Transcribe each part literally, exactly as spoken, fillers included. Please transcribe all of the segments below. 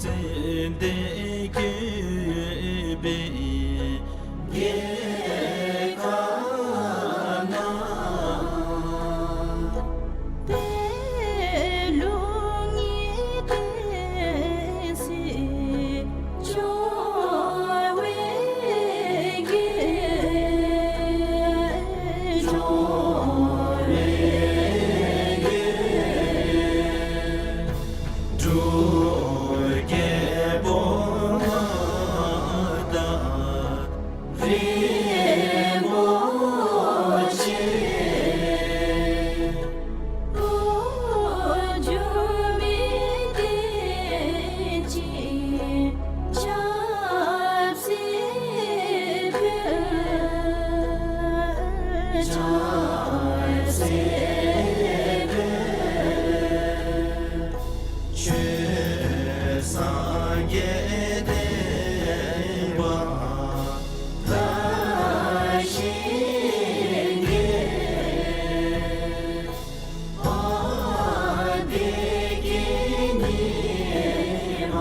ཙན་དན་བཀོད་པའི་རྒྱལ་ཁབ་ན། པད་ལུང་གི་བསྟན་སྲིད་འབྱུང་བའི་རྒྱལ། འབྱུང་བའི་རྒྱལ། འབྲུག་རྒྱལ་པོ་མངའ་བདག་རིན་པོ་ཆེ། འགྲོ་འགྱུར་མི་བདེན་ཅིང་ཆབ་སྲིད་འཕེལ། ཆབ་སྲིད་འཕེལ། ཆོས་སངས་རྒྱས་བསྟན་པ་དར་ཞིང་རྒྱས། དཔལ་བདེ་སྐྱིད་ཉི་མ་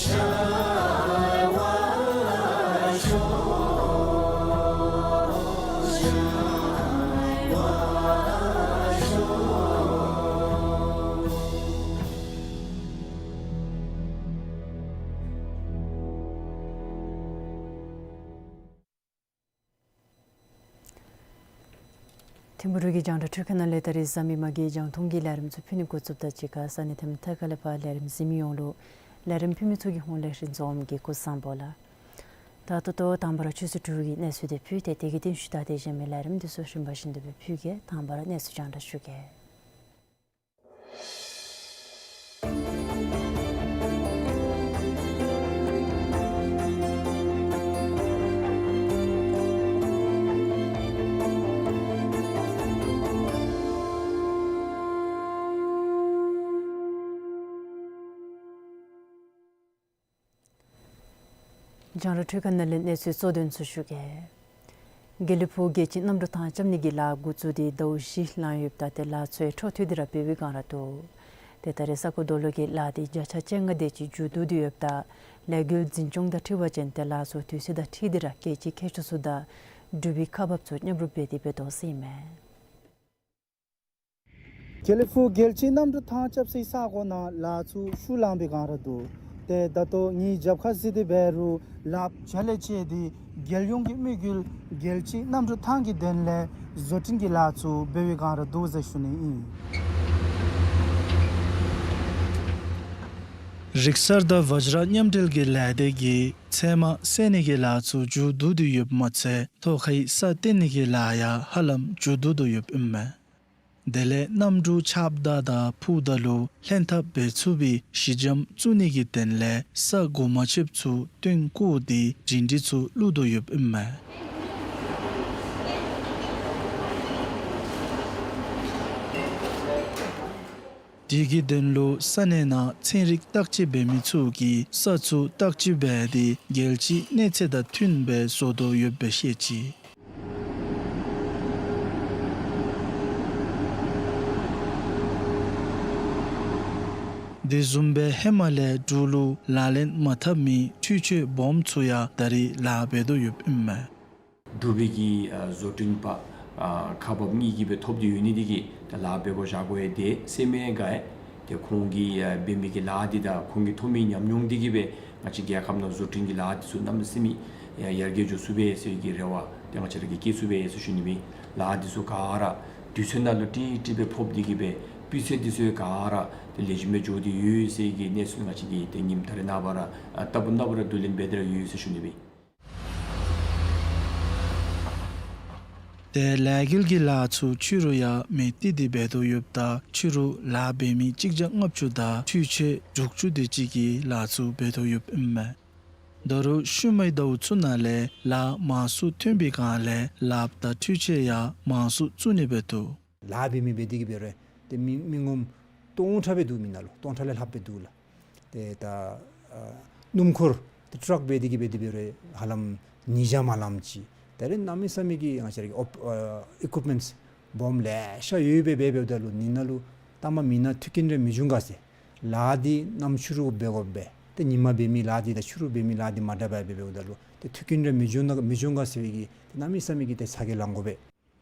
ཤར་བར་ཤོག། ཤར་བར་ཤོག། ཐིམ་ཕུ་རུ་གི་རྒྱང་བསྒྲགས་འཕྲུལ་ཁང་ནང་ལས་ད་རིས་གཟའ་མིག་དམར་གྱི་རྒྱང་མཐོང་གི་ལས་རིམ་ཚུ་ཕུལ་ནི་འགོ་བཙུགསཔ་དང་གཅིག་ཁར་ས་གནས་ཐིམ་ཐ་ཁ་ལས་ཕར་ལས་རིམ་གཟིགས་མི་ཡོངས་ལུ་ལས་རིམ་ཕུལ་མི་ཚུ་གི་ཧོངས་ལས་རིན་འཛོམས་ཀྱིས་སྐུ་གཟུགས་བཟང་པོ་ལགས། ད་ལྟོ་ལྟོ་དང་པ་ར་ཆུ་ཚོད་དྲུག་གི་གནས་ཚུལ་དེ་ཕུལ་ཏེ་དེ་གི་རྟིང་ཤུལ་ད་དེ་གཞན་མི་ལས་རིམ་དེ་ཚུ་རིམ་པ་བཞིན་དུ་སྦེ་ཕུལ་གེ། དང་པ་ར་གནས་ཚུལ་རྒྱང་བསྒྲགས་ཞུ་གེ། རྒྱང་བསྒྲགས་འཕྲུལ་ཁང་ནང་ལས་གནས་ཚུལ་གཙོ་དོན་ཚུ་ཞུ་གེ། དགེ་ལེགས་ཕུག་རྒྱལ་སྤྱིའི་གནམ་གྲུ་ཐང་རྐྱབ་ནི་གི་ལཱ་འགོ་བཙུགས་ཏེ་ཟླཝ་བཞི་ལང་ཡོདཔ་ད་ཏེ་ལཱ་ཚུ་ཡང་འཕྲོ་མཐུད་དེ་ར་འབད་བའི་བསྒང་ར་འདུག། ཏེ་ད་རེས་ས་རྐོ་རྡོ་སློག་གི་ལཱ་འདི་བརྒྱ་ཆ་བཅོ་ལྔ་དེ་ཅིག་མཇུག་བསྡུ་སྟེ་ཡོདཔ་ད་ལས་འགུལ་འཛིན་སྐྱོང་དང་འཁྲིལ་བ་ཅིན་ཏེ་ལཱ་ཚུ་དུས་ཚོད་དང་འཁྲིལ་ཏེ་ར་རྒྱལ་སྤྱིའི་མཁས་མཆོག་ཚུ་དང་འབྲུག་པའི་ཁག་འབགཔ་ཚུ་མཉམ་རུབ་འབད་དེ་འབད་དོ་ཟེར་ཨིན་མས། དགེ་ལེགས་ཕུག་རྒྱལ་སྤྱིའི་གནམ་གྲུ་ཐང་རྐྱབ་སའི་ས་གོ་ནང་ལཱ་ཚུ་ཤུགས་ལང་པའི་བསྒང་ར་འདུག། ཏེ་ད་ལྟོ་ངེའི་རྒྱབ་ཁར་གཟིགས་ཏེ་འབད་རུང་ལགཔ་ཇ་ལེ་ཅེ་དེ་རྒྱལ་ཡོངས་ཀྱི་དམིགས་ཡུལ་རྒྱལ་སྤྱིའི་གནམ་གྲུ་ཐང་གི་དོན་ལས་བཟོ་སྐྲུན་གྱི་ལཱ་ཚུ་འབད་བའི་བསྒང་ར་འདུག་ཟེར་ཞུ་ནི་ཨིན། རིག་གསར་དང་བཛྲ་མཉམ་འབྲེལ་གྱི་ལས་སྡེ་གིས་ཚལ་མ་བསལ་ནི་གི་ལཱ་ཚུ་མཇུག་བསྡུ་སྟེ་ཡོདཔ་མ་ཚད་ཐོག་ཁའི་ས་བརྟེན་ནི་གི་ལཱ་ཡང་ཧ་ལམ་མཇུག་བསྡུ་དོ་ཡོདཔ་ཨིན་མས། དེ་ལས་གནམ་གྲུ་ཆརཔ་དང་དང་ཕུ་དང་ལུ་ལྷན་ཐབས་འབད་ཚུགས་པའི་གཞི་འགྱམ་བཙུགས་ནི་གི་དོན་ལས་ས་གོ་མ་ཆོདཔ་ཚུ་བཏོན་བཀོ་སྟེ་འབྲིང་འབྲིང་ཚུ་བླུག་དོ་ཡོདཔ་ཨིན་མས། དེ་གི་དོན་ལུ་ས་གནས་ནང་ཚན་རིག་བརྟག་དཔྱད་འབད་མི་ཚུ་གིས་ས་ཚུ་བརྟག་དཔྱད་འབད་དེ་རྒྱལ་སྤྱིའི་གནས་ཚད་དང་མཐུནམ་སྦེ་བཟོ་དོ་ཡོདཔ་སྦེ་བཤད་ཅི། དེ་བཟུམ་སྦེ་ཧེ་མ་ལས་འབྲུག་ལུ་ལག་ལེན་མ་འཐབ་མི་འཕྲུལ་ཆས་སྦོམ་ཚུ་ཡང་ད་རེས་ལཱ་འབད་དོ་ཡོདཔ་ཨིན་མས། འབྲུག་པའི་གི་ཨ་བཟོ་སྐྲུན་པ་ཨ་ཁག་འབགཔ་གཉིས་ཀྱིས་སྦེ་ཐོབ་སྟེ་ཡོད་ནི་དེ་གིས་ད་ལཱ་འབད་དགོ་བཞག་དགོ་ཡང་དེ་སེམས་མེད་ག་ཡང་ཏེ་ཁོང་གིས་ཨ་འབད་མི་གི་ལཱ་འདི་དང་ཁོང་གིས་ཐོབ་མི་ཉམས་མྱོང་འདི་གིས་སྦེ་ང་བཅས་རྒྱལ་ཁབ་ནང་བཟོ་སྐྲུན་གྱི་ལཱ་འདི་ཚུ་གནམ་མེད་ས་མེད་ཡར་རྒྱས་འགྱོ་ཚུགས་པས་ཟེར་གྱི་རེ་བ་ཏེ་ང་བཅས་ར་གིས་བསྐྱེད་ཚུགས་པས་ཟེར་ཞུ་ནི་ཨིན། ལཱ་འདི་ཚུ་ག་ར་དུས་ཚོད་ནང་ལུ་ཏིག་ཏིག་སྦེ་ཕོག་སྟེ་གིས་སྦེ་སྤུས་ཚད་འདི་ཚུ་ག་ར་ཏེ་ལེགས་ཤོམ་སྦེ་འགྱོ་སྟེ་ཡོད་ཟེར་གྱི་གནས་ཚུལ་ང་བཅས་ཀྱིས་ཏེ་ཉིནམ་ད་རེས་ནངས་པ་ར་ཨ་ལྟ་བུ་ནངས་པ་ར་བསྡུ་ལེན་འབད་དེ་ར་ཡོད་ཟེར་ཞུ་ནི་ཨིན། ཏེ་ལས་འགུལ་གྱི་ལཱ་ཚུ་ཕྱི་རུ་ཡང་མེ་བཏེགས་ཏེ་འབད་དོ་ཡོདཔ་ད་ཕྱི་རུ་ལཱ་འབད་མི་གཅིག་བརྒྱ་ལྔ་བཅུ་དང་འཕྲུལ་ཆས་དྲུག་ཅུ་དེ་ཅིག་གིས་ལཱ་ཚུ་འབད་དོ་ཡོདཔ་ཨིན་མས། ད་རུང་ཤུལ་མའི་ཟླཝ་ཚུ་ནང་ལས་ལཱ་མང་སུ་ཐོན་པའི་བསྒང་ལས་ལགཔ་དང་འཕྲུལ་ཆས་ཡང་མང་སུ་བཙུགས་ནི་འབད་དོ། ལཱ་འབད་མི་འབད་དེ་གིས་འབད་རུང་ཏེ་མི་མི་ངོམ་སྟོང་ཕྲག་སྦེ་འདུག། མི་ནང་ལུ་སྟོང་ཕྲག་ལས་ལྷགཔ་སྦེ་འདུག་ལགས། ཏེ་ད་ཨ་སྣུམ་འཁོར་ཏེ་ཊཱརཀ་འབད་དེ་གིས་འབད་དེ་འབད་རུང་ཧ་ལམ་ཉིས་བརྒྱ་མ་ལངམ་ཅིག། ད་རེས་གནམ་མེད་ས་མེད་ཀྱི་ང་བཅས་ར་གི་ཨོཔ་ཨ་ཨི་ཀུབ་མེནཊསི་སྦོམ་ལེ་ཤ་ཡོད་པའི་འབད་འབདཝ་ད་ལུ་ནི་ནང་ལུ་ལྟ་མ་མི་ནང་མཐུན་རྐྱེན་རེ་མི་འབྱུང་ག་ཟེར། ལཱ་འདི་གནམ་ཕྱི་རུ་འབད་དགོ་པས། ཏེ་ཉིན་མ་འབད་མི་ལཱ་འདི་དང་ཕྱི་རུ་འབད་མི་ལཱ་འདི་མ་འདྲཝ་སྦེ་འབདཝ་ད་ལུ་ཏེ་མཐུན་རྐྱེན་ར་མི་འབྱུང་ན་མི་འབྱུང་ག་ཟེར་བའི་གི་ཏེ་གནམ་མེད་ས་མེད་ཀྱི་ཏེ་ཚ་གྱང་ལང་དགོ་པས།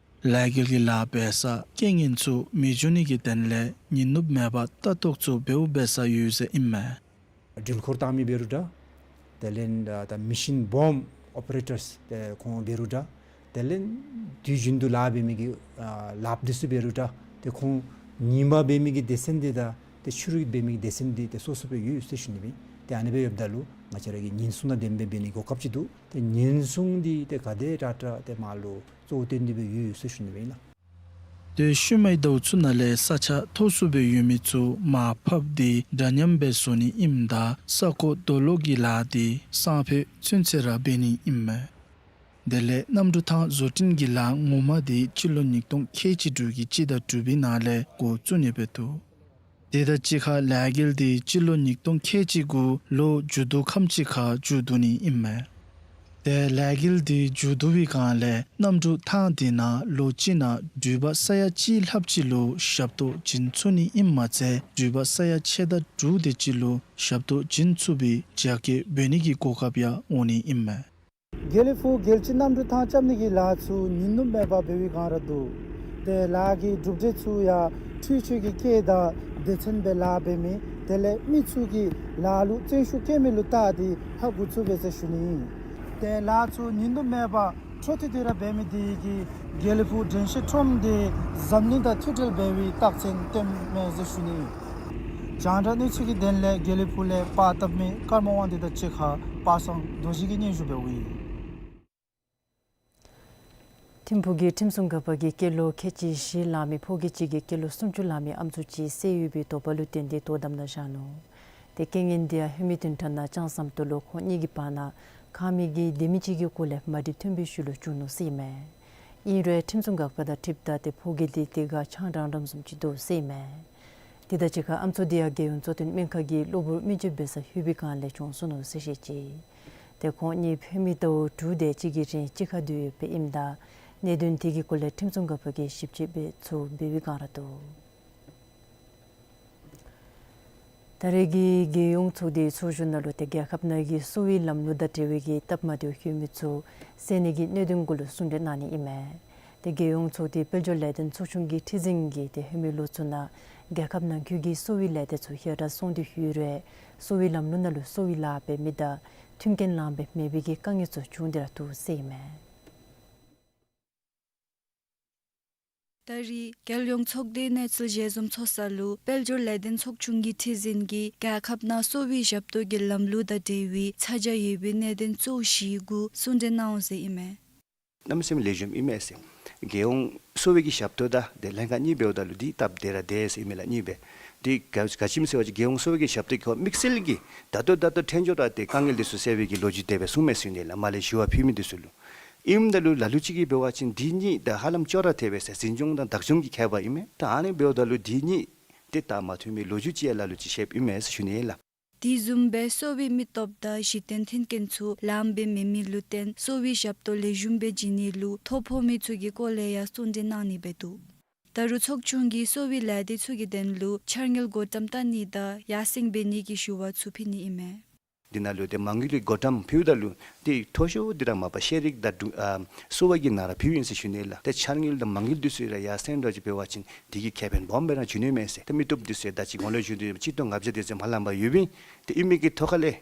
ལས་འགུལ་གྱི་ལཱ་འབད་སར་རྐྱེན་ངན་ཚུ་མི་འབྱུང་ནི་གི་དོན་ལས་ཉིན་ནུབ་མེད་པར་ལྟ་རྟོག་ཚུ་འབདཝ་འབད་ས་ཡོད་ཟེར་ཨིན་མས། འགྲུལ་འཁོར་བཏང་མི་འབད་རུང་འདྲ། དེ་ལས་ད་མེ་ཤིན་བོམ་ཨོ་པ་རེ་ཊརསི་ཏེ་ཁོང་འབད་རུང་འདྲ། དེ་ལས་དུས་རྒྱུན་དུ་ལཱ་འབད་མི་གི་ཨ་ལགཔ་འདི་ཚུ་འབད་རུང་འདྲ། ཏེ་ཁོང་ཉིན་མ་འབད་མི་གི་སྡེ་ཚན་འདི་དང་ཏེ་ཕྱི་རུ་འབད་མི་གི་སྡེ་ཚན་འདི་ཏེ་སོ་སོ་སྦེ་ཡོད་ཟེར་ཞུ་ནི་ཨིན། ཏེ་ཨ་ནི་སྦེ་ཡོདཔ་ད་ལུ་ང་བཅས་ར་གིས་ཉེན་སྲུང་དང་ལྡནམ་སྦེ་འབད་ནི་གོ་སྐབས་ཅིག་འདུག། ཏེ་ཉེན་སྲུང་འདི་ཏེ་ག་དེ་དྲག་དྲག་ཏེ་མར་ལུ་གཙོ་བོ་བཏོན་ཏེ་སྦེ་ཡོད་ཟེར་ཞུ་ནི་ཨིན་ལགས། ཏེ་ཤུལ་མའི་ཟླཝ་ཚུ་ནང་ལས་ས་ཆ་མཐོ་སུ་སྦེ་ཡོད་མི་ཚུ་མར་ཕབ་སྟེ་འདྲ་མཉམ་སྦེ་བཟོ་ནི་ཨིནམ་ད་ས་རྐོ་རྡོ་སློག་གི་ལཱ་འདི་སང་ཕོད་ཚུན་ཚོད་ར་འབད་ནི་ཨིན་མས། དེ་ལས་གནམ་གྲུ་ཐང་བཟོ་སྐྲུན་གྱི་ལཱ་ངོ་མ་འདི་སྤྱི་ལོ་ཉིས་སྟོང་ཁལ་གཅིག་དྲུག་གི་སྤྱི་ཟླ་དྲུག་པའི་ནང་ལས་འགོ་བཙུགས་ནི་སྦེ་འདུག། དེ་དང་གཅིག་ཁར་ལས་འགུལ་འདི་སྤྱི་ལོ་ཉིས་སྟོང་ཁལ་གཅིག་དགུ་ལོ་མཇུག་བསྡུ་ཁམས་ཅིག་ཁར་མཇུག་བསྡུ་ནི་ཨིན་མས། ཏེ་ལས་འགུལ་འདི་མཇུག་བསྡུ་བའི་སྒང་ལས་གནམ་གྲུ་ཐང་འདི་ནང་ལོ་གཅིག་ནང་འགྲུལ་པ་ས་ཡ་གཅིག་ལྷགཔ་ཅིག་ལུ་ཞབས་ཏོག་བྱིན་ཚུགས་ནི་ཨིནམ་མ་ཚད་འགྲུལ་པ་ས་ཡ་ཕྱེད་དང་དྲུག་དེ་ཅིག་ལུ་ཞབས་ཏོག་བྱིན་ཚུགས་པའི་རྒྱ་སྐྱེད་འབད་ནི་གི་གོ་སྐབས་ཡང་འོང་ནི་ཨིན་མས། དགེ་ལེགས་ཕུག་རྒྱལ་སྤྱི་གནམ་གྲུ་ཐང་རྐྱབ་ནི་གི་ལཱ་ཚུ་ཉིན་ནུབ་མེད་པར་འབད་བའི་སྒང་ར་འདུག། ཏེ་ལཱ་གི་གྲུབ་འབྲས་ཚུ་ཡང་འཕྲུལ་ཆས་ཀྱི་སྐད་དང་སྡེ་ཚན་སྦེ་ལཱ་འབད་མི་དེ་ལས་མི་ཚུ་གིས་ལཱ་ལུ་བརྩོན་ཤུགས་བསྐྱེད་མི་ལུ་བལྟ་སྟེ་ཧ་གོ་ཚུགས་པས་ཟེར་ཞུ་ནི་ཨིན། ཏེ་ལཱ་ཚུ་ཉིན་ནུབ་མེད་པར་འཕྲོ་མཐུད་དེ་ར་འབད་མི་དེ་གིས་དགེ་ལེགས་ཕུག་དྲན་ཤེས་ཁྲོམ་འདི་འཛམ་གླིང་དང་མཐུད་འབྲེལ་འབད་བའི་རྟགས་མཚན་སྟོནམ་མས་ཟེར་ཞུ་ནི་ཨིན། རྒྱང་བསྒྲགས་གནས་ཚུལ་གྱི་དོན་ལས་དགེ་ལེགས་ཕུག་ལས་པར་བཏབ་མི་ཀརྨ་དབང་འདུས་དང་གཅིག་ཁར་པ་སངས་རྡོ་རྗེ་གིས་སྙན་ཞུ་འབདཝ་ཨིན། ཐིམ་ཕུག་གི་ཁྲིམས་སྲུང་འགག་པ་གིས་སྐྱེས་ལོ་ཁལ་གཅིག་བཞི་ལང་མི་ཕོ་སྐྱེས་གཅིག་གིས་སྐྱེས་ལོ་སུམ་ཅུ་ལང་མི་ཨམ་སྲུ་ཅིག་བསད་ཡོད་པའི་དོགས་པ་ལུ་བརྟེན་ཏེ་དོ་དམ་ནང་བཞག་ནུག། ཏེ་རྐྱེན་ངན་འདི་ཡང་ལྷོ་མི་བདུན་ཕྲག་ནང་ལྕང་ཟམ་ཏོག་ལུ་ཁོང་གཉིས་ཀྱི་བར་ན་ཁང་མིག་གི་ལྡེ་མིག་ཅིག་གི་སྐོར་ལས་མ་འགྲིག་ཐོན་པའི་ཤུལ་ལུ་བྱུང་ནུག་ཟེར་ཨིན་མས། ཨིན་རུང་ཁྲིམས་སྲུང་འགག་པ་དང་འཁྲིལཝ་ད་ཏེ་ཕོ་སྐྱེས་འདི་དེ་ཁར་ཆང་འགྲངམ་བཟུམ་ཅིག་འདུག་ཟེར་ཨིན་མས། དེ་དང་གཅིག་ཁར་ཨམ་སྲུ་འདི་ཡང་རྒྱལ་ཡོངས་གཙོ་བསྟེན་སྨན་ཁང་གི་གློ་བུར་སྨན་བཅོས་འབད་སར་ལྷོད་པའི་སྒང་ལས་བྱུང་སོང་ནུག་ཟེར་བཤད་ཅི། ཏེ་ཁོང་གཉིས་ཕེབས་མི་ཟླཝ་དྲུག་དེ་ཅིག་གི་རིང་གཅིག་ཁར་སྡོད་ཡོདཔ་ཨིནམ་ད་གནད་དོན་དེ་གི་སྐོར་ལས་ཁྲིམས་སྲུང་འགག་པ་གིས་ཞིབ་དཔྱད་འབད་ཚུགས་འབད་བའི་སྒང་ར་འདུག། ད་རེས་ཀྱི་རྒྱལ་ཡོངས་ཚོགས་སྡེའི་ཚོགས་བཞུགས་ནང་ལུ་ཏེ་རྒྱལ་ཁབ་ནང་གི་གསོ་བའི་ལམ་ལུགས་དང་འབྲེལ་བའི་གི་སྟབས་མ་བདེཝ་ཡོད་མི་ཚུ་སེལ་ནི་གི་གནད་དོན་གུ་ལུ་གསུང་གྲོས་གནང་ནི་ཨིན་མས། ཏེ་རྒྱལ་ཡོངས་ཚོགས་སྡེ་དཔལ་འབྱོར་ལས་དོན་ཚོགས་ཆུང་གི་ཁྲི་འཛིན་གྱིས་ཏེ་ལྷོད་མི་ལོ་ཚུ་ནང་རྒྱལ་ཁབ་ནང་འཁོད་ཀྱི་གསོ་བའི་ལས་སྡེ་ཚུ་ཡར་དྲག་སོང་སྟེ་ཡོད་རུང་གསོ་བའི་ལམ་ལུགས་ནང་ལུ་གསོ་བའི་ལཱ་འབད་མི་དང་མཐུན་རྐྱེན་ལང་པའི་མེད་པའི་གི་དཀའ་ངལ་ཚུ་བྱུང་སྟེ་ར་འདུག་ཟེར་ཨིན་མས། ད་རེས་རྒྱལ་ཡོངས་ཚོགས་སྡེའི་གནས་ཚུལ་ཞལ་འཛོམས་ཚོགས་ས་ལུ་དཔལ་འབྱོར་ལས་དོན་ཚོགས་ཆུང་གི་ཁྲི་འཛིན་གྱིས་རྒྱལ་ཁབ་ནང་གསོ་བའི་ཞབས་ཏོག་གི་ལམ་ལུགས་དང་འབྲེལ་བའི་ཚ་གྱང་ཡོད་པའི་གནད་དོན་གཙོ་བོ་བཞི་གུ་གསུང་གྲོས་གནང་འོང་ཟེར་ཨིན་མས། གནམ་མེད་ས་མེད་ལེགས་ཤོམ་ཨིན་མས་ཟེར། རྒྱལ་ཡོངས་གསོ་བའི་གི་ཞབས་ཏོག་དང་ཏེ་ལྷན་ཁག་གཉིས་འབདཝ་ད་ལུ་འདི་སྟབས་བདེ་ར་བདེ་ཟེར་ཨིན་མས་ལགས། གཉིས་སྦེ་འདི་ག་ག་ཅི་སྨོ་ཟེར་བ་ཅིན་རྒྱལ་ཡོངས་གསོ་བའི་གི་ཞབས་ཏོག་གི་ཁོ་དམིགས་བསལ་གྱི་ད་ལྟོ་ད་ལྟོ་ཐོན་འགྱོ་ར་ཏེ་དཀའ་ངལ་འདི་ཚུ་སེལ་བའི་གི་ལོ་རྒྱུས་དེ་སྦེ་གསུངས་མས་ཟེར་ཨིན་ལགས། མར་ལས་ཞུ་བ་ཕུལ་མི་འདི་ཚུ་ལུ། ཨིནམ་ད་ལུ་ལ་ལུ་ཅིག་གིས་འབད་བ་ཅིན་འདི་གཉིས་ད་ཧ་ལམ་ཅོག་ར་འཐད་པས་ཟེར། འཛིན་སྐྱོང་དང་བདག་སྐྱོང་གི་ཁྱད་པར་ཨིན་མས། ད་ཨ་ནི་འབདཝ་ད་ལུ་འདི་གཉིས་ཏེ་སྟབས་མ་བདེ་མི་ལོ་རྒྱུས་ཅིག་ཡང་ལ་ལུ་ཅིག་བཤདཔ་ཨིན་མས་ཟེར་ཞུ་ནི་ཨིན་ལགས། དེ་བཟུམ་སྦེ་གསོ་བའི་མི་སྟོབས་དང་གཞི་རྟེན་མཐུན་རྐྱེན་ཚུ་ལངམ་སྦེ་མེད་མི་ལུ་བརྟེན་གསོ་བའི་ཞབས་ཏོག་ལེགས་ཤོམ་སྦེ་བྱིན་ནི་ལུ་ཐོ་ཕོག་མི་ཚུ་གི་སྐོར་ལས་ཡང་གསུང་གྲོས་གནང་ནི་སྦེ་འདུག། ད་རུང་ཚོགས་ཆུང་གིས་གསོ་བའི་ལས་སྡེ་ཚུ་གི་དོན་ལུ་འཆར་དངུལ་བགོ་བཀྲམ་བཏང་ནི་དང་ཡར་སེང་འབད་ནི་གི་ཞུ་བ་ཚུ་ཕུལ་ནི་ཨིན་མས། འདི་ནང་ལུ་ཏེ་མ་དངུལ་གྱི་བགོ་བཀྲམ་ཕུལཝ་ད་ལུ་ཏེ་མཐོ་ཤོས་འདི་ར་མ་པ་ཤེས་རིག་དང་འབྲུ་ཨ་གསོ་བ་གི་ནང་ར་ཕུལཝ་ཨིན་ཟེར་ཞུ་ནི་ལགས། ཏེ་འཆར་དངུལ་དང་མ་དངུལ་འདི་ཚུ་ར་ཡར་སེང་འགྱོ་ཅིག་འབད་བ་ཅིན་འདི་གིས་ཁེ་ཕན་སྦོམ་སྦེ་ར་འབྱུང་ནི་མས་ཟེར། ཏེ་མི་སྟོབས་འདི་ཚུ་ད་ཅི་གོང་ལུ་ཞུ་དོ་གཅིག་སྟོང་ལྔ་བརྒྱ་དེ་ཙམ་ཧ་ལམ་པ་ཡོདཔ་ཨིན། ཏེ་ཨིན་མི་གི་ཐོག་ཁ་ལས་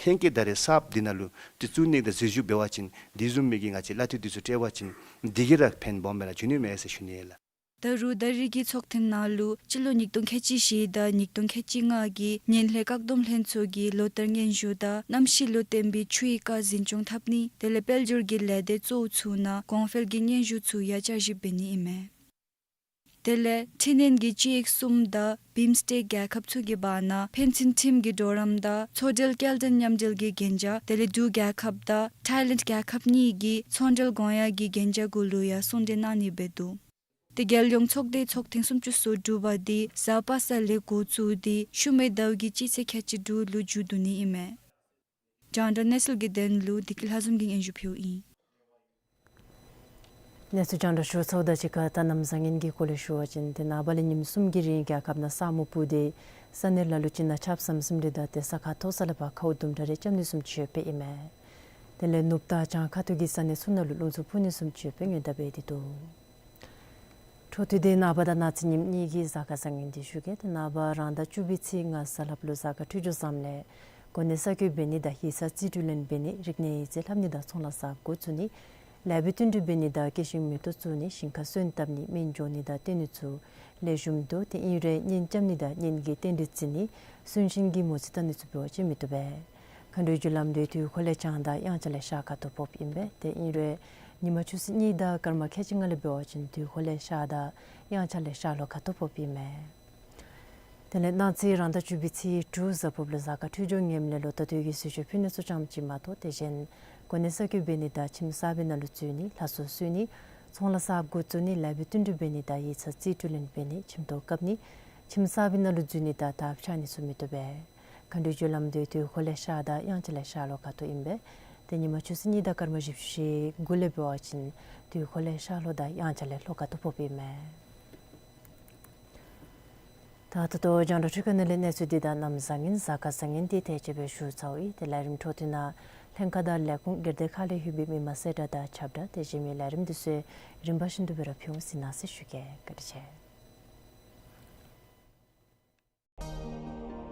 ཧེང་སྐལ་ད་རེས་གསརཔ་འདི་ནང་ལུ་ཏེ་བཙུགས་ནི་དང་འཛུལ་ཞུགས་འབད་བ་ཅིན་འདི་བཟུམ་མའི་གི་ང་བཅས་གླ་འཐུས་འདི་ཚུ་སྤྲོད་པ་ཅིན་འདི་གིས་ར་ཕན་སྦོམ་སྦེ་ར་འབྱུང་ནི་མས་ཟེར་ཞུ་ནི་ཨིན་ལགས། ད་རུང་ད་རེས་ཀྱི་ཚོགས་ཐེངས་ནང་ལུ་སྤྱི་ལོ་ཉིས་སྟོང་ཁལ་གཅིག་བཞི་དང་ཉིས་སྟོང་ཁལ་གཅིག་ལྔ་གི་ངན་ལྷད་བཀག་སྡོམ་ལྷན་ཚོགས་ཀྱི་ལོ་བསྟར་སྙན་ཞུ་དང་གནམ་གཤིས་ལུ་བརྟེན་པའི་ཆུའི་རྐ་འཛིན་སྐྱོང་འཐབ་ནི་དེ་ལས་དཔལ་འབྱོར་གྱི་ལས་སྡེ་གཙོ་བོ་ཚུ་ནང་གོང་འཕེལ་གྱི་སྙན་ཞུ་ཚུ་ཡང་བསྐྱར་ཞིབ་འབད་ནི་ཨིན་མས། དེ་ལས་འཕྲིན་ལས་ཀྱི་སྤྱི་ཡི་གསུམ་དང་བིམ་སི་ཊེཀ་རྒྱལ་ཁབ་ཚུ་གི་བར་ན་ཕན་ཚུན་ཁྲིམས་ཀྱི་གྲོགས་རམ་དང་མཚོ་འབྲེལ་སྐྱེལ་འདྲེན་མཉམ་འབྲེལ་གྱི་གན་རྒྱ་དེ་ལས་འབྲུག་རྒྱལ་ཁབ་དང་ཐའི་ལེནཌ་རྒྱལ་ཁབ་གཉིས་ཀྱི་ཚོང་འབྲེལ་གོང་ཡངས་ཀྱི་གན་རྒྱ་གུ་ལུ་ཡང་གསུང་གྲོས་གནང་ནི་སྦེ་འདུག། ཏེ་རྒྱལ་ཡོངས་ཚོགས་སྡེའི་ཚོགས་ཐེངས་སུམ་ཅུ་སོ་དྲུག་པ་འདི་གཟའ་པ་སངས་ལས་འགོ་བཙུགས་ཏེ་ཤུལ་མའི་ཟླཝ་གི་སྤྱི་ཚེས་ཁལ་གཅིག་དྲུག་ལུ་མཇུག་བསྡུ་ནི་ཨིན་མས། རྒྱང་བསྒྲགས་གནས་ཚུལ་གྱི་དོན་ལུ་བདེ་སྐྱིད་ལྷ་འཛོམས་ཀྱིས་སྙན་ཞུ་ཕུལཝ་ཨིན། གནས་ཚུལ་རྒྱང་བསྒྲགས་ཞུ་ཚརཝ་ད་གཅིག་ཁར་ད་གནམ་བཟང་ངན་གྱི་སྐོར་ལས་ཞུ་བ་ཅིན་ཏེ་ནངས་པ་ལས་ཉིནམ་གསུམ་གྱི་རིང་རྒྱལ་ཁབ་ནང་ས་སྨུག་སྤུབས་ཏེ་ས་གནས་ལ་ལུ་ཅིག་ནང་ཆརཔ་ཟམ་ཟིམ་རེ་དང་ཏེ་ས་ཁ་མཐོ་ས་ལས་ཕར་ཁཝ་དུམ་གྲ་རེ་རྐྱབ་ནི་བཟུམ་ཅིག་ཡོདཔ་ཨིན་མས། དེ་ལས་ནུབ་དང་བྱང་ཁ་ཐུག་གི་ས་གནས་ཚུ་ནང་ལུ་རླུང་འཚུབ་འཕུ་ནི་བཟུམ་ཅིག་ཡོདཔ་སྔོན་བརྡ་འབད་དེ་འདུག། འཕྲོ་མཐུད་དེ་ནངས་པ་དང་གནངས་ཚེ་ཉིནམ་གཉིས་ཀྱི་གཟའ་སྐར་བཟང་ངན་འདི་ཞུ་གེ། ཏེ་ནངས་པ་རང་ཟླ་བཅུ་པའི་ཚེས་ལྔ་གཟའ་ལྷགཔ་ལུ་གཟའ་སྐར་འཕྲོད་སྦྱོར་བཟངམ་ལས་གོ་གནས་གསར་བསྐོ་འབད་ནི་དང་ཡིག་ཚང་རྩིས་སྤྲོད་ལེན་འབད་ནི་རིག་གནས་ཡིག་རྩིས་ལྷབ་ནི་དང་ཚོང་ལཱ་གསརཔ་འགོ་བཙུགས་ནི་ལེགས་པའི་བསྟུན་གྲོས་འབད་ནི་དང་སྐྱེད་ཤིང་མེ་ཏོག་བཙུགས་ནི་ཞིང་ཁར་སོན་བཏབ་ནི་སྨན་སྦྱོར་ནི་དང་བསྟེན་ནི་ཚུ་ལེགས་ཤོམ་འདུག། ཏེ་ཨིན་རུང་གཉེན་རྐྱབ་ནི་དང་གཉེན་གྱི་རྟེན་འབྲེལ་བརྩི་ནི་གསོན་གཤིན་གྱི་མོ་རྩིས་བལྟ་ནི་ཚུ་འབད་བ་ཅིན་མི་བཏུབ་པས། མཁའ་འགྲོའི་རྒྱུ་ལམ་འདི་དུས་འཁོར་ལས་བྱང་དང་དབྱངས་འཆར་ལས་ཤར་ཁ་ཐུག་ཕོགཔ་ཨིན་པས། ཏེ་ཨིན་རུང་ཉིན་མ་ཆུ་ཚོད་གཉིས་དང་སྐར་མ་ཁལ་གཅིག་ལྔ་ལས་འབད་བ་ཅིན་དུས་འཁོར་ལས་ཤར་དང་དབྱངས་འཆར་ལས་ཤར་ལྷོ་ཁ་ཐུག་ཕོགཔ་ཨིན་མས། དེ་ལས་གནངས་ཚེ་རང་ཟླ་བཅུ་པའི་ཚེས་དྲུག་གཟའ་ཕུརཔ་ལུ་གཟའ་སྐར་འཕྲོད་སྦྱོར་ངནམ་ལས་ལོ་ཟླ་དུས་ཀྱི་གསོལ་མཆོད་ཕུལ་ནི་ཚུ་ཙམ་ཅིག་མ་གཏོགས་དེ་གཞན་གོ་གནས་གསར་བསྐོ་འབད་ནི་དང་ཁྱིམ་གསར་པའི་ནང་ལུ་འཛུལ་ནི་ལྷ་གསོལ་གསོལ་ནི་ཚོང་ལཱ་གསརཔ་འགོ་བཙུགས་ནི་ལེགས་པའི་བསྟུན་གྲོས་འབད་ནི་དང་ཡིག་ཚང་རྩིས་སྤྲོད་ལེན་འབད་ནི་ཁྱིམ་ཐོག་བཀབ་ནི་ཁྱིམ་གསར་པའི་ནང་ལུ་འཛུལ་ནི་དང་དར་འཕྱར་ནི་ཚུ་མི་བཏུབ་པས། མཁའ་འགྲོའི་རྒྱུ་ལམ་འདི་དུས་འཁོར་ལས་ཤར་དང་དབྱངས་འཆར་ལས་ཤར་ལྷོ་ཁ་ཐུག་ཨིན་པས། ཏེ་ཉིན་མ་ཆུ་ཚོད་གཉིས་དང་སྐར་མ་བཞི་བཅུ་ཞེ་དགུ་ལས་འབད་བ་ཅིན་དུས་འཁོར་ལས་ཤར་ལྷོ་དང་དབྱངས་འཆར་ལས་ལྷོ་ཁ་ཐུག་ཕོགཔ་ཨིན་མས། ད་ད་ལྟོ་རྒྱང་བསྒྲགས་འཕྲུལ་ཁང་ནང་ལས་གནས་ཚུལ་འདི་དང་གནམ་བཟང་ངན་གཟའ་སྐར་བཟང་ངན་འདི་དེ་ཅིག་སྦེ་ཞུ་ཚརཝ་ཨིན། ཏེ་ལས་རིམ་འཕྲོ་མཐུད་ནང་ལྷན་ཁག་དང་ལས་ཁུངས་སྒེར་སྡེ་ཁག་ལས་ལྷོད་པའི་མི་མང་གསལ་བསྒྲགས་དང་ཁྱབ་བསྒྲགས་དེ་བཞིན་མི་ལས་རིམ་འདི་ཚུ་རིམ་པ་བཞིན་དུ་སྦེ་ར་ཕུལ་འོང་ཟེར་གནང་ཟེར་ཞུ་གེ། བཀའ་དྲིན་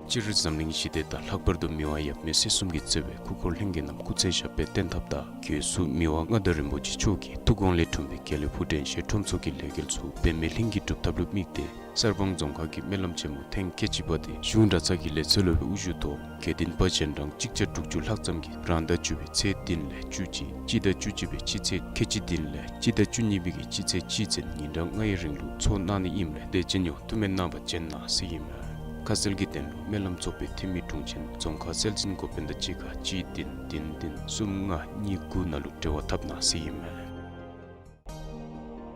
ཆེ། སྤྱིར་འཛམ་གླིང་ཞི་བདེ་དང་ལྷག་པར་དུ་མི་དབང་ཡབ་མེས་སྲས་གསུམ་གྱིས་གཙོས་པའི་སྐུ་འཁོར་ལྷན་རྒྱས་རྣམས་སྐུ་ཚེ་ཞབས་པད་བརྟན་ཐབས་དང་། སྒོས་སུ་མི་དབང་མངའ་བདག་རིན་པོ་ཆེ་མཆོག་གི་ཐུགས་དགོངས་ལས་འཁྲུངས་པའི་དགེ་ལེགས་ཕོ་བྲང་ཞལ་ཁྲོམ་ཚོགས་ཀྱི་ལས་འགུལ་ཚུ་འབད་མེད་ལྷན་གྱིས་གྲུབ་ཐབས་ལུ་དམིགས་ཏེ་གསར་སྤང་རྫོང་ཁག་གི་སྨོན་ལམ་ཆེན་མོ་ཐེངས་ཁལ་གཅིག་པ་དེ་གཞུང་གྲྭ་ཚང་གི་ལས་ཚོགས་སློབ་དཔོན་དབུ་བཞུགས་ཐོག་དགེ་འདུན་པ་རྗེས་འབྲང་གཅིག་བརྒྱ་དྲུག་ཅུ་ལྷག་ཙམ་གྱིས་རང་ཟླ་བཅུ་པའི་ཚེས་བདུན་ལས་བཅུ་གཅིག་སྤྱི་ཟླ་བཅུ་གཅིག་པའི་སྤྱི་ཚེས་ཁལ་གཅིག་བདུན་ལས་སྤྱི་ཟླ་བཅུ་གཉིས་པའི་གི་སྤྱི་ཚེས་གཅིག་ཚུན་ཉིན་གྲངས་ལྔའི་རིང་ལུ་ཚོགས་གནང་ནི་ཨིནམ་ལས་དད་ཅན་ཡོངས་ཐུགས་སྨོན་གནང་བར་བྱོན་གནང་ཟེར་ཨིན་མས། ཁ་གསལ་གྱི་དོན་ལུ་སྨོན་ལམ་ཚོགས་པའི་འཐུས་མི་དྲུང་ཆེན་རྫོང་ཁག་སྲོལ་འཛིན་འགོ་དཔོན་དང་གཅིག་ཁར་གཅིག་བདུན་བདུན་བདུན་གསུམ་ལྔ་གཉིས་དགུ་ནང་ལུ་འབྲེལ་བ་འཐབ་གནང་ཟེར་ཨིན་མས།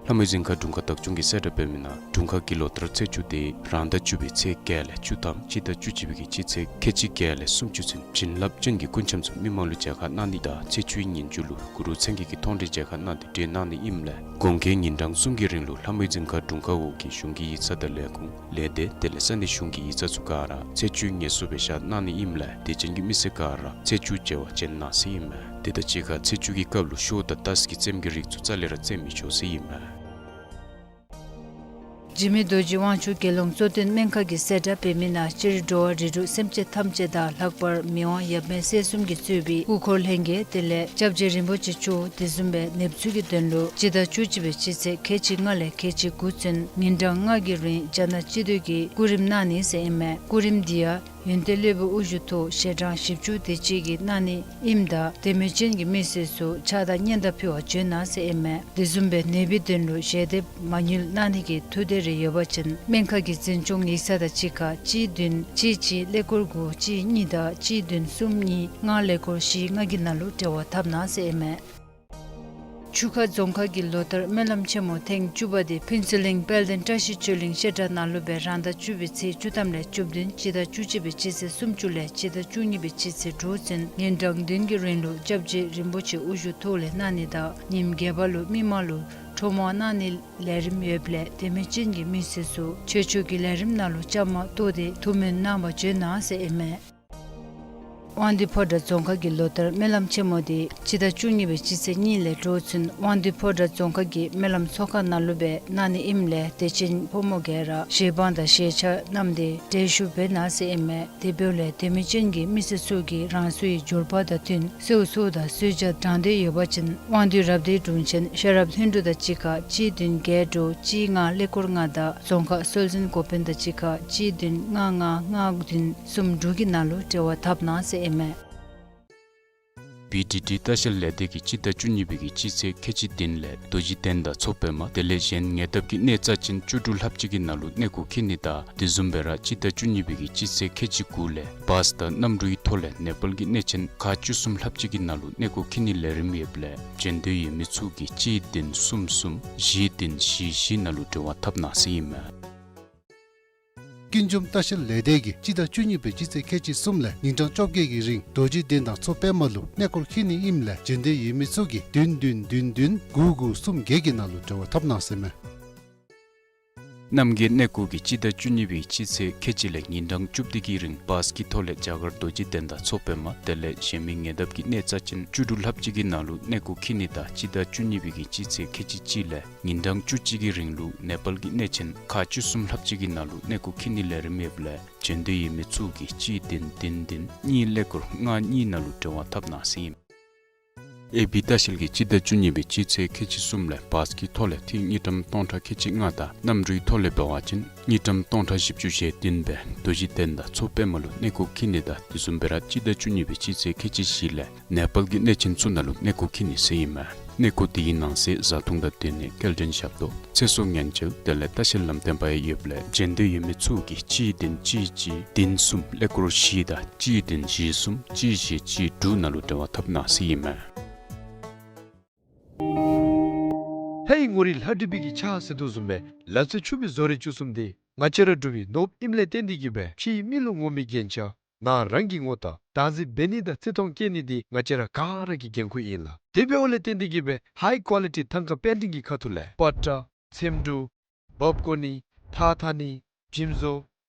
ལྷ་མོའི་རྫིང་ཁ་དྲུང་ཁག་བདག་སྐྱོང་གིས་གསལ་བསྒྲགས་འབད་མི་ནང་དྲུང་ཁག་གི་ལོ་ལྟར་ཚེས་བཅུ་དེ་རང་ཟླ་བཅུ་པའི་ཚེས་བརྒྱད་ལས་བཅུ་ཐམ་སྤྱི་ཟླ་བཅུ་གཅིག་པའི་གི་སྤྱི་ཚེས་ཁལ་གཅིག་བརྒྱད་ལས་སུམ་ཅུ་ཚུན་བྱིན་རླབས་ཅན་གྱི་སྐུ་འཆམ་ཚུ་མི་མང་ལུ་མཇལ་ཁ་གནང་ནི་དང་ཚེས་བཅུའི་ཉིན་མཇུག་ལུ་གུ་རུ་མཚན་བརྒྱད་ཀྱི་མཐོང་གྲོལ་མཇལ་ཁ་གནང་སྟེ་གྲོལ་གནང་ནི་ཨིནམ་ལས་དགོངས་རྒྱལ་ཉིན་གྲངས་གསུམ་གྱི་རིང་ལུ་ལྷ་མོའི་རྫིང་ཁ་དྲུང་ཁག་འོག་གི་གཞུང་གི་ཡིག་ཚང་དང་ལས་ཁུངས་ལས་སྡེ་དེ་ལས་ས་གནས་གཞུང་གི་ཡིག་ཚང་ཚུ་ག་ར་ཚེས་བཅུ་ངལ་གསོ་སྦེ་བཞག་གནང་ནི་ཨིནམ་ལས་དད་ཅན་གྱི་མི་སེར་ག་ར་ཚེས་བཅུ་མཇལ་བར་བྱོན་གནང་ཟེར་ཨིན་མས། དེ་དང་གཅིག་ཁར་ཚེས་བཅུ་གི་སྐབས་ལུ་ཤོ་དང་ཏཱས་ཀྱི་རྩེདམོ་གི་རིགས་ཚུ་རྩ་ལས་ར་རྩེད་མི་ཆོག་ཟེར་ཨིན་མས། འཇིགས་མེད་རྡོ་རྗེ་དབང་ཕྱུག་དགེ་སློང་གཙོ་བསྟེན་སྨན་ཁང་གིས་གསལ་བསྒྲགས་འབད་མི་ནང་སྤྱིར་འགྲོ་བ་རིགས་དྲུག་སེམས་ཅན་ཐམས་ཅད་དང་ལྷག་པར་མི་དབང་ཡབ་མེས་སྲས་གསུམ་གྱིས་གཙོས་པའི་སྐུ་འཁོར་ལྷན་རྒྱས་དེ་ལས་སྐྱབས་རྗེ་རིན་པོ་ཆེ་མཆོག་དེ་བཟུམ་སྦེ་ནདཔ་ཚུ་གི་དོན་ལུ་སྤྱི་ཟླ་བཅུ་གཅིག་པའི་སྤྱི་ཚེས་ཁལ་གཅིག་ལྔ་ལས་ཁལ་གཅིག་དགུ་ཚུན་ཉིན་གྲངས་ལྔ་གི་རིང་རྒྱ་ནག་སྤྱི་མདོས་ཀྱིས་སྐུ་རིམ་གནང་ནི་ཟེར་ཨིན་མས། སྐུ་རིམ་འདི་ཡང་ཡོན་ཏན་སློབ་དཔོན་དབུ་བཞུགས་ཐོག་ཞལ་གྲངས་བཞི་བཅུ་དེ་ཅིག་གིས་གནང་ནི་ཨིནམ་ད་དད་མོས་ཅན་གྱི་མི་སེར་ཚུ་ཕྱག་དང་སྙན་དར་ཕུལ་བར་བྱོན་གནང་ཟེར་ཨིན་མས། དེ་བཟུམ་སྦེ་ནདཔ་གི་དོན་ལུ་ཞལ་འདེབས་མ་དངུལ་གནང་ནི་གི་ཐུགས་འདོད་རེ་ཡོད་པ་ཅིན་སྨན་ཁང་གི་འཛིན་སྐྱོང་ཡིག་ཚང་དང་གཅིག་ཁར་གཅིག་བདུན་གཅིག་གཅིག་ཀླད་ཀོར་དགུ་གཅིག་གཉིས་དང་གཅིག་བདུན་གསུམ་གཉིས་ལྔ་ཀླད་ཀོར་བཞི་ལྔ་གི་ནང་ལུ་འབྲེལ་བ་འཐབ་གནང་ཟེར་ཨིན་མས། ཆུ་ཁ་རྫོང་ཁག་གིས་ལོ་ལྟར་སྨོན་ལམ་ཆེན་མོ་ཐེངས་བཅུ་པ་དེ་ཕུན་ཚོགས་གླིང་དཔལ་ལྡན་བཀྲ་ཤིས་ཆོས་གླིང་བཤད་གྲྭ་ནང་ལུ་སྦེ་རང་ཟླ་བཅུ་པའི་ཚེས་བཅུ་ཐམ་ལས་བཅུ་བདུན་སྤྱི་ཟླ་བཅུ་གཅིག་པའི་སྤྱི་ཚེས་སུམ་ཅུ་ལས་སྤྱི་ཟླ་བཅུ་གཉིས་པའི་སྤྱི་ཚེས་དྲུག་ཚུན་ཉིན་གྲངས་བདུན་གྱི་རིང་ལུ་སྐྱབས་རྗེ་རིན་པོ་ཆེ་དབུ་བཞུགས་ཐོག་ལས་གནང་ནི་དང་ཉིནམ་བརྒྱད་པ་ལུ་མི་མང་ལུ་ཁྲོམ་དབང་གནང་ནི་ལས་རིམ་ཡོདཔ་ལས་དད་མོས་ཅན་གྱི་མི་སེར་ཚུ་ཆོས་ཕྱོགས་ཀྱི་ལས་རིམ་ནང་ལུ་བཅའ་མར་གཏོགས་ཏེ་ཐུགས་སྨོན་གནང་བར་བྱོན་གནང་ཟེར་ཨིན་མས། དབང་འདུས་ཕོ་བྲང་རྫོང་ཁག་གིས་ལོ་ལྟར་སྨོན་ལམ་ཆེན་མོ་དེ་སྤྱི་ཟླ་བཅུ་གཉིས་པའི་སྤྱི་ཚེས་གཉིས་ལས་དྲུག་ཚུན་དབང་འདུས་ཕོ་བྲང་རྫོང་ཁག་གི་སྨོན་ལམ་ཚོགས་ཁང་ནང་ལུ་སྦེ་གནང་ནི་ཨིནམ་ལས་དད་ཅན་ཕོ་མོ་ག་ར་གཞས་བང་དང་གཞས་ཆས་བསྣམས་ཏེ་གྲལ་བཞུགས་འབད་གནང་ཟེར་ཨིན་མས། དེ་འབདཝ་ལས་དད་མོས་ཅན་གྱི་མི་སེར་ཚུ་གིས་རང་སོའི་འབྱོར་པ་དང་བསྟུན་གསོལ་གསོལཝ་དང་གསོལ་ཇ་དྲང་དོད་ཡོད་པ་ཅིན་དབང་འདུས་རབ་སྡེའི་དྲུང་ཆེན་ཤེས་རབ་ལྷུན་གྲུབ་དང་གཅིག་ཁར་གཅིག་བདུན་བརྒྱད་དྲུག་གཅིག་ལྔ་ཀླད་ཀོར་ལྔ་དང་རྫོང་ཁག་སྲོལ་འཛིན་འགོ་དཔོན་དང་གཅིག་ཁར་གཅིག་བདུན་ལྔ་ལྔ་ལྔ་བདུན་གསུམ་དྲུག་གི་ནང་ལུ་འབྲེལ་བ་འཐབ་གནང་ཟེར་ཨིན་མས། བི་ཌི་ཊི་ལྟ་བཤལ་ལས་སྡེ་གིས་སྤྱི་ཟླ་བཅུ་གཉིས་པའི་གི་སྤྱི་ཚེས་ཁལ་གཅིག་བདུན་ལས་རྡོ་རྗེ་གདན་དང་མཚོ་པདྨ་དེ་ལས་གཞན་ཉེ་འདབས་ཀྱི་གནས་རྩ་ཅན་བཅུ་དྲུག་ལྷགཔ་ཅིག་གི་ནང་ལུ་གནས་སྐོར་འཁྱིད་ནི་དང་དེ་བཟུམ་སྦེ་ར་སྤྱི་ཟླ་བཅུ་གཉིས་པའི་གི་སྤྱི་ཚེས་ཁལ་གཅིག་དགུ་ལས་བཱས་དང་གནམ་གྲུའི་ཐོག་ལས་ནེ་པཱལ་གྱི་གནས་ཆེན་ཁག་བཅུ་གསུམ་ལྷགཔ་ཅིག་གི་ནང་ལུ་གནས་སྐོར་འཁྱིད་ནི་ལས་རིམ་ཡོདཔ་ལས་བྱོན་འདོད་ཡོད་མི་ཚུ་གིས་གཅིག་བདུན་གསུམ་གསུམ་བཞི་བདུན་བཞི་བཞི་ནང་ལུ་འབྲེལ་བ་འཐབ་གནང་ཟེར་ཨིན་མས། ཀུན་འཇོམས་ལྟ་བཤལ་ལས་སྡེ་གིས་སྤྱི་ཟླ་བཅུ་གཉིས་པའི་སྤྱི་ཚེས་ཁལ་གཅིག་གསུམ་ལས་ཉིན་གྲངས་བཅོ་བརྒྱད་ཀྱི་རིང་རྡོ་རྗེ་གདན་དང་མཚོ་པདྨ་ལུ་གནས་སྐོར་འཁྱིད་ནི་ཨིནམ་ལས་བྱོན་འདོད་ཡོད་མི་ཚུ་གིས་བདུན་བདུན་བདུན་བདུན་དགུ་དགུ་གསུམ་བརྒྱད་ཀྱི་ནང་ལུ་འབྲེལ་བ་འཐབ་གནང་ཟེར་མས། རྣམ་རྒྱལ་གནས་སྐོར་གྱིས་སྤྱི་ཟླ་བཅུ་གཉིས་པའི་སྤྱི་ཚེས་ཁལ་གཅིག་ལས་ཉིན་གྲངས་བཅུ་བདུན་གྱི་རིང་བཱས་ཀྱི་ཐོག་ལས་རྒྱ་གར་རྡོ་རྗེ་གདན་དང་མཚོ་པདྨ་དེ་ལས་གཞན་མི་ཉེ་འདབས་ཀྱི་གནས་རྩ་ཆེན་བཅུ་དྲུག་ལྷགཔ་ཅིག་གི་ནང་ལུ་གནས་སྐོར་འཁྱིད་ནི་དང་སྤྱི་ཟླ་བཅུ་གཉིས་པའི་གི་སྤྱི་ཚེས་ཁལ་གཅིག་གཅིག་ལས་ཉིན་གྲངས་བཅུ་གཅིག་གི་རིང་ལུ་ནེ་པཱལ་གྱི་གནས་ཆེན་ཁག་བཅུ་གསུམ་ལྷགཔ་ཅིག་གི་ནང་ལུ་གནས་སྐོར་འཁྱིད་ནི་ལས་རིམ་ཡོདཔ་ལས་བྱོན་འདོད་ཡོད་མི་ཚུ་གིས་གཅིག་བདུན་བདུན་བདུན་གཉིས་ཀླད་ཀོར་ལྔ་གཉིས་ནང་ལུ་འབྲེལ་བ་འཐབ་གནང་ཟེར་ཨིན། ཨེ་བི་ལྟ་བཤལ་གྱིས་སྤྱི་ཟླ་བཅུ་གཉིས་པའི་སྤྱི་ཚེས་ཁལ་གཅིག་གསུམ་ལས་བཱས་ཀྱི་ཐོག་ལས་ཐིག་དངུལ་ཀྲམ་སྟོང་ཕྲག་ཁལ་གཅིག་ལྔ་དང་གནམ་གྲུའི་ཐོག་ལས་འབད་བ་ཅིན་དངུལ་ཀྲམ་སྟོང་ཕྲག་བཞི་བཅུ་ཞེ་བདུན་སྦེ་རྡོ་རྗེ་གདན་དང་མཚོ་པདྨ་ལུ་གནས་སྐོར་འཁྱིད་ནི་དང་དེ་བཟུམ་སྦེ་ར་སྤྱི་ཟླ་བཅུ་གཉིས་པའི་སྤྱི་ཚེས་ཁལ་གཅིག་བཞི་ལས་ནེ་པཱལ་གྱི་གནས་ཆེན་ཚུ་ནང་ལུ་གནས་སྐོར་འཁྱིད་ནི་ཟེར་ཨིན་མས། གནས་སྐོར་དེའི་ནང་གསེས་བཟའ་འཐུང་དང་སྡོད་གནས་སྐྱེལ་འདྲེན་ཞབས་ཏོག་ཚེ་སྲོག་ཉེན་བཅོལ་དེ་ལས་ལྟ་བཤལ་ལམ་སྟོན་པ་ཡང་ཡོདཔ་ལས་བྱོན་འདོད་ཡོད་མི་ཚུ་གིས་གཅིག་བདུན་གཅིག་གཅིག་བདུན་གསུམ་ཀླད་ཀོར་བཞི་དང་གཅིག་བདུན་བཞི་གསུམ་གཅིག་བཞི་གཅིག་དྲུག་ནང་ལུ་འབྲེལ་བ་འཐབ་གནང་ཟེར་ཨིན་མས། ཧེ་ངོ་རིས་ལྷ་འབྲི་པའི་གི་ཆ་ཟེར་དོ་བཟུམ་སྦེ་ལ་རྩེ་ཆུ་སྦིས་བཟོ་རིག་བཅུ་གསུམ་འདི་ང་བཅས་ར་འབྲུག་པའི་ནོར་བུ་ཨིནམ་ལས་བརྟེན་ཏེ་གིས་སྦེ་ཕྱིའི་མི་ལུ་ངོམ་པའི་རྒྱན་ཆ་ནང་རང་གི་ངོ་རྟགས་བདག་འཛིན་འབད་ནི་དང་བརྩི་མཐོང་བསྐྱེད་ནི་འདི་ང་བཅས་ར་ག་ར་གི་འགན་ཁུར་ཨིན་ལགས། དེ་འབདཝ་ལས་བརྟེན་ཏེ་གིས་སྦེ་ཧའི་ཀོ་ལི་ཊི་ཐང་ཀ་པེན་ཊིང་གི་ཁ་ཐུག་ལས་པ་ཏྲ་ཚེམ་དྲུབ་འབག་བཀོ་ནི་ཐགས་འཐག་ནི་འཇིམ་བཟོ་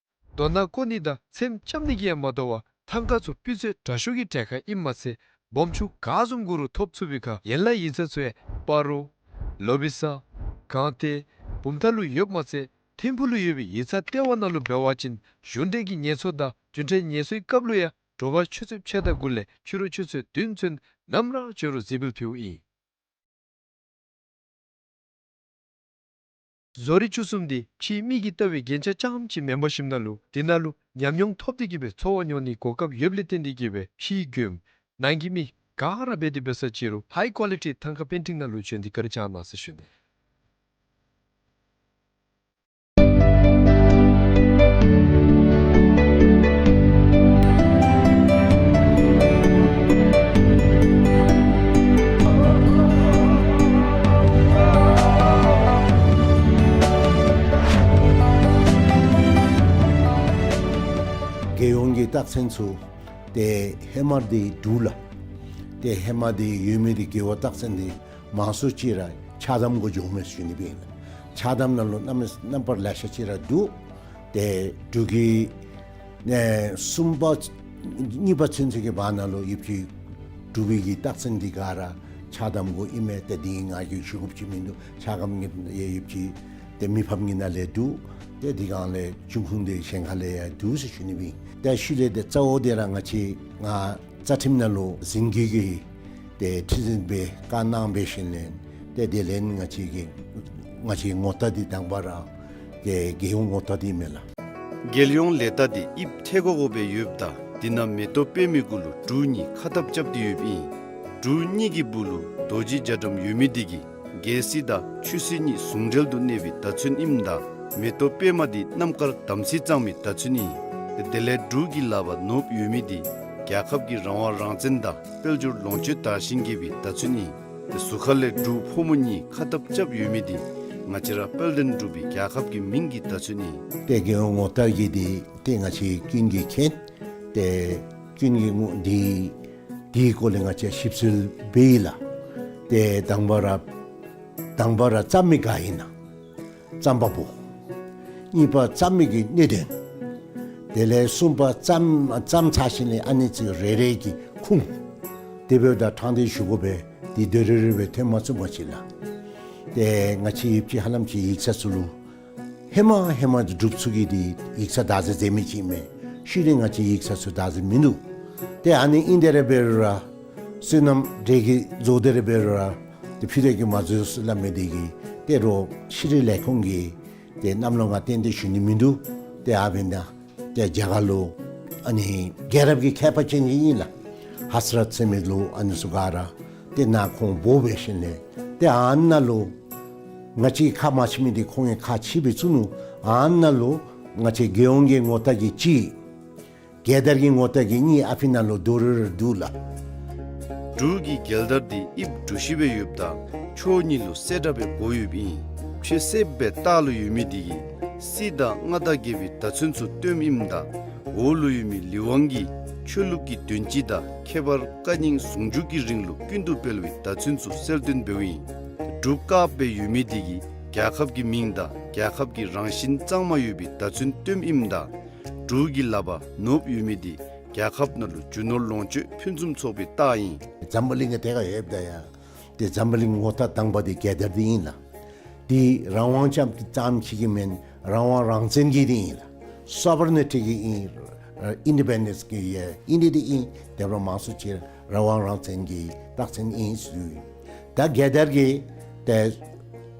རྡོ་ནང་བརྐོ་ནི་དང་ཚེམ་རྐྱབ་ནི་གིས་ཡང་མ་དོ་བར་ཐང་ཀ་ཚུ་སྤུས་ཚད་དྲག་ཤོས་ཀྱི་གྲལ་ཁར་ཨིནམ་མ་ཚད་སྦོམ་ཆུང་ག་བཟུམ་དགོ་རུང་ཐོབ་ཚུགས་པའི་ཁར་ཡན་ལག་ཡིག་ཚང་ཚུ་ཡང་སྤ་རོ་ལོ་བི་ས་སྒང་སྟེང་བུམ་ཐང་ལུ་ཡོདཔ་མ་ཚད་ཐིམ་ཕུག་ལུ་ཡོད་པའི་ཡིག་ཚང་ལྟེ་བ་ནང་ལུ་འབད་བ་ཅིན་གཞུང་འབྲེལ་གྱི་ངལ་གསོ་དང་རྒྱུན་འབྲེལ་ངལ་གསོའི་སྐབས་ལུ་ཡང་དྲོ་པ་ཆུ་ཚོད་ཕྱེད་དང་དགུ་ལས་ཕྱི་རུ་ཆུ་ཚོད་བདུན་ཚུན་ནམ་ར་བྱོན་རུང་གཟིགས་འབུལ་ཕུལཝ་ཨིན། བཟོ་རིག་བཅུ་གསུམ་འདི་ཕྱིའི་མི་གིས་ལྟ་བའི་རྒྱན་ཆ་རྐྱངམ་ཅིག་མེན་པར་ཞིནམ་ན་ལུ་དེ་ནང་ལུ་ཉམས་མྱོང་ཐོབ་སྟེ་གིས་སྦེ་འཚོ་བ་མྱོང་ནིའི་གོ་སྐབས་ཡོདཔ་ལས་བརྟེན་ཏེ་གིས་སྦེ་ཕྱིའི་མགྱོནམ་ནང་གི་མི་ག་ར་འབད་དེ་འབད་ས་ཅིག་རུང་ཧའི་ཀོ་ལི་ཊི་ཐང་ཀ་པེན་ཊིང་ནང་ལུ་བྱོན་ཏེ་བཀའ་དྲིན་བསྐྱང་གནང་ཟེར་ཞུ་ནི། རྒྱལ་ཡོངས་ཀྱི་རྟགས་མཚན་ཚུ་ཏེ་ཧེ་མ་འདི་འདུག་ལགས། ཏེ་ཧེ་མ་འདི་ཡོད་མི་འདི་རྒྱལ་བའི་རྟགས་མཚན་འདི་མང་སུ་ཅིག་ར་ཕྱག་དམ་གུ་འགྱོཝ་མས་ཟེར་ཞུ་ནི་སྦེ་ཨིན་ལགས། ཕྱག་དམ་ནང་ལུ་རྣམ་རྣམ་པར་ལེ་ཤ་ཅིག་ར་འདུག། ཏེ་འབྲུག་གི་ནས་གསུམ་པ་གཉིས་པ་ཚུན་ཚོད་ཀྱི་བར་ན་ལུ་ཡོདཔ་ཅིག་འབྲུག་པའི་གི་རྟགས་མཚན་འདི་ག་ར་ཕྱག་དམ་གུ་ཨིན་མས། ཏེ་འདི་ང་གིས་ཞུ་དགོཔ་ཅིག་མིན་འདུག། ཕྱག་དམ་གྱི་ཡོདཔ་ཅིག་ཏེ་མི་ཕམ་གྱི་ནང་ལས་འདུག། ཏེ་འདི་གང་ལས་འབྱུང་ཁུངས་འདི་གཞན་ཁ་ལས་ཡང་འདུག་ཟེར་ཞུ་ནི་སྦེ་ཨིན། ཏེ་ཤུལ་ལས་ཏེ་གཙོ་བོ་འདི་ར་ང་བཅས་ང་རྩ་ཁྲིམས་ནང་ལུ་འཛིན་སྐྱོང་གི་ཏེ་ཁྲི་འཛིན་སྦེ་བཀའ་གནང་འབད་ཞིནམ་ལས་ཏེ་དེ་ལས་ང་བཅས་ཀྱི་ང་བཅས་ངོ་རྟགས་འདི་དང་པ་ར་ཏེ་རྒྱལ་ཡོངས་ངོ་རྟགས་འདི་མས་ལགས། རྒྱལ་ཡོངས་ལས་རྟགས་འདི་དབྱིབས་ཐལ་གོ་གོ་སྦེ་ཡོདཔ་ད་དེ་ནང་མེ་ཏོག་པདྨའི་གུ་ལུ་འབྲུག་གཉིས་ཁ་ཐབ་རྐྱབ་སྟེ་ཡོདཔ་ཨིན། འབྲུག་གཉིས་ཀྱི་སྦུག་ལུ་རྡོ་རྗེ་རྒྱ་གྲམ་ཡོད་མི་འདི་གིས་རྒྱལ་སྲིད་དང་ཆོས་སྲིད་གཉིས་ཟུང་འབྲེལ་དུ་གནས་པའི་བརྡ་མཚོན་ཨིནམ་ད་མེ་ཏོག་པདྨ་འདི་རྣམ་དཀར་དམ་ཚིག་གཙང་མའི་བརྡ་མཚོན་ཨིན། དེ་ལས་འབྲུག་གི་ལག་པར་ནོར་བུ་ཡོད་མི་འདི་རྒྱལ་ཁབ་ཀྱི་རང་དབང་རང་བཙན་དང་དཔལ་འབྱོར་ལོངས་སྤྱོད་དར་ཞིང་རྒྱས་པའི་བརྡ་མཚོན་ཨིན། གཟུགས་ཁ་ལས་འབྲུག་ཕོ་མོ་གཉིས་ཁ་ཐབ་རྐྱབ་ཡོད་མི་འདི་ང་བཅས་ར་དཔལ་ལྡན་འབྲུག་པའི་རྒྱལ་ཁབ་ཀྱི་མིང་གི་བརྡ་མཚོན་ཨིན། ཏེ་རྒྱལ་ཡོངས་ངོ་རྟགས་ཀྱི་འདི་ཏེ་ང་བཅས་ཀུན་གྱིས་མཁྱེན། ཏེ་ཀུན་གྱིས་ངོ་འདི་འདིའི་སྐོར་ལས་ང་བཅས་ཞིབ་འཚོལ་འབད་ཡི་ལགས། ཏེ་དང་པ་ར་དང་པ་ར་བརྩམ་མི་ག་ཨིན་ན་རྩོམ་པ་པོ། གཉིས་པ་རྩོམ་མི་གི་གནད་དོན། དེ་ལས་གསུམ་པ་རྩོམ་རྩོམ་ཚར་ཞིནམ་ལས་ཨ་ནི་ཚུ་རེ་རེ་གི་ཁུངས། དེ་འབདཝ་ད་དྲང་སྟེ་ཞུ་དགོ་པས། འདི་དོན་རེ་རེ་སྦེ་ཐོན་མ་ཚུགས་པ་ཅིན་ལགས། ཏེ་ང་བཅས་ཡོདཔ་ཅིག་ཧ་ལམ་ཅིག་ཡིག་ཚང་ཚུ་ལུ་ཧེ་མ་ཧེ་མ་འབྲུགཔ་ཚུ་གིས་འདི་ཡིག་ཚང་བདག་འཛིན་མཛད་མི་ཅིག་མས། ཤུལ་ལས་ང་བཅས་ཡིག་ཚང་ཚུ་བདག་འཛིན་མིན་འདུག། ཏེ་ཨ་ནི་ཨིན་དེ་ར་འབད་རུང་ར་སོ་ནམ་འདྲེ་གིས་བཟོ་སྟེ་ར་འབད་རུང་ར་ཏེ་ཕུད་རྡོག་གིས་མ་བཟོ་ཟེར་སླབ་མི་འདི་གིས་ཏེ་རོགས་ཤེས་རིག་ལས་ཁུངས་ཀྱིས་ཏེ་གནམ་ལོ་ང་གཏན་གཏན་ཞུ་ནི་མིན་འདུག། ཏེ་ཨ་འབདན་ཏེ་རྒྱ་གར་ལུ་ཨ་ནི་རྒྱལ་རབས་ཀྱི་མཁས་པ་ཅན་ཅིག་ཨིན་ལགས། ཧ་སི་རཏ་ཟེར་མི་ལུ་ཨ་ནི་ཚུ་ག་ར་ཏེ་ནཱ་ཁོང་འབོ་འབད་ཞིནམ་ལས་ཏེ་ཨ་ནཱ་ལུ་ང་བཅས་ཁ་མ་ཕྱེ་མི་འདི་ཁོང་གིས་ཁ་ཕྱེ་སྦེ་བཙུགས་ནུག། ཨ་ནཱ་ལུ་ང་བཅས་རྒྱལ་ཡོངས་ཀྱི་ངོ་རྟགས་ཀྱི་གཅིག། རྒྱལ་དར་གྱི་ངོ་རྟགས་ཀྱི་གཉིས་ཨ་ཕི་ནང་ལུ་རྡོག་རོལ་ར་འདུག་ལགས། འབྲུག་གི་རྒྱལ་དར་འདི་དབྱིབས་གྲུ་བཞི་སྦེ་ཡོདཔ་ད་ཕྱོགས་གཉིས་ལུ་གསལ་དྲགས་སྦེ་བགོ་ཡོདཔ་ཨིན། ཕྱེད་གསེབ་སྦེ་ལྟག་ལུ་ཡོད་མི་འདི་གིས་ སྲིད་དང་མངའ་བདག་རྒྱལ་པོའི་བརྡ་མཚོན་ཚུ་སྟོནམ་ཨིནམ་ད་འོག་ལུ་ཡོད་མི་ལི་ཝང་གིས་ཆོས་ལུགས་ཀྱི་དོན་སྤྱི་དང་ཁྱད་པར་བཀའ་རྙིང་ཟུང་འཇུག་གི་རིང་ལུགས་ཀུན་ཏུ་སྤེལ་བའི་བརྡ་མཚོན་ཚུ་གསལ་སྟོན་འབདཝ་ཨིན། འབྲུག་དཀརཔོ་སྦེ་ཡོད་མི་དེ་གིས་རྒྱལ་ཁབ་ཀྱི་མིང་དང་རྒྱལ་ཁབ་ཀྱི་རང་བཞིན་གཙང་མ་ཡོད་པའི་བརྡ་མཚོན་སྟོནམ་ཨིནམ་ད་འབྲུག་གི་ལགཔ་ནོར་བུ་ཡོད་མི་དེ་རྒྱལ་ཁབ་ནང་ལུ་རྒྱུ་ནོར་ལོངས་སྤྱོད་ཕུན་སུམ་ཚོགས་པའི་རྟགས་ཨིན། འཛམ་བུ་གླིང་གི་ཐད་ཁར་ཡོདཔ་ད་ཡང་ཏེ་འཛམ་བུ་གླིང་ངོ་རྟགས་དང་པ་དེ་རྒྱལ་དར་དེ་ཨིན་ལགས། དེ་རང་དབང་ཙམ་ཙམ་ཅིག་གིས་མེན། རང་དབང་རང་བཙན་གྱི་དེ་ཨིན་ལགས། སོ་བར་ནི་ཊི་གི་ཨིན། ཨིན་ཌི་པེན་ཌེནསི་གི་ཨིན་དེ་དེ་ཨིན། དེ་འབདཝ་ལས་མང་སུ་ཅིག་རང་དབང་རང་བཙན་གྱི་རྟགས་མཚན་ཨིན་ཟེར་ཨིན། ད་རྒྱལ་དར་གྱི་ཏེ་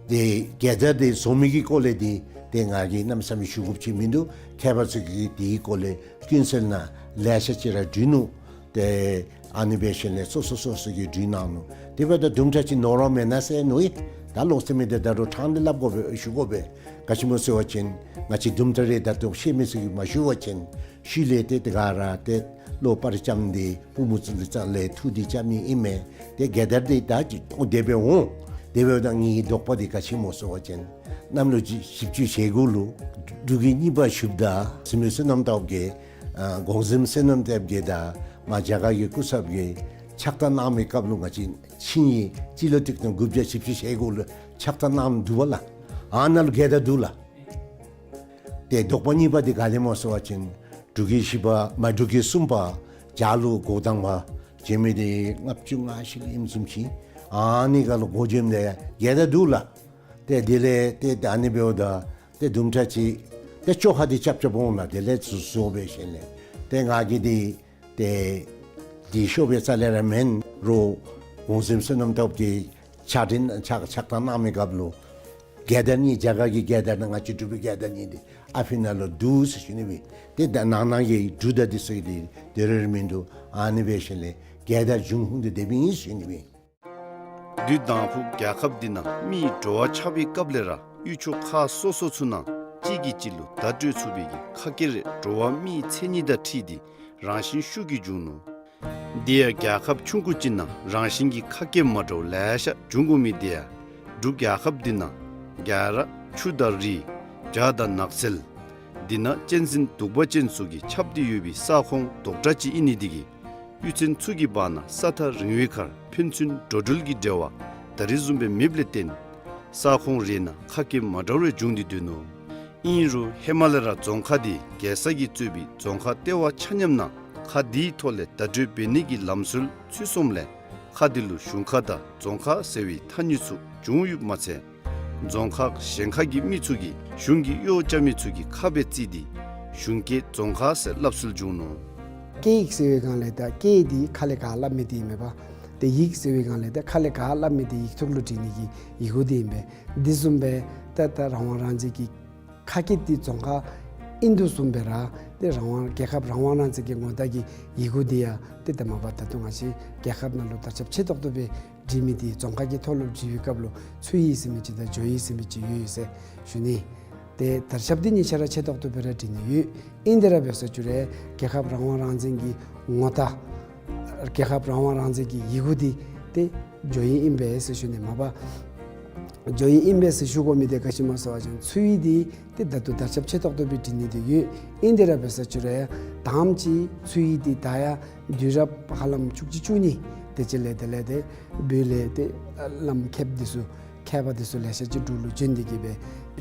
ཏེ་རྒྱལ་དར་དེ་བཟོ་མི་གི་སྐོར་ལས་དེ་ཏེ་ང་གིས་གནམ་མེད་ས་མེད་ཞུ་དགོཔ་ཅིག་མིན་འདུག། མཁས་པ་ཚུ་གིས་དེའི་སྐོར་ལས་ཀུན་གསལ་ནང་ལེ་ཤ་ཅིག་ར་བྲིས་ནུག། ཏེ་ཨ་ནི་སྦེ་ཞིནམ་ལས་སོ་སོ་སོ་སོ་གིས་བྲིས་གནང་ནུག། དེ་འབདཝ་ད་དུམ་གྲ་ཅིག་ནོར་བ་མེན་ན་ཟེར་མནོ་ཡི། ད་ལོག་སྟེ་མི་དེ་ད་རུང་ཕྲང་སྟེ་སླབ་དགོ་པས་ཞུ་དགོ་པས། ག་ཅི་སྨོ་ཟེར་བ་ཅིན་ང་བཅས་དུམ་གྲ་རེ་ད་ལྟོ་ཤེས་མི་ཚུ་གིས་མ་ཞུ་བ་ཅིན་ཤུལ་ལས་ཏེ་དེ་ག་ར་ཏེ་བློ་སྤར་རྐྱབ་སྟེ་པུས་མོ་ཚུ་ལུ་རྩ་ལས་འཐུ་སྟེ་རྐྱབ་ནི་ཨིན་མས། ཏེ་རྒྱལ་དར་དེ་ད་ཅི་འོང་དེ་སྦེ་འོང་། དེ་འབདཝ་ད་ངེའི་དོགས་པ་དེ་ག་ཅི་སྨོ་ཟེར་བ་ཅིན་གནམ་ལོ་བཞི་བཅུ་ཞེ་དགུ་ལུ་འབྲུག་གི་གཉིས་པ་ཞུཝ་ད་གཟིམ་དཔོན་བསོད་ནམས་སྟོབས་རྒྱས་ཨ་གོང་གཟིམ་བསོད་ནམས་སྟོབས་རྒྱས་དང་མར་རྒྱ་གར་གྱི་སྐུ་ཚབ་ཀྱིས་ཕྱག་རྟགས་གནང་མི་སྐབས་ལུ་ང་བཅས་ཆིངས་ཡིག་སྤྱི་ལོ་ཆིག་སྟོང་དགུ་བརྒྱ་བཞི་བཅུ་ཞེ་དགུ་ལུ་ཕྱག་རྟགས་གནངམ་འདུག་པ་ལགས། ཨ་ནཱ་ལུ་རྒྱལ་དར་འདུག་ལགས། ཏེ་དོགས་པ་གཉིས་པ་དེ་ག་དེ་སྨོ་ཟེར་བ་ཅིན་འབྲུག་གི་བཞི་པ་མ་འབྲུག་གི་གསུམ་པ་རྒྱ་ལུ་འགོ་དང་པ་བྱོན་མི་དེ་ལྔ་བཅུ་ང་བཞི་ལུ་ཨིནམ་བཟུམ་ཅིག། ཨ་ནི་སྒང་ལུ་འགོ་བྱོནམ་དེ་རྒྱལ་དར་འདུག་ལགས། ཏེ་དེ་ལས་ཏེ་ད་ཨ་ནི་འབདཝ་ད་ཏེ་དུམ་གྲ་ཅིག་ཏེ་བཅོ་ཁ་དེ་རྐྱབ་རྐྱབ་འོང་ལགས། དེ་ལས་བཟོ་བཟོ་སྦེ་ཞིནམ་ལས་ཏེ་ང་གིས་དེ་ཏེ་དེ་ཤོབ་སྦེ་རྩ་ལས་ར་མེན་རུང་གོང་གཟིམ་བསོད་ནམས་སྟོབས་རྒྱས་ཕྱག་དྲིན་ཕྱག་ཕྱག་རྟགས་གནང་མི་སྐབས་ལུ་རྒྱལ་དར་གཉིས་རྒྱ་གར་གྱི་རྒྱལ་དར་དང་ང་བཅས་འབྲུག་པའི་རྒྱལ་དར་གཉིས་དེ་ཨ་ཕི་ནང་ལུ་འདུག་ཟེར་ཞུ་ནི་སྦེ། ཏེ་ད་ནང་ན་གི་འབྲུག་དང་དེ་ཚུ་གི་དེ་དེ་རེ་རེ་མིན་འདུག། ཨ་ནི་སྦེ་ཞིནམ་ལས་རྒྱལ་དར་འབྱུང་ཁུངས་དེ་དེ་སྦེ་ཨིན་ཟེར་ཞུ་ནི་སྦེ། དུས་དང་ཕུ་རྒྱལ་ཁབ་འདི་ནང་མིའི་འགྲོ་བ་ཆགས་པའི་སྐབས་ལས་ར་ཡུལ་ཕྱོགས་ཁག་སོ་སོ་ཚུ་ནང་གཅིག་གིས་གཅིག་ལུ་བརྡ་སྤྲོད་ཚུགས་པའི་གི་ཁ་སྐད་རེ་འགྲོ་བ་མིའི་མཚན་ཉིད་དང་འཁྲིལ་ཏེ་རང་བཞིན་ཤུགས་ཀྱིས་འབྱུང་ནུག། དེ་ཡང་རྒྱལ་ཁབ་ཆུང་ཀུ་ཅིག་ནང་རང་བཞིན་གྱིས་ཁ་སྐད་མ་འདྲཝ་ལེ་ཤ་འབྱུང་དགོ་མི་དེ་ཡང་འབྲུག་རྒྱལ་ཁབ་འདི་ནང་རྒྱ་ར་ཆུ་དང་རི་བྱག་དང་ནགས་ཚལ་འདི་ནང་གཅན་གཟན་གདུག་པ་ཅན་ཚུ་གིས་ཁྱབ་སྟེ་ཡོད་པའི་ས་ཁོངས་རྡོག་བྲག་ཅིག་ཨིན་ནི་དེ་གིས་གཡུས་ཚན་ཚུ་གི་བར་ན་ས་ཐག་རིང་བའི་ཁར་ཕན་ཚུན་འགྲོ་འགྲུལ་གྱི་འབྲེལ་བ་ད་རིས་བཟུམ་སྦེ་མེདཔ་ལས་བརྟེན་ས་ཁོངས་རེ་ནང་ཁ་སྐད་མ་འདྲཝ་རེ་འབྱུང་སྟེ་སྡོད་ནུག། ཨིན་རུང་ཧེ་མ་ལས་ར་རྫོང་ཁག་འདི་རྒྱལ་ས་གིས་གཙོས་པའི་རྫོང་ཁག་ལྟེ་བ་ཆ་མཉམ་ནང་ཁག་འདིའི་ཐོག་ལས་བརྡ་སྤྲོད་འབད་ནི་གི་ལམ་སྲོལ་ཚུད་སོངམ་ལས་ཁག་འདི་ལུ་གཞུང་ཁག་དང་རྫོང་ཁག་ཟེར་བའི་ཐ་སྙད་ཚུ་བྱུང་ཡོདཔ་མ་ཚད་རྫོང་ཁག་གཞན་ཁག་གི་མི་ཚུ་གིས་གཞུང་གི་གཡོག་རྐྱབ་མི་ཚུ་གི་ཁ་སྦེ་བརྩིས་ཏེ་གཞུང་སྐད་རྫོང་ཁ་ཟེར་སླབ་སྲོལ་བྱུང་ནུག། སྐད་ཡིག་ཟེར་བའི་སྒང་ལས་ད་སྐད་འདི་ཁ་ལས་ག་སླབ་མི་དེ་ཨིན་མས་པ། ཏེ་ཡིག་ཟེར་བའི་སྒང་ལས་ད་ཁ་ལས་ག་སླབ་མི་དེ་ཡིག་ཐོག་ལུ་བྲིས་ནི་གི་ཡི་གུ་དེ་ཨིན་པས། འདི་བཟུམ་སྦེ་ད་ད་རང་དབང་རང་བཙན་གྱི་ཁ་སྐད་འདི་རྫོང་ཁ་ཨིན་དོ་བཟུམ་སྦེ་ར་ཏེ་རང་དབང་རྒྱལ་ཁབ་རང་དབང་རང་བཙན་གྱི་ངོ་རྟགས་ཀྱི་ཡི་གུ་འདི་ཡང་ཏེ་ད་མ་པ་ད་ལྟོ་ང་བཅས་རྒྱལ་ཁབ་ནང་ལུ་དར་ཁྱབ་ཆེ་ཏོག་ཏོ་སྦེ་བྲིས་མི་འདི་རྫོང་ཁ་གི་ཐོག་ལུ་བྲིས་པའི་སྐབས་ལུ་ཚུ་ཡིག་ཟེར་མི་ཅིག་དང་ཇོ་ཡིག་ཟེར་མི་ཅིག་ཡོད་ཡོད་ཟེར་ཞུ་ནི། ཏེ་དར་ཁྱབ་འདི་གཉིས་ཆ་ར་ཆེ་ཏོག་ཏོ་སྦེ་ར་བྲིས་ནི་ཡོད། ཨིན་དེ་ར་འབད་ས་ཅིག་རུང་རྒྱལ་ཁབ་རང་དབང་རང་བཙན་གྱི་ངོ་རྟགས་རྒྱལ་ཁབ་རང་དབང་རང་བཙན་གྱི་ཡི་གུ་འདི་ཏེ་ཇོ་ཡིག་ཨིན་པས་ཟེར་ཞུ་ནི། མ་པ་ཇོ་ཡིག་ཨིན་པས་ཟེར་ཞུ་དགོ་མི་དེ་ག་ཅི་སྨོ་ཟེར་བ་ཅིན་ཚུ་ཡིག་འདི་ཏེ་ད་ལྟོ་དར་ཁྱབ་ཆེ་ཏོག་ཏོ་སྦེ་བྲིས་ནི་དེ་ཡོད། ཨིན་དེ་ར་འབད་ས་ཅིག་རུང་ཡང་དང་པ་ཅིག་ཚུ་ཡིག་འདི་ད་ཡང་དུས་རབས་ཧ་ལམ་བཅུ་གཅིག་བཅུ་གཉིས་དེ་ཅིག་ལས་དེ་ལས་ཏེ་བོད་ལས་ཏེ་བླམ་མཁསཔ་འདི་ཚུ་མཁས་པ་འདི་ཚུ་ལེ་ཤ་ཅིག་འབྲུག་ལུ་བྱོན་ཏེ་གི་སྦེ་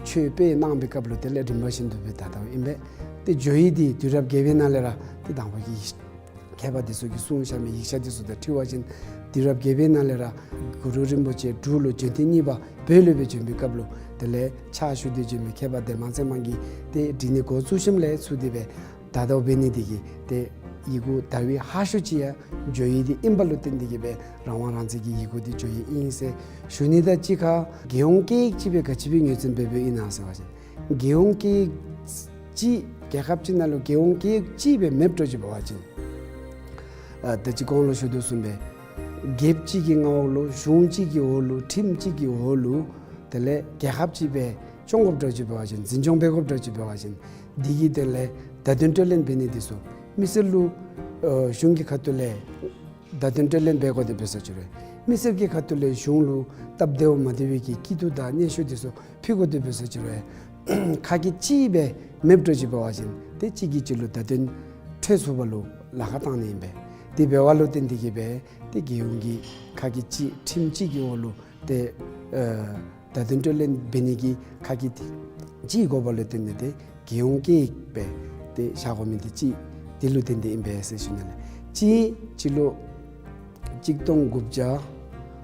ཆོས་སྤེལ་གནང་པའི་སྐབས་ལུ་དེ་ལས་རིམ་པ་བཞིན་དུ་སྦེ་དར་དརཝ་ཨིན་པས། ཏེ་ཇོ་ཡིག་འདི་དུས་རབས་བརྒྱད་པའི་ནང་ལས་ར་ཏེ་དང་པ་གི་མཁས་པ་འདི་ཚུ་གིས་གསུངས་བཞག་མི་ཡིག་ཆ་འདི་ཚུ་དང་འཁྲིལ་བ་ཅིན་དུས་རབས་བརྒྱད་པའི་ནང་ལས་ར་གུ་རུ་རིན་པོ་ཆེ་འབྲུག་ལུ་བྱོན་ཐེངས་གཉིས་པ་བོད་ལུ་སྦེ་བྱོན་པའི་སྐབས་ལུ་དེ་ལས་ཕྱག་ཞུ་སྟེ་བྱོན་མི་མཁས་པ་ལྡན་མ་ཚེ་དམན་གྱིས་ཏེ་བྲིས་ནི་འགོ་བཙུགས་ཞིནམ་ལས་ཚུར་དེ་སྦེ་དར་དརཝ་འབད་ནི་དེ་གིས་ཏེ་ཡི་གུ་དར་བའི་ཧ་ཤོས་ཅིག་ཡང་ཇོ་ཡིག་འདི་ཨིནམ་ལུ་བརྟེན་ཏེ་གི་སྦེ་རང་དབང་རང་བཙན་གྱི་ཡི་གུ་འདི་ཇོ་ཡིག་ཨིན་ཟེར་ཞུ་ནི། ད་གཅིག་ཁར་རྒྱལ་ཡོངས་སྐད་ཡིག་ཅིག་སྦེ་ག་ཅི་སྦེ་ངོས་འཛིན་འབད་འབདཝ་ཨིན་ན་ཟེར་བ་ཅིན་རྒྱལ་ཡོངས་སྐད་ཡིག་ཅིག་རྒྱལ་ཁབ་ཅིག་ནང་ལུ་རྒྱལ་ཡོངས་སྐད་ཡིག་ཅིག་སྦེ་མེདཔ་འདྲཝ་ཅིག་འབད་བ་ཅིན་ཨ་ད་ཅི་གོང་ལུ་ཞུ་དོ་བཟུམ་སྦེ་རྒྱལཔོ་ཅིག་གི་མངའ་འོག་ལུ་གཞུང་ཅིག་གི་འོག་ལུ་ཁྲིམས་ཅིག་གི་འོག་ལུ་དེ་ལས་རྒྱལ་ཁབ་ཅིག་སྦེ་སྐྱོང་དགོཔ་འདྲཝ་ཅིག་འབད་བ་ཅིན་འཛིན་སྐྱོང་འབད་དགོཔ་འདྲཝ་ཅིག་འབད་བ་ཅིན་འདི་གི་དོན་ལས་བརྡ་དོན་སྤྲོད་ལེན་འབད་ནི་འདི་ཚུ་མི་སེར་ལུ་ཨ་གཞུང་གི་ཁ་ཐུག་ལས་བརྡ་དོན་སྤྲོད་ལེན་འབད་དགོ་དེ་འབད་ས་ཅིག་རུང་མི་སེར་གྱི་ཁ་ཐུག་ལས་གཞུང་ལུ་སྟབས་བདེཝ་མ་བདེ་བའི་གི་སྐྱིད་སྡུག་དང་སྙན་ཞུ་འདི་ཚུ་ཕུལ་དགོ་དེ་འབད་ས་ཅིག་རུང་ ཁ་སྐད་གཅིག་སྦེ་མེདཔ་འགྱོ་ཅི་འབད་བ་ཅིན་ཏེ་གཅིག་གིས་གཅིག་ལུ་བརྡ་དོན་འཕྲོད་ཚུགསཔ་ལུ་ལཱ་ཁག་བཏང་ནི་ཨིན་པས། དེ་འབདཝ་ལུ་བརྟེན་ཏེ་གིས་སྦེ་ཏེ་རྒྱལ་ཡོངས་ཀྱི་ཁ་སྐད་གཅིག་ཁྲིམས་གཅིག་གི་འོག་ལུ་ཏེ་ཨ་བརྡ་དོན་འཕྲོད་ལེན་འབད་ནི་གི་ཁ་སྐད་གཅིག་དགོཔ་ལུ་བརྟེན་ཏེ་ཏེ་རྒྱལ་ཡོངས་སྐད་ཡིག་སྦེ་ཏེ་བཞག་དགོ་མི་འདི་གཅིག་དེ་ལུ་བརྟེན་ཏེ་ཨིན་པས་ཟེར་ཞུ་ནི་ལགས། གཅིག་སྤྱི་ལོ་གཅིག་སྟོང་དགུ་བརྒྱ་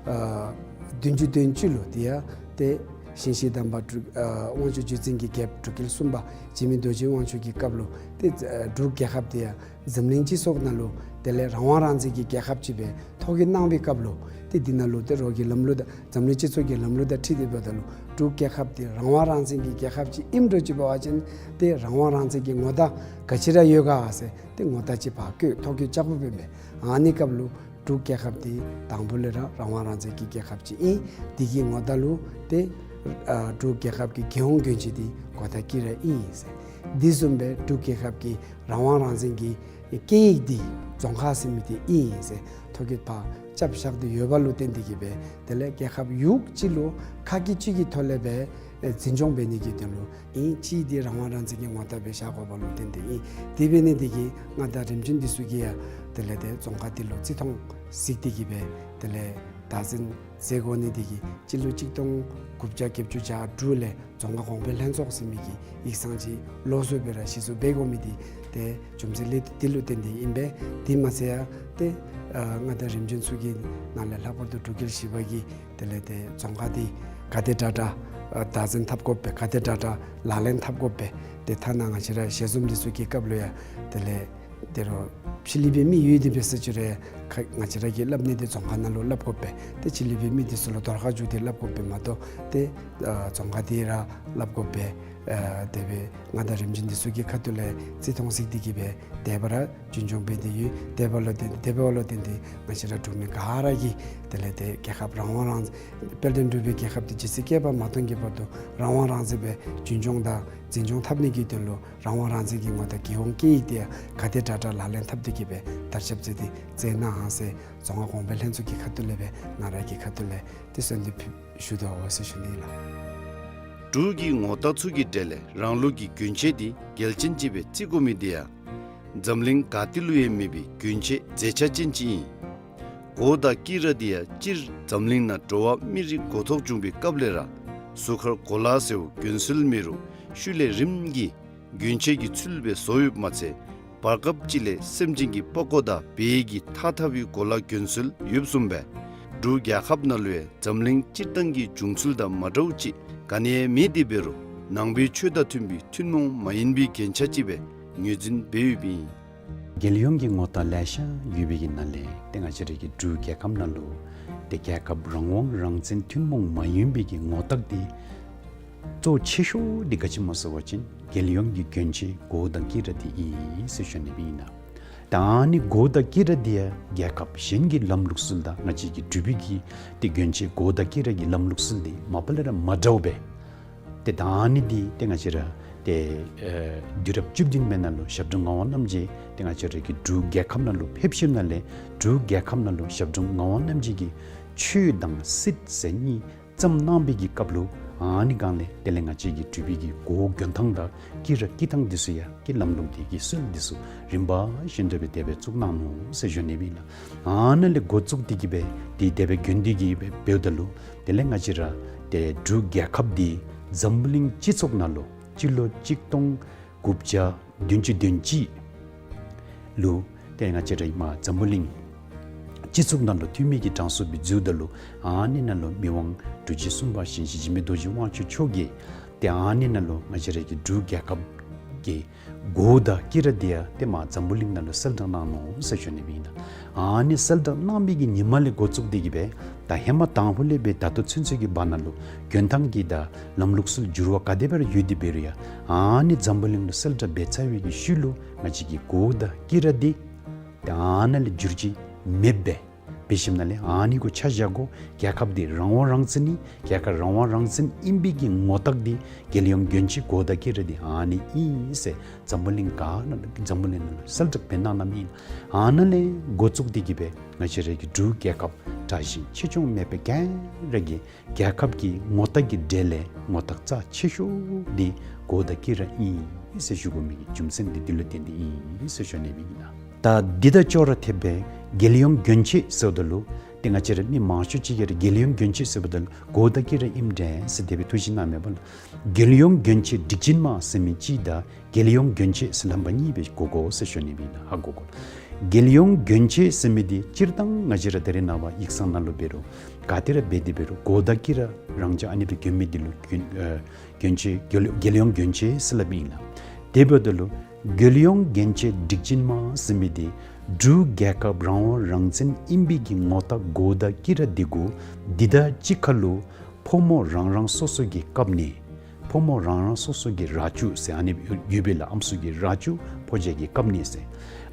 ཨ་བདུན་ཅུ་དོན་གཅིག་ལུ་དེ་ཡང་ཏེ་ཞིང་གཤེགས་དམ་པ་འབྲུག་ཨ་དབང་ཕྱུག་བརྒྱུད་འཛིན་གྱི་རྒྱལཔོ་འབྲུག་རྒྱལ་གསུམ་པ་འཇིགས་མེད་རྡོ་རྗེ་དབང་ཕྱུག་གི་སྐབས་ལུ་ཏེ་ཨ་འབྲུག་རྒྱལ་ཁབ་དེ་ཡང་འཛམ་གླིང་སྤྱི་ཚོགས་ནང་ལུ་དེ་ལས་རང་དབང་རང་བཙན་གྱི་རྒྱལ་ཁབ་ཅིག་སྦེ་ཐོ་བཀོད་གནང་བའི་སྐབས་ལུ་ཏེ་འདི་ནང་ལུ་ཏེ་རོགས་ཀྱི་ལམ་ལུགས་དང་འཛམ་གླིང་སྤྱི་ཚོགས་ཀྱི་ལམ་ལུགས་དང་འཁྲིལ་ཏེ་འབདཝ་ད་ལུ་འབྲུག་རྒྱལ་ཁབ་དེ་རང་དབང་རང་བཙན་གྱི་རྒྱལ་ཁབ་ཅིག་ཨིནམ་འགྱོ་ཅི་འབད་བ་ཅིན་ཏེ་རང་དབང་རང་བཙན་གྱི་ངོ་རྟགས་ག་ཅི་ར་ཡོད་ག་ཟེར་ཏེ་ངོ་རྟགས་ཅིག་ཕར་བཀོད་ཐོ་བཀོད་རྐྱབ་དགོཔ་ཨིན་པས། ཨ་ནི་སྐབས་ལུ་འབྲུག་རྒྱལ་ཁབ་དེ་དང་པོ་ལས་ར་རང་དབང་རང་བཙན་གྱི་རྒྱལ་ཁབ་ཅིག་ཨིན། དེ་གི་ངོ་རྟགས་ལུ་ཏེ་ཨ་འབྲུག་རྒྱལ་ཁབ་ཀྱི་རྒྱལ་ཡོངས་གྱོན་ཆས་དེ་གོ་ད་ཀི་ར་ཨིན་ཟེར། དེ་བཟུམ་སྦེ་འབྲུག་རྒྱལ་ཁབ་ཀྱི་རང་དབང་རང་བཙན་གྱི་སྐད་ཡིག་དེ་རྫོང་ཁ་ཟེར་མི་དེ་ཨིན་ཟེར་ཐོ་བཀོད་ཕར་རྐྱབ་བཞག་སྟེ་ཡོདཔ་ལུ་བརྟེན་ཏེ་གིས་སྦེ་དེ་ལས་རྒྱལ་ཁབ་ཡུལ་གཅིག་ལུ་ཁ་སྐད་གཅིག་གི་ཐོག་ལས་སྦེ་ཨེ་འཛིན་སྐྱོང་འབད་ནི་གི་དོན་ལུ་ཨིན། གཅིག་དེ་རང་དབང་རང་བཙན་གྱི་ངོ་རྟགས་སྦེ་བཞག་དགོཔ་ལུ་བརྟེན་ཏེ་ཨིན། དེ་འབད་ནི་དེ་གིས་མངའ་བདག་རིམ་བྱོན་འདི་ཚུ་གིས་ཡང་དེ་ལས་ཏེ་རྫོང་ཁ་དེ་ལུ་རྩིས་མཐོང་གཟིགས་ཏེ་གིས་སྦེ་དེ་ལས་བདག་འཛིན་མཛད་དགོ་ནི་དེ་གིས་སྤྱི་ལོ་གཅིག་སྟོང་དགུ་བརྒྱ་བརྒྱད་ཅུ་གྱ་དྲུག་ལས་རྫོང་ཁ་གོང་འཕེལ་ལྷན་ཚོགས་ཟེར་མི་གི་ཡིག་ཚང་ཅིག་ལོགས་སུ་སྦེ་ར་གཞི་བཙུགས་འབད་དགོ་མི་དེ་ཏེ་རྒྱུ་མཚན་ལས་དེ་ལུ་བརྟེན་ཏེ་ཨིན་པས། དེ་མ་ཚད་ཡང་ཏེ་ཨ་མངའ་བདག་རིམ་བྱོན་ཚུ་གི་ནང་ལས་ལྷག་པར་དུ་འབྲུག་རྒྱལ་བཞི་པ་གིས་དེ་ལས་ཏེ་རྫོང་ཁ་དེ་ག་དེ་དྲག་དྲག་ཨ་བདག་འཛིན་འཐབ་དགོ་པས། ག་དེ་དྲག་དྲག་ལག་ལེན་འཐབ་དགོ་པས། ཏེ་ཐ་ན་ང་བཅས་ར་ཞལ་འཛོམས་འདི་ཚུ་གི་སྐབས་ལུ་ཡང་དེ་ལས་ཏེ་རོགས་ཕྱི་གླིང་པའི་མི་ཡོད་དེ་འབད་ས་ཅིག་རུང་ཁ་ང་བཅས་ར་གིས་སླབ་ནི་དེ་རྫོང་ཁ་ནང་ལུ་སླབ་དགོ་པས། ཏེ་ཕྱི་གླིང་པའི་མི་འདི་ཚུ་ལུ་དོར་ཁ་བཅུག་སྟེ་སླབ་དགོ་པས་མ་གཏོགས་ཏེ་ཨ་རྫོང་ཁ་དེ་ར་སླབ་དགོ་པས། ཨ་དེ་སྦེ་མངའ་བདག་རིམ་བྱོན་འདི་ཚུ་གི་ཁ་ཐུག་ལས་རྩིས་མཐོང་གཟིགས་ཏེ་གིས་སྦེ་དེ་སྦེ་ར་རྒྱུན་སྐྱོང་འབད་དེ་ཡོད། དེ་འབདཝ་ལུ་བརྟེན་དེ་འབདཝ་ལུ་བརྟེན་ཏེ་ང་བཅས་ར་འབྲུག་མི་ག་ར་གིས་དེ་ལས་ཏེ་རྒྱལ་ཁབ་རང་དབང་རང་དཔལ་ལྡན་འབྲུག་པའི་རྒྱལ་ཁབ་དེ་ཇི་སྲིད་བསྐལ་པ་མ་སྟོངས་ཀྱི་བར་དུ་རང་དབང་རང་བཙན་སྦེ་རྒྱུན་སྐྱོང་དང་འཛིན་སྐྱོང་འཐབ་ནི་གི་དོན་ལུ་རང་དབང་རང་བཙན་གྱི་ངོ་རྟགས་རྒྱལ་ཡོངས་སྐད་ཡིག་དེ་ཡང་ག་དེ་དྲག་དྲག་ལག་ལེན་འཐབ་སྟེ་གིས་སྦེ་དར་ཁྱབ་མཛད་དེ་མཛད་གནང་ཟེར་རྫོང་ཁ་གོང་འཕེལ་ལྷན་ཚོགས་ཀྱི་ཁ་ཐུག་ལས་སྦེ་ང་ར་གི་ཁ་ཐུག་ལས་ཏེ་གསོལ་འདེབས་ཞུ་དོ་ཟེར་ཞུ་ནི་ལགས། འབྲུག་གི་ངོ་རྟགས་ཚུ་གི་གྲས་ལས་རང་ལུགས་ཀྱི་གྱོན་ཆས་དེ་གལ་ཅན་ཅིག་སྦེ་བརྩི་དགོ་མི་དེ་ཡང་འཛམ་གླིང་ག་ཏེ་ལུ་ཡང་མེད་པའི་གྱོན་ཆས་མཛེས་ཆ་ཅན་ཅིག་ཨིན། མགོ་དང་དཀྱི་ར་དེ་ཡང་སྤྱིར་འཛམ་གླིང་ནང་འགྲོ་བ་མི་རིགས་འགོ་ཐོག་བྱུང་བའི་སྐབས་ལས་ར་གཟུགས་ཁར་གོ་ལ་ཟེརཝ་གྱོན་སྲོལ་མེད་རུང་ཤུལ་ལས་རིམ་གྱིས་གྱོན་ཆས་ཀྱི་ཚུལ་སྦེ་བཟོ་ཡོདཔ་མ་ཚད་བར་སྐབས་ཅིག་ལས་སེམས་ཅན་གྱི་པགས་ཀོ་དང་བལ་གྱི་ཐགས་འཐག་པའི་གོ་ལ་གྱོན་སྲོལ་ཡོདཔ་བཟུམ་སྦེ་འབྲུག་རྒྱལ་ཁབ་ནང་ལུ་ཡང་འཛམ་གླིང་སྤྱིར་བཏང་གི་བྱུང་ཚུལ་དང་མ་འདྲཝ་ཅིག་ག་ནི་ཡང་མེད་དེ་འབད་རུང་ནང་པའི་ཆོས་དང་མཐུན་པའི་ཐུན་མོང་མ་ཡིན་པའི་རྒྱན་ཆ་ཅིག་སྦེ་ངོས་འཛིན་འབད་ཡོདཔ་ཨིན། རྒྱལ་ཡོངས་ཀྱི་ངོ་རྟགས་ལེ་ཤ་ཡོད་པའི་གི་ནང་ལས་ཏེ་ང་བཅས་ར་གི་འབྲུག་རྒྱལ་ཁབ་ནང་ལུ་ཏེ་རྒྱལ་ཁབ་རང་དབང་རང་བཙན་ཐུན་མོང་མ་ཡིན་པའི་གི་ངོ་རྟགས་དེ་གཙོ་ཆེ་ཤོས་དེ་ག་ཅི་སྨོ་ཟེར་བ་ཅིན་རྒྱལ་ཡོངས་ཀྱི་གྱོན་ཆས་མགོ་དང་དཀྱི་ར་དེ་ཨིན་ཟེར་ཞུ་ནི་སྦེ་ཨིན་ལགས། ད་ཨ་ནི་མགོ་དང་དཀྱི་ར་དེ་ཡང་རྒྱལ་ཁབ་གཞན་གྱི་ལམ་ལུགས་སྲོལ་དང་ང་བཅས་ཀྱི་འབྲུག་པའི་གི་ཏེ་གྱོན་ཆས་མགོ་དང་དཀྱི་ར་གི་ལམ་ལུགས་སྲོལ་དེ་མ་པ་ལས་ར་མ་འདྲཝ་སྦེ། ཏེ་ད་ཨ་ནི་དེ་ཏེ་ང་བཅས་ར་ཏེ་ཨེ་དུས་རབས་བཅུ་བདུན་པའི་ནང་ལུ་ཞབས་དྲུང་ངག་དབང་རྣམ་རྒྱལ་ཏེ་ང་བཅས་ར་གི་འབྲུག་རྒྱལ་ཁབ་ནང་ལུ་ཕེབས་ཞིནམ་ལས་འབྲུག་རྒྱལ་ཁབ་ནང་ལུ་ཞབས་དྲུང་ངག་དབང་རྣམ་རྒྱལ་གྱིས་ཆོས་དང་སྲིད་ཟེར་གཉིས་བརྩམས་གནང་བའི་གི་སྐབས་ལུ་ཨ་ནི་སྒང་ལས་དེ་ལས་ང་བཅས་ཀྱི་འབྲུག་པའི་གི་མགོ་གྱོན་ཐངས་དང་དཀྱི་ར་དཀྱི་ཐངས་འདི་ཚུ་ཡང་གི་ལམ་ལུགས་འདི་གི་སྲོལ་འདི་ཚུ་རིམ་པ་བཞིན་དུ་སྦེ་དེ་སྦེ་བཙུགས་གནང་ནུག་ཟེར་ཞུ་ནི་སྦེ་ཨིན་ལགས། ཨ་ནཱ་ལས་འགོ་བཙུགས་ཏེ་གིས་སྦེ་དེ་དེ་སྦེ་གྱོན་ཏེ་གིས་སྦེ་འབདཝ་ད་ལུ་དེ་ལས་ང་བཅས་ར་ཏེ་འབྲུག་རྒྱལ་ཁབ་འདི་འཛམ་བུ་གླིང་སྤྱི་ཚོགས་ནང་ལུ་སྤྱི་ལོ་གཅིག་སྟོང་དགུ་བརྒྱ་བདུན་ཅུ་དོན་གཅིག་ལུ་ཏེ་ང་བཅས་ར་ཨིན་མས་འཛམ་བུ་གླིང་སྤྱི་ཚོགས་ནང་ལུ་འཐུས་མི་གི་གྲངས་སུ་སྦེ་འཛུལཝ་ད་ལུ་ཨ་ནི་ནང་ལུ་མི་དབང་འབྲུག་རྒྱལ་གསུམ་པ་ཞིང་གཤེགས་འཇིགས་མེད་རྡོ་རྗེ་དབང་ཕྱུག་མཆོག་གིས་ཏེ་ཨ་ནི་ནང་ལུ་ང་བཅས་ར་གི་འབྲུག་རྒྱལ་ཁབ་ཀྱི་མགོ་དང་དཀྱི་ར་དེ་ཡང་ཏེ་མར་འཛམ་བུ་གླིང་ནང་ལུ་གསལ་བསྒྲགས་གནང་ནུག་ཟེར་ཞུ་ནི་སྦེ་ཨིན་ལགས། ཨ་ནི་གསལ་བསྒྲགས་གནང་བའི་གི་ཉིནམ་ལས་འགོ་བཙུགས་ཏེ་གིས་སྦེ་ད་ཧེ་མ་དང་ཕུ་ལས་སྦེ་ད་ལྟོ་ཚུན་ཚོད་ཀྱི་བར་ན་ལུ་གྱོན་ཐངས་ཀྱི་དང་ལམ་ལུགས་སྲོལ་འགྱུར་བ་ག་དེ་སྦེ་ར་ཡོད་དེ་འབད་རུང་ཡང་ཨ་ནི་འཛམ་བུ་གླིང་ལུ་གསལ་བསྒྲགས་འབད་ཚར་བའི་གི་ཤུལ་ལུ་ང་བཅས་ཀྱི་མགོ་དང་དཀྱི་ར་དེ་ཏེ་ཨ་ནཱ་ལས་འགྱུར་བཅོས་མེདཔ་སྦེ་ འབད་ཞིནམ་ལས་ཨ་ནི་གུ་ཆ་བཞག་དགོ། རྒྱལ་ཁབ་འདི་རང་དབང་རང་བཙན་ཨིན། རྒྱལ་ཁབ་རང་དབང་རང་བཙན་ཨིན་པའི་གི་ངོ་རྟགས་འདི་རྒྱལ་ཡོངས་གྱོན་ཆས་གོ་དང་དཀྱི་ར་འདི་ཨ་ནི་ཨིན་ཟེར་འཛམ་བུ་གླིང་ག་ནང་འཛམ་བུ་གླིང་ནང་ལུ་གསལ་བསྒྲགས་འབད་གནང་གནངམ་ཨིན། ཨ་ནཱ་ལས་འགོ་བཙུགས་ཏེ་གི་སྦེ་ང་བཅས་ར་གི་འབྲུག་རྒྱལ་ཁབ་དྲག་ཞན་ཆེ་ཆུང་མེད་པར་ག་ར་གིས་རྒྱལ་ཁབ་ཀྱི་ངོ་རྟགས་ཀྱི་གྲས་ལས་ངོ་རྟགས་རྩ་ཆེ་ཤོས་འདི་གོ་དང་དཀྱི་ར་ཨིན་ཟེར་ཞུ་དགོ་མི་གི་རྒྱུ་མཚན་འདི་འདི་ལུ་བརྟེན་ཏེ་ཨིན་ཟེར་ཞུ་ནི་ཨིན་ལགས། ད་འདི་དང་ཅོག་ར་འཐདཔ་སྦེ་རྒྱལ་ཡོངས་གྱོན་ཆས་ཟེརཝ་ད་ལུ་ཏེ་ང་བཅས་ར་མི་མང་ཤོས་ཅིག་གིས་ར་རྒྱལ་ཡོངས་གྱོན་ཆས་ཟེརཝ་ད་ལུ་གོ་དང་དཀྱི་ར་ཨིནམ་འདྲས་ཟེར་དེ་སྦེ་ཐུགས་བཞེད་གནངམ་མས་པ་ལགས། རྒྱལ་ཡོངས་གྱོན་ཆས་སྒྲིག་ཆེན་མ་ཟེར་མི་གཅིག་དང་རྒྱལ་ཡོངས་གྱོན་ཆས་ཟེར་ལྷམ་པ་གཉིས་སྦེ་གོ་དགོ་ཟེར་ཞུ་ནི་ཨིན་ལགས། ཧ་གོ་དགོ། རྒྱལ་ཡོངས་གྱོན་ཆས་ཟེར་མི་འདི་སྤྱིར་བཏང་ང་བཅས་ར་ད་རེས་ནངས་པ་ཡིག་ཚང་ནང་ལུ་འབད་རུང་ག་ཏེ་ར་འབད་དེ་འབད་རུང་གོ་དང་དཀྱི་ར་རང་འཇགས་ཨ་ནི་སྦེ་གྱོན་མི་འདི་ལུ་གྱོན་ཨ་གྱོན་ཆས་རྒྱལ་རྒྱལ་ཡོངས་གྱོན་ཆས་ཟེར་སླབ་ཨིན་ལགས། དེ་འབདཝ་ད་ལུ་རྒྱལ་ཡོངས་གྱོན་ཆས་སྒྲིག་ཆེན་མ་ཟེར་མི་འདི་འབྲུག་རྒྱལ་ཁབ་རང་དབང་རང་བཙན་ཨིན་པའི་གི་ངོ་རྟགས་གོ་དང་དཀྱི་ར་འདི་གུ་འདི་དང་གཅིག་ཁར་ལུ་ཕོ་མོ་རང་རང་སོ་སོ་གི་ཀབ་ནི་ཕོ་མོ་རང་རང་སོ་སོ་གི་ར་ཅུ་ཟེར་ཨ་ནི་ཡོད་པས་ལགས། ཨམ་སྲུ་གི་ར་ཅུ་ཕོ་རྒྱས་ཀྱི་ཀབ་ནི་ཟེར་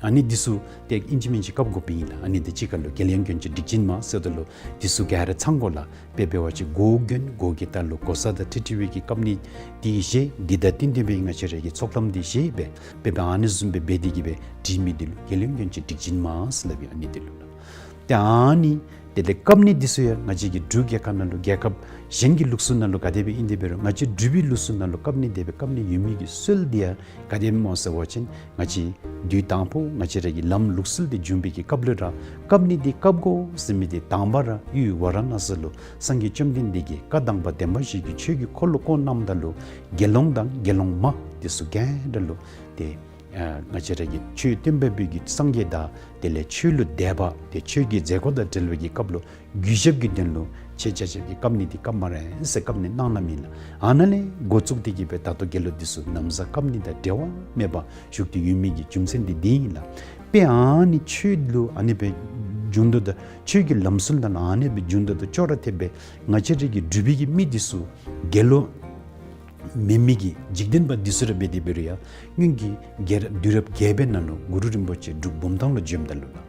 ཨ་ནི་འདི་ཚུ་ཏེ་ཨིན་ཅི་མིན་ཅི་ཀབ་དགོཔ་ཨིན་ལགས། ཨ་ནི་དང་གཅིག་ཁར་ལུ་རྒྱལ་ཡོངས་གྱོན་ཆས་སྒྲིག་ཆེན་མ་ཟེརཝ་ད་ལུ་འདི་ཚུ་ག་ར་ཚང་དགོ་ལགས། དཔེ་འབད་བ་ཅིན་གོ་གྱོན་གོ་གི་ལྟག་ལུ་གོ་ས་དང་འཁྲིལ་འཁྲིལ་བའི་གི་ཀབ་ནི་འདི་བཞེས། འདི་དང་བསྟུན་ཏེ་སྦེ་ང་བཅས་ར་གི་ཚོགས་ལམ་འདི་བཞེས་སྦེ་དཔེ་འབད་ཨ་ནི་བཟུམ་སྦེ་འབད་དེ་གི་སྦེ་བྲིས་མི་འདི་ལུ་རྒྱལ་ཡོངས་གྱོན་ཆས་སྒྲིག་ཆེན་མ་ཟེར་སླབ་ཨིན། ཨ་ནི་འདི་ལུ་ལགས། ཏེ་ཨ་ནི་དེ་ལས་ཀབ་ནི་འདི་ཚུ་ཡང་ང་བཅས་ཀྱི་འབྲུག་རྒྱལ་ཁབ་ནང་ལུ་རྒྱལ་ཁབ་གཞན་གྱི་ལུགས་སྲོལ་ནང་ལུ་ག་དེ་སྦེ་ཨིན་དེ་འབད་རུང་ང་བཅས་འབྲུག་པའི་ལུགས་སྲོལ་ནང་ལུ་ཀབ་ནི་དེ་སྦེ་ཀབ་ནི་ཡོད་མི་གི་སྲོལ་འདི་ཡང་ག་དེ་སྦེ་སྨོ་ཟེར་བ་ཅིན་ང་བཅས་དུས་དང་པོ་ང་བཅས་ར་གི་ལམ་ལུགས་སྲོལ་འདི་བྱུང་བའི་གི་སྐབས་ལུ་ར་ཀབ་ནི་འདི་ཀབ་དགོ་ཟེར་མི་འདི་དང་པ་ར་ཡུལ་ཝ་ར་ཎ་སི་ལུ་སངས་རྒྱས་བཅོམ་ལྡན་འདས་ཀྱིས་བཀའ་དང་པ་བདེན་པ་བཞི་གི་ཆོས་ཀྱི་འཁོར་ལོ་བསྐོར་གནངམ་ད་ལུ་དགེ་སློང་དང་དགེ་སློང་མ་འདི་ཚུ་ག་ར་ལུ་ཏེ་ཨ་ང་བཅས་ར་གི་ཆོས་སྟོན་པ་པོ་གི་སངས་རྒྱས་དང་དེ་ལས་ཆོས་ལུ་དད་པ་ཏེ་ཆོས་ཀྱི་མཛད་སྒོ་དང་འབྲེལ་བའི་གི་སྐབས་ལུ་གུས་ཞབས་ཀྱི་དོན་ལུ་ཆེ་ཆ་ཆེ་གི་ཀབ་ནི་འདི་ཀབ་སྨ་རེ་ཟེར་ཀབ་ནི་གནང་གནངམ་ཨིན་ལགས། ཨ་ནཱ་ལས་འགོ་བཙུགས་ཏེ་གི་སྦེ་ད་ལྟོ་དགེ་སློང་འདི་ཚུ་ན་བཟའ་ཀབ་ནི་དང་འབྲལ་བ་མེད་པར་བཞུགས་ཏེ་ཡོད་མི་གི་རྒྱུ་མཚན་འདི་འདི་ཨིན་ལགས། དཔེ་ཨ་ནི་ཆོས་ལུ་ཨ་ནི་སྦེ་བྱུང་དོ་ད་ཆོས་ཀྱི་ལམ་སྲོལ་དང་ཨ་ནི་སྦེ་བྱུང་དོ་ད་ཅོག་ར་འཐདཔ་སྦེ་ང་བཅས་ར་གི་འབྲུག་པའི་གི་མི་འདི་ཚུ་དགེ་སློང་མེན་མི་གི་འཇིག་རྟེན་པ་འདི་ཚུ་ར་འབད་དེ་འབད་རུང་ཡང་སྔོན་གྱི་རྒྱལ་རབས་དུས་རབས་བརྒྱད་པའི་ནང་ལུ་གུ་རུ་རིན་པོ་ཆེ་འབྲུག་བུམ་ཐང་ལུ་བྱོནམ་ད་ལུ་ལགས།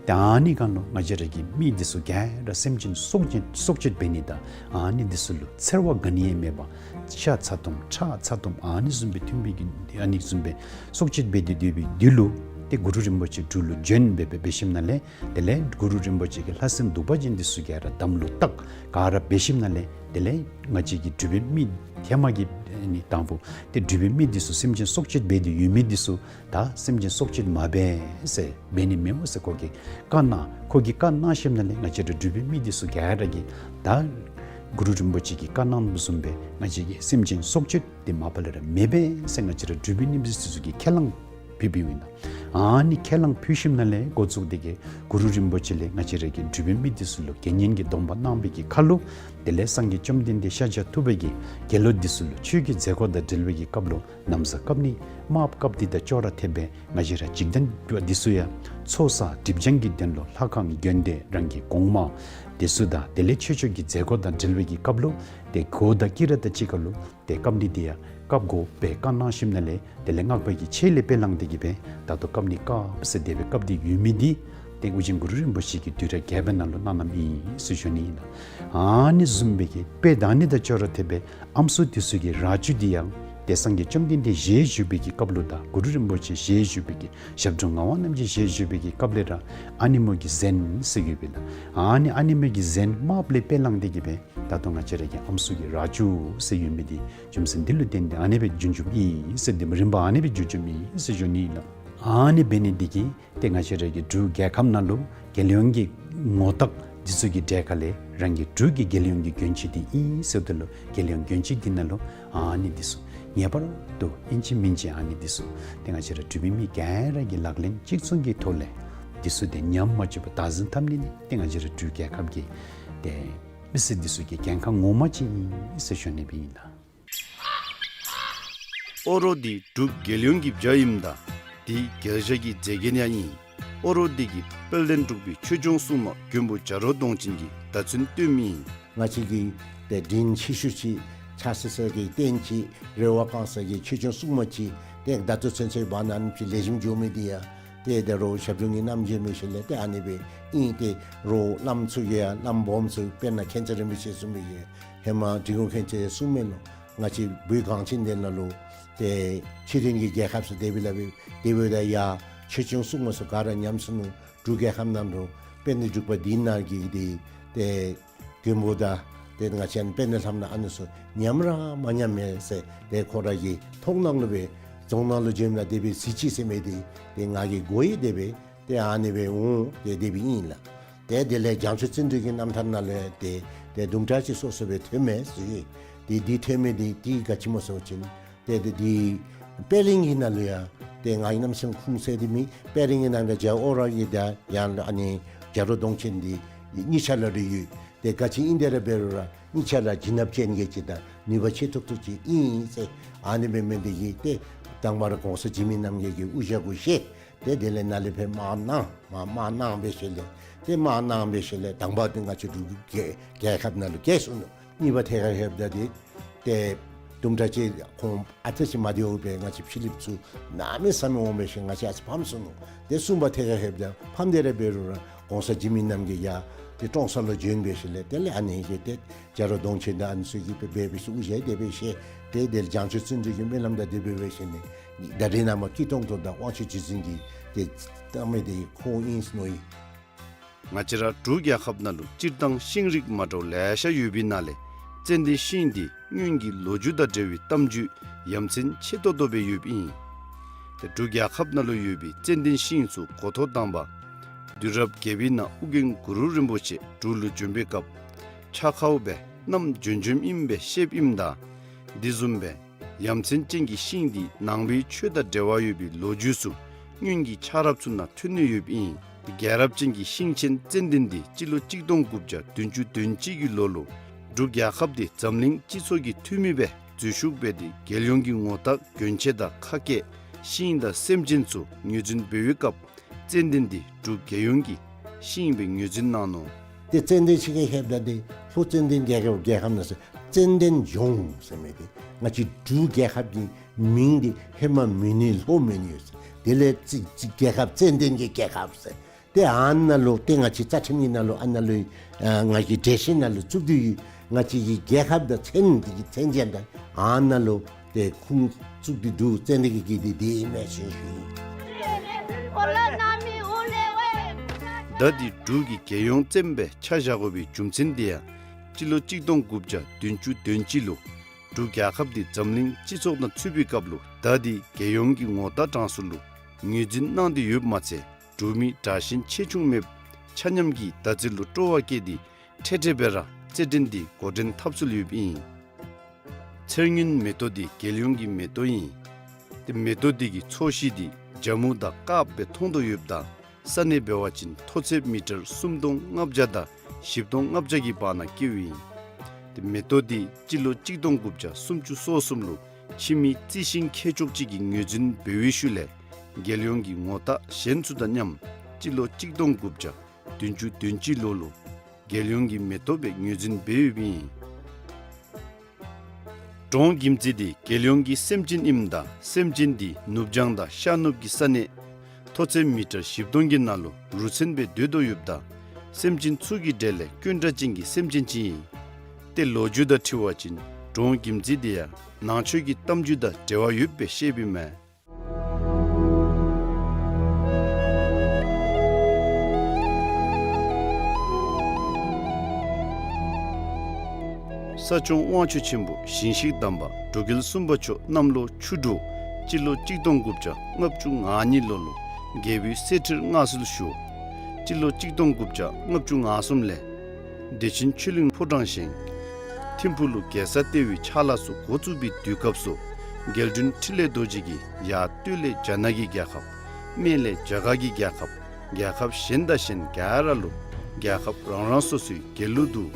ཏེ་ཨ་ནི་སྒང་ལུ་ང་བཅས་ར་གི་མི་འདི་ཚུ་ག་ར་སེམས་ཅན་སྲོག་གཅོད་སྲོག་གཅོད་འབད་ནི་དང་ཨ་ནི་འདི་ཚུ་ལུ་འཚེར་བ་ག་ནི་ཡང་མེད་པར་ཤ་ཚ་ཏོམ་ཁྲག་ཚ་ཏོམ་ཨ་ནི་བཟུམ་སྦེ་འཐུང་བའི་གི་ཨ་ནི་བཟུམ་སྦེ་སྲོག་གཅོད་འབད་དེ་སྡོད་པའི་དུས་ལུ་ཏེ་གུ་རུ་རིན་པོ་ཆེ་འབྲུག་ལུ་བྱོན་སྦེ་སྦེ་འབད་ཞིནམ་ལས་དེ་ལས་གུ་རུ་རིན་པོ་ཆེ་གིས་ལྷ་སྲིན་གདུག་པ་ཅན་འདི་ཚུ་ག་ར་དམ་ལུ་བཏགས་ག་ར་འབད་ཞིནམ་ལས་དེ་ལས་ང་བཅས་ཀྱི་འབྲུག་པའི་མི་ཧེ་མ་གི་ཨ་ནི་དང་པོ་ཏེ་འབྲུག་པའི་མི་འདི་ཚུ་སེམས་ཅན་སྲོག་གཅོད་འབད་དེ་ཡོད་མི་འདི་ཚུ་ད་སེམས་ཅན་སྲོག་གཅོད་མ་འབད་ཟེར་འབད་ནི་མི་འོང་ཟེར་ཁོ་གིས་བཀའ་གནང་། ཁོ་གིས་བཀའ་གནང་ཞིནམ་ལས་ང་བཅས་ར་འབྲུག་པའི་མི་འདི་ཚུ་ག་ར་གིས་ད་གུ་རུ་རིན་པོ་ཆེ་གིས་བཀའ་གནང་བཟུམ་སྦེ་ང་བཅས་ཀྱིས་སེམས་ཅན་སྲོག་གཅོད་འདི་མ་པ་ལས་ར་མི་འབད་ཟེར་ང་བཅས་ར་འབྲུག་པའི་མི་འདི་ཚུ་གིས་ཁས་བླངས་ཕུལ་བའི་ཨིན་ལགས། ཨ་ནི་ཁས་བླངས་ཕུལ་ཞིནམ་ལས་འགོ་བཙུགས་ཏེ་གི་གུ་རུ་རིན་པོ་ཆེ་ལས་ང་བཅས་ར་གི་འབྲུག་པའི་མི་འདི་ཚུ་ལུ་དགེ་བསྙེན་གྱི་སྡོམ་པ་གནང་བའི་གི་ཁར་ལུ་དེ་ལས་སངས་རྒྱས་བཅོམ་ལྡན་འདས་ཤཱཀྱ་ཐུབ་པ་གིས་དགེ་སློང་འདི་ཚུ་ལུ་ཆོས་ཀྱི་མཛད་སྒོ་དང་འབྲེལ་བའི་གི་སྐབས་ལུ་ན་བཟའ་ཀབ་ནི་དམརཔོ་ཀབ་འདི་དང་ཅོག་ར་འཐདཔ་སྦེ་ང་བཅས་ར་འཇིག་རྟེན་པ་འདི་ཚུ་ཡང་ཚོགས་བསགས་སྒྲིབ་སྦྱང་གི་དོན་ལུ་ལྷ་ཁང་དགོན་སྡེ་རང་གི་གོང་མ་འདི་ཚུ་དང་དེ་ལས་ཆོས་ཕྱོགས་ཀྱི་མཛད་སྒོ་དང་འབྲེལ་བའི་གི་སྐབས་ལུ་ཏེ་གོ་དང་དཀྱི་ར་དང་གཅིག་ཁར་ལུ་ཏེ་ཀབ་ནི་འདི་ཡང་ཀབ་དགོ་པའི་བཀའ་གནང་ཞིནམ་ལས་དེ་ལས་སྔགས་པ་གི་ཆས་ལས་དཔེ་བླངས་ཏེ་གི་སྦེ་ད་ལྟོ་ཀབ་ནི་ཀབ་ཟེར་དེ་སྦེ་ཀབ་སྟེ་ཡོད་མི་འདི་ཏེ་ཨོ་རྒྱན་གུ་རུ་རིན་པོ་ཆེ་གིས་དུས་རབས་བརྒྱད་པའི་ནང་ལུ་གནང་གནངམ་ཨིན་ཟེར་ཞུ་ནི་ཨིན་ལགས། ཨ་ནི་བཟུམ་སྦེ་གི་དཔེ་ད་ནི་དང་ཅོག་ར་འཐདཔ་སྦེ་ཨམ་སྲུ་འདི་ཚུ་གི་ར་ཅུ་འདི་ཡང་ཏེ་སངས་རྒྱས་བཅོམ་ལྡན་འདས་ཞལ་བཞུགས་པའི་གི་སྐབས་ལུ་དང་གུ་རུ་རིན་པོ་ཆེ་ཞལ་བཞུགས་པའི་གི་ཞབས་དྲུང་ངག་དབང་རྣམ་རྒྱལ་ཞལ་བཞུགས་པའི་གི་སྐབས་ལས་ར་ཨ་ནི་མོ་གི་གཟན་ཟེར་ཡོད་པས་ལགས། ཨ་ནི་ཨ་ནི་མོ་གི་གཟན་དམརཔོ་ལས་དཔེ་བླངས་ཏེ་གི་སྦེ་ད་ལྟོ་ང་བཅས་ར་གི་ཨམ་སྲུ་གི་ར་ཅུ་ཟེར་ཡོད་མི་འདི་རྒྱུ་མཚན་འདི་ལུ་བརྟེན་ཏེ་ཨ་ནི་སྦེ་བྱུང་བྱུངམ་ཨིན་ཟེར་འདི་རིམ་པ་ཨ་ནི་སྦེ་བྱུང་བྱུངམ་ཨིན་ཟེར་ཞུ་ནི་ཨིན་ལགས། ཨ་ནི་འབད་ནི་འདི་གིས་ཏེ་ང་བཅས་ར་གི་འབྲུག་རྒྱལ་ཁབ་ནང་ལུ་རྒྱལ་ཡོངས་ཀྱི་ངོ་རྟགས་འདི་ཚུ་གི་གྲས་ཁ་ལས་རང་གི་འབྲུག་གི་རྒྱལ་ཡོངས་ཀྱི་གྱོན་ཆས་འདི་ཨིན་ཟེརཝ་ད་ལུ་རྒྱལ་ཡོངས་གྱོན་ཆས་འདི་ནང་ལུ་ཨ་ནི་འདི་ཚུ་ངེས་པར་དུ་ཨིན་ཅི་མིན་ཅི་ཨ་ནི་འདི་ཚུ་ཏེ་ང་བཅས་ར་འབྲུག་པའི་མི་ག་ར་གིས་ལག་ལེན་གཅིག་མཚུངས་ཀྱི་ཐོག་ལས་འདི་ཚུ་ཏེ་ཉམས་མ་བཅུག་པར་བདག་འཛིན་འཐབ་ནི་འདི་ཏེ་ང་བཅས་ར་འབྲུག་རྒྱལ་ཁབ་ཀྱི་ཏེ་མི་སེར་འདི་ཚུ་གི་འགན་ཁག་ངོ་མ་ཅིག་ཨིན་ཟེར་ཞུ་ནི་སྦེ་ཨིན་ལགས། ཨོ་རོག་འདི་འབྲུག་རྒྱལ་ཡོངས་ཀྱི་བྱ་ཨིནམ་ད་འདི་རྒྱལ་བྱ་གི་རྫས་འགན་ཡང་ཨིན། ཨོ་རོག་འདི་གི་དཔལ་ལྡན་འབྲུག་པའི་ཆོས་སྐྱོང་སྲུང་མ་མགོན་པོ་བྱ་རོག་གདོང་ཅན་གྱིས་བརྡ་མཚོན་སྟོན་མི་ཨིན། ང་བཅས་ཀྱི་ཏེ་དྲིན་ཆེ་ཤོས་ཅིག་ཕྱག་འཚལ་ས་གི་རྟེན་ཅིག་རེ་བ་བསྐང་ས་གི་ཆོས་སྐྱོང་སྲུང་མ་ཅིག་ཏེ་ད་ལྟོ་ཚུན་ཚོད་བར་ན་ནམ་ཅིག་ལེགས་ཤོམ་འགྱོ་མི་འདི་ཡང་ ཏེ་ད་རུང་ཞབས་དྲུང་གི་རྣམ་འབྱེད་མས་ཞིནམ་ལས་ཏེ་ཨ་ནི་སྦེ་ཨིན། ཏེ་རོགས་བླམ་ཚུ་གིས་ཡང་བླམ་སྦོམ་ཚུ་དཔེར་ན་མཁན་ཆེན་རིན་པོ་ཆེ་གསུངས་མི་གི་ཧེ་མ་འབྲི་གུང་མཁན་ཆེན་གསུངས་མི་ལུ་ང་བཅས་བོད་གངས་ཅན་འདི་ནང་ལུ་ཏེ་ཕྱི་རོལ་གྱི་རྒྱལ་ཁབ་ཚུ་དེ་སྦེ་སླབ་སྦེ་དེ་སྦེ་ད་ཡ་ཆོས་སྐྱོང་སྲུང་མ་ཚུ་ག་ར་ཉམས་སོ་ནུག། འབྲུག་རྒྱལ་ཁབ་ནང་ལུ་དཔལ་ལྡན་འབྲུག་པ་འདི་ནང་གི་འདི་ཏེ་མགོན་པོ་དང་ཏེ་ང་བཅས་དཔལ་ལྡན་ལྷ་མོ་ཨ་ནི་ཚུ་ཉམས་ར་མ་ཉམས་མས་ཟེར་ཏེ་ཁོ་ར་གི་མཐོང་སྣང་ལུ་སྦེ་རྫོང་ནང་ལུ་བྱོནམ་ད་དེ་སྦེ་གཟིགས་ཅི་ཟེར་མི་འདི་ཏེ་ང་གིས་གོ་ཡི། དེ་སྦེ་ཏེ་ཨ་ནི་སྦེ་འོང་ཏེ་དེ་སྦེ་ཨིན་ལགས། ཏེ་དེ་ལས་བྱང་ཆུབ་བརྩོན་འགྲུས་ཀྱི་རྣམ་ཐར་ནང་ལས་ཏེ་ཏེ་དུམ་གྲ་ཅིག་སོ་སོ་སྦེ་ཐོན་མས་ཟེར། ཏེ་འདི་ཐོན་མི་འདི་ཏེ་ག་ཅི་སྨོ་ཟེར་བ་ཅིན་ཏེ་ཏེ་འདི་དཔལ་གླིང་གི་ནང་ལུ་ཡང་ཏེ་ང་གི་རྣམ་སེམས་ཁུངས་གསལ་འདི་མེད། དཔལ་གླིང་གི་ནང་ལུ་རྒྱལ་བ་ཨོ་ར་གི་ད་ཡང་ཨ་ནི་བྱ་རོག་གདོང་ཅན་འདི་གཉིས་ཆ་ལ་རེ་ཡོད། ཏེ་ག་ཅི་ཨིན་དེ་ར་འབད་རུང་ར་གཉིས་ཆ་ལ་བྱིན་རླབས་ཅན་གྱི་ཅིག་དང་ནུས་པ་ཆེ་ཏོག་ཏོ་ཅིག་ཨིན་ཟེར། ཨ་ནི་སྦེ་མི་འདི་གིས་ཏེ་དང་པ་ར་གོང་ས་འཇིགས་མེད་རྣམ་རྒྱལ་གྱི་དབུ་ཞྭ་གུ་བཞེས། ཏེ་དེ་ལས་ནཱ་ལས་ཕར་དམག་གནང་མར་དམག་གནང་འབད་ཞིནམ་ལས་ཏེ་དམག་གནང་འབད་ཞིནམ་ལས་དང་པ་འདི་ང་བཅས་འབྲུག་གི་རྒྱལ་ཁབ་ནང་ལུ་བསྐྱལ་སོ་ནུག། གཉིས་པ་ཐད་ཁར་ལྷོདཔ་ད་འདི་ཏེ་དུམ་གྲ་ཅིག་ཁོང་ཨ་ཙི་ཅིག་མ་བདེཝ་སྦེ་ང་བཅས་ཕྱི་གླིངཔ་ཚུ་གནམ་མེད་ས་མེད་འོང་འབད་ཞིནམ་ང་བཅས་ཨ་ཙི་ཕམ་སོ་ནུག། ཏེ་གསུམ་པ་ཐད་ཁར་ལྷོདཔ་ད་ཕམ་སྟེ་ར་འབད་རུང་ར་གོང་ས་འཇིགས་མེད་རྣམ་རྒྱལ་ཡར་ཏེ་ཀྲོང་གསར་ལུ་བྱོན་འབད་ཞིནམ་ལས་དེ་ལས་ཨ་ནི་གིས་ཏེ་བྱ་རོག་གདོང་ཅན་དང་ཨ་ནི་ཚུ་གིས་འབད་འབད་ཞིནམ་དབུ་ཞྭ་དེ་སྦེ་བཞེས། ཏེ་དེ་ལས་བྱང་ཆུབ་བརྩོན་འགྲུས་ཀྱི་སྨོན་ལམ་དང་དེ་སྦེ་འབད་ཞིནམ་ལས་ད་རེས་ནངས་པ་སྐྱིད་ཏོང་ཏོ་དང་དབང་ཕྱུག་རྗེ་བཙུན་གྱི་ཏེ་བཏགས་མི་འདི་ཁོང་ཨིན་ཟེར་མནོ་ཡི། ང་བཅས་ར་འབྲུག་རྒྱལ་ཁབ་ནང་ལུ་སྤྱིར་བཏང་ཤིང་རིགས་མ་འདྲཝ་ལེ་ཤ་ཡོད་པའི་ནང་ལས་ཙན་དན་ཤིང་འདི་སྔོན་གྱི་ལོ་རྒྱུས་དང་འབྲེལ་བའི་གཏམ་རྒྱུད་ཡ་མཚན་ཆེ་ཏོག་ཏོ་སྦེ་ཡོདཔ་ཨིན། ཏེ་འབྲུག་རྒྱལ་ཁབ་ནང་ལུ་ཡོད་པའི་ཙན་དན་ཤིང་ཚུ་འགོ་ཐོག་དང་པ་དུས་རབས་བརྒྱད་པའི་ནང་ཨོ་རྒྱན་གུ་རུ་རིན་པོ་ཆེ་འབྲུག་ལུ་བྱོན་པའི་སྐབས་ཕྱག་ཁའུ་སྦེ་བསྣམས་བྱོན་བྱོནམ་ཨིནམ་སྦེ་བཤདཔ་ཨིནམ་ད་དེ་བཟུམ་སྦེ་ཡ་མཚན་ཅན་གྱི་ཤིང་འདི་ནང་པའི་ཆོས་དང་འབྲེལ་བ་ཡོད་པའི་ལོ་རྒྱུས་ཚུ་སྔོན་གྱི་ཆགས་རབས་ཚུ་ནང་ཐོན་ནི་ཡོདཔ་ཨིན། རྒྱལ་རབས་ཅན་གྱི་ཤིང་ཆེན་ཙན་དན་འདི་སྤྱི་ལོ་གཅིག་སྟོང་དགུ་བརྒྱ་བདུན་ཅུ་དོན་གཅིག་གི་ལོ་ལུ་འབྲུག་རྒྱལ་ཁབ་འདི་འཛམ་གླིང་སྤྱི་ཚོགས་ཀྱི་འཐུས་མི་སྦེ་འཛུལ་ཞུགས་འབད་དེ་རྒྱལ་ཡོངས་ཀྱི་ངོ་རྟགས་གྱོན་ཆས་དང་ཁ་སྐད་ཤིང་དང་སེམས་ཅན་ཚུ་ངོས་འཛིན་འབད་བའི་སྐབས་ཙན་དན་འདི་འབྲུག་རྒྱལ་ཡོངས་ཀྱི་ཤིང་སྦེ་ངོས་འཛིན་གནང་ནུག། ཏེ་ཙན་དན་ཤིང་གི་ཧེ་མ་འདི་ལྷོ་ཙན་དན་རྒྱལ་ཁབ་རྒྱལ་ཁབ་ནང་ཟེར་ཙན་དན་ལྗོངས་ཟེར་མི་འདི་ང་བཅས་འབྲུག་རྒྱལ་ཁབ་ཀྱི་མིང་འདི་ཧེ་མ་མོན་ནི་ལྷོ་མོན་ནི་ཡོད་ཟེར། དེ་ལས་ཙི་ཙི་རྒྱལ་ཁབ་ཙན་དན་གྱི་རྒྱལ་ཁབ་ཟེར། ཏེ་ཨ་ནཱ་ལུ་ཏེ་ང་བཅས་རྩ་ཁྲིམས་ཀྱི་ནང་ལུ་ཨ་ནཱ་ལུ་ཨ་ང་བཅས་འགྲེལ་བཤད་ནང་ལུ་བཙུགས་ཏེ་ཡོད། ང་བཅས་ཀྱི་རྒྱལ་ཁབ་དང་མཚན་འདི་གི་མཚན་ཅན་དང་ཨ་ནཱ་ལུ་ཏེ་ཁུངས་བཙུགས་ཏེ་འདུག། ཙན་དན་གྱི་གི་འདི་འདི་ཨིན་མས་ཟེར་ཞུ་ཡི། ད་འདི་འབྲུག་གི་རྒྱལ་ཡོངས་ཙན་དན་སྦེ་ཆ་བཞག་དགོ་པའི་རྒྱུ་མཚན་འདི་ཡང་སྤྱི་ལོ་གཅིག་སྟོང་དགུ་བརྒྱ་བདུན་ཅུ་དོན་གཅིག་ལུ་འབྲུག་རྒྱལ་ཁབ་འདི་འཛམ་གླིང་སྤྱི་ཚོགས་ནང་ཚུད་པའི་སྐབས་ལུ་ད་འདི་རྒྱལ་ཡོངས་ཀྱི་ངོ་རྟགས་གྲངས་སུ་ལུ་ངོས་འཛིན་གནང་སྟེ་ཡོདཔ་མ་ཚད་འབྲུག་མི་དྲག་ཞན་ཆེ་ཆུང་མེདཔ་ཆ་མཉམ་གྱིས་ད་རྩིས་ལུ་སྤྲོ་བ་བསྐྱེད་དེ་འཕྲལ་འཕྲལ་སྦེ་ར་རྩེད་འགྲན་འདི་འགོ་འདྲེན་འཐབ་སྲོལ་ཡོདཔ་ཨིན། ཚེར་སྔོན་མེ་ཏོག་འདི་རྒྱལ་ཡོངས་ཀྱི་མེ་ཏོག་ཨིན། ཏེ་མེ་ཏོག་འདི་གི་ཚོས་གཞི་འདི་ཇ་མུ་དང་དཀརཔོ་སྦེ་མཐོང་དོ་ཡོདཔ་ད་ས་གནས་འབད་བ་ཅིན་མཐོ་ཚད་མི་ཊར་སུམ་སྟོང་ལྔ་བརྒྱ་དང་བཞི་སྟོང་ལྔ་བརྒྱ་གི་བར་ན་སྐྱེཝ་ཨིན། ཏེ་མེ་ཏོག་འདི་སྤྱི་ལོ་གཅིག་སྟོང་དགུ་བརྒྱ་སུམ་ཅུ་སོ་གསུམ་ལུ་ཕྱི་མི་རྩི་ཤིང་མཁས་མཆོག་ཅིག་གིས་ངོས་འཛིན་འབད་བའི་ཤུལ་ལས་རྒྱལ་ཡོངས་ཀྱི་ངོ་རྟགས་གཞན་ཚུ་དང་མཉམ་སྤྱི་ལོ་གཅིག་སྟོང་དགུ་བརྒྱ་བདུན་ཅུ་དོན་གཅིག་ལོ་ལུ་རྒྱལ་ཡོངས་ཀྱི་མེ་ཏོག་སྦེ་ངོས་འཛིན་འབད་ཡོདཔ་ཨིན། འབྲོང་གིམ་རྩི་འདི་རྒྱལ་ཡོངས་ཀྱི་སེམས་ཅན་ཨིནམ་ད་སེམས་ཅན་འདི་ནུབ་བྱང་དང་ཤར་ནུབ་ཀྱི་ས་གནས་མཐོ་ཚད་མི་ཊར་བཞི་སྟོང་གི་ནང་ལུ་རུ་མཚོན་སྦེ་སྡོད་དོ་ཡོདཔ་ད་སེམས་ཅན་ཚུ་གི་གྲས་ལས་དཀོན་དྲགས་ཅན་གྱི་སེམས་ཅན་ཅིག་ཨིན། ཏེ་ལོ་རྒྱུས་དང་འཁྲིལ་བ་ཅིན་འབྲོང་གིམ་རྩི་འདི་ཡང་ནང་ཆོས་ཀྱི་གཏམ་རྒྱུད་དང་འབྲེལ་བ་ཡོདཔ་སྦེ་བཤདཔ་ཨིན་མས། ས་སྐྱོང་དབང་ཕྱུག་ཆེན་པོ་ཞིང་གཤེགས་དམ་པ་འབྲུག་རྒྱལ་གསུམ་པ་མཆོག་གནམ་ལོ་ཆུ་འབྲུག་སྤྱི་ལོ་གཅིག་སྟོང་དགུ་བརྒྱ་ལྔ་བཅུ་ང་གཉིས་ལོ་ལུ་རྒྱལ་པོའི་གསེར་ཁྲིར་མངའ་གསོལ་ཞུ། སྤྱི་ལོ་གཅིག་སྟོང་དགུ་བརྒྱ་ལྔ་བཅུ་ང་གསུམ་ལས་བདེ་ཆེན་ཆོས་གླིང་ཕོ་བྲང་བཞེངས། ཐིམ་ཕུག་ལུ་རྒྱལ་ས་ལྟེ་བའི་ཕྱག་ལཱ་ཚུ་འགོ་བཙུགས་པའི་དུས་སྐབས་སུ་རྒྱལ་དྲུང་འཕྲིན་ལས་རྡོ་རྗེ་གིས་ཡར་སྟོད་ལས་རྒྱ་ནག་གི་རྒྱལ་ཁབ། སྨད་ལས་རྒྱ་གར་གྱི་རྒྱལ་ཁབ། རྒྱལ་ཁབ་གཞན་དང་གཞན་ག་ར་ལུ་རྒྱལ་ཁབ་རང་རང་སོ་སོའི་རྒྱལ་གླུ་འདུག།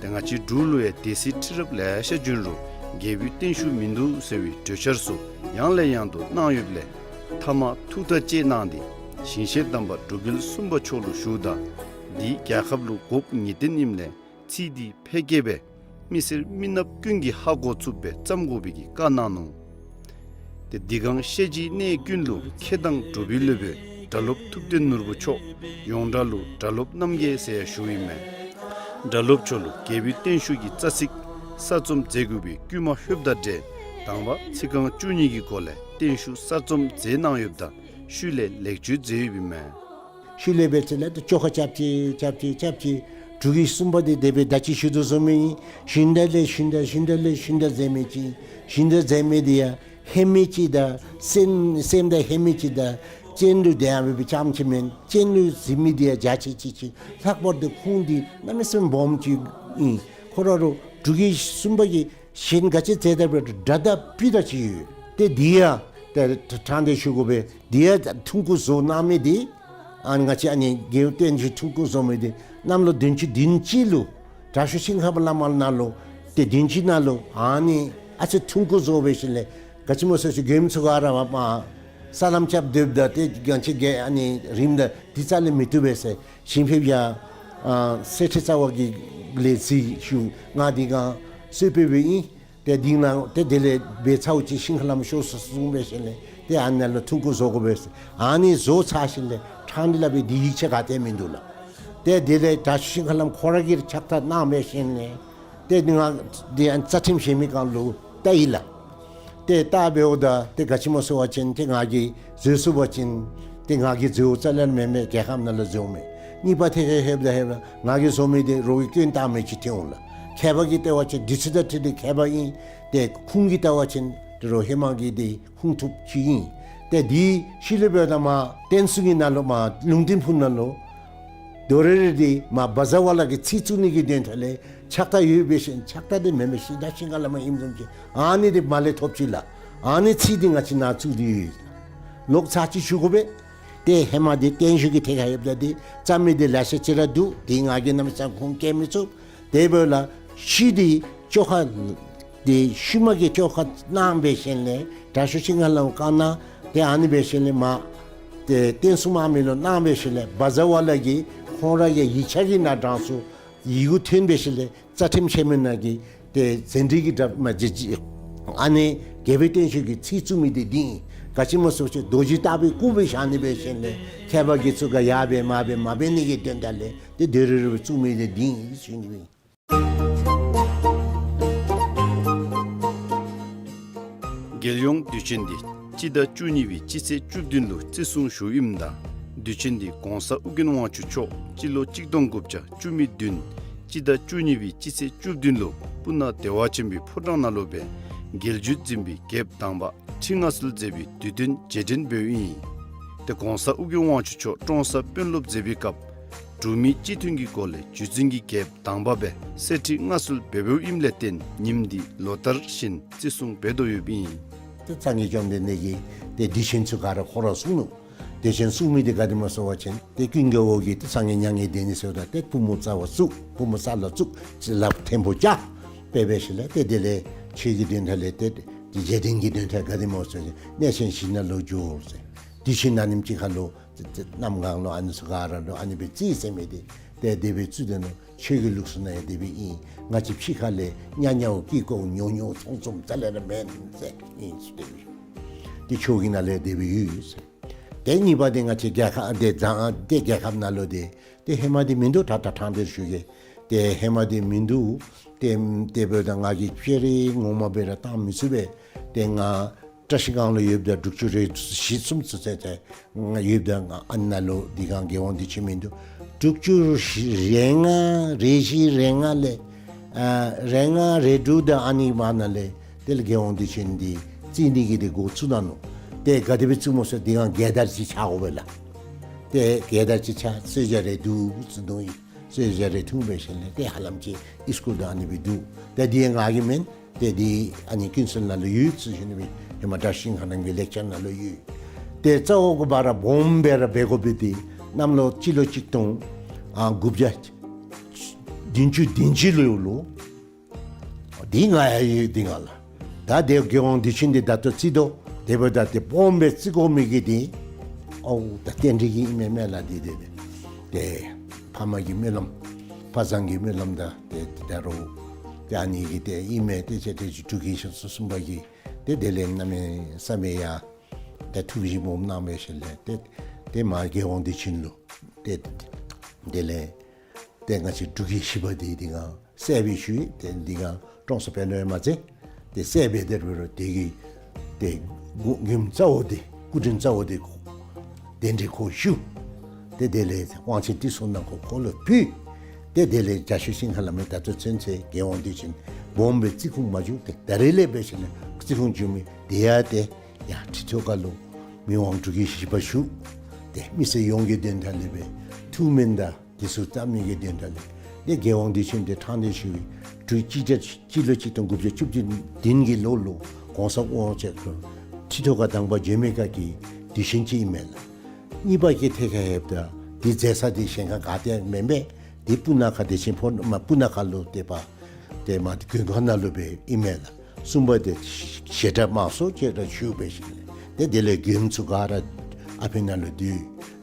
ཏེ་ང་བཅས་འབྲུག་ལུ་ཡང་སྡེ་སྲིད་ཁྲི་རབས་ལེ་ཤ་བྱོན་རུང་རྒྱལ་པོའི་བརྟན་བཞུགས་མིན་འདུག་ཟེར་བའི་གྲོས་འཆར་ཚུ་ཡང་ལས་ཡང་དུ་གནང་ཡོདཔ་ལས་མཐའ་མ་ཐུགས་ཐག་བཅད་གནང་སྟེ་ཞིང་གཤེགས་དམ་པ་འབྲུག་རྒྱལ་གསུམ་པ་མཆོག་ལུ་ཞུཝ་ད་འདི་རྒྱལ་ཁབ་ལུ་དགོཔ་ངེས་གཏན་ཨིནམ་ལས་ཚིག་འདི་ཕལ་སྐད་སྦེ་མི་སེར་མི་ནགཔ་ཀུན་གྱིས་ཧ་གོ་ཚུགསཔ་སྦེ་བརྩམ་དགོ་པའི་གི་བཀའ་གནང་ནུག། ཏེ་འདི་གང་ཤེས་བྱའི་གནས་ཀུན་ལུ་མཁས་དང་གྲུབ་པའི་སློབ་དཔོན་ སྒྲ་སློབ་ཐུབ་བསྟན་ནོར་བུ་མཆོག་ཡོངས་གྲགས་ལུ་སྒྲ་སློབ་རྣམ་རྒྱལ་ཟེར་ཡང་ཞུཝ་ཨིན་མས། སྒྲ་སློབ་མཆོག་ལུ་རྒྱལ་པོའི་བརྟན་བཞུགས་ཀྱི་རྩ་ཚིག་གསར་རྩོམ་མཛད་དགོ་པའི་བསྐུལ་མ་ལྷོདཔ་དང་འབྲེལ་དང་པ་ཚིག་རྐང་བཅུ་གཉིས་ཀྱི་སྒོ་ལས་བརྟན་བཞུགས་གསར་རྩོམ་མཛད་གནང་ཡོདཔ་ད་ཤུལ་ལས་ལེགས་བཅོས་མཛད་ཡོདཔ་ཨིན་མས། ཤུལ་ལས་འབད་ཚེ་ལས་ཏེ་བཅོ་ཁ་རྐྱབ་ཅི་རྐྱབ་ཅི་རྐྱབ་ཅི་འབྲུག་གི་སུམ་པ་འདི་དེ་སྦེ་ད་ཅི་ཞུ་དོ་བཟུམ་ཨིན། ཞུན་དག་ལས་ཞུན་དག་ཞུན་དག་ལས་ཞུན་དག་མཛད་མི་ཅིག་ཨིན། ཞུན་དག་མཛད་མི་འདི་ཡང་ཧེ་མའི་ཅིག་དང་སེམས་སེམས་དང་ཧེ་མའི་ཅིག་དང་སྤྱན་ལུ་དེ་ཡང་འབད་བའི་ཙམ་ཅིག་མེན། སྤྱན་ལུ་གཟིགས་མི་འདི་ཡང་འཇའ་ཆི་ཆི་ཆི། ལྷག་པར་དུ་ཁུངས་འདི་གནམ་མེད་ས་མེད་སྦོམ་ཅིག་ཨིན། ཁོ་ར་རུང་འབྲུག་གི་སུམ་པ་གིས་གཞན་ག་ཅི་མཛད་ད་འབད་སྒྲ་དང་སྤུས་དག་ཅིག་ཡོད། ཏེ་འདི་ཡང་ཏེ་ཕྲང་སྟེ་ཞུ་དགོ་པས། འདི་ཡང་ཐུང་ཀུ་བཟོ་གནང་མི་འདི་ཨ་ང་བཅས་ཨ་ནི་རྒྱལ་བསྟན་བཅོས་ཐུང་ཀུ་བཟོ་མི་འདི་གནམ་ལོ་བདུན་ཅུ་བདུན་ཅུ་ལུ་དྲག་ཤོས་ཤིང་ཁ་པ་བླ་མ་ནང་ལུ་ཏེ་བདུན་ཅུ་ནང་ལུ་ཨ་ནི་ཨ་ཙི་ཐུང་ཀུ་བཟོ་འབད་ཞིནམ་ལས་ག་ཅི་སྨོ་ཟེར་ཅི་མགྱོནམ་ཚུ་ག་ར་མ་ས་ལམ་རྐྱབ་སྡོདཔ་ད་ཏེ་གང་ཅི་ག་ཨ་ནི་རིངམ་ད་འདི་རྩ་ལས་མི་བཏུབ་པས་ཟེར་ཞིང་ཕེབས་ཡང་ཨ་གསེར་ཁྲི་རྩ་བ་གི་ལས་རྩིས་ཞུ་ང་འདི་གང་གསོལ་ཕེབས་འབདཝ་ཨིན། ཏེ་འདི་ནང་ཏེ་དེ་ལས་འབད་ཚརཝ་ཅིག་ཤིང་ཁ་བླམ་ཤོག་ཟེར་གསུངས་འབད་ཞིནམ་ལས་ཏེ་ཨ་ནཱ་ལུ་ཐུང་ཀུ་བཟོ་དགོ་པས་ཟེར། ཨ་ནི་བཟོ་ཚར་ཞིནམ་ལས་ཕྲང་སྟེ་སླབ་པའི་འདི་ཡིག་ཆ་ག་ཏེ་མིན་འདུག་ལགས། ཏེ་དེ་ལས་དྲག་ཤོས་ཤིང་ཁ་བླམ་ཁོ་ར་གིས་ཕྱག་རྟགས་གནང་འབད་ཞིནམ་ལས་ཏེ་འདི་ང་འདི་ཨ་རྩ་ཁྲིམས་བཞེས་མི་གང་ལུ་བལྟ་ཡི་ལགས། ཏེ་བལྟ་འབདཝ་ད་ཏེ་ག་ཅི་སྨོ་ཟེར་བ་ཅིན་ཏེ་ང་གིས་བཟོ་ཚུགས་པ་ཅིན་ཏེ་ང་གིས་བཟོཝ་རྩ་ལས་མེན་མས། རྒྱལ་ཁབ་ནང་ལུ་བཟོཝ་མས། གཉིས་པ་ཐད་ཁར་ལྷོདཔ་ད་ལྷོདཔ་ད་ང་གིས་བཟོ་མི་འདི་རོགས་ཀྱིས་སྐྱོན་བཏགས་མི་ཅིག་ཐོན་འོང་ལགས། མཁས་པ་གིས་བལྟ་བ་ཅིན་འདི་ཚུ་དང་འཁྲིལ་ཏེ་མཁས་པ་ཨིན། ཏེ་ཁུངས་ཀྱིས་བལྟ་བ་ཅིན་ཏེ་རོགས་ཧེ་མ་གི་འདི་ཁུངས་ཐུབ་ཅིག་ཨིན། ཏེ་འདི་ཤུལ་ལས་འབདཝ་ད་མར་བསྟན་སྲུང་གི་ནང་ལུ་མར་ལུང་བསྟན་ཕུག་ནང་ལུ་དོ་རེ་རེ་འདི་མར་བཛྲ་ཝཱ་ལ་གི་ཚིག་བཙུགས་ནི་གི་དོན་དག་ལས་ཕྱག་རྟགས་ཡོད་པའི་ཤུལ་ཕྱག་རྟགས་འདི་མེན་མས། ཤིང་རྟ་ཤིང་ཁ་བླམ་ཨིནམ་བཟུམ་ཅིག་ཨ་ནི་འདི་མར་ལས་ཐོབ་ཅི་ལགས། ཨ་ནི་ཚིག་འདི་ང་བཅས་ནཱ་བཙུགས་ཏེ་ཡོད། ལོག་ཚར་ཅིག་ཞུ་དགོ་པས། ཏེ་ཧེ་མ་འདི་བརྟན་བཞུགས་ཀྱི་ཐད་ཁར་ཡོདཔ་ད་འདི་རྩ་མི་འདི་ལེ་ཤ་ཅིག་ར་འདུག། འདི་ང་གིས་གནམ་མེད་ས་མེད་ཁུངས་བཀལ་མི་ཚུགས། དེ་འབདཝ་ལས་ཤུལ་འདི་བཅོ་ཁ་འདི་ཤུལ་མ་གི་བཅོ་ཁ་གནང་འབད་ཞིནམ་ལས་དྲག་ཤོས་ཤིང་ཁ་བླམ་བཀའ་གནང་། ཏེ་ཨ་ནི་འབད་ཞིནམ་ལས་མར་ཏེ་བསྟན་སྲུང་དམག་མི་ལུ་གནང་འབད་ཞིནམ་ལས་བཛྲ་ཝཱ་ལ་གིས་ཁོང་ར་གི་ཡིག་ཆ་གི་ནང་དྲངས་སོང་། ཡི་གུ་ཐོན་འབད་ཞིནམ་ལས་རྩ་ཁྲིམས་ཆེན་མོའི་ནང་གི་ཏེ་ཟན་འདྲི་གི་འདྲ་མ་བྱེད་ཅི། ཨ་ནི་རྒྱལ་པོའི་བརྟན་བཞུགས་ཀྱི་ཚིག་བཙུགས་མི་འདི་འདི་ཨིན། ག་ཅི་སྨོ་ཟེར་བ་ཅིན་རྡོ་རྗེ་ལྟ་བུའི་སྐུ་སྦེ་བཞག་ནི་འབད་ཞིནམ་ལས་མཁས་པ་དགེ་ཚུ་ག་ཡར་འབད་མར་འབད་མ་འབད་ནི་གི་དོན་དག་ལས་ཏེ་དོ་རེ་རེ་སྦེ་བཙུགས་མི་འདི་འདི་ཨིན་ཟེར་ཞུ་ནི་ཨིན། རྒྱལ་ཡོངས་དུས་ཆེན་འདི་སྤྱི་ཟླ་བཅུ་གཉིས་པའི་སྤྱི་ཚེས་བཅུ་བདུན་ལུ་བརྩི་སྲུང་ཞུཝ་ཨིནམ་ད་དུས་ཆེན་འདི་གོང་ས་ཨོ་རྒྱན་དབང་ཕྱུག་མཆོག་སྤྱི་ལོ་གཅིག་སྟོང་དགུ་བརྒྱ་བཅུ་མེད་བདུན་སྤྱི་ཟླ་བཅུ་གཉིས་པའི་སྤྱི་ཚེས་བཅུ་བདུན་ལུ་སྤུ་ན་བདེ་བ་ཆེན་པོའི་ཕོ་བྲང་ནང་ལུ་སྦེ་རྒྱལ་བརྒྱུད་འཛིན་པའི་རྒྱལཔོ་དང་པ་ཁྲི་མངའ་གསོལ་མཛད་པའི་དུས་སྟོན་རྗེས་དྲན་འབདཝ་ཨིན། ཏེ་གོང་ས་ཨོ་རྒྱན་དབང་ཕྱུག་མཆོག་ཀྲོང་གསར་དཔོན་སློབ་མཛད་པའི་སྐབས་འབྲུག་མི་སྤྱི་མཐུན་གྱི་སྒོ་ལས་བརྒྱུད་འཛིན་གྱི་རྒྱལཔོ་དང་པ་སྦེ་གསེར་ཁྲི་མངའ་གསོལ་འབད་འབདཝ་ཨིནམ་ལས་བརྟེན་ཉིནམ་འདི་ལོ་ལྟར་བཞིན་བརྩི་སྲུང་འབད་དོ་ཡོདཔ་ཨིན། ཏེ་སངས་རྒྱས་བཅོམ་ལྡན་འདས་ཀྱིས་ཏེ་དུས་ཆེན་ཚུ་ག་ར་ཁོ་ར་གསུངས་ནུག། དུས་ཆེན་གསུངས་མི་འདི་ག་དེ་སྨོ་ཟེར་བ་ཅིན་ཏེ་ཀུན་དགའ་བོ་གིས་ཏེ་སངས་རྒྱས་མྱ་ངན་འདས་ནི་ཟེརཝ་ད་ཏེ་བུམོ་རྩ་བ་བཙུགས། བུམོ་རྩ་ལུ་བཙུགས། ལགཔ་ཐེམ་པོ་བཅག། དཔེ་འབད་ཞིནམ་ལས་ཏེ་དེ་ལས་ཆོས་ཀྱི་དོན་དག་ལས་ཏེ་རྗེས་དྲན་གྱི་དོན་དག་ག་དེ་སྨོ་ཟེར་བ་ཅིན་གནས་ཆེན་བཞི་ནང་ལུ་འགྱོ་ཟེར། དུས་ཆེན་ཨ་ནེམ་ཅིག་ཁར་ལུ་གནམ་གང་ལུ་ཨ་ནི་ཚུ་ག་ར་ལུ་ཨ་ནི་སྦེ་བརྩི་ཟེར་མི་འདི་ཏེ་དེ་སྦེ་བརྩི་དོ་ནུག། ཆོས་ཀྱི་ལུགས་སྲོལ་ནང་ཡང་དེ་སྦེ་ཨིན། ང་བཅས་ཕྱི་ཁ་ལས་ཉ་ཉའོ་ཀི་ཀོ་ཉོ་ཉོ་ཚོང་ཚོང་རྩ་ལས་ར་མེན་ཟེར་ཨིན་ཟེར་དེ་སྦེ་ཞུ། ཏེ་ཆོས་ཀྱི་ནང་ལས་དེ་སྦེ་ཡོད་ཟེར། ཏེ་གཉིས་པ་འདི་ང་བཅས་རྒྱལ་ཁབ་འདི་བཟང་ཏེ་རྒྱལ་ཁབ་ནང་ལུ་འདི་ཏེ་ཧེ་མ་འདི་མིན་འདུག། ད་ད་ཕྲང་སྟེ་ཞུ་གེ། ཏེ་ཧེ་མ་འདི་མིན་འདུག། ཏེ་དེ་འབདཝ་ད་ང་གིས་ཕྱི་རོལ་ངོ་མ་སྦེ་ར་བཏང་མི་ཚུགས་པས། ཏེ་ང་བཀྲ་ཤིས་སྒང་ལུ་ཡོདཔ་ད་དྲུག་ཅུ་རེ་བཞི་གསུམ་ཚུན་ཚོད་ཏེ་ང་ཡོདཔ་ད་ང་ཨ་ནཱ་ལུ་འདི་གང་རྒྱལ་ཡོངས་དུས་ཆེན་མིན་འདུག། དྲུག་ཅུ་རེ་ལྔ་རེ་བཞི་རེ་ལྔ་ལས་ཨ་རེ་ལྔ་རེ་དྲུག་དང་ཨ་ནི་བར་ན་ལས་དེ་ལས་རྒྱལ་ཡོངས་དུས་ཆེན་འདི་བརྩི་ནི་གི་འདི་འགོ་བཙུགས་གནང་ནུག། ཏེ་ག་དེ་སྦེ་བཙུགས་སྨོ་ཟེར་འདི་གང་རྒྱལ་དར་ཅིག་ཆགས་དགོ་པས་ལགས། ཏེ་རྒྱལ་དར་ཅིག་ཆགས་གསོལ་ཇ་རེ་བསྡུ་བཙུགས་དོ་ཡི། གསོལ་ཇ་རེ་འཐུང་འབད་ཞིནམ་ལས་ཏེ་ཧ་ལམ་ཅིག་ཨིས་ཀུལ་དང་ཨ་ནི་སྦེ་འདུག། ཏེ་འདི་ང་གི་མེན། ཏེ་འདི་ཨ་ནི་ཀུན་གསལ་ནང་ལུ་ཡོད་ཟེར་ཞུ་ནི་སྦེ་ཧེ་མ་བཀྲ་ཤིས་ཤིང་ཁ་རྣམ་རྒྱལ་ལེགས་སྦྱར་ནང་ལུ་ཡོད། ཏེ་རྩ་བ་གུ་བ་ར་སྦོམ་སྦེ་ར་འབད་དགོ་པའི་འདི་གནམ་ལོ་སྤྱི་ལོ་གཅིག་སྟོང་ཨ་དགུ་བརྒྱ་བདུན་ཅུ་དོན་གཅིག་ལོ་ལུ་འདི་ང་ཡང་ཡོད་འདི་ང་ལགས། ད་དེ་རྒྱལ་ཡོངས་དུས་ཆེན་འདི་ད་ལྟོ་བརྩི་དོ། དེ་འབདཝ་ད་ཏེ་སྦོམ་སྦེ་བརྩི་དགོ་མི་གི་འདི་ཨོ་ད་རྟེན་འབྲེལ་གྱི་ཨིན་མས་མེན་ལགས། འདི་འདི་འདི་ཏེ་ཕ་མ་གི་སྨོན་ལམ་ཕ་བཟང་གི་སྨོན་ལམ་དང་ཏེ་ད་རུང་ཏེ་ཨ་ནི་གི་ཏེ་ཨིན་མས། ཏེ་ཅེ་ཏེ་ཅིག་འབྲུག་གི་ཞིང་གསུམ་པ་གི་ཏེ་དེ་ལས་གནམ་མེད་ས་མེད་ཡང་ཏེ་ཐུགས་བཞེད་སྦོམ་གནང་འབད་ཞིནམ་ལས་ཏེ་ ཏེ་མར་རྒྱལ་དབང་བདེ་ཆེན་ལུ་ཏེ་དེ་ལས་ཏེ་ང་བཅས་འབྲུག་རྒྱལ་བཞི་པ་འདི་འདི་ག་བསད་པའི་ཤུལ་ཏེ་འདི་ག་ཀྲོང་གསར་སྤེལ་ནོ་ཡང་མ་ཚད་ཏེ་བསད་པའི་དེ་རུ་དེ་གི་ཏེ་མགུ་མགུནམ་རྩ་བོ་འདི་སྐུ་དྲིན་རྩ་བོ་འདི་གདན་འདྲེན་ཁོ་ཞུ། ཏེ་དེ་ལས་དབང་ཆེན་ཏི་སེ་ནང་ཁོ་ཁོ་ལུ་ཕུལ། ཏེ་དེ་ལས་རྒྱ་ཤོད་ཤིང་ཁ་ལ་མེ་ད་ལྟོ་ཚུན་ཚོད་རྒྱལ་དབང་བདེ་ཆེན་སྦོམ་སྦེ་རྩིས་ཁུངས་མ་བྱུང་། ཏེ་ད་རེས་ལས་འབད་ཞིནམ་ལས་རྩིས་ཁུངས་བྱུང་མི་དེ་ཡང་ཏེ་ཡར་ཁྲི་ཐོག་ཁ་ལུ་མི་དབང་འབྲུག་རྒྱལ་བཞི་པ་བཞུགས། ཏེ་མི་སེར་ཡོངས་ཀྱི་དོན་དག་ལས་སྦེ་ཐུགས་སྨོན་དང་དེ་ཚུ་བཏབ་ནི་གི་དོན་དག་ལས་ཏེ་རྒྱལ་དབང་བདེ་ཆེན་འདི་ཕྲང་སྟེ་ཞུ་བའི་འབྲུག་སྤྱི་ལོ་གཅིག་སྟོང་དགུ་བརྒྱ་བཅུ་བདུན་གྱི་ལོ་ལུ་གོང་ས་དབང་ཆེན་ཁོ་ཁྲི་ཐོག་ཁ་དང་པ་བྱོན་མི་ཁ་གི་གདུལ་ཞིང་ཅིག་ཨིན་མས་ལགས། གཉིས་པ་གི་ཐད་ཁར་ལྷོདཔ་ད་འདི་མཛད་ས་འདི་གཞན་ཁར་ག་ཏེ་མེན་པས། འདི་སྤུ་ན་ཁ་བདེ་ཆེན་ཕོ་མ་སྤུ་ན་ཁ་ལུ་ཏེ་པ་ཏེ་མ་མགོན་ཁང་ནང་ལུ་སྦེ་ཨིན་མས་ལགས། གསུམ་པ་འདི་བཤད་གྲྭ་དམངས་སྲོལ་བཤད་གྲྭ་ཞུ་འབད་ཞིནམ་ལས་ཏེ་དེ་ལས་མགྱོནམ་ཚུ་ག་ར་ཨ་ཕི་ནང་ལུ་འདི་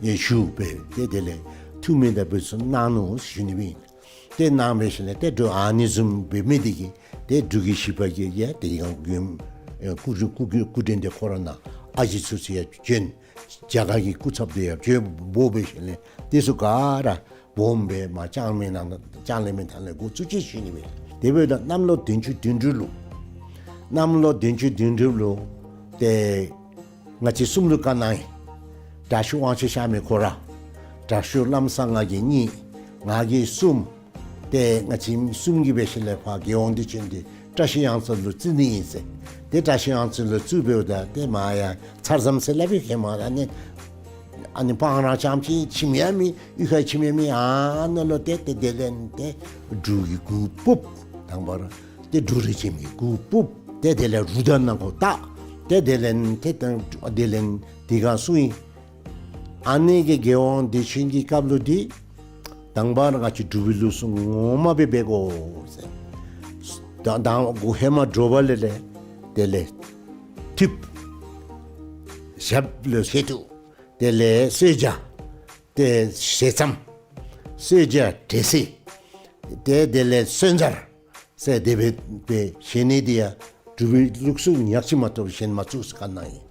ཡང་ཞུ་འབད་ཏེ་དེ་ལས་ཐུགས་སྨོན་དང་འབད་ཚུ་གནང་ནུག་ཞུ་ནི་སྦེ་ཨིན། ཏེ་གནང་འབད་ཞིནམ་ལས་ཏེ་འབྲུག་ཨ་ནི་བཟུམ་འབད་མི་འདི་གིས་ཏེ་འབྲུག་རྒྱལ་བཞི་པ་གིས་ཡང་དེ་ཡང་མགྱོནམ་སྐུ་སྐུ་སྐུ་དྲིན་འདི་ཁོ་ར་ནང་ཨ་ཞེ་ཚུ་ཚུ་ཡང་བྱོན། རྒྱ་གར་གྱི་སྐུ་ཚབ་འདི་ཡང་བྱོན་འབོ་འབད་ཞིནམ་ལས་དེ་ཚུ་ག་ར་སྦོམ་སྦེ་མར་ལྕང་གླིང་ནང་ལྕང་གླིང་མི་ཐང་ལས་འགོ་བཙུགས་ཅི་ཞུ་ནི་སྦེ། དེ་འབདཝ་ད་གནམ་ལོ་བདུན་ཅུ་དོན་དྲུག་ལུ་གནམ་ལོ་བདུན་ཅུ་དོན་དྲུག་ལུ་ཏེ་ང་བཅས་གསུམ་ལུ་བཀའ་གནང་ཡི། དྲག་ཤོས་དབང་ཆེན་ཤར་མི་ཁོ་ར། དྲག་ཤོས་ལམ་བཟང་ང་གིས་གཉིས། ང་གིས་གསུམ། ཏེ་ང་བཅས་གསུམ་གྱིས་འབད་ཞིནམ་ལས་ཕར་རྒྱལ་དབང་བདེ་ཆེན་འདི་བཀྲ་ཤིས་གཡང་རྩེ་ལུ་བརྩི་ནི་ཨིན་ཟེར། ཏེ་བཀྲ་ཤིས་གཡང་རྩེ་ལུ་བཙུགས་འབདཝ་ད་ཏེ་མར་ཡང་ཚར་ཙམ་ཟེར་སླབ་ཨིན། ཧེ་མ་ཨ་ནི་ཨ་ནི་སྤང་རང་རྐྱངམ་ཅིག་ཁྱིམ་ཡང་མེད། གཡུས་ཁར་ཁྱིམ་ཡང་མེད། ཨ་ནཱ་ལུ་ཏེ་ཏེ་དེ་ལས་ཏེ་འབྲུག་གི་གུར་ཕུབ། དང་པ་ར་ཏེ་འབྲུག་རིས་ཆེན་གྱི་གུར་ཕུབ། ཏེ་དེ་ལས་རུ་དར་ནང་ཁོ་བཏགས། ཏེ་དེ་ལས་ཏེ་དེ་ལས་འདི་ག་སོང་ཡི། ཨ་ནི་གི་རྒྱལ་དབང་བདེ་ཆེན་གྱི་སྐབས་ལུ་འདི་དང་པ་ར་ང་བཅས་འབྲུག་པའི་ལུགས་སྲོལ་ངོ་མ་སྦེ་འབད་དགོ་ཟེར། ད་དང་འགོ་ཧེ་མ་དྲོ་པ་ལས་ལས་དེ་ལས་ཐུབ། ཞབས་ལུ་བཞེས་ཐུབ། དེ་ལས་གསོལ་ཇ། ཏེ་ཞལ་ཙམ། གསོལ་ཇ་འབྲས་སིལ། ཏེ་དེ་ལས་སོན་ཟར་ཟེར་དེ་སྦེ་སྦེ་བཞེས་ནི་འདི་ཡང་འབྲུག་པའི་ལུགས་སྲོལ་ཉག་གཅིག་མ་གཏོགས་གཞན་མ་བཙུགས་ཟེར་བཀའ་གནང་ཡི།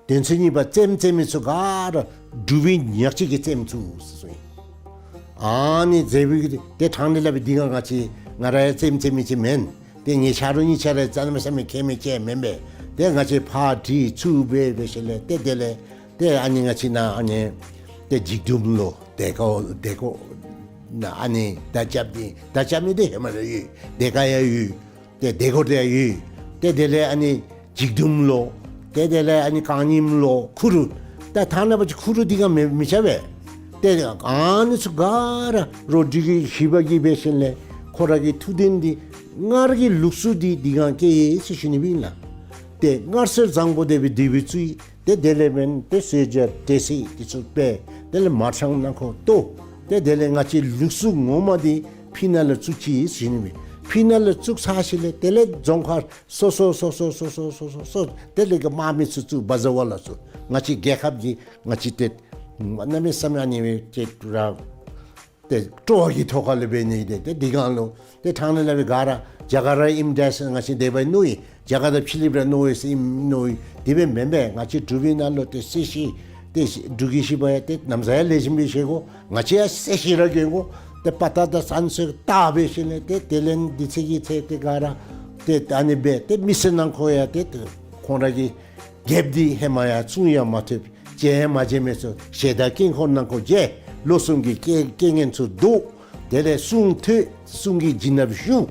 དོན་ཚན་གཉིས་པ་རྩེདམོ་རྩེ་མི་ཚུ་ག་ར་འབྲུག་པའི་ཉག་གཅིག་གིས་རྩེདམོ་བཙུགས་ཟེར་གསུངས་ཡི། ཨ་ནི་རྩེདམོ་གི་ཏེ་ཕྲང་སྟེ་སླབ་པའི་འདི་ག་ང་བཅས་ང་ར་ཡང་རྩེདམོ་རྩེ་མི་ཅིག་མེན། ཏེ་ངེའི་ཆ་རོགས་གཉིས་ཆ་ར་རྩེདམོ་རྩེ་མི་མཁས་མི་ཅིག་མེན་པས། ཏེ་ང་བཅས་ཕར་དྲི་ཚུར་འབད་འབད་ཞིནམ་ལས་ཏེ་དེ་ལས་ཏེ་ཨ་ནི་ང་བཅས་ནཱ་ཨ་ནི་ཏེ་འཇིགས་འདུམ་ལོ་དེ་ཀོ་དེ་ཀོ་ནཱ་ཨ་ནི་མདའ་རྐྱབ་ནི་མདའ་རྐྱབ་ནི་འདི་ཧེ་མ་ར་ཡོད། དེ་ཀ་ཡང་ཡོད། ཏེ་དེ་ཀོ་དེ་ཡང་ཡོད། ཏེ་དེ་ལས་ཨ་ནི་འཇིགས་འདུམ་ལོ། ཏེ་དེ་ལས་ཨ་ནི་རྐང་རྙིངམ་ལོ། ཁུ་རུ། ད་ཐ་ན་པ་ཅིག་ཁུ་རུ་འདི་ག་མི་མི་ཆ་བས། ཏེ་ཨ་ནི་ཚུ་ག་ར་རོགས་འབྲུག་རྒྱལ་བཞི་པ་གིས་འབད་ཞིནམ་ལས་ཁོ་ར་གི་ཐུགས་འདུན་འདི་སྔར་གྱི་ལུགས་སྲོལ་འདི་འདི་ག་སྐྱེལ་ཡི་ཟེར་ཞུ་ནི་སྦེ་ཨིན་ལགས། ཏེ་སྔར་སྲོལ་བཟང་པོ་དེ་སྦེ་དེ་སྦེ་བཙུགས་ཡི། ཏེ་དེ་ལས་འབདན་ཏེ་གསོལ་ཇ་འབྲས་སིལ་འདི་ཚུ་སྦེ་དེ་ལས་མར་ཆང་ནང་ཁོ་གཏོར། ཏེ་དེ་ལས་ང་བཅས་ལུགས་སྲོལ་ངོ་མ་འདི་ཕི་ནང་ལུ་བཙུགས་ཅི་ཟེར་ཞུ་ནི་སྦེ། ཕི་ནང་ལུ་བཙུགས་ཚར་ཞིནམ་ལས་དེ་ལས་རྫོང་ཁག་སོ་སོ་སོ་སོ་དེ་ལས་གི་དམག་མི་ཚུ་བཙུགས་བ་ཟ་བ་ལ་བཙུགས། ང་བཅས་རྒྱལ་ཁབ་ཀྱི་ང་བཅས་ཏེ་གནམ་མེད་ས་མེད་ཨ་ནི་སྦེ་ཏེ་ར་ཏེ་སྤྲོ་བ་གི་ཐོག་ཁ་ལུ་འབད་ནི་འདི་ཏེ་འདི་གང་ལུ་ཏེ་ཕྲང་སྟེ་སླབ་པའི་ག་ར་རྒྱ་གར་ར་ཨིནམ་འདྲས་ཟེར་ང་བཅས་དེ་སྦེ་མནོ་ཡི། རྒྱ་གར་དང་ཕྱི་གླིངཔ་ར་མནོ་ཡི་ཟེར་ཨིནམ་མནོ་ཡི། དེ་སྦེ་མེན་པས། ང་བཅས་འབྲུག་པའི་ནང་ལུ་ཏེ་གསོལ་ཇ་ཏེ་འབྲུག་རྒྱལ་བཞི་པ་ཡང་ཏེ་ནམ་བཟའ་ཡང་ལེགས་ཤོམ་སྦེ་བཞེས་དགོ། ང་བཅས་ཡང་གསོལ་ཇ་ར་གྱོན་དགོ། ཏེ་དཔའ་རྟགས་དང་བསངས་གསོལ་བཏབ་འབད་ཞིནམ་ལས་ཏེ་དེ་ལས་འདི་ཚེ་གི་ཚེ་ཏེ་ག་ར་ཏེ་ཨ་ནི་སྦེ་ཏེ་མི་སེར་ནང་ཁོ་ཡང་ཏེ་ཏེ་ཁོང་ར་གི་རྒྱལཔོ་འདི་ཧེ་མ་ཡང་བཙུན་ཡང་མ་ཐོབ། བྱོན་ཡང་མ་བྱོན་མི་ཚུ་ཞལ་དང་དཀྱིལ་འཁོར་ནང་ཁོ་མཇལ། ལོ་གསུམ་གྱི་རྐྱེན་རྐྱེན་ངན་ཚུ་བཟློག། དེ་ལས་གསུང་ཐོས། གསུང་གི་བྱིན་རླབས་ཞུ།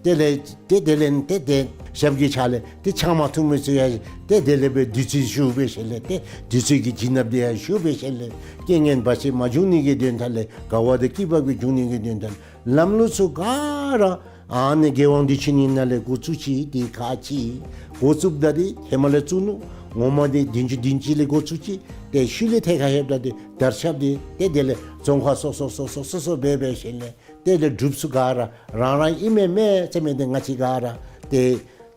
དེ་ལས་ཏེ་དེ་ལས་ཏེ་ཏེ་ཞབས་ཀྱི་ཕྱག་ལས་ཏེ་ཆང་མ་འཐུང་མི་ཚུ་ཡང་ཏེ་དེ་ལས་སྦེ་བདུད་རྩི་ཞུ་འབད་ཞིནམ་ལས་ཏེ་བདུད་རྩི་གི་བྱིན་རླབས་འདི་ཡང་ཞུ་འབད་ཞིནམ་ལས་རྐྱེན་ངན་བར་ཆད་མ་འབྱུང་ནི་གི་དོན་དག་ལས་དགའ་བ་དང་སྐྱིད་པ་གི་འབྱུང་ནི་གི་དོན་དག་ལས་ལམ་ལུགས་ཚུ་ག་ར་ཨ་ནི་རྒྱལ་དབང་བདེ་ཆེན་ནང་ལས་འགོ་བཙུགས་ཅི། འདི་ཁག་ཅིག་འགོ་བཙུགསཔ་ད་འདི་ཧེ་མ་ལས་བཙུགས་ནུག། ངོ་མ་འདི་བདུན་ཅུ་དོན་གཅིག་ལས་འགོ་བཙུགས་ཅི། ཏེ་ཤུལ་ལས་ཐད་ཁར་ལྷོདཔ་ད་འདི་དར་ཁྱབ་འདི་ཏེ་དེ་ལས་རྫོང་ཁག་སོ་སོ་སོ་སོ་སོ་སོ་འབད་འབད་ཞིནམ་ལས་ཏེ་དེ་སྒྲུབ་ཚུགས་ག་ར་རང་རང་ཨིན་མས་མས་ཟེར་མི་འདི་ང་བཅས་ག་ར་ཏེ་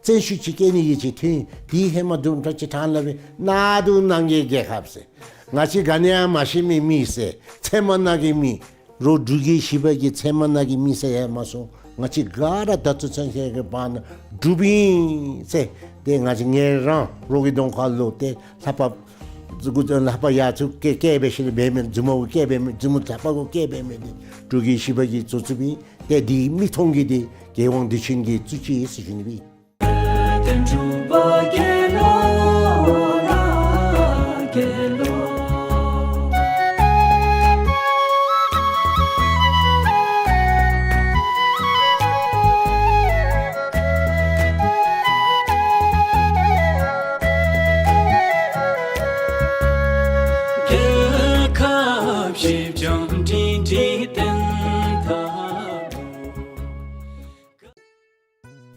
བཙན་ཤུགས་ཅིག་བསྐྱེད་ནི་ཡོད་ཅིག་ཐོན། འདི་ཧེ་མ་དུམ་གྲ་ཅིག་ཕྲང་སླབ་པའི་ནང་དུ་ནང་གི་རྒྱལ་ཁབ་ཟེར། ང་བཅས་ག་ནི་ཡང་མ་ཤེས་མི་མི་ཟེར། ཚལ་མ་ནང་གི་མི། རོགས་འབྲུག་རྒྱལ་བཞི་པ་གི་ཚལ་མ་ནང་གི་མི་ཟེར་ཡང་མ་སོང་། ང་བཅས་ག་ར་ད་ལྟོ་ཚུན་ཚོད་ཀྱི་བར་ན་འབྲུགཔ་ཨིན་ཟེར། ཏེ་ང་བཅས་ངེ་རང་རོགས་ཀྱི་གདོང་ཁ་ལུ་ཏེ་ལྷ་པ་ མཛུ་གུ་ལྷ་པ་ཡ་ཚུ་སྐེ་སྐེ་སྦེ་ཤི་ལེ་སྦེ་མེན། མཛུ་མོ་གུ་སྐེ་སྦེ་མེན། མཛུ་མོ་ལྷ་པ་གུ་སྐེ་སྦེ་མེན། འབྲུག་གི་ཞི་བ་གི་གཙོ་བཙུགས་པའི་ཏེ་འདི་མིག་མཐོང་གི་འདི་རྒྱལ་དབང་དུས་ཆེན་གྱི་གཙོ་ཆེ་ཡི་ཟེར་ཞུ་ནི་སྦེ།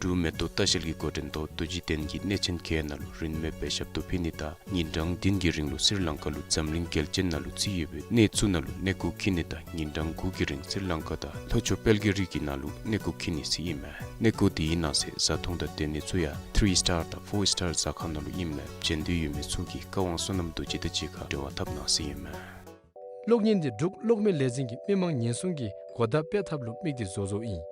འབྲུག་མེ་ཏོག་ལྟ་བཤལ་གྱི་འགོ་འདྲེན་ཐོག་རྡོ་རྗེ་གདན་གྱི་གནས་ཆེན་བརྒྱད་ནང་ལུ་རིན་མེད་སྦེ་ཞབས་ཏོག་ཕུལ་ནི་དང་ཉིན་གྲངས་བདུན་གྱི་རིང་ལུ་སི་རི་ལང་ཀ་ལུ་འཛམ་གླིང་རྒྱལ་ཆེན་ནང་ལུ་རྩིས་ཡོད་པའི་གནས་ཚུ་ནང་ལུ་གནས་སྐོར་འཁྱིད་ནི་དང་ཉིན་གྲངས་དགུ་གི་རིང་སི་རི་ལང་ཀ་དང་ལྷོ་ཕྱོགས་དཔལ་གྱི་རི་གི་ནང་ལུ་གནས་སྐོར་འཁྱིད་ནི་ཟེར་ཨིན་མས། གནས་སྐོར་འདི་གི་ནང་གསེས་བཟའ་འཐུང་དང་སྡོད་ནི་ཚུ་ཡང་ཐི་རི་སི་ཊར་དང་ཕོར་སི་ཊར་ཟ་ཁང་ནང་ལུ་ཨིནམ་ལས་བྱོན་འདོད་ཡོད་མི་ཚུ་གིས་བཀའ་དབང་བསོད་ནམས་རྡོ་རྗེ་དང་གཅིག་ཁར་འབྲེལ་བ་འཐབ་གནང་ཟེར་ཨིན་མས། གློག་བརྙན་འདི་འབྲུག་གློག་མེ་ལས་འཛིན་གྱིས་མི་མང་ཉེན་སྲུང་གི་གོ་བརྡ་སྤེལ་ཐབས་ལུ་དམིགས་ཏེ་བཟོ་བཟོཝ་ཨིན།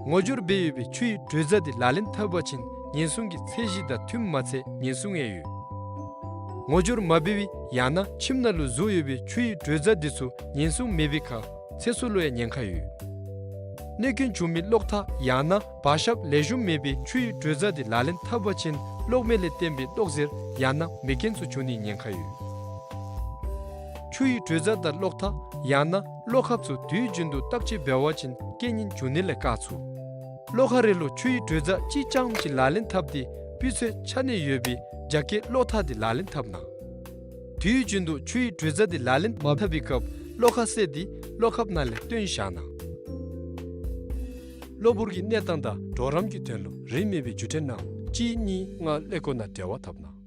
ངོ་སྦྱོར་འབད་ཡོད་པའི་ཆུ་ཡི་དྲོད་རྫས་འདི་ལག་ལེན་འཐབ་པ་ཅིན་ཉེན་སྲུང་གི་ཚད་གཞི་དང་མཐུནམ་མ་ཚད་ཉེན་སྲུང་ཡང་ཡོད། ངོ་སྦྱོར་མ་འབད་བའི་ཡང་ན་ཁྱིམ་ནང་ལུ་བཟོ་ཡོད་པའི་ཆུ་ཡི་དྲོད་རྫས་འདི་ཚུ་ཉེན་སྲུང་མེད་པའི་ཁར་ཚེ་སྲོག་ལུ་ཡང་ཉེན་ཁ་ཡོད། གནོད་སྐྱོན་བྱུང་མི་གློག་ཐག་ཡང་ན་བར་ཞབས་ལེགས་ཤོམ་མེད་པའི་ཆུ་ཡི་དྲོད་རྫས་འདི་ལག་ལེན་འཐབ་པ་ཅིན་གློག་མེ་ལས་བརྟེན་པའི་གློག་གཟེར་ཡང་ན་མེ་རྐྱེན་ཚུ་འབྱུང་ནིའི་ཉེན་ཁ་ཡོད། ཆུ་ཡི་དྲོད་རྫས་དང་གློག་ཐག་ཡང་ན་གློག་ཁབ་ཚུ་དུས་རྒྱུན་དུ་བརྟག་དཔྱད་འབད་བ་ཅིན་རྐྱེན་ངན་འབྱུང་ནི་ལས་བཀག་ཚུགས། གློག་ཁང་རེ་ལུ་ཆུ་ཡི་དྲོད་རྫས་གཅིག་རྐྱངམ་ཅིག་ལག་ལེན་འཐབ་སྟེ་སྤུས་ཚད་ཆ་གནས་ཡོད་པའི་རྒྱ་སྐྱེད་གློག་ཐག་འདི་ལག་ལེན་འཐབ་གནང་། དུས་རྒྱུན་དུ་ཆུ་ཡི་དྲོད་རྫས་འདི་ལག་ལེན་མ་འཐབ་པའི་སྐབས་གློག་ཁང་གསར་འདི་གློག་ཁང་ནང་ལས་བཏོན་བཞག་གནང་། གློ་བུར་གྱི་གནས་སྟངས་དང་གྲོགས་རམ་གྱི་དོན་ལུ་རིན་མེད་པའི་བརྒྱུད་འཕྲིན་ནང་གཅིག་གཉིས་ལྔ་ཀླད་ཀོར་ནང་འབྲེལ་བ་འཐབ་གནང་།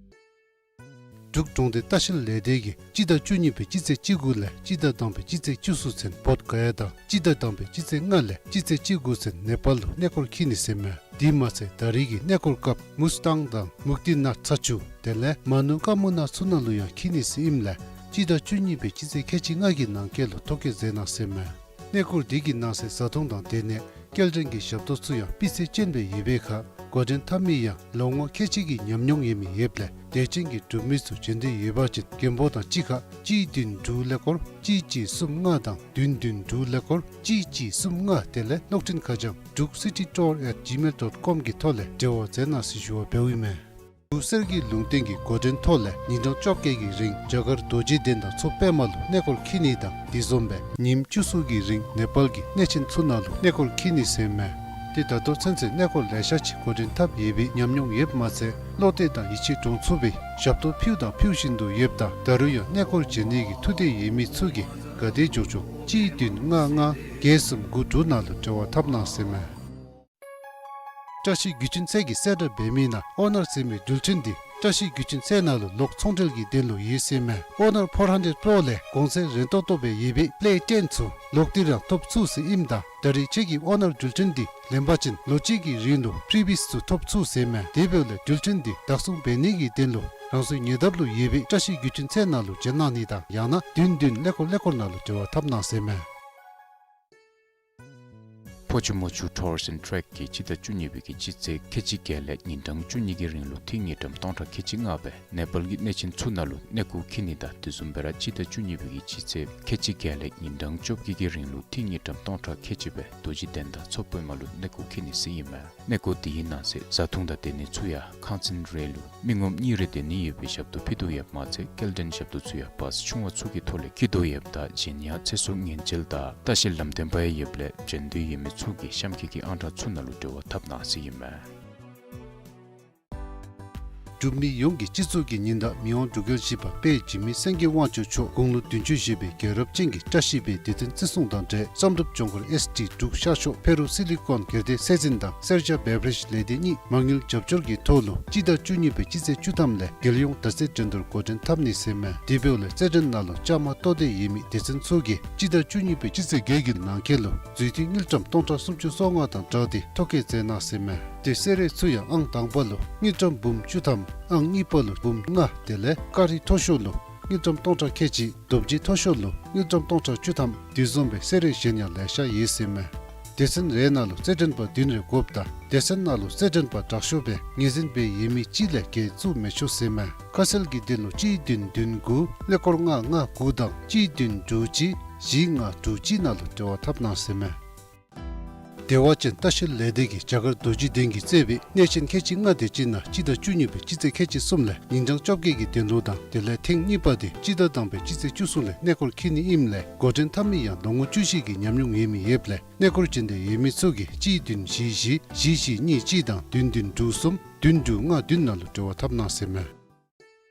འབྲུག་གྲོང་སྡེ་ལྟ་བཤལ་ལས་སྡེ་གིས་སྤྱི་ཟླ་བཅུ་གཉིས་པའི་སྤྱི་ཚེས་བཅུ་དགུ་ལས་སྤྱི་ཟླ་དང་པའི་སྤྱི་ཚེས་བཅུ་གསུམ་ཚུན་བོདྷ་ག་ཡ་དང་སྤྱི་ཟླ་དང་པའི་སྤྱི་ཚེས་ལྔ་ལས་སྤྱི་ཚེས་བཅུ་དགུ་ཚུན་ནེ་པཱལ་ལུ་གནས་སྐོར་འཁྱིད་ནི་ཟེར་མས། དེ་མ་ཚད་ད་རེས་ཀྱི་གནས་སྐོར་སྐབས་མུས་ཏང་དང་མུག་ཏི་ནཱཐ་ཚ་ཆུ་དེ་ལས་མ་ནུ་ཀ་མུ་ན་ཚུ་ནང་ལུ་ཡང་འཁྱིད་ནི་ཟེར་ཨིནམ་ལས་སྤྱི་ཟླ་བཅུ་གཉིས་པའི་སྤྱི་ཚེས་ཁལ་གཅིག་ལྔ་གི་ནང་འཁོད་ལུ་ཐོ་བཀོད་མཛད་གནང་ཟེར་མས། གནས་སྐོར་འདི་གི་ནང་གསེས་བཟའ་འཐུང་དང་སྡོད་གནས་སྐྱེལ་འདྲེན་གྱི་ཞབས་ཏོག་ཚུ་ཡང་སྤུས་ཚད་ཅན་སྦེ་ཡོད་པའི་ཁར་འགོ་འདྲེན་འཐབ་མི་ཡང་ལོ་ངོ་ཁལ་གཅིག་གི་ཉམས་མྱོང་ཡོད་མི་ཡོདཔ་ལས་དད་ཅན་གྱི་འབྲུག་མི་ཚུ་བྱོན་འདོད་ཡོད་པ་ཅིན་མགོན་པོ་དང་གཅིག་ཁར་གཅིག་བདུན་དྲུག་ཀླད་ཀོར་གཅིག་གཅིག་གསུམ་ལྔ་དང་བདུན་བདུན་དྲུག་ཀླད་ཀོར་གཅིག་གཅིག་གསུམ་ལྔ་དེ་ལས་གློག་འཕྲིན་ཁ་བྱང་འབྲུག་སི་ཊི་ཊུར་ཨེཊ་ཇི་མེལ་ཌོཊ་ཀོམ་གྱི་ཐོག་ལས་འབྲེལ་བ་མཛད་གནང་ཟེར་ཞུ་བ་འབདཝ་ཨིན་མས། འབྲུག་གསེར་གྱི་ལུང་བསྟན་གྱི་འགོ་འདྲེན་ཐོག་ལས་ཉིན་གྲངས་བཅོ་བརྒྱད་ཀྱི་རིང་རྒྱ་གར་རྡོ་རྗེ་གདན་དང་མཚོ་པདྨ་ལུ་གནས་སྐོར་འཁྱིད་ནི་དང་དེ་བཟུམ་སྦེ་ཉིནམ་བཅུ་གསུམ་གྱི་རིང་ནེ་པཱལ་གྱི་གནས་ཆེན་ཚུ་ནང་ལུ་གནས་སྐོར་འཁྱིད་ནི་ཟེར་མས། ཏེ་ད་ལྟོ་ཚུན་ཚོད་གནས་སྐོར་ལེ་ཤ་ཅིག་འགོ་འདྲེན་འཐབ་ཡོད་པའི་ཉམས་མྱོང་ཡོདཔ་མ་ཚད་བློ་གཏད་དང་ཡིད་ཆེས་འདྲོངས་ཚུགས་པའི་ཞབས་ཏོག་ཕུལཝ་དང་ཕུལ་བཞིན་དུ་ཡོདཔ་ད་ད་རུང་ཡང་གནས་སྐོར་བྱོན་ནི་གི་ཐུགས་འདོད་ཡོད་མི་ཚུ་གིས་ག་དེ་མགྱོགས་མགྱོགས་གཅིག་བདུན་ལྔ་ལྔ་བརྒྱད་གསུམ་དགུ་དྲུག་ནང་ལུ་འབྲེལ་བ་འཐབ་གནང་ཟེར་མས། བཀྲ་ཤིས་བརྒྱུད་འཕྲིན་ཚད་ཀྱིས་གསལ་བསྒྲགས་འབད་མི་ནང་ཨོ་ནར་ཟེར་མི་འགྲུལ་འཕྲིན་འདི་བཀྲ་ཤིས་བརྒྱུད་འཕྲིན་ཚད་ནང་ལུ་ལོག་ཚོང་འབྲེལ་གྱི་དོན་ལུ་ཡོད་ཟེར་མས། ཨོ་ནར་ཕོར་ཧན་ཌེཌ་པོར་ལས་གོང་ཚད་རན་ཏོག་ཏོ་སྦེ་ཡོད་པའི་པེ་ལེ་ཊེན་ཚུ་ལོག་སྟེ་ར་ཐོབ་ཚུགས་ཟེར་ཨིནམ་ད་ད་རེས་ཁྱེད་ཀྱིས་ཨོ་ནར་འགྲུལ་འཕྲིན་འདི་ལེན་པ་ཅིན་ལོ་གཅིག་གི་རིང་ལུ་ཕི་རི་བི་ཡས་ཚུ་ཐོབ་ཚུགས་ཟེར་མས། དེ་འབདཝ་ལས་འགྲུལ་འཕྲིན་འདི་བདག་བཟུང་འབད་ནི་གི་དོན་ལུ་རང་སོའི་ཉེ་འདབས་ལུ་ཡོད་པའི་བཀྲ་ཤིས་བརྒྱུད་འཕྲིན་ཚད་ནང་ལུ་བྱོན་གནང་ནི་དང་ཡང་ན་བདུན་བདུན་ཀླད་ཀོར་ཀླད་ཀོར་ནང་ལུ་འབྲེལ་བ་འཐབ་གནང་ཟེར་མས། ཕོ་ཆུ་མོ་ཆུ་ཊུར་སི་ཨེནཌ་ཊེག་གིས་སྤྱི་ཟླ་བཅུ་གཉིས་པའི་གི་སྤྱི་ཚེས་ཁལ་གཅིག་བརྒྱད་ལས་ཉིན་གྲངས་བཅུ་གཉིས་ཀྱི་རིང་ལུ་ཐིག་ཉིས་ཀྲམ་སྟོང་ཕྲག་ཁལ་གཅིག་ལྔ་སྦེ་ནེ་པཱལ་གྱི་གནས་ཆེན་ཚུ་ནང་ལུ་གནས་སྐོར་འཁྱིད་ནི་དང་དེ་བཟུམ་སྦེ་ར་སྤྱི་ཟླ་བཅུ་གཉིས་པའི་གི་སྤྱི་ཚེས་ཁལ་གཅིག་བརྒྱད་ལས་ཉིན་གྲངས་བཅོ་བརྒྱད་ཀྱི་རིང་ལུ་ཐིག་ཉིས་ཀྲམ་སྟོང་ཕྲག་ཁལ་གཅིག་སྦེ་རྡོ་རྗེ་གདན་དང་མཚོ་པདྨ་ལུ་གནས་སྐོར་འཁྱིད་ནི་ཟེར་ཨིན་མས། གནས་སྐོར་འདི་གི་ནང་གསེས་བཟའ་འཐུང་དང་སྡོད་གནས་ཚུ་ཡང་ཁང་ཚན་རེ་ལུ་མི་ངོམ་གཉིས་རེ་སྡོད་ནི་ཡོད་པའི་ཞབས་ཏོག་ཕུལ་དོ་ཡོདཔ་མ་ཚད་སྐྱེལ་འདྲེན་ཞབས་ཏོག་ཚུ་ཡང་བཱས་ཆུང་བ་ཚུ་གི་ཐོག་ལས་འཁྱིད་དོ་ཡོདཔ་ད་གཞན་ཡང་ཚེ་སྲོག་ཉེན་བཅོལ་དང་ལྟ་བཤལ་ལམ་སྟོན་པ་ཡང་ཡོདཔ་ལས་བྱོན་འདོད་ཡོད་མི་ཚུ་གིས་གཤམ་འཁོད་ཀྱི་ཨང་གྲངས་ཚུ་ནང་ལུ་འབྲེལ་བ་འཐབ་གནང་ཟེར་ཨིན་མས། འབྲུག་མི་ཡོངས་ཀྱི་སྤྱི་གཙུག་གི་ཉི་ཟླ་མི་དབང་འབྲུག་རྒྱལ་བཞི་པ་དཔལ་འཇིགས་མེད་སེང་གེ་དབང་ཕྱུག་མཆོག་དགུང་ལོ་བདུན་ཅུ་བཞེས་པའི་རྒྱལ་རབས་ཅན་གྱི་བཀྲ་ཤིས་པའི་དུས་སྟོན་བརྩི་སྲུང་དང་འབྲེལ་བསམ་གྲུབ་ལྗོངས་མཁར་ཨེསི་ཌི་འབྲུག་ཤར་ཕྱོགས་ཕེ་རུ་སི་ལི་ཀོན་སྒེར་སྡེ་སྲིད་འཛིན་དང་གསེར་བྱ་བེ་བ་རེཇ་ལས་སྡེ་གཉིས་མ་དངུལ་རྒྱབ་སྐྱོར་གྱི་ཐོག་ལུ་སྤྱི་ཟླ་བཅུ་གཉིས་པའི་སྤྱི་ཚེས་བཅུ་ཐམ་ལས་རྒྱལ་ཡོངས་དར་རྩེད་འགྲན་བསྡུར་འགོ་འདྲེན་འཐབ་ནི་ཟེར་མས། དེ་འབདཝ་ལས་རྩེད་འགྲན་ནང་ལུ་བཅའ་མར་གཏོགས་ཏེ་ཡོད་མི་སྡེ་ཚན་ཚུ་གིས་སྤྱི་ཟླ་བཅུ་གཉིས་པའི་སྤྱི་ཚེས་བརྒྱད་ཀྱི་ནང་འཁོད་ལུ་འཛུལ་ཐིག་དངུལ་ཀྲམ་སྟོང་ཕྲག་སུམ་ཅུ་སོ་ལྔ་དང་སྦྲགས་ཏེ་ཐོ་བཀོད་མཛད་གནང་ཟེར་མས། ཏེ་གསོལ་རས་ཚུ་ཡང་ཨང་དང་པ་ལུ་དངུལ་ཀྲམ་འབུམ་བཅུ་ཐམ། ཨང་གཉིས་པ་ལུ་འབུམ་ལྔ་དེ་ལས་ཀ་རི་མཐོ་ཤོས་ལུ་དངུལ་ཀྲམ་སྟོང་ཕྲག་ཁལ་གཅིག། རྡོ་རྗེ་མཐོ་ཤོས་ལུ་དངུལ་ཀྲམ་སྟོང་ཕྲག་བཅུ་ཐམ། དེ་བཟུམ་སྦེ་གསོལ་རས་གཞན་ཡང་ལེ་ཤ་ཡོད་ཟེར་མས། སྡེ་ཚན་རེ་ནང་ལུ་རྩེད་འགྲན་པ་བདུན་རེ་དགོཔ་ད་སྡེ་ཚན་ནང་ལུ་རྩེད་འགྲན་པ་དྲག་ཤོས་སྦེ་ངོས་འཛིན་འབད་ཡོད་མི་གཅིག་ལས་བརྒལ་བཙུགས་མི་ཆོག་ཟེར་མས། ཁ་གསལ་གྱི་དོན་ལུ་གཅིག་བདུན་བདུན་དགུ་ཀླད་ཀོར་ལྔ་ལྔ་དགུ་དང་གཅིག་བདུན་དྲུག་གཅིག་བཞི་ལྔ་དྲུག་གཅིག་ནང་ལུ་འབྲེལ་བ་འཐབ་གནང་ཟེར་མས། བདེ་བ་ཅན་ལྟ་བཤལ་ལས་སྡེ་གིས་རྒྱ་གར་རྡོ་རྗེ་གདན་གྱིས་གཙོས་པའི་གནས་ཆེན་ཁལ་གཅིག་ལྔ་དེ་ཅིག་ནང་སྤྱི་ཟླ་བཅུ་གཉིས་པའི་སྤྱི་ཚེས་ཁལ་གཅིག་གསུམ་ལས་ཉིན་གྲངས་བཅོ་བརྒྱད་ཀྱི་དོན་ལུ་དང་དེ་ལས་ཐེངས་གཉིས་པ་དེ་སྤྱི་ཟླ་དང་པའི་སྤྱི་ཚེས་བཅུ་གསུམ་ལས་གནས་སྐོར་འཁྱིད་ནི་ཨིནམ་ལས་འགོ་འདྲེན་འཐབ་མི་ཡང་ལོ་ངོ་བཅུ་བཞི་གི་ཉམས་མྱོང་ཡོད་མི་ཡོདཔ་ལས་གནས་སྐོར་འབྱོན་འདོད་ཡོད་མི་ཚུ་གིས་གཅིག་བདུན་བཞི་བཞི་བཞི་བཞི་གཉིས་གཅིག་དང་བདུན་བདུན་དྲུག་གསུམ་བདུན་དྲུག་ལྔ་བདུན་ནང་ལུ་འབྲེལ་བ་འཐབ་གནང་ཟེར་མས།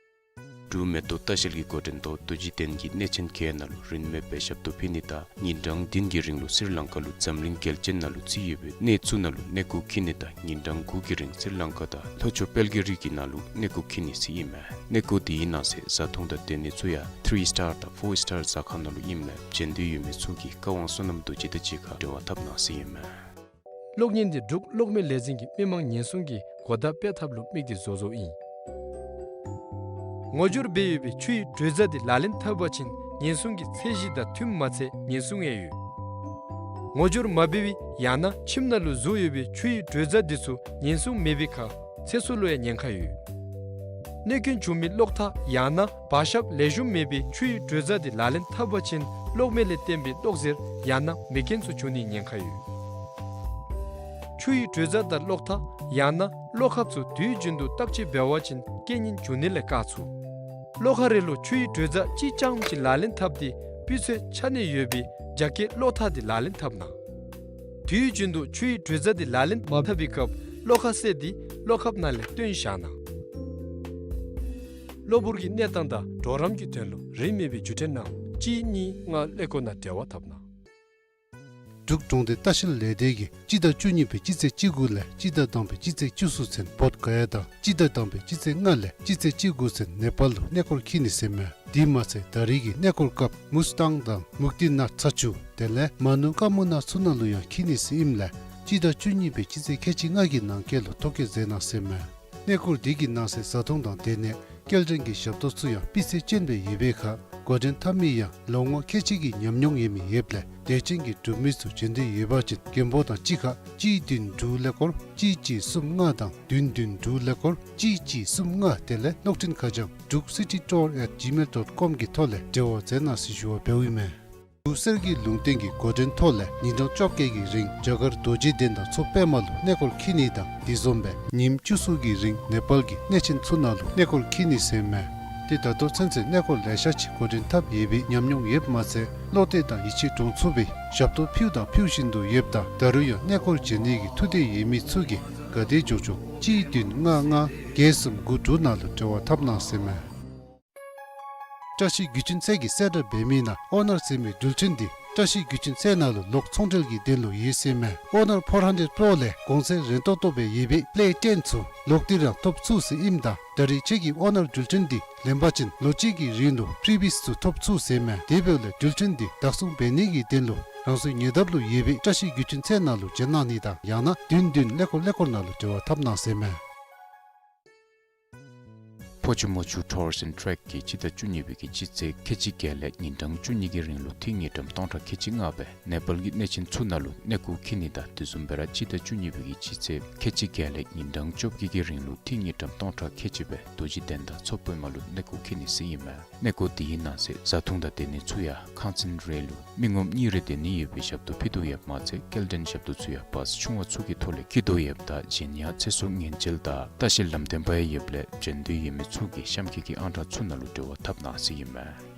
འབྲུག་མེ་ཏོག་ལྟ་བཤལ་གྱི་འགོ་འདྲེན་ཐོག་རྡོ་རྗེ་གདན་གྱི་གནས་ཆེན་བརྒྱད་ནང་ལུ་རིན་མེད་པའི་ཞབས་ཏོག་ཕུལ་ནི་དང་ཉིན་གྲངས་བདུན་གྱི་རིང་ལུ་སི་རི་ལང་ཀ་ལུ་འཛམ་གླིང་རྒྱལ་ཆེན་ནང་ལུ་བརྩི་ཡོད་པའི་གནས་ཚུ་ནང་ལུ་གནས་སྐོར་འཁྱིད་ནི་དང་ཉིན་གྲངས་དགུ་གི་རིང་སི་རི་ལང་ཀ་དང་ལྷོ་ཕྱོགས་དཔལ་གྱི་རི་གི་ནང་ལུ་གནས་སྐོར་འཁྱིད་ནི་ཟེར་ཨིན་མས། གནས་སྐོར་དེའི་ནང་གསེས་བཟའ་འཐུང་དང་སྡོད་ནི་ཚུ་ཡང་ཐི་རི་སི་ཊར་དང་ཕོར་སི་ཊར་ཟ་ཁང་ནང་ལུ་ཨིནམ་ལས་འབྱོན་འདོད་ཡོད་མི་ཚུ་གིས་བཀའ་དབང་བསོད་ནམས་རྡོ་རྗེ་དང་གཅིག་ཁར་འབྲེལ་བ་འཐབ་གནང་ཟེར་ཨིན་མས། གློག་བརྙན་འདི་འབྲུག་གློག་མེ་ལས་འཛིན་གྱིས་མི་མང་ཉེན་སྲུང་གི་གོ་བརྡ་སྤེལ་ཐབས་ལུ་དམིགས་ཏེ་བཟོ་བཟོཝ་ཨིན། ངོ་སྦྱོར་འབད་ཡོད་པའི་ཆུའི་དྲོད་རྫས་འདི་ལག་ལེན་འཐབ་པ་ཅིན་ཉེན་སྲུང་གི་ཚད་གཞི་དང་མཐུནམ་མ་ཚད་ཉེན་སྲུང་ཡང་ཡོད། ངོ་སྦྱོར་མ་འབད་བར་ཡང་ན་ཁྱིམ་ནང་ལུ་བཟོ་ཡོད་པའི་ཆུའི་དྲོད་རྫས་འདི་ཚུ་ཉེན་སྲུང་མེད་པའི་ཁར་ཚེ་སྲོག་ལུ་ཡང་ཉེན་ཁ་ཡོད། གནོད་སྐྱོན་བྱུང་མི་གློག་ཐག་ཡང་ན་བར་ཞབས་ལེགས་ཤོམ་མེད་པའི་ཆུའི་དྲོད་རྫས་འདི་ལག་ལེན་འཐབ་པ་ཅིན་གློག་མེ་ལས་བརྟེན་པའི་གློག་གཟེར་ཡང་ན་མེ་རྐྱེན་ཚུ་བྱུང་ནིའི་ཉེན་ཁ་ཡོད། ཆུའི་དྲོད་རྫས་དང་གློག་ཐག་ཡང་ན་གློག་ཁབ་ཚུ་དུས་རྒྱུན་དུ་བརྟག་དཔྱད་འབད་བ་ཅིན་རྐྱེན་ངན་འབྱུང་ནི་ལས་བཀག་ཚུགས། གློག་ཁང་རེ་ལུ་ཆུའི་དྲོད་རྫས་གཅིག་རྐྱངམ་ཅིག་ལག་ལེན་འཐབ་སྟེ་སྤུས་ཚད་ཆ་གནས་ཡོད་པའི་རྒྱ་སྐྱེད་གློག་ཐག་འདི་ལག་ལེན་འཐབ་གནང་། དུས་རྒྱུན་དུ་ཆུའི་དྲོད་རྫས་འདི་ལག་ལེན་མ་འཐབ་པའི་སྐབས་གློག་ཁ་གསེར་འདི་གློག་ཁབ་ནང་ལས་བཏོན་བཞག་གནང་། གློ་བུར་གྱི་གནས་སྟངས་དང་གྲོགས་རམ་གྱི་དོན་ལུ་རིན་མེད་པའི་བརྒྱུད་འཕྲིན་ནང་གཅིག་གཉིས་ལྔ་ཀླད་ཀོར་ནང་འབྲེལ་བ་འཐབ་གནང་། འབྲུག་གྲོང་སྡེ་ལྟ་བཤལ་ལས་སྡེ་གིས་སྤྱི་ཟླ་བཅུ་གཉིས་པའི་སྤྱི་ཚེས་བཅུ་དགུ་ལས་སྤྱི་ཟླ་དང་པའི་སྤྱི་ཚེས་བཅུ་གསུམ་ཚུན་བོདྷ་ག་ཡ་དང་སྤྱི་ཟླ་དང་པའི་སྤྱི་ཚེས་ལྔ་ལས་སྤྱི་ཚེས་བཅུ་དགུ་ཚུན་ནེ་པཱལ་ལུ་གནས་སྐོར་འཁྱིད་ནི་ཟེར་མས། དེ་མ་ཚད་ད་རེས་ཀྱི་གནས་སྐོར་སྐབས་མུས་ཏང་དང་མུག་ཏི་ནཱཐ་ཚ་ཆུ་དེ་ལས་མ་ནུ་ཀ་མུ་ན་ཚུ་ནང་ལུ་ཡང་འཁྱིད་ནི་ཟེར་ཨིནམ་ལས་སྤྱི་ཟླ་བཅུ་གཉིས་པའི་སྤྱི་ཚེས་ཁལ་གཅིག་ལྔ་གི་ནང་འཁོད་ལུ་ཐོ་བཀོད་མཛད་གནང་ཟེར་མས། གནས་སྐོར་འདི་གི་ནང་གསེས་བཟའ་འཐུང་དང་སྡོད་གནས་སྐྱེལ་འདྲེན་གྱི་ཞབས་ཏོག་ཚུ་ཡང་སྤུས་ཚད་ཅན་སྦེ་ཡོད་པའི་ཁར་འགོ་འདྲེན་འཐབ་མི་ཡང་ལོ་ངོ་ཁལ་གཅིག་གི་ཉམས་མྱོང་ཡོད་མི་ཡོདཔ་ལས་དད་ཅན་གྱི་འབྲུག་མི་ཚུ་འབྱོན་འདོད་ཡོད་པ་ཅིན་མགོན་པོ་དང་གཅིག་ཁར་གཅིག་བདུན་དྲུག་ཀླད་ཀོར་གཅིག་གཅིག་གསུམ་ལྔ་དང་བདུན་བདུན་དྲུག་ཀླད་ཀོར་གཅིག་གཅིག་གསུམ་ལྔ་དེ་ལས་གློག་འཕྲིན་ཁ་བྱང་druk city tour at gmail dot com གི་ཐོག་ལས་འབྲེལ་བ་མཛད་གནང་ཟེར་ཞུ་བ་འབདཝ་ཨིན་མས། འབྲུག་གསེར་གྱི་ལུང་བསྟན་གྱི་འགོ་འདྲེན་ཐོག་ལས་ཉིན་གྲངས་བཅོ་བརྒྱད་ཀྱི་རིང་རྒྱ་གར་རྡོ་རྗེ་གདན་དང་མཚོ་པདྨ་ལུ་གནས་སྐོར་འཁྱིད་ནི་དང་དེ་བཟུམ་སྦེ་ཉིནམ་བཅུ་གསུམ་གྱི་རིང་ནེ་པཱལ་གྱི་གནས་ཆེན་ཚུ་ནང་ལུ་གནས་སྐོར་འཁྱིད་ནི་ཟེར་མས། དེ་ད་ལྟོ་ཚུན་ཚོད་གནས་སྐོར་ལེ་ཤ་ཅིག་འགོ་འདྲེན་འཐབ་ཡོད་པའི་ཉམས་མྱོང་ཡོདཔ་མ་ཚད་བློ་གཏད་དང་ཡིད་ཆེས་འདྲོངས་ཚུགས་པའི་ཞབས་ཏོག་ཕུལཝ་དང་ཕུལ་བཞིན་དུ་ཡོདཔ་ད་ད་རུང་ཡང་གནས་སྐོར་འབྱོན་ནི་གི་ཐུགས་འདོད་ཡོད་མི་ཚུ་གིས་ག་དེ་མགྱོགས་མགྱོགས་གཅིག་བདུན་ལྔ་ལྔ་བརྒྱད་གསུམ་དགུ་དྲུག་ནང་ལུ་འབྲེལ་བ་འཐབ་གནང་ཟེར་མས། བཀྲ་ཤིས་རྒྱུད་འཛིན་ཚལ་གྱི་གསལ་བསྒྲགས་འབད་མི་ནང་ཨོ་ནར་ཟེར་མི་འགྲུལ་འཕྲིན་འདི་བཀྲ་ཤིས་རྒྱུད་འཛིན་ཚལ་ནང་ལུ་ལོག་ཚོང་འབྲེལ་གྱི་དོན་ལུ་ཡོད་ཟེར་མས། ཨོ་ནར་ཕོར་ཧན་ཌེཌ་པོརོ་ལས་གོང་ཚད་རན་ཏོག་ཏོ་སྦེ་ཡོད་པའི་པེ་ལེ་ཊེན་ཚུ་ལོག་སྟེ་ར་ཐོབ་ཚུགས་ཟེར་ཨིནམ་ད་ད་རེས་ཁྱེད་ཀྱིས་ཨོ་ནར་འགྲུལ་འཕྲིན་འདི་ལེན་པ་ཅིན་ལོ་གཅིག་གི་རིང་ལུ་ཕི་རི་བིསི་ཚུ་ཐོབ་ཚུགས་ཟེར་མས། དེ་འབདཝ་ལས་འགྲུལ་འཕྲིན་འདི་བདག་བཟུང་འབད་ནི་གི་དོན་ལུ་རང་སོའི་ཉེ་འདབས་ལུ་ཡོད་པའི་བཀྲ་ཤིས་རྒྱུད་འཛིན་ཚལ་ནང་ལུ་འབྱོན་གནང་ནི་དང་ཡང་ན་བདུན་བདུན་ཀླད་ཀོར་ཀླད་ཀོར་ནང་ལུ་འབྲེལ་བ་འཐབ་གནང་ཟེར་མས། ཕོ་ཆུ་མོ་ཆུ་ཊུར་སི་ཨེནཌ་ཊེག་གིས་སྤྱི་ཟླ་བཅུ་གཉིས་པའི་གི་སྤྱི་ཚེས་ཁལ་གཅིག་བརྒྱད་ལས་ཉིན་གྲངས་བཅུ་གཉིས་ཀྱི་རིང་ལུ་ཐིག་དངུལ་ཀྲམ་སྟོང་ཕྲག་ཁལ་གཅིག་ལྔ་སྦེ་ནེ་པཱལ་གྱི་གནས་ཆེན་ཚུ་ནང་ལུ་གནས་སྐོར་འཁྱིད་ནི་དང་དེ་བཟུམ་སྦེ་ར་སྤྱི་ཟླ་བཅུ་གཉིས་པའི་གི་སྤྱི་ཚེས་ཁལ་གཅིག་བརྒྱད་ལས་ཉིན་གྲངས་བཅོ་བརྒྱད་ཀྱི་རིང་ལུ་ཐིག་དངུལ་ཀྲམ་སྟོང་ཕྲག་ཁལ་གཅིག་སྦེ་རྡོ་རྗེ་གདན་དང་མཚོ་པདྨ་ལུ་གནས་སྐོར་འཁྱིད་ནི་ཟེར་ཨིན་མས། གནས་སྐོར་དེའི་ནང་གསེས་བཟའ་འཐུང་དང་སྡོད་གནས་ཚུ་ཡང་ཁང་ཚན་རེ་ལུ་མི་ངོམ་གཉིས་རེ་སྡོད་ནི་ཡོད་པའི་ཞབས་ཏོག་ཕུལ་དོ་ཡོདཔ་མ་ཚད་སྐྱེལ་འདྲེན་ཞབས་ཏོག་ཚུ་ཡང་བཱས་ཆུང་བ་ཚུ་གི་ཐོག་ལས་འཁྱིད་དོ་ཡོདཔ་ད་གཞན་ཡང་ཚེ་སྲོག་ཉེན་བཅོལ་དང་ལྟ་བཤལ་ལམ་སྟོན་པ་ཡང་ཡོདཔ་ལས་འབྱོན་འདོད་ཡོད་མི་ཚུ་གིས་གཤམ་འཁོད་ཀྱི་ཨང་གྲངས་ཚུ་ནང་ལུ་འབྲེལ་བ་འཐབ་གནང་ཟེར་ཨིན་མས།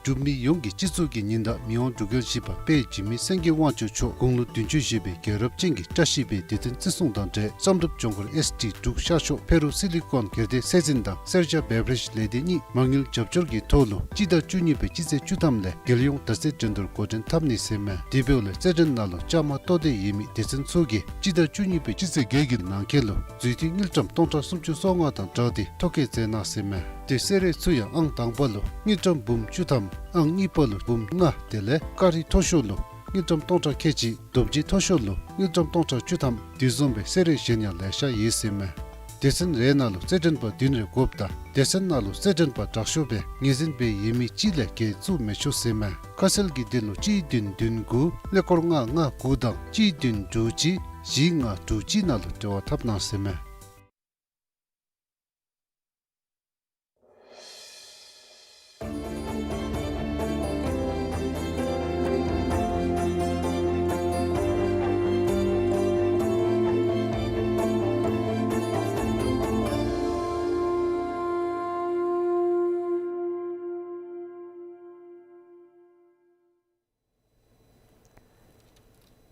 འབྲུག་མི་ཡོངས་ཀྱི་སྤྱི་གཙུག་གི་ཉི་ཟླ་མི་དབང་འབྲུག་རྒྱལ་བཞི་པ་དཔལ་འཇིགས་མེད་སེང་གེ་དབང་ཕྱུག་མཆོག་དགུང་ལོ་བདུན་ཅུ་བཞེས་པའི་རྒྱལ་རབས་ཅན་གྱི་བཀྲ་ཤིས་པའི་དུས་སྟོན་བརྩི་སྲུང་དང་འབྲེལ་བསམ་གྲུབ་ལྗོངས་མཁར་ཨེསི་ཊི་འབྲུག་ཤར་ཕྱོགས་ཕེ་རུ་སི་ལི་ཀོན་སྒེར་སྡེ་སྲིད་འཛིན་དང་སེར་སྐྱ་བེ་བ་རེཇ་ལས་སྡེ་གཉིས་མ་དངུལ་རྒྱབ་སྐྱོར་གྱི་ཐོག་ལུ་སྤྱི་ཟླ་བཅུ་གཉིས་པའི་སྤྱི་ཚེས་བཅུ་ཐམ་ལས་རྒྱལ་ཡོངས་དར་རྩེ་འགྲན་བསྡུར་འགོ་འདྲེན་འཐབ་ནི་ཟེར་མས། དེ་འབདཝ་ལས་རྩེད་འགྲན་ནང་ལུ་བཅའ་མར་གཏོགས་འདོད་ཡོད་མི་སྡེ་ཚན་ཚུ་གིས་སྤྱི་ཟླ་བཅུ་གཉིས་པའི་སྤྱི་ཚེས་བརྒྱད་ཀྱི་ནང་འཁོད་ལུ་མཛུབ་ཐེལ་དངུལ་ཀྲམ་སྟོང་ཕྲག་སུམ་ཅུ་སོ་ལྔ་དང་སྦྲགས་ཏེ་ཐོ་བཀོད་མཛད་གནང་ཟེར་མས། དེ་གསོལ་རས་ཚུ་ཡང་ཨང་དང་པ་ལུ་དངུལ་ཀྲམ་འབུམ་བཅུ་ཐམ། ཨང་གཉིས་པ་ལུ་འབུམ་ལྔ། དེ་ལས་ཀ་རི་མཐོ་ཤོས་ལུ་དངུལ་ཀྲམ་སྟོང་ཕྲག་ཁལ་གཅིག། རྡོ་རྗེ་མཐོ་ཤོས་ལུ་དངུལ་ཀྲམ་སྟོང་ཕྲག་བཅུ་ཐམ། དེ་བཟུམ་སྦེ་གསོལ་རས་གཞན་ཡང་ལེ་ཤ་ཡོད་ཟེར་མས། སྡེ་ཚན་རེ་ནང་ལུ་རྩེད་འགྲན་པ་བདུན་རེ་དགོཔ་ད་སྡེ་ཚན་ནང་ལུ་རྩེད་འགྲན་པ་དྲག་ཤོས་སྦེ་ངོས་འཛིན་འབད་ཡོད་མི་གཅིག་ལས་བརྒལ་བཙུགས་མི་ཆོག་ཟེར་མས། ཁ་གསལ་གྱི་དོན་ལུ་གཅིག་བདུན་བདུན་དགུ་ཀླད་ཀོར་ལྔ་ལྔ་དགུ་དང་གཅིག་བདུན་དྲུག་གཅིག་བཞི་ལྔ་དྲུག་གཅིག་ནང་ལུ་འབྲེལ་བ་འཐབ་གནང་ཟེར་མས།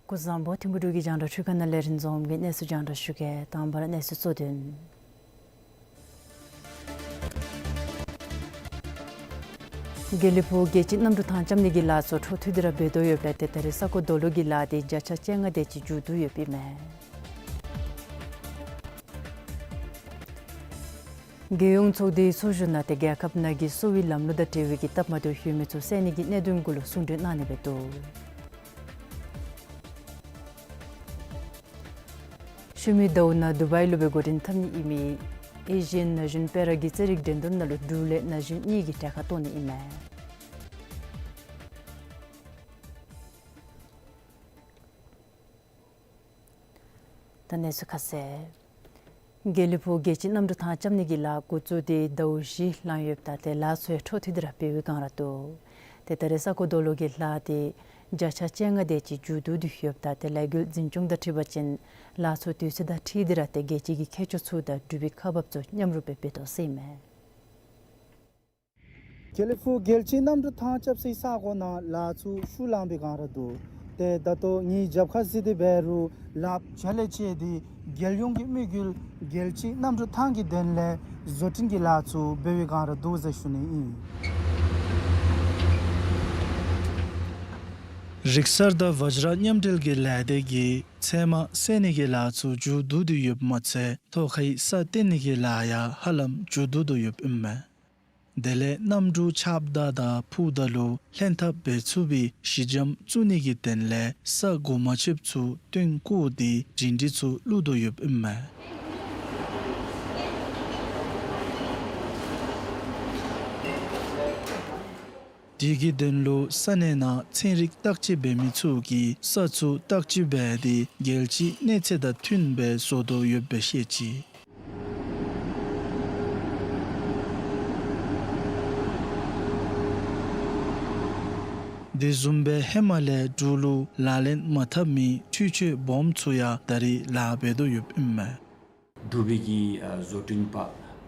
སྐུ་གཟུགས་བཟང་པོ། ཐིམ་ཕུག་འབྲུག་གི་རྒྱང་བསྒྲགས་ཁྲུས་ཁང་ནང་ལས་རིན་འཛོམས་ཀྱིས་གནས་ཚུལ་རྒྱང་བསྒྲགས་ཞུ་གེ། དང་པ་ར་གནས་ཚུལ་གཙོ་དོན། དགེ་ལེགས་ཕུག་རྒྱལ་སྤྱིའི་གནམ་གྲུ་ཐང་རྐྱབ་ནི་གི་ལཱ་ཚུ་འཕྲོ་མཐུད་དེ་ར་འབད་དོ་ཡོདཔ་ལས་ཏེ་ད་རེས་ས་རྐོ་རྡོ་སློག་གི་ལཱ་འདི་བརྒྱ་ཆ་བཅོ་ལྔ་དེ་ཅིག་མཇུག་བསྡུ་ཡོདཔ་ཨིན་མས། རྒྱལ་ཡོངས་ཚོགས་སྡེའི་ཚོགས་བཞུགས་ནང་ཏེ་རྒྱལ་ཁབ་ནང་གི་གསོ་བའི་ལམ་ལུགས་དང་འབྲེལ་བའི་གི་སྟབས་མ་བདེཝ་ཡོད་མི་ཚུ་སེལ་ནི་གི་གནད་དོན་གུ་ལུ་གསུང་གྲོས་གནང་ནི་འབད་དོ། ཤུལ་མའི་ཟླཝ་ནང་དུ་བའི་ལུ་སྦེ་འགོ་འདྲེན་འཐབ་ནི་ཨིན་མི་ཨེ་ཤི་ཡན་ན་གཞོན་པེ་ར་གི་རྩེད་རིགས་འགྲན་བསྡུར་ནང་ལུ་འབྲུག་ལས་ན་གཞོན་གཉིས་ཀྱིས་གྲལ་ཁར་གཏོགས་ནི་ཨིན་མས། ད་གནས་ཚུལ་ཁ་གསལ། དགེ་ལེགས་ཕུག་རྒྱལ་སྤྱིའི་གནམ་གྲུ་ཐང་རྐྱབ་ནི་གི་ལཱ་འགོ་བཙུགས་ཏེ་ཟླཝ་བཞི་ལང་ཡོདཔ་ད་ཏེ་ལཱ་ཚུ་ཡང་འཕྲོ་མཐུད་དེ་ར་འབད་བའི་བསྒང་ར་འདུག། ཏེ་ད་རེས་ས་རྐོ་རྡོ་སློག་གི་ལཱ་འདི་བརྒྱ་ཆ་བཅོ་ལྔ་དེ་ཅིག་མཇུག་བསྡུ་སྟེ་ཡོདཔ་ད་ཏེ་ལས་འགུལ་འཛིན་སྐྱོང་དང་འཁྲིལ་བ་ཅིན་ལཱ་ཚུ་དུས་ཚོད་དང་འཁྲིལ་ཏེ་ར་ཏེ་རྒྱལ་སྤྱི་གི་ཁྱད་ཆོས་ཚུ་དང་འབྲུག་པའི་ཁག་འབགཔ་ཚུ་མཉམ་རུབ་སྦེ་འབད་དོ་ཟེར་ཨིན་མས། དགེ་ལེགས་ཕུག་རྒྱལ་སྤྱིའི་གནམ་གྲུ་ཐང་རྐྱབ་སའི་ས་གོ་ནང་ལཱ་ཚུ་ཤུལ་ལང་པའི་བསྒང་ར་འདུག། ཏེ་ད་ལྟོ་ངེའི་རྒྱབ་ཁར་གཟིགས་ཏེ་འབད་རུང་ལགཔ་ཇ་ལེ་ཅེ་དེ་རྒྱལ་ཡོངས་ཀྱི་དམིགས་ཡུལ་རྒྱལ་སྤྱིའི་གནམ་གྲུ་ཐང་གི་དོན་ལས་བཟོ་སྐྲུན་གྱི་ལཱ་ཚུ་འབད་བའི་བསྒང་ར་འདུག་ཟེར་ཞུ་ནི་ཨིན། རིག་གསར་དང་བཛྲ་མཉམ་འབྲེལ་གྱི་ལས་སྡེ་གིས་ཚལ་མ་སེལ་ནི་གི་ལཱ་ཚུ་མཇུག་བསྡུ་སྟེ་ཡོདཔ་མ་ཚད་ཐོག་ཁའི་ས་བརྟན་ནི་གི་ལཱ་ཡང་ཧ་ལམ་མཇུག་བསྡུ་དོ་ཡོདཔ་ཨིན་མས། དེ་ལས་གནམ་གྲུ་ཆརཔ་དང་ཕུ་དང་ལུ་ལྷན་ཐབས་འབད་ཚུགས་པའི་གཞི་འགྱམ་བཙུགས་ནི་གི་དོན་ལས་ས་གོ་མ་ཆོདཔ་ཚུ་བཏོན་བཀོ་སྟེ་འགྲིམ་འགྲུལ་ཚུ་བླུག་དོ་ཡོདཔ་ཨིན་མས། དེ་གི་དོན་ལུ་ས་གནས་ནང་ཚན་རིག་བརྟག་དཔྱད་འབད་མི་ཚུ་གིས་ས་ཚུ་བརྟག་དཔྱད་འབད་དེ་རྒྱལ་སྤྱིའི་གནས་ཚད་དང་མཐུན་པའི་བཟོ་དོ་ཡོདཔ་སྦེ་བཤད་ཅི། དེ་བཟུམ་སྦེ་ཧེ་མ་ལས་འབྲུག་ལུ་ལག་ལེན་མ་འཐབ་མི་འཕྲུལ་ཆས་སྦོམ་ཚུ་ཡང་ད་རེས་ལཱ་འབད་དོ་ཡོདཔ་ཨིན་མས། འབྲུག་པའི་གི་ཨ་བཟོ་སྐྲུན་པ་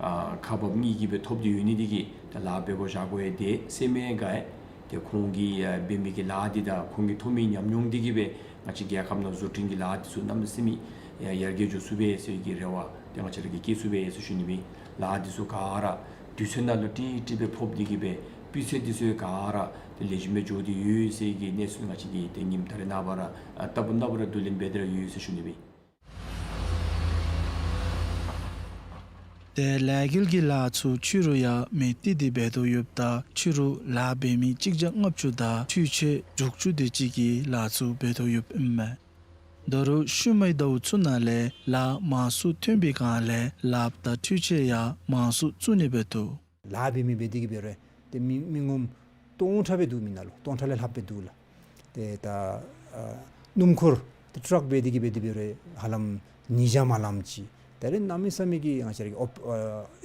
ཨ་ཁག་འབགཔ་གཉིས་ཀྱིས་སྦེ་ཐོབ་སྟེ་ཡོད་ནི་དེ་གིས་ད་ལཱ་འབད་དགོ་བཞག་དགོ་ཡི་དེ་ཟེར་མི་ག་ཡེ་ཏེ་ཁོང་གིས་ཨ་འབད་མི་གི་ལཱ་འདི་དང་ཁོང་གིས་ཐོབ་མི་ཉམས་མྱོང་འདི་གིས་སྦེ་ང་བཅས་རྒྱལ་ཁབ་ནང་བཟོ་སྐྲུན་གྱི་ལཱ་འདི་ཚུ་གནམ་མེད་ས་མེད་ཡར་རྒྱས་འགྱོ་ཚུགས་པས་ཟེར་གྱི་རེ་བ་ཏེ་ང་བཅས་ར་གིས་བསྐྱེད་ཚུགས་པས་ཟེར་ཞུ་ནི་ཨིན། ལཱ་འདི་ཚུ་ག་ར་དུས་ཚོད་ནང་ལུ་ཀྲིག་ཀྲི་སྦེ་ཕོགཔ་འདི་གིས་སྦེ་སྤུས་ཚད་འདི་ཚུ་ག་ར་ཏེ་ལེགས་ཤོམ་སྦེ་འགྱོ་སྟེ་ཡོད་ཟེར་གྱི་གནས་ཚུལ་ང་བཅས་ཀྱིས་ཏེ་ཉིནམ་ད་རེས་ནངས་པ་ར་ཨ་ལྟ་བུ་ནངས་པ་ར་བསྡུ་ལེན་འབད་དེ་ར་ཡོད་ཟེར་ཞུ་ནི་ཨིན། ཏེ་ལས་འགུལ་གྱི་ལཱ་ཚུ་ཕྱི་རུ་ཡང་མེ་བཏེགས་ཏེ་འབད་དོ་ཡོདཔ་ད་ཕྱི་རུ་ལཱ་འབད་མི་གཅིག་བརྒྱ་ལྔ་བཅུ་དང་འཕྲུལ་ཆས་དྲུག་ཅུ་དེ་ཅིག་གིས་ལཱ་ཚུ་འབད་དོ་ཡོདཔ་ཨིན་མས། ད་རུང་ཤུལ་མའི་ཟླཝ་ཚུ་ནང་ལས་ལཱ་མང་སུ་ཐོན་པའི་བསྒང་ལས་ལགཔ་དང་འཕྲུལ་ཆས་ཡང་མང་སུ་བཙུགས་ནི་འབད་དོ། ལཱ་འབད་མི་འབད་དེ་གིས་འབད་རུང་ཏེ་མི་མི་ངོམ་སྟོང་ཕྲག་སྦེ་འདུག། མི་ནང་ལུ་སྟོང་ཕྲག་ལས་ལྷགཔ་སྦེ་འདུག་ལགས། ཏེ་ད་ཨ་སྣུམ་འཁོར་ཏེ་ཊཱཀ་འབད་དེ་གིས་འབད་དེ་འབད་རུང་ཧ་ལམ་ཉིས་བརྒྱ་མ་ལངམ་ཅིག། ད་རེས་གནམ་མེད་ས་མེད་ཀྱི་ང་བཅས་ར་གི་ཨོཔ་ཨ་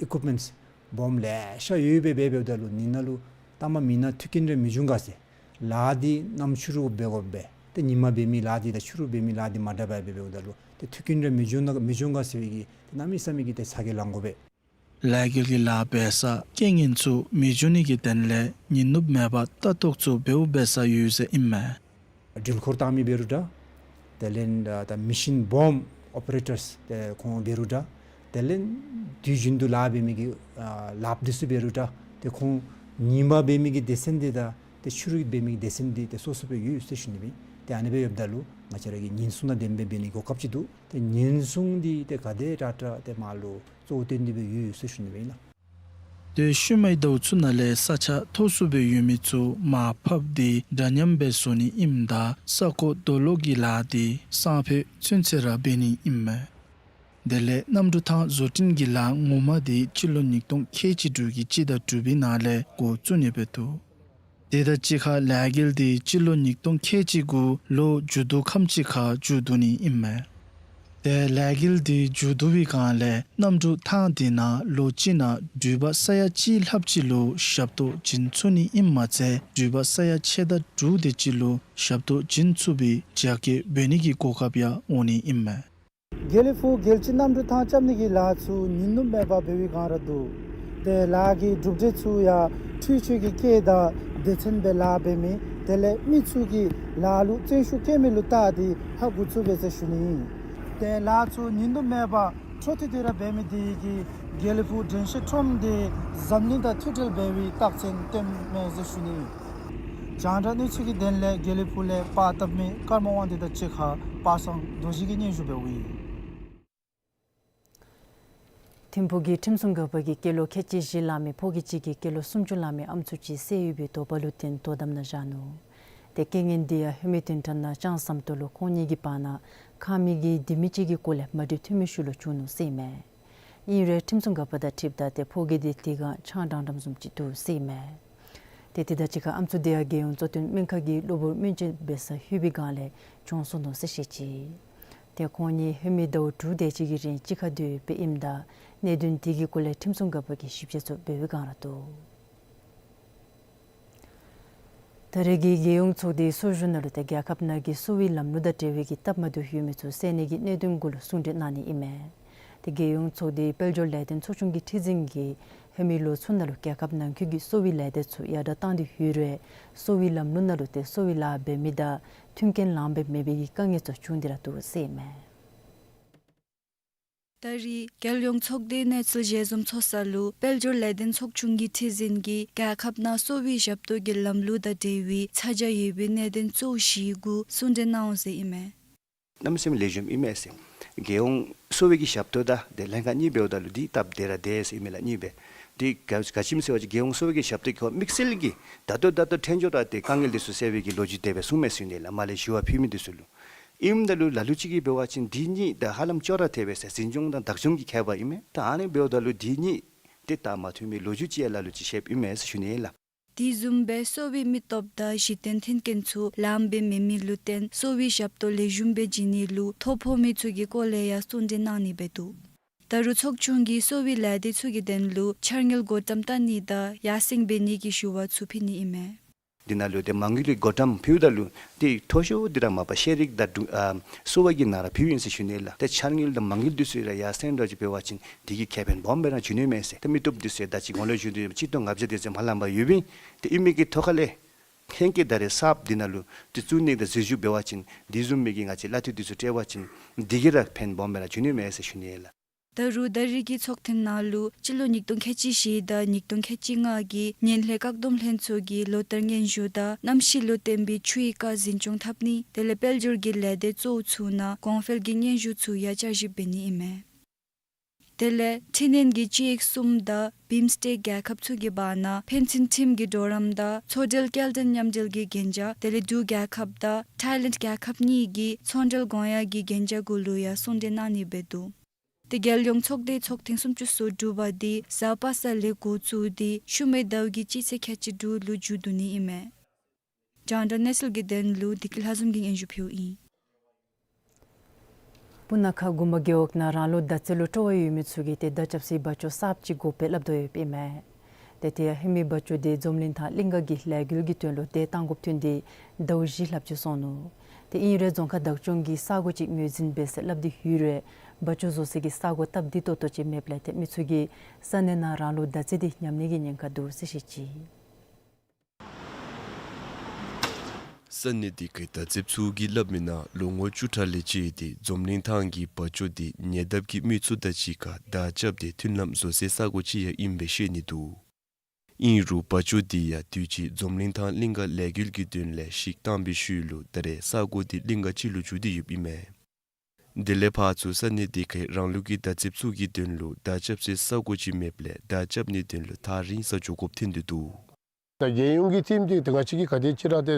ཨི་ཀུཔ་མེནཊསི་སྦོམ་ལེ་ཤ་ཡོད་པའི་འབད་འབདཝ་ད་ལུ་ཨ་ནི་ནང་ལུ་ལྟ་མ་མི་ནང་མཐུད་རྐྱེན་རེ་མི་འབྱུང་ག་ཟེར། ལཱ་འདི་གནམ་ཕྱི་རུ་འབད་དགོ་པས། ཏེ་ཉིན་མ་འབད་མི་ལཱ་འདི་དང་ཕྱི་རུ་འབད་མི་ལཱ་འདི་མ་འདྲ་བར་འབད་འབདཝ་ད་ལུ་ཏེ་མཐུད་རྐྱེན་རེ་མི་འབྱུང་ན་མི་འབྱུང་ག་ཟེར་བའི་གི་ཏེ་གནམ་མེད་ས་མེད་ཀྱི་ཏེ་ཚ་གྱང་ལང་དགོ་པས། ལས་འགུལ་གྱི་ལཱ་འབད་སར་རྐྱེན་ངན་ཚུ་མི་འབྱུང་ནི་གི་དོན་ལས་ཉིན་ནུབ་མེད་པར་ལྟ་རྟོག་ཚུ་འབདཝ་འབད་ས་ཡོད་ཟེར་ཨིན་མས། ཌིལ་འཁོར་བཏང་མི་འབད་རུང་འདྲ། དེ་ལས་ད་མེ་ཤིན་སྦོམ་ཨོ་པ་རེ་ཊརསི་ཏེ་ཁོང་འབད་རུང་འདྲ། དེ་ལས་དུས་རྒྱུན་དུ་ལཱ་འབད་མི་གི་ཨ་ལགཔ་འདི་ཚུ་འབད་རུང་འདྲ། ཏེ་ཁོང་ཉིན་མ་འབད་མི་གི་སྡེ་ཚན་འདི་དང་ཏེ་ཕྱི་རུ་འབད་མི་གི་སྡེ་ཚན་འདི་ཏེ་སོ་སོ་སྦེ་ཡོད་ཟེར་ཞུ་ནི་ཨིན། ཏེ་ཨ་ནི་སྦེ་ཡོདཔ་ད་ལུ་ང་བཅས་ར་གིས་ཉེན་སྲུང་དང་ལྡནམ་སྦེ་འབད་ནི་གོ་སྐབས་ཅིག་འདུག། ཏེ་ཉེན་སྲུང་འདི་ཏེ་ག་དེ་དྲག་དྲག་ཏེ་མར་ལུ་གཙོ་བོ་བཏོན་ཏེ་སྦེ་ཡོད་ཟེར་ཞུ་ནི་ཨིན་ལགས། ཏེ་ཤུལ་མའི་ཟླཝ་ཚུ་ནང་ལས་ས་ཆ་མཐོ་སུ་སྦེ་ཡོད་མི་ཚུ་མར་ཕབ་སྟེ་འདྲ་མཉམ་སྦེ་བཟོ་ནི་ཨིནམ་ད་ས་རྐོ་རྡོ་སློག་གི་ལཱ་འདི་སང་ཕོད་ཚུན་ཚོད་ར་འབད་ནི་ཨིན་མས། དེ་ལས་གནམ་གྲུ་ཐང་བཟོ་སྐྲུན་གྱི་ལཱ་ངོ་མ་དེ་སྤྱི་ལོ་ཉིས་སྟོང་ཁལ་གཅིག་དྲུག་གི་སྤྱི་ཟླ་དྲུག་པའི་ནང་ལས་འགོ་བཙུགས་ནི་འབད་དོ། དེ་དང་གཅིག་ཁར་ལས་འགུལ་དེ་སྤྱི་ལོ་ཉིས་སྟོང་ཁལ་གཅིག་དགུ་ལོ་མཇུག་བསྡུ་ཁམས་ཅིག་ཁར་མཇུག་བསྡུ་ནི་ཨིན་མས། ཏེ་ལས་འགུལ་དེ་མཇུག་བསྡུ་བའི་སྒང་ལས་གནམ་གྲུ་ཐང་དེ་ནང་ལོ་གཅིག་ནང་འགྲུལ་པ་ས་ཡ་གཅིག་ལྷགཔ་ཅིག་ལུ་ཞབས་ཏོག་བྱིན་ཚུགས་ནི་ཨིནམ་མ་ཚད་འགྲུལ་པ་ས་ཡ་ཕྱེད་དང་དྲུག་དེ་ཅིག་ལུ་ཞབས་ཏོག་བྱིན་ཚུགས་པའི་རྒྱ་སྐྱེད་འབད་ནི་གི་གོ་སྐབས་ཡང་འོང་ནི་ཨིན་མས། དགེ་ལེགས་ཕུག་རྒྱལ་སྤྱི་གནམ་གྲུ་ཐང་རྐྱབ་ནི་གི་ལཱ་ཚུ་ཉིན་ནུབ་མེད་པར་འབད་བའི་སྒང་ར་འདུག། ཏེ་ལཱ་གི་གྲུབ་འབྲས་ཚུ་ཡང་འཕྲུལ་ཆས་ཀྱི་སྐད་དང་སྡེ་ཚན་སྦེ་ལཱ་འབད་མི་དེ་ལས་མི་ཚུ་གིས་ལཱ་ལུ་བརྩོན་ཤུགས་བསྐྱེད་མི་ལུ་བལྟ་སྟེ་ཧ་གོ་ཚུགས་པས་ཟེར་ཞུ་ནི་ཨིན། ཏེ་ལཱ་ཚུ་ཉིན་ནུབ་མེད་པར་འཕྲོ་མཐུད་དེ་ར་འབད་མི་དེ་གིས་དགེ་ལེགས་ཕུག་དྲན་ཤེས་ཁྲོམ་དེ་འཛམ་གླིང་དང་ཐུག་འབྲེལ་འབད་བའི་རྟགས་མཚན་སྟོནམ་མས་ཟེར་ཞུ་ནི་ཨིན། རྒྱང་བསྒྲགས་གནས་ཚུལ་གྱི་དོན་ལས་དགེ་ལེགས་ཕུག་ལས་པར་བཏབ་མི་ཀརྨ་དབང་འདུས་དང་གཅིག་ཁར་པ་སངས་རྡོ་རྗེ་གིས་སྙན་ཞུ་འབདཝ་ཨིན། ཐིམ་ཕུག་གི་ཁྲིམས་སྲུང་འགག་པ་གིས་སྐྱེས་ལོ་ཁལ་གཅིག་བཞི་ལང་མི་ཕོ་སྐྱེས་གཅིག་གིས་སྐྱེས་ལོ་སུམ་ཅུ་ལང་མི་ཨམ་སྲུ་ཅིག་བསད་ཡོད་པའི་དོགས་པ་ལུ་བརྟེན་དོ་དམ་ནང་བཞག་ནུག། ཏེ་རྐྱེན་ངན་འདི་ཡང་ཧེ་མའི་བདུན་ཕྲག་ནང་ལྕང་ཟམ་ཏོག་ལུ་ཁོང་གཉིས་ཀྱི་བར་ན་ཁང་མིག་གི་ལྡེ་མིག་ཅིག་གི་སྐོར་ལས་མ་འགྲིག་མཐུད་མི་ཤུལ་ལུ་བྱུང་ནུག་ཟེར་ཨིན་མས། ཨིན་རུང་ཁྲིམས་སྲུང་འགག་པ་དང་འཁྲིལཝ་ད་ཏེ་ཕོ་སྐྱེས་དེ་དེ་སྒང་ཆང་འགྲངམ་འགྲངམ་བཟུམ་ཅིག་འདུག་ཟེར་ཨིན་མས། ཏེ་དེ་དང་གཅིག་ཁར་ཨམ་སྲུ་དེ་ཡང་རྒྱལ་ཡོངས་གཙོ་བསྟེན་སྨན་ཁང་གི་གློ་བུར་སྨན་བཅོས་འབད་སར་ལྷོད་པའི་སྒང་ལས་གྱོངས་སོང་ནུག་ཟེར་བཤད་ཅི། ཏེ་ཁོང་གཉིས་ཧེ་མའི་ཟླཝ་དྲུག་དེ་ཅིག་གི་རིང་གཅིག་ཁར་སྡོད་ཡོདཔ་ཨིནམ་ད་གནད་དོན་དེ་གི་སྐོར་ལས་ཁྲིམས་སྲུང་འགག་པ་གིས་ཞིབ་དཔྱད་ཚུ་འབད་བའི་སྒང་ར་འདུག། ད་རེས་ཀྱི་རྒྱལ་ཡོངས་ཚོགས་སྡེའི་སྲོལ་བཟུང་ནང་ལུ་ཏེ་རྒྱལ་ཁབ་ནང་གི་གསོ་བའི་ལམ་ལུགས་དང་འབྲེལ་བའི་གི་སྟབས་མ་བདེཝ་ཡོད་མི་ཚུ་སེལ་ནི་གི་གནད་དོན་གུ་ལུ་གསུང་གྲོས་གནང་ནི་ཨིན་མས། ཏེ་རྒྱལ་ཡོངས་ཚོགས་སྡེའི་དཔལ་འབྱོར་ལས་དོན་ཚོགས་ཆུང་གི་ཁྲི་འཛིན་གྱིས་ཧེ་མའི་ལོ་ཚུ་ནང་ལུ་རྒྱལ་ཁབ་ནང་འཁོད་ཀྱི་གསོ་བའི་ལས་སྡེ་ཚུ་ཡར་དྲག་བཏང་སྟེ་ཡོད་རུང་གསོ་བའི་ལམ་ལུགས་ནང་ལུ་ཏེ་གསོ་བའི་ལཱ་འབད་མི་དང་མཐུན་རྐྱེན་ལངམ་སྦེ་མེད་པའི་གི་དཀའ་ངལ་ཚུ་བྱུང་སྟེ་ར་འདུག་ཟེར་ཨིན་མས། ད་རེས་རྒྱལ་ཡོངས་ཚོགས་སྡེའི་གནས་ཚུལ་ཞལ་འཛོམས་ཚོགས་ས་ལུ་དཔལ་འབྱོར་ལས་དོན་ཚོགས་ཆུང་གི་ཁྲི་འཛིན་གྱིས་རྒྱལ་ཁབ་ནང་གསོ་བའི་ཞབས་ཏོག་གི་ལམ་ལུགས་དང་འབྲེལ་བའི་ཚ་གྱང་ཡོད་པའི་གནད་དོན་གཙོ་བོ་བཞི་གུ་གསུང་གྲོས་གནང་འོང་ཟེར་ཨིན་མས། གནམ་མེད་ས་མེད་ལེགས་ཤོམ་ཨིན་མས་ཟེར། རྒྱལ་ཡོངས་གསོ་བའི་གི་ཞབས་ཏོག་དང་དེ་ལྷན་ཁག་གཉིས་འབདཝ་ད་ལུ་འདི་སྟབས་བདེ་ར་བདེ་ཟེར་ཨིན་མས་ལགས། གཉིས་སྦེ་འདི་ག་ག་ཅི་སྨོ་ཟེར་བ་ཅིན་རྒྱལ་ཡོངས་གསོ་བའི་གི་ཞབས་ཏོག་གི་ཁོ་དམིགས་བསལ་གྱི་ད་ལྟོ་ད་ལྟོ་འཕྲལ་མགྱོགས་ར་ཏེ་དཀའ་ངལ་འདི་ཚུ་སེལ་བའི་གི་ལོ་རྒྱུས་དེ་སྦེ་གསུངས་མས་ཟེར་ཨིན་ལགས། མར་ལས་ཞུ་བ་ཕུལ་མི་འདི་ཚུ་ལུ། ཨིནམ་ད་ལུ་ལ་ལུ་ཅིག་གིས་འབད་བ་ཅིན་འདི་གཉིས་དང་ཧ་ལམ་ཅོག་ར་འཐད་པས་ཟེར། འཛིན་སྐྱོང་དང་བདག་སྐྱོང་གི་ཁྱད་པར་ཨིན་མས། ད་ཨ་ནི་འབདཝ་ད་ལུ་འདི་གཉིས་ཏེ་ད་མ་མཐུན་མི་ལོ་རྒྱུས་ཅིག་ཡང་ལ་ལུ་ཅིག་བཤདཔ་ཨིན་མས་ཟེར་ཞུ་ནི་ཨིན་ལགས། དེ་བཟུམ་སྦེ་གསོ་བའི་མི་སྟོབས་དང་གཞི་རྟེན་མཐུན་རྐྱེན་ཚུ་ལངམ་སྦེ་མེད་མི་ལུ་བརྟེན་གསོ་བའི་ཞབས་ཏོག་ལེགས་ཤོམ་སྦེ་བྱིན་ནི་ལུ་ཐོ་ཕོག་མི་ཚུ་གི་སྐོར་ལས་ཡང་གསུང་གྲོས་གནང་ནི་སྦེ་འདུག། ད་རུང་ཚོགས་ཆུང་གིས་གསོ་བའི་ལས་སྡེ་ཚུ་གི་དོན་ལུ་འཆར་དངུལ་བགོ་བཀྲམ་བཏང་ནི་དང་ཡར་སེང་འབད་ནི་གི་ཞུ་བ་ཚུ་ཕུལ་ནི་ཨིན་མས། འདི་ནང་ལུ་ཏེ་མ་དངུལ་གྱི་བགོ་བཀྲམ་ཕུལཝ་ད་ལུ་ཏེ་མཐོ་ཤོས་འདི་ར་མ་པ་ཤེས་རིག་དང་འབྲུ་ཨ་གསོ་བ་གི་ནང་ར་ཕུལཝ་ཨིན་ཟེར་ཞུ་ནི་ལགས། ཏེ་འཆར་དངུལ་དང་མ་དངུལ་འདི་ཚུ་ར་ཡར་སེང་འགྱོ་ཅིག་འབད་བ་ཅིན་འདི་གིས་ཁེ་ཕན་སྦོམ་སྦེ་ར་འབྱུང་ནི་མས་ཟེར། ཏེ་མི་སྟོབས་འདི་ཚུ་ཡང་ད་ཅི་གོང་ལུ་ཞུ་དོ་བཟུམ་སྦེ་གཅིག་སྟོང་ལྔ་བརྒྱ་དེ་ཅིག་མ་ལངམ་པར་ཡོདཔ་ཨིན། ཏེ་ཨིན་མི་གི་ཐོག་ཁ་ལས་ལྷན་རྒྱས་ད་རེས་གསརཔ་འདི་ནང་ལུ་ཏེ་བཙུགས་ནི་དང་འཛུལ་ཞུགས་འབད་བ་ཅིན་འདི་བཟུམ་མའི་གི་ང་བཅས་གླ་འཐུས་འདི་ཚུ་སྤྲོད་པ་ཅིན་འདི་གིས་ར་ཕན་སྦོམ་སྦེ་ར་འབྱུང་ནི་མས་ཟེར་ཞུ་ནི་ལགས། ད་རུང་ད་རེས་ཀྱི་ཚོགས་ཐེངས་ནང་ལུ་སྤྱི་ལོ་ཉིས་སྟོང་ཁལ་གཅིག་བཞི་དང་ཉིས་སྟོང་ཁལ་གཅིག་ལྔ་གི་ངན་ལྷད་བཀག་སྡོམ་ལྷན་ཚོགས་ཀྱི་ལོ་བསྟར་སྙན་ཞུ་དང་གནམ་གཤིས་ལུ་བརྟེན་པའི་ཆུའི་རྐ་འཛིན་སྐྱོང་འཐབ་ནི་དེ་ལས་དཔལ་འབྱོར་གྱི་ལས་སྡེ་གཙོ་བོ་ཚུ་ནང་གོང་འཕེལ་གྱི་སྙན་ཞུ་ཚུ་ཡང་བསྐྱར་ཞིབ་འབད་ནི་ཨིན་མས། དེ་ལས་འཕྲི་སྣོན་གྱི་སྤྱི་ཡིག་གསུམ་དང་བིམ་སི་ཊེཀ་རྒྱལ་ཁབ་ཚུ་གི་བར་ན་ཕན་ཚུན་ཁྲིམས་ཀྱི་གྲོགས་རམ་དང་མཚོ་འབྲེལ་སྐྱེལ་འདྲེན་མཉམ་འབྲེལ་གྱི་གན་རྒྱ་དེ་ལས་འབྲུག་རྒྱལ་ཁབ་དང་ཐའི་ལེནཌ་རྒྱལ་ཁབ་གཉིས་ཀྱི་མཚོ་འབྲེལ་གོང་ཡངས་ཀྱི་གན་རྒྱ་གུ་ལུ་ཡང་གསུང་གྲོས་གནང་ནི་སྦེ་འདུག། ཏེ་རྒྱལ་ཡོངས་ཚོགས་སྡེའི་ཚོགས་ཐེངས་སུམ་ཅུ་སོ་དྲུག་པ་འདི་གཟའ་པ་སངས་ལས་འགོ་བཙུགས་ཏེ་ཤུལ་མའི་ཟླཝ་གི་སྤྱི་ཚེས་ཁལ་གཅིག་དྲུག་ལུ་མཇུག་བསྡུ་ནི་ཨིན་མས། རྒྱང་བསྒྲགས་གནས་ཚུལ་གྱི་དོན་ལུ་བདེ་སྐྱིད་ལྷ་འཛོམས་ཀྱིས་སྙན་ཞུ་ཕུལཝ་ཨིན། སྤུ་ན་ཁ་གུ་མ་རྒེད་འོག་ནང་རང་ལུགས་མདའ་རྩེད་ལུ་སྤྲོ་བ་ཡོད་མི་ཚུ་གིས་ཏེ་མདའ་རྐྱབ་སའི་བ་ཅོ་གསརཔ་ཅིག་དགོཔ་སྦེ་སླབ་དོ་ཡོདཔ་ཨིན་མས། ཏེ་ཏེ་ཧེ་མའི་བ་ཅོ་འདི་འཛམ་གླིང་ཐང་གླིང་ག་གི་ལས་འགུལ་གྱི་དོན་ལུ་དེ་བཏང་དགོཔ་ཐོན་ཏེ་ཟླཝ་བཞི་ལྷགཔ་ཅིག་སོང་ནུག། ཏེ་ཨིན་རུང་རྫོང་ཁག་བདག་སྐྱོང་གིས་ས་གོ་ཅིག་ངོས་འཛིན་འབད་ཟེར་སླབ་སྟེ་ཡོད་རུང་བ་ཅོ་བཟོ་སའི་གི་ས་གོ་སྟབས་བདེ་ཏོག་ཏོ་ཅིག་མེདཔ་ལས་ཏེ་མི་ཚུ་གིས་ས་གནས་ནང་རང་ལུགས་མདའ་རྩེད་འདི་ཉམས་ནི་གི་ཉེན་ཁ་འདུག་ཟེར་བཤད་ཅི། ས་གནས་དེ་གའི་མདའ་རྩེདཔ་ཚུ་གིས་སླབ་མིའི་ནང་ལོ་ངོ་བཅུ་ཕྲག་ལས་བཅད་དེ་འཛམ་གླིང་ཐང་གི་བ་ཅོ་འདི་ཉེ་འདབས་ཀྱི་མི་ཚུ་དང་གཅིག་ཁར་མདའ་རྐྱབ་སྟེ་མཐུན་ལམ་བཟོ་སའི་ས་གོ་ཅིག་ཡང་ཨིནམ་སྦེ་བཤད་ནི་འདུག། ཨིན་རུང་བ་ཅོ་འདི་ཡང་དུས་ཅི་འཛམ་གླིང་ཐང་གླིང་ག་ལས་འགུལ་གྱི་དོན་ལས་བཤིག་བཏང་པའི་ཤུལ་ལུ་ད་རེས་ས་གོ་འདི་གླིང་ག་ཅིག་ལུ་འགྱུར་ཏེ་ཡོདཔ་ཨིན་མས། དེ་ལས་ཕར་ཚུར་ས་གནས་དེ་གའི་རང་ལུགས་ཀྱི་མདའ་རྩེདཔ་ཚུ་གི་དོན་ལུ་མདའ་རྐྱབ་སའི་ས་གོ་ཅིག་མེདཔ་ལས་མདའ་རྐྱབ་ནིའི་དོན་ལུ་ཐག་རིང་སར་འགྱོ་དགོཔ་ཐོན་ཏེ་འདུག། ད་རྒྱལ་ཡོངས་ཀྱི་ཊིམ་ཅིག་ཏེ་ང་བཅས་ཀྱིས་ག་དེ་ཅིག་ར་ཏེ་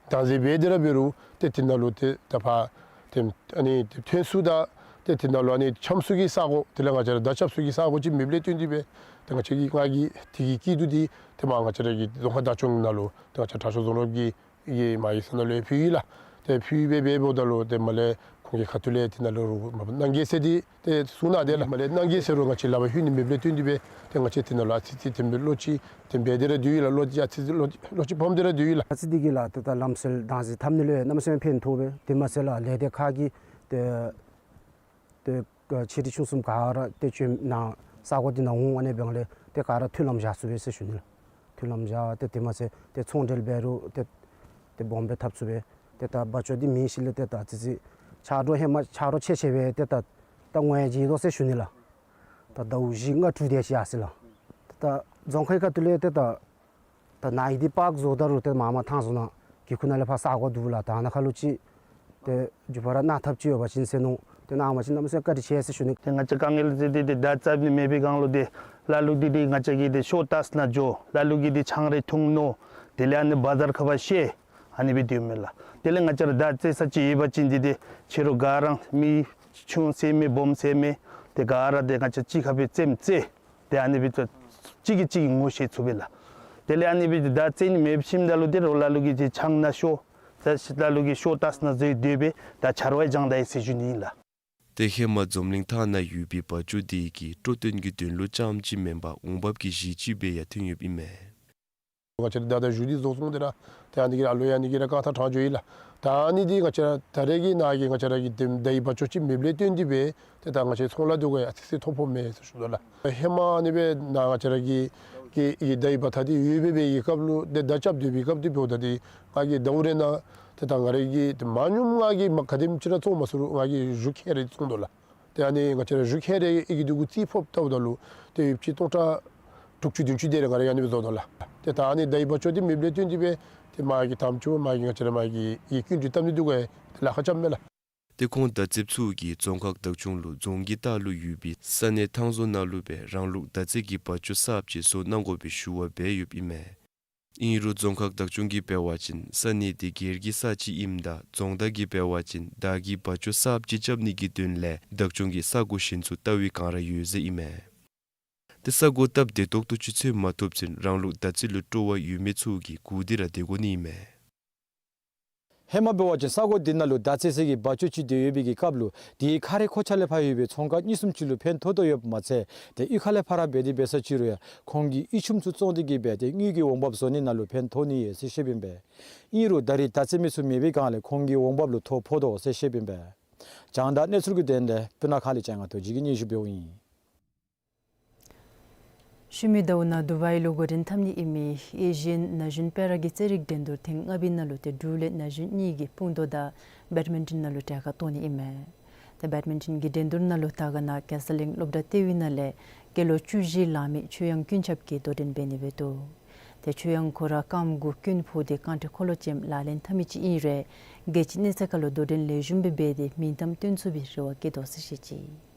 བདག་འཛིན་འབད་དེ་ར་འབད་རུང་ཏེ་དེ་ནང་ལུ་ཏེ་ད་ཕར་ཏེ་ཨ་ནི་ཏེ་ཐོན་ཚུགས་དང་ ཏེ་དེ་ནང་ལུ་ཨ་ནི་འཆམ་ས་གི་ས་གོ་དེ་ལས་ང་བཅས་ར་མདའ་རྐྱབ་ས་གི་ས་གོ་ཅིག་མེདཔ་ལས་བརྟེན་ཏེ་སྦེ་ཏེ་ང་བཅས་ཀྱི་ང་གིས་དེ་གི་སྐྱིད་སྡུག་འདི་ཏེ་མར་ང་བཅས་ར་གི་རྫོང་ཁག་བདག་སྐྱོང་ནང་ལུ་ཏེ་ང་བཅས་དྲག་ཤོས་རྫོང་རོགས་ཀྱི་ཡེ་མ་ཡི་ས་ནང་ལུ་ཕུལ་ཡི་ལགས། ཏེ་ཕུལ་སྦེ་འབདཝ་ད་ལུ་ཏེ་མར་ལས་ཁོང་གི་ཁ་ཐུག་ལས་དེ་ནང་ལུ་རོགས་མ་གནང་གེ་ཟེར་ཏེ་ཏེ་གསུངས་གནང་དེས་ལགས། མར་ལས་གནང་གེ་ཟེར་རུང་ང་བཅས་ལག་པར་ལྷོད་ནི་མེདཔ་ལས་བརྟེན་ཏེ་སྦེ་ཏེ་ང་བཅས་དེ་ནང་ལུ་ཨ་ཙི་ཙི་དེ་སྦེ་བློ་ཅིག་དེ་སྦེ་དེ་ར་སྡོད་ཡི་ལགས། བློ་ཅིག་ཨ་ཙི་ཙི་བློ་བློ་ཅིག་ཕམ་སྟེ་ར་སྡོད་ཡི་ལགས། ཨ་ཙི་དེ་གིས་ལགས་ཏེ་ད་ལམ་སྲོལ་དང་ཟེར་འཐབ་ནི་ལུ་གནམ་མེད་ས་མེད་ཕན་ཐོགས་པས། དེ་མ་ཚད་ལགས་ལས་སྡེ་ཁག་གིས་ཏེ་ཏེ་ཨ་ཆེ་འབྲིང་ཆུང་གསུམ་ག་ར་ཏེ་བྱོན་ནཱ་ས་གོ་འདི་ནང་འོང་། ཨ་ནི་འབདཝ་ལས་ཏེ་ག་ར་མཐུན་ལམ་བཞག་ཚུགས་པས་ཟེར་ཞུ་ནི་ལགས། མཐུན་ལམ་བཞག་སྟེ་དེ་མ་ཚད་ཏེ་ཚོང་འབྲེལ་འབད་རུང་ཏེ་ཏེ་སྦོམ་སྦེ་འཐབ་ཚུགས་པས། ཏེ་ད་བ་ཅོ་འདི་མེད་ཞིནམ་ལས་ཏེ་ད་ཨ་ཙི་ཙི་ཆག་འགྲོ་ཧེ་མ་ཆག་འགྲོ་ཆེ་ཆེ་སྦེ་ཏེ་ད་ད་ངོ་ཡང་བརྗེད་དོ་ཟེར་ཞུ་ནི་ལགས། ད་ཟླཝ་བཞི་ལྔ་དྲུག་དེ་ཅིག་ཡར་སོ་ཡི་ལགས། ཏེ་ད་རྫོང་ཁག་གི་ཁ་ཐུག་ལས་ཏེ་ད་ད་ནཱ་ཡི་འདི་པརཀ་བཟོཝ་ད་རུང་ཏེ་མར་མར་ཐང་བཟོ་ནང་གི་ཁུག་ནང་ལས་ཕར་ས་གོ་འདུག་ལགས། ད་ནཱ་ཁ་ལུ་ཅིག་ཏེ་འགྱོ་བ་ར་གནང་ཐབས་ཅིག་ཡོད་པ་ཅིན་ཟེར་མནོ། ཏེ་གནང་བ་ཅིན་གནམ་མེད་ས་མེད་བཀའ་དྲིན་ཆེ་ཟེར་ཞུ་ནི། ཏེ་ང་བཅས་དཀའ་ངལ་ཟེར་ཏེ་ཏེ་མདའ་རྐྱབ་ནི་མེད་པའི་སྒང་ལུ་ཏེ་ལ་ལུ་གིས་ཏེ་ང་བཅས་ཀྱི་ཏེ་ཤོ་བཏགས་ནང་འགྱོ། ལ་ལུ་གིས་ཏེ་ཆང་རེ་འཐུང་ནོ། དེ་ལས་ཨ་ནི་བ་ཛར་ཁ་ཕར་བཤལ། ཨ་ནི་སྦེ་སྡོད་མི་ལགས། དེ་ལས་ང་བཅས་ར་མདའ་རྩེད་ས་ཅིག་ཡོད་པ་ཅིན་ཏེ་ཏེ་ཕྱི་རུ་ག་ར་མི་ཆུང་ཟེར་མེད་སྦོམ་ཟེར་མེད་ཏེ་ག་ར་ཏེ་ང་བཅས་གཅིག་ཁར་སྦེ་རྩེདམོ་རྩེ། ཏེ་ཨ་ནི་སྦེ་ཏེ་གཅིག་གིས་གཅིག་གི་ངོ་ཤེས་ཚུགས་པས་ལགས། དེ་ལས་ཨ་ནི་སྦེ་ཏེ་མདའ་རྩེད་ནི་མེདཔ་ཞིནམ་ད་ལུ་ཏེ་རོགས་ལ་ལུ་གིས་ཏེ་ཆང་ནང་ཤོར། ད་ལ་ལུ་གིས་ཤོ་བཏགས་ནང་འཛུལ་སྡོད་པས། ད་ཆར་པ་ཡང་བྱང་ད་ཡི་ཟེར་ཞུ་ནི་ཨིན་ལགས། ཏེ་ཧེ་མ་འཛོམས་གླིང་ཐང་ནང་ཡོད་པའི་བ་ཅོ་དེ་གིས་སྤྲོ་སྟོན་གྱི་དོན་ལུ་རྐྱངམ་ཅིག་མེན་པར་འོང་འབབ་ཀྱི་གཞི་ཅིག་སྦེ་ཡང་ཐོན་ཡོདཔ་ཨིན་མས། ང་བཅས་ར་ད་ད་གཞུང་འདི་བཟོ་སོང་སྟེ་ར་ཏེ་ཨ་ནི་གི་ར་ཨ་ལོ་ཡང་ཨ་ནི་གི་ར་རྐང་ཐང་དྲངས་འགྱོ་ཡི་ལགས། ད་ཨ་ནི་འདི་ང་བཅས་ར་ད་རེས་ཀྱི་ནཱ་གི་ང་བཅས་ར་གི་དེ་མདའ་ཡི་བ་ཅོ་ཅིག་མེདཔ་ལས་བརྟེན་ཏེ་སྦེ་ཏེ་ད་ང་བཅས་ཚོང་ལཱ་འདི་གུ་ཡང་ཨ་ཙི་ཙི་ཐོ་ཕོགཔ་མས་ཟེར་ཞུ་དོ་ལགས། ཧེ་མ་ཨ་ནི་སྦེ་ནཱ་ང་བཅས་ར་གི་གི་གི་མདའ་ཡི་བ་ཐག་འདི་ཡོད་པའི་སྦེ་གི་སྐབས་ལུ་ཏེ་མདའ་རྐྱབ་སྡོད་པའི་སྐབས་འདི་འབདཝ་ད་ཏེ་ང་གིས་ཟླཝ་རེ་ནང་ཏེ་ད་ང་ར་གིས་ཏེ་མ་ཉུངམ་ང་གིས་མ་ག་དེམ་ཅིག་ར་བཙོང་མ་ཚུགས་རུང་ང་གིས་གཞུ་ཁལ་རེ་བཙོང་དོ་ལགས། ཏེ་ཨ་ནི་ང་བཅས་ར་གཞུ་ཁལ་རེ་ཨིན་གྱི་འདུག་གུ་རྩིས་ཕབ་བལྟཝ་ད་ལུ་ཏེ་ཡོདཔ་ཅིག་སྟོང་ཕྲག་དྲུག་ཅུ་བདུན་ཅུ་དེ་རེ་ང་ར་གིས་ཨ་ནི་སྦེ་བཟོ་དོ་ལགས། ཏེ་ད་ཨ་ནི་མདའ་ཡི་བ་ཅོ་འདི་མེདཔ་ལས་བརྟེན་ཏེ་སྦེ་ཏེ་མ་གི་དམ་ཆོས་མ་གི་ང་བཅས་ར་མ་གི་ཡི་སྐྱིན་འགྲུལ་བཏབ་ནི་འདི་གུ་ཡང་ཏེ་ལཱ་ཁག་རྐྱབ་མས་ལགས། ཏེ་ཁོང་མདའ་རྩེདཔ་ཚུ་གིས་རྫོང་ཁག་བདག་སྐྱོང་ལུ་རྫོང་གི་ལྟག་ལུ་ཡོད་པའི་ས་གནས་ཐང་བཟོ་ནང་ལུ་སྦེ་རང་ལུགས་མདའ་རྩེད་ཀྱི་བ་ཅོ་གསརཔ་ཅིག་བཟོ་གནང་དགོ་པའི་ཞུ་བ་འབད་ཡོདཔ་ཨིན་མས། ཨིན་རུང་རྫོང་ཁག་བདག་སྐྱོང་གིས་འབད་བ་ཅིན་ས་གནས་འདི་སྒེར་གྱི་ས་ཅིག་ཨིནམ་ད་རྫོང་བདག་གིས་འབད་བ་ཅིན་མདའ་གི་བ་ཅོ་གསརཔ་ཅིག་རྐྱབ་ནི་གི་དོན་ལས་བདག་སྐྱོང་གིས་ས་གོ་གཞན་ཚུ་བལྟ་བའི་བསྒང་ར་ཡོད་ཟེར་ཨིན་མས། ཏེ་ས་གོ་སྟབས་བདེ་ཏོག་ཏོ་ཅིག་འཚོལ་མ་ཐོབ་ཚེ་རང་ལུགས་མདའ་རྩེད་ལུ་སྤྲོ་བ་ཡོད་མི་ཚུ་གིས་སྒུག་སྟེ་ར་སྡོད་དགོ་ནི་ཨིན་མས། ཧེ་མ་འབད་བ་ཅིན་ས་གོ་འདི་ནང་ལུ་མདའ་རྩེད་ས་གི་བ་ཅོ་ཅིག་སྡོད་ཡོད་པའི་གི་སྐབས་ལུ་དེའི་ཁ་རས་མཁོ་ཆ་ལས་ཕར་ཡོད་པའི་ཚོང་ཁང་གཉིས་གསུམ་ཅིག་ལུ་ཕན་ཐོགས་དོ་ཡོདཔ་མ་ཚད་ཏེ་གཡུས་ཁ་ལས་ཕར་ར་འབད་དེ་འབད་ས་ཅིག་རུང་ཡང་ཁོང་གིས་གཡུས་ཆུམ་ཚུ་བཙོང་སྟེ་གི་སྦེ་ཏེ་དངུལ་གྱི་འོང་འབབ་བཟོ་ནི་ནང་ལུ་ཕན་ཐོགས་ནི་ཡོད་ཟེར་བཤདཔ་ཨིན་པས། ཨིན་རུང་ད་རེས་མདའ་རྩེད་མི་ཚུ་མེད་པའི་སྒང་ལས་ཁོང་གི་འོང་འབབ་ལུ་ཐོ་ཕོག་དོ་ཟེར་བཤདཔ་ཨིན་པས། རྒྱང་བསྒྲགས་གནས་ཚུལ་གྱི་དོན་ལས་སྤུ་ན་ཁ་ལས་ལྕང་ང་རྡོ་རྗེ་གིས་སྙན་ཞུ་འབདཝ་ཨིན། ཤུལ་མའི་ཟླཝ་ནང་དུ་བའི་ལུ་འགོ་འདྲེན་འཐབ་ནི་ཨིན་མི་ཨེ་ཤི་ཡན་ན་གཞོན་པེ་ར་གི་རྩེད་རིགས་འགྲན་བསྡུར་ཐེངས་ལྔ་པའི་ནང་ལུ་ཏེ་འབྲུག་ལས་ན་གཞོན་གཉིས་ཀྱིས་དཔུང་དོ་དང་བེཌ་མིན་ཊོན་ནང་ལུ་གྲལ་ཁར་གཏོགས་ནི་ཨིན་མས། ཏེ་བེཌ་མིན་ཊོན་གྱི་འགྲན་བསྡུར་ནང་ལུ་དར་ཁ་ནང་གེ་སར་གླིང་སློབ་གྲྭ་ལྟེ་བའི་ནང་ལས་སྐྱེས་ལོ་བཅུ་བཞི་ལང་མི་ཆོས་དབྱངས་ཀུན་ཁྱབ་ཀྱིས་དོ་འགྲན་འབད་ནི་འབད་དོ། ཏེ་ཆོས་དབྱངས་ཁོ་ར་རྐངམ་གུ་རྐུན་ཕོག་སྟེ་རྐང་ཁྲི་འཁོར་ལོ་ཅནམ་ལག་ལེན་འཐབ་མི་ཅིག་ཨིན་རུང་རྒྱལ་སྤྱི་གནས་ཚད་ཁར་ལུ་དོ་འགྲན་ལེགས་ཤོམ་སྦེ་འབད་དེ་མིང་གཏམ་སྟོན་ཚུགས་པའི་རེ་བ་བསྐྱེད་དོ་ཟེར་བཤད་ཅི།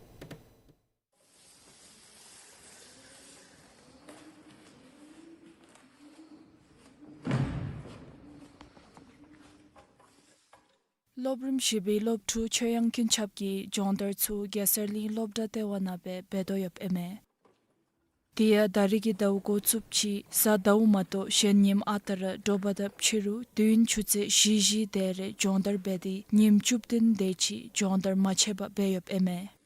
སློབ་རིམ་བཞི་པའི་སློབ་ཕྲུག་ཆོས་དབྱངས་ཀུན་ཁྱབ་ཀྱིས་སྦྱོང་བརྡར་ཚུ་གེ་སར་གླིང་སློབ་གྲྭ་ལྟེ་བ་ནང་སྦེ་འབད་དོ་ཡོདཔ་ཨིན་མས། དེ་ཡང་ད་རེས་ཀྱི་ཟླཝ་འགོ་བཙུགསཔ་ཅིག་གཟའ་ཟླཝ་མ་གཏོགས་གཞན་ཉིནམ་ཨ་རྟག་ར་དྲོ་པ་དང་ཕྱི་རུ་དུས་ཡུན་ཆུ་ཚོད་བཞི་བཞི་དེ་རེ་སྦྱོང་བརྡར་འབད་དེ་ཉིནམ་བཅུ་བདུན་དེ་ཅིག་སྦྱོང་བརྡར་མ་ཆད་པར་འབད་ཡོདཔ་ཨིན་མས།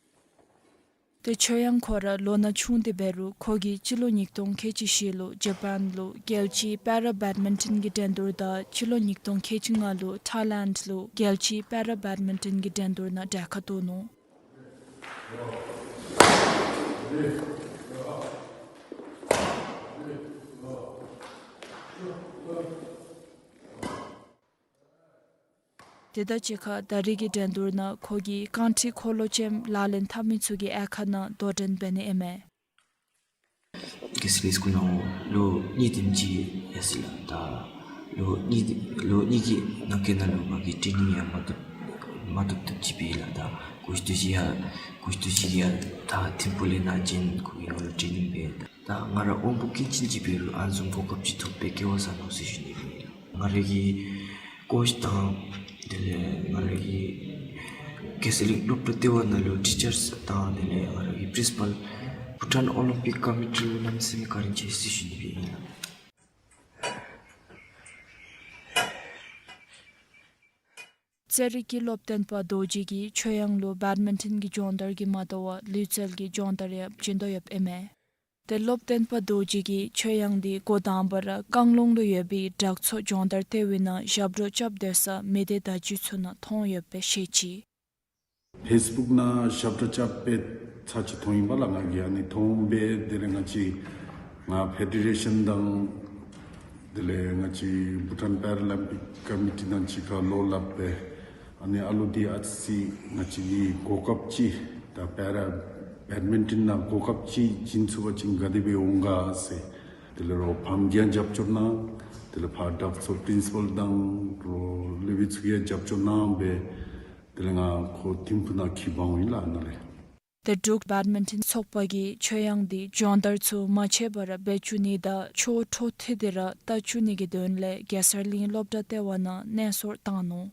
ཏེ་ཆོས་དབྱངས་ཁོ་ར་ལོ་ན་ཆུང་སྟེ་འབད་རུང་ཁོ་གིས་སྤྱི་ལོ་ཉིས་སྟོང་ཁལ་གཅིག་བཞི་ལུ་ཇ་པཱན་ལུ་རྒྱལ་སྤྱིའི་པེ་ར་བེཌ་མིན་ཊོན་གྱི་འགྲན་བསྡུར་དང་སྤྱི་ལོ་ཉིས་སྟོང་ཁལ་གཅིག་ལྔ་ལུ་ཐཱའི་ལེནཌ་ལུ་རྒྱལ་སྤྱིའི་པེ་ར་བེཌ་མིན་ཊོན་གྱི་འགྲན་བསྡུར་ནང་གྲལ་ཁར་གཏོགས་ནུག། དེ་དང་གཅིག་ཁར་ད་རེས་ཀྱི་འགྲན་བསྡུར་ནང་ཁོ་གིས་རྐང་ཁྲི་འཁོར་ལོ་ཅནམ་ལག་ལེན་འཐབ་མི་ཚུ་གི་ཨེ་ཁ་ནང་དོ་འགྲན་འབད་ནི་ཨིན་མས། གེ་སར་གླིང་སྐུ་ན་ལོ་གཉིས་དེམ་ཅིག་ཡར་སོ་ཡི་ལགས། ད་ལོ་གཉིས་ལོ་གཉིས་ཀྱི་ནང་འཁོད་ནང་ལུ་ང་གིས་ཊེ་ནིང་ཡང་མ་ཐོབ་མ་ཐོབ་ཐོབ་ཅིག་འབད་ཡི་ལགས། ད་གོ་ཤུལ་ཏོག་ཅིག་ཡང་གོ་ཤུལ་ཏོག་ཅིག་ཡང་ད་ཐིམ་ཕུག་ལས་ནཱ་བྱོན་ཁོ་གིས་ང་ལུ་ཊེ་ནིང་འབད། ད་ང་ར་དབང་པོ་སྐྱོན་ཅན་ཅིག་འབད་རུང་ཨ་ནི་བཟུམ་གོ་སྐབས་ཅིག་ཐོབ་པའི་སྐལ་བ་བཟང་ནུག་ཟེར་ཞུ་ནི་ཨིན་ལགས། ང་ར་གི་ཀོཆ་དང་དེ་ལས་ང་ར་གི་ རྒྱལ་སྲས་གླིང་སློབ་གྲྭ་ལྟེ་བ་ནང་ལུ་ཊི་ཅརསི་དང་དེ་ལས་ང་རའི་པིརིན་སི་པཱལ་བྷུ་ཊཱན་ཨོ་ལིམ་པིག་ཀོ་མི་ཊི་ལུ་གནམ་མེད་ས་མེད་བཀའ་དྲིན་ཆེ་ཟེར་ཞུ་ནི་སྦེ་ཨིན་ལགས། རྩེད་རིགས་ཀྱི་སློབ་སྟོན་པ་རྡོ་རྗེ་གིས་ཆོས་དབྱངས་ལུ་བེཌ་མིན་ཊོན་གྱི་སྦྱོང་བརྡར་གྱིས་མ་དོ་བར་ལུས་རྩལ་གྱི་སྦྱོང་བརྡར་ཡང་བྱིན་དོ་ཡོདཔ་ཨིན་མས། ཏེ་སློབ་སྟོན་པ་རྡོ་རྗེ་གིས་ཆོས་དབྱངས་འདི་འགོ་དང་པ་ར་རྐང་ལུང་ལུ་ཡོད་པའི་དྲག་ཚོགས་སྦྱོང་བརྡར་ལྟེ་བའི་ནང་ཞབས་བྲོ་རྐྱབ་སྡོད་ས་མི་སྡེ་བརྡ་བརྒྱུད་ཚུ་ནང་མཐོང་ཡོདཔ་སྦེ་བཤད་ཅི། ཕེསི་བུཀ་ནང་ཞབས་བྲོ་རྐྱབ་སྦེ་ཚར་གཅིག་མཐོང་ཡི་པ་ལགས། ང་གིས་ཨ་ནི་མཐོང་སྦེ་དེ་ལས་ང་བཅས་ང་ཕེ་ཌེ་རེ་ཤཱན་དང་དེ་ལས་ང་བཅས་བྷུ་ཊཱན་པེ་ར་ལིམ་པིག་ཀོ་མི་ཊི་དང་གཅིག་ཁར་བློ་སླབ་སྦེ་ཨ་ནི་ཨ་ལུ་འདི་ཨ་ཙི་ཅིག་ང་བཅས་ཀྱིས་གོ་སྐབས་ཅིག་ད་པེ་ར་བེཌ་མིན་ཊོན་ནང་གོ་སྐབས་ཅིག་བྱིན་ཚུགས་པ་ཅིན་ག་དེ་སྦེ་འོང་ག་ཟེར། དེ་ལས་རོགས་ཕམ་གྱིས་ཡང་རྒྱབ་སྐྱོར་གནང་། དེ་ལས་ཕར་དྲག་ཚོགས་པིརིན་སི་པཱལ་དང་རོགས་སློབ་དཔོན་ཚུ་གིས་ཡང་རྒྱབ་སྐྱོར་གནང་སྦེ་དེ་ལས་ང་ཁོ་ཐིམ་ཕུག་ནང་འཁྱིད་འབག་འོང་ཡི་ལགས་ནཱ་ལས། ཏེ་འབྲུག་བེཌ་མིན་ཊོན་ཚོགས་པ་གིས་ཆོས་དབྱངས་འདི་སྦྱོང་བརྡར་ཚུ་མ་ཆད་པར་ར་འབད་བཅུག་ནི་དང་ཆོས་འཕྲོ་མཐུད་དེ་ར་ལྟ་བཅུག་ནི་གི་དོན་ལས་རྒྱལ་སྲས་གླིང་སློབ་གྲྭ་ལྟེ་བ་ནང་གནས་སོར་བཏང་ནུག།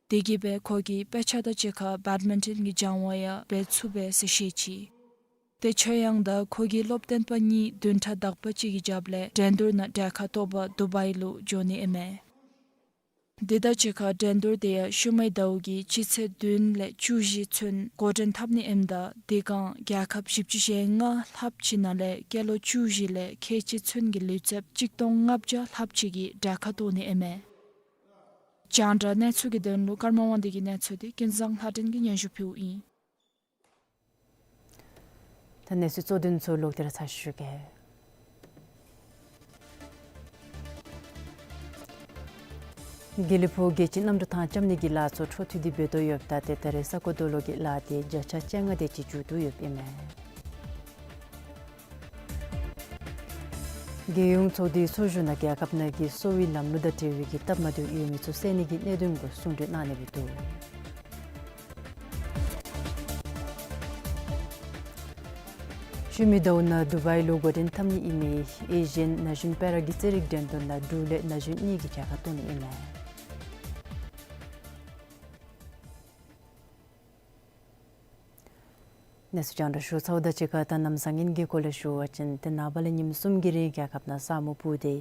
དེ་གིས་སྦེ་ཁོ་གིས་དཔེ་ཆ་དང་གཅིག་ཁར་བེཌ་མིན་ཊོན་གྱི་སྦྱང་བ་ཡང་འབད་ཚུགས་པས་ཟེར་བཤད་ཅི། ཏེ་ཆོས་དབྱངས་དང་ཁོ་གི་སློབ་སྟོན་པ་གཉིས་བདུན་ཕྲག་དག་པ་ཅིག་གི་རྒྱབ་ལས་འགྲན་བསྡུར་ནང་གྲལ་ཁར་གཏོགས་པར་དུ་བའི་ལུ་འགྱོ་ནི་ཨིན་མས། དེ་དང་གཅིག་ཁར་འགྲན་བསྡུར་དེ་ཡང་ཤུལ་མའི་ཟླཝ་གི་སྤྱི་ཚེས་བདུན་ལས་བཅུ་བཞི་ཚུན་འགོ་འདྲེན་འཐབ་ནི་ཨིནམ་ད་དེ་སྒང་རྒྱལ་ཁབ་བཞི་བཅུ་ཞེ་ལྔ་ལྷགཔ་ཅིག་ནང་ལས་སྐྱེས་ལོ་བཅུ་བཞི་ལས་ཁལ་གཅིག་ཚུན་གྱི་ལུས་རྩལཔ་གཅིག་སྟོང་ལྔ་བརྒྱ་ལྷགཔ་ཅིག་གིས་གྲལ་ཁར་གཏོགས་ནི་ཨིན་མས། རྒྱང་བསྒྲགས་གནས་ཚུལ་གྱི་དོན་ལུ་ཀརྨ་དབང་འདུས་ཀྱི་གནས་ཚུལ་འདི་ཀུན་བཟང་ལྷ་སྒྲོན་གྱིས་སྙན་ཞུ་ཕུལཝ་ཨིན། ད་གནས་ཚུལ་གཙོ་དོན་ཚུ་ལོག་སྟེ་ར་ཚར་ཞུ་གེ། དགེ་ལེགས་ཕུག་རྒྱལ་སྤྱིའི་གནམ་གྲུ་ཐང་རྐྱབ་ནི་གི་ལཱ་ཚུ་འཕྲོ་མཐུད་དེ་འབད་དོ་ཡོདཔ་ད་ཏེ་ད་རེས་ས་རྐོ་རྡོ་སློག་གི་ལཱ་དེ་བརྒྱ་ཆ་བཅོ་ལྔ་དེ་ཅིག་མཇུག་བསྡུ་ཡོདཔ་ཨིན་མས། རྒྱལ་ཡོངས་ཚོགས་སྡེའི་ཚོགས་བཞུགས་ནང་རྒྱལ་ཁབ་ནང་གི་གསོ་བའི་ལམ་ལུགས་དང་འབྲེལ་བའི་གི་སྟབས་མ་བདེཝ་ཡོད་མི་ཚུ་སེལ་ནི་གི་གནད་དོན་གུ་གསུང་གྲོས་གནང་ནི་སྦེ་འདུག། ཤུལ་མའི་ཟླཝ་ནང་དུ་བའི་ལུ་འགོ་འདྲེན་འཐབ་ནི་ཨིན་མི་ཨེ་ཤི་ཡན་ན་གཞོན་པེ་ར་གི་རྩེད་རིགས་འགྲན་བསྡུར་ནང་འབྲུག་ལས་ན་གཞོན་གཉིས་ཀྱིས་གྲལ་ཁར་གཏོགས་ནི་ཨིན་མས། གནས་ཚུལ་རྒྱང་བསྒྲགས་ཞུ་ཚརཝ་དང་གཅིག་ཁར་ད་གནམ་བཟང་ངན་གྱི་སྐོར་ལས་ཞུ་བ་ཅིན་ཏེ་ནངས་པ་ལས་ཉིནམ་གསུམ་གྱི་རིང་རྒྱལ་ཁབ་ནང་ས་སྨུག་སྤུབས་ཏེ་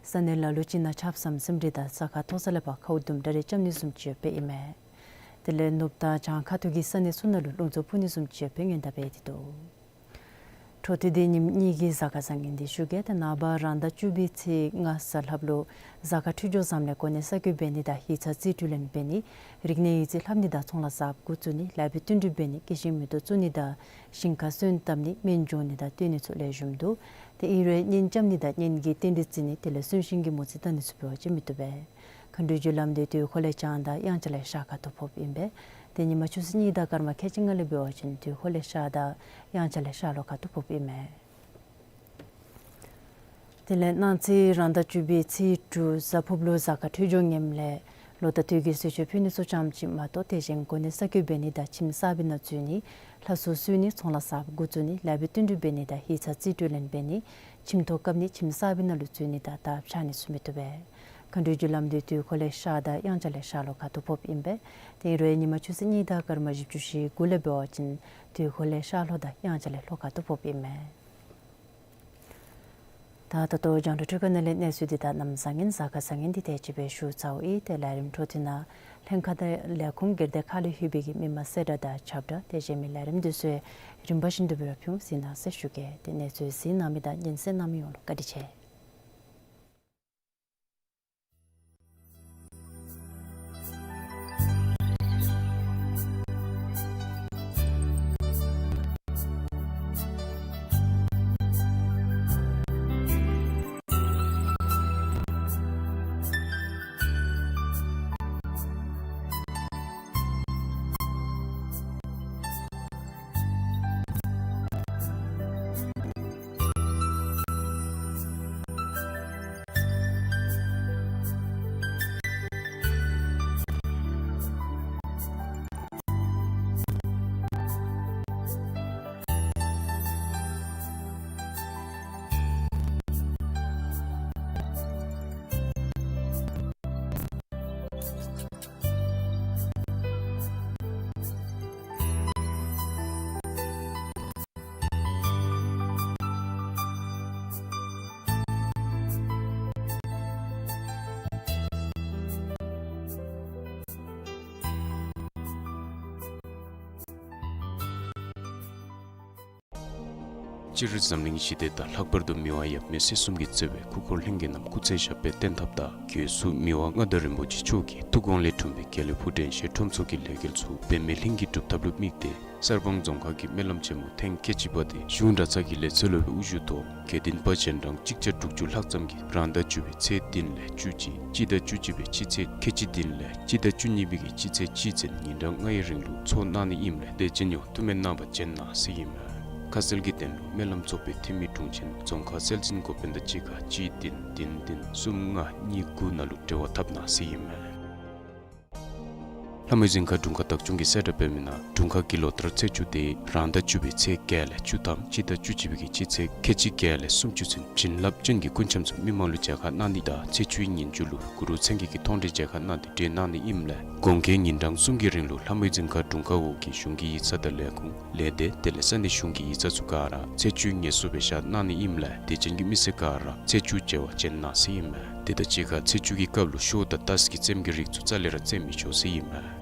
ས་གནས་ལ་ལུ་ཅིག་ནང་ཆརཔ་ཟམ་ཟིམ་རེ་དང་ས་ཁ་མཐོ་ས་ལས་ཕར་ཁཝ་དུམ་གྲ་རེ་རྐྱབ་ནི་བཟུམ་ཅིག་ཡོདཔ་ཨིན་མས། དེ་ལས་ནུབ་དང་བྱང་ཁ་ཐུག་གི་ས་གནས་ཚུ་ནང་ལུ་རླུང་འཚུབ་འཕུ་ནི་བཟུམ་ཅིག་ཡོདཔ་སྔོན་བརྡ་འབད་དེ་འདུག། འཕྲོ་མཐུད་དེ་ཉིནམ་གཉིས་ཀྱི་གཟའ་སྐར་བཟང་ངན་འདི་ཞུ་གེ། ཏེ་ནངས་པ་རང་ཟླ་བཅུ་པའི་ཚེས་ལྔ་གཟའ་ལྷགཔ་ལུ་གཟའ་སྐར་འཕྲོད་སྦྱོར་བཟངམ་ལས་གོ་གནས་གསར་བསྐོ་འབད་ནི་དང་ཡིག་ཚང་རྩིས་སྤྲོད་ལེན་འབད་ནི་རིག་གནས་ཡིག་རྩིས་ལྷབ་ནི་དང་ཚོང་ལཱ་གསརཔ་འགོ་བཙུགས་ནི་ལེགས་པའི་བསྟུན་གྲོས་འབད་ནི་སྐྱེད་ཤིང་མེ་ཏོག་བཙུགས་ནི་དང་ཞིང་ཁར་སོན་བཏབ་ནི་སྨན་སྦྱོང་ནི་དང་སྟོན་ནི་ཚུ་ལེགས་ཤོམ་འདུག། ཏེ་ཨིན་རུང་གཉེན་རྐྱབ་ནི་དང་གཉེན་གྱི་རྟེན་འབྲེལ་བརྩི་ནི་དེ་ལས་གསོན་གཤིན་གྱི་མོ་རྩིས་བལྟ་ནི་ཚུ་འབད་བ་ཅིན་མི་བཏུབ་པས། མཁའ་འགྲོའི་རྒྱུ་ལམ་འདི་དུས་འཁོར་ལས་བྱང་དང་དབྱངས་འཆར་ལས་ཤར་ཁ་ཐུག་ཕོགཔ་ཨིན་པས། ཏེ་ཉིན་མ་ཆུ་ཚོད་གཉིས་དང་སྐར་མ་ཁལ་གཅིག་ལྔ་ལས་འབད་བ་ཅིན་དུས་འཁོར་ལས་ཤར་དང་དབྱངས་འཆར་ལས་ཤར་ལྷོ་ཁ་ཐུག་ཕོགཔ་ཨིན་མས། དེ་ལས་གནངས་ཚེ་རང་ཟླ་བཅུ་པའི་ཚེས་དྲུག་གཟའ་ཕུརབ་ལུ་གཟའ་སྐར་འཕྲོད་སྦྱོར་ངནམ་ལས་ལོ་དང་དུས་ཀྱི་གསོལ་མཆོད་ཕུལ་ནི་ཚུ་ཙམ་ཅིག་མ་གཏོགས་དེ་བཞིན་གོ་གནས་གསར་བསྐོ་འབད་ནི་དང་ཁྱིམ་གསར་པའི་ནང་འཛུལ་ནི་ལྷ་གསོལ་གསོལ་ནི་ཚོང་ལཱ་གསརཔ་འགོ་བཙུགས་ནི་ལེགས་པའི་བསྟུན་གྲོས་འབད་ནི་དང་ཡིག་ཚང་རྩིས་སྤྲོད་ལེན་འབད་ནི་ཁྱིམ་ཐོག་བཀབ་ནི་ཁྱིམ་གསར་པའི་ནང་ལུ་འཛུལ་ནི་དང་དར་འཕྱར་ནི་ཚུ་མི་བཏུབ་པས། མཁའ་འགྲོའི་རྒྱུ་ལམ་འདི་དུས་འཁོར་ལས་ཤར་དང་དབྱངས་འཆར་ལས་ཤར་ལྷོ་ཁ་ཐུག་ཕོགཔ་ཨིན་པས། ཏེ་ཨིན་རུང་ཉིན་མ་ཆུ་ཚོད་གཉིས་དང་སྐར་མ་བཞི་བཅུ་ཞེ་དགུ་ལས་འབད་བ་ཅིན་དུས་འཁོར་ལས་ཤར་ལྷོ་དང་དབྱངས་འཆར་ལས་ལྷོ་ཁ་ཐུག་ཕོགཔ་ཨིན་མས། ད་ད་ལྟོ་རྒྱང་བསྒྲགས་འཕྲུལ་ཁང་ནང་ལས་གནས་ཚུལ་འདི་དང་གནམ་བཟང་ངན་གཟའ་སྐར་བཟང་ངན་འདི་དེ་ཅིག་སྦེ་ཞུ་ཚརཝ་ཨིན། ཏེ་ལས་རིམ་འཕྲོ་མཐུད་ནང་ལྷན་ཁག་དང་ལས་ཁུངས་སྒེར་སྡེ་ཁག་ལས་ལྷོད་པའི་གི་མི་མང་གསལ་བསྒྲགས་དང་ཁྱབ་བསྒྲགས་དེ་བཞིན་མི་ལས་རིམ་འདི་ཚུ་རིམ་པ་བཞིན་དུ་སྦེ་ར་ཕུལ་ཟེར་ནཱ་གསལ་ཞུ་གེ། ཏེ་གནས་ཚུལ་གཟིགས་གནང་མི་དང་ཉན་གསན་གནང་མི་ཡོངས་ལུ་བཀའ་དྲིན་ཆེ། སྤྱིར་འཛམ་གླིང་ཞི་བདེ་དང་ལྷག་པར་དུ་མི་དབང་ཡབ་མེས་སྲས་གསུམ་གྱིས་གཙོས་པའི་སྐུ་འཁོར་ལྷན་རྒྱས་རྣམས་སྐུ་ཚེ་ཞབས་པད་བརྟན་ཐབས་དང་། སྒོས་སུ་མི་དབང་མངའ་བདག་རིན་པོ་ཆེ་མཆོག་གི་ཐུགས་དགོངས་ལས་འཁྲུངས་པའི་དགེ་ལེགས་ཕོ་བྲང་གཞས་ཁྲོམ་ཚོགས་ཀྱི་ལས་འགུལ་ཚུ་འབད་མེད་ལྷུན་གྱིས་གྲུབ་ཐབས་ལུ་དམིགས་ཏེ། གསར་སྤང་རྫོང་ཁག་གི་སྨོན་ལམ་ཆེན་མོ་ཐེངས་ཁལ་གཅིག་པ་དེ་གཞུང་གྲྭ་ཚང་གི་ལས་ཚོགས་སློབ་དཔོན་དབུ་བཞུགས་ཐོག་དགེ་འདུན་པ་གཞན་གྲངས་གཅིག་བརྒྱ་དྲུག་ཅུ་ལྷག་ཙམ་གྱིས་རང་ཟླ་བཅུ་པའི་ཚེས་བདུན་ལས་བཅུ་གཅིག་སྤྱི་ཟླ་བཅུ་གཅིག་པའི་སྤྱི་ཚེས་ཁལ་གཅིག་བདུན་ལས་སྤྱི་ཟླ་བཅུ་གཉིས་པའི་གི་སྤྱི་ཚེས་གཅིག་ཚུན་ཉིན་གྲངས་ལྔའི་རིང་ལུ་ཚོགས་གནང་ནི་ཨིནམ་ལས་དད་ཅན་ཡོངས་ཐུགས་སྨོན་གནང་བར་བྱོན་གནང་ཟེར་ཨིན་མས། ཁ་གསལ་གྱི་དོན་ལུ་སྨོན་ལམ་ཚོགས་པའི་འཐུས་མི་དྲུང་ཆེན་རྫོང་ཁག་སྲོལ་འཛིན་འགོ་དཔོན་དང་གཅིག་ཁར་གཅིག་བདུན་བདུན་བདུན་གསུམ་ལྔ་གཉིས་དགུ་ནང་ལུ་འབྲེལ་བ་འཐབ་གནང་ཟེར་ཨིན་མས། ལྷ་མོའི་རྫིང་ཁ་དྲུང་ཁག་བདག་སྐྱོང་གིས་གསལ་བསྒྲགས་འབད་མི་ནང་དྲུང་ཁག་གི་ལོ་ལྟར་ཚེས་བཅུ་དེ་རང་ཟླ་བཅུ་པའི་ཚེས་བརྒྱད་ལས་བཅུ་ཐམ་སྤྱི་ཟླ་བཅུ་གཅིག་པའི་གི་སྤྱི་ཚེས་ཁལ་གཅིག་བརྒྱད་ལས་སུམ་ཅུ་ཚུན་བྱིན་རླབས་ཅན་གྱི་སྐུ་འཆམ་ཚུ་མི་མང་ལུ་མཇལ་ཁ་གནང་ནི་དང་ཚེས་བཅུའི་ཉིན་མཇུག་ལུ་གུ་རུ་མཚན་བརྒྱད་ཀྱི་མཐོང་གྲོལ་མཇལ་ཁ་གནང་སྟེ་གྲོལ་གནང་ནི་ཨིནམ་ལས་དགོངས་རྒྱན་ཉིན་གྲངས་གསུམ་གྱི་རིང་ལུ་ལྷ་མོའི་རྫིང་ཁ་དྲུང་ཁག་འོག་གི་གཞུང་གི་ཡིག་ཚང་དང་ལས་ཁུངས་ལས་སྡེ་དེ་ལས་ས་གནས་གཞུང་གི་ཡིག་ཚང་ཚུ་ག་ར་ཚེས་བཅུའི་ངལ་གསོ་སྦེ་བཞག་གནང་ནི་ཨིནམ་ལས་དད་ཅན་གྱི་མི་སེར་ག་ར་ཚེས་བཅུ་མཇལ་བར་བྱོན་གནང་ཟེར་ཨིན་མས། དེ་དང་གཅིག་ཁར་ཚེས་བཅུ་གི་སྐབས་ལུ་ཤོ་དང་ཏ་སི་གི་རྩེདམོ་གི་རིགས་ཚུ་རྩ་ལས་ར་རྩེད་མི་ཆོག་ཟེར་ཨིན་མས།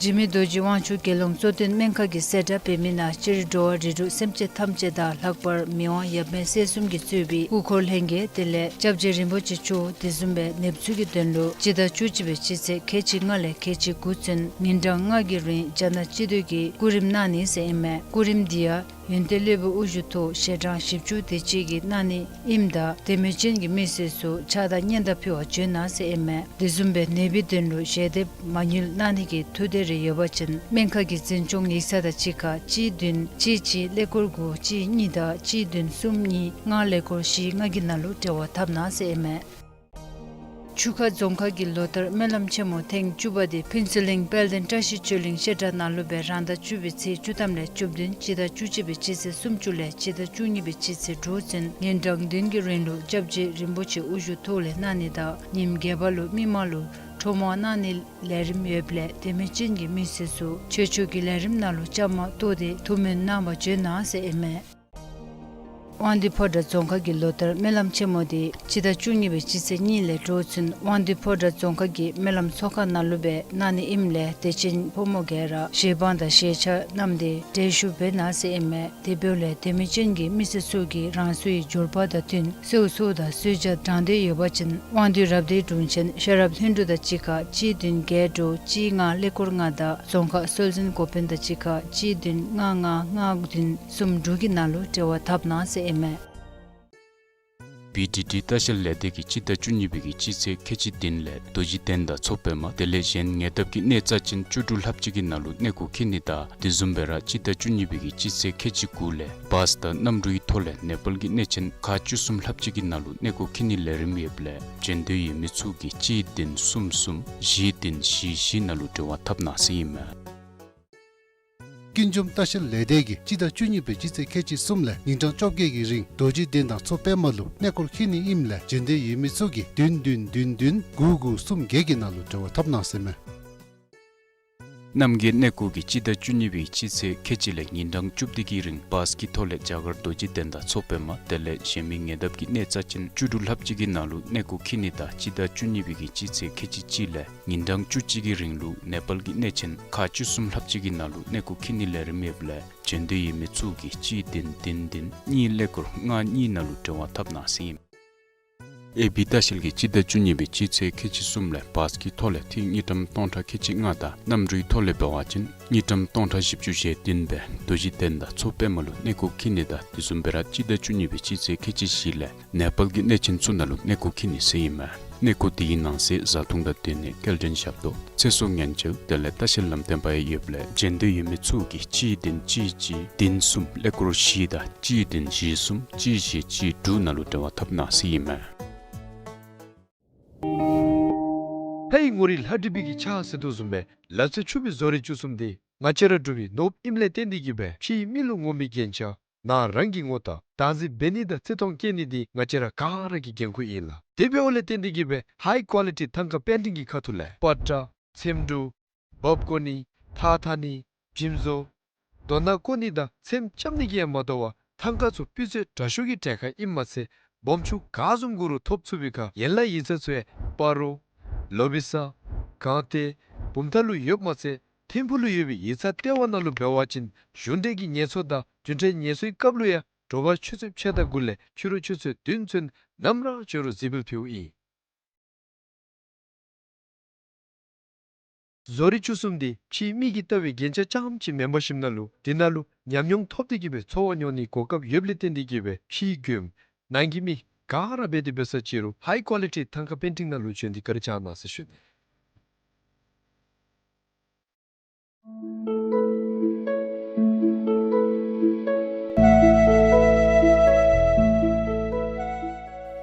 འཇིགས་མེད་རྡོ་རྗེ་དབང་ཕྱུག་དགེ་སློང་གཙོ་བསྟེན་སྨན་ཁང་གིས་གསལ་བསྒྲགས་འབད་མི་ནང་སྤྱིར་འགྲོ་བ་རིགས་དྲུག་སེམས་ཅན་ཐམས་ཅད་དང་ལྷག་པར་མི་དབང་ཡབ་མེས་སྲས་གསུམ་གྱིས་གཙོས་པའི་སྐུ་འཁོར་ལྷན་རྒྱས་དེ་ལས་སྐྱབས་རྗེ་རིན་པོ་ཆེ་མཆོག་དེ་བཟུམ་སྦེ་ནདཔ་ཚུ་གི་དོན་ལུ་སྤྱི་ཟླ་བཅུ་གཅིག་པའི་སྤྱི་ཚེས་ཁལ་གཅིག་ལྔ་ལས་ཁལ་གཅིག་དགུ་ཚུན་ཉིན་གྲངས་ལྔ་གི་རིང་རྒྱ་ནག་སྤྱི་མདོས་ཀྱི་སྐུ་རིམ་གནང་ནི་ཟེར་ཨིན་མས། སྐུ་རིམ་འདི་ཡང་ཡོན་ཏན་སློབ་དཔོན་དབུ་བཞུགས་ཐོག་ཞལ་གྲངས་བཞི་བཅུ་དེ་ཅིག་གིས་གནང་ནི་ཨིནམ་ད་དད་མོས་ཅན་གྱི་མི་སེར་ཚུ་ཕྱག་དང་སྙན་དར་ཕུལ་བར་བྱོན་གནང་ཟེར་ཨིན་མས། དེ་བཟུམ་སྦེ་ནདཔ་གི་དོན་ལུ་ཞལ་འདེབས་མ་དངུལ་གནང་ནི་གི་ཐུགས་འདོད་རེ་ཡོད་པ་ཅིན་སྨན་ཁང་གི་འཛིན་སྐྱོང་ཡིག་ཚང་དང་གཅིག་ཁར་གཅིག་བདུན་གཅིག་གཅིག་ཀླད་ཀོར་དགུ་གཅིག་གཉིས་དང་གཅིག་བདུན་གསུམ་གཉིས་ལྔ་ཀླད་ཀོར་བཞི་ལྔ་གི་ནང་ལུ་འབྲེལ་བ་འཐབ་གནང་ཟེར་ཨིན་མས། ཆུ་ཁ་རྫོང་ཁག་གི་ལོ་ལྟར་སྨོན་ལམ་ཆེན་མོ་ཐེངས་བཅུ་པ་དེ་ཕུན་ཚོགས་གླིང་དཔལ་ལྡན་བཀྲ་ཤིས་ཆོས་གླིང་བཤད་གྲྭ་ནང་ལུ་སྦེ་རང་ཟླ་བཅུ་པའི་ཚེས་བཅུ་ཐམ་ལས་བཅུ་བདུན་སྤྱི་ཟླ་བཅུ་གཅིག་པའི་སྤྱི་ཚེས་སུམ་ཅུ་ལས་སྤྱི་ཟླ་བཅུ་གཉིས་པའི་སྤྱི་ཚེས་དྲུག་ཚུན་ཉིན་གྲངས་བདུན་གྱི་རིང་ལུ་སྐྱབས་རྗེ་རིན་པོ་ཆེ་དབུ་བཞུགས་ཐོག་ལས་གནང་ནི་དང་ཉིནམ་བརྒྱད་པ་ལུ་མི་མང་ལུ་ཁྲོམ་དབང་གནང་ནི་ལས་རིམ་ཡོདཔ་ལས་དད་མོས་ཅན་གྱི་མི་སེར་ཚུ་ཆོས་ཕྱོགས་ཀྱི་ལས་རིམ་ནང་ལུ་བཅའ་མར་གཏོགས་ཏེ་ཐུགས་སྨོན་གནང་བར་བྱོན་གནང་ཟེར་ཨིན་མས། དབང་འདུས་ཕོ་བྲང་རྫོང་ཁག་གི་ལོ་ལྟར་སྨོན་ལམ་ཆེན་མོ་དེ་སྤྱི་ཟླ་བཅུ་གཉིས་པའི་སྤྱི་ཚེས་གཉིས་ལས་དྲུག་ཚུན་དབང་འདུས་ཕོ་བྲང་རྫོང་ཁག་གི་སྨོན་ལམ་ཚོགས་ཁང་ནང་ལུ་སྦེ་གནང་ནི་ཨིནམ་ལས་དད་ཅན་ཕོ་མོ་ག་ར་གཞས་འབངས་དང་གཞས་ཆས་བསྣམས་ཏེ་གྲལ་བཞུགས་འབད་གནང་ཟེར་ཨིན་མས། དེ་འབདཝ་ལས་དད་མོས་ཅན་གྱི་མི་སེར་ཚུ་གིས་རང་སོའི་འབྱོར་པ་དང་བསྟུན་གསོལཝ་གསོལཝ་དང་གསོལ་ཇ་དྲང་འདོད་ཡོད་པ་ཅིན་དབང་འདུས་རབ་སྡེའི་དྲུང་ཆེན་ཤེས་རབ་ལྷུན་གྲུབ་དང་གཅིག་ཁར་གཅིག་བདུན་བརྒྱད་དྲུག་གཅིག་ལྔ་ཀླད་ཀོར་ལྔ་དང་རྫོང་ཁག་སྲོལ་འཛིན་འགོ་དཔོན་དང་གཅིག་ཁར་གཅིག་བདུན་ལྔ་ལྔ་ལྔ་བདུན་གསུམ་དྲུག་གི་ནང་ལུ་འབྲེལ་བ་འཐབ་གནང་ཟེར་ཨིན་མས། བི་ཌི་ཌི་ལྟ་བཤལ་ལས་སྡེ་གིས་སྤྱི་ཟླ་བཅུ་གཉིས་པའི་གི་སྤྱི་ཚེས་ཁལ་གཅིག་བདུན་ལས་རྡོ་རྗེ་གདན་དང་ཚོགས་པདྨ་དེ་ལས་གཞན་ཉེ་འདབས་ཀྱི་གནས་རྩ་ཅན་བཅུ་དྲུག་ལྷགཔ་ཅིག་གི་ནང་ལུ་གནས་སྐོར་འཁྱིད་ནི་དང་དེ་བཟུམ་སྦེ་ར་སྤྱི་ཟླ་བཅུ་གཉིས་པའི་གི་སྤྱི་ཚེས་ཁལ་གཅིག་དགུ་ལས་བཱས་དང་གནམ་གྲུའི་ཐོག་ལས་ནེ་པཱལ་གྱི་གནས་ཆེན་ཁག་བཅུ་གསུམ་ལྷགཔ་ཅིག་གི་ནང་ལུ་གནས་སྐོར་འཁྱིད་ནིའི་ལས་རིམ་ཡོདཔ་ལས་བྱོན་འདོད་ཡོད་མི་ཚུ་གིས་གཅིག་བདུན་གསུམ་གསུམ་བཞི་བདུན་བཞི་བཞི་ནང་ལུ་འབྲེལ་བ་འཐབ་གནང་ཟེར་ཨིན་མས། ཀུན་འབྱུང་ལྟ་བཤལ་ལས་སྡེ་གིས་སྤྱི་ཟླ་བཅུ་གཉིས་པའི་སྤྱི་ཚེས་ཁལ་གཅིག་གསུམ་ལས་ཉིན་གྲངས་བཅོ་བརྒྱད་ཀྱི་རིང་རྡོ་རྗེ་གདན་དང་ཚོགས་པདྨ་ལུ་གནས་སྐོར་འཁྱིད་ནི་ཨིནམ་ལས་བྱོན་འདོད་ཡོད་མི་ཚུ་གིས་བདུན་བདུན་བདུན་བདུན་དགུ་དགུ་གསུམ་བརྒྱད་ཀྱི་ནང་ལུ་འབྲེལ་བ་འཐབ་གནང་ཟེར་ཨིན་མས། རྣམ་རྒྱལ་གནས་སྐོར་གྱིས་སྤྱི་ཟླ་བཅུ་གཉིས་པའི་སྤྱི་ཚེས་ཁལ་གཅིག་ལས་ཉིན་གྲངས་བཅུ་བདུན་གྱི་རིང་བཱས་ཀྱི་ཐོག་ལས་རྒྱ་གར་རྡོ་རྗེ་གདན་དང་ཚོགས་པདྨ་དེ་ལས་གཞན་མི་ཉེ་འདབས་ཀྱི་གནས་རྩ་ཅན་བཅུ་དྲུག་ལྷགཔ་ཅིག་གི་ནང་ལུ་གནས་སྐོར་འཁྱིད་ནི་དང་སྤྱི་ཟླ་བཅུ་གཉིས་པའི་གི་སྤྱི་ཚེས་ཁལ་གཅིག་གཅིག་ལས་ཉིན་གྲངས་བཅུ་གཅིག་གི་རིང་ལུ་ནེ་པཱལ་གྱི་གནས་ཆེན་ཁག་བཅུ་གསུམ་ལྷགཔ་ཅིག་གི་ནང་ལུ་གནས་སྐོར་འཁྱིད་ནིའི་ལས་རིམ་ཡོདཔ་ལས་བྱོན་འདོད་ཡོད་མི་ཚུ་གིས་གཅིག་བདུན་བདུན་བདུན་གཉིས་ཀླད་ཀོར་ལྔ་གཉིས་ནང་ལུ་འབྲེལ་བ་འཐབ་གནང་ཟེར་ཨིན་མས། ཨེ་བི་ལྟ་བཤལ་གྱིས་སྤྱི་ཟླ་བཅུ་གཉིས་པའི་སྤྱི་ཚེས་ཁལ་གཅིག་གསུམ་ལས་བཱས་ཀྱི་ཐོག་ལས་ཐིག་དངུལ་ཀྲམ་སྟོང་ཕྲག་ཁལ་གཅིག་ལྔ་དང་གནམ་གྲུའི་ཐོག་ལས་འབད་བ་ཅིན་དངུལ་ཀྲམ་སྟོང་ཕྲག་བཞི་བཅུ་ཞེ་བདུན་སྦེ་རྡོ་རྗེ་གདན་དང་ཚོགས་པདྨ་ལུ་གནས་སྐོར་འཁྱིད་ནི་དང་དེ་བཟུམ་སྦེ་ར་སྤྱི་ཟླ་བཅུ་གཉིས་པའི་སྤྱི་ཚེས་ཁལ་གཅིག་བཞི་ལས་ནེ་པཱལ་གྱི་གནས་ཆེན་ཚུ་ནང་ལུ་གནས་སྐོར་འཁྱིད་ནི་ཟེར་ཨིན་མས། གནས་སྐོར་དེའི་ནང་གསེས་བཟའ་འཐུང་དང་སྡོད་གནས་སྐྱེལ་འདྲེན་ཞབས་ཏོག་ཚེ་སྲོག་ཉེན་བཅོལ་དེ་ལས་ལྟ་བཤལ་ལམ་སྟོན་པ་ཡང་ཡོདཔ་ལས་བྱོན་འདོད་ཡོད་མི་ཚུ་གིས་གཅིག་བདུན་གཅིག་གཅིག་བདུན་གསུམ་ཀླད་ཀོར་བཞི་དང་གཅིག་བདུན་བཞི་གསུམ་གཅིག་བཞི་གཅིག་དྲུག་ནང་ལུ་འབྲེལ་བ་འཐབ་གནང་ཟེར་ཨིན་མས། ལྷའི་ངོ་རིས་ལྷ་བྲིས་པའི་གི་ཕྱག་ཟེར་དོ་བཟུམ་སྦེ་ལག་རྩལ་ཕྱུག་པའི་བཟོ་རིག་བཅུ་གསུམ་དེ་ང་བཅས་ར་འབྲུག་པའི་ནོར་བུ་ཨིནམ་ལས་བརྟེན་ཏེ་གིས་སྦེ་ཕྱིའི་མི་ལུ་ངོམ་པའི་རྒྱན་ཆ་ནང་རང་གི་ངོ་རྟགས་བདག་འཛིན་འབད་ནི་དང་བརྩི་མཐོང་བསྐྱེད་ནི་དེ་ང་བཅས་ར་ག་ར་གི་འགན་ཁུར་ཨིན་ལགས། དེ་འབདཝ་ལས་བརྟེན་ཏེ་གིས་སྦེ་ཧའི་ཀོ་ལི་ཊི་ཐང་ཀ་པེན་ཊིང་གི་ཁ་ཐུག་ལས་པ་ཏྲ་ཚེམ་དྲུབ་འབག་བཀོ་ནི་ཐགས་འཐག་ནི་འཇིམ་བཟོ་རྡོ་ནག་བརྐོ་ནི་དང་ཚེམ་རྐྱབ་ནི་གིས་ཡང་མ་དོ་བར་ཐང་ཀ་ཚུ་སྤུས་ཚད་དྲག་ཤོས་ཀྱི་གྲལ་ཁར་ཨིནམ་མ་ཚད་སྦོམ་ཆུང་ག་བཟུམ་དགོ་རུང་ཐོབ་ཚུགས་པའི་ཁར་ཡན་ལག་ཡིག་ཚང་ཚུ་ཡང་སྤ་རོ་ལོ་བི་ས་སྒང་སྟེང་བུམ་ཐང་ལུ་ཡོདཔ་མ་ཚད་ ཐིམ་ཕུག་ལུ་ཡོད་པའི་ཡིག་ཚང་ལྟེ་བ་ནང་ལུ་འབད་བ་ཅིན་གཞུང་འབྲེལ་གྱི་ངལ་གསོ་དང་རྒྱུན་འབྲེལ་ངལ་གསོའི་སྐབས་ལུ་ཡང་དྲོ་པ་ཆུ་ཚོད་ཕྱེད་དང་དགུ་ལས་ཕྱི་རུ་ཆུ་ཚོད་བདུན་ཚུན་ནམ་ར་འབྱོན་རུང་གཟིགས་འབུལ་ཕུལཝ་ཨིན། བཟོ་རིག་བཅུ་གསུམ་འདི་ཕྱིའི་མིག་གིས་བལྟ་བའི་རྒྱན་ཆ་རྐྱངམ་ཅིག་མེན་པར་ཞིནམ་ལས་དེ་ནང་ལུ་ཉམས་མྱོང་ཐོབ་སྟེ་གི་སྦེ་འཚོ་བ་མྱོང་ནིའི་གོ་སྐབས་ཡོདཔ་ལས་བརྟེན་ཏེ་གི་སྦེ་ཕྱིའི་མགྱོནམ་ནང་གི་མི་ག་ར་འབད་དེ་འབད་ས་ཅིག་རུང་ཧའི་ཀོ་ལི་ཊི་ཐང་ཀ་པེན་ཊིང་ནང་ལུ་བྱོན་ཏེ་བཀའ་དྲིན་བསྐྱང་གནང་ཟེར་ཞུ་ནི།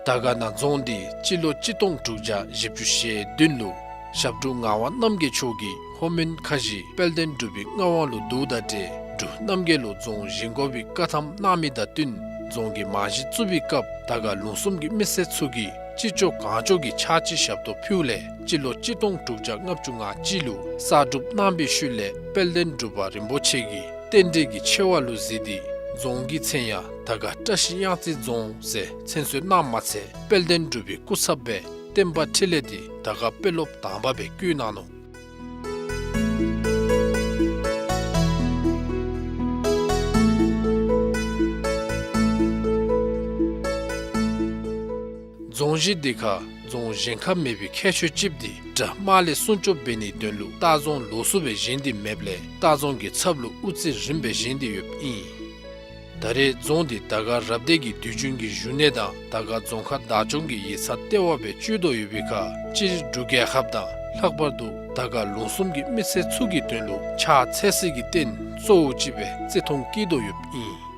དར་དཀར་ན་རྫོང་འདི་སྤྱི་ལོ་གཅིག་སྟོང་དྲུག་བརྒྱ་བཞི་བཅུ་ཞེ་བདུན་ལུ་ཞབས་དྲུང་ངག་དབང་རྣམ་རྒྱལ་མཆོག་གིས་ལྷོ་མོན་ཁ་བཞི་དཔལ་ལྡན་འབྲུག་པའི་མངའ་དབང་ལུ་བསྡུཝ་ད་ཏེ་འབྲུག་རྣམ་རྒྱལ་ལུ་རྫོང་བཞེངས་དགོ་པའི་བཀའ་ཐམ་གནང་མི་དང་བསྟུན་རྫོང་གི་རྨང་གཞི་བཙུགས་པའི་སྐབས་དར་དཀར་ལུང་གསུམ་གྱི་མི་སེར་ཚུ་གིས་ཅི་ལྕོགས་གང་ལྕོགས་ཀྱི་ཕྱག་ཕྱི་ཞབས་ཏོག་ཕུལཝ་ལས་སྤྱི་ལོ་གཅིག་སྟོང་དྲུག་བརྒྱ་ལྔ་བཅུ་ང་གཅིག་ལུ་གསར་སྒྲུབ་གནང་པའི་ཤུལ་ལས་དཔལ་ལྡན་འབྲུག་པ་རིན་པོ་ཆེ་གིས་རྟེན་འབྲེལ་གྱི་ཆེ་བ་ལུ་གཟིགས་ཏེ་རྫོང་གི་མཚན་ཡང་དར་དཀར་བཀྲ་ཤིས་གཡང་རྩེ་རྫོང་ཟེར་མཚན་གསོལ་གནངམ་མ་ཚད་དཔལ་ལྡན་འབྲུག་པའི་སྐུ་ཚབ་སྦེ་བསྟན་པ་འཕྲིན་ལས་འདི་དར་དཀར་དཔོན་སློབ་དང་པ་སྦེ་བསྐོ་གནང་ནུག། རྫོང་གཞི་འདི་ཁར་རྫོང་བཞེངས་ཁ་མེད་པའི་ཁྱད་ཆོས་ཅིག་འདི་དགྲ་དམག་ལས་སྲུང་སྐྱོབ་འབད་ནིའི་དོན་ལུ་ལྟ་རྫོང་ལོགས་སུ་སྦེ་བཞེངས་ཏེ་མེདཔ་ལས་ལྟ་རྫོང་གི་ཚབ་ལུ་དབུ་རྩེ་རིངམ་སྦེ་བཞེངས་ཏེ་ཡོདཔ་ཨིན། ད་རེས་རྫོང་འདི་དར་དཀར་རབ་སྡེ་གི་དུས་རྒྱུན་གྱི་བཞུགས་གནས་དང་དར་དཀར་རྫོང་ཁག་བདག་སྐྱོང་གི་ཡིག་ཚང་ལྟེ་བ་སྦེ་སྤྱོད་དོ་ཡོད་པའི་ཁར་སྤྱིར་འབྲུག་རྒྱལ་ཁབ་དང་ལྷག་པར་དུ་དར་དཀར་ལུང་གསུམ་གྱི་མི་སེར་ཚུ་གི་དོན་ལུ་ཕྱག་འཚལ་སའི་རྟེན་གཙོ་བོ་ཅིག་སྦེ་བརྩི་མཐོང་བསྐྱེད་དོ་ཡོདཔ་ཨིན།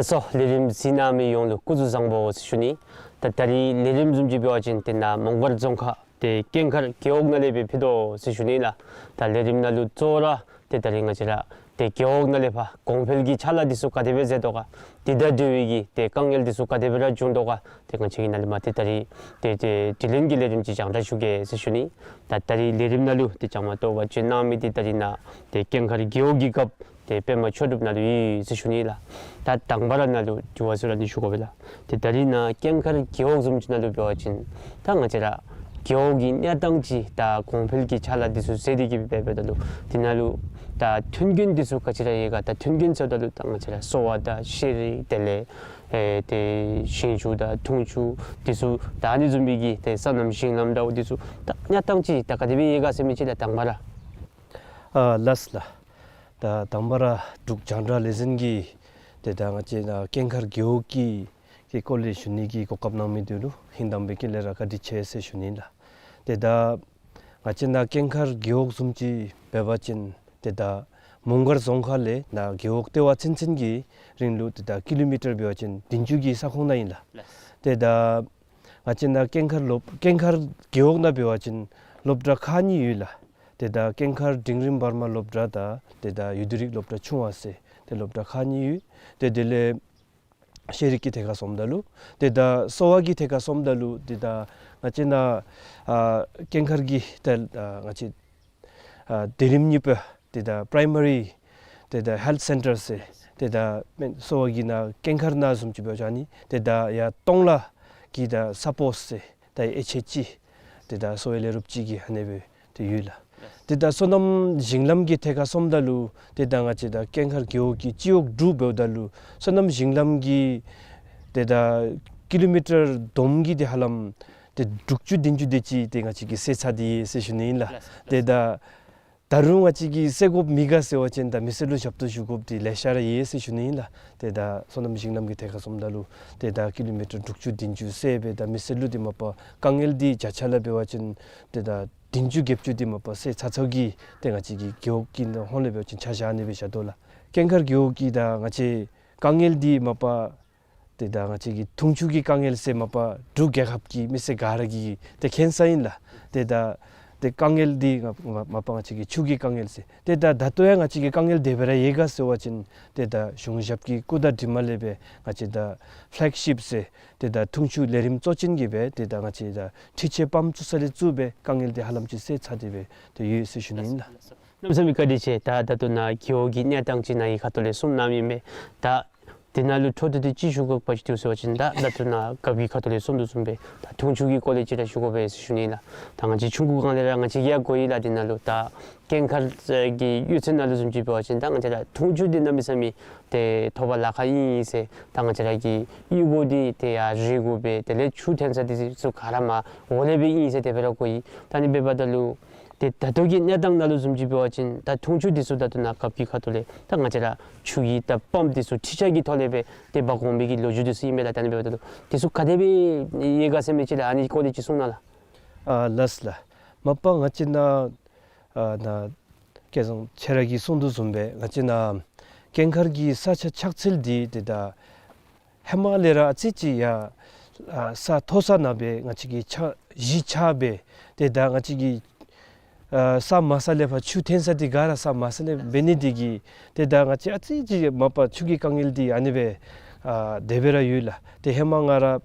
ལགས་སོ། ལས་རིམ་གཟིགས་གནང་མི་ཡོངས་ལུ་སྐུ་གཟུགས་བཟང་པོ་ཟེར་ཞུ་ནི། ད་ད་རིས་ལས་རིམ་བཟུམ་ཅིག་འབད་བ་ཅིན་ཏེ་ནཱ་མོང་སྒར་རྫོང་ཁག་ཏེ་ཀེང་མཁར་རྒེད་འོག་ནང་ལས་སྦེ་ཕུལ་དོ་ཟེར་ཞུ་ནི་ལགས། ད་ལས་རིམ་ནང་ལུ་གཙོ་བོ་ར་ཏེ་ད་རིས་ང་བཅས་ར་ཏེ་རྒེད་འོག་ནང་ལས་ཕར་གོང་འཕེལ་གྱི་ཕྱག་ལཱ་འདི་ཚུ་ག་དེ་སྦེ་མཛད་དོ་ག། དེ་དང་འབྲེལ་བའི་གི་ཏེ་དཀའ་ངལ་འདི་ཚུ་ག་དེ་སྦེ་ར་བྱུང་དོ་ག། ཏེ་ང་བཅས་ཀྱིས་ནཱ་ལས་མར་ཏེ་ད་རིས་ཏེ་ཏེ་དྲི་ལན་གྱི་ལས་རིམ་ཅིག་རྒྱང་བསྒྲགས་ཞུ་གེ་ཟེར་ཞུ་ནི། ད་ད་རིས་ལས་རིམ་ནང་ལུ་ཏེ་བཅའ་མར་གཏོགས་པར་བྱོན་གནང་མི་འདི་ད་རིས་ནཱ་ཏེ་ཀེང་མཁར་རྒེད་འོག་གི་རྒཔོ་ཏེ་པདྨ་ཆོས་གྲུབ་ནཱ་ལུ་ཡོད་ཟེར་ཞུ་ནི་ལགས། ད་དང་པ་ར་ནཱ་ལུ་དྲི་བ་ཚུ་ར་ནི་ཞུ་དགོ་པས་ལགས། ཏེ་ད་རིས་ནཱ་ཀེང་མཁར་རྒེད་འོག་བཟུམ་ཅིག་ནང་ལུ་འབད་བ་ཅིན་ད་ང་བཅས་ར་རྒེད་འོག་གི་གནས་སྟངས་ཅིག་ད་གོང་འཕེལ་གྱི་ཕྱག་ལཱ་འདི་ཚུ་མཛད་དེ་གི་འབད་འབདཝ་ད་ལུ་དེ་ནང་ལུ་ད་མཐུན་རྐྱེན་འདི་ཚུ་ག་ཅི་ར་ཡོད་ག། ད་མཐུན་རྐྱེན་ཟེརཝ་ད་ལུ་ད་ང་བཅས་ར་གསོ་བ་དང་ཤེས་རིག་དེ་ལས་ཨེ་ཏེ་ཞིང་ཆུ་དང་འཐུང་ཆུ་འདི་ཚུ་ད་ཨ་ནི་བཟུམ་མའི་གི་ཏེ་སོ་ནམ་ཞིང་ལམ་འདྲཝ་འདི་ཚུ་ད་གནས་སྟངས་ཅིག་ད་ག་དེ་སྦེ་ཡོད་ག་ཟེར་མི་ཅིག་ལགས་དང་པ་ར། ཨ་ལགས་ལགས། ད་དང་པ་ར་འབྲུག་རྒྱང་བསྒྲགས་ལས་འཛིན་གྱིས་ཏེ་ད་ང་བཅས་ནཱ་ཀེང་མཁར་རྒེད་འོག་གི་གི་སྐོར་ལས་ཞུ་ནི་གི་གོ་སྐབས་གནང་མི་འདི་ལུ་ཧིང་དང་པའི་དཀྱིལ་ལས་ར་བཀའ་དྲིན་ཆེ་ཟེར་ཞུ་ནི་ལགས། ཏེ་ད་ང་བཅས་ནཱ་ཀེང་མཁར་རྒེད་འོག་བཟུམ་ཅིག་འབད་བ་ཅིན་ཏེ་ད་མོང་སྒར་རྫོང་ཁག་ལས་ནཱ་རྒེད་འོག་ལྟེ་བ་ཚུན་ཚོད་ཀྱི་རིང་ལུ་ཏེ་ད་ཀི་ལོ་མི་ཊར་འབད་བ་ཅིན་བདུན་ཅུ་གི་ས་ཁོངས་ནང་ཨིན་ལགས། ལགས། ཏེ་ད་ང་བཅས་ནཱ་ཀེང་མཁར་སློབ་ཀེང་མཁར་རྒེད་འོག་ནང་འབད་བ་ཅིན་སློབ་གྲྭ་ཁག་གཉིས་ཡོད་ལགས། ཏེ་ད་ཀེང་མཁར་འབྲིང་རིམ་བར་མ་སློབ་གྲྭ་དང་ཏེ་ད་ཡུལ་དུས་རིག་སློབ་གྲྭ་ཆུང་བ་ཟེར་ཏེ་སློབ་གྲྭ་ཁག་གཉིས་ཡོད། ཏེ་དེ་ལས་ཤེས་རིག་གི་ཐད་ཁར་སོངམ་ད་ལུ་ཏེ་ད་གསོ་བ་གི་ཐད་ཁར་སོངམ་ད་ལུ་ཏེ་ད་ང་བཅས་ནཱ་ཨ་ཀེང་མཁར་གྱི་ཏེ་ཨ་ང་བཅས་ཨ་སྡེ་རིམ་གཉིས་པ་ཏེ་ད་པྲའི་མ་རི་ཏེ་ད་ཧེལཐ་སེན་ཊར་ཟེར་ཏེ་ད་སྨན་གསོ་བ་གི་ནཱ་ཀེང་མཁར་ནང་བཟུམ་ཅིག་འབད་བ་ཅིན་ཏེ་ད་ཡར་སྟོང་ལ་གི་ད་ས་པོ་སི་ཟེར་ད་ཨེཆ་ཨེཆ་ཅི་ཏེ་ད་གསོ་བའི་ལས་རོགསཔ་ཅིག་གི་ཨ་ནེ་སྦེ་ཏེ་ཡོད་ལགས། ཏེ་ད་སོ་ནམ་ཞིང་ལམ་གྱི་ཐད་ཁར་སོངམ་ད་ལུ་ཏེ་ད་ང་བཅས་ད་ཀེང་མཁར་རྒེད་འོག་གི་སྤྱི་འོག་དྲུག་འབདཝ་ད་ལུ་སོ་ནམ་ཞིང་ལམ་གྱི་ཏེ་ད་ཀི་ལོ་མི་ཊར་བསྡོམས་ཀྱིས་ཏེ་ཧ་ལམ་ཏེ་དྲུག་ཅུ་བདུན་ཅུ་དེ་ཅིག་ཏེ་ང་བཅས་ཀྱིས་སེལ་ཚར་ཏེ་ཡོད་ཟེར་ཞུ་ནི་ཨིན་ལགས། ལགས། ཏེ་ད་ད་རུང་ང་བཅས་ཀྱིས་སེལ་དགོཔ་མེད་ག་ཟེར་བ་ཅིན་ད་མི་སེར་ལུ་ཞབས་ཏོག་ཞུ་དགོཔ་འདི་ལེ་ཤ་ར་ཡོད་ཟེར་ཞུ་ནི་ཨིན་ལགས། ཏེ་ད་སོ་ནམ་ཞིང་ལམ་གྱི་ཐད་ཁར་སོངམ་ད་ལུ་ཏེ་ད་ཀི་ལོ་མི་ཊར་དྲུག་ཅུ་བདུན་ཅུ་སེལ་སྦེ་ད་མི་སེར་ལུ་འདི་མ་པ་དཀའ་ངལ་འདི་བརྒྱ་ཆ་ལས་འབད་བ་ཅིན་ཏེ་ད་བདུན་ཅུ་བརྒྱད་ཅུ་འདི་མ་པ་སེལ་ཚར་ཚརཝ་གི་ཏེ་ང་བཅས་ཀྱི་རྒེད་འོག་གི་ནང་ཧོང་ལས་འབད་བ་ཅིན་ཆ་བཞག་ནི་སྦེ་བཞག་དོ་ལགས། ཀེང་མཁར་རྒེད་འོག་གི་ད་ང་བཅས་དཀའ་ངལ་འདི་མ་པ་ཏེ་ད་ང་བཅས་ཀྱི་འཐུང་ཆུ་གི་དཀའ་ངལ་ཟེར་མ་པ་འབྲུག་རྒྱལ་ཁབ་ཀྱི་མི་སེར་ག་ར་གིས་ཏེ་མཁྱེན་ས་ཨིན་ལགས། ཏེ་ད་ ཏེ་དཀའ་ངལ་འདི་ང་མ་མ་པ་ང་བཅས་ཀྱི་ཆུ་གི་དཀའ་ངལ་ཟེར། ཏེ་ད་ད་ལྟོ་ཡང་ང་བཅས་ཀྱི་དཀའ་ངལ་དེ་སྦེ་ར་ཡོད་ག་ཟེར་བ་ཅིན་ཏེ་ད་གཞུང་ཞབས་ཀྱི་སྐུ་དང་གྲིབ་མ་ལས་སྦེ་ང་བཅས་ད་ཕེ་ལེག་ཤིབ་ཟེར་ཏེ་ད་འཐུང་ཆུ་ལས་རིམ་གཙོ་ཅན་གྱི་སྦེ་ཏེ་ད་ང་བཅས་ད་འཕྲུལ་ཆས་པམཔ་བཙུགས་ས་ལས་བཙུགས་སྦེ་དཀའ་ངལ་འདི་ཧ་ལམ་ཅིག་སེལ་ཚར་ཏེ་སྦེ་ཏེ་ཡོད་ཟེར་ཞུ་ནི་ཨིན་ལགས། གནམ་མེད་ས་མེད་བཀའ་དྲིན་ཆེ། ད་ད་ལྟོ་ནཱ་རྒེད་འོག་གི་གནས་སྟངས་ཅིག་ནཱ་གི་ཁ་ཐུག་ལས་གསུང་གནངམ་ཨིན་པས། ད་དེ་ནང་ལུ་འཕྲོ་མཐུད་དེ་ཅིག་ཞུ་དགོ་པ་ཅིག་འདུག་ཟེར་བ་ཅིན་ད་ད་ལྟོ་ནཱ་རྒཔོ་གི་ཁ་ཐུག་ལས་གསུང་དོ་བཟུམ་སྦེ་ད་འཐུང་ཆུ་གི་སྐོར་ལས་ཅིག་ར་ཞུ་དགོ་པས་ཟེར་ཞུ་ནི་ལགས། ད་ང་བཅས་ཆུང་ཀུ་སྒང་ལས་ར་ང་བཅས་ཀྱིས་ཡང་གོ་ཡི་ལགས། དེ་ནང་ལུ་ད་ཀེང་ཁར་གྱི་གཡུས་ཚན་ནང་ལུ་བཟུམ་ཅིག་འབད་བ་ཅིན་ད་ང་བཅས་ར་འཐུང་ཆུ་འདི་གནམ་མེད་ས་མེད་ཏེ་ཐོབ་པར་ལཱ་ཁག་ཨིན་ཨིན་ཟེར། ད་ང་བཅས་ར་གི་གཡུས་སྒོ་འདི་ཏེ་ཡར་རི་གུ་སྦེ་དེ་ལས་ཆུ་འཐོན་ས་འདི་ཚུ་ག་ར་མར་འོག་ལས་སྦེ་ཨིན་ཟེར་དེ་སྦེ་ར་གོ་ཡི། ད་ཨ་ནི་འབདཝ་ད་ལུ་ཏེ་ད་ལྟོ་གི་གནས་སྟངས་ནང་ལུ་བཟུམ་ཅིག་འབད་བ་ཅིན་ད་འཐུང་ཆུ་འདི་ཚུ་ད་ལྟོ་ནཱ་རྒཔོ་གི་ཁ་ཐུག་ལས་ད་ང་བཅས་ར་ཆུ་གི་ད་པམཔ་འདི་ཚུ་འཕྲུལ་ཆས་ཀྱི་ཐོག་ལས་སྦེ་ཏེ་འབག་འོང་མི་གི་ལོ་རྒྱུས་འདི་ཚུ་ཨིན་མས་ལགས། ད་ཨ་ནི་འབདཝ་ད་ལུ་འདི་ཚུ་ག་དེ་སྦེ་ཡོད་ག་ཟེར་མི་ཅིག་ལགས། ཨ་ནི་སྐོར་ལས་ཅིག་གསུང་གནང་ལགས། ཨ་ལགས་ལགས། མ་པ་ང་བཅས་ནཱ་ཨ་ནཱ་སྐལ་བཟང་ཁྱེད་ར་གིས་གསུང་དོ་བཟུམ་སྦེ་ང་བཅས་ནཱ་ཀེང་ཁར་གྱི་ས་ཆ་ཆགས་ཚུལ་འདི་ཏེ་ད་ཧེ་མ་ལས་ར་ཨ་ཙི་ཅིག་ཡར་ཨ་ས་མཐོ་ས་ནང་སྦེ་ང་བཅས་ཀྱི་ཆགས་གཞིས་ཆགས་སྦེ་ཏེ་ད་ང་བཅས་ཀྱི་ཨ་ས་དམའ་ས་ལས་ཕར་ཆུ་འཐོན་ས་འདི་ག་ར་ས་དམའ་ས་ལས་འབད་ནི་འདི་གིས་ཏེ་ད་ང་བཅས་ཨ་ཙི་ཅིག་མ་པ་ཆུ་གི་དཀའ་ངལ་འདི་ཨ་ནི་སྦེ་ཨ་དེ་སྦེ་ར་ཡོད་ལགས། ཏེ་ཧེ་མ་ང་ར་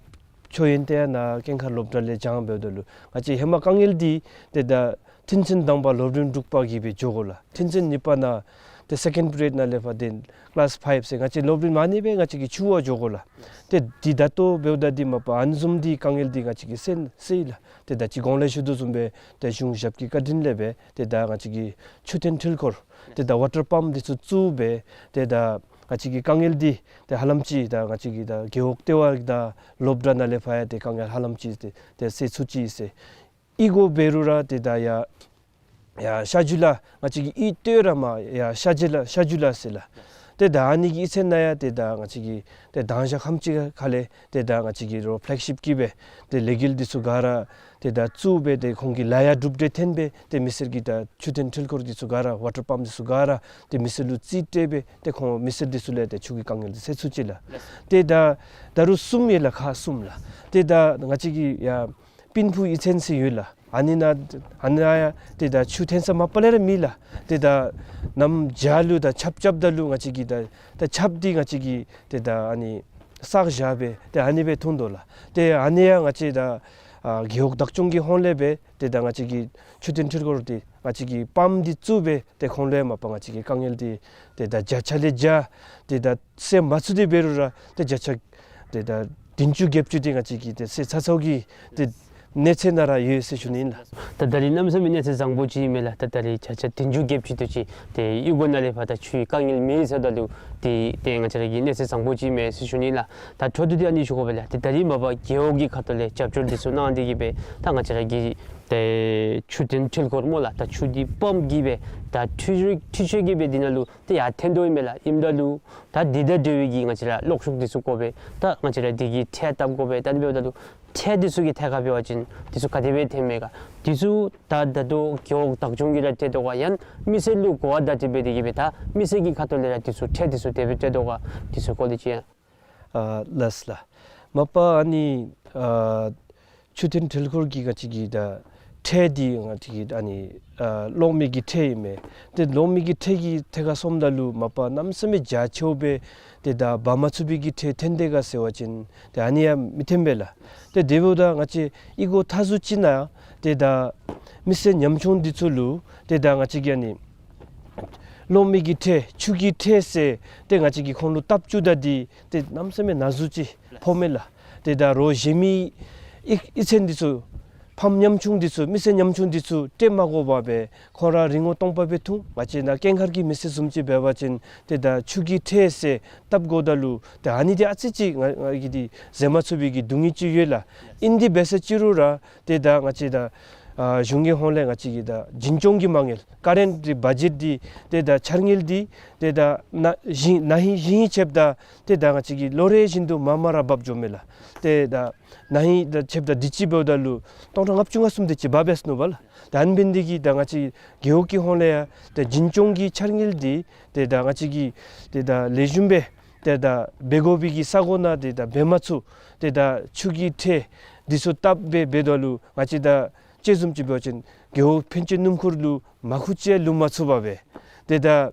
ཆོས་ཡོན་ཏན་ནཱ་ཀེང་ཁར་སློབ་གྲྭ་ལས་སྦྱངས་འབདཝ་ད་ལུ་ང་བཅས་ཧེ་མ་དཀའ་ངལ་འདི་ཏེ་ད་ཐུན་ཚན་དང་པ་སློབ་རིམ་དྲུག་པ་གི་སྦེ་འགྱོ་དགོ་ལགས། ཐུན་ཚན་གཉིས་པ་ནང་ཏེ་སེ་ཀེནཌ་པི་རི་ཡོཌ་ནང་ལས་ཕར་ཏེ་ཀི་ལཱསི་ཕའིབ་ཟེར་ང་བཅས་སློབ་རིམ་ཨ་ནི་སྦེ་ང་བཅས་ཀྱིས་འགྱོ་བར་འགྱོ་དགོ་ལགས། ཏེ་འདི་ད་ལྟོ་འབདཝ་ད་འདི་མ་པ་ཨ་ནི་བཟུམ་འདི་དཀའ་ངལ་འདི་ང་བཅས་ཀྱིས་སེལ་སེལ་ཡི་ལགས། ཏེ་ད་ཅི་གོང་ལས་ཞུ་དོ་བཟུམ་སྦེ་ཏེ་གཞུང་ཞབས་ཀྱི་བཀའ་དྲིན་ལས་སྦེ་ཏེ་ད་ང་བཅས་ཀྱིས་ཆུ་འཐོན་འཕྲུལ་འཁོར་ཏེ་ད་ཝ་ཊར་པམཔ་འདི་ཚུ་བཙུགས་སྦེ་ཏེ་ད་ང་བཅས་ཀྱི་དཀའ་ངལ་འདི་ཏེ་ཧ་ལམ་ཅིག་ད་ང་བཅས་ཀྱི་ད་རྒེད་འོག་ལྟེ་བ་དང་སློབ་གྲྭ་ནང་ལས་ཕར་ཡང་ཏེ་དཀའ་ངལ་ཧ་ལམ་ཅིག་ཏེ་ཏེ་སེལ་ཚུགས་ཅི་ཟེར། ཨི་གོ་འབད་རུང་ར་ཏེ་ད་ཡར་ཡར་ཤར་རྒྱུད་ལ་ང་བཅས་ཀྱི་ཨི་སྟོད་ར་མར་ཡར་ཤར་རྒྱུད་ལ་ཤར་རྒྱུད་ལ་ཟེར་ལགས། ཏེ་ད་ཨ་ནི་གི་ཨི་ཚན་ནང་ཡང་ཏེ་ད་ང་བཅས་ཀྱི་ཏེ་དང་ཞག་ཁམས་ཅིག་ཁ་ལས་ཏེ་ད་ང་བཅས་ཀྱིས་རོགས་ཕེ་ལེག་ཤིབ་ཀྱིས་སྦེ་ཏེ་ལས་འགུལ་འདི་ཚུ་ག་ར་ཏེ་ད་བཙུགས་སྦེ་ཏེ་ཁོང་གི་ལཱ་ཡང་གྲུབ་འབྲས་ཐོན་སྦེ་ཏེ་མི་སེར་གྱི་ད་ཆུ་འཐོན་འཕྲུལ་འཁོར་འདི་ཚུ་ག་ར་ཝ་ཊར་པམཔ་འདི་ཚུ་ག་ར་ཏེ་མི་སེར་ལུ་རྩིས་སྤྲོད་སྦེ་ཏེ་ཁོང་མི་སེར་འདི་ཚུ་ལས་ཏེ་ཆུ་གི་དཀའ་ངལ་འདི་སེལ་ཚུགས་ཅི་ལགས། ཏེ་ད་ད་རུང་གསུམ་ཡོད་ལགས། ཁག་གསུམ་ལགས། ཏེ་ད་ང་བཅས་ཀྱི་ཡར་སྤུན་ཕུ་ཨི་ཚན་ཟེར་ཡོད་ལགས། ཨ་ནི་ནང་ཨ་ནི་ནང་ཡང་ཏེ་ད་ཆུ་འཐོན་ས་མ་པ་ལས་ར་མེད་ལགས། ཏེ་ད་གནམ་བྱཱར་ལུ་ད་ཆརཔ་རྐྱབ་ད་ལུ་ང་བཅས་ཀྱི་ད་ད་ཆརཔ་འདི་ང་བཅས་ཀྱིས་ཏེ་ད་ཨ་ནི་བསགས་བཞག་སྦེ་ཏེ་ཨ་ནི་སྦེ་འཐུང་དོ་ལགས། ཏེ་ཨ་ནི་ཡང་ང་བཅས་ད་ཨ་རྒེད་འོག་བདག་སྐྱོང་གི་ཧོངས་ལས་སྦེ་ཏེ་ད་ང་བཅས་ཀྱི་ཆུ་འཐོན་འཕྲུལ་འཁོར་འདི་ང་བཅས་ཀྱི་པམཔ་འདི་བཙུགས་སྦེ་ཏེ་ཁོང་ལུ་ཡང་མ་པ་ང་བཅས་ཀྱི་དཀའ་ངལ་འདི་ཏེ་ད་བརྒྱ་ཆ་ལས་བརྒྱ་ཏེ་ད་སེལ་མ་ཚུགས་ཏེ་འབད་རུང་ར་ཏེ་བརྒྱ་ཆ་ཏེ་ད་བདུན་ཅུ་བརྒྱད་ཅུ་འདི་ང་བཅས་ཀྱིས་ཏེ་སེལ་ཚར་ཚརཝ་གི་ཏེ་གནས་ཚད་ནང་ར་ཡོད་ཟེར་ཞུ་ནི་ཨིན་ལགས། ད་ད་རིས་གནམ་མེད་ས་མེད་གནས་ཚད་བཟང་པོ་ཅིག་ཨིན་མས་ལགས། ད་ད་རིས་བརྒྱ་ཆ་བདུན་ཅུ་བརྒྱད་ཅུ་དེ་ཅིག་ཏེ་གཡུས་སྒོ་ནང་ལས་ཕར་ད་ཆུའི་དཀའ་ངལ་མེད་ཟེརཝ་ད་ལུ་ཏེ་ཏེ་ང་བཅས་ར་གི་གནས་ཚད་བཟང་པོ་ཅིག་ཨིན་མས་ཟེར་ཞུ་ནི་ལགས། ད་འཕྲོ་མཐུད་དེ་ཨ་ནི་ཞུ་དགོ་པས་ལགས། ཏེ་ད་རིས་མ་པ་རྒེད་འོག་གི་ཁ་ཐུག་ལས་རྒྱབ་སྐྱོར་འདི་ཚུ་གནང་སྟེ་གིས་སྦེ་ད་ང་བཅས་ར་གི་ཏེ་ཆུ་འཐོན་འཕྲུལ་འཁོར་སྨོ་ལགས། ད་ཆུ་འདི་པམཔ་གིས་སྦེ་ད་འཕྲུལ་འཕྲུལ་ཆས་ཀྱིས་སྦེ་འདི་ནང་ལུ་ཏེ་ཡར་འཐོན་དོ་ཨིན་མས་ལགས། ཨིནམ་ད་ལུ་ད་འདི་དང་འབྲེལ་བའི་གི་ང་བཅས་ར་གློག་ཤུགས་འདི་ཚུ་དགོ་པས། ད་ང་བཅས་ར་འདི་གི་ཁྲལ་བཏབ་དགོ་པས། ད་ཨ་ནི་འབདཝ་ད་ལུ་ཁྲལ་འདི་ཚུ་གི་ཐད་ཁར་འབད་བ་ཅིན་འདི་ཚུ་ག་དེ་སྦེ་འཐོནམ་མས་ག། འདི་ཚུ་ད་ད་ལྟོ་རྒེད་འོག་བདག་སྐྱོང་གིས་ར་སྤྲོད་དོ་ག། ཡང་མི་སེར་ལུ་གོ་བ་བརྡ་སྤྲོད་འབད་དེ་གིས་སྦེ་ད་མི་སེར་གྱི་ཁ་ཐུག་ལས་ར་འདི་ཚུ་ཁྲལ་འདི་ཚུ་དེ་སྦེ་སྤྲོད་དོ་ག། འདི་ཚུ་སྐོར་ལས་ཅིག་ཡང་། ཨ་ལགས་ལགས། མ་པ་ཨ་ནི་ཨ་ཆུ་འཐོན་འཕྲུལ་འཁོར་གྱི་ང་བཅས་ཀྱི་ད་ཁྲལ་འདི་ང་བཅས་ཀྱི་ཨ་ནི་ཨ་གློག་མེ་གི་ཁྲལ་ཨིན་མས། ཏེ་གློག་མེ་གི་ཁྲལ་གྱི་ཐད་ཁར་སོངམ་ད་ལུ་མ་པ་གནམ་མེད་ས་མེད་རྒྱ་ཆེཝ་སྦེ་ཏེ་ད་འབག་མ་ཚུགས་པའི་གི་ཁྲལ་འཐོན་དེས་ག་ཟེར་བ་ཅིན་ཏེ་ཨ་ནི་ཡང་མི་འཐོན་པས་ལགས། ཏེ་དེ་འབདཝ་ད་ང་བཅས་གཡུས་སྒོ་ད་ཚུ་ཅིག་ནང་ཏེ་ད་མི་སེར་ཉམ་ཆུང་འདི་ཚུ་ལུ་ཏེ་ད་ང་བཅས་ཀྱིས་ཨ་ནི་གློག་མེ་གི་ཁྲལ་ཆུ་གི་ཁྲལ་ཟེར་ཏེ་ང་བཅས་ཀྱིས་ཁོང་ལུ་བཏབ་བཅུག་ད་འདི་ཏེ་གནམ་མེད་ས་མེད་ན་ཟུག་ཅིག་ཕོགཔ་མས་ལགས། ཏེ་ད་རོགས་གཞན་མི་ཨི་ཨི་ཚན་འདི་ཚུ་ཕམ་ཉམ་ཆུང་འདི་ཚུ་མི་སེར་ཉམ་ཆུང་འདི་ཚུ་སྤྲོད་མ་དགོ་པར་སྦེ་ཁོང་ར་རིན་གོང་སྟོང་པ་སྦེ་འཐུང་། ང་བཅས་ནཱ་ཀེང་ཁར་གྱི་མི་སེར་བཟུམ་ཅིག་འབད་བ་ཅིན་ཏེ་ད་ཆུ་གི་ཁྲལ་ཟེར་བཏབ་དགོཔ་ད་ལུ་ཏེ་ཨ་ནི་འདི་ཨ་ཙི་ཅིག་ང་ང་གིས་འདི་བཟོད་མ་ཚུགས་པའི་གི་སྡུག་བསྔལ་ཅིག་ཡོད་ལགས། ཨིན་དེ་འབད་ས་ཅིག་རུང་ར་ཏེ་ད་ང་བཅས་ད་ཨ་གཞུང་གི་ཧོངས་ལས་ང་བཅས་ཀྱི་ད་འཛིན་སྐྱོང་གི་མ་དངུལ་ཀ་རེནཊ་འདི་བ་ཇེཊ་འདི་ཏེ་ད་འཆར་དངུལ་འདི་ཏེ་ད་ན་ཞིང་ན་ཧིང་ཞིང་ཧིང་ཆད་ད་ཏེ་ད་ང་བཅས་ཀྱིས་ལོ་རེ་བཞིན་དུ་མར་མར་ར་འབབ་འགྱོཝ་མས་ལགས། ཏེ་ད་ན་ཧིང་ད་ཆད་ད་དུས་ཅི་འབདཝ་ད་ལུ་སྟོང་ཕྲག་ལྔ་བཅུ་ང་གསུམ་དེ་ཅིག་འབབ་ཡར་སོ་ནུག་པ་ལགས། ད་ཨ་ནི་འབད་ནི་འདི་གིས་ད་ང་བཅས་རྒེད་འོག་གི་ཧོངས་ལས་ཡང་ད་འཛིན་སྐྱོང་གི་འཆར་དངུལ་འདི་ཏེ་ད་ང་བཅས་ཀྱིས་ཏེ་ད་ལེགས་ཤོམ་སྦེ་ཏེ་ད་འབད་དགོ་པའི་གི་ས་གོ་ནང་ཏེ་ད་འབད་མ་ཚུགས། ཏེ་ད་ཆུ་གི་ཁྲལ་འདི་ཚུ་བཏབ་སྦེ་འབདཝ་ད་ལུ་ང་བཅས་ད་ ཅིག་བཟུམ་ཅིག་འབད་བ་ཅིན་རྒེད་འོག་ཕན་ཆད་སྣུམ་འཁོར་ལུ་མར་ཁུ་ཅིག་ཡང་བླུག་མ་ཚུགས་པར་སྦེ་ཏེ་ད་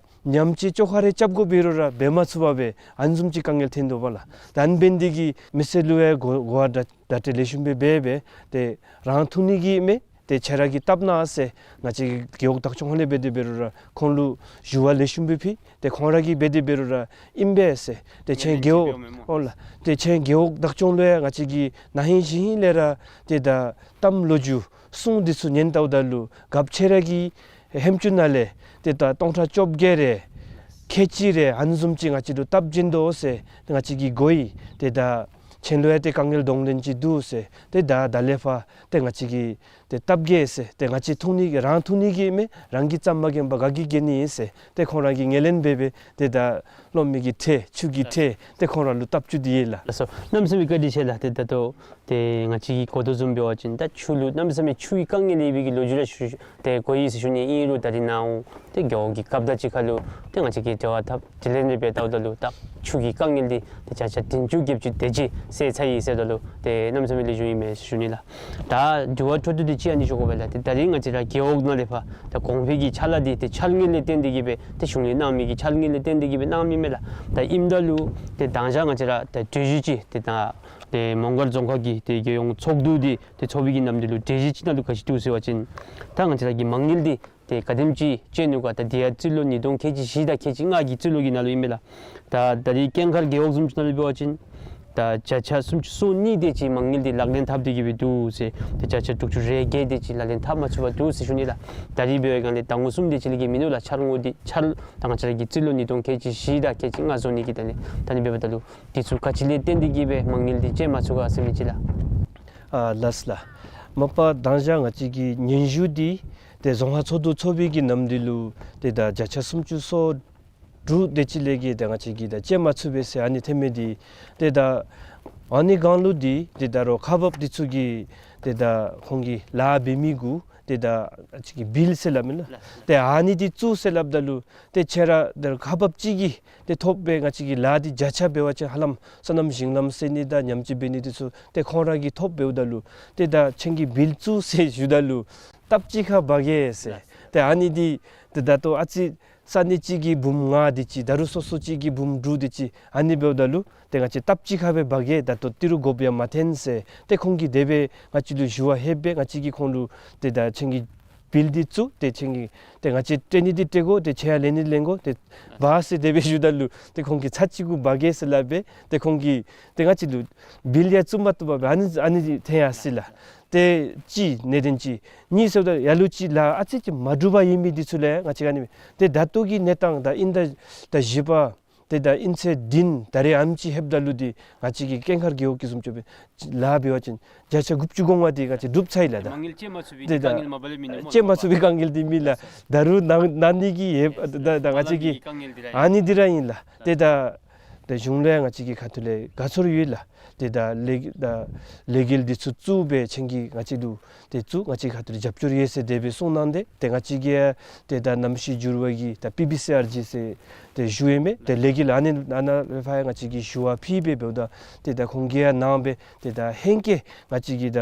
ཉམས་ཅིག་ཅོག་ཁ་རེ་རྐྱབ་དགོ་འབད་རུང་ར་འབད་མ་ཚུགས་པར་སྦེ་ཨ་ནི་བཟུམ་ཅིག་དཀའ་ངལ་ཐོན་དོ་བ་ལགས། ད་ཨ་ནི་འབད་ནི་འདི་གིས་མི་སེར་ལུ་ཡང་གོ་གོ་བ་བརྡ་བརྡ་སྤྲོད་ལེགས་ཤོམ་སྦེ་འབད་སྦེ་ཏེ་རང་འཐུང་ནི་གི་མས། ཏེ་ཁྱེད་ར་གིས་བཏབ་གནང་ཟེར་ང་བཅས་རྒེད་འོག་བདག་སྐྱོང་ཧོང་ལས་འབད་དེ་འབད་རུང་ར་ཁོང་ལུ་ཞུ་བ་ལེགས་ཤོམ་སྦེ་ཕུལ། ཏེ་ཁོང་ར་གིས་འབད་དེ་འབད་རུང་ར་ཨིན་པས་ཟེར། ཏེ་ཁྱེད་རྒེད་འོག་འོང་ལགས། ཏེ་ཁྱེད་རྒེད་འོག་བདག་སྐྱོང་ལུ་ཡང་ང་བཅས་ཀྱིས་ན་ཧིང་གཞེས་ཧིང་ལས་ར་ཏེ་ད་གཏམ་ལོ་རྒྱུས་གསུང་འདི་ཚུ་ཉན་བལྟཝ་ད་ལུ་རྒཔོ་ཁྱེད་ར་གི་ཧེམ་ཅུང་ནང་ལས་ཏེ་ད་སྟོང་ཕྲག་བཅོ་བརྒྱད་རེ་ཁལ་གཅིག་རེ་ཨ་ནི་བཟུམ་ཅིག་ང་བཅས་ལུ་བཏབ་བྱིན་དོ་ཟེར་ཏེ་ང་བཅས་ཀྱིས་གོ་ཡི། ཏེ་ད་ཁྱེད་ལུ་ཡང་ཏེ་དཀའ་ངལ་གདོང་ལེན་ཅིག་འདུག་ཟེར། ཏེ་ད་ད་ལས་ཕར་ཏེ་ང་བཅས་ཀྱིས་ཏེ་བཏབ་གེ་ཟེར། ཏེ་ང་བཅས་འཐུང་ནི་གི་རང་འཐུང་ནི་གི་མས། རང་གིས་རྩ་མ་འགེངས་པར་ག་གིས་འགེངས་ནི་ཨིན་ཟེར། ཏེ་ཁོང་ར་གིས་ངོས་ལེན་འབད་སྦེ་ཏེ་ད་གློག་མེ་གི་ཁྲལ་ཆུ་གི་ཁྲལ་ཏེ་ཁོང་ར་ལུ་བཏབ་བཅུག་སྟེ་ཡོད་ལགས། ལགས་སོ། གནམ་མེད་ས་མེད་བཀའ་དྲིན་ཆེ་ལགས། ཏེ་ད་ལྟོ་ཏེ་ང་བཅས་ཀྱིས་གོ་དོ་བཟུམ་འབད་བ་ཅིན་ད་ཆུ་ལུ་གནམ་མེད་ས་མེད་ཆུ་གི་དཀའ་ངལ་ཡོད་པའི་གི་ལོ་རྒྱུས་ར་ཞུ་ཏེ་གོ་ཡི་ཟེར་ཞུ་ནི། ཨིན་རུང་ད་རིས་ནཱ་འོང་ཏེ་རྒེད་འོག་གི་སྐབས་དང་གཅིག་ཁར་ལུ་ཏེ་ང་བཅས་ཀྱིས་འབྲེལ་བ་འཐབ་དྲི་ལན་རེ་འབད་བལྟཝ་ད་ལུ་ད་ཆུ་གི་དཀའ་ངལ་འདི་ཏེ་བརྒྱ་ཆ་བདུན་ཅུ་གྱ་བདུན་དེ་ཅིག་སེལ་ཚར་ཡི་ཟེརཝ་ད་ལུ་ཏེ་གནམ་མེད་ས་མེད་ལེགས་ཤོམ་ཨིན་མས་ཟེར་ཞུ་ནི་ལགས། ད་དྲི་བ་འཕྲོ་མཐུད་དེ་ཅིག་ཨ་ནི་ཞུ་དགོ་པས་ལགས། ཏེ་ད་རིས་ང་བཅས་ར་རྒེད་འོག་ནང་ལས་ཕར་ད་གོང་འཕེལ་གྱི་ཕྱག་ལཱ་འདི་ཏེ་འཆར་དངོས་ལས་བརྟེན་ཏེ་གིས་སྦེ་ཏེ་གཞུང་ལས་གནང་མི་གི་འཆར་དངོས་ལས་བརྟེན་ཏེ་གིས་སྦེ་གནང་མི་མས་ལགས། ད་ཨིནམ་ད་ལུ་ཏེ་དང་ཞག་ང་བཅས་ར་ད་གྲོས་གཞི་ཅིག་ཏེ་ད་ཏེ་མོང་སྒར་རྫོང་ཁག་གི་ཏེ་རྒྱལ་ཡོངས་ཚོགས་འདུ་འདི་ཏེ་ཚོགས་པའི་གི་ནམ་དུས་ལུ་གྲོས་གཞི་ཅིག་ནང་ལུ་ག་ཅི་འདུག་ཟེར་བ་ཅིན་ད་ང་བཅས་ར་གི་མ་དངུལ་འདི་ཏེ་ག་དེམ་ཅིག་སྤྱོད་ནུག་ག། ད་འདི་ཡང་རྩིས་ལོ་ཉིས་སྟོང་ཁལ་གཅིག་བཞི་དང་ཁལ་གཅིག་ལྔ་གི་རྩིས་ལོ་གི་ནང་ལུ་ཨིན་མས་ལགས། ད་ད་རིས་སྐྱེངས་མཁར་རྒེད་འོག་བཟུམ་ཅིག་ནང་ལུ་འབད་བ་ཅིན་ད་བརྒྱ་ཆ་སུམ་ཅུ་སོ་གཉིས་དེ་ཅིག་མ་དངུལ་འདི་ལག་ལེན་འཐབ་སྟེ་གིས་སྦེ་འདུག་ཟེར། ཏེ་བརྒྱ་ཆ་དྲུག་ཅུ་རེ་བརྒྱད་དེ་ཅིག་ལག་ལེན་འཐབ་མ་ཚུགས་པར་འདུག་ཟེར་ཞུ་ནི་ལགས། ད་རིས་འབད་བའི་སྒང་ལས་ཟླ་ངོ་གསུམ་དེ་ཅིག་ལས་བརྒལ་མིན་ནུག་ལགས། འཆར་དངོས་འདི་འཆར་ད་ང་བཅས་ར་གི་རྩིས་ལོ་ཉིས་སྟོང་ཁལ་གཅིག་བཞི་དང་ཁལ་གཅིག་ལྔ་བཟོ་ནི་གི་ད་ནི་ད་ནི་འབདཝ་ད་ལུ་འདི་ཚུ་ག་ཅི་ལས་བརྟེན་ཏེ་གིས་སྦེ་མ་དངུལ་འདི་སྤྱོད་མ་ཚུགས་ག་ཟེར་མི་ཅིག་ལགས། ཨ་ལགས་ལགས། མ་པ་དང་ཞག་ང་བཅས་ཀྱི་སྙན་ཞུ་འདི་ཏེ་རྫོང་ཁག་ཚོགས་འདུ་ཚོགས་པའི་གི་ནམ་དུས་ལུ་ཏེ་ད་བརྒྱ་ཆ་སུམ་ཅུ་སོ་དྲུག་དེ་ཅིག་ལས་བརྒལ་ཏེ་ང་བཅས་ཀྱིས་ད་སྤྱོད་མ་ཚུགས་པས་ཟེར་ཨ་ནི་ཐོན་མི་འདི་ཏེ་ད་ཨ་ནི་སྒང་ལུ་འདི་ཏེ་ད་རོགས་ཁག་འབགཔ་འདི་ཚུ་གིས་ཏེ་ད་ཁོང་གི་ལཱ་འབད་མི་གུ་ཏེ་ད་ང་བཅས་ཀྱི་བིལ་ཟེར་སླབ་མས་ལགས། ཏེ་ཨ་ནི་འདི་བཙུགས་ཟེར་སླབ་ད་ལུ་ཏེ་ཁྱེད་ར་ཏེ་ཁག་འབགཔ་ཅིག་གིས་ཏེ་ཐོབ་སྦེ་ང་བཅས་ཀྱི་ལཱ་འདི་བརྒྱ་ཆ་འབད་བ་ཅིན་ཧ་ལམ་སོ་ནམ་ཞིང་ལམ་སེལ་ནི་དང་ཉམས་བཅོས་འབད་ནི་འདི་ཚུ་ཏེ་ཁོང་ར་གིས་ཐོབ་འབདཝ་ད་ལུ་ཏེ་ད་ཁྱེད་ཀྱིས་བིལ་བཙུགས་ཟེར་ཞུཝ་ད་ལུ་སྟབས་གཅིག་ཁར་འབག་གེ་ཟེར། ཏེ་ཨ་ནི་འདི་ཏེ་ད་ལྟོ་ཨ་ཙི་ས་གནས་གཅིག་གིས་འབུམ་ལྔ་དེ་ཅིག་ད་རུང་སོ་སོ་གཅིག་གིས་འབུམ་དྲུག་དེ་ཅིག་ཨ་ནི་འབདཝ་ད་ལུ་ཏེ་ང་བཅས་སྟབས་གཅིག་ཁར་སྦེ་འབག་གེ། ད་ལྟོ་ཏི་རུ་དགོཔ་ཡང་མ་ཐོན་ཟེར། ཏེ་ཁོང་གིས་དེ་སྦེ་ང་བཅས་ལུ་ཞུ་བ་ལྷོདཔ་སྦེ་ང་བཅས་ཀྱིས་ཁོང་ལུ་ཏེ་ད་ཁྱེད་ཀྱིས་བིལ་འདི་བཙུགས། ཏེ་ཁྱེད་ཀྱིས་ཏེ་ང་བཅས་སྤྲོད་ནི་འདི་སྤྲོད་དགོ། ཏེ་ཁྱེད་ཡང་ལེན་ནི་ལེན་དགོ། ཏེ་འབག་ཟེར་དེ་སྦེ་ཞུཝ་ད་ལུ་ཏེ་ཁོང་གིས་ཚར་གཅིག་གུ་འབག་གེ་ཟེར་སླབ་སྦེ་ཏེ་ཁོང་གིས་ཏེ་ང་བཅས་ལུ་བིལ་ཡང་བཙུགས་མ་བཏུབ་པར་སྦེ་ཨ་ནི་ཨ་ནི་འཐོན་ཡར་སོ་ཡི་ལགས། ཏེ་གཅིག་གནད་དོན་ཅིག། གཉིས་ཟེརཝ་ད་ལ་ལུ་ཅིག་ལཱ་ཨ་ཙི་ཅིག་མ་གྲུབ་པར་ཡོད་མི་འདི་ཚུ་ལུ་ཡང་ང་བཅས་ག་ནི་མེད། ཏེ་ད་ལྟོ་གི་གནས་སྟངས་ད་ཨིན་ཟླ་ད་བཞི་པ་ཏེ་ད་ཨིན་ཚེས་བདུན་ད་རེས་ཨ་ནེམ་ཅིག་ལྷོདཔ་ད་ལུ་འདི་ང་བཅས་ཀྱི་སྐྱེངས་མཁར་རྒེད་འོག་གི་བཟུམ་ཅིག་སྦེ་ལཱ་འབད་བ་ཅིན་བརྒྱ་ཆ་དགུ་བཅུ་གོ་ལྔ་འདི་ང་བཅས་གྲུབ་ཚར་ཡི་ལགས། ད་མ་དངུལ་སྤྱོད་མ་ཚུགས་པའི་ཏེ་ད་དཀའ་ངལ་མ་པ་ལས་མིན་ནུག་སྨོ། སྤྱོད་མ་ཚུགས་པའི་དཀའ་ངལ་འདི་མེད་ལགས། ད་རུང་གནང་གནང་ནི་གི་ཡོད། ད་ད་ང་བཅས་ཀྱི་མ་དངུལ་གྱི་དཀའ་ངལ་འདི་ར་ཨ་ནི་འདི་ར་ཨིན་ལགས། ཏེ་ད་ད་གཞུང་ལས་ང་བཅས་ཀྱི་ཁ་ཐུག་ལས་དགའ་ཚོར་ཡོད་ལགས། ཏེ་ད་ལས་ད་ལས་འགུལ་འདི་ཚུ་བཙུགས་སྦེ་ཁྱེད་ཀྱིས་ང་བཅས་ལུ་ཏེ་བཙུགས་ང་བཅས་ཁ་ཐུག་ལས་རྒྱབ་སྐྱོར་ཡོད་ཟེར་དེ་སྦེ་གསུངས་གནང་སྟེ་ཏེ་ང་བཅས་ཀྱིས་ཏེ་ད་གནམ་གཤིས་འགྱུར་བ་གི་ད་པི་བི་སི་ཨར་ཇི་ཟེར་ཏེ་ཞུ་ཡོད་མས། ཏེ་ལས་འགུལ་ཨ་ནི་ཨ་ནཱ་ལས་ཕར་ཡང་ང་བཅས་ཀྱིས་ཞུ་བ་ཕུལ་སྦེ་འབདཝ་ད་ཏེ་ད་ཁོང་གིས་ཡང་གནང་སྦེ་ཏེ་ད་ཧེང་སྐལ་ང་བཅས་ཀྱི་ད་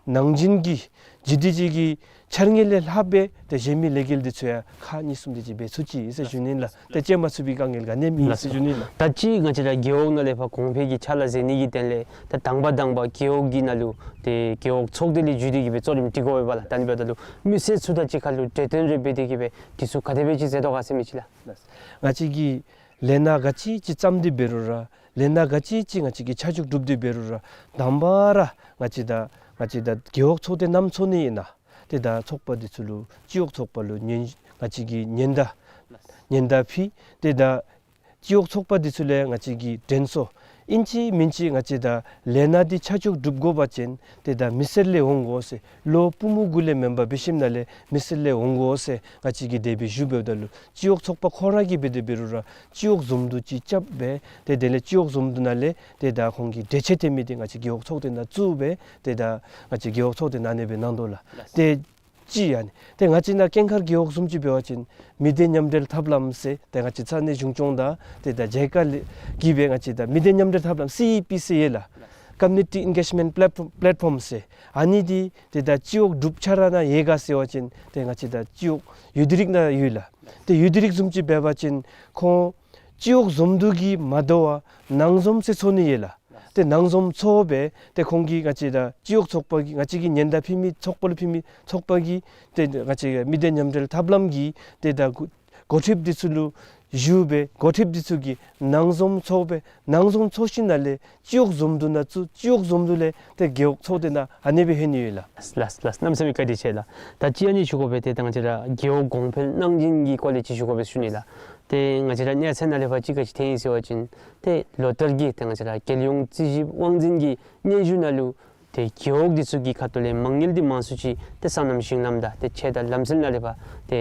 ནང་བཞིན་གྱི་ཇི་སྡོད་ཅིག་གི་འཆར་དངོས་ལས་ལྷག་སྦེ་ཏེ་གཞན་མི་ལས་འགུལ་འདི་ཚུ་ཡང་ཁག་གཉིས་གསུམ་དེ་ཅིག་འབད་ཚུགས་ཅི་ཟེར་ཞུ་ནི་ལགས། ཏེ་སྤྱོད་མ་ཚུགས་པའི་དཀའ་ངལ་ག་ནི་མེད་ཟེར་ཞུ་ནི་ལགས། ད་ཅི་ང་བཅས་ར་རྒེད་འོག་ནང་ལས་ཕར་གོང་འཕེལ་གྱི་ཕྱག་ལཱ་མཛད་ནི་གི་དོན་ལས་ད་དང་པ་དང་པ་རྒེད་འོག་གི་ནང་ལུ་ཏེ་རྒེད་འོག་ཚོགས་སྡེ་ལས་བརྒྱུད་དེ་གིས་སྦེ་གཙོ་རིམ་སྒྲིག་དགོ་པས་ལགས། ད་ནི་འབདཝ་ད་ལུ་མི་སེར་ཚུ་དང་གཅིག་ཁར་ལུ་གྲོས་བསྟུན་རེ་འབད་དེ་གིས་སྦེ་འདི་ཚུ་ག་དེ་སྦེ་ཅིག་མཛད་དོ་ག་ཟེར་མི་ཅིག་ལགས། ང་བཅས་ཀྱིས་ལས་སྣ་ག་ཅི་ཅིག་བརྩམས་ཏེ་འབད་རུང་ར་ལས་སྣ་ག་ཅི་ཅིག་ང་བཅས་ཀྱིས་ཆ་འཇོག་གྲུབ་སྟེ་འབད་རུང་ར་དང་པ་ར་ང་བཅས་ད་ང་བཅས་ད་རྒེད་འོག་ཚོགས་སྡེ་ནམ་ཚོགས་ནི་ཨིན་ན་ཏེ་ད་ཚོགས་པ་འདི་ཚུ་ལུ་སྤྱི་འོག་ཚོགས་པ་ལུ་ཉན་ང་བཅས་ཀྱིས་ཉེན་བརྡ་ཉེན་བརྡ་ཕུལ། ཏེ་ད་སྤྱི་འོག་ཚོགས་པ་འདི་ཚུ་ལས་ང་བཅས་ཀྱིས་དྲན་གསོ་ཨིན་ཅི་མིན་ཅི་ང་བཅས་ད་ལས་སྣ་འདི་ཆ་འཇོག་གྲུབ་དགོ་པ་ཅིན་ཏེ་ད་མི་སེར་ལས་འོང་དགོ་ཟེར། ལོ་ཕོ་མོ་གུ་ལས་མེན་པར་འབད་ཞིནམ་ལས་མི་སེར་ལས་འོང་དགོ་ཟེར་ང་བཅས་ཀྱིས་དེ་སྦེ་ཞུ་འབདཝ་ད་ལུ་སྤྱི་འོག་ཚོགས་པ་ཁོང་ར་གིས་འབད་དེ་འབད་རུང་ར་སྤྱི་འོག་འཛོམས་འདུ་ཅིག་རྐྱབ་སྦེ་ཏེ་དེ་ལས་སྤྱི་འོག་འཛོམས་འདུ་ནང་ལས་ཏེ་ད་ཁོང་གི་གྲོས་ཆོད་འཐེན་མི་འདི་ང་བཅས་རྒེད་འོག་ཚོགས་སྡེ་ནང་བཙུགས་སྦེ་ཏེ་ད་ང་བཅས་རྒེད་འོག་ཚོགས་སྡེ་ནང་ཨ་ནེ་སྦེ་གནང་དོ་ལགས། ཏེ་ཅིག་ཨ་ནི་ཏེ་ང་བཅས་ནཱ་སྐྱེངས་མཁར་རྒེད་འོག་བཟུམ་ཅིག་འབད་བ་ཅིན་མི་སྡེ་མཉམ་འབྲེལ་ཐབས་ལམ་ཟེར་ཏེ་ང་བཅས་ས་གནས་གཞུང་སྐྱོང་དང་ཏེ་ད་ཇའི་ཀ་ལས་གིས་སྦེ་ང་བཅས་ད་མི་སྡེ་མཉམ་འབྲེལ་ཐབས་ལམ་སི་ཨི་པི་ཟེར་ཡོད་ལགས། ཀོམ་མུ་ནི་ཊི་ཨེན་གེཇ་མེནཊ་པེ་ལེཊ་ཕོམ་ཟེར་ཨ་ནི་འདི་ཏེ་ད་སྤྱི་འོག་འབྲུགཔ་ཆ་ར་ནང་ཡོད་ག་ཟེར་བ་ཅིན་ཏེ་ང་བཅས་ད་སྤྱི་འོག་ཡུ་ཌི་རིག་ནང་ཡོད་ལགས། ཏེ་ཡུ་ཌི་རིག་བཟུམ་ཅིག་འབད་བ་ཅིན་ཁོང་སྤྱི་འོག་འཛོམས་འདུ་གིས་མ་དོ་བར་ནང་འཛོམས་ཟེར་ཚོགས་ནི་ཡོད་ལགས། ཏེ་ནང་འཛོམས་ཚོགས་སྦེ་ཏེ་ཁོང་གིས་ང་བཅས་ད་སྤྱི་འོག་ཚོགས་པ་གིས་ང་བཅས་ཀྱི་ཉེན་བརྡ་ཕུལ་མི་ཚོགས་པ་ལུ་ཕུལ་མི་ཚོགས་པ་གིས་ཏེ་ང་བཅས་མི་སྡེ་མཉམ་འབྲེལ་ཐབས་ལམ་གྱི་ཏེ་ད་འགོ་འགོ་ཁྲིདཔ་འདི་ཚུ་ལུ་ཞུ་སྦེ་འགོ་ཁྲིདཔ་འདི་ཚུ་གིས་ནང་འཛོམས་ཚོགས་སྦེ་ནང་འཛོམས་ཚོགས་ཞིནམ་ལས་སྤྱི་འོག་འཛོམས་འདུ་ནང་བཙུགས། སྤྱི་འོག་འཛོམས་འདུ་ལས་ཏེ་རྒེད་འོག་ཚོགས་སྡེ་ནང་ཨ་ནེ་སྦེ་ལྷོད་ནི་ཡོད་ལགས། ལགས་ལགས་ལགས། གནམ་མེད་ས་མེད་བཀའ་དྲིན་ཆེ་ལགས། ད་ཅི་ཨ་ནི་ཞུ་དགོ་པས། ཏེ་ད་ང་བཅས་ར་རྒེད་འོག་གོང་འཕེལ་གནང་སྦྱིན་གྱི་སྐོར་ལས་ཅིག་ཞུ་དགོ་པས་ཞུ་ནི་ལགས། ཏེ་ང་བཅས་ར་གནས་ཚད་ནང་ལས་ཕར་ཅིག་ག་ཅི་ཐོན་ཡི་ཟེར་བ་ཅིན་ཏེ་ལོ་ལྟར་གྱི་ཏེ་ང་བཅས་ར་རྒྱལ་ཡོངས་རྩིས་ཞིབ་དབང་འཛིན་གྱི་སྙན་ཞུ་ནང་ལུ་ཏེ་རྒེད་འོག་འདི་ཚུ་གི་ཁ་ཐུག་ལས་མ་དངུལ་འདི་མང་སུ་ཅིག་ཏེ་སོ་ནམ་ཞིང་ལམ་དང་ཏེ་ཆོས་དང་ལམ་སྲོལ་ནང་ལས་ཕར་ཏེ་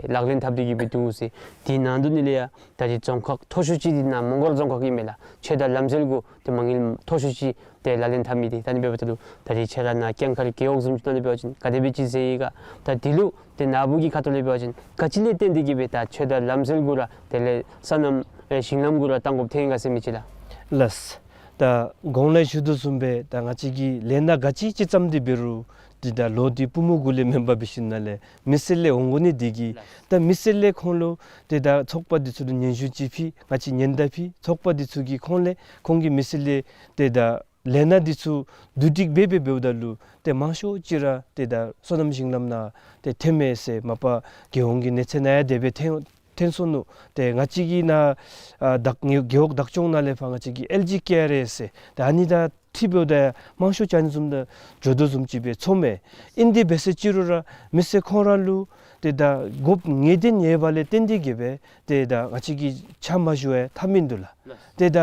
ལག་ལེན་འཐབ་སྟེ་གི་སྦེ་འདུག་ཟེར། དེ་ནང་དོག་ནང་ལས་ཡང་ད་རེས་རྫོང་ཁག་མཐོ་ཤོས་ཅིག་འདི་ནཱ་མོང་སྒར་རྫོང་ཁག་ཨིན་མས་ལགས། ཆོས་དང་ལམ་སྲོལ་གུ་ཏེ་མ་དངུལ་མཐོ་ཤོས་ཅིག་ཏེ་ལག་ལེན་འཐབ་མི་འདི་ད་ཨ་ནི་འབདཝ་ད་ལུ་ད་རེས་ཁྱེད་ར་ནཱ་ཀེང་མཁར་རྒེད་འོག་བཟུམ་ཅིག་ནང་ལས་འབད་བ་ཅིན་ག་དེ་སྦེ་ཅིག་ཟེར་ཡི་ག། ད་འདི་ལུ་ཏེ་ནཱ་བུ་གི་ཁ་ཐུག་ལས་འབད་བ་ཅིན་ག་ཅི་ལས་བརྟེན་ཏེ་གི་སྦེ་ད་ཆོས་དང་ལམ་སྲོལ་གུ་ར་དེ་ལས་སོ་ནམ་ཨེ་ཞིང་ལམ་གུ་ར་བཏང་དགོཔ་ཐོན་ཡི་ག་ཟེར་མི་ཅིག་ལགས། ལགས། ད་གོང་ལས་ཞུ་དོ་བཟུམ་སྦེ་ད་ང་བཅས་ཀྱིས་ལས་སྣ་ག་ཅི་ཅིག་བརྩམས་ཏེ་འབད་རུང་ཏེ་ད་ལོ་འདི་པུས་མོ་གུ་ལས་མེན་པར་འབད་ཞིནམ་ལས་མི་སེར་ལས་འོང་དགོ་ནི་འདི་གིས། ད་མི་སེར་ལས་ཁོང་ལུ་ཏེ་ད་ཚོགས་པ་འདི་ཚུ་ལུ་སྙན་ཞུ་ཅིག་ཕུལ། ང་བཅས་ཉེན་བརྡ་ཕུལ། ཚོགས་པ་འདི་ཚུ་གིས་ཁོང་ལས་ཁོང་གིས་མི་སེར་ལས་ཏེ་ད་ལས་སྣ་འདི་ཚུ་བསྡུ་སྒྲིག་འབད་འབད་འབདཝ་ད་ལུ་ཏེ་མང་ཤོས་ཅིག་ར་ཏེ་ད་སོ་ནམ་ཞིང་ལམ་ནང་ཏེ་ཐོནམ་མས་ཟེར་མ་པ་རྒྱལ་ཡོངས་ཀྱི་གནས་ཚད་ནང་ཡང་དེ་སྦེ་ཐོན་ཐོན་སོ་ནུག། ཏེ་ང་བཅས་ཀྱི་ནཱ་ཨ་བདག་རྒེད་འོག་བདག་སྐྱོང་ནང་ལས་ཕར་ང་བཅས་ཀྱི་ཨེལ་ཇི་ཀེ་ཨར་ཨེ་ཟེར་ཏེ་ཨ་ནི་དང་འཁྲིལ་འབདཝ་ད་མང་ཤོས་ཅིག་ཨ་ནི་བཟུམ་ད་འགྱོ་དོ་བཟུམ་ཅིག་སྦེ་ཚོརཝ་མས། ཨིན་དེ་འབད་ཟེར་ཅི་རུང་ར་མི་སེར་ཁོང་ར་ལུ་ཏེ་ད་དགོཔ་ངེས་བདེན་ཡོད་པ་ལས་བརྟེན་ཏེ་གི་སྦེ་ཏེ་ད་ང་བཅས་ཀྱིས་ཕྱག་མ་ཞུ་བར་ཐབས་མིན་འདུག་ལགས། ཏེ་ད་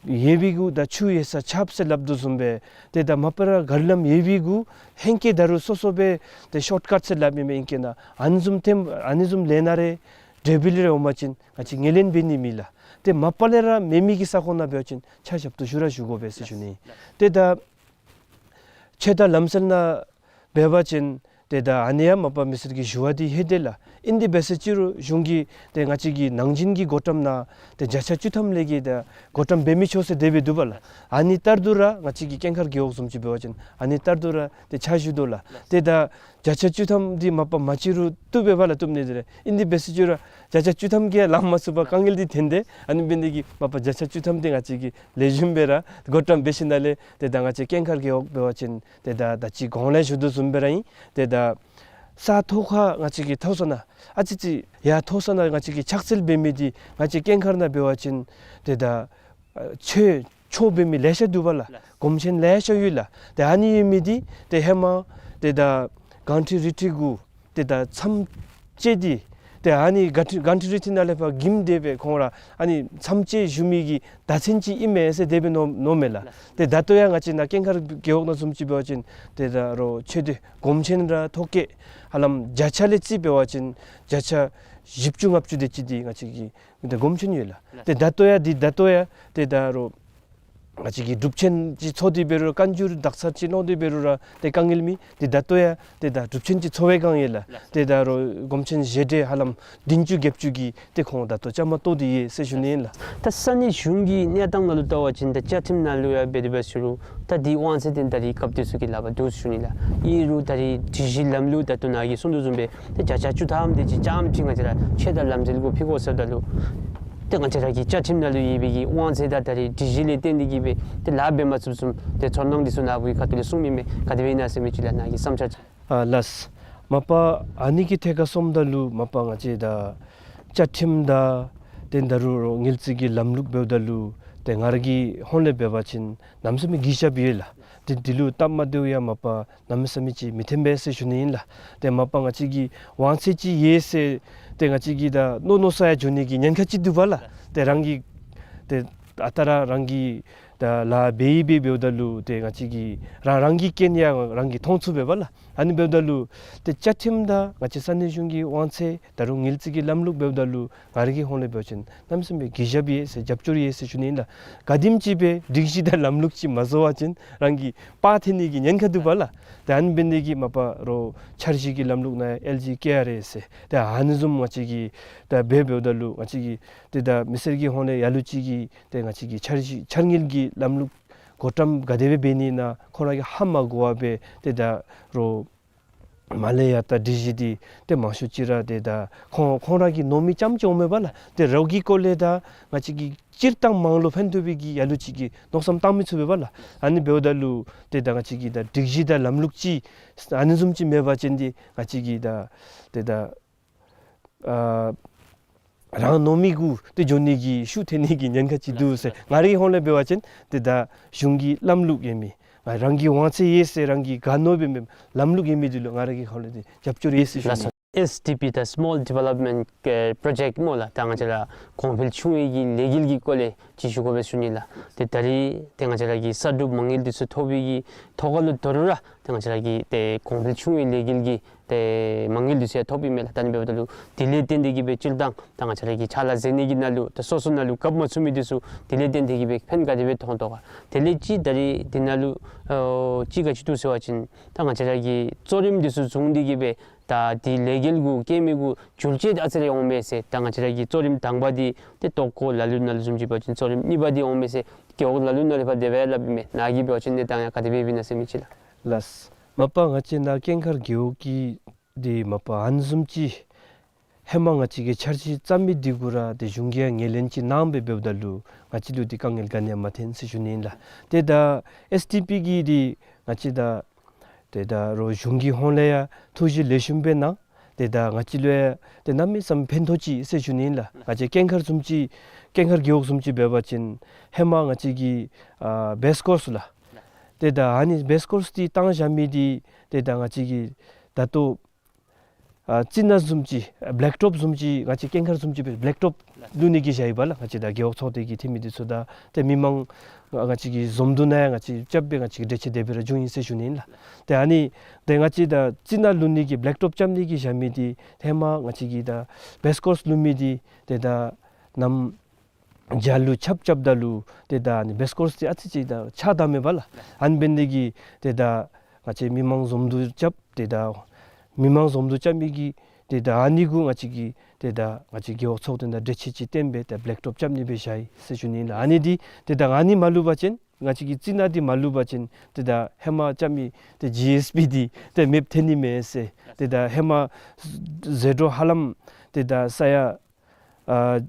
ཡོད་པའི་གུ་ད་ཆུ་ཡོད་ས་ཆརཔ་ཟེར་སླབ་དོ་བཟུམ་སྦེ་ཏེ་ད་མ་པ་ར་ག་ར་ལམ་ཡོད་པའི་གུ་ཧེང་སྐལ་ད་རུང་སོ་སོ་སྦེ་ཏེ་ཤོཊ་ཀཊ་ཟེར་སླབ་ཨིན་མས། ཨིན་ཀྱང་ཨ་ནི་བཟུམ་ཐེམ་ཨ་ནི་བཟུམ་ལས་སྣ་རེ་འབྲས་བུ་རེ་འོང་པ་ཅིན་ང་བཅས་ངོས་ལེན་འབད་ནི་མེད་ལགས། ཏེ་མ་པ་ལས་ར་མེད་མི་གི་ས་ཁོངས་ནང་འབད་བ་ཅིན་ཕྱག་ཞབས་ཏོག་ཞུ་ར་ཞུ་དགོ་པས་ཟེར་ཞུ་ནི། ཏེ་ད་ཆོས་དང་ལམ་སྲོལ་ནང་འབད་བ་ཅིན་ཏེ་ད་ཨ་ནི་ཡང་མ་པ་མི་སེར་གྱི་ཞུ་བ་འདི་ལྷོད་དེ་ལགས། ཨིན་དེ་འབད་ཟེར་ཅི་རུང་གཞུང་གིས་ཏེ་ང་བཅས་ཀྱི་ནང་བཞིན་གྱི་བགོ་བཀྲམ་ནང་ཏེ་བརྒྱ་ཆ་བཅུ་ཐམ་ལས་བརྒལ་ཏེ་བགོ་བཀྲམ་འབད་མི་ཆོག་ཟེར་དེ་སྦེ་འདུག་པ་ལགས། ཨ་ནི་ལྟར་དུ་ར་ང་བཅས་ཀྱི་ཀེང་མཁར་རྒེད་འོག་བཟུམ་ཅིག་འབད་བ་ཅིན་ཨ་ནི་ལྟར་དུ་ར་ཏེ་ཕྱག་ཞུ་དོ་ལགས། ཏེ་ད་བརྒྱ་ཆ་བཅུ་ཐམ་འདི་མ་པ་མ་ཅིག་རུང་བཏུབ་པས་པ་ལགས། བཏུབ་ནི་འདི་རེ། ཨིན་དེ་འབད་ཟེར་ཅི་རུང་བརྒྱ་ཆ་བཅུ་ཐམ་གྱིས་ལང་མ་ཚུགས་པར་དཀའ་ངལ་འདི་ཐོན་ཏེ་ཨ་ནི་འབད་ནི་དེ་གིས་མ་པ་བརྒྱ་ཆ་བཅུ་ཐམ་འདི་ང་བཅས་ཀྱིས་ལེགས་ཤོམ་སྦེ་ར་བགོ་བཀྲམ་འབད་ཞིནམ་ལས་ཏེ་ད་ང་བཅས་ཀེང་མཁར་རྒེད་འོག་འབད་བ་ཅིན་ཏེ་ད་ད་ཅི་གོང་ལས་ཞུ་དོ་བཟུམ་སྦེ་ར་ཨིན། ཏེ་ད་ས་མཐོ་ཁ་ང་བཅས་ཀྱི་མཐོ་ས་ནང་ཨ་ཙི་ཅིག་ཡར་མཐོ་ས་ནང་ང་བཅས་ཀྱིས་ཕྱག་འཚལ་འབད་མི་འདི་ང་བཅས་ཀེང་མཁར་ནང་འབད་བ་ཅིན་ཏེ་ད་ཨ་ཆོས་ཆོས་འབད་མི་ལེ་ཤ་འདུག་པ་ལགས། སྒོམ་ཆེན་ལེ་ཤ་ཡོད་ལགས། ཏེ་ཨ་ནི་ཡོད་མི་འདི་ཏེ་ཧེ་མ་ཏེ་ད་གང་ཁྲི་རི་ཁྲི་གུ་ཏེ་ད་མཚམས་བཅད་དེ་ཏེ་ཨ་ནི་གང་ཁྲི་གང་ཁྲི་རི་ཁྲི་ནང་ལས་ཕར་གིམ་དེ་སྦེ་ཁོང་ར་ཨ་ནི་མཚམས་བཅད་ཞུ་མི་གི་བརྡ་མཚོན་ཅིག་ཨིན་མས་ཟེར་དེ་སྦེ་མནོ་མནོཝ་མས་ལགས། ཏེ་ད་ལྟོ་ཡང་ང་བཅས་ནཱ་ཀེང་མཁར་རྒེད་འོག་ནང་བཟུམ་ཅིག་འབད་བ་ཅིན་ཏེ་ད་རུང་ཆོས་སྡེ་སྒོམ་ཆེན་ར་ཐོ་བཀོད་ཧ་ལམ་བརྒྱ་ཆ་ལས་རྩིས་འབད་བ་ཅིན་བརྒྱ་ཆ་བཞི་བཅུ་ལྔ་བཅུ་དེ་ཅིག་འདི་ང་བཅས་ཀྱི་ཏེ་སྒོམ་ཆེན་ཡོད་ལགས། ཏེ་ད་ལྟོ་ཡང་འདི་ད་ལྟོ་ཡང་ཏེ་ད་རུང་ང་བཅས་ཀྱིས་སྒྲུབ་ཆེན་ཅིག་ཚོགས་ཏེ་འབད་རུང་བཀའ་འགྱུར་དག་ཚར་ཅིག་ལོག་སྟེ་འབད་རུང་ར་ཏེ་དཀའ་ངལ་མེད། ཏེ་ད་ལྟོ་ཡང་ཏེ་ད་སྒྲུབ་ཆེན་ཅིག་ཚོགས་པའི་བསྒང་ཡོད་ལགས། ཏེ་ད་རུང་སྒོམ་ཆེན་བཞེས་སྒྲོལ་ཧ་ལམ་བདུན་ཅུ་བརྒྱད་ཅུ་གི་ཏེ་ཁོང་ད་ལྟོ་བཅའ་མར་གཏོགས་ཏེ་ཡོད་ཟེར་ཞུ་ནི་ཨིན་ལགས། ད་ས་གནས་གཞུང་གི་གནས་སྟངས་ནང་ལུ་བལྟ་བ་ཅིན་ད་བཅའ་ཁྲིམས་ནང་ལུ་ཡང་འབད་དེ་འབད་ཟེར་རུང་ད་འདི་དབང་ཚད་འདི་ད་རེས་སྐབས་དེ་ཚུ་གི་ལག་པར་འདུག་ཟེར་ཞུ་ནི་ལགས། ཨིན་རུང་ད་རེས་སྒྲིག་གཞི་ལམ་ལུགས་ད་ལྟོ་ནཱ་གིས་གསུང་དོ་བཟུམ་སྦེ་ཏེ་བརྒྱ་ཆ་བཅུ་ཐམ་དེ་ཅིག་རྐྱངམ་ཅིག་ང་བཅས་ར་ཆོས་དང་ལམ་སྲོལ་གུ་ཕུལ་དགོ་ཟེརཝ་ད་ལུ་ཏེ་ང་བཅས་ར་གི་བཅའ་ཁྲིམས་ནང་ལུ་ཡོད་པའི་གི་དབང་ཚད་དང་ད་རེས་སྒྲིག་གཞི་ལས་བརྟེན་ཏེ་གི་སྦེ་ཏེ་ལཱ་འབད་མ་ཚུགསཔ་བཟུམ་ཏེ་ཚོར་སྣང་དེ་ཚུ་ནཱ་བུ་གི་ཁ་ཐུག་ལས་གསུང་མི་མས། ག་དེ་སྦེ་ཨིན་ན་ཟེར་མི་ཅིག་ལགས། ནཱ་གི་བསམ་འཆར་ཅིག། ཨ་ལགས། མ་པ་ཨ་ནི་གི་ཐད་ཁར་སོངམ་ད་ལུ་མ་པ་ང་བཅས་ད་བཅའ་ཁྲིམས་དང་ཏེ་ད་རུང་དངུལ་རྩིས་ཀྱི་ལམ་ལུགས་འབདཝ་ད་ལུ་ཏེ་ང་ར་གི་ཧོངས་ལས་འབད་བ་ཅིན་གནམ་མེད་ས་མེད་གུས་ཞབས་ཡོད་ལགས། ཏེ་འདི་ལུ་སྟབས་མ་བདེཝ་ཡང་མ་པ་གནམ་མེད་ས་མེད་ཅིག་མི་ཐོན་པས་ཟེར་ཞུ་ནི་ཨིན་ལགས། ཏེ་མ་པ་ང་བཅས་ཀྱི་དབང་ཚད་ཅིག་ཡོད་ཟེར་ཏེ་ང་བཅས་ཀྱིས་ད་མནོ་མནོ་ས་ཡང་འགྱོ་ནི་གི་ཉེན་ཁ་ཅིག་འདུག་པ་ལགས། ཏེ་རང་གི་ཏེ་ཨ་རྟག་ར་རང་གིས་ད་ལཱ་འབད་ཡི་འབད་འབདཝ་ད་ལུ་ཏེ་ང་བཅས་ཀྱིས་རང་རང་གི་རྐྱེན་ཡང་རང་གིས་མཐོང་ཚུགས་པས་པ་ལགས། ཨ་ནི་འབདཝ་ད་ལུ་ཏེ་བཅའ་ཁྲིམས་དང་ང་བཅས་ས་གནས་གཞུང་གི་དབང་ཚད་ད་རུང་དངུལ་རྩིས་ཀྱི་ལམ་ལུགས་འབདཝ་ད་ལུ་ང་ར་གི་ཧོངས་ལས་འབད་བ་ཅིན་གནམ་མེད་ས་མེད་གུས་ཞབས་ཡོད་ཟེར་རྒྱབ་སྐྱོར་ཡོད་ཟེར་ཞུ་ནི་ཨིན་ལགས། ག་དེམ་ཅིག་སྦེ་སྒྲིག་གཞི་དང་ལམ་ལུགས་ཅིག་མ་བཟོ་བ་ཅིན་རང་གི་པར་ཐོན་ནི་གི་ཉེན་ཁ་འདུག་པ་ལགས། ཏེ་ཨ་ནི་འབད་ནི་གིས་མ་པ་རོགས་འཆར་གཞི་གི་ལམ་ལུགས་ནང་ཡང་ཨེལ་ཇི་ཀེ་ཨར་ཨེ་ཟེར་ཏེ་ཨ་ནི་བཟུམ་ང་བཅས་ཀྱིས་ད་འབད་འབདཝ་ད་ལུ་ང་བཅས་ཀྱིས་ཏེ་ད་མི་སེར་གྱི་ཧོངས་ལས་ལ་ལུ་ཅིག་གིས་ཏེ་ང་བཅས་ཀྱི་འཆར་གཞི་འཆར་དངུལ་གྱི་ལམ་ལུགས་ བགོ་བཀྲམ་ག་དེ་སྦེ་འབད་ནི་ཨིན་ན་ཁོང་ར་གིས་ཧ་མ་གོ་བར་སྦེ་ཏེ་ད་རོགས་མར་ལས་ཡར་ད་སྒྲིག་གཞི་འདི་ཏེ་མང་ཤོས་ཅིག་ར་ཏེ་ད་ཁོང་ཁོང་ར་གི་ནོར་མི་རྐྱངམ་ཅིག་འོང་མས་པ་ལགས། ཏེ་རོགས་ཀྱི་སྐོར་ལས་ད་ང་བཅས་ཀྱིས་སྤྱིར་བཏང་མང་ལུ་ཕན་ཐོགས་པའི་གི་ལ་ལུ་ཅིག་གི་མནོ་བསམ་བཏང་མི་ཚུགས་པས་པ་ལགས། ཨ་ནི་འབདཝ་ད་ལུ་ཏེ་ད་ང་བཅས་ཀྱི་ད་སྒྲིག་གཞི་དང་ལམ་ལུགས་ཅིག་ཨ་ནི་བཟུམ་ཅིག་མེད་པ་ཅིན་འདི་ང་བཅས་ཀྱི་ད་ཏེ་ད་ཨ་རང་ནོར་མི་གུ་ཏེ་འགྱོ་ནི་གི་ཤུགས་ཐོན་ནི་གི་ཉེན་ཁ་ཅིག་འདུག་ཟེར། ང་རའི་ཧོང་ལས་འབད་བ་ཅིན་ཏེ་ད་གཞུང་གི་ལམ་ལུགས་ཡོད་མི་ང་རང་གི་དབང་ཚད་ཡོད་ཟེར་རང་གི་ག་ནོར་སྦེ་མེན། ལམ་ལུགས་ཡོད་མི་འདི་ལུ་ང་ར་གི་ཧོང་ལས་ཏེ་རྒྱབ་སྐྱོར་ཡོད་ཟེར་ཞུ་ནི། ཨེསི་ཌི་པི་ད་སི་མོལ་ཌི་ཝེ་ལོབ་མེནཊ་པོ་རོ་ཇེཀཊ་སྨོ་ལགས། ད་ང་བཅས་ར་གོང་འཕེལ་ཆུང་བའི་གི་ལས་འགུལ་གྱི་སྐོར་ལས་ཅིག་ཞུ་དགོ་པས་ཞུ་ནི་ལགས། ཏེ་ད་རིས་ཏེ་ང་བཅས་ར་གི་གསར་སྒྲུབ་མ་དངུལ་འདི་ཚུ་ཐོབ་པའི་གི་ཐོག་ཁ་ལུ་དོ་རུང་ར་ཏེ་ང་བཅས་ར་གི་ཏེ་གོང་འཕེལ་ཆུང་བའི་ལས་འགུལ་གྱི་ཏེ་མ་དངུལ་འདི་ཚུ་ཡང་ཐོབ་ཨིན་མས་ལགས། ད་ཨ་ནི་འབདཝ་ད་ལུ་དེ་ལས་བརྟེན་ཏེ་གིས་སྦེ་སྤྱིར་བཏང་ད་ང་བཅས་ར་གི་ཕྱག་ལཱ་མཛད་ནི་གི་ནང་ལུ་ད་སོ་སོ་ནང་ལུ་རྐྱབ་མ་ཚུགས་མི་འདི་ཚུ་དེ་ལས་བརྟེན་ཏེ་གིས་སྦེ་ཕན་ག་དེ་སྦེ་ཐོགས་དོ་ག། དེ་ལས་ཅིག་ད་རིས་འདི་ནང་ལུ་ཨོ་ཅིག་ག་ཅི་འདུག་ཟེར་བ་ཅིན་ད་ང་བཅས་ར་གི་གཙོ་རིམ་འདི་ཚུ་བཟུང་སྟེ་གིས་སྦེ་ད་འདི་ལས་འགུལ་གུ་བཀལ་མི་གུ་འགྱུར་བཅོས་ཨ་ཙི་རེ་འོང་མས་ཟེར། ད་ང་བཅས་ར་གི་གཙོ་རིམ་དང་པ་འདི་ཏེ་ལྟོ་གོས་ལ་ལུ་ནང་ལུ་བཟུམ་ཅིག་འབད་བ་ཅིན་གཙོ་རིམ་གཉིས་པ་འདི་འོང་མས་ཟེར་རྒེད་འོག་ལ་ལུ་ནང་ལས་ཕར་དེ་སྦེ་སླབ་ཨིན་མས། ནཱ་གིས་འབད་བ་ཅིན་གནས་སྟངས་ཡང་ག་དེ་སྦེ་ཨིན་ན་ཟེར་མི་ཅིག་ལགས། ལགས། མ་པ་ང་བཅས་ནཱ་ཀེང་ཁར་རྒེད་འོག་གི་འདི་མ་པ་ཨ་ནི་བཟུམ་ཅིག་ཧེ་མ་ང་བཅས་ཀྱིས་འཆར་གཞི་བརྩམ་མི་འདི་གུ་ར་ཏེ་གཞུང་གིས་ཡང་ངོས་ལེན་ཅིག་གནང་སྦེ་འབདཝ་ད་ལུ་ང་བཅས་ལུ་འདི་དཀའ་ངལ་ག་ནི་ཡང་མ་ཐོན་ཟེར་ཞུ་ནི་ཨིན་ལགས། ཏེ་ད་ཨེསི་ཌི་པི་གི་འདི་ང་བཅས་ད་ཏེ་ད་རོགས་གཞུང་གི་ཧོང་ལས་ཡང་ཐུགས་བཞེད་ལེགས་ཤོམ་སྦེ་གནང་། ཏེ་ད་ང་བཅས་ལུ་ཡང་ཏེ་གནམ་མེད་ས་མེད་ཕན་ཐོགས་ཅི་ཟེར་ཞུ་ནི་ཨིན་ལགས། ང་བཅས་ཀེང་ཁར་བཟུམ་ཅིག་ཀེང་ཁར་རྒེད་འོག་བཟུམ་ཅིག་འབད་བ་ཅིན་ཧེ་མ་ང་བཅས་ཀྱི་ཨ་བེསི་ཀོརསི་ལགས། ཏེ་ད་ཨ་ནི་བེསི་ཀོརསི་འདི་བཏང་བཞག་མི་འདི་ཏེ་ད་ང་བཅས་ཀྱི་ད་ལྟོ་ཨ་རྩི་ནག་བཟུམ་ཅིག་ཨ་བེ་ལེཀ་ཊོབ་བཟུམ་ཅིག་ང་བཅས་ཀེང་ཁར་བཟུམ་ཅིག་སྦེ་བེ་ལེཀ་ཊོབ་བླུག་ནི་གི་བཞག་ཡི་པ་ལགས། ང་བཅས་ད་རྒེད་འོག་ཚོགས་སྡེ་གི་འཐུས་མི་འདི་ཚུ་དང་ཏེ་མི་མང་ང་བཅས་ཀྱི་འཛོམས་འདུ་ནང་ཡང་ང་བཅས་རྐྱབ་སྦེ་ང་བཅས་ཀྱི་འགྲེལ་བཤད་དེ་སྦེ་ར་བྱུང་ཡི་ཟེར་ཞུ་ནི་ཨིན་ལགས། ཏེ་ཨ་ནི་ཏེ་ང་བཅས་ད་རྩི་ནག་བླུག་ནི་གི་བེ་ལེཀ་ཊོབ་རྐྱབ་ནི་གི་བཞག་མི་འདི་ཧེ་མ་ང་བཅས་ཀྱི་ད་བེསི་ཀོརསི་བླུག་མི་འདི་ཏེ་ད་གནམ་བྱཱར་ལུ་ཆརཔ་རྐྱབ་ད་ལུ་ཏེ་ད་ཨ་ནི་བེསི་ཀོརསི་འདི་ཨ་ཙི་ཅིག་ད་ཆག་ད་མས་པ་ལགས། ཨ་ནི་འབད་ནི་དེ་གིས་ཏེ་ད་ང་བཅས་མི་མང་འཛོམས་འདུ་རྐྱབ་ཏེ་ད་མི་མང་འཛོམས་འདུ་རྐྱབ་མི་གི་ཏེ་ད་ཨ་ནི་གུ་ང་བཅས་ཀྱིས་ཏེ་ད་ང་བཅས་རྒེད་འོག་ཚོགས་སྡེ་ནང་འགྲེལ་བཤད་ཅིག་བཏོན་སྦེ་ཏེ་བེ་ལེཀ་ཊོབ་རྐྱབ་ནི་སྦེ་བཞག་ཡི་ཟེར་ཞུ་ནི་ཨིན་ལགས། ཨ་ནི་འདི་ཏེ་ད་ཨ་ནི་མ་བླུག་པ་ཅིན་ང་བཅས་ཀྱི་རྩི་ནག་འདི་མ་བླུག་པ་ཅིན་ཏེ་ད་ཧེ་མ་རྐྱབ་མི་ཏེ་ཇི་ཨེསི་པི་འདི་ཏེ་མེདཔ་ཐོན་ནི་མས་ཟེར། ཏེ་ད་ཧེ་མ་ཟད་འགྲོ་ཧ་ལམ་ཏེ་ད་ས་ཡ་ཨ་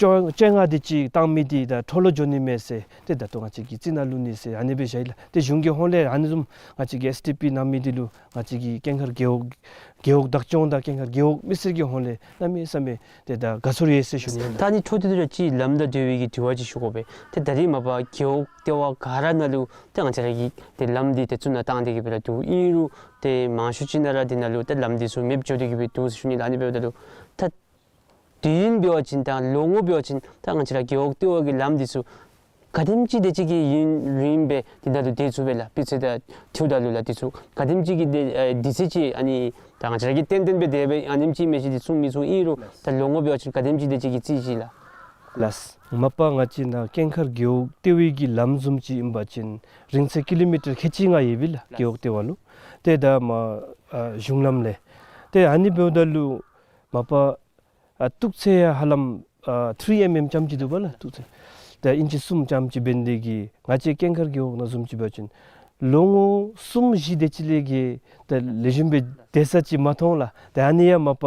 བཅོ་བཅོ་ལྔ་དེ་ཅིག་བཏང་མི་འདི་ད་འཕྲོ་བརླག་འགྱོ་ནི་མས་ཟེར། ཏེ་ད་ལྟོ་ང་བཅས་ཀྱིས་རྩི་ནག་བླུག་ནི་ཟེར་ཨ་ནི་སྦེ་བཞག་ཡི་ལགས། ཏེ་གཞུང་གི་ཧོང་ལས་ཨ་ནི་བཟུམ་ང་བཅས་ཀྱིས་ཨེསི་ཌི་པི་གནང་མི་འདི་ལུ་ང་བཅས་ཀྱི་ཀེང་ཁར་རྒེད་འོག་རྒེད་འོག་བདག་སྐྱོང་དང་ཀེང་ཁར་རྒེད་འོག་མི་སེར་གྱི་ཧོང་ལས་གནམ་མེད་ས་མེད་ཏེ་ད་དགའ་ཚོར་ཡོད་ཟེར་ཞུ་ནི་ཨིན་ལགས། ད་ཨ་ནི་འཕྲོ་མཐུད་དེ་ར་ཅིག་ལམ་དང་འབྲེལ་བའི་གི་དྲི་བ་ཅིག་ཞུ་དགོ་པས། ཏེ་ད་རིས་མ་པ་རྒེད་འོག་ལྟེ་བ་ག་ར་ནང་ལུ་ཏེ་ང་བཅས་ར་གིས་ཏེ་ལམ་འདི་ཏེ་བཙུགས་ནང་བཏང་སྟེ་གིས་སྦེ་ར་འདུག། ཨིན་རུང་ཏེ་མང་ཤོས་ཅིག་ནང་ར་འདི་ནང་ལུ་ཏེ་ལམ་འདི་ཚུ་མེདཔ་འགྱོ་སྟེ་གིས་སྦེ་འདུག་ཟེར་ཞུ་ནི་ལགས། ཨ་ནི་འབདཝ་ད་ལུ་ད་དུས་ཡུན་འབད་བ་ཅིན་དང་ལོ་ངོ་འབད་བ་ཅིན་ད་ང་བཅས་ར་རྒེད་འོག་ལྟེ་བ་གི་ལམ་འདི་ཚུ་ག་དེམ་ཅིག་དེ་ཅིག་གི་ཡུན་རིངམོ་སྦེ་འདི་ནང་ལུ་སྡོད་ཚུགས་པས་ལགས། སྤུས་ཚད་དང་འཁྲིལཝ་ད་ལུ་ལགས། འདི་ཚུ་ག་དེམ་ཅིག་གི་དེ་ཨེ་དུས་ཚོད་ཅིག་ཨ་ནི་ད་ང་བཅས་ར་གིས་ཏན་ཏན་སྦེ་དེ་སྦེ་ཨ་ནེམ་ཅིག་མས་ཟེར་འདི་གསུང་མི་ཚུགས། ཨིན་རུང་ད་ལོ་ངོ་འབད་བ་ཅིན་ག་དེམ་ཅིག་དེ་ཅིག་གི་རྩིས་ཅིག་ལགས། ལགས། མ་པ་ང་བཅས་ནཱ་ཀེང་ཁར་རྒེད་འོག་ལྟེ་བའི་གི་ལམ་བཟུམ་ཅིག་ཨིན་པ་ཅིན་རིང་ཚད་ཀི་ལོ་མི་ཊར་ཁལ་གཅིག་ལྔ་ཡོད་པས་ལགས། རྒེད་འོག་ལྟེ་བ་ལུ། ཏེ་ད་མ་ཨ་གཞུང་ལམ་ལས་ཏེ་ཨ་ནི་འབདཝ་ད་ལུ་མ་པ་ཨ་སྟུག་ཚད་ཡང་ཧ་ལམ་ཨ་ཐི་རི་ཨེམ་ཨེམ་ཙམ་ཅིག་འདུག་པ་ལགས། སྟུག་ཚད་ད་ཨིན་ཅི་གསུམ་ཙམ་ཅིག་འབད་ནི་དེ་གིས་ང་བཅས་ཀེང་ཁར་རྒེད་འོག་ནང་བཟུམ་ཅིག་འབད་བ་ཅིན་ལོ་ངོ་གསུམ་བཞི་དེ་ཅིག་ལས་བརྒལ་ཏེ་ལེགས་ཤོམ་སྦེ་སྡོད་ས་ཅིག་མ་མཐོང་ལགས། ཏེ་ཨ་ནི་ཡང་མ་པ་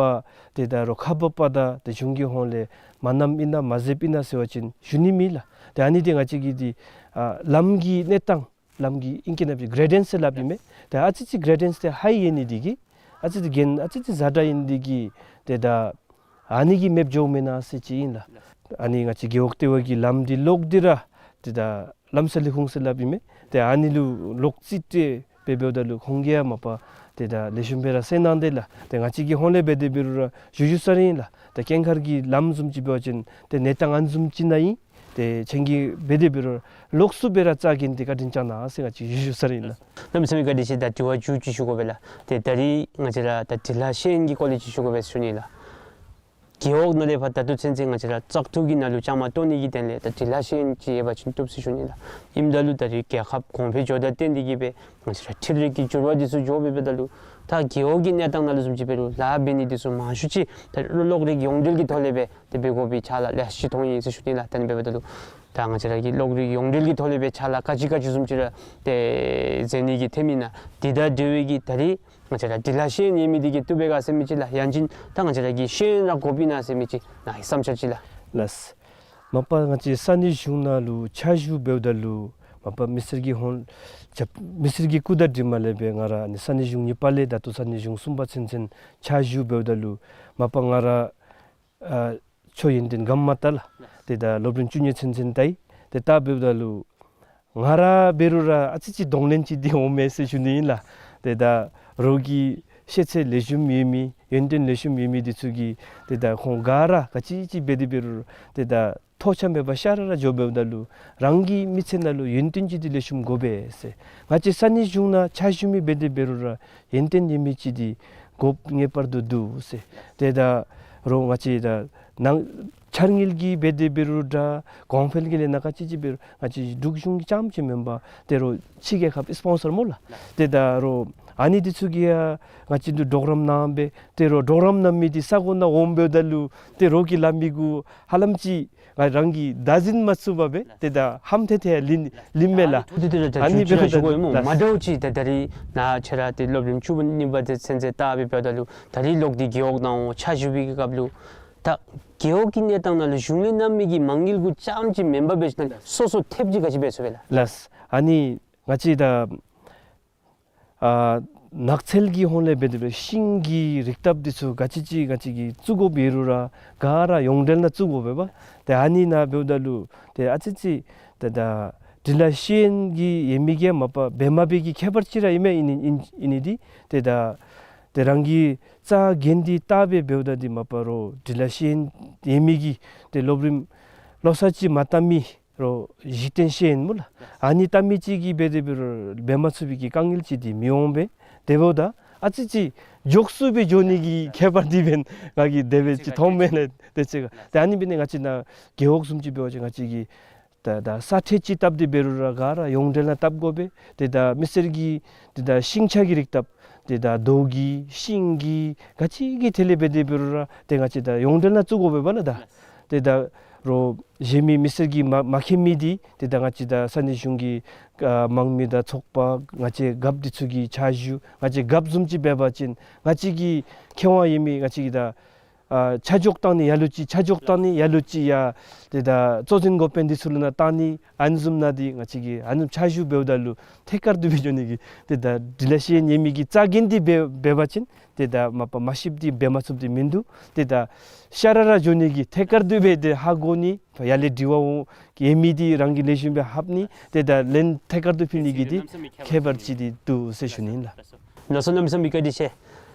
ཏེ་ད་རོགས་ཁག་འབགཔ་དང་ཏེ་གཞུང་གི་ཧོང་ལས་མ་གནངམ་ཨིན་ན་མ་མཛདཔ་ཨིན་ན་ཟེར་བ་ཅིན་ཞུ་ནི་མེད་ལགས། ཏེ་ཨ་ནི་འདི་ང་བཅས་ཀྱི་འདི་ཨ་ལམ་གྱི་གནས་སྟངས་ལམ་གྱི་ཨིང་སྐད་ནང་སྦེ་གྲེ་ཌེནསི་ཟེར་སླབ་ཨིན་མས། ཏེ་ཨ་ཙི་ཅིག་གྲེ་ཌེནསི་འདི་ཧའི་ཡོད་ནི་དེ་གིས་ཨ་ཙི་ཅིག་གྱེན་ཨ་ཙི་ཅིག་ཛ་དྲག་ཨིན་ནི་དེ་གིས་ཏེ་ད་ཨ་ནི་གིས་མེདཔ་འགྱོཝ་མེན་ན་ཟེར་ཅིག་ཨིན་ལགས། ཨ་ནི་ང་བཅས་རྒེད་འོག་ལྟེ་བ་གི་ལམ་འདི་ལོག་སྟེ་ར་ཏེ་ད་ལམ་སེལ་ལས་ཁུངས་ཟེར་སླབ་ཨིན་མས། ཏེ་ཨ་ནི་ལུ་ལོག་རྩིས་སྤྲོད་སྦེ་འབདཝ་ད་ལུ་ཁོང་གིས་ཡང་མ་པ་ཏེ་ད་ལེགས་ཤོམ་སྦེ་ར་སེལ་གནང་དེས་ལགས། ཏེ་ང་བཅས་ཀྱི་ཧོང་ལས་འབད་དེ་འབད་རུང་ར་ཞུ་ཞུ་ས་ར་ཨིན་ལགས། ཏེ་ཀེང་ཁར་གྱི་ལམ་བཟུམ་ཅིག་འབད་བ་ཅིན་ཏེ་གནས་སྟངས་ཨ་ནི་བཟུམ་ཅིག་ནང་ཨིན། ཏེ་ཁྱེད་ཀྱིས་འབད་དེ་འབད་རུང་ལོགས་སུ་སྦེ་ར་རྩ་འགེངས་ཏེ་བཀའ་དྲིན་བསྐྱང་གནང་ཟེར་ང་བཅས་ཞུ་ཞུ་ས་ར་ཨིན་ལགས། གནམ་མེད་ས་མེད་བཀའ་དྲིན་ཆེ། ད་དྲི་བ་མཇུག་ཅིག་ཞུ་དགོ་པས་ལགས། ཏེ་ད་རིས་ང་བཅས་ར་ད་འབྲི་ལྷག་ཤེས་ཡོན་གྱི་སྐོར་ལས་ཅིག་ཞུ་དགོ་པས་ཞུ་ནི་ལགས། རྒེད་འོག་ནང་ལས་ཕར་ད་ལྟོ་ཚུན་ཚོད་ང་བཅས་ར་བཙག་འཐུ་གི་ནང་ལུ་བཅའ་མར་གཏོགས་ནི་གི་དོན་ལས་ད་འབྲི་ལྷག་ཤེས་ཡོན་ཅིག་ཡོད་པ་ཅིན་བཏུབ་ཟེར་ཞུ་ནི་ལགས། ཨིནམ་ད་ལུ་ད་རིས་རྒྱལ་ཁབ་གོང་འཕེལ་འགྱོ་དང་བསྟུན་ཏེ་གིས་སྦེ་ང་བཅས་ར་འཕྲུལ་རིག་གི་འགྱུར་བ་འདི་ཚུ་འགྱོ་སྦེ་འབདཝ་ད་ལུ་ད་རྒེད་འོག་གི་གནས་སྟངས་ནང་ལུ་བཟུམ་ཅིག་འབད་རུང་ལཱ་འབད་ནི་འདི་ཚུ་མང་ཤོས་ཅིག་ད་གློག་རིག་ཡོངས་འབྲེལ་གྱི་ཐོག་ལས་སྦེ་ཏེ་འབད་དགོ་པའི་ཕྱག་ལཱ་ལེ་ཤ་ཅིག་མཐོང་ཡི་ཟེར་ཞུ་ནི་ལགས། ད་ཨ་ནི་འབདཝ་ད་ལུ་ ད་ང་བཅས་ར་གི་གློག་རིག་ཡོངས་འབྲེལ་གྱི་ཐོག་ལས་སྦེ་ཕྱག་ལཱ་ག་ཅི་ག་ཅི་བཟུམ་ཅིག་ར་ཏེ་མཛད་ནི་གི་ཐོན་མི་ཨིན་ན། དེ་དང་འབྲེལ་བའི་གི་ད་རིས་ང་བཅས་ར་འབྲི་ལྷག་ཤེས་ཡོན་ཡོད་མི་འདི་གིས་བཏུབ་པས་ག་ཟེར་མི་ཅིག་ལགས། ཡང་ཅིན་ད་ང་བཅས་ར་གི་ཤེས་ཡོན་ར་དགོཔ་ཨིན་ན་ཟེར་མི་ཅིག་ནཱ་གི་བསམ་འཆར་ཅིག་ལགས། ལགས། མ་པ་ང་བཅས་ས་གནས་གཞུང་ནང་ལུ་ཕྱག་ཞུ་འབདཝ་ད་ལུ་མ་པ་མི་སེར་གྱི་ཧོངས་རྒྱབ་མི་སེར་གྱི་སྐུ་དང་འབྲེལ་མ་ལས་སྦེ་ང་ར་ཨ་ནི་ས་གནས་གཞུང་གཉིས་པ་ལས་ད་ལྟོ་ས་གནས་གཞུང་གསུམ་པ་ཚུན་ཚོད་ཕྱག་ཞུ་འབདཝ་ད་ལུ་མ་པ་ང་ར་ཨ་ཆོས་ཡོན་ཏན་ག་མ་བལྟ་ལགས། ཏེ་ད་སློབ་རིམ་བཅུ་གཉིས་ཚུན་ཚོད་བལྟ་ཡི། ཏེ་བལྟ་འབདཝ་ད་ལུ་ང་ར་འབད་རུང་ར་ཨ་ཙི་ཅིག་གདོང་ལེན་ཅིག་འདི་འོང་མས་ཟེར་ཞུ་ནི་ཨིན་ལགས། ཏེ་ད་རོགས་ཀྱི་ཤེས་ཚད་ལེགས་ཤོམ་ཡོད་མི་ཡོན་ཏན་ལེགས་ཤོམ་ཡོད་མི་འདི་ཚུ་གིས་ཏེ་ད་ཁོང་ག་ར་ག་ཅི་ཅིག་འབད་དེ་འབད་རུང་ཏེ་ད་ཐོགས་ཆགས་མེད་པར་ཤ་ར་ར་འགྱོ་འབདཝ་ད་ལུ་རང་གི་མི་ཚེ་ནང་ལུ་ཡོན་ཏན་ཅིག་འདི་ལེགས་ཤོམ་དགོ་པས་ཟེར། ང་བཅས་ས་གནས་གཞུང་ནང་ཕྱག་ཞུ་མི་འབད་དེ་འབད་རུང་ར་ཡོན་ཏན་ཡོད་མི་ཅིག་འདི་དགོཔ་ངེས་པར་དུ་འདུག་ཟེར། ཏེ་ད་རོགས་ང་བཅས་ད་ནང་འཆར་དངུལ་གྱི་འབད་དེ་འབད་རུང་འདྲ་གོང་འཕེལ་གྱི་ལས་སྣ་ག་ཅི་ཅིག་འབད་རུང་ང་བཅས་འབྲུག་གཞུང་གི་རྐྱངམ་ཅིག་མེན་པར་ཏེ་རོགས་ཕྱི་རྒྱལ་ཁབ་སི་པོན་སར་སྨོ་ལགས། ཏེ་ད་རོགས་ཨ་ནི་འདི་ཚུ་གིས་ཡང་ང་བཅས་འདི་གྲོགས་རམ་གནང་སྦེ་ཏེ་རོགས་གྲོགས་རམ་གནང་མི་འདི་ས་གོ་ནང་འོང་འབདཝ་ད་ལུ་ཏེ་རོགས་ཀྱིས་སླབ་མི་གུ་ཧ་ལམ་ཅིག་ང་རང་གིས་བདའ་འཛིན་མ་ཚུགས་པར་སྦེ་ཏེ་ད་ཧམ་ཐལ་ཐལ་ལེན་ལེནམ་མས་ལགས། ཨ་ནི་འབདཝ་ད་ལུ་མ་འདྲཝ་ཅིག་ད་ད་རིས་ནཱ་ཁྱེད་ར་ཏེ་སློབ་རིམ་བཅུ་གཉིས་པ་འདི་ཚུན་ཚོད་བལྟ་སྦེ་འབདཝ་ད་ལུ་ད་རིས་ལོག་སྟེ་རྒེད་འོག་ནང་འོང་ཕྱག་ཞུ་བའི་གི་སྐབས་ལུ་ད་རྒེད་འོག་གི་གནས་སྟངས་ནང་ལུ་གཞུང་ལས་གནང་མི་གི་མ་དངུལ་གུ་རྐྱངམ་ཅིག་མེན་པར་འབད་ཞིནམ་ལས་སོ་སོ་ཐེབས་ཅིག་ག་ཅི་འབད་ཚུགས་པས་ལགས། ལགས། ཨ་ནི་ང་བཅས་ད་ཨ་ནགས་ཚལ་གྱི་ཧོངས་ལས་འབད་དེ་འབད་ཤིང་གི་རིགས་བཏབ་འདི་ཚུ་ག་ཅི་ཅིག་ང་བཅས་ཀྱིས་བཙུགས་དགོཔ་ཡོད་རུང་ར་ག་ར་ཡོངས་འབྲེལ་ནང་བཙུགས་དགོ་པས་པ། ཏེ་ཨ་ནི་ནང་འབདཝ་ད་ལུ་ཏེ་ཨ་ཙི་ཅིག་ཏེ་ད་འབྲི་ལྷག་ཤེས་ཡོན་གྱི་ཡོད་མི་གིས་མ་པ་འབད་མ་འབད་གི་ཁྱད་པར་ཅིག་ར་ཨིན་མས། ཨིན་ནི་ཨིན་ཨིན་ནི་འདི་ཏེ་ད་ཏེ་རང་གི་རྩ་འགེངས་ཏེ་བལྟ་སྦེ་འབདཝ་ད་འདི་མ་པ་རོགས་འབྲི་ལྷག་ཤེས་ཡོན་ཡོད་མི་གི་ཏེ་སློབ་རིམ་བློ་གསར་ཅིག་མ་བལྟ་མི་རོགས་གཞི་རྟེན་ཤེས་ཡོན་སྨོ་ལགས། ཨ་ནི་བལྟ་མི་ཅིག་གིས་འབད་དེ་འབད་རུང་འབད་མ་ཚུགས་པའི་གི་དཀའ་ངལ་ཅིག་འདི་མི་འོང་པས། དེ་འབདཝ་ད་ཨ་ཙི་ཅིག་མགྱོགས་སུ་སྦེ་འགྱོ་ནི་གི་ཁྱད་པར་འདི་འབདན་ང་གིས་དེ་སྦེ་ཅིག་མཐོངམ་མས་ལགས། དེ་ཅིག་ཏེ་ཨ་ནི་འབད་ནི་ང་བཅས་ནཱ་རྒེད་འོག་བཟུམ་ཅིག་འབད་བ་ཅིན་ང་བཅས་ཀྱིས་ད་ད་ས་ཁྲལ་ཅིག་བཏབ་སྟེ་འབད་རུང་ར་ག་ར་ཡོངས་འབྲེལ་ནང་བཏབ་དགོ་པས། ཏེ་ད་མི་སེར་གྱི་ཏེ་ད་ཤིང་ཆ་གི་རིགས་བཏབ་ཏེ་ད་རྡོ་གི་ཤིང་གི་ག་ཅི་གི་ཐད་ལས་འབད་དེ་འབད་རུང་ར་ཏེ་ང་བཅས་ད་ཡོངས་འབྲེལ་ནང་བཙུགས་དགོ་པས་པ་ལགས། ད་ཏེ་ད་རོགས་གཞན་མི་མི་སེར་གྱིས་མ་མ་མཁྱེན་མི་འདི་ཏེ་ད་ང་བཅས་ད་ས་གནས་གཞུང་གི་ཨ་དམངས་མི་དང་ཚོགས་པ་ང་བཅས་རྒཔོ་འདི་ཚུ་གིས་ཕྱག་ཞུ་ང་བཅས་རྒཔོ་བཟུམ་ཅིག་འབད་བ་ཅིན་ང་བཅས་ཀྱི་ཁེ་དབང་ཡོད་མི་ང་བཅས་ཀྱི་ད་ཨ་ཆ་འཇོག་བཏང་ནི་ཡར་ལུ་ཅིག་ཆ་འཇོག་བཏང་ནི་ཡར་ལུ་ཅིག་ཡ་ཏེ་ད་གཙོ་འཛིན་འགོ་དཔོན་འདི་ཚུ་ལུ་ནཱ་བཏང་ནི་ཨ་ནི་བཟུམ་ནང་འདི་ང་བཅས་ཀྱིས་ཨ་ནི་ཕྱག་ཞུ་འབདཝ་ད་ལུ་ཐད་ཀར་དུ་སྦེ་འགྱོ་ནི་གི་ཏེ་ད་འབྲི་ལྷག་ཤེས་ཡོན་ཡོད་མི་གི་རྩ་འགེངས་ཏེ་འབད་འབད་བ་ཅིན་ཏེ་ད་མ་པ་མ་ཤེསཔ་འདི་འབད་མ་ཚུགསཔ་འདི་མིན་འདུག། ཏེ་ད་ཤ་ར་ར་འགྱོ་ནི་གི་ཐད་ཀར་དུ་སྦེ་ཏེ་ཧ་གོ་ནི་ཡར་ལས་དྲི་བ་འོང་ཡོད་མི་འདི་རང་གིས་ལེགས་ཤོམ་སྦེ་ཧབ་ནི་ཏེ་ད་ལན་ཐད་ཀར་དུ་ཕུལ་ནི་གི་འདི་ཁྱད་པར་ཅིག་འདི་འདུག་ཟེར་ཞུ་ནི་ཨིན་ལགས། ལགས་སོ་གནམ་མེད་ས་མེད་བཀའ་དྲིན་ཆེ།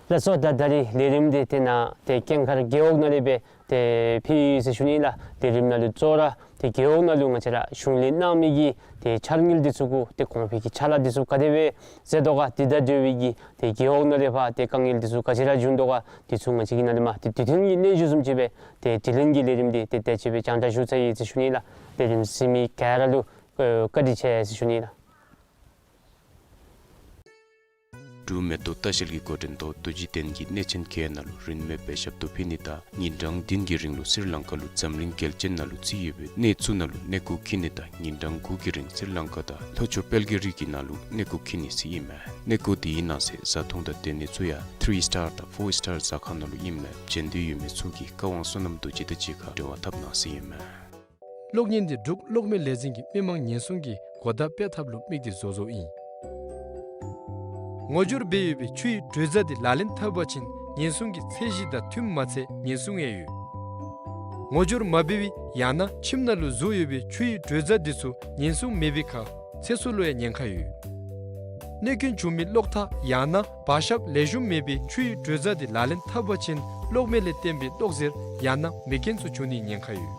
ལགས་སོ་ད་ད་རིས་ལས་རིམ་འདི་ཏེ་ནཱ་ཏེ་ཀུན་མཁྱེན་རྒེད་འོག་ནང་ལས་སྦེ་ཏེ་ཕུལ་ཡི་ཟེར་ཞུ་ནི་ཨིན་ལགས། ལས་རིམ་ནང་ལུ་གཙོ་བོ་ར་ཏེ་རྒེད་འོག་ནང་ལུ་ང་བཅས་ར་གཞུང་ལས་གནང་མི་གི་ཏེ་འཆར་དངུལ་འདི་ཚུ་གུ་ཏེ་གོང་འཕེལ་གྱི་ཕྱག་ལཱ་འདི་ཚུ་ག་དེ་སྦེ་མཛད་དོ་ག། དེ་དང་འབྲེལ་བའི་གི་ཏེ་རྒེད་འོག་ནང་ལས་ཕར་ཏེ་དཀའ་ངལ་འདི་ཚུ་ག་ཅི་ར་བྱུང་དོ་ག། འདི་ཚུ་ང་བཅས་ཀྱིས་ནཱ་ལས་མར་ཏེ་དུས་མཐུན་གྱི་སྙན་ཞུ་བཟུམ་ཅིག་སྦེ་ཏེ་དྲི་ལན་གྱི་ལས་རིམ་འདི་ཏེ་དེ་ཅིག་སྦེ་རྒྱང་བསྒྲགས་ཞུ་ཚར་ཡི་ཟེར་ཞུ་ནི་ཨིན་ལགས། ལས་རིམ་གཟིགས་མི་ག་ར་ལུ་ཨེ་བཀའ་དྲིན་ཆེ་ཟེར་ཞུ་ནི་ཨིན་ལགས། འབྲུག་མེ་ཏོག་ལྟ་བཤལ་གྱི་འགོ་འདྲེན་ཐོག་རྡོ་རྗེ་གདན་གྱི་གནས་ཆེན་གྱི་ནང་ལུ་རིན་མེད་པའི་ཞབས་ཏོག་ཕུལ་ནི་དང་ཉིན་གྲངས་བདུན་གྱི་རིང་ལུ་སི་རི་ལང་ཀ་ལུ་འཛམ་གླིང་རྒྱལ་སྤྱིའི་ནང་ལུ་རྩིས་ཡོད་པའི་གནས་ཚུ་ནང་ལུ་གནས་སྐོར་འཁྱིད་ནི་དང་ཉིན་གྲངས་དགུ་གི་རིང་སི་རི་ལང་ཀ་དང་ལྷོ་ཕྱོགས་དཔལ་གྱི་རི་གི་ནང་ལུ་གནས་སྐོར་འཁྱིད་ནི་ཟེར་ཨིན་མས། གནས་སྐོར་དེའི་ནང་གསེས་བཟའ་འཐུང་དང་སྡོད་ནི་ཚུ་ཡང་ཐི་རི་སི་ཊར་དང་ཕོར་སི་ཊར་ཟ་ཁང་ནང་ལུ་ཨིན་མས། བྱོན་འདོད་ཡོད་མི་ཚུ་གིས་བཀའ་དབང་བསོད་ནམས་རྡོ་རྗེ་དང་གཅིག་ཁར་འབྲེལ་བ་འཐབ་གནང་ཟེར་ཨིན་མས། གློག་བརྙན་འདི་འབྲུག་གློག་མེ་ལས་འཛིན་གྱི་མི་མང་ཉེན་སྲུང་གི་གོ་བརྡ་སྤེལ་ཐབས་ལུ་དམིགས་ཏེ་བཟོ་བཟོཝ་ཨིན། ངོ་སྦྱོར་འབད་ཡོད་པའི་ཆུའི་དྲོད་རྫས་འདི་ལག་ལེན་འཐབ་པ་ཅིན་ཉེན་སྲུང་གི་ཚད་གཞི་དང་མཐུནམ་མ་ཚད་ཉེན་སྲུང་ཡང་ཡོད། ངོ་སྦྱོར་མ་འབད་བར་ཡང་ན་ཁྱིམ་ནང་ལུ་བཟོ་ཡོད་པའི་ཆུའི་དྲོད་རྫས་འདི་ཚུ་ཉེན་སྲུང་མེད་པའི་ཁར་ཚེ་སྲོག་ལུ་ཡང་ཉེན་ཁ་ཡོད། གནོད་སྐྱོན་བྱུང་མི་གློག་ཐག་ཡང་ན་བར་ཞབས་ལེགས་ཤོམ་མེད་པའི་ཆུའི་དྲོད་རྫས་འདི་ལག་ལེན་འཐབ་པ་ཅིན་གློག་མེ་ལས་བརྟེན་པའི་གློག་གཟེར་ཡང་ན་མེ་རྐྱེན་ཚུ་བྱུང་ནིའི་ཉེན་ཁ་ཡོད།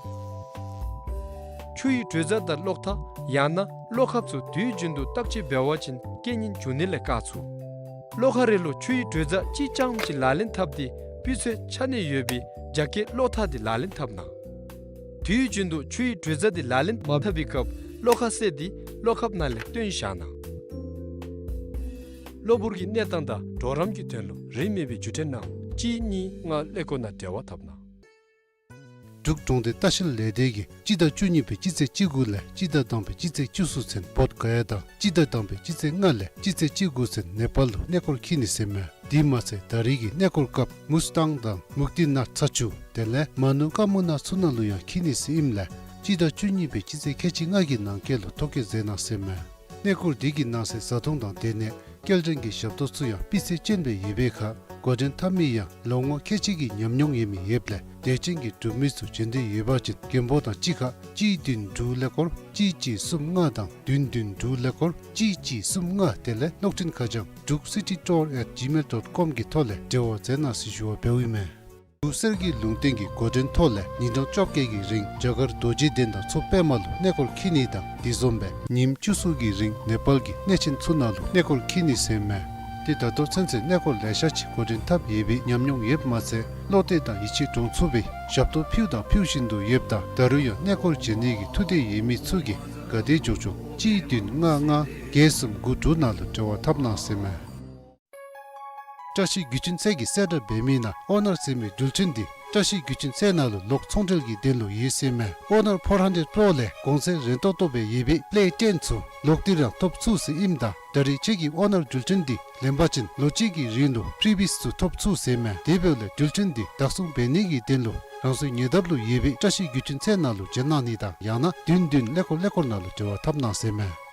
ཆུའི་དྲོད་རྫས་དང་གློག་ཐག་ཡང་ན་གློག་ཁབ་ཚུ་དུས་རྒྱུན་དུ་བརྟག་དཔྱད་འབད་བ་ཅིན་རྐྱེན་ངན་འབྱུང་ནི་ལས་བཀག་ཚུགས། གློག་ཁང་རེ་ལུ་ཆུའི་དྲོད་རྫས་གཅིག་རྐྱངམ་ཅིག་ལག་ལེན་འཐབ་སྟེ་སྤུས་ཚད་ཆག་ནས་ཡོད་པའི་རྒྱ་སྐྱེད་གློག་ཐག་འདི་ལག་ལེན་འཐབ་གནང་། དུས་རྒྱུན་དུ་ཆུའི་དྲོད་རྫས་འདི་ལག་ལེན་མ་འཐབ་པའི་སྐབས་གློག་ཁར་བསྲེས་ཏེ་གློག་ཁབ་ནང་ལས་བཏོན་བཞག་གནང་། གློ་བུར་གྱི་གནས་སྟངས་དང་གྲོགས་རམ་གྱི་དོན་ལུ་རིན་མེད་པའི་བརྒྱུད་འཕྲིན་ནང་གཅིག་གཉིས་ལྔ་ཀླད་ཀོར་ནང་འབྲེལ་བ་འཐབ་གནང་། འབྲུག་གྲོང་སྡེ་ལྟ་བཤལ་ལས་སྡེ་གིས་སྤྱི་ཟླ་བཅུ་གཉིས་པའི་སྤྱི་ཚེས་བཅུ་དགུ་ལས་སྤྱི་ཟླ་དང་པའི་སྤྱི་ཚེས་བཅུ་གསུམ་ཚུན་བོདྷ་ག་ཡ་དང་སྤྱི་ཟླ་དང་པའི་སྤྱི་ཚེས་ལྔ་ལས་སྤྱི་ཚེས་བཅུ་དགུ་ཚུན་ནེ་པཱལ་ལུ་གནས་སྐོར་འཁྱིད་ནི་ཟེར་མས། དེ་མ་ཚད་ད་རེས་ཀྱི་གནས་སྐོར་སྐབས་མུས་ཏང་དང་མུག་ཏི་ནཱཐ་ཚ་ཆུ་དེ་ལས་མ་ནུ་ཀ་མུ་ན་ཚུ་ནང་ལུ་ཡང་འཁྱིད་ནི་ཟེར་ཨིནམ་ལས་སྤྱི་ཟླ་བཅུ་གཉིས་པའི་སྤྱི་ཚེས་ཁལ་གཅིག་ལྔ་གི་ནང་འཁོད་ལུ་ཐོ་བཀོད་མཛད་གནང་ཟེར་མས། གནས་སྐོར་འདི་གི་ནང་གསེས་བཟའ་འཐུང་དང་སྡོད་གནས་སྐྱེལ་འདྲེན་གྱི་ཞབས་ཏོག་ཚུ་ཡང་སྤུས་ཚད་ཅན་སྦེ་ཡོད་པའི་ཁར་འགོ་འདྲེན་འཐབ་མི་ཡང་ལོ་ངོ་ཁལ་གཅིག་གི་ཉམས་མྱོང་ཡོད་མི་ཡོདཔ་ལས་དད་ཅན་གྱི་འབྲུག་མི་ཚུ་བྱོན་འདོད་ཡོད་པ་ཅིན་མགོན་པོ་དང་གཅིག་ཁར་གཅིག་བདུན་དྲུག་ཀླད་ཀོར་གཅིག་གཅིག་གསུམ་ལྔ་དང་བདུན་བདུན་དྲུག་ཀླད་ཀོར་གཅིག་གཅིག་གསུམ་ལྔ་དེ་ལས་གློག་འཕྲིན་ཁ་བྱང་druk city tour at gmail dot com གི་ཐོག་ལས་འབྲེལ་བ་མཛད་གནང་ཟེར་ཞུ་བ་འབདཝ་ཨིན་མས། འབྲུག་གསེར་གྱི་ལུང་བསྟན་གྱི་འགོ་འདྲེན་ཐོག་ལས་ཉིན་གྲངས་བཅོ་བརྒྱད་ཀྱི་རིང་རྒྱ་གར་རྡོ་རྗེ་གདན་དང་མཚོ་པདྨ་ལུ་གནས་སྐོར་འཁྱིད་ནི་དང་དེ་བཟུམ་སྦེ་ཉིནམ་བཅུ་གསུམ་གྱི་རིང་ནེ་པཱལ་གྱི་གནས་ཆེན་ཚུ་ནང་ལུ་གནས་སྐོར་འཁྱིད་ནི་ཟེར་མས། ཏེ་ད་ལྟོ་ཚུན་ཚོད་གནས་སྐོར་ལེ་ཤ་ཅིག་འགོ་འདྲེན་འཐབ་ཡོད་པའི་ཉམས་མྱོང་ཡོདཔ་མ་ཚད་བློ་གཏད་དང་ཡིད་ཆེས་འདྲོངས་ཚུགས་པའི་ཞབས་ཏོག་ཕུལཝ་དང་ཕུལ་བཞིན་དུ་ཡོདཔ་ད་ད་རུང་ཡང་གནས་སྐོར་བྱོན་ནི་གི་ཐུགས་འདོད་ཡོད་མི་ཚུ་གིས་ག་དེ་མགྱོགས་མགྱོགས་གཅིག་བདུན་ལྔ་ལྔ་བརྒྱད་གསུམ་དགུ་དྲུག་ནང་ལུ་འབྲེལ་བ་འཐབ་གནང་ཟེར་མས། བཀྲ་ཤིས་བརྒྱུད་འཕྲིན་ཚད་ཀྱི་གསལ་བསྒྲགས་འབད་མི་ནང་ཨོ་ནར་ཟེར་མི་འགྲུལ་འཕྲིན་འདི་བཀྲ་ཤིས་བརྒྱུད་འཕྲིན་ཚད་ནང་ལུ་ལོག་ཚོང་འབྲེལ་གྱི་དོན་ལུ་ཡོད་ཟེར་མས། ཨོ་ནར་ཕོར་ཧན་ཌེཌ་པོརོ་ལས་གོང་ཚད་རན་ཏོག་ཏོ་སྦེ་ཡོད་པའི་པེ་ལེ་ཊེན་ཚུ་ལོག་སྟེ་རང་ཐོབ་ཚུགས་ཟེར་ཨིནམ་ད་ད་རེས་ཁྱེད་ཀྱིས་ཨོ་ནར་འགྲུལ་འཕྲིན་འདི་ལེན་པ་ཅིན་ལོ་གཅིག་གི་རིང་ལུ་ཕི་རི་བི་ཡས་ཚུ་ཐོབ་ཚུགས་ཟེར་མས། དེ་འབདཝ་ལས་འགྲུལ་འཕྲིན་འདི་བདག་བཟུང་འབད་ནི་གི་དོན་ལུ་རང་སོའི་ཉེ་འདབས་ལུ་ཡོད་པའི་བཀྲ་ཤིས་བརྒྱུད་འཕྲིན་ཚད་ནང་ལུ་བྱོན་གནང་ནི་དང་ཡང་ན་བདུན་བདུན་ཀླད་ཀོར་ཀླད་ཀོར་ནང་ལུ་འབྲེལ་བ་འཐབ་གནང་ཟེར་མས།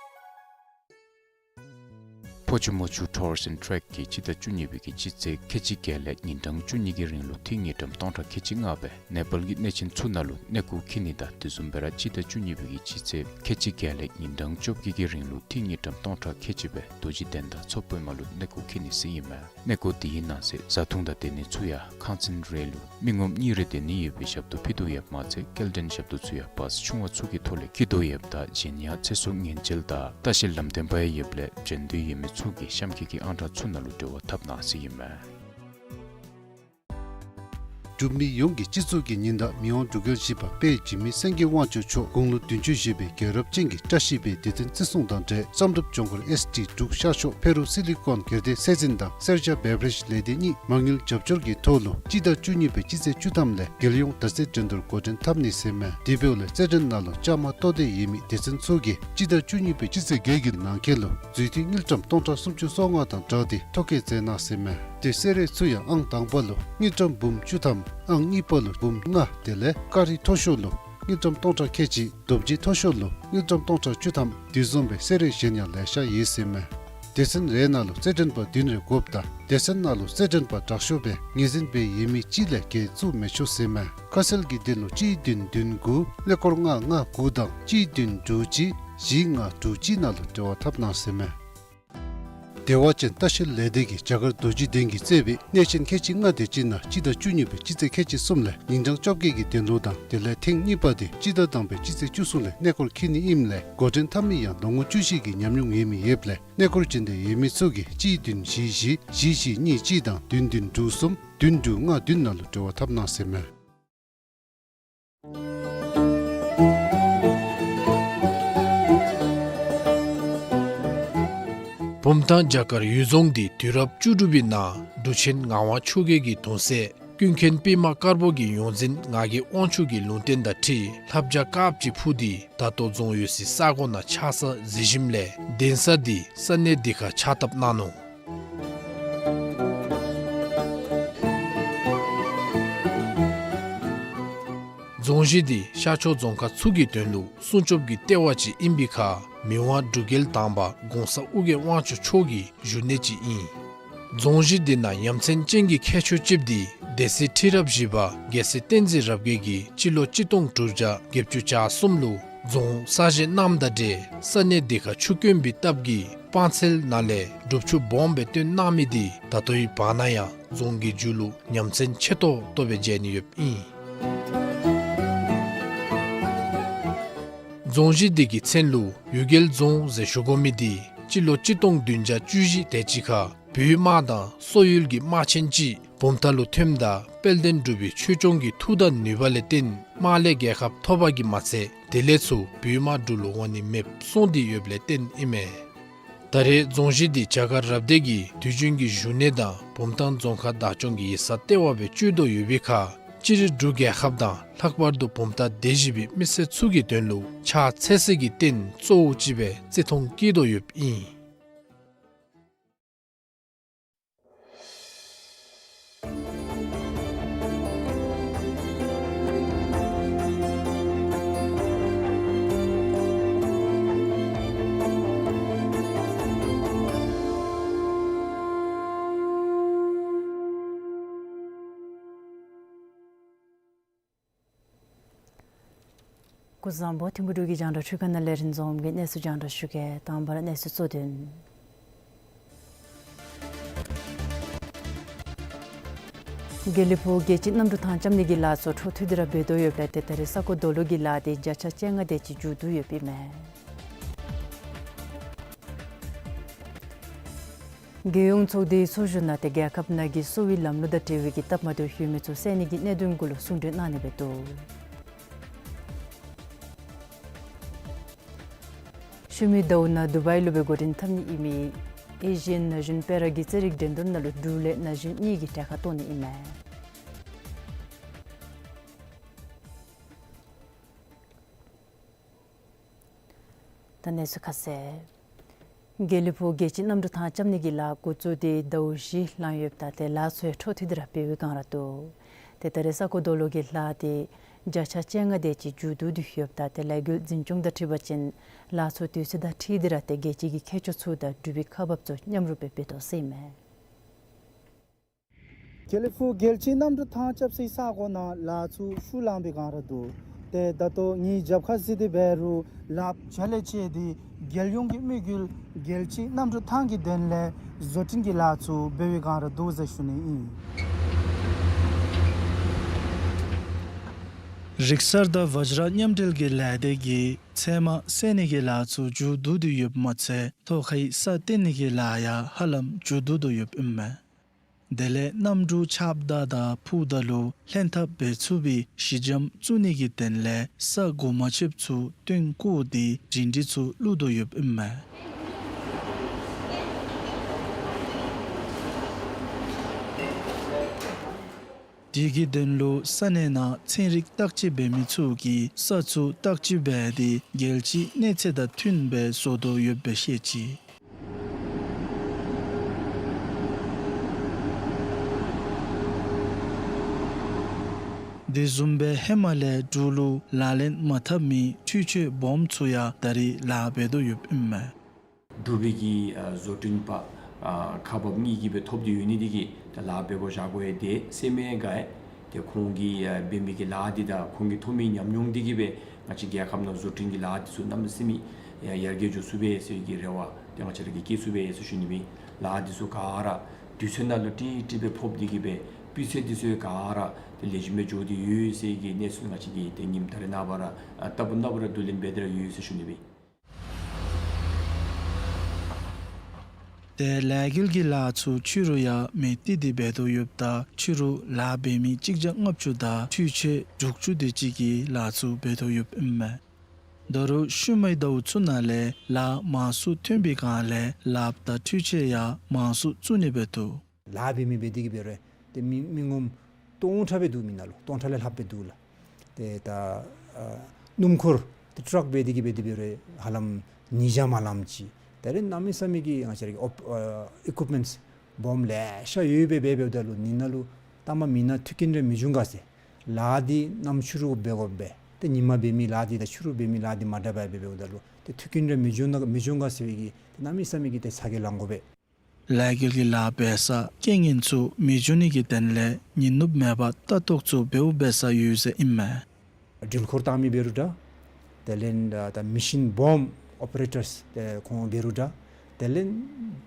ཕོ་ཆུ་མོ་ཆུ་ཊུར་ཨེནཌ་ཊེག་གིས་སྤྱི་ཟླ་བཅུ་གཉིས་པའི་གི་སྤྱི་ཚེས་ཁལ་གཅིག་བརྒྱད་ལས་ཉིན་གྲངས་བཅུ་གཉིས་ཀྱི་རིང་ལུ་ཏི་རུ་དངུལ་ཀྲམ་སྟོང་ཕྲག་ཁལ་གཅིག་ལྔ་སྦེ་ནེ་པཱལ་གྱི་གནས་ཆེན་ཚུ་ནང་ལུ་གནས་སྐོར་འཁྱིད་ནི་དང་དེ་བཟུམ་སྦེ་ར་སྤྱི་ཟླ་བཅུ་གཉིས་པའི་གི་སྤྱི་ཚེས་ཁལ་གཅིག་བརྒྱད་ལས་ཉིན་གྲངས་བཅོ་བརྒྱད་ཀྱི་རིང་ལུ་ཏི་རུ་དངུལ་ཀྲམ་སྟོང་ཕྲག་ཁལ་གཅིག་སྦེ་རྡོ་རྗེ་གདན་དང་མཚོ་པདྨ་ལུ་གནས་སྐོར་འཁྱིད་ནི་ཟེར་ཨིན་མས། གནས་སྐོར་དེའི་ནང་གསེས་བཟའ་འཐུང་དང་སྡོད་གནས་ཚུ་ཡང་ཁང་ཚན་རེ་ལུ་མི་ངོམ་གཉིས་རེ་སྡོད་ནི་ཡོད་པའི་ཞབས་ཏོག་ཕུལ་དོ་ཡོདཔ་མ་ཚད་སྐྱེལ་འདྲེན་ཞབས་ཏོག་ཚུ་ཡང་བཱས་ཆུང་བ་ཚུ་གི་ཐོག་ལས་འཁྱིད་དོ་ཡོདཔ་ད་གཞན་ཡང་ཚེ་སྲོག་ཉེན་བཅོལ་དང་ལྟ་བཤལ་ལམ་སྟོན་པ་ཡང་ཡོདཔ་ལས་བྱོན་འདོད་ཡོད་མི་ཚུ་གིས་གཤམ་འཁོད་ཀྱི་ཨང་གྲངས་ཚུ་ནང་ལུ་འབྲེལ་བ་འཐབ་གནང་ཟེར་ཨིན་མས། འབྲུག་མི་ཡོངས་ཀྱི་སྤྱི་གཙུག་གི་ཉི་ཟླ་མི་དབང་འབྲུག་རྒྱལ་བཞི་པ་དཔལ་འཇིགས་མེད་སེང་གེ་དབང་ཕྱུག་མཆོག་དགུང་ལོ་བདུན་ཅུ་བཞེས་པའི་རྒྱལ་རབས་ཅན་གྱི་བཀྲ་ཤིས་པའི་དུས་སྟོན་བརྩི་སྲུང་དང་འབྲེལ་བསམ་གྲུབ་ལྗོངས་མཁར་ཨེསི་ཌི་འབྲུག་ཤར་ཕྱོགས་ཕེ་རུ་སི་ལི་ཀོན་སྒེར་སྡེ་སྲིད་འཛིན་དང་སེར་སྐྱ་བེ་བ་རེཇ་ལས་སྡེ་གཉིས་མ་དངུལ་རྒྱབ་སྐྱོར་གྱི་ཐོག་ལུ་སྤྱི་ཟླ་བཅུ་གཉིས་པའི་སྤྱི་ཚེས་བཅུ་ཐམ་ལས་རྒྱལ་ཡོངས་དར་རྩེ་འགྲན་བསྡུར་འགོ་འདྲེན་འཐབ་ནི་ཟེར་མས། དེ་འབདཝ་ལས་རྩེད་འགྲན་ནང་ལུ་བཅའ་མར་གཏོགས་འདོད་ཡོད་མི་སྡེ་ཚན་ཚུ་གིས་སྤྱི་ཟླ་བཅུ་གཉིས་པའི་སྤྱི་ཚེས་བརྒྱད་ཀྱི་ནང་འཁོད་ལུ་མཛུས་ཏེ་དངུལ་ཀྲམ་སྟོང་ཕྲག་སུམ་ཅུ་སོ་ལྔ་དང་སྦྲགས་ཏེ་ཐོ་བཀོད་མཛད་གནང་ཟེར་མས། ཏེ་གསོལ་རས་ཚུ་ཡང་ཨང་དང་པ་ལུ་དངུལ་ཀྲམ་འབུམ་བཅུ་ཐམ། ཨང་གཉིས་པ་ལུ་འབུམ་ལྔ། དེ་ལས་ཀ་རི་མཐོ་ཤོས་ལུ་དངུལ་ཀྲམ་སྟོང་ཕྲག་ཁལ་གཅིག། རྡོ་རྗེ་མཐོ་ཤོས་ལུ་དངུལ་ཀྲམ་སྟོང་ཕྲག་བཅུ་ཐམ། དེ་བཟུམ་སྦེ་གསོལ་རས་གཞན་ཡང་ལེ་ཤ་ཡོད་ཟེར་མས། སྡེ་ཚན་རེ་ནང་ལུ་རྩེད་འགྲན་པ་བདུན་རེ་དགོཔ་ད་སྡེ་ཚན་ནང་ལུ་རྩེད་འགྲན་པ་དྲག་ཤོས་སྦེ་ངོས་འཛིན་འབད་ཡོད་མི་གཅིག་ལས་བརྒལ་བཙུགས་མི་ཆོག་ཟེར་མས། ཁ་གསལ་གྱི་དོན་ལུ་གཅིག་བདུན་བདུན་དགུ་ཀླད་ཀོར་ལྔ་ལྔ་དགུ་དང་གཅིག་བདུན་དྲུག་གཅིག་བཞི་ལྔ་དྲུག་གཅིག་ནང་ལུ་འབྲེལ་བ་འཐབ་གནང་ཟེར་མས། བདེ་བ་ཅན་ལྟ་བཤལ་ལས་སྡེ་གིས་རྒྱ་གར་རྡོ་རྗེ་གདན་གྱིས་གཙོས་པའི་གནས་ཆེན་ཁལ་གཅིག་ལྔ་དེ་ཅིག་ནང་སྤྱི་ཟླ་བཅུ་གཉིས་པའི་སྤྱི་ཚེས་ཁལ་གཅིག་གསུམ་ལས་ཉིན་གྲངས་བཅོ་བརྒྱད་ཀྱི་དོན་ལུ་དང་དེ་ལས་ཐེངས་གཉིས་པ་དེ་སྤྱི་ཟླ་དང་པའི་སྤྱི་ཚེས་བཅུ་གསུམ་ལས་གནས་སྐོར་འཁྱིད་ནི་ཨིནམ་ལས་འགོ་འདྲེན་འཐབ་མི་ཡང་ལོ་ངོ་བཅུ་བཞི་གི་ཉམས་མྱོང་ཡོད་མི་ཡོདཔ་ལས་གནས་སྐོར་བྱོན་འདོད་ཡོད་མི་ཚུ་གིས་གཅིག་བདུན་བཞི་བཞི་བཞི་བཞི་གཉིས་གཅིག་དང་བདུན་བདུན་དྲུག་གསུམ་བདུན་དྲུག་ལྔ་བདུན་ནང་ལུ་འབྲེལ་བ་འཐབ་གནང་ཟེར་མས། བུམ་ཐང་རྒྱ་གར་ཡུལ་རྫོང་འདི་དུས་རབས་བཅུ་དྲུག་པའི་ནང་འབྲུག་ཆེན་ངག་དབང་ཆོས་རྒྱལ་གྱི་གདུང་སྲས་ཀུན་མཁྱེན་པདྨ་དཀར་པོ་གི་ཡོངས་འཛིན་ངག་གི་དབང་ཕྱུག་གི་ལུང་བསྟན་དང་འཁྲིལ་ལྷ་བྱ་དཀརཔོ་ཅིག་འཕུར་ཏེ་ད་ལྟོ་རྫོང་ཡོད་སའི་ས་གོ་ནང་ཆགས་ས་གཟིགས་ཞིནམ་ལས་གདན་ས་འདི་ས་གནས་འདི་ཁར་ཕྱག་བཏབ་གནང་ནུག། རྫོང་གཞི་འདི་ཤར་ཕྱོགས་རྫོང་ཁག་ཚུ་གི་དོན་ལུ་སྲུང་སྐྱོབ་ཀྱི་ལྟེ་བ་ཅིག་ཨིན་པའི་ཁར་མི་དབང་འབྲུག་རྒྱལ་དང་པ་གོང་ས་ཨོ་རྒྱན་དབང་ཕྱུག་མཆོག་གི་བཞུགས་གནས་ཅིག་ཨིན། རྫོང་གཞི་འདི་ནང་ཡ་མཚན་ཅན་གྱི་ཁྱད་ཆོས་ཅིག་འདི་སྡེ་སྲིད་ཁྲི་རབས་བཞི་པ་རྒྱལ་སྲས་བསྟན་འཛིན་རབ་རྒྱས་ཀྱིས་སྤྱི་ལོ་གཅིག་སྟོང་དྲུག་བརྒྱ་བརྒྱད་ཅུ་གྱ་གསུམ་ལུ་རྫོང་གསར་བཞེངས་གནངམ་དང་འབྲེལ་ས་གནས་འདི་ཁར་ཆུ་དཀོན་པའི་སྟབས་ཀྱིས་སྤང་ཚལ་ནང་ལས་སྒྲུབ་ཆུ་སྦོམ་སྦེ་བཏོན་གནང་མི་འདི་ད་ལྟོའི་བར་ན་ཡང་རྫོང་གི་མཇུག་ལུ་ཡ་མཚན་ཆེ་ཏོག་ཏོ་སྦེ་མཇལ་ནི་ཡོདཔ་ཨིན། རྫོང་གཞི་འདི་གི་མཚན་ལུ་གཡུལ་རྒྱལ་རྫོང་ཟེར་ཞུ་དགོ་མི་འདི་སྤྱི་ལོ་གཅིག་སྟོང་བདུན་བརྒྱ་བཅུ་བཞི་དེ་ཅིག་ཁར་བོད་དམག་དང་སོག་ཡུལ་གྱི་དམག་ཆེན་ཅིག་བུམ་ཐང་ལུ་ཐོནམ་ད་དཔལ་ལྡན་འབྲུག་པའི་ཆོས་སྐྱོང་གི་མཐུ་དང་ནུས་པ་ལས་བརྟེན་དམག་ལས་རྒྱལ་ཁ་ཐོབ་པ་གིས་མ་ཚད་དེ་ལས་ཚུར་བོད་དམག་འབྲུག་ལུ་འོང་ནི་མེདཔ་སོང་སྟེ་ཡོདཔ་ལས་བརྟེན་ཨིན་མས། ད་རེས་རྫོང་གཞི་འདི་རྒྱ་གར་རབ་སྡེ་གི་དུས་རྒྱུན་གྱི་བཞུགས་གནས་དང་བུམ་ཐང་རྫོང་ཁག་བདག་སྐྱོང་གི་ཡིག་ཚང་ལྟེ་བ་སྦེ་སྤྱོད་དོ་ཡོད་པའི་ཁར་ སྤྱིར་འབྲུག་རྒྱལ་ཁབ་དང་ལྷག་པར་དུ་བུམ་ཐང་སྡེ་བཞི་པའི་མི་སེར་ཚུ་གི་དོན་ལུ་ཕྱག་འཚལ་སའི་གི་རྟེན་གཙོ་བོ་ཅིག་སྦེ་བརྩི་མཐོང་བསྐྱེད་དོ་ཡོདཔ་ཨིན། སྐུ་གཟུགས་བཟང་པོ། ཐིམ་ཕུག་འབྲུག་གི་རྒྱང་བསྒྲགས་འཕྲུལ་ཁང་ནང་ལས་རིན་འཛོམས་ཀྱིས་གནས་ཚུལ་རྒྱང་བསྒྲགས་ཞུ་གེ། དང་པ་ར་གནས་ཚུལ་གཙོ་དོན། དགེ་ལེགས་ཕུག་རྒྱལ་སྤྱིའི་གནམ་གྲུ་ཐང་རྐྱབ་ནི་གི་ལཱ་ཚུ་འཕྲོ་མཐུད་དེ་ར་འབད་དོ་ཡོདཔ་ལས་ཏེ་ད་རེས་ས་རྐོ་རྡོ་སློག་གི་ལཱ་འདི་བརྒྱ་ཆ་བཅོ་ལྔ་དེ་ཅིག་མཇུག་བསྡུ་ཡོདཔ་ཨིན་མས། རྒྱལ་ཡོངས་ཚོགས་སྡེའི་ཚོགས་བཞུགས་ནང་ཏེ་རྒྱལ་ཁབ་ནང་གི་གསོ་བའི་ལམ་ལུགས་དང་འབྲེལ་བའི་གི་སྟབས་མ་བདེཝ་ཡོད་མི་ཚུ་སེལ་ནི་གི་གནད་དོན་གུ་ལུ་གསུང་གྲོས་གནང་ནི་འབད་དོ། ཤུལ་མའི་ཟླཝ་ནང་དུ་བཱའི་ལུ་སྦེ་འགོ་འདྲེན་འཐབ་ནི་ཨིན་མི་ཨེ་ཤི་ཡན་ན་གཞོན་དཔོན་རིགས་ཀྱི་རྩེད་རིགས་འགྲན་བསྡུར་ནང་ལུ་འབྲུག་ལས་ན་གཞོན་གཉིས་ཀྱིས་གྲལ་ཁར་གཏོགས་ནི་ཨིན་མས། ད་གནས་ཚུལ་ཁ་གསལ། དགེ་ལེགས་ཕུག་རྒྱལ་སྤྱིའི་གནམ་གྲུ་ཐང་རྐྱབ་ནི་གི་ལཱ་འགོ་བཙུགས་ཏེ་ཟླཝ་བཞི་ལང་ཡོདཔ་ད་ཏེ་ལཱ་ཚུ་ཡང་འཕྲོ་མཐུད་དེ་ར་འབད་བའི་བསྒང་ར་འདུག། ཏེ་ད་རེས་ས་རྐོ་རྡོ་སློག་གི་ལཱ་འདི་བརྒྱ་ཆ་བཅོ་ལྔ་དེ་ཅིག་མཇུག་བསྡུ་སྟེ་ཡོདཔ་ད་ཏེ་ལས་འགུལ་འཛིན་སྐྱོང་དང་འཁྲིལ་བ་ཅིན་ལཱ་ཚུ་དུས་ཚོད་དང་འཁྲིལ་ཏེ་ར་ཏེ་རྒྱལ་སྤྱི་གི་མཁས་མཆོག་ཚུ་དང་འབྲུག་པའི་ཁག་འབགཔ་ཚུ་མཉམ་རུབ་སྦེ་འབད་དོ་ཟེར་ཨིན་མས། དགེ་ལེགས་ཕུག་རྒྱལ་སྤྱིའི་གནམ་གྲུ་ཐང་རྐྱབ་སའི་ས་གོ་ནང་ལཱ་ཚུ་ཤུལ་ལང་པའི་བསྒང་ར་འདུག། ཏེ་ད་ལྟོ་ངེའི་རྒྱབ་ཁར་གཟིགས་ཏེ་འབད་རུང་ལགཔ་ཇ་ལས་བཅད་དེ་རྒྱལ་ཡོངས་ཀྱི་དམིགས་ཡུལ་རྒྱལ་སྤྱིའི་གནམ་གྲུ་ཐང་གི་དོན་ལས་བཟོ་སྐྲུན་གྱི་ལཱ་ཚུ་འབད་བའི་བསྒང་ར་འདུག་ཟེར་ཞུ་ནི་ཨིན། རིག་གསར་དང་བཛྲ་མཉམ་འབྲེལ་གྱི་ལས་སྡེ་གིས་ཚལ་མ་བསལ་ནི་གི་ལཱ་ཚུ་མཇུག་བསྡུ་སྟེ་ཡོདཔ་མ་ཚད་ཐོག་ཁའི་ས་བརྟེན་ནི་གི་ལཱ་ཡང་ཧ་ལམ་མཇུག་བསྡུ་དོ་ཡོདཔ་ཨིན་མས། དེ་ལས་གནམ་གྲུ་ཆརཔ་དང་ཕུ་དང་ལུ་ལྷན་ཐབས་འབད་ཚུགས་པའི་གཞི་འགྱམ་བཙུགས་ནི་གི་དོན་ལས་ས་གོ་མ་ཆོདཔ་ཚུ་བཏོན་བཀོ་སྟེ་རིལ་འདྲིས་ཚུ་བླུགས་དོ་ཡོདཔ་ཨིན་མས། དེ་གི་དོན་ལུ་ས་གནས་ནང་ཚན་རིག་བརྟག་དཔྱད་འབད་མི་ཚུ་གིས་ས་ཚུ་བརྟག་དཔྱད་འབད་དེ་རྒྱལ་སྤྱིའི་གནས་ཚད་དང་མཐུན་པའི་བཟོ་དོ་ཡོདཔ་སྦེ་བཤད་ཅི། དེ་བཟུམ་སྦེ་ཧེ་མ་ལས་འབྲུག་ལུ་ལག་ལེན་མ་འཐབ་མི་འཕྲུལ་ཆས་སྦོམ་ཚུ་ཡང་ད་རེས་ལཱ་འབད་དོ་ཡོདཔ་ཨིན་མས། འབྲུག་པའི་གི་ཨ་བཟོ་སྐྲུན་པ་ཨ་ཁག་འབགཔ་གཉིས་ཀྱིས་སྦེ་ཐོབ་སྟེ་ཡོད་ནི་དེ་གིས་ད་ལཱ་འབད་དགོ་བཞག་དགོ་ཡི་དེ་ཟེར་མི་ག་ཡེ། ཏེ་ཁོང་གིས་ཨ་འབད་མི་གི་ལཱ་འདི་དང་ཁོང་གིས་ཐོབ་མི་ཉམས་མྱོང་འདི་གིས་སྦེ་ང་བཅས་རྒྱལ་ཁབ་ནང་བཟོ་སྐྲུན་གྱི་ལཱ་འདི་ཚུ་གནམ་མེད་ས་མེད་ཡར་རྒྱས་འགྱོ་ཚུགས་པས་ཟེར་གྱི་རེ་བ་ཏེ་ང་བཅས་ར་གིས་བསྐྱེད་ཚུགས་པས་ཟེར་ཞུ་ནི་ཨིན། ལཱ་འདི་ཚུ་ག་ར་དུས་ཚོད་ནང་ལུ་ཀྲིག་ཀྲི་སྦེ་ཕོགཔ་འདི་གིས་སྦེ་སྤུས་ཚད་འདི་ཚུ་ག་ར་ཏེ་ལེགས་ཤོམ་སྦེ་འགྱོ་སྟེ་ཡོད་ཟེར་གྱི་གནས་ཚུལ་ང་བཅས་ཀྱིས་ཏེ་ཉིནམ་ད་རེས་ནངས་པ་ར་ཨ་ལྟ་བུ་ནངས་པ་ར་བསྡུ་ལེན་འབད་དེ་ར་ཡོད་ཟེར་ཞུ་ནི་ཨིན། ཏེ་ལས་འགུལ་གྱི་ལཱ་ཚུ་ཕྱི་རུ་ཡང་མེ་བཏེགས་ཏེ་འབད་དོ་ཡོདཔ་ད་ཕྱི་རུ་ལཱ་འབད་མི་གཅིག་བརྒྱ་ལྔ་བཅུ་དང་འཕྲུལ་ཆས་དྲུག་ཅུ་དེ་ཅིག་གིས་ལཱ་ཚུ་འབད་དོ་ཡོདཔ་ཨིན་མས། ད་རུང་ཤུལ་མའི་ཟླཝ་ཚུ་ནང་ལས་ལཱ་མང་སུ་ཐོན་པའི་བསྒང་ལས་ལགཔ་དང་འཕྲུལ་ཆས་ཡང་མང་སུ་བཙུགས་ནི་འབད་དོ། ལཱ་འབད་མི་འབད་དེ་གིས་འབད་རུང་ཏེ་མི་མི་ངོམ་སྟོང་ཕྲག་སྦེ་འདུག། མི་ནང་ལུ་སྟོང་ཕྲག་ལས་ལྷགཔ་སྦེ་འདུག་ལགས། ཏེ་ད་ཨ་སྣུམ་འཁོར་ཏེ་ཊཱཀ་འབད་དེ་གིས་འབད་དེ་འབད་རུང་ཧ་ལམ་ཉིས་བརྒྱ་མ་ལངམ་ཅིག། ད་རེས་གནམ་མེད་ས་མེད་ཀྱི་ང་བཅས་ར་གི་ཨོཔ་ཨ་ཨི་ཀུབ་མེནཊསི་སྦོམ་ལེ་ཤ་ཡོད་པའི་འབད་འབདཝ་ད་ལུ་ཨ་ནི་ནང་ལུ་ལྟ་མ་མི་ནང་མཐུན་རྐྱེན་རེ་མི་འབྱུང་ག་ཟེར། ལཱ་འདི་གནམ་ཕྱི་རུ་འབད་དགོ་པས། ཏེ་ཉིནམ་འབད་མི་ལཱ་འདི་དང་ཕྱི་རུ་འབད་མི་ལཱ་འདི་མ་འདྲ་བར་འབད་འབདཝ་ད་ལུ་ཏེ་མཐུན་རྐྱེན་རེ་མི་འབྱུང་ན་མི་འབྱུང་ག་ཟེར་བའི་གི་ཏེ་གནམ་མེད་ས་མེད་ཀྱི་ཏེ་ཚ་གྱང་ལང་དགོ་པས། ལས་འགུལ་གྱི་ལཱ་འབད་སར་རྐྱེན་ངན་ཚུ་མི་འབྱུང་ནི་གི་དོན་ལས་ཉིན་ནུབ་མེད་པར་ལྟ་རྟོག་ཚུ་འབདཝ་འབད་ས་ཡོད་ཟེར་ཨིན་མས། ཌིལ་འཁོར་བཏང་མི་འབད་རུང་འདྲ། དེ་ལས་ད་མེ་ཤིན་སྦོམ་ཨོ་པ་རེ་ཊརསི་ཏེ་ཁོང་འབད་རུང་འདྲ། དེ་ལས་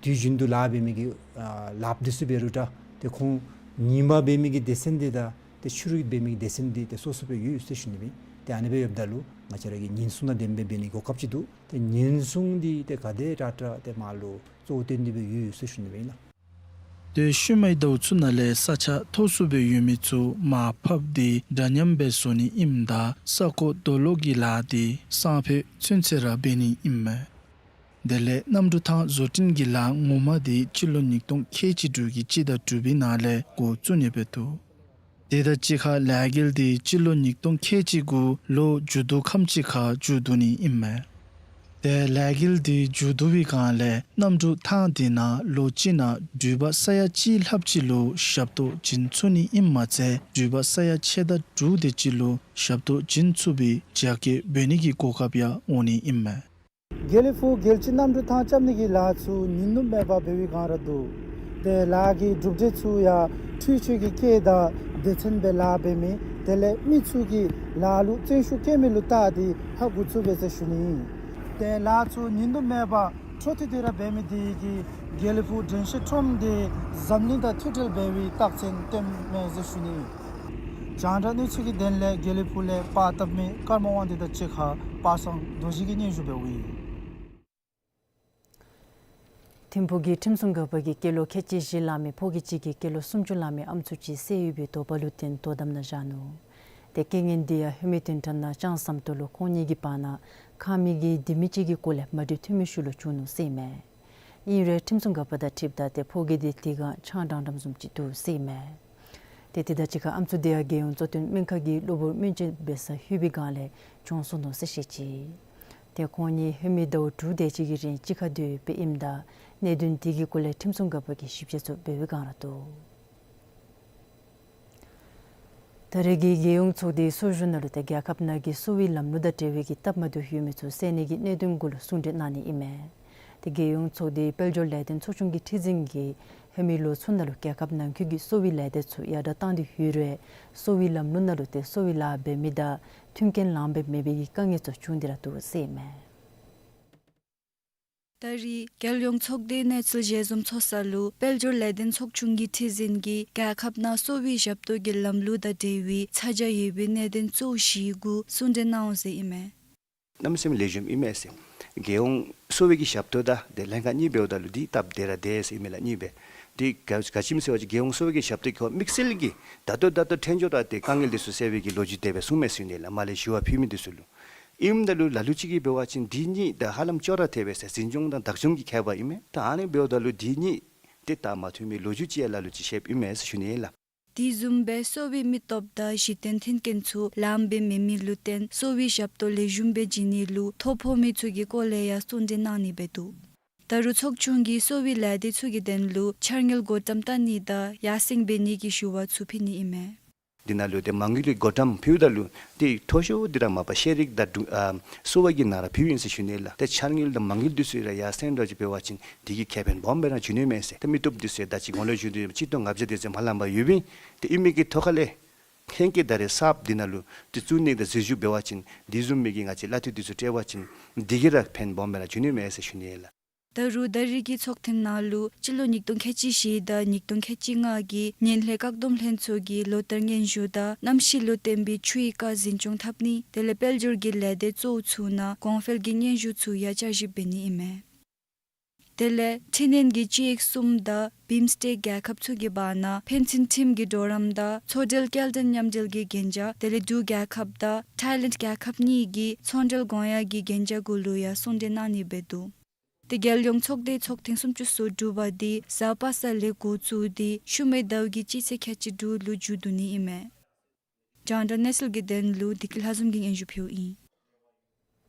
དུས་རྒྱུན་དུ་ལཱ་འབད་མི་གི་ཨ་ལགཔ་འདི་ཚུ་འབད་རུང་འདྲ། ཏེ་ཁོང་ཉིནམ་འབད་མི་གི་སྡེ་ཚན་འདི་དང་ཏེ་ཕྱི་རུ་འབད་མི་གི་སྡེ་ཚན་འདི་ཏེ་སོ་སོ་སྦེ་ཡོད་ཟེར་ཞུ་ནི་སྦེ། ཏེ་ཨ་ནི་སྦེ་ཡོདཔ་ད་ལུ་ང་བཅས་ར་གིས་ཉེན་སྲུང་དང་ལྡནམ་སྦེ་འབད་ནི་གོ་སྐབས་ཅིག་འདུག། ཏེ་ཉེན་སྲུང་འདི་ཏེ་ག་དེ་དྲག་དྲག་ཏེ་མར་ལུ་གཙོ་བོ་བཏོན་ཏེ་སྦེ་ཡོད་ཟེར་ཞུ་ནི་སྦེ་ཨིན་ལགས། ཏེ་ཤུལ་མའི་ཟླཝ་ཚུ་ནང་ལས་ས་ཆ་མཐོ་སུ་སྦེ་ཡོད་མི་ཚུ་མར་ཕབ་སྟེ་འདྲ་མཉམ་སྦེ་བཟོ་ནི་ཨིནམ་ད་ས་རྐོ་རྡོ་སློག་གི་ལཱ་འདི་སང་ཕོད་ཚུན་ཚོད་ར་འབད་ནི་ཨིན་མས། དེ་ལས་གནམ་གྲུ་ཐང་བཟོ་སྐྲུན་གྱི་ལཱ་ངོ་མ་འདི་སྤྱི་ལོ་ཉིས་སྟོང་ཁལ་གཅིག་དྲུག་གི་སྤྱི་ཟླ་དྲུག་པའི་ནང་ལས་འགོ་བཙུགས་ནི་འབད་དོ། དེ་དང་གཅིག་ཁར་ལས་འགུལ་འདི་སྤྱི་ལོ་ཉིས་སྟོང་ཁལ་གཅིག་གུ་ལོ་མཇུག་བསྡུ་ཁམས་ཅིག་ཁར་མཇུག་བསྡུ་ནི་ཨིན་མས། ཏེ་ལས་འགུལ་འདི་མཇུག་བསྡུ་བའི་སྒང་ལས་གནམ་གྲུ་ཐང་འདི་ནང་ལོ་གཅིག་ནང་འགྲུལ་པ་ས་ཡ་གཅིག་ལྷགཔ་ཅིག་ལུ་ཞབས་ཏོག་བྱིན་ཚུགས་ནི་ཨིནམ་མ་ཚད་འགྲུལ་པ་ས་ཡ་ཕྱེད་དང་དྲུག་དེ་ཅིག་ལུ་ཞབས་ཏོག་བྱིན་ཚུགས་པའི་རྒྱ་སྐྱེད་འབད་ནི་གི་གོ་སྐབས་ཡང་འོང་ནི་ཨིན་མས། དགེ་ལེགས་ཕུག་རྒྱལ་སྤྱི་གནམ་གྲུ་ཐང་རྐྱབ་ནི་གི་ལཱ་ཚུ་ཉིན་ནུབ་མེད་པར་འབད་བའི་སྒང་ར་འདུག། ཏེ་ལཱ་གི་གྲུབ་འབྲས་ཚུ་ཡང་འཕྲུལ་ཆས་ཀྱི་སྐད་དང་སྡེ་ཚན་སྦེ་ལཱ་འབད་མི་དེ་ལས་མི་ཚུ་གིས་ལཱ་ལུ་བརྩོན་ཤུགས་བསྐྱེད་མི་ལུ་བལྟ་སྟེ་ཧ་གོ་ཚུགས་པས་ཟེར་ཞུ་ནི་ཨིན། ཏེ་ལཱ་ཚུ་ཉིན་ནུབ་མེད་པར་འཕྲོ་མཐུད་དེ་ར་འབད་མི་དེ་གིས་དགེ་ལེགས་ཕུག་དྲན་ཤེས་ཁྲོམ་འདི་འཛམ་གླིང་དང་མཐུད་འབྲེལ་འབད་བའི་རྟགས་མཚན་སྟོནམ་མས་ཟེར་ཞུ་ནི་ཨིན། རྒྱང་བསྒྲགས་གནས་ཚུལ་གྱི་དོན་ལས་དགེ་ལེགས་ཕུག་ལས་པར་བཏབ་མི་ཀརྨ་དབང་འདུས་དང་གཅིག་ཁར་པ་སངས་རྡོ་རྗེ་གིས་སྙན་ཞུ་འབདཝ་ཨིན། ཐིམ་ཕུག་གི་ཁྲིམས་སྲུང་འགག་པ་གིས་སྐྱེས་ལོ་ཁལ་གཅིག་བཞི་ལང་མི་ཕོ་སྐྱེས་གཅིག་གིས་སྐྱེས་ལོ་སུམ་ཅུ་ལང་མི་ཨམ་སྲུ་ཅིག་བསད་ཡོད་པའི་དོགས་པ་ལུ་བརྟེན་དོ་དམ་ནང་བཞག་ནུག། ཏེ་རྐྱེན་ངན་འདི་ཡང་ཧེ་མའི་བདུན་ཕྲག་ནང་ལྕང་ཟམ་ཏོག་ལུ་ཁོང་གཉིས་ཀྱི་བར་ན་ཁང་མིག་གི་ལྡེ་མིག་ཅིག་གི་སྐོར་ལས་མ་འགྲིག་ཐོན་མི་ཤུལ་ལུ་བྱུང་ནུག་ཟེར་ཨིན་མས། ཨིན་རུང་ཁྲིམས་སྲུང་འགག་པ་དང་འཁྲིལཝ་ད་ཏེ་ཕོ་སྐྱེས་འདི་དེ་སྒང་ཆང་འགྲངམ་བཟུམ་ཅིག་འདུག་ཟེར་ཨིན་མས། ཏེ་དེ་དང་གཅིག་ཁར་ཨམ་སྲུ་དེ་ཡང་རྒྱལ་ཡོངས་གཙོ་བསྟེན་སྨན་ཁང་གི་གློ་བུར་སྨན་བཅོས་འབད་སར་ལྷོད་པའི་སྒང་ལས་གྱོངས་སོང་ནུག་ཟེར་བཤད་ཅི། ཏེ་ཁོང་གཉིས་ཧེ་མའི་ཟླཝ་དྲུག་དེ་ཅིག་གི་རིང་གཅིག་ཁར་སྡོད་ཡོདཔ་ཨིནམ་ད་གནད་དོན་དེ་གི་སྐོར་ལས་ཁྲིམས་སྲུང་འགག་པ་གིས་ཞིབ་དཔྱད་ཚུ་འབད་བའི་སྒང་ར་འདུག། ད་རེས་ཀྱི་རྒྱལ་ཡོངས་ཚོགས་སྡེའི་སྲོལ་རྒྱུན་ནང་ལུ་ཏེ་རྒྱལ་ཁབ་ནང་གི་གསོ་བའི་ལམ་ལུགས་དང་འབྲེལ་བའི་གི་སྟབས་མ་བདེཝ་ཡོད་མི་ཚུ་སེལ་ནི་གི་གནད་དོན་གུ་ལུ་གསུང་གྲོས་གནང་ནི་ཨིན་མས། ཏེ་རྒྱལ་ཡོངས་ཚོགས་སྡེའི་དཔལ་འབྱོར་ལས་དོན་ཚོགས་ཆུང་གི་ཁྲི་འཛིན་གྱིས་ཧེ་མའི་ལོ་ཚུ་ནང་ལུ་རྒྱལ་ཁབ་ནང་འཁོད་ཀྱི་གསོ་བའི་ལས་སྡེ་ཚུ་ཡར་དྲག་བཏང་སྟེ་ཡོད་རུང་གསོ་བའི་ལམ་ལུགས་ནང་ལུ་ཏེ་གསོ་བའི་ལཱ་འབད་མི་དང་མཐུན་རྐྱེན་ལངམ་སྦེ་མེད་པའི་གི་དཀའ་ངལ་ཚུ་བྱུང་སྟེ་ར་འདུག་ཟེར་ཨིན་མས། ད་རེས་རྒྱལ་ཡོངས་ཚོགས་སྡེའི་གནས་ཚུལ་ཞལ་འཛོམས་ཚོགས་ས་ལུ་དཔལ་འབྱོར་ལས་དོན་ཚོགས་ཆུང་གི་ཁྲི་འཛིན་གྱིས་རྒྱལ་ཁབ་ནང་གསོ་བའི་ཞབས་ཏོག་གི་ལམ་ལུགས་དང་འབྲེལ་བའི་ཚ་གྱང་ཡོད་པའི་གནད་དོན་གཙོ་བོ་བཞི་གུ་གསུང་གྲོས་གནང་ཡི་ཟེར་ཨིན་མས། གནམ་མེད་ས་མེད་ལེགས་ཤོམ་ཨིན་མས་ཟེར། རྒྱལ་ཡོངས་གསོ་བའི་གི་ཞབས་ཏོག་དང་དེ་ལྷན་ཁག་གཉིས་འབདཝ་ད་ལུ་འདི་སྟབས་བདེ་ར་བདེ་ཟེར་ཨིན་མས་ལགས་གཉིས་སྦེ། འདི་ག་ག་ཅི་སྨོ་ཟེར་བ་ཅིན་རྒྱལ་ཡོངས་གསོ་བའི་གི་ཞབས་ཏོག་གི་ཁོ་དམིགས་བསལ་གྱི་ད་ལྟོ་ད་ལྟོ་འཕྲལ་མགྱོགས་ར་ཏེ་དཀའ་ངལ་འདི་ཚུ་སེལ་བའི་གི་ལོ་རྒྱུས་དེ་སྦེ་གསུངས་མས་ཟེར་ཨིན་ལགས། མར་ལས་ཞུ་བ་ཕུལ་མི་འདི་ཚུ་ལུ། ཨིནམ་ད་ལུ་ལ་ལུ་ཅིག་གིས་འབད་བ་ཅིན་འདི་གཉིས་ད་ཧ་ལམ་ཅོག་ར་འཐདཔ་སྦེ་ཟེར་འཛིན་སྐྱོང་དང་བདག་སྐྱོང་གི་ཁྱད་པར་ཨིན་མས། ད་ཨ་ནི་འབདཝ་ད་ལུ་འདི་གཉིས་ཏེ་སྟབས་མ་བདེ་མི་ལོ་རྒྱུས་ཅིག་ཡང་ལ་ལུ་ཅིག་བཤདཔ་ཨིན་མས་ཟེར་ཞུ་ནི་ཨིན་ལགས། དེ་བཟུམ་སྦེ་གསོ་བའི་མི་སྟོབས་དང་གཞི་རྟེན་མཐུན་རྐྱེན་ཚུ་ལངམ་སྦེ་མེད་མི་ལུ་བརྟེན་གསོ་བའི་ཞབས་ཏོག་ལེགས་ཤོམ་སྦེ་བྱིན་ནི་ལུ་ཐོ་ཕོག་མི་ཚུ་གི་སྐོར་ལས་ཡང་གསུང་གྲོས་གནང་ནི་སྦེ་འདུག། ད་རུང་ཚོགས་ཆུང་གིས་གསོ་བའི་ལས་སྡེ་ཚུ་གི་དོན་ལུ་འཆར་དངུལ་བགོ་བཀྲམ་བཏང་ནི་དང་ཡར་སེང་འབད་ནི་གི་ཞུ་བ་ཚུ་ཕུལ་ནི་ཨིན་མས། འདི་ནང་ལུ་ཏེ་མ་དངུལ་གྱི་བགོ་བཀྲམ་ཕུལཝ་ད་ལུ་ཏེ་མཐོ་ཤོས་འདི་ར་མ་པ་ཤེས་རིག་དང་འབྲུག་ཨ་གསོ་བ་གི་ནང་ར་ཕུལཝ་ཨིན་ཟེར་ཞུ་ནི་ལགས། ཏེ་འཆར་དངུལ་དང་མ་དངུལ་འདི་ཚུ་ར་ཡར་སེང་འགྱོ་ཅིག་འབད་བ་ཅིན་འདི་གིས་ཁེ་ཕན་སྦོམ་སྦེ་ར་འབྱུང་ནི་མས་ཟེར། ཏེ་མི་སྟོབས་འདི་ཚུ་ད་ཅི་གོང་ལུ་ཞུ་དོ་བཟུམ་སྤྱི་ལོ་ལྔ་བརྒྱ་དེ་ཅིག་མ་ལངམ་པར་ཡོདཔ་ཨིན། ཏེ་ཨིན་མི་གི་ཐོག་ཁ་ལས་ཧེང་སྐལ་ད་རེས་གསརཔ་འདི་ནང་ལུ་ཏེ་བཙུགས་ནི་དང་འཛུལ་ཞུགས་འབད་བ་ཅིན་འདི་བཟུམ་མའི་གི་ང་བཅས་གླ་འཐུས་འདི་ཚུ་སྤྲོད་པ་ཅིན་འདི་གིས་ར་ཕན་སྦོམ་སྦེ་ར་འབྱུང་ནི་མས་ཟེར་ཞུ་ནི་ལགས། ད་རུང་ད་རེས་ཀྱི་ཚོགས་ཐེངས་ནང་ལུ་སྤྱི་ལོ་ཉིས་སྟོང་ཁལ་གཅིག་བཞི་དང་ཉིས་སྟོང་ཁལ་གཅིག་ལྔ་གི་ངན་ལྷད་བཀག་སྡོམ་ལྷན་ཚོགས་ཀྱི་ལོ་བསྟར་སྙན་ཞུ་དང་གནམ་གཤིས་ལུ་བརྟེན་པའི་ཆུའི་རྐ་འཛིན་སྐྱོང་འཐབ་ནི་དེ་ལས་དཔལ་འབྱོར་གྱི་ལས་སྡེ་གཙོ་བོ་ཚུ་ནང་གོང་འཕེལ་གྱི་སྙན་ཞུ་ཚུ་ཡང་བསྐྱར་ཞིབ་འབད་ནི་ཨིན་མས། དེ་ལས་འཕྲིན་ལས་ཀྱི་སྤྱི་ཡིག་གསུམ་དང་བིམ་སི་ཊེཀ་རྒྱལ་ཁབ་ཚུ་གི་བར་ན་ཕན་ཚུན་ཁྲིམས་ཀྱི་གྲོགས་རམ་དང་མཚོ་འབྲེལ་སྐྱེལ་འདྲེན་མཉམ་འབྲེལ་གྱི་གན་རྒྱ་དེ་ལས་འབྲུག་རྒྱལ་ཁབ་དང་ཐའི་ལེནཌ་རྒྱལ་ཁབ་གཉིས་ཀྱི་ཚོང་འབྲེལ་གོང་ཡང་གི་གན་རྒྱ་གུ་ལུ་ཡང་གསུང་གྲོས་གནང་ནི་སྦེ་འདུག། ཏེ་རྒྱལ་ཡོངས་ཚོགས་སྡེའི་ཚོགས་ཐེངས་སུམ་ཅུ་སོ་དྲུག་པ་འདི་གཟའ་པ་སངས་ལས་འགོ་བཙུགས་ཏེ་ཤུལ་མའི་ཟླཝ་གི་སྤྱི་ཚེས་ཁལ་གཅིག་དྲུག་ལུ་མཇུག་བསྡུ་ནི་ཨིན་མས། རྒྱང་བསྒྲགས་གནས་ཚུལ་གྱི་དོན་ལུ་བདེ་སྐྱིད་ལྷ་འཛོམས་ཀྱིས་སྙན་ཞུ་ཕུལཝ་ཨིན།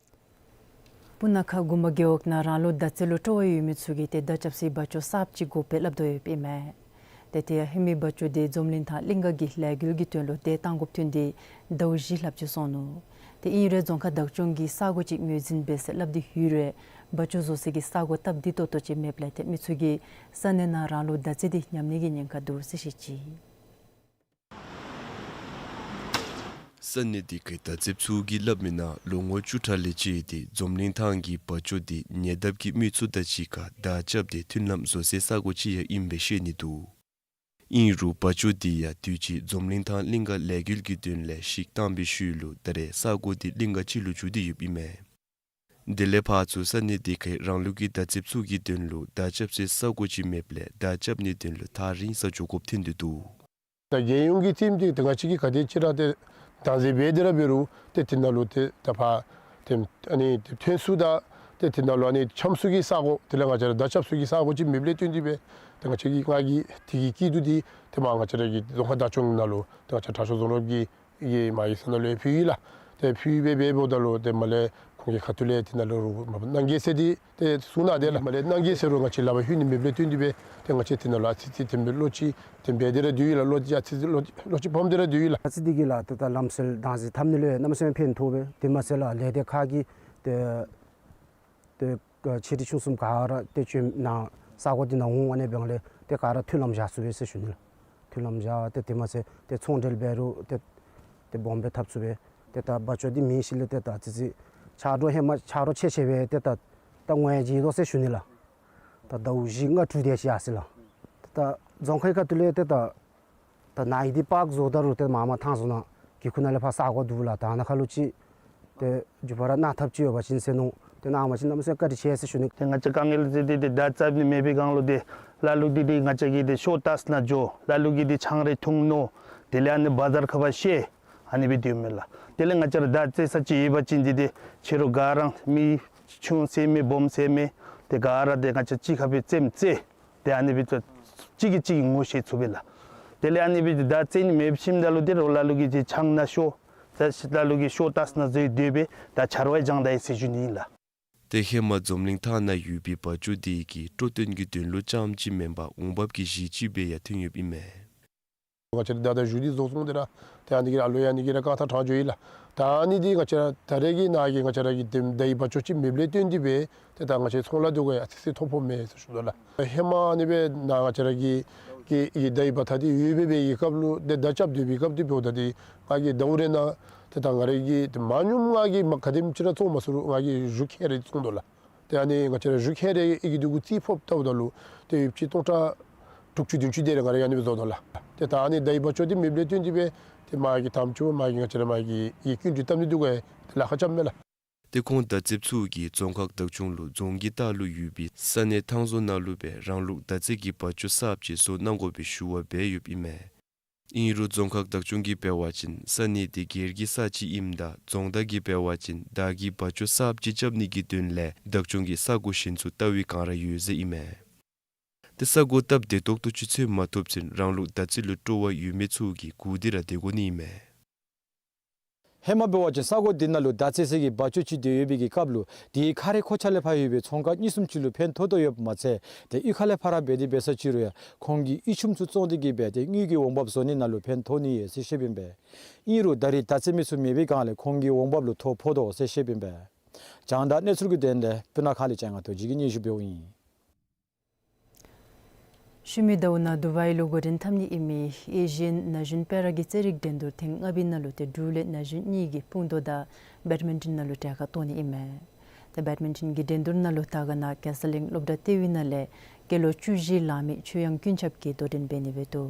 སྤུ་ན་ཁ་གུ་མ་རྒེད་འོག་ནང་རང་ལུགས་མདའ་རྩེད་ལུ་སྤྲོ་བ་ཡོད་མི་ཚུ་གིས་ཏེ་མདའ་རྐྱབ་སའི་བ་ཅོ་གསརཔ་ཅིག་དགོ་པས་སླབ་དོ་ཡོདཔ་ཨིན་མས། ཏེ་ཏེ་ཡང་ཧེ་མའི་བ་ཅོ་འདི་འཛོམས་གླིང་ཐང་གླིང་ག་གི་ལས་འགུལ་གྱི་དོན་ལུ་ཏེ་བཏང་དགོཔ་ཐོན་ཏེ་ཟླཝ་བཞི་ལྷགཔ་ཅིག་སོང་ནུག། ཏེ་ཨིན་རུང་རྫོང་ཁག་བདག་སྐྱོང་གིས་ས་གོ་ཅིག་ངོས་འཛིན་འབད་ཟེར་སླབ་སྟེ་ཡོད་རུང་བ་ཅོ་བཟོ་སའི་གི་ས་གོ་སྟབས་བདེ་ཏོག་ཏོ་ཅིག་མེདཔ་ལས་ཏེ་མི་ཚུ་གིས་ས་གནས་ནང་རང་ལུགས་མདའ་རྩེད་འདི་ཉམས་ནི་གི་ཉེན་ཁ་འདུག་ཟེར་བཤད་ཅི། ས་གནས་དེ་ཁའི་མདའ་རྩེདཔ་ཚུ་གིས་སླབ་མིའི་ནང་ལོ་ངོ་བཅུ་ཕྲག་ལས་བཅད་དེ་འཛོམས་གླིང་ཐང་གི་བ་ཅོ་དེ་ཉེ་འདབས་ཀྱི་མི་ཚུ་དང་གཅིག་ཁར་མདའ་རྐྱབ་སྟེ་མཐུན་ལམ་བཟོ་སའི་ས་གོ་ཅིག་ཡང་ཨིནམ་སྦེ་བཤད་ནི་འདུག། ཨིན་རུང་བ་ཅོ་དེ་ཡང་དུས་ཅི་འཛོམས་གླིང་ཐང་གླིང་ག་ལས་འགུལ་གྱི་དོན་ལས་བཤིག་བཏང་པའི་ཤུལ་ལུ་ད་རེས་ས་གོ་དེ་གླིང་ག་ཅིག་ལུ་འགྱུར་ཏེ་ཡོདཔ་ཨིན་མས། དེ་ལས་ཕར་ཚུར་ས་གནས་དེ་ཁའི་རང་ལུགས་ཀྱི་མདའ་རྩེདཔ་ཚུ་གི་དོན་ལུ་མདའ་རྐྱབ་སའི་ས་གོ་ཅིག་མེདཔ་ལས་མདའ་རྐྱབ་ནིའི་དོན་ལུ་ཐག་རིང་སར་འགྱོ་དགོཔ་ཐོན་ཏེ་འདུག། ད་རྒྱལ་ཡོངས་ཀྱི་ཊིམ་དེ་ད་ང་བཅས་ཀྱིས་ག་དེ་ཅིག་ར་ཏེ་བདག་འཛིན་འབད་དེ་ར་འབད་རུང་ཏེ་དེ་ནང་ལུ་ཏེ་ད་ཕར་ཏེ་ཨ་ནི་ཏེ་ཐོན་ཚུགས་དང་ ཏེ་དེ་ནང་ལུ་ཨ་ནི་འཆམ་ས་གི་ས་གོ་དེ་ལས་ང་བཅས་ར་མདའ་རྐྱབ་ས་གི་ས་གོ་ཅིག་མེདཔ་ལས་བརྟེན་ཏེ་སྦེ་ཏེ་ང་བཅས་ཀྱིས་ང་གིས་དེ་གི་སྐྱིད་སྡུག་འདི་ཏེ་མར་ང་བཅས་ར་གི་རྫོང་ཁག་བདག་སྐྱོང་ནང་ལུ་ཏེ་ང་བཅས་དྲག་ཤོས་རྫོང་རོགསཔ་གི་གི་མ་གི་ས་ནང་ལུ་ཡང་ཕུལ་ཡི་ལགས། ཏེ་ཕུལ་སྦེ་འབདཝ་ད་ལུ་ཏེ་མར་ལས་ཁོང་གི་ཁ་ཐུག་ལས་དེ་ནང་ལུ་རུང་མ་གནང་གེ་ཟེར་ཏེ་ཏེ་གསུང་གནང་དེས་ལགས། མར་ལས་གནང་གེ་ཟེར་རུང་ང་བཅས་ལག་པར་ལྷོད་ནི་མེདཔ་ལས་བརྟེན་ཏེ་སྦེ་ཏེ་ང་བཅས་དེ་ནང་ལུ་ཨ་ཙི་ཙི་དེ་སྦེ་བློ་ཅིག་དེ་སྦེ་དེ་ར་སྡོད་ཡི་ལགས། བློ་ཅིག་ཨ་ཙི་ཙི་བློ་བློ་ཅིག་ཕམ་དེ་ར་སྡོད་ཡི་ལགས། ཨ་ཙི་དེ་གིས་ལགས་ཏེ་ད་ལམ་སྲོལ་བདག་འཛིན་འཐབ་ནི་ལུ་གནམ་མེད་ས་མེད་ཕན་ཐོགས་པས། དེ་མ་ཚད་ལགས་ལས་སྡེ་ཁག་གིས་ཏེ་ཏེ་ཨ་ཆེ་འབྲིང་ཆུང་གསུམ་ག་ར་ཏེ་བྱོན་ནཱ་ས་གོ་འདི་ནང་འོང་། ཨ་ནི་འབདཝ་ལས་ཏེ་ག་ར་མཐུན་ལམ་བཞག་ཚུགས་པས་ཟེར་ཞུ་ནི་ལགས། མཐུན་ལམ་བཞག་སྟེ་དེ་མ་ཚད་ཏེ་ཚོང་འབྲེལ་འབད་རུང་ཏེ་ཏེ་སྦོམ་སྦེ་འཐབ་ཚུགས་པས། ཏེ་ད་བ་ཅོ་འདི་མེད་ཞིནམ་ལས་ཏེ་ད་ཨ་ཙི་ཙི་ཆག་འགྲོ་ཧེ་མ་ཆག་འགྲོ་ཆེ་ཆེ་སྦེ་ཏེ་ད་ད་ངོ་ཡང་བརྗེད་དོ་ཟེར་ཞུ་ནི་ལགས། ད་ཟླཝ་བཞི་ལྔ་དྲུག་དེ་ཅིག་ཡར་སོ་ཡི་ལགས། ཏེ་ད་རྫོང་ཁག་གི་ཁ་ཐུག་ལས་ཏེ་ད་ད་ནཱ་གི་འདི་པརཀ་བཟོ་ད་རུང་ཏེ་མར་མར་ཐང་བཟོ་ནང་གི་ཁུག་ནང་ལས་ཕར་ས་གོ་འདུག་ལགས། ད་ནཱ་ཁ་ལུ་ཅིག་ཏེ་མཇུག་བར་ར་གནང་ཐབས་ཅིག་ཡོད་པ་ཅིན་ཟེར་མནོ། ཏེ་གནང་བ་ཅིན་གནམ་མེད་ས་མེད་བཀའ་དྲིན་ཆེ་ཟེར་ཞུ་ནི། ཏེ་ང་བཅས་དཀའ་ངལ་ཟེར་ཏེ་ཏེ་མདའ་རྐྱབ་ནི་མེད་པའི་སྒང་ལུ་ཏེ་ལ་ལུ་གིས་ཏེ་ང་བཅས་ཀྱི་ཏེ་ཤོ་བཏགས་ནང་འགྱོ། ལ་ལུ་གིས་ཏེ་ཆང་རེ་འཐུང་ནུག། དེ་ལས་ཨ་ནི་བ་ཛར་ཁ་ཕར་བཤལ། ཨ་ནི་སྦེ་སྡོད་མི་ལགས། དེ་ལས་ང་བཅས་ར་མདའ་རྩེད་ས་ཅིག་ཡོད་པ་ཅིན་ཏེ་ཏེ་ཕྱི་རུ་ག་ར་མི་ཆུང་ཟེར་མེད་སྦོམ་ཟེར་མེད་ཏེ་ག་ར་ཏེ་ང་བཅས་གཅིག་ཁར་སྦེ་རྩེདམོ་རྩེ། ཏེ་ཨ་ནི་སྦེ་ཏེ་གཅིག་གིས་གཅིག་གི་ངོ་ཤེས་ཚུགས་པས་ལགས། དེ་ལས་ཨ་ནི་སྦེ་ཏེ་མདའ་རྩེད་ནི་མེདཔ་ཞིནམ་ད་ལུ་ཏེ་རོགས་ལ་ལུ་གིས་ཏེ་ཆང་ནང་ཤོར། ད་ལ་ལུ་གིས་ཤོ་བཏགས་ནང་འཛུལ་སྡོད་པས། ད་ཆར་པ་ཡང་སྦྱང་ད་ཡི་ཟེར་ཞུ་ནི་ཨིན་ལགས། ཏེ་ཧེ་མ་འཛོམས་གླིང་ཐང་ནང་ཡོད་པའི་བ་ཅོ་དེ་གིས་སྤྲོ་སྟོན་གྱི་དོན་ལུ་རྐྱངམ་གཅིག་མེན་པར་འོང་འབབ་ཀྱི་གཞི་ཅིག་སྦེ་ཡང་ཐོན་ཡོདཔ་ཨིན་མས། ང་བཅས་ར་མདའ་དང་གཞུ་འདི་བཟོ་ཚུགས་ཏེ་ར་ཏེ་ཨ་ནི་གི་ར་ཨ་ལོ་ཡང་ཨ་ནི་གི་ར་རྐང་ཐང་དྲང་འགྱོ་ཡི་ལགས། ད་ཨ་ནི་འདི་ང་བཅས་ར་ད་རེས་ཀྱི་ནཱ་གི་ང་བཅས་ར་གི་དེ་མདའ་གི་བ་ཅོ་ཅིག་མེདཔ་ལས་བརྟེན་ཏེ་སྦེ་ཏེ་ད་ང་བཅས་ཚོང་ལཱ་འདི་གུ་ཡང་ཨ་ཙི་ཙི་ཐོ་ཕོག་མས་ཟེར་ཞུ་དོ་ལགས། ཧེ་མ་ཨ་ནི་སྦེ་ནཱ་ང་བཅས་ར་གི་གི་གི་མདའ་གི་བ་ཐག་འདི་ཡོད་པའི་སྦེ་གི་སྐབས་ལུ་ཏེ་མདའ་རྐྱབ་སྡོད་པའི་སྐབས་འདི་འབདཝ་ད་ཏེ་ང་གིས་ཟླཝ་རེ་ནང་ཏེ་ད་ང་ར་གིས་ཏེ་མང་ཉུང་ང་གིས་མ་ག་དེམ་ཅིག་ར་བཙོང་མ་ཚུགས་རུང་ང་གིས་གཞུ་ཁལ་རེ་བཙོང་དོ་ལགས། ཏེ་ཨ་ནི་ང་བཅས་ར་གཞུ་ཁལ་རེ་ཨིན་གྱི་འདུག་གུ་རྩིས་ཕབ་བལྟཝ་ད་ལུ་ཏེ་ཡོདཔ་ཅིག་སྟོང་ཕྲག་དྲུག་ཅུ་བདུན་ཅུ་དེ་རེ་ང་ར་ཨ་ནི་སྦེ་བཟོ་དོ་ལགས། ཏེ་ད་ཨ་ནི་མདའ་གི་བ་ཅོ་འདི་མེདཔ་ལས་བརྟེན་ཏེ་སྦེ་ཏེ་མ་གི་དམ་ཆོས་མ་གི་ང་བཅས་ར་མ་གི་ཡི་སྐྱིན་འགྲུལ་བཏབ་ནི་འདི་གུ་ཡང་ཏེ་ལཱ་ཁག་རྐྱབ་མས་ལགས། ཏེ་ཁོང་མདའ་རྩེདཔ་ཚུ་གིས་རྫོང་ཁག་བདག་སྐྱོང་ལུ་རྫོང་གི་ལྟག་ལུ་ཡོད་པའི་ས་གནས་ཐང་བཟོ་ནང་ལུ་སྦེ་རང་ལུགས་མདའ་རྩེད་ཀྱི་བ་ཅོ་གསརཔ་ཅིག་བཟོ་གནང་དགོ་པའི་ཞུ་བ་འབད་ཡོདཔ་ཨིན་མས། ཨིན་རུང་རྫོང་ཁག་བདག་སྐྱོང་གིས་འབད་བ་ཅིན་ས་གནས་དེ་སྒེར་གྱི་ས་ཅིག་ཨིནམ་ད་རྫོང་བདག་གིས་འབད་བ་ཅིན་མདའ་གི་བ་ཅོ་གསརཔ་ཅིག་རྐྱབ་ནི་གི་དོན་ལས་བདག་སྐྱོང་གིས་ས་གོ་གཞན་ཚུ་བལྟ་བའི་བསྒང་ར་ཡོད་ཟེར་ཨིན་མས། ཏེ་ས་གོ་སྟབས་བདེ་ཏོག་ཏོ་ཅིག་འཚོལ་མ་ཐོབ་ཚེ་རང་ལུགས་མདའ་རྩེད་ལུ་སྤྲོ་བ་ཡོད་མི་ཚུ་གིས་སྒུག་སྟེ་ར་སྡོད་དགོ་ནི་ཨིན་མས། ཧེ་མ་འབད་བ་ཅིན་ས་གོ་འདི་ནང་ལུ་མདའ་རྩེད་ས་གི་བ་ཅོ་ཅིག་སྡོད་ཡོད་པའི་གི་སྐབས་ལུ་དེའི་ཁ་རས་མཁོ་ཆ་ལས་ཕར་ཡོད་པའི་ཚོང་ཁང་གཉིས་གསུམ་ཅིག་ལུ་ཕན་ཐོགས་དོ་ཡོདཔ་མ་ཚད་ཏེ་གཡུས་ཁ་ལས་ཕར་ར་འབད་དེ་འབད་ས་ཅིག་རུང་ཡང་ཁོང་གིས་གཡུས་ཆུམ་ཚུ་བཙོང་སྟེ་གི་སྦེ་ཏེ་དངུལ་གྱི་འོང་འབབ་བཟོ་ནི་ནང་ལུ་ཕན་ཐོགས་ནི་ཡོད་ཟེར་བཤདཔ་ཨིན་པས། ཨིན་རུང་ད་རེས་མདའ་རྩེད་མི་ཚུ་མེད་པའི་བསྒང་ལས་ཁོང་གི་འོང་འབབ་ལུ་ཐོ་ཕོག་དོ་ཟེར་བཤདཔ་ཨིན་པས། རྒྱང་བསྒྲགས་གནས་ཚུལ་གྱི་དོན་ལས་སྤུ་ན་ཁ་ལས་ལྕང་ང་རྡོ་རྗེ་གིས་སྙན་ཞུ་འབདཝ་ཨིན། ཤུལ་མའི་ཟླཝ་ནང་དུ་བའི་ལུ་འགོ་འདྲེན་འཐབ་ནི་ཨིན་མི་ཨེ་ཤི་ཡན་ན་གཞོན་པེ་ར་གི་རྩེད་རིགས་འགྲན་བསྡུར་ཐེངས་ལྔ་པའི་ནང་ལུ་ཏེ་འབྲུག་ལས་ན་གཞོན་གཉིས་ཀྱིས་དཔུང་དོ་དང་བེཌ་མིན་ཊོན་ནང་ལུ་གྲལ་ཁར་གཏོགས་ནི་ཨིན་མས། ཏེ་བེཌ་མིན་ཊོན་གྱི་འགྲན་བསྡུར་ནང་ལུ་ད་ག་ནང་རྒྱལ་ས་གླིང་སློབ་གྲྭ་ལྟེ་བའི་ནང་ལས་སྐྱེས་ལོ་བཅུ་བཞི་ལང་མི་ཆོས་དབྱངས་ཀུན་ཁྱབ་ཀྱིས་དོ་འགྲན་འབད་ནི་འབད་དོ།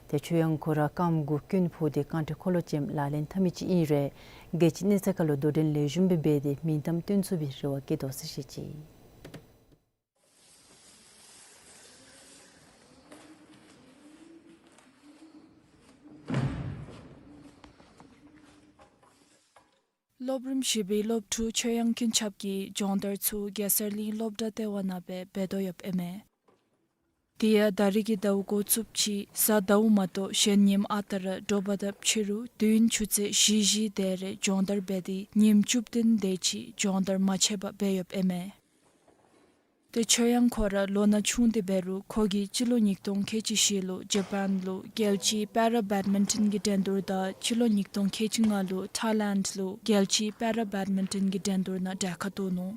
ཏེ་ཆོས་དབྱངས་ཁོ་ར་རྐངམ་གུ་སྐྱོན་ཕོག་སྟེ་རྐང་ཁྲི་འཁོར་ལོ་ཅནམ་ལག་ལེན་འཐབ་མི་ཅིག་ཨིན་རུང་རྒྱལ་སྤྱི་གནས་ཚད་ཁར་ལུ་དོ་འགྲན་ལེགས་ཤོམ་སྦེ་འབད་དེ་མིང་གཏམ་སྟོན་ཚུགས་པའི་རེ་བ་བསྐྱེད་དོ་ཟེར་བཤད་ཅི། སློབ་རིམ་བཞི་པའི་སློབ་ཕྲུག་ཆོས་དབྱངས་ཀུན་ཁྱབ་ཀྱིས་སྦྱོང་བརྡར་ཚུ་རྒྱལ་ས་གླིང་སློབ་གྲྭ་ལྟེ་བ་ནང་སྦེ་འབད་དོ་ཡོདཔ་ཨིན་མས། དེ་ཡང་ད་རེས་ཀྱི་ཟླཝ་འགོ་བཙུགསཔ་ཅིག་གཟའ་ཟླཝ་མ་གཏོགས་གཞན་ཉིནམ་ཨ་རྟག་ར་དྲོ་པ་དང་ཕྱི་རུ་དུས་ཡུན་ཆུ་ཚོད་བཞི་བཞི་དེ་རེ་སྦྱོང་བརྡར་འབད་དེ་ཉིནམ་བཅུ་བདུན་དེ་ཅིག་སྦྱོང་བརྡར་མ་ཆད་པར་འབད་ཡོདཔ་ཨིན་མས། ཏེ་ཆོས་དབྱངས་ཁོ་ར་ལོ་ན་ཆུང་སྟེ་འབད་རུང་ཁོ་གིས་སྤྱི་ལོ་ཉིས་སྟོང་ཁལ་གཅིག་བཞི་ལུ་ཇ་པཱན་ལུ་རྒྱལ་སྤྱིའི་པེ་ར་བེཌ་མིན་ཊོན་གྱི་འགྲན་བསྡུར་དང་སྤྱི་ལོ་ཉིས་སྟོང་ཁལ་གཅིག་ལྔ་ལུ་ཐཱའི་ལེནཌ་ལུ་རྒྱལ་སྤྱིའི་པེ་ར་བེཌ་མིན་ཊོན་གྱི་འགྲན་བསྡུར་ནང་གྲལ་ཁར་གཏོགས་ནུག།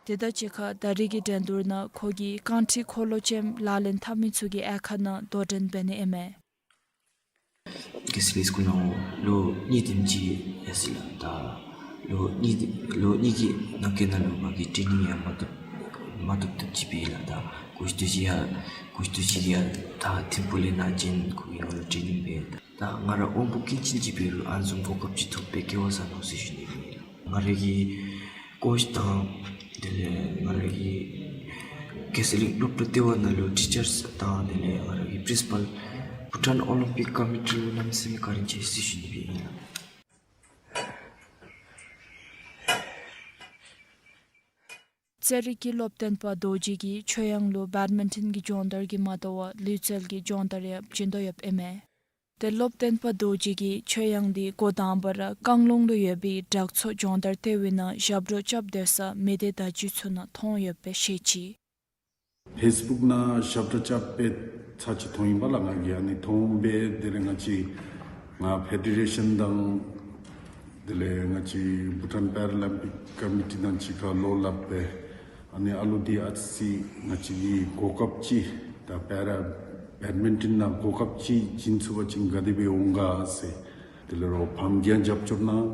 དེ་དང་གཅིག་ཁར་ད་རེས་ཀྱི་འགྲན་བསྡུར་ནང་ཁོ་གིས་རྐང་ཁྲི་འཁོར་ལོ་ཅནམ་ལག་ལེན་འཐབ་མི་ཚུ་གི་དབྱེ་ཁག་ནང་དོ་འགྲན་འབད་ནི་ཨིན་མས། གེ་སི་ལི་སི་ཀུལ་ནང་ལོ་གཉིས་དེམ་ཅིག་ཡར་སོ་ཡི་ལགས། ད་ལོ་གཉིས་ལོ་གཉིས་ཀྱི་ནང་འཁོད་ནང་ལུ་ང་གིས་ཊེ་ནིང་ཡང་མ་ཐོབ་མ་ཐོབ་ཐོབ་ཅིག་འབད་ཡི་ལགས། ད་གོ་ཤུལ་ཏོག་ཅིག་ཡང་གོ་ཤུལ་ཏོག་ཅིག་ཡང་ད་ཐིམ་ཕུག་ལས་ནཱ་བྱོན་ཁོ་གིས་ང་ལུ་ཊེ་ནིང་འབད། ད་ང་ར་དབང་པོ་སྐྱོན་ཅན་ཅིག་འབད་རུང་ཨ་ནི་བཟུམ་གོ་སྐབས་ཅིག་ཐོབ་པའི་སྐལ་བ་བཟང་ནུག་ཟེར་ཞུ་ནི་ཨིན་ལགས། ང་རའི་གི་ཀོ་ཆི་དང་དེ་ལས་ང་རའི་གི་ རྒྱལ་སྲས་གླིང་སློབ་གྲྭ་ལྟེ་བ་ནང་ལུ་ཊི་ཅརསི་དང་དེ་ལས་ང་ར་གི་པིརིན་སི་པཱལ་བྷུ་ཊཱན་ཨོ་ལིམ་པིག་ཀོ་མི་ཊི་ལུ་གནམ་མེད་ས་མེད་བཀའ་དྲིན་ཆེ་ཟེར་ཞུ་ནི་སྦེ་ཨིན་ལགས། རྩེད་རིགས་ཀྱི་སློབ་སྟོན་པ་རྡོ་རྗེ་གིས་ཆོས་དབྱངས་ལུ་བེཌ་མིན་ཊོན་གྱི་སྦྱོང་བརྡར་གྱིས་མ་དོ་བར་ལུས་རྩལ་གྱི་སྦྱོང་བརྡར་ཡང་བྱིན་དོ་ཡོདཔ་ཨིན་མས། ཏེ་སློབ་སྟོན་པ་རྡོ་རྗེ་གིས་ཆོས་དབྱངས་འདི་འགོ་དང་པ་ར་རྐང་ལུང་ལུ་ཡོད་པའི་དྲག་ཚོགས་སྦྱོང་བརྡར་སྟེ་བའི་ནང་ཞབས་བྲོ་རྐྱབ་སྡོད་ས་མི་སྡེ་བརྡ་བརྒྱུད་ཚུ་ནང་མཐོང་ཡོདཔ་སྦེ་བཤད་ཅི། ཕེསི་བུཀ་ནང་ཞབས་བྲོ་རྐྱབ་སྦེ་ཚར་གཅིག་མཐོང་ཡི་པ་ལགས། ང་གིས་ཨ་ནི་མཐོང་སྦེ་དེ་ལས་ང་བཅས་ང་ཕེ་ཌེ་རེ་ཤཱན་དང་དེ་ལས་ང་བཅས་བྷུ་ཊཱན་པེ་ར་ལིམ་པིག་ཀོ་མི་ཊི་དང་གཅིག་ཁར་བློ་སླབ་སྦེ་ཨ་ནི་ཨ་ལུ་འདི་ཨ་ཙི་ཅིག་ང་བཅས་ཀྱིས་གོ་སྐབས་ཅིག་ད་པེ་ར་བེཌ་མིན་ཊོན་ནང་གོ་སྐབས་ཅིག་བྱིན་ཚུགས་པ་ཅིན་ག་དེ་སྦེ་འོང་ག་ཟེར། དེ་ལས་རོགས་ཕམ་གྱིས་ཡང་རྒྱབ་སྐྱོར་གནང་།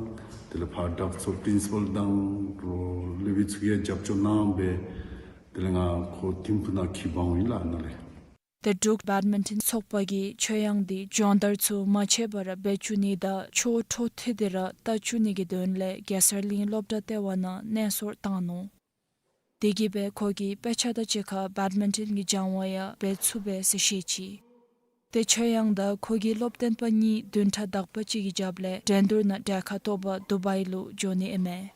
དེ་ལས་ཕར་དྲག་ཚོགས་པིརིན་སི་པཱལ་དང་རོགས་སློབ་དཔོན་ཚུ་གིས་ཡང་རྒྱབ་སྐྱོར་གནང་སྦེ་དེ་ལས་ང་ཁོ་ཐིམ་ཕུག་ནང་འཁྱིད་འབག་འོང་ཡི་ལགས་ནཱ་ལས། ཏེ་འབྲུག་བེཌ་མིན་ཊོན་ཚོགས་པ་གིས་ཆོས་དབྱངས་འདི་སྦྱོང་བརྡར་ཚུ་མ་ཆད་པར་ར་འབད་བཅུག་ནི་དང་ཆོས་འཕྲོ་མཐུད་དེ་ར་ལྟ་བཅུག་ནི་གི་དོན་ལས་གེ་སར་གླིང་སློབ་གྲྭ་ལྟེ་བ་ནང་གནས་སོར་བཏང་ནུག། དེ་གིས་སྦེ་ཁོ་གིས་དཔེ་ཆ་དང་གཅིག་ཁར་བེཌ་མིན་ཊོན་གྱི་སྦྱང་བ་ཡང་འབད་ཚུགས་པས་ཟེར་བཤད་ཅི། ཏེ་ཆོས་དབྱངས་དང་ཁོ་གི་སློབ་སྟོན་པ་གཉིས་བདུན་ཕྲག་དག་པ་ཅིག་གི་རྒྱབ་ལས་འགྲན་བསྡུར་ནང་གྲལ་ཁར་གཏོགས་པར་དུ་བའི་ལུ་འགྱོ་ནི་ཨིན་མས།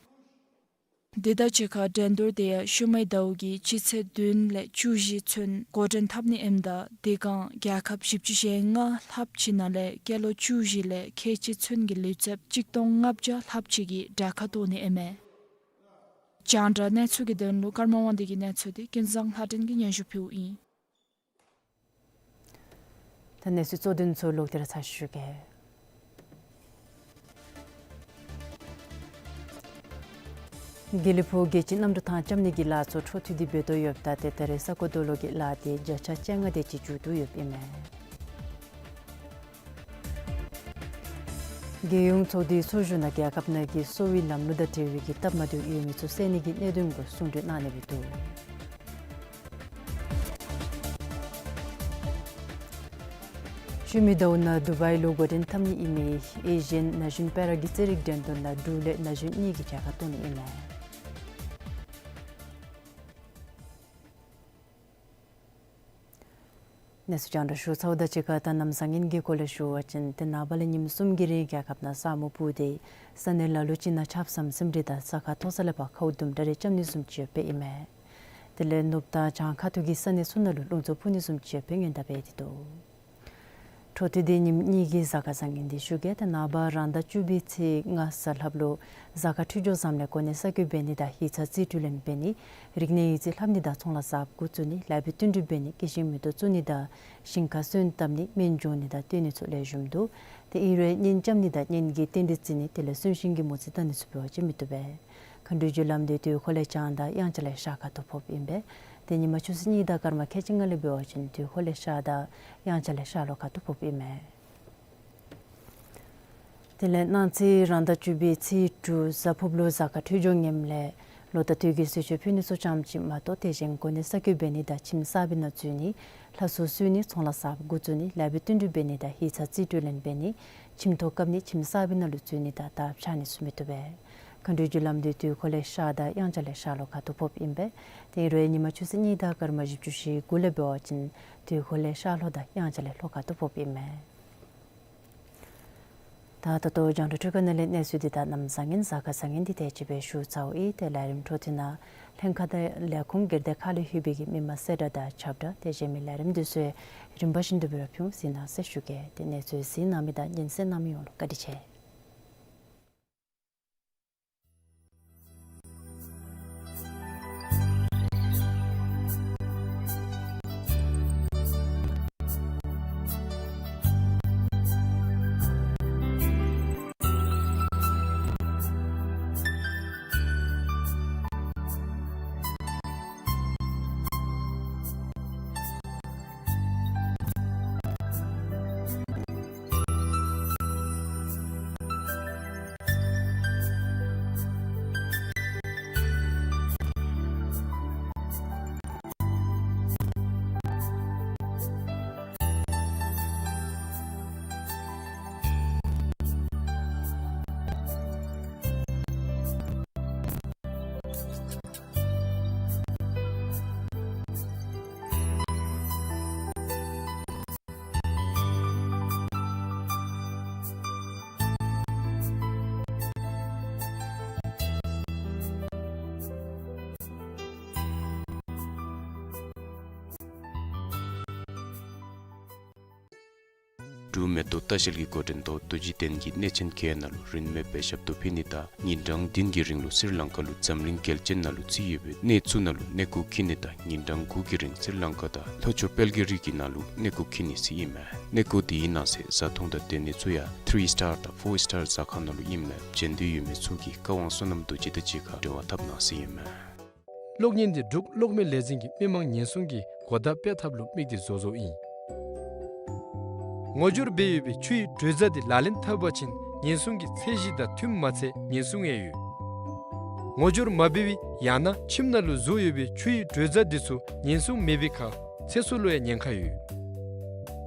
དེ་དང་གཅིག་ཁར་འགྲན་བསྡུར་དེ་ཡང་ཤུལ་མའི་ཟླཝ་གི་སྤྱི་ཚེས་བདུན་ལས་བཅུ་བཞི་ཚུན་འགོ་འདྲེན་འཐབ་ནི་ཨིནམ་ད་དེ་སྒང་རྒྱལ་ཁབ་བཞི་བཅུ་ཞེ་ལྔ་ལྷགཔ་ཅིག་ནང་ལས་སྐྱེས་ལོ་བཅུ་བཞི་ལས་ཁལ་གཅིག་ཚུན་གྱི་ལུས་རྩལཔ་གཅིག་སྟོང་ལྔ་བརྒྱ་ལྷགཔ་ཅིག་གིས་གྲལ་ཁར་གཏོགས་ནི་ཨིན་མས། རྒྱང་བསྒྲགས་གནས་ཚུལ་གྱི་དོན་ལུ་ཀརྨ་དབང་འདུས་ཀྱི་གནས་ཚུལ་འདི་ཀུན་བཟང་ལྷ་སྒྲོན་གྱིས་སྙན་ཞུ་ཕུལཝ་ཨིན། ད་གནས་ཚུལ་གཙོ་དོན་ཚུ་ལོག་སྟེ་ར་ཚར་ཞུ་གེ། དགེ་ལེགས་ཕུག་རྒྱལ་སྤྱིའི་གནམ་གྲུ་ཐང་རྐྱབ་ནི་གི་ལཱ་ཚུ་འཕྲོ་མཐུད་དེ་འབད་དོ་ཡོདཔ་ད་ཏེ་ད་རེས་ས་རྐོ་རྡོ་སློག་གི་ལཱ་དེ་བརྒྱ་ཆ་བཅོ་ལྔ་དེ་ཅིག་མཇུག་བསྡུ་ཡོདཔ་ཨིན་མས། རྒྱལ་ཡོངས་ཚོགས་འདུའི་ཚོགས་བཞུགས་ནང་རྒྱལ་ཁབ་ནང་གི་གསོ་བའི་ལམ་ལུགས་དང་འབྲེལ་བའི་གི་སྟབས་མ་བདེཝ་ཡོད་མི་ཚུ་སེལ་ནི་གི་གནད་དོན་གུ་གསུང་གྲོས་གནང་ནི་སྦེ་འདུག། ཤུལ་མའི་ཟླཝ་ནང་དུ་བའི་ལུ་འགོ་འདྲེན་འཐབ་ནི་ཨིན་མི་ཨེ་ཤི་ཡན་ན་གཞོན་པ་ར་གི་རྩེད་རིགས་འགྲན་བསྡུར་ནང་འབྲུག་ལས་ན་གཞོན་གཉིས་ཀྱིས་གྲལ་ཁར་གཏོགས་ནི་ཨིན་མས། གནས་ཚུལ་རྒྱང་བསྒྲགས་ཞུ་ཚརཝ་དང་གཅིག་ཁར་ད་གནམ་བཟང་ངན་གྱི་སྐོར་ལས་ཞུ་བ་ཅིན་ཏེ་ནངས་པ་ལས་ཉིནམ་གསུམ་གྱི་རིང་རྒྱལ་ཁབ་ནང་ས་སྨུག་སྤུབས་ཏེ་ས་གནས་ལ་ལུ་ཅིག་ནང་ཆརཔ་ཟམ་ཟིམ་རེ་དང་ས་ཁ་མཐོ་ས་ལས་ཕར་ཁཝ་དུམ་གྲ་རེ་རྐྱབ་ནི་བཟུམ་ཅིག་ཡོདཔ་ཨིན་མས། དེ་ལས་ནུབ་དང་བྱང་ཁ་ཐུག་གི་ས་གནས་ཚུ་ནང་ལུ་རླུང་འཚུབ་འཕུ་ནི་བཟུམ་ཅིག་ཡོདཔ་སྔོན་བརྡ་འབད་དེ་འདུག། འཕྲོ་མཐུད་དེ་ཉིནམ་གཉིས་ཀྱི་གཟའ་སྐར་བཟང་ངན་འདི་ཞུ་གེ། ཏེ་ནངས་པ་རང་ཟླ་བཅུ་པའི་ཚེས་ལྔ་གཟའ་ལྷགཔ་ལུ་གཟའ་སྐར་འཕྲོད་སྦྱོར་བཟངམ་ལས་གོ་གནས་གསར་བསྐོ་འབད་ནི་དང་ཡིག་ཚང་རྩིས་སྤྲོད་ལེན་འབད་ནི། རིག་གནས་ཡིག་རྩིས་ལྷབ་ནི་དང་ཚོང་ལཱ་གསརཔ་འགོ་བཙུགས་ནི། ལེགས་པའི་བསྟུན་གྲོས་འབད་ནི། སྐྱེད་ཤིང་མེ་ཏོག་བཙུགས་ནི་དང་ཞིང་ཁར་སོན་བཏབ་ནི། སྨན་སྦྱོང་ནི་དང་སྟོན་ནི་ཚུ་ལེགས་ཤོམ་འདུག། ཏེ་ཨིན་རུང་གཉེན་རྐྱབ་ནི་དང་གཉེན་གྱི་རྟེན་འབྲེལ་བརྩི་ནི་དེ་ལས་གསོན་གཤིན་གྱི་མོ་རྩིས་བལྟ་ནི་ཚུ་འབད་བ་ཅིན་མི་བཏུབ་པས། མཁའ་འགྲོའི་རྒྱུ་ལམ་འདི་དུས་འཁོར་ལས་བྱང་དང་དབྱངས་འཆར་ལས་ཤར་ཁ་ཐུག་ཕོགཔ་ཨིན་པས། ཏེ་ཉིན་མ་ཆུ་ཚོད་གཉིས་དང་སྐར་མ་ཁལ་གཅིག་ལྔ་ལས་འབད་བ་ཅིན་དུས་འཁོར་ལས་ཤར་དང་དབྱངས་འཆར་ལས་ཤར་ལྷོ་ཁ་ཐུག་ཕོགཔ་ཨིན་མས། དེ་ལས་གནངས་ཚེ་རང་ཟླ་བཅུ་པའི་ཚེས་དྲུག་གཟའ་ཕུརབ་ལུ་གཟའ་སྐར་འཕྲོད་སྦྱོར་ངནམ་ལས་ལོ་དང་དུས་ཀྱི་གསོལ་མཆོད་ཕུལ་ནི་ཚུ་ཙམ་ཅིག་མ་གཏོགས་དེ་བཞིན་གོ་གནས་གསར་བསྐོ་འབད་ནི་དང་ཁྱིམ་གསར་པའི་ནང་འཛུལ་ནི། ལྷ་གསོལ་གསོལ་ནི། ཚོང་ལཱ་གསརཔ་འགོ་བཙུགས་ནི། ལེགས་པའི་བསྟུན་གྲོས་འབད་ནི་དང་ཡིག་ཚང་རྩིས་སྤྲོད་ལེན་འབད་ནི། ཁྱིམ་ཐོག་བཀབ་ནི། ཁྱིམ་གསར་པའི་ནང་ལུ་འཛུལ་ནི་དང་དར་འཕྱར་ནི་ཚུ་མི་བཏུབ་པས། མཁའ་འགྲོའི་རྒྱུ་ལམ་འདི་དུས་འཁོར་ལས་ཤར་དང་དབྱངས་འཆར་ལས་ཤར་ལྷོ་ཁ་ཐུག་ཕོགཔ་ཨིན་པས། ཏེ་ཨིན་རུང་ཉིན་མ་ཆུ་ཚོད་གཉིས་དང་སྐར་མ་བཞི་བཅུ་ཞེ་དགུ་ལས་འབད་བ་ཅིན་དུས་འཁོར་ལས་ཤར་ལྷོ་དང་དབྱངས་འཆར་ལས་ལྷོ་ཁ་ཐུག་ཕོགཔ་ཨིན་མས། ད་ད་ལྟོ་རྒྱང་བསྒྲགས་འཕྲུལ་ཁང་ནང་ལས་གནས་ཚུལ་འདི་དང་གནམ་བཟང་ངན་གཟའ་སྐར་བཟང་ངན་འདི་དེ་ཅིག་སྦེ་ཞུ་ཚརཝ་ཨིན། ཏེ་ལས་རིམ་འཕྲོ་མཐུད་ནང་ལྷན་ཁག་དང་ལས་ཁུངས་སྒེར་སྡེ་ཁག་ལས་ལྷོད་པའི་གི་མི་མང་གསལ་བསྒྲགས་དང་ཁྱབ་བསྒྲགས་དེ་བཞིན་མི་ལས་རིམ་འདི་ཚུ་རིམ་པ་བཞིན་དུ་སྦེ་ར་ཕུལ་ཟེར་གནང་ཟེར་ཞུ་གེ། ཏེ་གནས་ཚུལ་གཟིགས་གནང་མི་དང་ཉན་གསན་གནང་མི་ཡོངས་ལུ་བཀའ་དྲིན་ཆེ། འབྲུག་མེ་ཏོག་ལྟ་བཤལ་གྱི་འགོ་འདྲེན་ཐོག་རྡོ་རྗེ་གདན་གྱི་གནས་ཆེན་བརྒྱད་ནང་ལུ་རིན་མེད་སྦེ་ཞབས་ཏོག་ཕུལ་ནི་དང་ཉིན་གྲངས་བདུན་གྱི་རིང་ལུ་སི་རི་ལང་ཀ་ལུ་འཛམ་གླིང་རྒྱལ་ཆེན་ནང་ལུ་བརྩི་ཡོད་པའི་གནས་ཚུ་ནང་ལུ་གནས་སྐོར་འཁྱིད་ནི་དང་ཉིན་གྲངས་དགུ་གི་རིང་སི་རི་ལང་ཀ་དང་ལྷོ་ཕྱོགས་དཔལ་གྱི་རི་གི་ནང་ལུ་གནས་སྐོར་འཁྱིད་ནི་ཟེར་ཨིན་མས། གནས་སྐོར་དེའི་ནང་གསེས་བཟའ་འཐུང་དང་སྡོད་གནས་ཚུ་ཡང་ཐི་རི་སི་ཊར་དང་ཕོར་སི་ཊར་ཟ་ཁང་ནང་ལུ་ཨིནམ་ལས་བྱོན་འདོད་ཡོད་མི་ཚུ་གིས་བཀའ་དབང་བསོད་ནམས་རྡོ་རྗེ་དང་གཅིག་ཁར་འབྲེལ་བ་འཐབ་གནང་ཟེར་ཨིན་མས། གློག་བརྙན་འདི་འབྲུག་གློག་མེ་ལས་འཛིན་གྱིས་མི་མང་ཉེན་སྲུང་གི་གོ་བརྡ་སྤེལ་ཐབས་ལུ་དམིགས་ཏེ་བཟོ་བཟོཝ་ཨིན། ངོ་སྦྱོར་འབད་ཡོད་པའི་ཆུ་ཡི་དྲོད་རྫས་འདི་ལག་ལེན་འཐབ་པ་ཅིན་ཉེན་སྲུང་གི་ཚད་གཞི་དང་མཐུནམ་མ་ཚད་ཉེན་སྲུང་ཡང་ཡོད། ངོ་སྦྱོར་མ་འབད་བའི་ཡང་ན་ཁྱིམ་ནང་ལུ་བཟོ་ཡོད་པའི་ཆུ་ཡི་དྲོད་རྫས་འདི་ཚུ་ཉེན་སྲུང་མེད་པའི་ཁར་ཚེ་སྲོག་ལུ་ཡང་ཉེན་ཁ་ཡོད།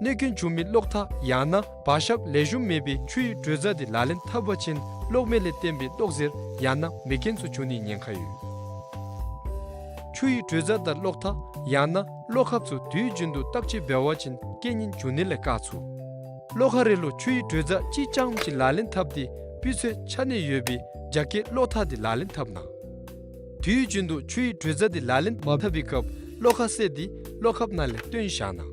གནོད་སྐྱོན་བྱུང་མི་གློག་ཐག་ཡང་ན་བར་ཞབས་ལེགས་ཤོམ་མེད་པའི་ཆུ་ཡི་དྲོད་རྫས་འདི་ལག་ལེན་འཐབ་པ་ཅིན་གློག་མེ་ལས་བརྟེན་པའི་གློག་གཟེར་ཡང་ན་མེ་རྐྱེན་ཚུ་འབྱུང་ནིའི་ཉེན་ཁ་ཡོད། ཆུ་ཡི་དྲོད་རྫས་དང་གློག་ཐག་ཡང་ན་གློག་ཁབ་ཚུ་དུས་རྒྱུན་དུ་བརྟག་དཔྱད་འབད་བ་ཅིན་རྐྱེན་ངན་འབྱུང་ནི་ལས་བཀག་ཚུགས། གློག་ཁང་རེ་ལུ་ཆུ་ཡི་དྲོད་རྫས་གཅིག་རྐྱངམ་ཅིག་ལག་ལེན་འཐབ་སྟེ་སྤུས་ཚད་ཆ་གནས་ཡོད་པའི་རྒྱ་སྐྱེད་གློག་ཐག་འདི་ལག་ལེན་འཐབ་གནང་། དུས་རྒྱུན་དུ་ཆུ་ཡི་དྲོད་རྫས་འདི་ལག་ལེན་མ་འཐབ་པའི་སྐབས་གློག་ཁང་གསར་འདི་གློག་ཁབ་ནང་ལས་བཏོན་བཞག་གནང་།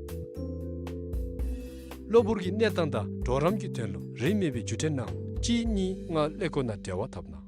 གློ་བུར་གྱི་གནས་སྟངས་དང་གྲོགས་རམ་གྱི་དོན་ལུ་རིན་མེད་པའི་བརྒྱུད་འཕྲིན་ནང་གཅིག་གཉིས་ལྔ་ཀླད་ཀོར་ནང་འབྲེལ་བ་འཐབ་གནང་།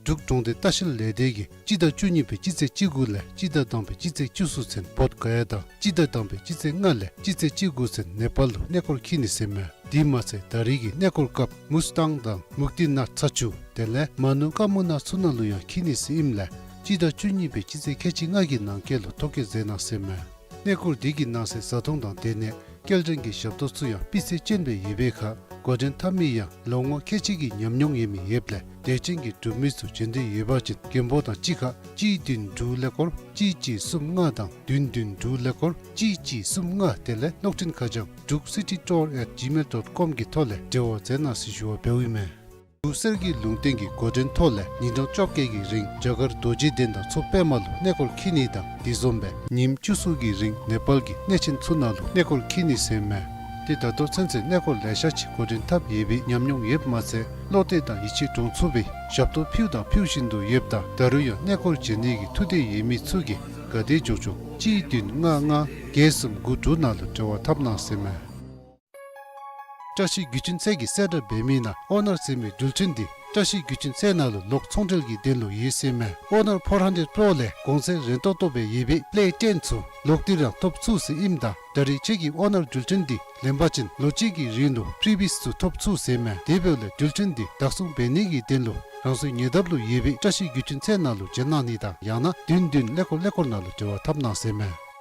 འབྲུག་གྲོང་སྡེ་ལྟ་བཤལ་ལས་སྡེ་གིས་སྤྱི་ཟླ་བཅུ་གཉིས་པའི་སྤྱི་ཚེས་བཅུ་དགུ་ལས་སྤྱི་ཟླ་དང་པའི་སྤྱི་ཚེས་བཅུ་གསུམ་ཚུན་བོདྷ་ག་ཡ་དང་སྤྱི་ཟླ་དང་པའི་སྤྱི་ཚེས་ལྔ་ལས་སྤྱི་ཚེས་བཅུ་དགུ་ཚུན་ནེ་པཱལ་ལུ་གནས་སྐོར་འཁྱིད་ནི་ཟེར་མས། དེ་མ་ཚད་ད་རེས་ཀྱི་གནས་སྐོར་སྐབས་མུས་ཏང་དང་མུག་ཏི་ནཱཐ་ཚ་ཆུ་དེ་ལས་མ་ནུ་ཀ་མུ་ན་ཚུ་ནང་ལུ་ཡང་འཁྱིད་ནི་ཟེར་ཨིནམ་ལས་སྤྱི་ཟླ་བཅུ་གཉིས་པའི་སྤྱི་ཚེས་ཁལ་གཅིག་ལྔ་གི་ནང་འཁོད་ལུ་ཐོ་བཀོད་མཛད་གནང་ཟེར་མས། གནས་སྐོར་འདི་གི་ནང་གསེས་བཟའ་འཐུང་དང་སྡོད་གནས་སྐྱེལ་འདྲེན་གྱི་ཞབས་ཏོག་ཚུ་ཡང་སྤུས་ཚད་ཅན་སྦེ་ཡོད་པའི་ཁར་འགོ་འདྲེན་འཐབ་མི་ཡང་ལོ་ངོ་ཁལ་གཅིག་གི་ཉམས་མྱོང་ཡོད་མི་ཡོདཔ་ལས་དད་ཅན་གྱི་འབྲུག་མི་ཚུ་བྱོན་འདོད་ཡོད་པ་ཅིན་མགོན་པོ་དང་གཅིག་ཁར་གཅིག་བདུན་དྲུག་ཀླད་ཀོར་གཅིག་གཅིག་གསུམ་ལྔ་དང་བདུན་བདུན་དྲུག་ཀླད་ཀོར་གཅིག་གཅིག་གསུམ་ལྔ་དེ་ལས་གློག་འཕྲིན་ཁ་བྱང་druk city tour at gmail dot com གི་ཐོག་ལས་འབྲེལ་བ་མཛད་གནང་ཟེར་ཞུ་བ་འབདཝ་ཨིན་མས། འབྲུག་གསེར་གྱི་ལུང་བསྟན་གྱི་འགོ་འདྲེན་ཐོག་ལས་ཉིན་གྲངས་བཅོ་བརྒྱད་ཀྱི་རིང་རྒྱ་གར་རྡོ་རྗེ་གདན་དང་མཚོ་པདྨ་ལུ་གནས་སྐོར་འཁྱིད་ནི་དང་དེ་བཟུམ་སྦེ་ཉིནམ་བཅུ་གསུམ་གྱི་རིང་ནེ་པཱལ་གྱི་གནས་ཆེན་ཚུ་ནང་ལུ་གནས་སྐོར་འཁྱིད་ནི་ཟེར་མས། ཏེ་ད་ལྟོ་ཚུན་ཚོད་གནས་སྐོར་ལེ་ཤ་ཅིག་འགོ་འདྲེན་འཐབ་ཡོད་པའི་ཉམས་མྱོང་ཡོདཔ་མ་ཚད་བློ་གཏད་དང་ཡིད་ཆེས་འདྲོངས་ཚུགས་པའི་ཞབས་ཏོག་ཕུལཝ་དང་ཕུལ་བཞིན་དུ་ཡོདཔ་ད་ད་རུང་ཡང་གནས་སྐོར་བྱོན་ནི་གི་ཐུགས་འདོད་ཡོད་མི་ཚུ་གིས་ག་དེ་མགྱོགས་མགྱོགས་གཅིག་བདུན་ལྔ་ལྔ་བརྒྱད་གསུམ་དགུ་དྲུག་ནང་ལུ་འབྲེལ་བ་འཐབ་གནང་ཟེར་མས། བཀྲ་ཤིས་རྒྱུ་ཆེན་ཚལ་གྱི་གསལ་བསྒྲགས་འབད་མི་ནང་ཨོ་ནར་ཟེར་མི་འགྲུལ་འཕྲིན་འདི་བཀྲ་ཤིས་རྒྱུ་ཆེན་ཚལ་ནང་ལུ་ལོག་ཚོང་འབྲེལ་གྱི་དོན་ལུ་ཡོད་ཟེར་མས། ཨོ་ནར་ཕོར་ཧན་ཌེཌ་པོརོ་ལས་གོང་ཚད་རན་ཏོག་ཏོ་སྦེ་ཡོད་པའི་པེ་ལེ་ཊེན་ཚུ་ལོག་སྟེ་ར་ཐོབ་ཚུགས་ཟེར་ཨིནམ་ད་ད་རེས་ཁྱེད་ཀྱིས་ཨོ་ནར་འགྲུལ་འཕྲིན་འདི་ལེན་པ་ཅིན་ལོ་གཅིག་གི་རིང་ལུ་ཕི་རི་བི་ཡས་ཚུ་ཐོབ་ཚུགས་ཟེར་མས། དེ་འབདཝ་ལས་འགྲུལ་འཕྲིན་འདི་བདག་བཟུང་འབད་ནི་གི་དོན་ལུ་རང་སོའི་ཉེ་འདབས་ལུ་ཡོད་པའི་བཀྲ་ཤིས་རྒྱུ་ཆེན་ཚལ་ནང་ལུ་བྱོན་གནང་ནི་དང་ཡང་ན་བདུན་བདུན་ཀླད་ཀོར་ཀླད་ཀོར་ནང་ལུ་འབྲེལ་བ་འཐབ་གནང་ཟེར་མས།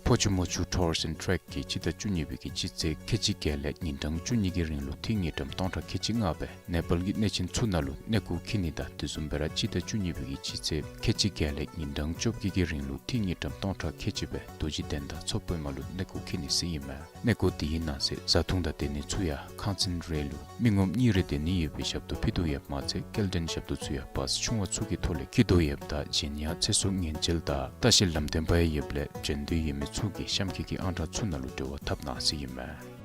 ཕོ་ཆུ་མོ་ཆུ་ཊུ་རིསཊ་ཨེནཌ་ཊེག་གིས་སྤྱི་ཟླ་བཅུ་གཉིས་པའི་གི་སྤྱི་ཚེས་ཁལ་གཅིག་བརྒྱད་ལས་ཉིན་གྲངས་བཅུ་གཉིས་ཀྱི་རིང་ལུ་ཏི་རུ་དངུལ་ཀྲམ་སྟོང་ཕྲག་ཁལ་གཅིག་ལྔ་སྦེ་ནེ་པཱལ་གྱི་གནས་ཆེན་ཚུ་ནང་ལུ་གནས་སྐོར་འཁྱིད་ནི་དང་དེ་བཟུམ་སྦེ་ར་སྤྱི་ཟླ་བཅུ་གཉིས་པའི་གི་སྤྱི་ཚེས་ཁལ་གཅིག་བརྒྱད་ལས་ཉིན་གྲངས་བཅོ་བརྒྱད་ཀྱི་རིང་ལུ་ཏི་རུ་དངུལ་ཀྲམ་སྟོང་ཕྲག་ཁལ་གཅིག་སྦེ་རྡོ་རྗེ་གདན་དང་མཚོ་པདྨ་ལུ་གནས་སྐོར་འཁྱིད་ནི་ཟེར་ཨིན་མས། གནས་སྐོར་དེའི་ནང་གསེས་བཟའ་འཐུང་དང་སྡོད་གནས་ཚུ་ཡང་ཁང་ཚན་རེ་ལུ་མི་ངོམ་གཉིས་རེ་སྡོད་ནི་ཡོད་པའི་ཞབས་ཏོག་ཕུལ་དོ་ཡོདཔ་མ་ཚད་སྐྱེལ་འདྲེན་ཞབས་ཏོག་ཚུ་ཡང་བཱས་ཆུང་བ་ཚུ་གི་ཐོག་ལས་འཁྱིད་དོ་ཡོདཔ་ད་གཞན་ཡང་ཚེ་སྲོག་ཉེན་བཅོལ་དང་ལྟ་བཤལ་ལམ་སྟོན་པ་ཡང་ཡོདཔ་ལས་བྱོན་འདོད་ཡོད་མི་ཚུ་གིས་གཤམ་འཁོད་ཀྱི་ཨང་གྲངས་ཚུ་ནང་ལུ་འབྲེལ་བ་འཐབ་གནང་ཟེར་ཨིན་མས།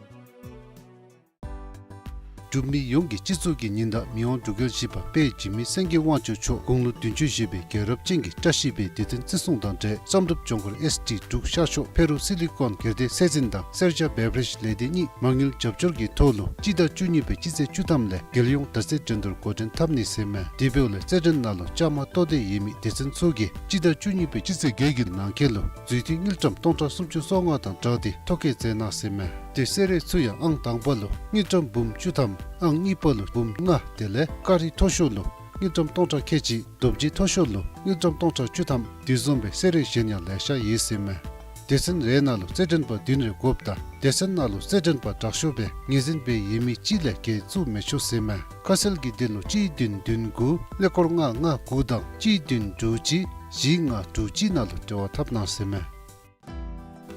འབྲུག་མི་ཡོངས་ཀྱི་སྤྱི་གཙུག་གི་ཉི་ཟླ་མི་དབང་འབྲུག་རྒྱལ་བཞི་པ་དཔལ་འཇིགས་མེད་སེང་གེ་དབང་ཕྱུག་མཆོག་དགུང་ལོ་བདུན་ཅུ་བཞེས་པའི་རྒྱལ་རབས་ཅན་གྱི་བཀྲ་ཤིས་པའི་དུས་སྟོན་བརྩི་སྲུང་དང་འབྲེལ་བསམ་གྲུབ་ལྗོངས་མཁར་ཨེསི་ཌི་འབྲུག་ཤར་ཕྱོགས་ཕེ་རུ་སི་ལི་ཀོན་སྒེར་སྡེ་ཚད་འཛིན་དང་སེར་སྐྱ་བེ་བ་རེཇ་ལས་སྡེ་གཉིས་མ་དངུལ་རྒྱབ་སྐྱོར་གྱི་ཐོག་ལུ་སྤྱི་ཟླ་བཅུ་གཉིས་པའི་སྤྱི་ཚེས་བཅུ་ཐམ་ལས་རྒྱལ་ཡོངས་དར་རྩེད་འགྲན་བསྡུར་འགོ་འདྲེན་འཐབ་ནི་ཟེར་མས། དེ་འབདཝ་ལས་རྩེད་འགྲན་ནང་ལུ་བཅའ་མར་གཏོགས་འདོད་ཡོད་མི་སྡེ་ཚན་ཚུ་གིས་སྤྱི་ཟླ་བཅུ་གཉིས་པའི་སྤྱི་ཚེས་བརྒྱད་ཀྱི་ནང་འཁོད་ལུ་རྫུས་ཏེ་དངུལ་ཀྲམ་སྟོང་ཕྲག་སུམ་ཅུ་སོ་ལྔ་དང་སྦྲགས་ཏེ་ཐོ་བཀོད་མཛད་གནང་ཟེར་མས། ཏེ་གསོལ་རས་ཚུ་ཡང་ཨང་དང་པ་ལུ་དངུལ་ཀྲམ་འབུམ་བཅུ་ཐམ། ཨང་གཉིས་པ་ལུ་འབུམ་ལྔ་དེ་ལས་ཀ་རི་མཐོ་ཤོས་ལུ་དངུལ་ཀྲམ་སྟོང་ཕྲག་ཁལ་གཅིག། རྡོ་རྗེ་མཐོ་ཤོས་ལུ་དངུལ་ཀྲམ་སྟོང་ཕྲག་བཅུ་ཐམ། དེ་བཟུམ་སྦེ་གསོལ་རས་གཞན་ཡང་ལེ་ཤ་ཡོད་ཟེར་མས། སྡེ་ཚན་རེ་ནང་ལུ་རྩེད་འགྲན་པ་བདུན་རེ་དགོཔ་ད་སྡེ་ཚན་ནང་ལུ་རྩེད་འགྲན་པ་དྲག་ཤོས་སྦེ་ངོས་འཛིན་འབད་ཡོད་མི་གཅིག་ལས་བརྒལ་བཙུགས་མི་ཆོག་ཟེར་མས། ཁ་གསལ་གྱི་དོན་ལུ་གཅིག་བདུན་བདུན་དགུ་ཀླད་ཀོར་ལྔ་ལྔ་དགུ་དང་གཅིག་བདུན་དྲུག་གཅིག་བཞི་ལྔ་དྲུག་གཅིག་ནང་ལུ་འབྲེལ་བ་འཐབ་གནང་ཟེར་མས།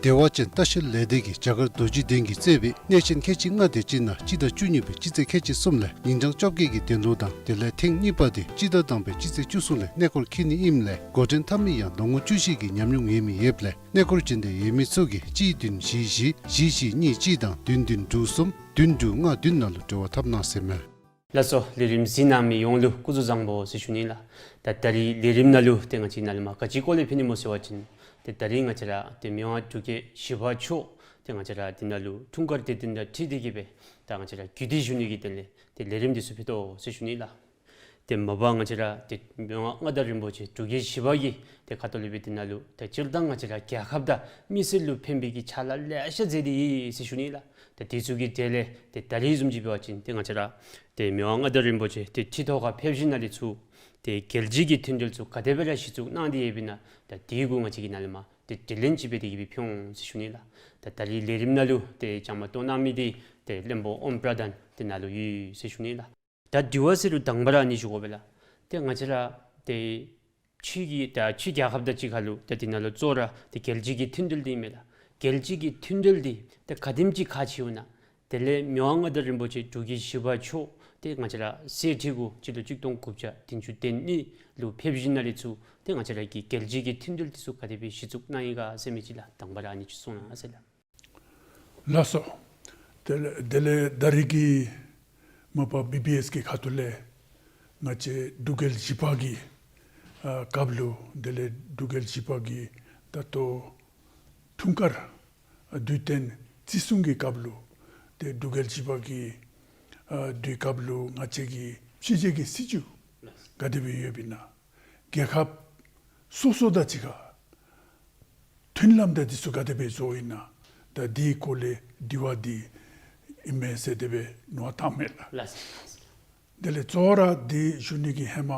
བདེ་བ་ཅན་ལྟ་བཤལ་ལས་སྡེ་གིས་རྒྱ་གར་རྡོ་རྗེ་གདན་གྱིས་གཙོས་པའི་གནས་ཆེན་ཁལ་གཅིག་ལྔ་དེ་ཅིག་ནང་སྤྱི་ཟླ་བཅུ་གཉིས་པའི་སྤྱི་ཚེས་ཁལ་གཅིག་གསུམ་ལས་ཉིན་གྲངས་བཅོ་བརྒྱད་ཀྱི་དོན་ལུ་དང་དེ་ལས་ཐེངས་གཉིས་པ་དེ་སྤྱི་ཟླ་དང་པའི་སྤྱི་ཚེས་བཅུ་གསུམ་ལས་གནས་སྐོར་འཁྱིད་ནི་ཨིནམ་ལས་འགོ་འདྲེན་འཐབ་མི་ཡང་ལོ་ངོ་བཅུ་བཞི་གི་ཉམས་མྱོང་ཡོད་མི་ཡོདཔ་ལས་གནས་སྐོར་བྱོན་འདོད་ཡོད་མི་ཚུ་གིས་གཅིག་བདུན་བཞི་བཞི་བཞི་བཞི་གཉིས་གཅིག་དང་བདུན་བདུན་དྲུག་གསུམ་བདུན་དྲུག་ལྔ་བདུན་ནང་ལུ་འབྲེལ་བ་འཐབ་གནང་ཟེར་མས། ལགས་སོ། ལས་རིམ་གཟིགས་གནང་མི་ཡོངས་ལུ་སྐུ་གཟུགས་བཟང་པོ་ཟེར་ཞུ་ནི་ལགས། ད་ད་རིས་ལས་རིམ་ནང་ལུ་ཏེ་ང་བཅས་ནཱ་ལས་མར་ག་ཅི་སྐོར་ལས་ཕུལ་ནི་སྨོ་ཟེར་བ་ཅིན་ ཏེ་ད་རིས་ང་བཅས་ར་ཏེ་མི་དབང་འབྲུག་རྒྱལ་བཞི་པ་མཆོག་ཏེ་ང་བཅས་ར་འདི་ནང་ལུ་འཁྲུངས་སྐར་དེ་འདི་དང་འཁྲིལ་ཏེ་གི་སྦེ་ད་ང་བཅས་ར་གུས་འདུད་ཞུ་ནི་གི་དོན་ལས་ཏེ་ལས་རིམ་འདི་ཚུ་ཕུལ་དོ་ཟེར་ཞུ་ནི་ལགས། ཏེ་མ་པ་ང་བཅས་ར་ཏེ་མི་དབང་མངའ་བདག་རིན་པོ་ཆེ་འབྲུག་རྒྱལ་བཞི་པ་གིས་ཏེ་ཁ་ཐུག་ལས་སྦེ་འདི་ནང་ལུ་ཏེ་སྤྱིར་བཏང་ང་བཅས་ར་རྒྱལ་ཁབ་དང་མི་སེར་ལུ་ཕན་པའི་གི་ཕྱག་ལཱ་ལེ་ཤ་མཛད་དེ་ཡོད་ཟེར་ཞུ་ནི་ལགས། ད་དེ་ཚུ་གི་གྲས་ལས་ཏེ་ད་རིས་བཟུམ་ཅིག་འབད་བ་ཅིན་ཏེ་ང་བཅས་ར་ཏེ་མི་དབང་མངའ་བདག་རིན་པོ་ཆེ་ཏེ་ཁྲི་ཐོག་ཁར་ཕེབས་ཞིནམ་ལས་ཚུར་ཏེ་རྒྱལ་སྤྱི་གི་མཐུན་འབྲེལ་ཚུ་ག་དེ་སྦེ་ར་གཞི་བཙུགས་གནང་སྟེ་ཡོདཔ་ཨིན་ན་ད་དེ་གུ་ང་བཅས་ཀྱིས་ནཱ་ལས་མར་ཏེ་དྲི་ལན་ཅིག་འབད་དེ་གི་སྦེ་ཕུལ་འོང་ཟེར་ཞུ་ནི་ལགས། ད་ད་རིས་ལས་རིམ་ནང་ལུ་ཏེ་བཅའ་མར་གཏོགས་གནང་མི་འདི་ཏེ་བློན་པོ་ཨོམ་པྲ་དཱན་འདི་ནཱ་ལུ་ཡོད་ཟེར་ཞུ་ནི་ལགས། ད་དྲི་བ་ཟེར་རུང་དང་པ་ར་ཨ་ནི་ཞུ་དགོ་པས་ལགས། ཏེ་ང་བཅས་ར་ཏེ་ཕྱི་གི་ད་ཕྱི་རྒྱལ་ཁབ་དང་གཅིག་ཁར་ལུ་ད་འདི་ནང་ལུ་གཙོ་བོ་ར་ཏེ་རྒྱལ་སྤྱི་གི་མཐུན་འབྲེལ་འདི་ཨིན་མས་ལགས། རྒྱལ་སྤྱི་གི་མཐུན་འབྲེལ་འདི་ད་ག་དེམ་ཅིག་ཁག་ཆེཝ་ཨིན་ན། དེ་ལས་མི་དབང་མངའ་བདག་རིན་པོ་ཆེ་འབྲུག་རྒྱལ་བཞི་པ་མཆོག་ཏེ་ང་བཅས་ར་གསེར་ཁྲི་གུ་སྤྱི་ལོ་གཅིག་སྟོང་དགུ་བརྒྱ་བདུན་ཅུ་དོན་གཉིས་ལུ་ཕེབས་ཞིནམ་ལས་ཚུར་ཏེ་ང་བཅས་ར་གི་རྒྱལ་སྤྱི་གི་མཐུན་འབྲེལ་འདི་ཚུ་ག་དེ་སྦེ་གཞི་བཙུགས་གནང་ཡི་ག་ཟེར་མི་ཅིག་ལགས། དང་པ་ར་ཨ་ནི་ཅིག་གསུང་གནང་ཟེར་ལགས། ལགས་སོ། དེ་ལས་དེ་ལས་ད་རིས་ཀྱི་མ་པ་བི་བི་ཨེསི་གི་ཁ་ཐུག་ལས་ང་བཅས་འབྲུག་རྒྱལ་བཞི་པ་གི་ཨ་སྐབས་ལུ་དེ་ལས་འབྲུག་རྒྱལ་བཞི་པ་གི་ད་ལྟོ་འཁྲུངས་སྐར་དུས་སྟོན་བརྩི་སྲུང་གི་སྐབས་ལུ་ཏེ་འབྲུག་རྒྱལ་བཞི་པ་གི་ཨ་དུས་སྐབས་ལུ་ང་བཅས་ཀྱི་ཕྱི་རྒྱལ་གྱི་སྲིད་བྱུས་ག་དེ་སྦེ་ཡོདཔ་ཨིན་ན། རྒྱལ་ཁབ་སོ་སོ་དང་གཅིག་ཁར་མཐུན་ལམ་དང་འདི་ཚུ་ག་དེ་སྦེ་བཟོཝ་ཨིན་ན། ད་འདི་སྐོར་ལས་དྲི་བ་འདི་ཨིན་མས་ཟེར་དེ་སྦེ་ནོར་བཏང་མས་ལགས། ལགས་སོ། དེ་ལས་གཙོ་བོ་ར་འདི་ཞུ་ནི་གི་ཧེ་མ་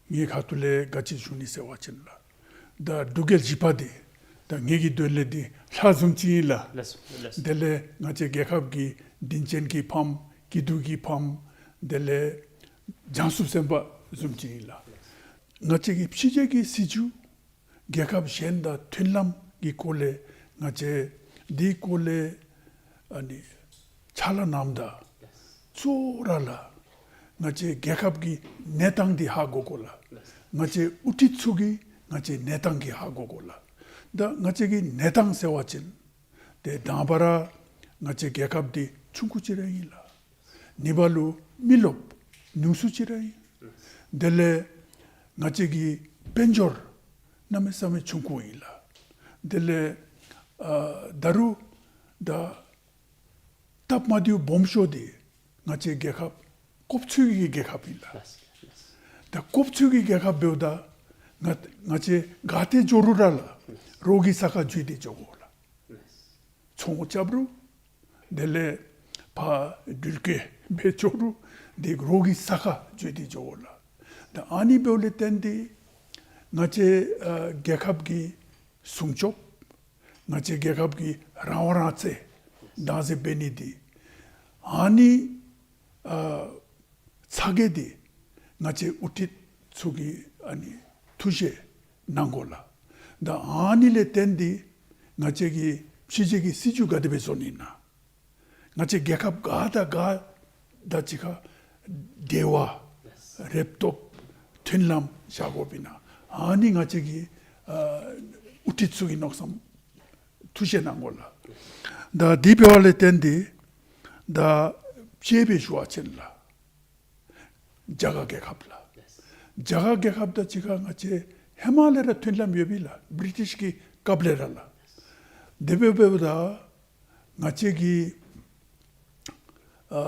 ངེའི་ཁ་ཐུག་ལས་ག་ཅི་ཞུ་ནི་ཟེར་བ་ཅིན་ལགས། ད་འབྲུག་རྒྱལ་བཞི་པ་འདི་ད་ངེའི་གི་དོན་ལས་འདི་ལྷ་བཟུམ་ཅིག་ཨིན་ལགས། ལགས་སོ། ལགས་སོ། དེ་ལས་ང་བཅས་རྒྱལ་ཁབ་ཀྱི་དྲིན་ཅན་གྱི་ཕམ་སྐྱིད་སྡུག་གི་ཕམ་དེ་ལས་བྱང་ཆུབ་སེམས་དཔའ་བཟུམ་ཅིག་ཨིན་ལགས། ང་བཅས་ཀྱི་ཕྱི་རྒྱལ་གྱི་སྲིད་བྱུས་རྒྱལ་ཁབ་གཞན་དང་མཐུན་ལམ་གྱི་སྐོར་ལས་ང་བཅས་འདི་སྐོར་ལས་ཨ་ནི་ཕྱག་ལཱ་གནངམ་ད་གཙོ་བོ་ར་ལགས། ང་བཅས་རྒྱལ་ཁབ་ཀྱི་གནས་སྟངས་འདི་ཧ་གོ་དགོ་ལགས། ང་བཅས་དབུ་ཁྲིད་ཚུ་གིས་ང་བཅས་གནས་སྟངས་འདི་ཧ་གོ་དགོ་ལགས། ད་ང་བཅས་ཀྱི་གནས་སྟངས་ཟེར་བ་ཅིན་ཏེ་དང་པ་ར་ང་བཅས་རྒྱལ་ཁབ་འདི་ཆུང་ཀུ་ཅིག་ར་ཨིན་ལགས། གཉིས་པ་ལུ་མི་རློབས་ཉུང་སུ་ཅིག་ར་ཨིན། དེ་ལས་ང་བཅས་ཀྱི་དཔལ་འབྱོར་གནམ་མེད་ས་མེད་ཆུང་ཀུ་ཨིན་ལགས། དེ་ལས་ཨ་ད་རུང་ད་སྟབས་མ་བདེཝ་སྦོམ་ཤོས་འདི་ང་བཅས་རྒྱལ་ཁབ་ལྐོག་ཚོད་ཀྱི་རྒྱལ་ཁབ་ཨིན་ལགས། ད་ལྐོག་ཚོད་ཀྱི་རྒྱལ་ཁབ་འབདཝ་ད་ང་ང་བཅས་ག་ཏེ་འགྱོ་རུང་ར་ལགས་རོགས་ཀྱི་ས་ཁར་འགྱོ་སྟེ་འགྱོ་དགོ་ལགས། ཚོང་རྐྱབ་རུང་དེ་ལས་ཕར་འགྲུལ་སྐྱེལ་འབད་འགྱོ་རུང་འདི་རོགས་ཀྱི་ས་ཁར་འགྱོ་སྟེ་འགྱོ་དགོ་ལགས། ད་ཨ་ནི་འབདཝ་ལས་བརྟེན་ཏེ་ང་བཅས་ཨ་རྒྱལ་ཁབ་ཀྱི་སྲུང་སྐྱོབ་ང་བཅས་རྒྱལ་ཁབ་ཀྱི་རང་དབང་རང་བཙན་བདག་འཛིན་འབད་ནི་འདི་ཨ་ནི་ཨ་ཚ་གྱང་འདི་ང་བཅས་དབུ་ཁྲིད་ཚུ་གིས་ཨ་ནི་ཐུགས་བཞེད་གནང་དགོ་ལགས། ད་ཨ་ནི་ལས་བརྟེན་ཏེ་ང་བཅས་ཀྱི་ཕྱི་རྒྱལ་གྱི་སྲིད་བྱུས་ག་དེ་སྦེ་བཟོ་ནི་ཨིན་ན། ང་བཅས་རྒྱལ་ཁབ་ག་དང་ག་དང་གཅིག་ཁར་འབྲེལ་བ་རེདཔ་ཐོབ་མཐུན་ལམ་བཞག་དགོཔ་ཨིན་ན། ཨ་ནི་ང་བཅས་ཀྱི་ཨ་དབུ་ཁྲིད་ཚུ་གིས་མནོ་བསམ་ཐུགས་བཞེད་གནང་དགོ་ལགས། ད་འདི་འབདཝ་ལས་བརྟེན་ཏེ་ད་དཔྱེ་སྦེ་ཞུ་བ་ཅིན་ལགས་རྒྱ་གར་རྒྱལ་ཁབ་ལགས། རྒྱ་གར་རྒྱལ་ཁབ་དང་གཅིག་ཁར་ང་བཅས་ཧེ་མ་ལས་ར་མཐུན་ལམ་ཡོདཔ་ཨིན་ལགས། བི་རི་ཊིཤ་གི་སྐབས་ལས་ར་ལགས། དེ་འབདཝ་ད་ང་བཅས་ཀྱི་ཨ་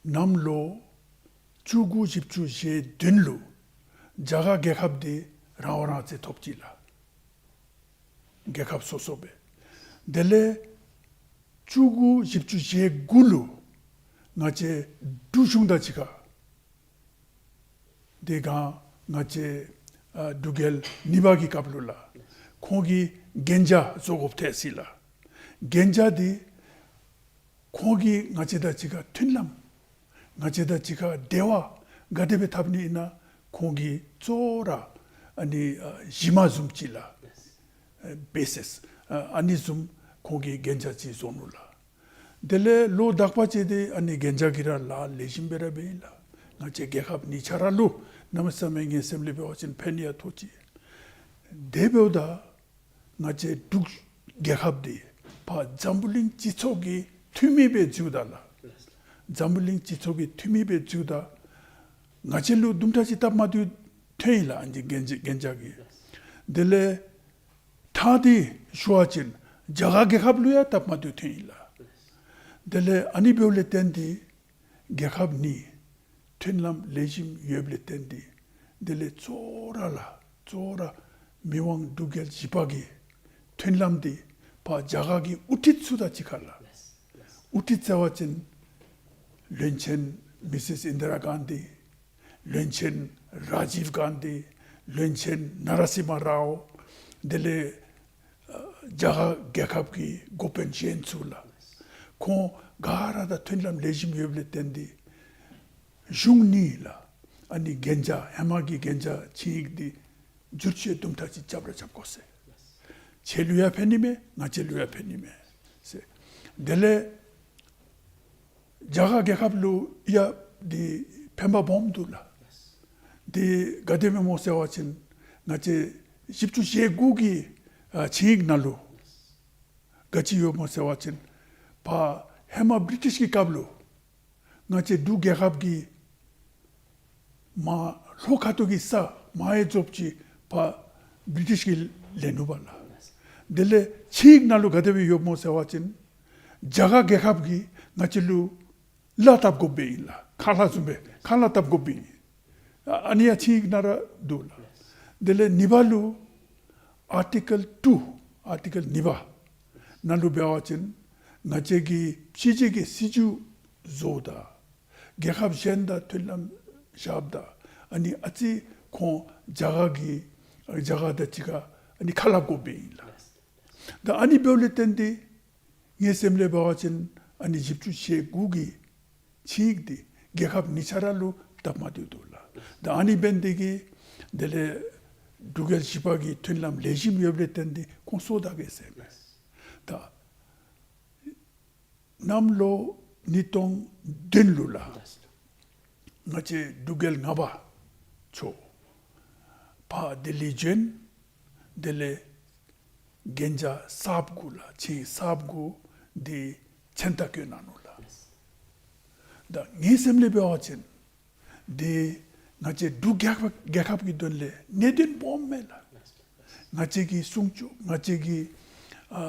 གནམ་ལོ་བཅུ་དགུ་བཞི་བཅུ་ཞེ་བདུན་ལུ་རྒྱ་གར་རྒྱལ་ཁབ་འདི་རང་དབང་རང་བཙན་ཐོབ་ཅི་ལགས། རྒྱལ་ཁབ་སོ་སོ་སྦེ། དེ་ལས་བཅུ་དགུ་བཞི་བཅུ་ཞེ་དགུ་ལུ་ང་བཅས་འབྲུག་གཞུང་དང་གཅིག་ཁར་དེ་སྒང་ང་བཅས་ཨ་འབྲུག་རྒྱལ་གཉིས་པ་གི་སྐབས་ལུ་ལགས་ཁོང་གིས་གན་རྒྱ་བཟོ་དགོཔ་ཐལ་ཅི་ལགས། གན་རྒྱ་འདི་ཁོང་གིས་ང་བཅས་དང་གཅིག་ཁར་མཐུན་ལམ་ང་བཅས་དང་གཅིག་ཁར་འབྲེལ་བ་ག་དེ་སྦེ་འཐབ་ནི་ཨིན་ན་ཁོང་གིས་གཙོ་བོ་ར་ཨ་ནི་ཨ་གཞི་མ་བཟུམ་ཅིག་ལགས། ཨ་བེ་སིསི་ཨ་ཨ་ནི་བཟུམ་ཁོང་གིས་གན་རྒྱ་ཅིག་བཟོ་ནུག་ལགས། དེ་ལས་ལོ་དག་པ་ཅིག་འདི་ཨ་ནི་གན་རྒྱ་གིས་ར་ལཱ་ལེགས་ཤོམ་སྦེ་ར་འབད་ཡི་ལགས། ང་བཅས་རྒྱལ་ཁབ་གཉིས་ཆ་ར་ལུ་གནམ་མེད་ས་མེད་ངེའི་སེམས་ལས་འབད་བ་ཅིན་ཕན་ཡང་ཐོགས་ཅི། དེ་འབདཝ་ད་ང་བཅས་འབྲུག་རྒྱལ་ཁབ་འདི་ཕར་འཛམ་བུ་གླིང་སྤྱི་ཚོགས་ཀྱི་འཐུས་མི་སྦེ་བཙུགས་ད་ལགས། འཛམ་བུ་གླིང་སྤྱི་ཚོགས་ཀྱི་འཐུས་མི་སྦེ་བཙུགས་ད་ང་བཅས་ལུ་དུམ་གྲ་ཅིག་སྟབས་མ་བདེཝ་ཐོན་ཡི་ལགས། ཨ་ནི་གན་རྒྱ་གན་རྒྱ་གིས། དེ་ལས་ ཐ་དེ་ཞུ་བ་ཅིན་རྒྱ་གར་རྒྱལ་ཁབ་ལུ་ཡང་སྟབས་མ་བདེཝ་ཐོན་ཡི་ལགས། དེ་ལས་ཨ་ནི་འབདཝ་ལས་བརྟེན་ཏེ་རྒྱལ་ཁབ་གཉིས་མཐུན་ལམ་ལེགས་ཤོམ་ཡོདཔ་ལས་བརྟེན་ཏེ་དེ་ལས་གཙོ་བོ་ར་ལགས་གཙོ་བོ་ར་མི་དབང་འབྲུག་རྒྱལ་བཞི་པ་གི་མཐུན་ལམ་དེ་ཕར་རྒྱ་གར་གྱི་དབུ་ཁྲིད་ཚུ་དང་གཅིག་ཁར་ལགས། དབུ་ཁྲིད་ཟེར་བ་ཅིན་བློན་ཆེན་མི་སིས་ཨིནྡྲ་གྷན་དྷི། བློན་ཆེན་ར་ཇིབ་གྷན་དྷི། བློན་ཆེན་ནཱ་ར་སིམ་ཧ་རའོ། དེ་ལས་ཨ་རྒྱ་གར་རྒྱལ་ཁབ་ཀྱི་འགོ་དཔོན་གཞན་ཚུ་ལགས། ཁོང་ག་ར་དང་མཐུན་ལམ་ལེགས་ཤོམ་ཡོདཔ་ལས་བརྟེན་ཏེ་གཞུང་གཉིས་ལགས་ཨ་ནི་གན་རྒྱ་ཧེ་མ་གི་གན་རྒྱ་ཆིངས་ཡིག་དེ་བསྒྱུར་བཅོས་དུམ་གྲ་ཅིག་རྐྱབ་ར་རྐྱབ་དགོ་ཟེར། ཁྱེད་ལུ་ཡང་ཕན་ནི་མས། ང་བཅས་ལུ་ཡང་ཕན་ནི་མས་ཟེར། དེ་ལས་རྒྱ་གར་རྒྱལ་ཁབ་ལུ་ཡང་དེ་ཕན་པ་སྦོམ་འདུག་ལགས། དེ་ག་དེ་སྦེ་སྨོ་ཟེར་བ་ཅིན་ང་བཅས་བཞི་བཅུ་ཞེ་དགུ་གི་ཨ་ཆིངས་ཡིག་ནང་ལུ་ག་ཅི་ཡོདཔ་སྨོ་ཟེར་བ་ཅིན་ཕར་ཧེ་མ་བི་རི་ཊིཤ་གི་སྐབས་ལུ་ང་བཅས་འབྲུག་རྒྱལ་ཁབ་ཀྱི་མར་ལྷོ་ཁ་ཐུག་གི་ས་མར་ཡང་རྫོབ་ཅིག་ཕར་བི་རི་ཊིཤ་གིས་ལེན་ནུག་པ་ལགས། དེ་ལས་ཆིངས་ཡིག་ནང་ལུ་ག་དེ་སྦེ་ཡོདཔ་སྨོ་ཟེར་བ་ཅིན་རྒྱ་གར་རྒྱལ་ཁབ་ཀྱིས་ང་བཅས་ལུ་གླ་བཏབ་དགོཔ་སྦེ་ཨིན་ལགས། ཁ་ལྷག་བཟུམ་སྦེ་ཁ་གླ་བཏབ་དགོཔ་སྦེ་ཨིན། ཨ་ཨ་ནི་ཡང་ཆིངས་ཡིག་ནང་ར་འདུག་ལགས། དེ་ལས་གཉིས་པ་ལུ་ཨར་ཊི་ཀལ་ཊུ། ཨར་ཊི་ཀལ་གཉིས་པ་ནང་ལུ་འབད་བ་ཅིན་ང་བཅས་ཀྱིས་ཕྱི་རྒྱལ་གྱི་སྲིད་བྱུས་བཟོཝ་ད་རྒྱལ་ཁབ་གཞན་དང་མཐུན་ལམ་བཞགཔ་ད་ཨ་ནི་ཨ་ཙི་ཁོང་རྒྱ་གར་གྱི་རྒྱ་གར་དང་གཅིག་ཁར་ཨ་ནི་ཁ་སླབ་དགོཔ་སྦེ་ཨིན་ལགས། ད་ཨ་ནི་འབདཝ་ལས་བརྟེན་ཏེ་ངེའི་སེམས་ལས་འབད་བ་ཅིན་ཨ་ནི་བཞི་བཅུ་ཞེ་དགུ་གི་ཆིངས་ཡིག་དེ་རྒྱལ་ཁབ་གཉིས་ཆ་ར་ལུ་སྟབས་མ་བདེཝ་འདུག་ལགས། ད་ཨ་ནི་འབད་ནི་དེ་གིས་དེ་ལས་འབྲུག་རྒྱལ་བཞི་པ་གི་མཐུན་ལམ་ལེགས་ཤོམ་ཡོདཔ་ལས་བརྟེན་ཏེ་ཁོང་སོ་བདའ་གེ་ཟེར་མས། ད་གནམ་ལོ་ཉིས་སྟོང་བདུན་ལུ་ལགས་ང་བཅས་འབྲུག་རྒྱལ་ལྔ་པ་མཆོག་ཕར་ལྡི་ལི་བྱོན། དེ་ལས་གན་རྒྱ་གསརཔ་གུ་ལགས་ཆིངས་གསརཔ་གུ་དེ་མཚན་རྟགས་བཀོད་གནང་ནུག་ལགས། ད་ངེའི་སེམས་ལས་འབད་བ་ཅིན་དེ་ང་བཅས་འབྲུག་རྒྱལ་ཁབ་རྒྱལ་ཁབ་ཀྱི་དོན་ལས་གནད་དོན་སྦོམ་མས་ལགས། ང་བཅས་ཀྱི་སྲུང་སྐྱོབ་ང་བཅས་ཀྱི་ཨ་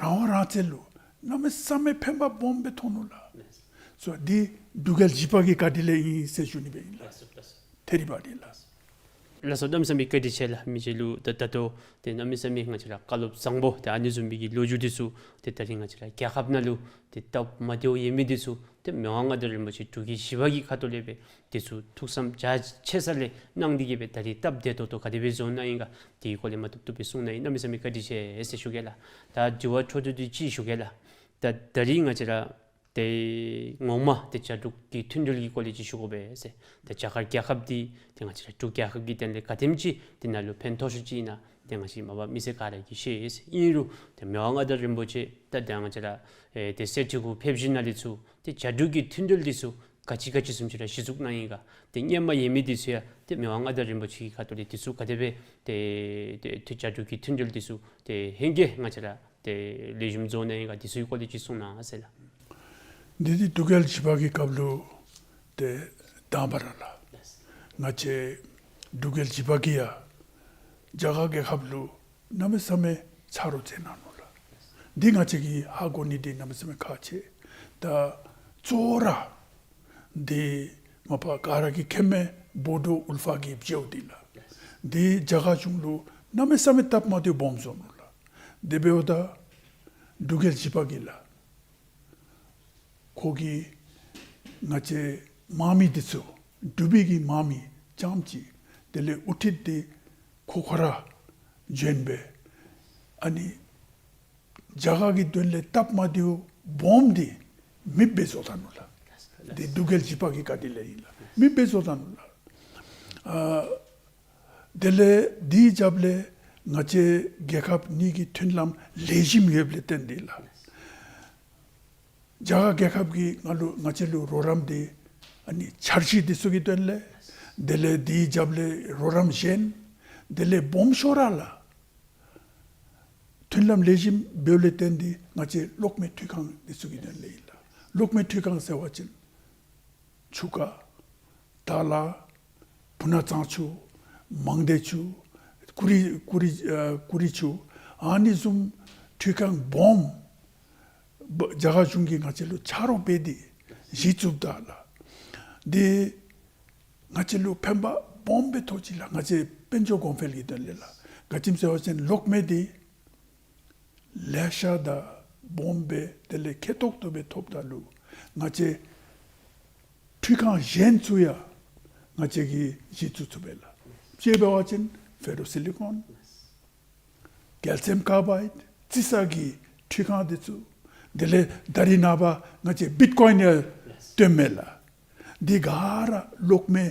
ཨ་རང་དབང་རང་བཙན་ལུ་གནམ་མེད་ས་མེད་ཕན་པ་སྦོམ་སྦེ་ཐོགས་ནུག་ལགས། སོ་དེ་འབྲུག་རྒྱལ་བཞི་པ་གི་བཀའ་དྲིན་ལས་ཨིན་ཟེར་ཞུ་ནི་སྦེ་ཨིན་ལགས། ཐད་རི་བ་རི་ལགས། ལགས་སོ། གནམ་མེད་ས་མེད་བཀའ་དྲིན་ཆེ་ལགས། མི་རྗེ་ལུ་ད་ད་ལྟོ་ཏེ་གནམ་མེད་ས་མེད་ང་བཅས་ར་བཀའ་སློབ་བཟང་པོ་ཏེ་ཨ་ནི་བཟུམ་མའི་གི་ལོ་རྒྱུས་འདི་ཚུ་ཏེ་ད་རིས་ང་བཅས་ར་རྒྱལ་ཁབ་ནང་ལུ་ཏེ་སྟབས་མ་བདེཝ་ཡོད་མི་འདི་ཚུ་ཏེ་མི་དབང་མངའ་བདག་རིན་པོ་ཆེ་འབྲུག་རྒྱལ་བཞི་པ་གི་ཁ་ཐུག་ལས་སྦེ་འདི་ཚུ་ཐུགས་བསམ་རྒྱ་ཆེ་ས་ལས་གནང་སྟེ་གིས་སྦེ་ད་རིས་སྟབས་བདེ་ཏོག་ཏོ་ག་དེ་སྦེ་བཟོ་གནང་ཡི་ག། དེའི་སྐོར་ལས་མ་བཏུབ་བཏུབ་སྦེ་གསུང་གནང་ཡི། གནམ་མེད་ས་མེད་བཀའ་དྲིན་ཆེ་ཟེར་ཞུ་གེ་ལགས། ད་དྲི་བ་འཕྲོ་མཐུད་དེ་ཅིག་ཞུ་གེ་ལགས། ད་ད་རིས་ང་བཅས་ར་ཏེ་ངོ་མ་ཏེ་རྒྱ་འབྲུག་གི་མཐུན་འབྲེལ་གྱི་སྐོར་ལས་ཅིག་ཞུ་དགོ་པས་ཟེར། ཏེ་རྒྱ་གར་རྒྱལ་ཁབ་འདི་ཏེ་ང་བཅས་ར་འབྲུག་རྒྱལ་ཁབ་ཀྱི་དོན་ལས་ག་དེམ་ཅིག་འདི་ནང་ལུ་ཕན་ཐོགས་ཅི་ཨིན་ན་ཏེ་ང་བཅས་མ་པ་མི་སེར་ག་ར་གིས་ཤེས་ཟེར། ཨིན་རུང་ཏེ་མི་དབང་མངའ་བདག་རིན་པོ་ཆེ་ད་ད་ང་བཅས་ར་ཨེ་ཏེ་གསེར་ཁྲི་གུ་ཕེབས་བཞིན་ན་ལས་ཚུར་ཏེ་རྒྱ་འབྲུག་གི་མཐུན་འབྲེལ་འདི་ཚུ་ག་ཅི་ག་ཅི་བཟུམ་ཅིག་ར་གཞི་བཙུགས་གནང་ཡི་ག། ཏེ་སྔོན་མ་ཡོད་མི་འདི་ཚུ་ཡང་ཏེ་མི་དབང་མངའ་བདག་རིན་པོ་ཆེ་གི་ཁ་ཐུག་ལས་འདི་ཚུ་ག་དེ་སྦེ་ཏེ་ཏེ་རྒྱ་འབྲུག་གི་མཐུན་འབྲེལ་འདི་ཚུ་ཏེ་ཧེང་གི་ང་བཅས་ར་ཏེ་ལེགས་ཤོམ་བཟོ་གནང་ཡི་ག། འདི་ཚུ་གི་སྐོར་ལས་ཅིག་གསུང་གནང་ཟེར་ལགས། འདི་འདི་འབྲུག་རྒྱལ་བཞི་པ་གི་སྐབས་ལུ་ཏེ་དང་པ་ར་ལགས་ང་བཅས་འབྲུག་རྒྱལ་བཞི་པ་གིས་ཡང་རྒྱ་གར་རྒྱལ་ཁབ་ལུ་གནམ་མེད་ས་མེད་ཆ་རོགས་མཛད་གནང་ནུག་ལགས། འདི་ང་བཅས་ཀྱིས་ཧ་གོ་ནི་འདི་གནམ་མེད་ས་མེད་ཁག་ཆེ། ད་གཙོ་བོ་ར་འདི་མ་པ་ག་ར་གིས་མཁྱེན་མི་བོ་ཌོ་ཨུལ་ཕ་གི་བྱེཝ་འདི་ལགས། འདི་རྒྱ་གར་གཞུང་ལུ་གནམ་མེད་ས་མེད་སྟབས་མ་བདེཝ་སྦོམ་བཟོ་ནུག་ལགས། དེ་འབདཝ་ད་འབྲུག་རྒྱལ་བཞི་པ་གིས་ལགས་ཁོ་གིས་ང་བཅས་དམག་མི་འདི་ཚུ་འབྲུག་པའི་གི་དམག་མི་རྐྱངམ་ཅིག་དེ་ལས་དབུ་ཁྲིད་འདི་ཁོ་ཁོ་ར་བྱོན་སྦེ་ཨ་ནི་རྒྱ་གར་གྱི་དོན་ལས་སྟབས་མ་བདེཝ་སྦོམ་འདི་མེདཔ་སྦེ་བཟོ་ད་ནུག་ལགས། འདི་འབྲུག་རྒྱལ་བཞི་པ་གི་བཀའ་དྲིན་ལས་ཨིན་ལགས། མེདཔ་སྦེ་བཟོ་ད་ནུག་ལགས། ཨ་དེ་ལས་འདི་རྒྱབ་ལས་ང་བཅས་རྒྱལ་ཁབ་གཉིས་ཀྱི་མཐུན་ལམ་ལེགས་ཤོམ་ཡོདཔ་ལས་བརྟེན་ཏེ་ལགས། རྒྱ་གར་རྒྱལ་ཁབ་ཀྱིས་ང་ལུ་ང་བཅས་ལུ་རོགས་རམ་འདི་ཨ་ནི་འཆར་གཞི་འདི་ཚུ་གི་དོན་ལས་དེ་ལས་འདི་རྒྱབ་ལས་རོགས་རམ་གཞན་དེ་ལས་སྦོམ་ཤོས་ར་ལགས་མཐུན་ལམ་ལེགས་ཤོམ་འབདཝ་ལས་བརྟེན་ཏེ་ང་བཅས་གློག་མེ་འཕྲུལ་ཁང་འདི་ཚུ་གི་དོན་ལས་ཨིན་ལགས། གློག་མེ་འཕྲུལ་ཁང་ཟེར་བ་ཅིན་ཆུ་ཁ་དར་ལ་སྤུ་ན་གཙང་ཆུ་མང་སྡེ་ཆུ་ ཀུ་རི་ཀུ་རི་ཨ་ཀུ་རི་ཆུ་ཨ་ནི་བཟུམ་འཕྲུལ་ཁང་སྦོམ་རྒྱ་གར་གཞུང་གིས་ང་བཅས་ལུ་ཆ་རོགས་འབད་དེ་གཞི་བཙུགསཔ་ད་ལགས། དེ་ང་བཅས་ལུ་ཕན་པ་སྦོམ་སྦེ་ཐོགས་ཅི་ལགས། ང་བཅས་དཔལ་འབྱོར་གོང་འཕེལ་གྱི་དོན་ལས་ལགས། ག་ཅི་སྨོ་ཟེར་བ་ཅིན་གློག་མེ་འདི་ལེ་ཤ་དང་སྦོམ་སྦེ་དེ་ལས་ཁེ་ཏོག་ཏོ་སྦེ་ཐོབ་ད་ལུ་ང་བཅས་འཕྲུལ་ཁང་གཞན་ཚུ་ཡང་ང་བཅས་ཀྱིས་གཞི་བཙུགས་ཚུགས་པས་ལགས། ཅིག་འབད་བ་ཅིན་ཕེ་རོ་སི་ལི་ཀོན། ཀལ་སི་ཡམ་ཀར་བའིཌ། རྩི་ས་གི་འཕྲུལ་ཁང་འདི་ཚུ། དེ་ལས་ད་རིས་ནངས་པ་ང་བཅས་བིཊ་ཀོའིན་ཡང་ཐོནམ་མས་ལགས། འདི་ག་ར་གློག་མེ་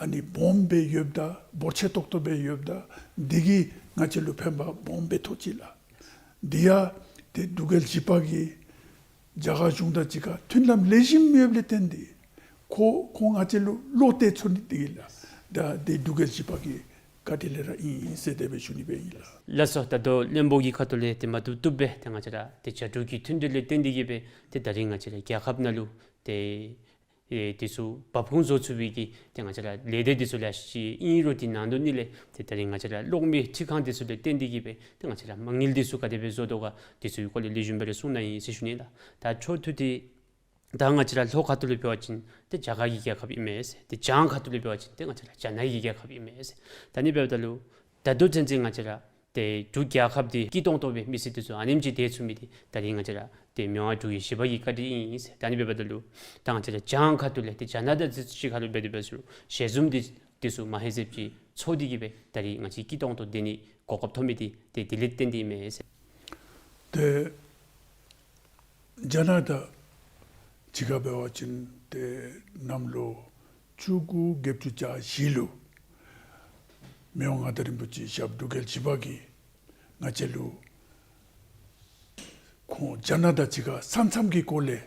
ཨ་ནི་སྦོམ་སྦེ་ཡོདཔ་ད་འབོར་ཆེ་ཏོག་ཏོ་སྦེ་ཡོདཔ་ད་འདི་གིས་ང་བཅས་ལུ་ཕན་པ་སྦོམ་སྦེ་ཐོགས་ཅི་ལགས། འདི་ཡང་ཏེ་འབྲུག་རྒྱལ་བཞི་པ་གིས་རྒྱ་གར་གཞུང་དང་གཅིག་ཁར་མཐུན་ལམ་ལེགས་ཤོམ་ཡོདཔ་ལས་བརྟེན་ཏེ་ཁོ་ཁོང་ང་བཅས་ལུ་བློ་གཏད་ཚུགས་ནི་འདི་ལགས། ད་འདི་འབྲུག་རྒྱལ་བཞི་པ་གི་བཀའ་དྲིན་ལས་ར་ཨིན་ཟེར་དེ་སྦེ་ཞུ་ནི་སྦེ་ཨིན་ལགས། ལགས་སོ། ད་ལྟོ་བློན་པོ་གི་ཁ་ཐུག་ལས་ཏེ་མ་བཏུབ་བཏུབ་སྦེ་ཏེ་ང་བཅས་ར་ཏེ་བྱ་འབྲུག་གི་མཐུན་འབྲེལ་ལས་བརྟེན་ཏེ་གིས་སྦེ་ཏེ་ད་རིས་ང་བཅས་ར་རྒྱལ་ཁབ་ནང་ལུ་ཏེ་ཨེ་འདི་ཚུ་འབབ་ཁུངས་བཟོ་ཚུགས་པའི་གི་ཏེ་ང་བཅས་ར་ལས་སྡེ་འདི་ཚུ་ལེ་ཤ་ཅིག་ཨིན་རུང་འདི་ནང་དོག་ནང་ལས་ཏེ་ད་རིས་ང་བཅས་ར་གློག་མེ་འཕྲུལ་ཁང་འདི་ཚུ་ལས་བརྟེན་ཏེ་གིས་སྦེ་ཏེ་ང་བཅས་ར་མ་དངུལ་འདི་ཚུ་ག་དེ་སྦེ་བཟོ་དོ་ག་འདི་ཚུ་གི་སྐོར་ལས་ལེགས་ཤོམ་སྦེ་ར་གསུང་གནང་ཡི་ཟེར་ཞུ་ནི་ལགས། ད་འཕྲོ་མཐུད་དེ་ད་ང་བཅས་ར་ལྷོ་ཁ་ཐུག་ལུ་འབད་བ་ཅིན་ཏེ་རྒྱ་གར་གྱི་རྒྱལ་ཁབ་ཨིན་མས་ཟེར། ཏེ་བྱང་ཁ་ཐུག་ལུ་འབད་བ་ཅིན་ཏེ་ང་བཅས་ར་རྒྱ་ནག་གི་རྒྱལ་ཁབ་ཨིན་མས་ཟེར། ད་ཨ་ནི་འབདཝ་ད་ལུ་ད་ལྟོ་ཚུན་ཚོད་ང་བཅས་ར་ཏེ་འབྲུག་རྒྱལ་ཁབ་འདི་སྐྱིད་ཏོང་ཏོ་སྦེ་མི་སེར་འདི་ཚུ་ཨ་ནེམ་ཅིག་སྡོད་ཚུགས་མི་འདི་ད་རིས་ང་བཅས་ར་ཏེ་མི་དབང་འབྲུག་རྒྱལ་བཞི་པ་གི་བཀའ་དྲིན་ཨིན་ཟེར། ད་ཨ་ནི་འབདཝ་ད་ལུ་ད་ང་བཅས་ར་བྱང་ཁ་ཐུག་ལས་ཏེ་རྒྱ་ནག་དང་ཅིག་ཁར་ལུ་འབད་དེ་འབད་ཟེར་རུང་ཞལ་འཛོམས་འདི་འདི་ཚུ་མ་ཧེ་ཟེབ་ཅིག་ཚོགས་ཏེ་གིས་སྦེ་ད་རིས་ང་བཅས་སྐྱིད་ཏོང་ཏོ་སྡོད་ནི་གོ་སྐབས་ཐོབ་མི་འདི་ཏེ་དེ་ལས་བརྟེན་ཏེ་ཨིན་མས་ཟེར། ཏེ་རྒྱ་ནག་དང་གཅིག་ཁར་འབད་བ་ཅིན་ཏེ་གནམ་ལོ་བཅུ་དགུ་བརྒྱད་ཅུ་གྱ་བཞི་ལུ་མི་དབང་མངའ་བདག་རིན་པོ་ཆེ་ཞབས་འབྲུག་རྒྱལ་བཞི་པ་གིས་ང་བཅས་ལུ་ཁོང་རྒྱ་ནག་དང་གཅིག་ཁར་ས་མཚམས་ཀྱི་སྐོར་ལས་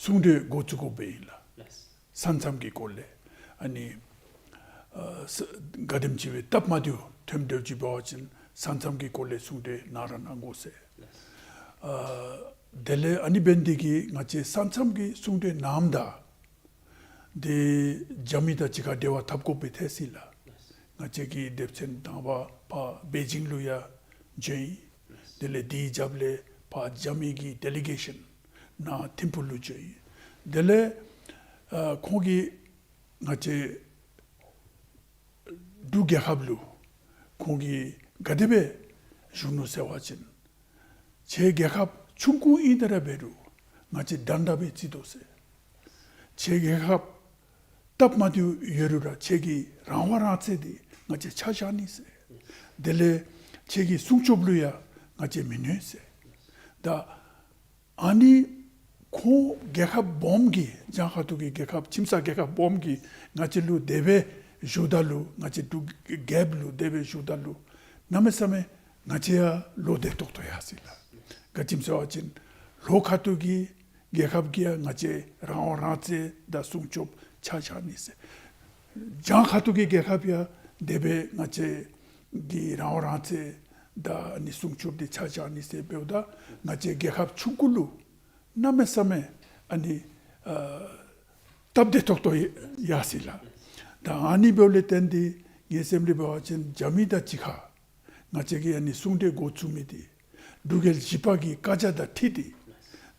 གསུང་གྲོས་འགོ་བཙུགས་དགོཔ་སྦེ་ཨིན་ལགས། ས་མཚམས་ཀྱི་སྐོར་ལས་ཨ་ནི་ཨ་ས་ག་དེམ་ཅིག་སྦེ་སྟབས་མ་བདེཝ་ཐོནམ་འདྲཝ་ཅིག་འབད་བ་ཅིན་ས་མཚམས་ཀྱི་སྐོར་ལས་གསུང་གྲོས་གནང་ར་གནང་དགོ་ཟེར། ཨ་དེ་ལས་ཨ་ནི་འབད་ནི་འདི་གིས་ང་བཅས་ས་མཚམས་ཀྱི་གསུང་གྲོས་གནངམ་ད་ཏེ་རྒྱ་མི་དང་གཅིག་ཁར་འབྲེལ་བ་འཐབ་དགོཔ་སྦེ་ཐལ་ཅི་ལགས། ང་བཅས་ཀྱི་སྡེ་ཚན་དང་པ་ཕར་པེ་ཅིང་ལུ་ཡང་བྱོན་ཡི། དེ་ལས་དེའི་རྒྱབ་ལས་ཕར་རྒྱ་མི་གི་ཌེ་ལི་གེ་ཤཱན་ནཱ་ཐིམ་ཕུག་ལུ་བྱོན་ཡི། དེ་ལས་ཨ་ཁོང་གིས་ང་བཅས་འབྲུག་རྒྱལ་ཁབ་ལུ་ཁོང་གིས་ག་དེ་སྦེ་ཞུ་ནུག་ཟེར་བ་ཅིན་ཁྱེད་རྒྱལ་ཁབ་ཆུང་ཀུ་ཨིན་ཏེ་ར་འབད་རུང་ང་བཅས་འགྲན་ཟླ་སྦེ་བརྩི་དོ་ཟེར། ཁྱེད་རྒྱལ་ཁབ་སྟབས་མ་བདེཝ་ཡོད་རུང་ར་ཁྱེད་ཀྱི་རང་དབང་རང་བཙན་འདི་ང་བཅས་ཆ་བཞག་ནི་ཟེར། དེ་ལས་ཁྱེད་ཀྱི་སྲུང་སྐྱོབ་ལུ་ཡང་ང་བཅས་མི་གནོད་ཟེར། ད་ཨ་ནི་ཁོང་རྒྱལ་ཁབ་སྦོམ་གྱི་བྱང་ཁ་ཐུག་གི་རྒྱལ་ཁབ་ཁྱིམ་ཚང་རྒྱལ་ཁབ་སྦོམ་གྱིས་ང་བཅས་ལུ་དེ་སྦེ་ཞུཝ་ད་ལུ་ང་བཅས་འབྲུག་རྒྱལ་ཁབ་ལུ་དེ་སྦེ་ཞུཝ་ད་ལུ་གནམ་མེད་ས་མེད་ང་བཅས་ཡང་བློ་བདེ་ཏོག་ཏོ་ཡར་སོ་ཡི་ལགས། ག་ཅི་སྨོ་ཟེར་བ་ཅིན་ལྷོ་ཁ་ཐུག་གི་རྒྱལ་ཁབ་ཀྱིས་ཡང་ང་བཅས་རང་དབང་རང་བཙན་དང་སྲུང་སྐྱོབ་ཆ་བཞག་ནི་ཟེར། བྱང་ཁ་ཐུག་གི་རྒྱལ་ཁབ་ཡང་དེ་སྦེ་ང་བཅས་ཀྱི་རང་དབང་རང་བཙན་དང་ཨ་ནི་སྲུང་སྐྱོབ་འདི་ཆ་བཞག་ནི་ཟེར་འབདཝ་ད་ང་བཅས་རྒྱལ་ཁབ་ཆུང་ཀུ་ལུ་གནམ་མེད་ས་མེད་ཨ་ནི་ཨ་སྟབས་བདེ་ཏོག་ཏོ་ཡར་སོ་ཡི་ལགས། ད་ཨ་ནི་འབདཝ་ལས་བརྟེན་ཏེ་ངེའི་སེམས་ལས་འབད་བ་ཅིན་རྒྱ་མི་དང་གཅིག་ཁར་ང་བཅས་ཀྱིས་ཨ་ནི་གསུང་གྲོས་འགོ་བཙུགས་མི་འདི་འབྲུག་རྒྱལ་བཞི་པ་གི་བཀའ་རྒྱ་དང་འཁྲིལ་ཏེ་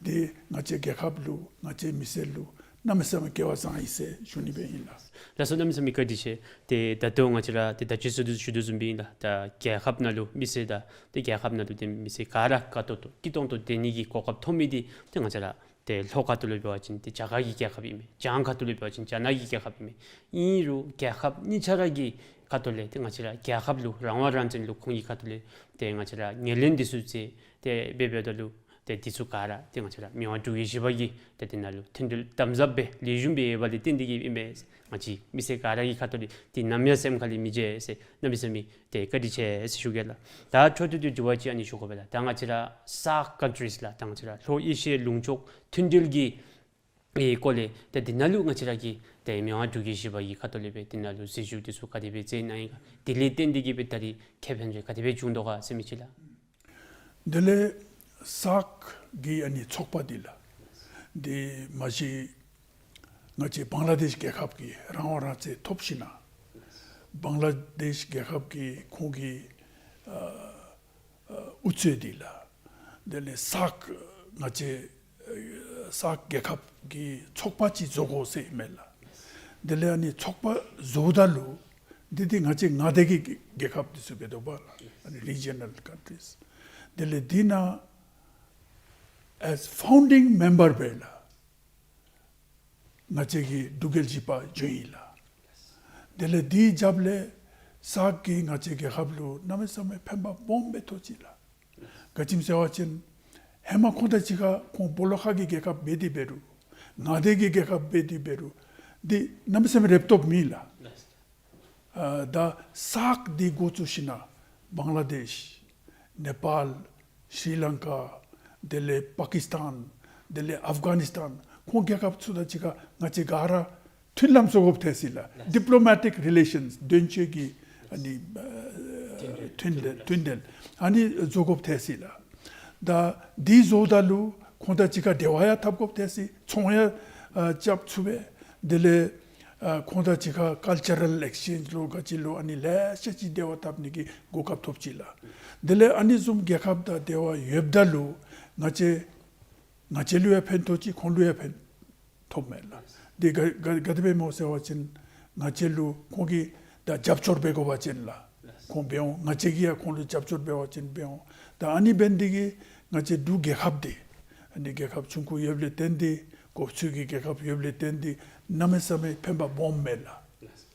ཏེ་ང་བཅས་རྒྱལ་ཁབ་ལུ་ང་བཅས་མི་སེར་ལུ་གནམ་མེད་ས་མེད་སྐལ་བ་བཟང་ཡི་ཟེར་ཞུ་ནི་སྦེ་ཨིན་ལགས། ལགས་སོ། གནམ་མེད་ས་མེད་བཀའ་དྲིན་ཆེ། ཏེ་ད་ལྟོ་ང་བཅས་ར་ཏེ་ད་ཅི་ཟེར་དོ་ཞུ་དོ་བཟུམ་སྦེ་ཨིན་ལགས། ད་རྒྱལ་ཁབ་ནང་ལུ་མི་སེར་དང་ཏེ་རྒྱལ་ཁབ་ནང་ལུ་ཏེ་མི་སེར་ག་ར་དགའ་ཏོག་ཏོ་སྐྱིད་ཏོང་ཏོ་སྡོད་ནི་གི་གོ་སྐབས་ཐོབ་མི་འདི་ཏེ་ང་བཅས་ར་ཏེ་ལྷོ་ཁ་ཐུག་ལུ་འབད་བ་ཅིན་ཏེ་རྒྱ་གར་གྱི་རྒྱལ་ཁབ་ཨིན་མས། བྱང་ཁ་ཐུག་ལུ་འབད་བ་ཅིན་རྒྱ་ནག་གི་རྒྱལ་ཁབ་ཨིན་མས། ཨིན་རུང་རྒྱལ་ཁབ་གཉིས་ཆ་ར་གི་ཁ་ཐུག་ལས་ཏེ་ང་བཅས་ར་རྒྱལ་ཁབ་ལུ་རང་དབང་རང་བཙན་ལུ་ཁོང་གི་ཁ་ཐུག་ལས་ཏེ་ང་བཅས་ར་ངོས་ལེན་འདི་ཚུ་མཛད་དེ་འབད་འབདཝ་ད་ལུ་ཏེ་འདི་ཚུ་ག་ར་ཏེ་ང་བཅས་ར་མི་དབང་འབྲུག་རྒྱལ་བཞི་པ་གིས་ཏེ་དེ་ནང་ལུ་མཐུན་སྒྲིལ་དམ་ཟབ་སྦེ་ལེགས་ཤོམ་སྦེ་ཡོདཔ་ལས་བརྟེན་ཏེ་གིས་ཨིན་མས། ང་བཅས་མི་སེར་ག་ར་གི་ཁ་ཐུག་ལས་ཏེ་ནམ་ཡང་སེམས་ཁ་ལས་མི་བརྗེད་ཟེར་གནམ་མེད་ས་མེད་ཏེ་བཀའ་དྲིན་ཆེ་ཟེར་ཞུ་གེ་ལགས། ད་འཕྲོ་མཐུད་དེ་དྲི་བ་ཅིག་ཨ་ནི་ཞུ་དགོ་པས་ལགས། ད་ང་བཅས་ར་སཱརཀ་ཀཱན་ཊི་རིསི་ལགས་ད་ང་བཅས་ར་ལྷོ་ཨེ་ཤི་ཡའི་ལུང་ཕྱོགས་མཐུན་སྒྲིལ་གྱི་ཨེ་སྐོར་ལས་ཏེ་འདི་ནང་ལུ་ང་བཅས་ར་གི་ཏེ་མི་དབང་འབྲུག་རྒྱལ་བཞི་པ་གི་ཁ་ཐུག་ལས་སྦེ་འདི་ནང་ལུ་འཛུལ་ཞུགས་འདི་ཚུ་ག་དེ་སྦེ་མཛད་གནང་ཡི་ག། དེ་ལས་བརྟེན་ཏེ་གིས་སྦེ་ད་རིས་ཁེ་ཕན་རེ་ག་དེ་སྦེ་བྱུང་དོ་ག་ཟེར་མི་ཅིག་ལགས། དེ་ལས་སཱརཀ་གི་ཨ་ནི་ཚོགས་པ་འདི་ལགས། འདི་མ་གཞི་ང་བཅས་བང་ལ་དེཤ་རྒྱལ་ཁབ་ཀྱིས་རང་དབང་རང་བཙན་ཐོབ་ཞིནམ་ལས་ བང་ལ་དེཤ་རྒྱལ་ཁབ་ཀྱིས་ཁོང་གི་ཨ་ཨ་ཨུ་ཚུགས་འདི་ལགས། དེ་ལས་སཱཀ་ང་བཅས་ཨ་སཱཀ་རྒྱལ་ཁབ་ཀྱི་ཚོགས་པ་ཅིག་བཟོ་དགོ་ཟེར་མས་ལགས། དེ་ལས་ཨ་ནི་ཚོགས་པ་བཟོཝ་ད་ལུ་འདི་འདི་ང་བཅས་མངའ་སྡེ་གི་རྒྱལ་ཁབ་འདི་ཚུ་འབད་དོ་བ་ལགས། ཨ་ནི་རི་ཇི་ནཱལ་ཀཱན་ཊིསི། དེ་ལས་འདི་ནང་as founding member སྦེ་ལགས། ང་བཅས་ཀྱི་འབྲུག་རྒྱལ་བཞི་པ་བྱོན་ཡི་ལགས། དེ་ལས་དེའི་རྒྱབ་ལས་སཱཀ་གིས་ང་བཅས་རྒྱལ་ཁབ་ལུ་གནམ་མེད་ས་མེད་ཕན་པ་སྦོམ་སྦེ་ཐོགས་ཅི་ལགས། ག་ཅི་སྨོ་ཟེར་བ་ཅིན་ཧེ་མ་ཁོང་དང་གཅིག་ཁར་ཁོང་སྦོ་ལོགས་ཁ་གི་རྒྱལ་ཁབ་འབད་དེ་འབད་རུང་མངའ་སྡེ་གི་རྒྱལ་ཁབ་འབད་དེ་འབད་རུང་འདི་གནམ་མེད་ས་མེད་རེབ་ཏོག་མེད་ལགས། ཨ་ད་སཱཀ་འདི་འགོ་བཙུགས་ཞིནམ་ལས་བང་ལ་དེཤ་ནེ་པཱལ་ཤྲི་ལང་ཀ་དེ་ལས་པ་ཀིསི་ཏཱན་དེ་ལས་ཨབ་གྷ་ནིསི་ཏཱན་ཁོང་རྒྱལ་ཁབ་ཚུ་དང་གཅིག་ཁར་ང་བཅས་ག་ར་མཐུན་ལམ་བཟོ་དགོཔ་ཐལ་སི་ལགས། ཌི་པི་ལོ་མེ་ཊིཀ་རི་ལེ་ཤཱནསི་དོན་གཅོད་ཀྱི་ཨ་ནི་ཨ་མཐུན་འབྲེལ་མཐུན་འབྲེལ་ཨ་ནི་བཟོ་དགོཔ་ཐལ་སི་ལགས། ད་འདི་བཟོཝ་ད་ལུ་ཁོང་དང་གཅིག་ཁར་འབྲེལ་བ་ཡང་འཐབ་དགོཔ་ཐལ་སི། ཚོང་ཡང་ཨ་རྐྱབ་ཚུགས་པས། དེ་ལས་ཨ་ཁོང་དང་གཅིག་ཁར་ཀཱལ་ཅར་རཱལ་ཨེགསི་ཅེནཇ་ལུ་ག་ཅི་ལུ་ཨ་ནི་ལེ་ཤ་ཅིག་འབྲེལ་བ་འཐབ་ནི་གི་གོ་སྐབས་ཐོབ་ཅི་ལགས། དེ་ལས་ཨ་ནི་བཟུམ་རྒྱལ་ཁབ་དང་འབྲེལ་བ་ཡོདཔ་ད་ལུ་ང་བཅས་ང་བཅས་ལུ་ཡང་ཕན་ཐོགས་ཅི། ཁོང་ལུ་ཡང་ཕན་ཐོགས་མས་ལགས། དེ་ག་ག་ག་དེ་སྦེ་སྨོ་ཟེར་བ་ཅིན་ང་བཅས་ལུ་ཁོང་གིས་ད་རྒྱབ་སྐྱོར་འབད་དགོ་པ་ཅིན་ལགས། ཁོང་འབད་འོང་། ང་བཅས་ཀྱིས་ཡང་ཁོང་ལུ་རྒྱབ་སྐྱོར་འབད་བ་ཅིན་འབད་འོང་། ད་ཨ་ནི་འབད་ནི་འདི་གིས་ང་བཅས་འབྲུག་རྒྱལ་ཁབ་འདི་ཨ་ནི་རྒྱལ་ཁབ་ཆུང་ཀུ་ཡོདཔ་ལས་བརྟེན་ཏེ་གོ་ཚུལ་གྱི་རྒྱལ་ཁབ་ཡོདཔ་ལས་བརྟེན་ཏེ་གནམ་མེད་ས་མེད་ཕན་པ་སྦོམ་མས་ལགས།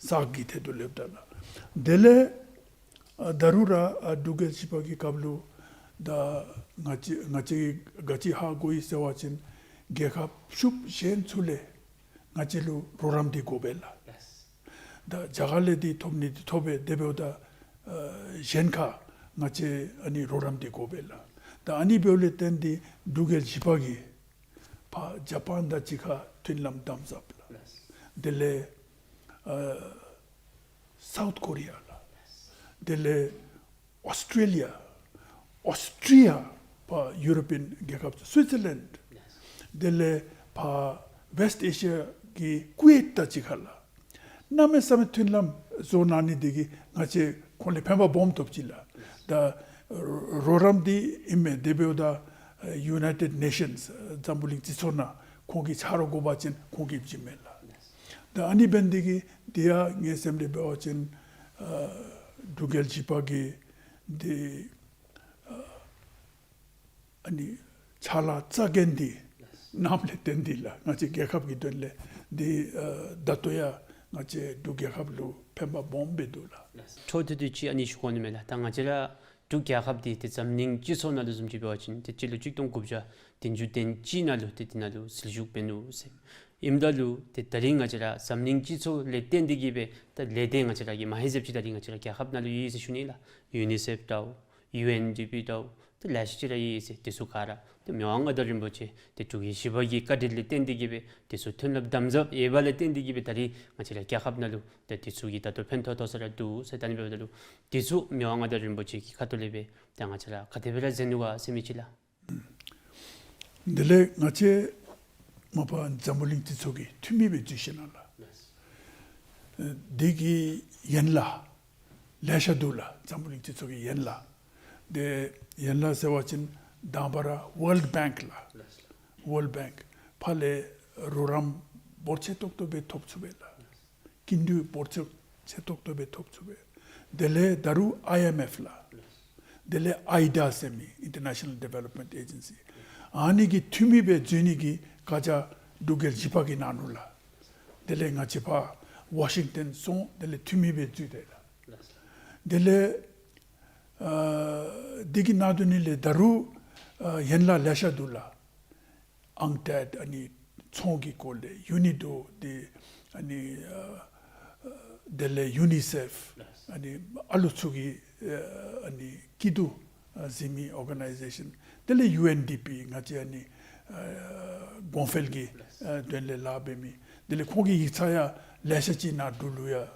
སཱཀ་གི་ཐད་དུ་ལྷོདཔ་ད་ལགས། དེ་ལས་ཨ་ད་རུང་ར་ཨ་འབྲུག་རྒྱལ་བཞི་པ་གི་སྐབས་ལུ་ད་ང་བཅས་ང་བཅས་ཀྱིས་ག་ཅི་ཧ་གོ་ཡི་ཟེར་བ་ཅིན་རྒྱལ་ཁབ་ཕྱུགཔོ་གཞན་ཚུ་ལས་ང་བཅས་ལུ་རོགས་རམ་འདི་དགོ་པས་ལགས། ད་རྒྱ་གར་ལས་འདི་ཐོབ་ནི་འདི་ཐོབ་པས། དེ་འབདཝ་ད་ཨ་གཞན་ཁར་ང་བཅས་ཨ་ནི་རོགས་རམ་འདི་དགོ་པས་ལགས། ད་ཨ་ནི་འབདཝ་ལས་བརྟེན་ཏེ་འབྲུག་རྒྱལ་བཞི་པ་གིས་ཕར་ཇ་པཱན་དང་གཅིག་ཁར་མཐུན་ལམ་དམ་ཟབ་ལགས། དེ་ལས་ཨ་སའུཐ་ཀོ་རི་ཡ་ལགས། དེ་ལས་ཨོསི་ཊྲེ་ལི་ཡ། ཨོསི་ཊྲི་ཡ། ཕར་ཡུ་རོ་པིའན་རྒྱལ་ཁབ་སུའི་ཙར་ལེནཌ། དེ་ལས་ཕར་ཝེསཊ་ཨེ་ཤི་ཡ་གི་ཀུ་ཝེཊ་དང་གཅིག་ཁར་ལགས། གནམ་མེད་ས་མེད་མཐུན་ལམ་བཟོ་གནང་ནི་འདི་གིས་ང་བཅས་ཁོང་ལས་ཕན་པ་སྦོམ་ཐོབ་ཅི་ལགས། ད་རོགས་རམ་འདི་ཨིན་མས། དེ་འབདཝ་ད་ཡུ་ནའི་ཊེཌ་ནེ་ཤཱནསི་འཛམ་བུ་གླིང་སྤྱི་ཚོགས་ནང་ཁོང་གི་ཆ་རོགས་དགོ་པ་ཅིན་ཁོང་གིས་བྱིནམ་མས་ལགས། ད་ཨ་ནི་འབད་ནི་འདི་གིས་འདི་ཡང་ངེའི་སེམས་ལས་འབད་བ་ཅིན་ཨ་འབྲུག་རྒྱལ་བཞི་པ་གིས་འདི་ཨ་ཨ་ནི་ཕྱག་ལཱ་རྩ་འགེངས་འདི་གནངམ་ལས་བརྟེན་ཏེ་ལགས། ང་བཅས་རྒྱལ་ཁབ་ཀྱི་དོན་ལས་འདི་ཨ་ད་ལྟོ་ཡང་ང་བཅས་འབྲུག་རྒྱལ་ཁབ་ལུ་ཕན་པ་སྦོམ་སྦེ་འདུག་ལགས། འཕྲོ་མཐུད་དེ་ཅིག་ཨ་ནི་ཞུ་དགོ་ནི་མས་ལགས། ད་ང་བཅས་ར་འབྲུག་རྒྱལ་ཁབ་འདི་ཏེ་འཛམ་གླིང་སྤྱི་ཚོགས་ནང་ལུ་བཟུམ་ཅིག་འབད་བ་ཅིན་ཏེ་སྤྱི་ལོ་གཅིག་སྟོང་དགུ་བརྒྱ་བདུན་ཅུ་དོན་གཅིག་ནང་ལུ་ཏེ་འདི་ནང་ལུ་ཟིལ་ཤུགས་འབད་ནུག་ཟེར། ཨིནམ་ད་ལུ་ཏེ་ད་རིས་ང་བཅས་ར་འཛམ་གླིང་སྤྱི་ཚོགས་ལས་བརྟེན་ཏེ་གིས་སྦེ་ད་ལས་སྡེ་ང་བཅས་ར་གི་མ་ཧེ་ཟེར་ཅིག་ད་རིས་ང་བཅས་ར་རྒྱལ་ཁབ་ནང་ལུ་ཡོད་ཟེར་ཞུ་ནི་ལགས། ཡུ་ནི་སེཕ་འདྲཝ་ཡུ་ཨེན་ཌི་པི་འདྲཝ་ཏེ་ལེ་ཤ་ཅིག་ར་ཡོད་ཟེར། དེ་ཚུ་ག་ར་ཏེ་མི་དབང་མངའ་བདག་རིན་པོ་ཆེ་ཏེ་འབྲུག་རྒྱལ་བཞི་པ་གི་བཀའ་དྲིན་ལས་བརྟེན་ཏེ་གིས་སྦེ་དེ་ཚུ་མཐུན་ལམ་དམ་ཟབ་ཡོདཔ་ལས་བརྟེན་ཏེ་གིས་སྦེ་ད་རིས་ང་བཅས་ར་རྒྱལ་ཁབ་ནང་ལུ་ཏེ་དེ་ཚུ་གིས་ད་ལྟོ་ཕན་ཐོགས་ཐོགས་ས་ར་འདུག་ཟེར། ད་ཨ་ནི་འབདཝ་ད་ལུ་དེ་ཚུ་མི་དབང་མངའ་བདག་རིན་པོ་ཆེ་གི་ཁ་ཐུག་ལས་སྦེ་ཏེ་ང་བཅས་ར་ག་དེ་སྦེ་ར་མཛད་ནུག་ག་ཟེར་མི་ཅིག་ལགས། དེ་ལས་ང་བཅས་མ་པ་འཛམ་བུ་གླིང་སྤྱི་ཚོགས་ཀྱི་འཐུས་མི་སྦེ་འཛུལ་ཞིནམ་ལས་འདི་གི་ཡན་ལག་ལེ་ཤ་འདུག་ལགས། འཛམ་བུ་གླིང་སྤྱི་ཚོགས་ཀྱི་ཡན་ལག། དེ་ཡན་ལག་ཟེར་བ་ཅིན་དང་པ་ར་ཝཱལཌ་བེངཀ་ལགས། ཝཱལཌ་བེངཀ་ཕར་ལས་རོགས་རམ་འབོར་ཆེ་ཏོག་ཏོ་སྦེ་ཐོབ་ཚུགས་པས་ལགས། སྐྱིན་འགྲུལ་འབོར་ཆེ་ཆེ་ཏོག་ཏོ་སྦེ་ཐོབ་ཚུགས་པས། དེ་ལས་ད་རུང་ཨའི་ཨེམ་ཨེཕ་ལགས། དེ་ལས་ཨའི་ཌ་ཟེར་མི་ཨིན་ཊར་ནེ་ཤ་ནཱལ་ཌི་ཝེ་ལོབ་མེནཊ་ཨེ་ཇེན་སི། ཨ་ནི་གི་འཐུས་མི་སྦེ་འཛུལ་ནི་གི་བཀའ་རྒྱ་འབྲུག་རྒྱལ་བཞི་པ་གིས་གནང་ནུག་ལགས། དེ་ལས་ང་བཅས་ཕར་ཝ་ཤིང་ཊོན་སོང་། དེ་ལས་འཐུས་མི་སྦེ་འཛུལ་ཏེ་ལགས། དེ་ལས་ཨ་འདི་གི་ནང་དོན་ནི་ལས་ད་རུང་ཨ་ཡན་ལག་ལེ་ཤ་འདུག་ལགས། ཨང་ཊེཌ་ཨ་ནི་ཚོང་གི་སྐོར་ལས་ཡུ་ནི་ཌོ་འདི་ཨ་ནི་ཨ་ཨ་དེ་ལས་ཡུ་ནི་སེཕ་ཨ་ནི་ཨ་ལུ་ཚུ་གི་ཨ་ཨ་ནི་སྐྱིད་སྡུག་ཨ་གཟིགས་མི་ཨོར་ག་ནའི་ཟེ་ཤཱན། དེ་ལས་ཡུ་ཨེན་ཌི་པི་ང་བཅས་ཨ་ནི་ཨ་གོང་འཕེལ་གྱི་ཨ་དོན་ལས་ལཱ་འབད་མི། དེ་ལས་ཁོང་གི་ཡིག་ཚང་ཡང་ལེ་ཤ་ཅིག་ནཱ་འབྲུག་ལུ་ཡང་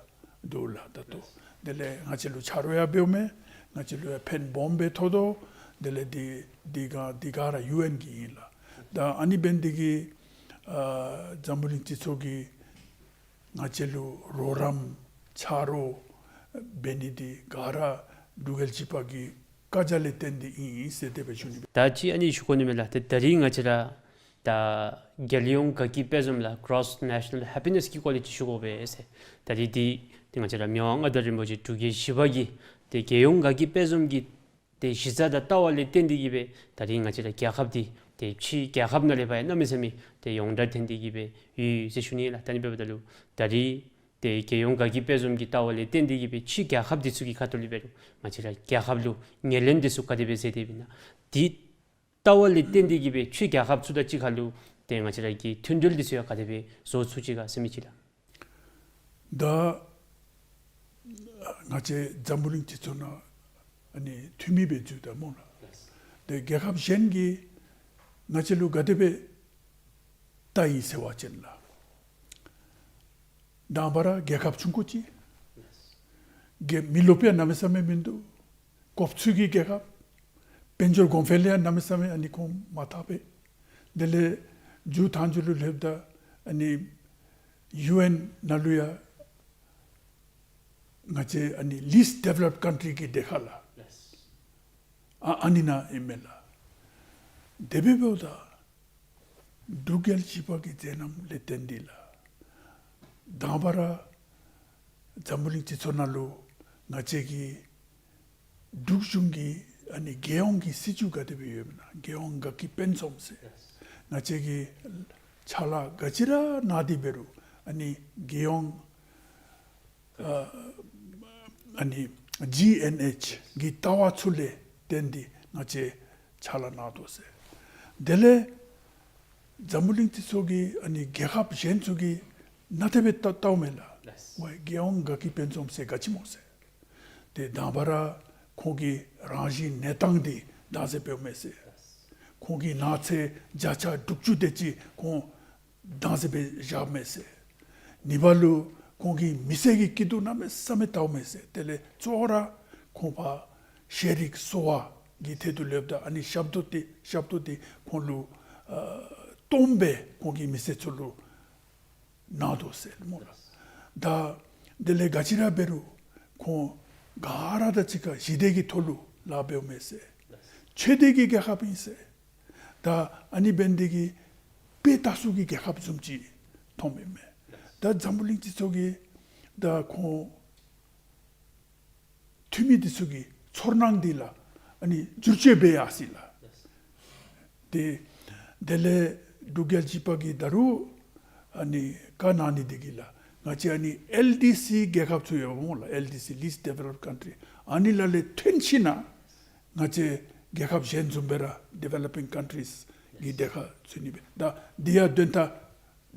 འདུག་ལགས་ད་ལྟོ། དེ་ལས་ང་བཅས་ལུ་ཆ་རོགས་ཡང་འབདཝ་མས། ང་བཅས་ལུ་ཡང་ཕན་སྦོམ་སྦེ་ཐོགས་དོ། དེ་ལས་འདི་འདི་ག་འདི་ག་ར་ཡུ་ཨེན་གྱི་ཨིན་ལགས། ད་ཨ་ནི་འབད་ནི་འདི་གིས་ཨ་འཛམ་བུ་གླིང་སྤྱི་ཚོགས་ཀྱིས་ང་བཅས་ལུ་རོགས་རམ་ཆ་རོགས་ འབད་ནི་འདི་ག་ར་འབྲུག་རྒྱལ་བཞི་པ་གི་བཀའ་རྒྱ་ལས་བརྟེན་ཏེ་ཨིན་ཟེར་དེ་སྦེ་ཞུ་ནི། ད་ཅི་ཨ་ནི་ཞུ་དགོ་ནི་མས་ལགས། ཏེ་ད་རིས་ང་བཅས་ར་ད་རྒྱལ་ཡོངས་དགའ་སྐྱིད་དཔལ་འཛོམས་ལགས། Cross National Happiness གི་སྐོར་ལས་ཅིག་ཞུ་དགོ་པས་ཟེར། ད་རིས་འདི་ཏེ་ང་བཅས་ར་མི་དབང་མངའ་བདག་རིན་པོ་ཆེ་འབྲུག་རྒྱལ་བཞི་པ་གིས་ཏེ་རྒྱལ་ཡོངས་དགའ་སྐྱིད་དཔལ་འཛོམས་ཀྱི་ཏེ་གཞི་རྩ་དང་ལྟ་བ་ལས་བརྟེན་ཏེ་གིས་སྦེ་ད་རིས་ང་བཅས་ར་རྒྱལ་ཁབ་འདི་ཏེ་ཕྱི་རྒྱལ་ཁབ་ནང་ལས་ཕར་ཡང་གནམ་མེད་ས་མེད་ཏེ་ཡོངས་གྲགས་ཐོན་ཏེ་གིས་སྦེ་ཡོད་ཟེར་ཞུ་ནི་ལགས། ད་ཨ་ནི་འབདཝ་ད་ལུ་ད་རིས་ཏེ་རྒྱལ་ཡོངས་དགའ་སྐྱིད་དཔལ་འཛོམས་ཀྱི་ལྟ་བ་ལས་བརྟེན་ཏེ་གིས་སྦེ་ཕྱི་རྒྱལ་ཁབ་འདི་ཚུ་གི་ཁ་ཐུག་ལས་འབད་རུང་ང་བཅས་ར་རྒྱལ་ཁབ་ལུ་ངོས་ལེན་འདི་ཚུ་ག་དེ་སྦེ་མཛད་དེ་ཡོདཔ་ཨིན་ན། འདི་ལྟ་བ་ལས་བརྟེན་ཏེ་གིས་སྦེ་ཕྱི་རྒྱལ་ཁབ་ཚུ་དང་གཅིག་ཁར་ལུ་ཏེ་ང་བཅས་ར་གི་མཐུན་འབྲེལ་འདི་ཚུ་ཡང་ག་དེ་སྦེ་བཟོ་ཚུགས་ཅི་ག་ཟེར་མི་ཅིག་ལགས། ད་ང་བཅས་འཛམ་བུ་གླིང་སྤྱི་ཚོགས་ནང་ཨ་ནི་འཐུས་མི་སྦེ་འཛུལ་ད་སྨོ་ལགས། ཏེ་རྒྱལ་ཁབ་གཞན་གྱིས་ང་བཅས་ལུ་ག་དེ་སྦེ་བལྟ་ཡི་ཟེར་བ་ཅིན་ལགས། དང་པ་ར་རྒྱལ་ཁབ་ཆུང་ཀུ་ཅིག། རྒྱལ་མི་རློབས་ཡང་གནམ་མེད་ས་མེད་མིན་འདུག། གོ་ཚོད་ཀྱི་རྒྱལ་ཁབ། དཔལ་འབྱོར་གོང་འཕེལ་ཡང་གནམ་མེད་ས་མེད་ཨ་ནི་ཁོང་མ་ཐག་པས། དེ་ལས་མཇུག་མཐའ་མཇུག་ལུ་ལྷོདཔ་ད་ཨ་ནི་ཡུ་ཨེན་ནང་ལུ་ཡང་ང་བཅས་ཨ་ནི་least developed country གི་གྲས་ཁར་ལགས། ཨ་ཨ་ནི་ནང་ཨིན་མས་ལགས། དེ་སྦེ་འབདཝ་ད་འབྲུག་རྒྱལ་བཞི་པ་གི་མཛད་རྣམ་ལས་བརྟེན་ཏེ་ལགས། དང་པ་ར་འཛམ་བུ་གླིང་སྤྱི་ཚོགས་ནང་ལུ་ང་བཅས་ཀྱི་འབྲུག་གཞུང་གི་ཨ་ནི་རྒྱལ་ཡོངས་ཀྱི་སྲིད་བྱུས་ག་དེ་སྦེ་ཡོདཔ་ཨིན་ན། རྒྱལ་ཡོངས་དགའ་སྐྱིད་དཔལ་འཛོམས་ཟེར། ང་བཅས་ཀྱི་ཕྱག་ལཱ་ག་ཅི་ར་གནང་སྟེ་འབད་རུང་ཨ་ནི་རྒྱལ་ཡོངས་ཨ་ཨ་ནི་ཇི་ཨེན་ཨེཆ་གི་ལྟ་བ་ཚུ་ལས་བརྟེན་ཏེ་ང་བཅས་ཕྱག་ལཱ་གནང་དོ་ཟེར། དེ་ལས་འཛམ་བུ་གླིང་སྤྱི་ཚོགས་ཀྱི་ཨ་ནི་རྒྱལ་ཁབ་གཞན་ཚུ་གིས་ནཱ་དེ་སྦེ་བལྟ་བལྟཝ་མས་ལགས། ཝའི་རྒྱལ་ཡོངས་དགའ་སྐྱིད་དཔལ་འཛོམས་ཟེར་ག་ཅི་སྨོ་ཟེར། ཏེ་དང་པ་ར་ཁོང་གི་རང་བཞིན་གནས་སྟངས་འདི་བདག་འཛིན་འབདཝ་མས་ཟེར། ཁོང་གི་ནགས་ཚལ་བརྒྱ་ཆ་དྲུག་ཅུ་དེ་ཅིག་ཁོང་བདག་འཛིན་འབད་བཞགཔ་མས་ཟེར། གཉིས་པ་ལུ་ཁོང་གིས་མི་སེར་གྱི་སྐྱིད་སྡུག་གནམ་མེད་ས་མེད་བལྟཝ་མས་ཟེར། དེ་ལས་གཙོ་བོ་ར་ཁོང་ཕར་ཤེས་རིག་གསོ་བ་གི་ཐད་དུ་ལྷོདཔ་ད་ཨ་ནི་ཞབས་ཏོག་འདི་ཞབས་ཏོག་འདི་ཁོང་ལུ་ཨ་སྟོངམ་སྦེ་ཁོང་གིས་མི་སེར་ཚུ་ལུ་གནང་དོ་ཟེར་སྨོ་ལགས། ད་དེ་ལས་ག་ཅི་ར་འབད་རུང་ཁོང་ག་ར་དང་གཅིག་ཁར་ཞི་བདེ་གི་ཐོག་ལུ་ལཱ་འབདཝ་མས་ཟེར། ཆོས་སྡེ་གི་རྒྱལ་ཁབ་ཨིན་ཟེར། ད་ཨ་ནི་འབད་ནི་དེ་གིས་དཔེ་ལྟ་ས་གི་རྒྱལ་ཁབ་བཟུམ་ཅིག་མཐོངམ་ཨིན་མས། ད་འཛམ་བུ་གླིང་སྤྱི་ཚོགས་ཀྱི་ད་ཁོང་འཐུས་མི་འདི་ཚུ་གི་ཚོར་སྣང་འདི་ལགས་ཨ་ནི་བསྒྱུར་བཅོས་འབད་ཡར་སོ་ཡི་ལགས། ཏེ་དེ་ལས་འབྲུག་རྒྱལ་བཞི་པ་གིས་ད་རུང་ཨ་ནི་བཀའ་གནང་ནི་འདི་གིས་ལགས་ང་བཅས་ཨ་ནི་ཨེལ་ཌི་སི་རྒྱལ་ཁབ་ཚུ་ཡོདཔ་སྨོ་ལགས། ཨེལ་ཌི་སི་least developed country ཨ་ནི་ལ་ལས་ཐོན་ཞིན་ན་ང་བཅས་རྒྱལ་ཁབ་གཞན་བཟུམ་སྦེ་ར་developing countries གི་གྲས་ཁར་ཚུད་ནི་སྦེ་ད་འདི་ཡང་དོན་དག་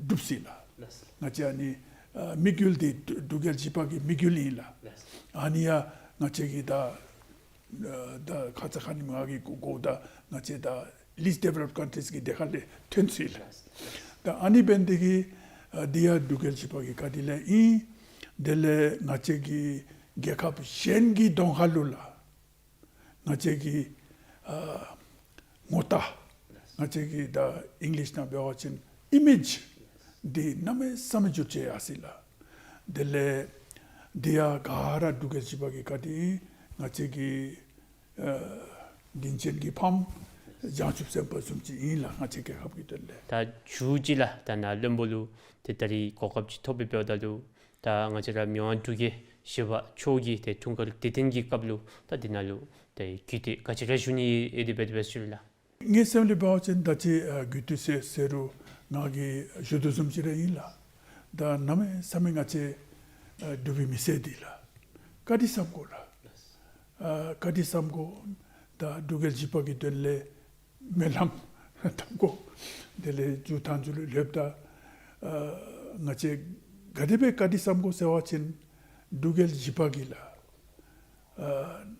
གྲུབ་སོ་ཡི་ལགས། ལགས། ང་བཅས་ཨ་ནི་ཨ་དམིགས་ཡུལ་འདི་འབྲུག་རྒྱལ་བཞི་པ་གི་དམིགས་ཡུལ་ཨིན་ལགས། ལགས། ཨ་ནི་ཡང་ང་བཅས་ཀྱིས་ད་ཨ་ད་ཁ་ཙ་ཁ་ཉིནམ་ང་གིས་གོ་གོཝ་ད་ང་བཅས་ད་least developed countries གི་གྲས་ཁ་ལས་ཐོན་སོ་ཡི་ལགས། ད་ཨ་ནི་འབད་ནི་དེ་གིས་ཨ་འདི་ཡང་འབྲུག་རྒྱལ་བཞི་པ་གི་བཀའ་དྲིན་ལས་ཨིན། དེ་ལས་ང་བཅས་ཀྱི་རྒྱལ་ཁབ་གཞན་གྱི་གདོང་ཁ་ལུ་ལགས་ང་བཅས་ཀྱི་ཨ་ངོ་རྟགས་ང་བཅས་ཀྱི་ད་ཨིང་ལིཤ་ནང་འབད་བ་ཅིན་ཨི་མེཇ་འདི་གནམ་མེད་ས་མེད་བསྒྱུར་བཅོས་ཡར་སོ་ཡི་ལགས། དེ་ལས་འདི་ཡང་ག་ར་འབྲུག་རྒྱལ་བཞི་པ་གི་བཀའ་དྲིན་ཨིན། ང་བཅས་ཀྱི་ཨ་དྲིན་ཅན་གྱི་ཕམ་བྱང་ཆུབ་སེམས་དཔའ་བཟུམ་ཅིག་ཨིན་ལགས། ང་བཅས་རྒྱལ་ཁབ་ཀྱི་དོན་ལས། ད་མཇུག་ཅིག་ལགས་ད་ནཱ་བློན་པོ་ལུ་ཏེ་ད་རིས་གོ་སྐབས་ཅིག་ཐོབ་པའི་འབདཝ་ད་ལུ་ད་ང་བཅས་ར་མི་དབང་འབྲུག་རྒྱལ་བཞི་པ་མཆོག་གི་ཏེ་འཁྲུངས་སྐར་དུས་སྟོན་གྱི་སྐབས་ལུ་ད་འདི་ནང་ལུ་ཏེ་གུས་བཏུད་ག་ཅི་ར་ཞུ་ནི་ཡོད་དེ་འབད་དེ་འབད་ཞུ་ལགས། ངེའི་སེམས་ལས་འབད་བ་ཅིན་ད་ཅི་ཨ་གུས་བཏུད་ཟེར་ཟེར་རུང་ང་གིས་ཞུ་དོ་བཟུམ་ཅིག་ར་ཨིན་ལགས། ད་གནམ་མེད་ས་མེད་ང་བཅས་ཨ་འབྲུག་པའི་མི་སེར་འདི་ལགས་བཀའ་དྲིན་བསམ་དགོ་ལགས། ཨ་བཀའ་དྲིན་བསམ་དགོ། ད་འབྲུག་རྒྱལ་བཞི་པ་གི་དོན་ལས་སྨོན་ལམ་བཏབ་དགོ། དེ་ལས་མཇུག་མཐའ་མཇུག་ལུ་ལྷོདཔ་ད་ཨ་ང་བཅས་ག་དེ་སྦེ་བཀའ་དྲིན་བསམ་དགོ་ཟེར་བ་ཅིན་འབྲུག་རྒྱལ་བཞི་པ་གིས་ལགས་ཨ་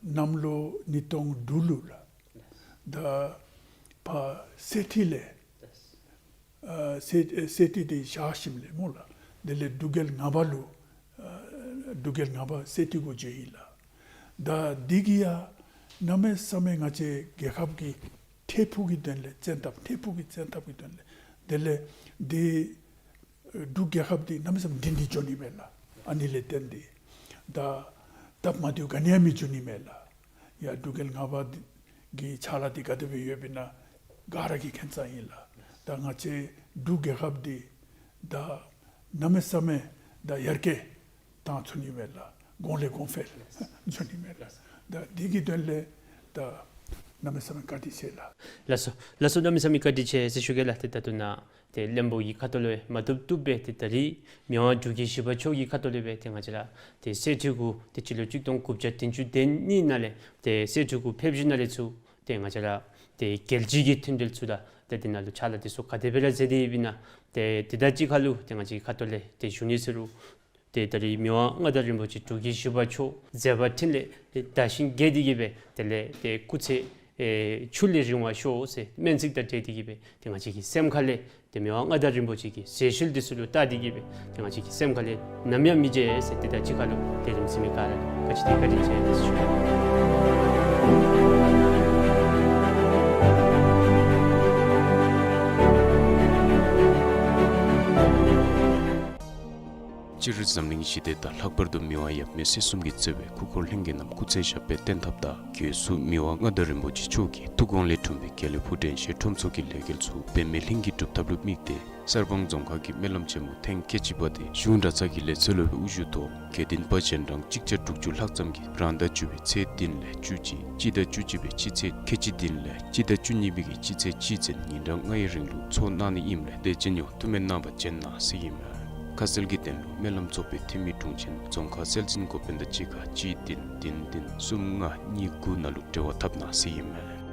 གནམ་ལོ་ཉིས་སྟོང་དྲུག་ལུ་ལགས་ད་ཕར་སེ་འབྲས་ལས་ཨ་སེ་སེ་འབྲས་འདི་བཞག་ཞིནམ་ལས་སྨོ་ལགས་དེ་ལས་འབྲུག་རྒྱལ་ལྔ་པ་ལུ་ཨ་འབྲུག་རྒྱལ་ལྔ་པ་སེ་འབྲས་གུ་བྱོན་ཡི་ལགས། ད་འདི་གིས་ཡང་གནམ་མེད་ས་མེད་ང་བཅས་རྒྱལ་ཁབ་ཀྱི་འཕྲལ་ཕུགས་ཀྱི་དོན་ལས་བཙན་ཐབས་འཕྲལ་ཕུགས་ཀྱི་བཙན་ཐབས་ཀྱི་དོན་ལས་དེ་ལས་འདི་འབྲུག་རྒྱལ་ཁབ་འདི་གནམ་མེད་ས་མེད་འགྲིག་འགྲིག་འགྱོ་ནི་མས་ལགས། ཨ་ནི་ལས་བརྟེན་ཏེ་ད་ སྟབས་མ་བདེཝ་ག་ནི་ཡང་མི་འབྱུང་ནི་མས་ལགས། ཡ་འབྲུག་རྒྱལ་ལྔ་པ་འདི་གི་ཕྱག་ལཱ་འདི་ག་དེ་སྦེ་ཡོདཔ་ཨིན་ན་ག་ར་གིས་མཁྱེན་ས་ཨིན་ལགས། ད་ང་བཅས་འབྲུག་རྒྱལ་ཁབ་འདི་ད་གནམ་མེད་ས་མེད་ད་ཡར་རྒྱས་བཏང་ཚུགས་ནི་མས་ལགས། གོང་ལས་གོང་འཕེལ་འགྱོ་ནི་མས་ལགས། ད་འདི་གི་དོན་ལས་ད་གནམ་མེད་ས་མེད་བཀའ་དྲིན་ཆེ་ལགས། ལགས་སོ། ལགས་སོ། གནམ་མེད་ས་མེད་བཀའ་དྲིན་ཆེ་ཟེར་ཞུ་གེ་ལགས། ཏེ་ད་ལྟོ་ནཱ་ཏེ་བློན་པོ་གི་ཁ་ཐུག་ལས་མ་བཏུབ་བཏུབ་སྦེ་ཏེ་ད་རིས་མི་དབང་འབྲུག་རྒྱལ་བཞི་པ་མཆོག་གི་ཁ་ཐུག་ལས་སྦེ་ཏེ་ང་བཅས་ར་ཏེ་གསེར་ཁྲི་གུ་ཏེ་སྤྱི་ལོ་གཅིག་སྟོང་དགུ་བརྒྱ་བདུན་ཅུ་དོན་གཉིས་ནང་ལས་ཏེ་གསེར་ཁྲི་གུ་ཕེབས་བཞུགས་ནང་ལས་ཚུར་ཏེ་ང་བཅས་ར་ཏེ་རྒྱལ་སྤྱི་གི་མཐུན་འབྲེལ་ཚུ་དང་ཏེ་དེ་ནང་ལུ་ཕྱག་ལཱ་དེ་ཚུ་ག་དེ་སྦེ་ར་མཛད་དེ་ཡོདཔ་ཨིན་ན། ཏེ་དེ་དང་གཅིག་ཁར་ལུ་ཏེ་ང་བཅས་ཀྱི་ཁ་ཐུག་ལས་ཏེ་ཞུ་ནི་ཟེར་རུང་ཏེ་ད་རིས་མི་དབང་མངའ་བདག་རིན་པོ་ཆེ་འབྲུག་རྒྱལ་བཞི་པ་མཆོག་མཛད་པ་འཕྲིན་ལས་ཏེ་དར་ཞིང་རྒྱས་ཏེ་གི་སྦེ་དེ་ལས་ཏེ་སྐུ་ཚེ་ཨེ་ཆུ་ལས་རིང་བར་ཤོག་ཟེར་སྨོན་ཚིག་དང་འབྲེལ་ཏེ་གི་སྦེ་ཏེ་ང་བཅས་ཀྱི་སེམས་ཁ་ལས་ཏེ་མི་དབང་མངའ་བདག་རིན་པོ་ཆེ་གི་ཟས་ཤུལ་འདི་ཚུ་ལུ་བལྟ་སྟེ་གི་སྦེ་ཏེ་ང་བཅས་ཀྱི་སེམས་ཁ་ལས་ནམ་ཡང་མི་བརྗེད་ཟེར་དེ་དང་གཅིག་ཁར་ལུ་ཏེ་རིམ་གཟིགས་མི་ག་ར་ལུ་བཀའ་དྲིན་ཆེ་ཟེར་ཞུ། སྤྱིར་འཛམ་གླིང་ཞི་བདེ་དང་ལྷག་པར་དུ་མི་དབང་ཡབ་མེས་སྲས་གསུམ་གྱིས་གཙོས་པའི་སྐུ་འཁོར་ལྷན་རྒྱས་རྣམས་སྐུ་ཚེ་ཞབས་པད་བརྟན་ཐབས་དང་། སྒོས་སུ་མི་དབང་མངའ་བདག་རིན་པོ་ཆེ་མཆོག་གི་ཐུགས་དགོངས་ལས་འཁྲུངས་པའི་དགེ་ལེགས་ཕོ་བྲང་གཞས་ཁྲོམ་སོགས་ཀྱི་ལས་འགུལ་ཚུ་འབད་མེད་ལྷན་གྱིས་སྒྲུབ་ཐབས་ལུ་དམིགས་ཏེ། གསར་སྤང་རྫོང་ཁག་གི་སྨོན་ལམ་ཆེན་མོ་ཐེངས་ཁལ་གཅིག་པ་དེ་གཞུང་གྲྭ་ཚང་གི་ལས་ཚོགས་སློབ་དབུ་བཞུགས་ཐོག་དགེ་འདུན་པ་རྗེས་འབྲང་གཅིག་བརྒྱ་དྲུག་ཅུ་ལྷག་ཙམ་གྱིས་རང་ཟླ་བཅུ་པའི་ཚེས་བདུན་ལས་བཅུ་གཅིག་སྤྱི་ཟླ་བཅུ་གཅིག་པའི་སྤྱི་ཚེས་ཁལ་གཅིག་བདུན་ལས་སྤྱི་ཟླ་བཅུ་གཉིས་པའི་གི་སྤྱི་ཚེས་གཅིག་ཚུན་ཉིན་གྲངས་ལྔའི་རིང་ལུ་ཚོགས་གནང་ནི་ཨིནམ་ལས་དད་ཅན་ཡོངས་ཐུགས་སྨོན་གནང་བར་བྱོན་གནང་ཟེར་ཨིན་མས། ཁ་གསལ་གྱི་དོན་ལུ་སྨོན་ལམ་ཚོགས་པའི་འཐུས་མི་དྲུང་ཆེན་རྫོང་ཁག་སྲོལ་འཛིན་འགོ་དཔོན་དང་གཅིག་ཁར་གཅིག་བདུན་བདུན་བདུན་གསུམ་ལྔ་གཉིས་དགུ་ནང་ལུ་འབྲེལ་བ་འཐབ་གནང་ཟེར་ཨིན་མས།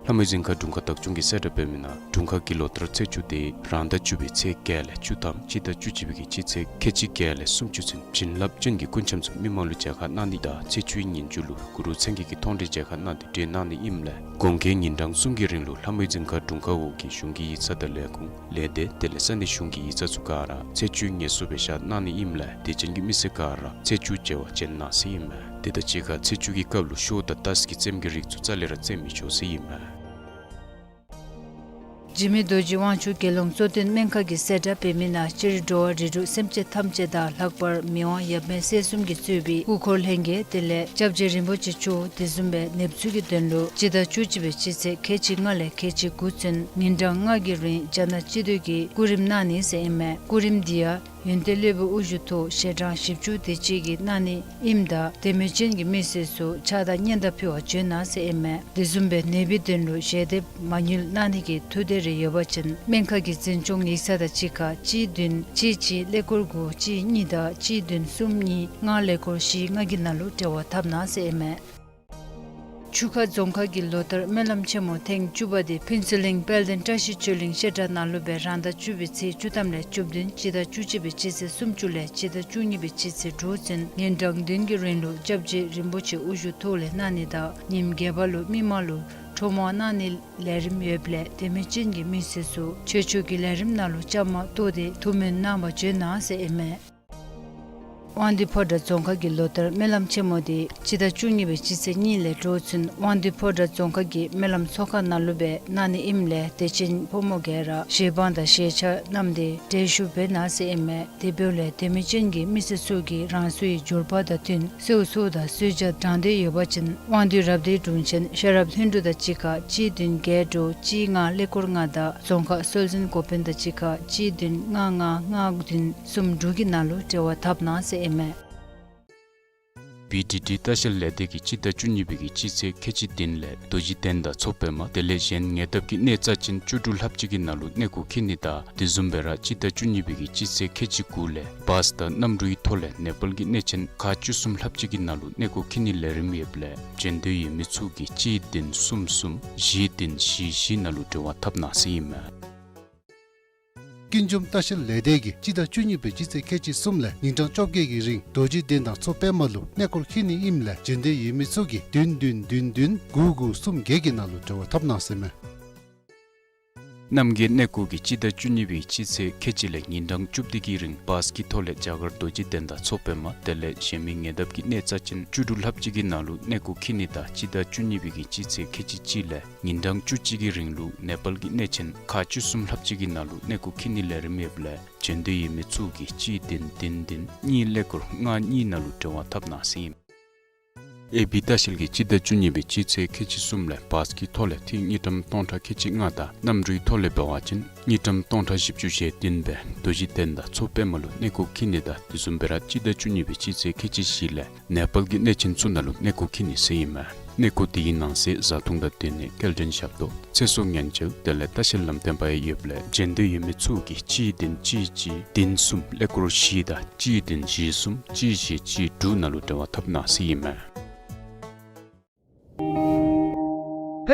ལྷ་མོའི་རྫིང་ཁ་དྲུང་ཁག་བདག་སྐྱོང་གིས་གསལ་བསྒྲགས་འབད་མི་ནང་དྲུང་ཁག་གི་ལོ་ལྟར་ཚེས་བཅུ་དེ་རང་ཟླ་བཅུ་པའི་ཚེས་བརྒྱད་ལས་བཅུ་ཐམ་སྤྱི་ཟླ་བཅུ་གཅིག་པའི་གི་སྤྱི་ཚེས་ཁལ་གཅིག་བརྒྱད་ལས་སུམ་ཅུ་ཚུན་བྱིན་རླབས་ཅན་གྱི་སྐུ་འཆམ་ཚུ་མི་མང་ལུ་མཇལ་ཁ་གནང་ནི་དང་ཚེས་བཅུའི་ཉིན་མཇུག་ལུ་གུ་རུ་མཚན་བརྒྱད་ཀྱི་མཐོང་གྲོལ་མཇལ་ཁ་གནང་སྟེ་གྲོལ་གནང་ནི་ཨིནམ་ལས་དགོངས་རྒྱལ་ཉིན་གྲངས་གསུམ་གྱི་རིང་ལུ་ལྷ་མོའི་རྫིང་ཁ་དྲུང་ཁག་འོག་གི་གཞུང་གི་ཡིག་ཚང་དང་ལས་ཁུངས་ལས་སྡེ་དེ་ལས་ས་གནས་གཞུང་གི་ཡིག་ཚང་ཚུ་ག་ར་ཚེས་བཅུའི་ངལ་གསོ་སྦེ་བཞག་གནང་ནི་ཨིནམ་ལས་དད་ཅན་གྱི་མི་སེར་ག་ར་ཚེས་བཅུ་མཇལ་བར་བྱོན་གནང་ཟེར་ཨིན་མས། དེ་དང་གཅིག་ཁར་ཚེས་བཅུ་གི་སྐབས་ལུ་ཤོ་དང་ཏོག་ཙམ་གྱི་རྩེདམོ་གི་རིགས་ཚུ་རྩ་ལས་ར་རྩེད་མི་ཆོག་ཟེར་ཨིན་མས། འཇིགས་མེད་རྡོ་རྗེ་དབང་ཕྱུག་དགེ་སློང་གཙོ་བསྟེན་སྨན་ཁང་གིས་གསལ་བསྒྲགས་འབད་མི་ནང་སྤྱིར་འགྲོ་བ་རིགས་དྲུག་སེམས་ཅན་ཐམས་ཅད་དང་ལྷག་པར་མི་དབང་ཡབ་མེས་སྲས་གསུམ་གྱིས་གཙོས་པའི་སྐུ་འཁོར་ལྷན་རྒྱས་དེ་ལས་སྐྱབས་རྗེ་རིན་པོ་ཆེ་མཆོག་དེ་བཟུམ་སྦེ་ནདཔ་ཚུ་གི་དོན་ལུ་སྤྱི་ཟླ་བཅུ་གཅིག་པའི་སྤྱི་ཚེས་ཁལ་གཅིག་ལྔ་ལས་ཁལ་གཅིག་དགུ་ཚུན་ཉིན་གྲངས་ལྔ་གི་རིང་རྒྱ་ནག་སྤྱི་འཐུས་ཀྱིས་སྐུ་རིམ་གནང་ནི་ཟེར་ཨིན་མས། སྐུ་རིམ་འདི་ཡང་ཡོན་ཏན་སློབ་དཔོན་དབུ་བཞུགས་ཐོག་ཞལ་གྲངས་བཞི་བཅུ་དེ་ཅིག་གིས་གནང་ནི་ཨིནམ་ད་དད་མོས་ཅན་གྱི་མི་སེར་ཚུ་ཕྱག་དང་སྙན་དར་ཕུལ་བར་བྱོན་གནང་ཟེར་ཨིན་མས། དེ་བཟུམ་སྦེ་ནདཔའི་དོན་ལུ་ཞལ་འདེབས་མ་དངུལ་གནང་ནི་གི་ཐུགས་འདོད་རེ་ཡོད་པ་ཅིན་སྨན་ཁང་གི་འཛིན་སྐྱོང་ཡིག་ཚང་དང་གཅིག་ཁར་གཅིག་བདུན་གཅིག་གཅིག་ཀླད་ཀོར་དགུ་གཅིག་གཉིས་དང་གཅིག་བདུན་གསུམ་གཉིས་ལྔ་ཀླད་ཀོར་བཞི་ལྔ་གི་ནང་ལུ་འབྲེལ་བ་འཐབ་གནང་ཟེར་ཨིན་མས། ཆུ་ཁ་རྫོང་ཁག་གི་ལོ་ལྟར་སྨོན་ལམ་ཆེན་མོ་ཐེངས་བཅུ་པ་དེ་ཕུན་ཚོགས་གླིང་དཔལ་ལྡན་བཀྲ་ཤིས་ཆོས་གླིང་བཤད་གྲྭ་ནང་ལུ་སྦེ་རང་ཟླ་བཅུ་པའི་ཚེས་བཅུ་ཐམ་ལས་བཅུ་བདུན་སྤྱི་ཟླ་བཅུ་གཅིག་པའི་སྤྱི་ཚེས་སུམ་ཅུ་ལས་སྤྱི་ཟླ་བཅུ་གཉིས་པའི་སྤྱི་ཚེས་དྲུག་ཚུན་ཉིན་གྲངས་བདུན་གྱི་རིང་ལུ་སྐྱབས་རྗེ་རིན་པོ་ཆེ་དབུ་བཞུགས་ཐོག་ལས་གནང་ནི་དང་ཉིནམ་བརྒྱད་པ་ལུ་མི་མང་ལུ་ཁྲོམ་དབང་གནང་ནིའི་ལས་རིམ་ཡོདཔ་ལས་དད་མོས་ཅན་གྱི་མི་སེར་ཚུ་ཆོས་ཕྱོགས་ཀྱི་ལས་རིམ་ནང་ལུ་བཅའ་མར་གཏོགས་ཏེ་ཐུགས་སྨོན་གནང་བར་བྱོན་གནང་ཟེར་ཨིན་མས། དབང་འདུས་ཕོ་བྲང་རྫོང་ཁག་གི་ལོ་ལྟར་སྨོན་ལམ་ཆེན་མོ་དེ་སྤྱི་ཟླ་བཅུ་གཉིས་པའི་སྤྱི་ཚེས་གཉིས་ལས་དྲུག་ཚུན་དབང་འདུས་ཕོ་བྲང་རྫོང་ཁག་གི་སྨོན་ལམ་ཚོགས་ཁང་ནང་ལུ་སྦེ་གནང་ནི་ཨིནམ་ལས་དད་ཅན་ཕོ་མོ་ག་ར་གཞས་འབངས་དང་གཞས་ཆས་བསྣམས་ཏེ་གྲལ་བཞུགས་འབད་གནང་ཟེར་ཨིན་མས། དེ་འབདཝ་ལས་དད་མོས་ཅན་གྱི་མི་སེར་ཚུ་གིས་རང་སོའི་འབྱོར་པ་དང་བསྟུན་གསོལཝ་ཚུ་དང་གསོལ་ཇ་དྲང་འདོད་ཡོད་པ་ཅིན་དབང་འདུས་རབ་སྡེའི་དྲུང་ཆེན་ཤེས་རབ་ལྷུན་གྲུབ་དང་གཅིག་ཁར་གཅིག་བདུན་བརྒྱད་དྲུག་གཅིག་ལྔ་ཀླད་ཀོར་ལྔ་དང་རྫོང་ཁག་སྲོལ་འཛིན་འགོ་དཔོན་དང་གཅིག་ཁར་གཅིག་བདུན་ལྔ་ལྔ་ལྔ་བདུན་གསུམ་དྲུག་གི་ནང་ལུ་འབྲེལ་བ་འཐབ་གནང་ཟེར་ཨིན་མས། བི་ཌི་ཌི་ལྟ་བཤལ་ལས་སྡེ་གིས་སྤྱི་ཟླ་བཅུ་གཉིས་པའི་གི་སྤྱི་ཚེས་ཁལ་གཅིག་བདུན་ལས་རྡོ་རྗེ་གདན་དང་མཚོ་པདྨ་དེ་ལས་གཞན་ཉེ་འདབས་ཀྱི་གནས་རྩ་ཅན་བཅུ་དྲུག་ལྷགཔ་ཅིག་གི་ནང་ལུ་གནས་སྐོར་འཁྱིད་ནི་དང་དེ་བཟུམ་སྦེ་ར་སྤྱི་ཟླ་བཅུ་གཉིས་པའི་གི་སྤྱི་ཚེས་ཁལ་གཅིག་དགུ་ལས་བཱས་དང་གནམ་གྲུའི་ཐོག་ལས་ནེ་པཱལ་གྱི་གནས་ཆེན་ཁག་བཅུ་གསུམ་ལྷགཔ་ཅིག་གི་ནང་ལུ་གནས་སྐོར་འཁྱིད་ནིའི་ལས་རིམ་ཡོདཔ་ལས་བྱོན་འདོད་ཡོད་མི་ཚུ་གིས་གཅིག་བདུན་གསུམ་གསུམ་བཞི་བདུན་བཞི་བཞི་ནང་ལུ་འབྲེལ་བ་འཐབ་གནང་ཟེར་ཨིན་མས། ཀུན་འབྱུང་ལྟ་བཤལ་ལས་སྡེ་གིས་སྤྱི་ཟླ་བཅུ་གཉིས་པའི་སྤྱི་ཚེས་ཁལ་གཅིག་གསུམ་ལས་ཉིན་གྲངས་བཅོ་བརྒྱད་ཀྱི་རིང་རྡོ་རྗེ་གདན་དང་མཚོ་པདྨ་ལུ་གནས་སྐོར་འཁྱིད་ནི་ཨིནམ་ལས་བྱོན་འདོད་ཡོད་མི་ཚུ་གིས་བདུན་བདུན་བདུན་བདུན་དགུ་དགུ་གསུམ་བརྒྱད་ཀྱི་ནང་ལུ་འབྲེལ་བ་འཐབ་གནང་ཟེར་ཨིན་མས། རྣམ་རྒྱལ་གནས་སྐོར་གྱིས་སྤྱི་ཟླ་བཅུ་གཉིས་པའི་སྤྱི་ཚེས་ཁལ་གཅིག་ལས་ཉིན་གྲངས་བཅུ་བདུན་གྱི་རིང་བཱས་ཀྱི་ཐོག་ལས་རྒྱ་གར་རྡོ་རྗེ་གདན་དང་མཚོ་པདྨ་དེ་ལས་གཞན་མི་ཉེ་འདབས་ཀྱི་གནས་རྩ་ཅན་བཅུ་དྲུག་ལྷགཔ་ཅིག་གི་ནང་ལུ་གནས་སྐོར་འཁྱིད་ནི་དང་སྤྱི་ཟླ་བཅུ་གཉིས་པའི་གི་སྤྱི་ཚེས་ཁལ་གཅིག་གཅིག་ལས་ཉིན་གྲངས་བཅུ་གཅིག་གི་རིང་ལུ་ནེ་པཱལ་གྱི་གནས་ཆེན་ཁག་བཅུ་གསུམ་ལྷགཔ་ཅིག་གི་ནང་ལུ་གནས་སྐོར་འཁྱིད་ནི་ལས་རིམ་ཡོདཔ་ལས་བྱོན་འདོད་ཡོད་མི་ཚུ་གིས་གཅིག་བདུན་བདུན་བདུན་གཉིས་ཀླད་ཀོར་ལྔ་གཉིས་ནང་ལུ་འབྲེལ་བ་འཐབ་གནང་ཟེར་ཨིན། ཨེ་བི་ལྟ་བཤལ་གྱིས་སྤྱི་ཟླ་བཅུ་གཉིས་པའི་སྤྱི་ཚེས་ཁལ་གཅིག་གསུམ་ལས་བཱས་ཀྱི་ཐོག་ལས་ཐིག་དངུལ་ཀྲམ་སྟོང་ཕྲག་ཁལ་གཅིག་ལྔ་དང་གནམ་གྲུའི་ཐོག་ལས་འབད་བ་ཅིན་དངུལ་ཀྲམ་སྟོང་ཕྲག་བཞི་བཅུ་ཞེ་བདུན་སྦེ་རྡོ་རྗེ་གདན་དང་མཚོ་པདྨ་ལུ་གནས་སྐོར་འཁྱིད་ནི་དང་དེ་བཟུམ་སྦེ་ར་སྤྱི་ཟླ་བཅུ་གཉིས་པའི་སྤྱི་ཚེས་ཁལ་གཅིག་བཞི་ལས་ནེ་པཱལ་གྱི་གནས་ཆེན་ཚུ་ནང་ལུ་གནས་སྐོར་འཁྱིད་ནི་ཟེར་ཨིན་མས། གནས་སྐོར་དེ་གི་ནང་གསེས་བཟའ་འཐུང་དང་སྡོད་གནས་སྐྱེལ་འདྲེན་ཞབས་ཏོག་ཚེ་སྲོག་ཉེན་བཅོལ་དེ་ལས་ལྟ་བཤལ་ལམ་སྟོན་པ་ཡང་ཡོདཔ་ལས་བྱོན་འདོད་ཡོད་མི་ཚུ་གིས་གཅིག་བདུན་གཅིག་གཅིག་བདུན་གསུམ་ཀླད་ཀོར་བཞི་དང་གཅིག་བདུན་བཞི་གསུམ་གཅིག་བཞི་གཅིག་དྲུག་ནང་ལུ་འབྲེལ་བ་འཐབ་གནང་ཟེར་ཨིན་མས།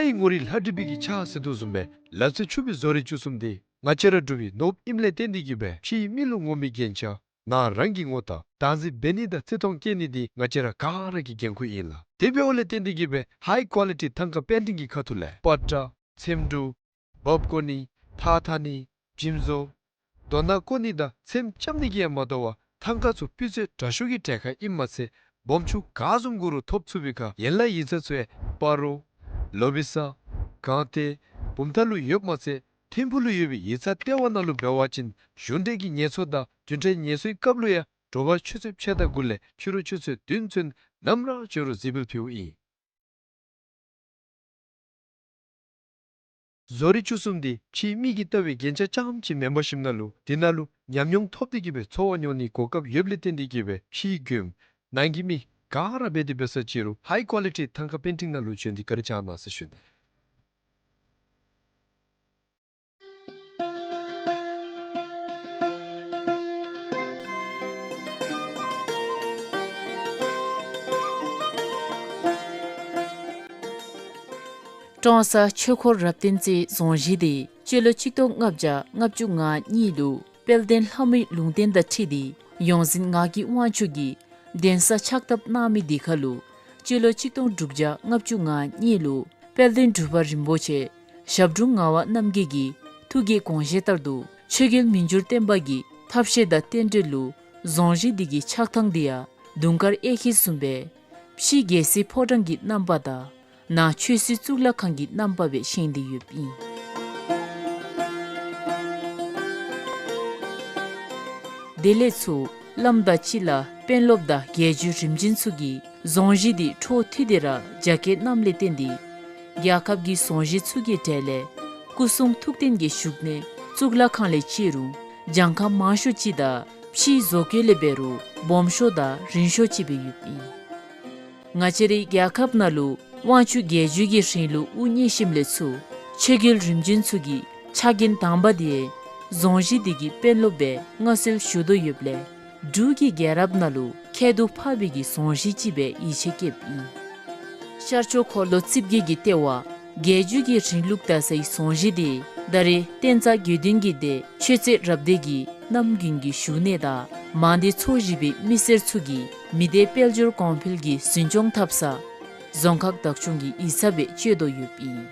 ལྷའི་ངོ་རིས་ལྷ་བྲིས་པའི་གི་ཕྱག་ཟེར་དོ་བཟུམ་སྦེ་ལ་རྩེ་ཕྱུག་པའི་བཟོ་རིག་བཅུ་གསུམ་འདི་ང་བཅས་ར་འབྲུག་པའི་ནོར་བུ་ཨིནམ་ལས་བརྟེན་ཏེ་གིས་སྦེ་ཕྱིའི་མི་ལུ་ངོམ་པའི་རྒྱན་ཆ་ནང་རང་གི་ངོ་རྟགས་བདག་འཛིན་འབད་ནི་དང་བརྩི་མཐོང་བསྐྱེད་ནི་འདི་ང་བཅས་ར་ག་ར་གི་འགན་ཁུར་ཨིན་ལགས། དེ་འབདཝ་ལས་བརྟེན་ཏེ་གིས་སྦེ་ཧའི་ཀོ་ལི་ཊི་ཐང་ཀ་པེན་ཊིང་གི་ཁ་ཐུག་ལས་པ་ཏྲ་ཚེམ་དྲུབ་འབག་བཀོ་ནི་ཐགས་འཐག་ནི་འཇིམ་བཟོ་རྡོ་ནང་བཀོ་ནི་དང་ཚེམ་རྐྱབ་ནི་གིས་ཡང་མ་དོ་བར་ཐང་ཀ་ཚུ་སྤུས་ཚད་དྲག་ཤོས་ཀྱི་གྲལ་ཁར་ཨིནམ་མ་ཚད་སྦོམ་ཆུང་ག་བཟུམ་དགོ་རུང་ཐོབ་ཚུགས་པའི་ཁར་ཡན་ལག་ཡིག་ཚང་ཚུ་ཡང་སྤ་རོ་ལོ་བི་ས་སྒང་སྟེང་བུམ་ཐང་ལུ་ཡོདཔ་མ་ཚད་ཐིམ་ཕུག་ལུ་ཡོད་པའི་ཡིག་ཚང་ལྟེ་བ་ནང་ལུ་འབད་བ་ཅིན་གཞུང་འབྲེལ་གྱི་ངལ་གསོ་དང་རྒྱུན་འབྲེལ་ངལ་གསོའི་སྐབས་ལུ་ཡང་དྲོ་པ་ཆུ་ཚོད་ཕྱེད་དང་དགུ་ལས་ཕྱི་རུ་ཆུ་ཚོད་བདུན་ཚུན་ནམ་ར་བྱོན་རུང་གཟིགས་འབུལ་ཕུལཝ་ཨིན། བཟོ་རིག་བཅུ་གསུམ་འདི་ཕྱིའི་མིག་གིས་བལྟ་བའི་རྒྱན་ཆ་རྐྱངམ་ཅིག་མེན་པར་ཞིནམ་ན་ལུ་དེ་ནང་ལུ་ཉམས་མྱོང་ཐོབ་སྟེ་གིས་སྦེ་འཚོ་བ་མྱོང་ནིའི་གོ་སྐབས་ཡོདཔ་ལས་བརྟེན་ཏེ་གིས་སྦེ་ཕྱིའི་མགྱོནམ་ནང་གི་མི་ག་ར་འབད་དེ་འབད་ས་ཅིག་རུང་ཧའི་ཀོ་ལི་ཊི་ཐང་ཀ་པེན་ཊིང་ནང་ལུ་བྱོན་ཏེ་བཀའ་དྲིན་བསྐྱང་གནང་ཟེར་ཞུ་ནི། ཀྲོང་གསར་ཆོས་འཁོར་རབ་བརྟན་རྩེའི་རྫོང་གཞིས་འདི་སྤྱི་ལོ་གཅིག་སྟོང་ལྔ་བརྒྱ་ལྔ་བཅུ་ང་གཉིས་ལུ་དཔལ་ལྡན་ལྷ་མོའི་ལུང་བསྟན་དང་འཁྲིལ་ཏེ་ཡོངས་འཛིན་ངག་གི་དབང་ཕྱུག་གིས་གདན་ས་ཕྱག་བཏབ་གནང་མི་འདི་ཁར་ལུ་སྤྱི་ལོ་གཅིག་སྟོང་དྲུག་བརྒྱ་ལྔ་བཅུ་ང་གཉིས་ལུ་དཔལ་ལྡན་འབྲུག་པ་རིན་པོ་ཆེ་ཞབས་དྲུང་ངག་དབང་རྣམ་རྒྱལ་གྱི་ཐུགས་ཀྱི་དགོངས་བཞེད་ལྟར་དུ་ཆོས་རྒྱལ་མི་འགྱུར་བརྟན་པ་གི་ཐབས་ཤེས་དང་རྟེན་འབྲེལ་ལུ་རྫོང་གཞིས་འདི་གི་ཆགས་ཐངས་འདི་ཡང་དུང་དཀར་གཡས་འཁྱིལ་བཟུམ་སྦེ་ཕྱི་རྒྱལ་སྲིད་ཕོ་བྲང་གི་རྣམ་པ་དང་ནང་ཆོས་སྲིད་གཙུག་ལག་ཁང་གི་རྣམ་པ་སྦེ་བཞེངས་ཏེ་ཡོདཔ་ཨིན། དེ་ལས་ཚུར་བླམ་དང་སྤྱི་བླ་དཔོན་སློབ་དང་རྒྱལ་བརྒྱུད་རིམ་བྱོན་ཚུ་གིས་རྫོང་གཞིས་འདི་འཕྲོ་མཐུད་དེ་ར་རྒྱ་བསྐྱེད་གནངམ་ལས་བརྟེན་ཏེ་རྒྱལ་ཁབ་ཀྱི་རྫོང་གཞིས་ཚུ་གི་གྲས་ལས་སྐུ་གསུང་ཐུགས་རྟེན་གྱི་བཞུགས་གནས་གཙུག་ལག་ཁང་ལས་བརྩིས་རུང་གྱངས་ཁ་མང་ཤོས་ཅིག་དང་ཕྱིའི་བཟོ་བཀོད་ལས་འབད་རུང་སྦོམ་ཤོས་དང་རིང་ཤོས་ཅིག་སྦེ་ཡོདཔ་ཨིན། ང་བཅས་རའི་རྒྱལ་ཁབ་ནང་ལུ་དབང་ཕྱུག་རྒྱལ་བརྒྱུད་ཀྱི་རིང་ལུགས་དབུ་བརྙེས་ཞིནམ་ལས་ཚུར་ཆོས་རྒྱལ་རིམ་བྱོན་ཚུ་གི་ཕྱག་འགན་དང་པ་འདི་རྫོང་གཞིས་འདི་གི་དཔོན་སློབ་སྦེ་མངའ་གསོལ་ཞུ་དོ་ཡོདཔ་ལས་འབྲུག་གི་རྒྱལ་རབས་ནང་ལུ་ཁྱད་དུ་འཕགས་པའི་གི་རྫོང་གཞིས་ཅིག་སྦེ་ཡིད་ཆེས་བསྐྱེདཔ་ཨིན། ཤར་ཕྱོགས་འཁོར་ལོ་རྩིབས་བརྒྱད་ཀྱི་ལྟེ་བ་རྒྱལ་བརྒྱུད་ཀྱི་རིང་ལུགས་དར་སའི་རྫོང་གཞིས་འདི་ད་རེས་བསྟན་རྩ་དགེ་འདུན་གྱི་སྡེ་ཆོས་རྩེ་རབ་སྡེ་གི་རྣམ་རྒྱུན་གྱི་བཞུགས་གནས་དང་མང་སྡེ་ཚོ་བཞི་པའི་མི་སེར་ཚུ་གིས་མི་སྡེ་དཔལ་འབྱོར་གོང་འཕེལ་གྱི་འཛིན་སྐྱོང་འཐབ་ས་རྫོང་ཁག་བདག་སྐྱོང་གི་ཡིག་ཚང་སྦེ་སྤྱོད་དོ་ཡོདཔ་ཨིན།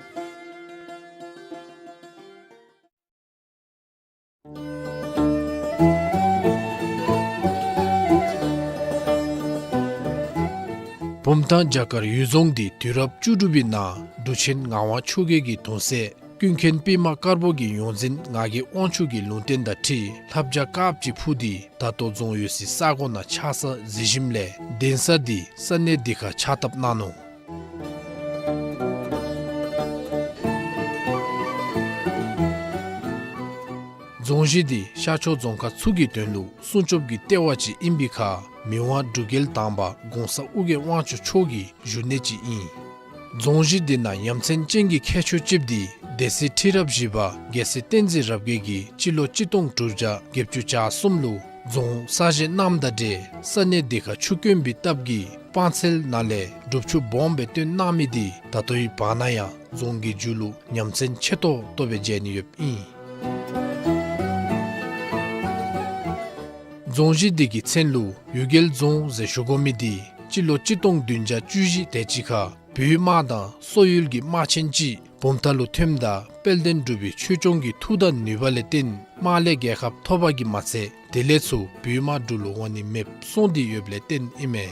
བུམ་ཐང་རྒྱ་གར་ཡུལ་རྫོང་འདི་དུས་རབས་བཅུ་དྲུག་པའི་ནང་འབྲུག་ཆེན་ངག་དབང་ཆོས་རྒྱལ་གྱི་གདུང་སྲས་ཀུན་མཁྱེན་པདྨ་དཀར་པོ་གིས་ཡོངས་འཛིན་ངག་གི་དབང་ཕྱུག་གི་ལུང་བསྟན་དང་འཁྲིལ་ལྷ་བྱ་དཀརཔོ་ཅིག་ཕུལ་ཏེ་ད་ལྟོ་རྫོང་ཡོད་སའི་ས་གོ་ནང་ཆགས་ས་གཟིགས་ཞིནམ་ལས་གདན་ས་འདི་ས་གནས་འདི་ཁར་ཕྱག་བཏབ་གནང་ནུག། རྫོང་གཞིས་འདི་ཤར་ཕྱོགས་རྫོང་ཁག་ཚུ་གི་དོན་ལུ་སྲུང་སྐྱོབ་ཀྱི་ལྟེ་བ་ཅིག་ཨིན་པའི་ཁར་མི་དབང་འབྲུག་རྒྱལ་དང་པ་གོང་ས་ཨོ་རྒྱན་དབང་ཕྱུག་མཆོག་གི་བཞུགས་གནས་ཅིག་ཨིན། རྫོང་གཞིས་འདི་ནང་ཡ་མཚན་ཅན་གྱི་ཁྱད་ཆོས་ཅིག་འདི་སྡེ་སྲིད་ཁྲི་རབས་བཞི་པ་རྒྱལ་སྲས་བསྟན་འཛིན་རབ་རྒྱས་ཀྱིས་སྤྱི་ལོ་གཅིག་སྟོང་དྲུག་བརྒྱ་བརྒྱད་ཅུ་གྱ་གསུམ་ལུ་རྫོང་གསར་བཞེངས་གནངམ་དང་འབྲེལ་ས་གནས་འདི་ཁར་ཆུ་དཀོན་པའི་སྟབས་ཀྱིས་སྤང་ཚལ་ནང་ལས་སྒྲུབ་ཆུ་སྦོམ་སྦེ་བཏོན་གནང་མི་འདི་ད་ལྟོའི་བར་ན་ཡང་རྫོང་གི་མཇུག་ལུ་ཡ་མཚན་ཆེ་ཏོག་ཏོ་སྦེ་མཇལ་ནི་ཡོདཔ་ཨིན། རྫོང་གཞིས་འདི་གི་མཚན་ལུ་གཡུལ་རྒྱལ་རྫོང་ཟེར་ཞུ་དགོ་མི་འདི་སྤྱི་ལོ་གཅིག་སྟོང་བདུན་བརྒྱ་བཅུ་བཞི་དེ་ཅིག་ཁར་བོད་དམག་དང་སོག་ཡུལ་གྱི་དམག་ཆེན་ཅིག་ བུམ་ཐང་ལུ་ཐོནམ་ད་དཔལ་ལྡན་འབྲུག་པའི་ཆོས་སྐྱོང་གི་མཐུ་དང་ནུས་པ་ལས་བརྟེན་དམག་ལས་རྒྱལ་ཁ་ཐོབ་པ་གིས་མ་ཚད་དེ་ལས་ཚུར་བོད་དམག་འབྲུག་ལུ་འོང་ནི་མེདཔ་སོང་སྟེ་ཡོདཔ་ལས་བརྟེན་ཨིན་མས།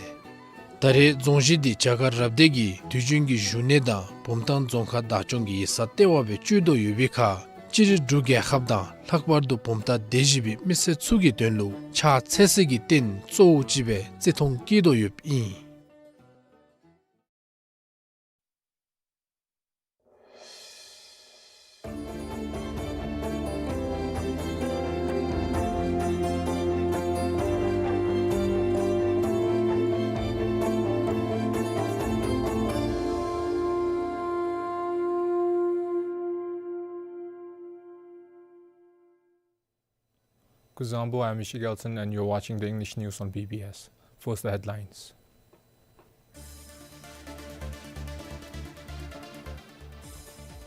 ད་རེས་རྫོང་གཞི་འདི་བྱ་དཀར་རབ་སྡེ་གི་དུས་རྒྱུན་གྱི་བཞུགས་གནས་དང་བུམ་ཐང་རྫོང་ཁག་བདག་སྐྱོང་གི་ཡིག་ཚང་ལྟེ་བ་སྦེ་སྤྱོད་དོ་ཡོད་པའི་ཁར་སྤྱིར་འབྲུག་རྒྱལ་ཁབ་དང་ལྷག་པར་དུ་བུམ་ཐང་སྡེ་བཞི་པའི་མི་སེར་ཚུ་གི་དོན་ལུ་ཕྱག་འཚལ་སྲིད་ཀྱི་རྟེན་གཙོ་བོ་ཅིག་སྦེ་བརྩི་མཐོང་བསྐྱེད་དོ་ཡོདཔ་ཨིན། Kuzuzangpo, I'm Ishi Gelson, and you're watching the English news on B B S. First, the headlines.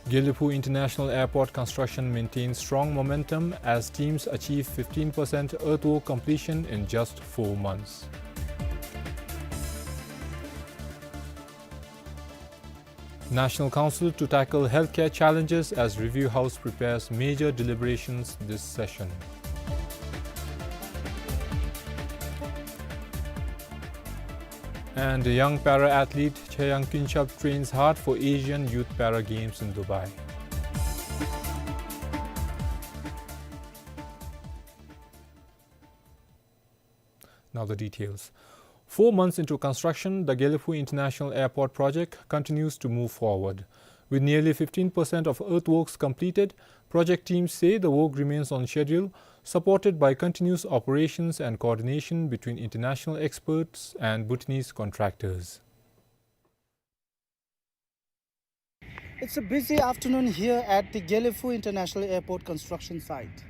Gelephu International Airport construction maintains strong momentum as teams achieve fifteen percent earthwork completion in just four months. National Council to tackle healthcare challenges as Review House prepares major deliberations this session. And young para-athlete Chayang Kinshap trains hard for Asian Youth Para Games in Dubai. Now the details. Four months into construction, the Gelephu International Airport project continues to move forward. With nearly fifteen percent of earthworks completed, project teams say the work remains on schedule, supported by continuous operations and coordination between international experts and Bhutanese contractors. It's a busy afternoon here at the Gelephu International Airport construction site.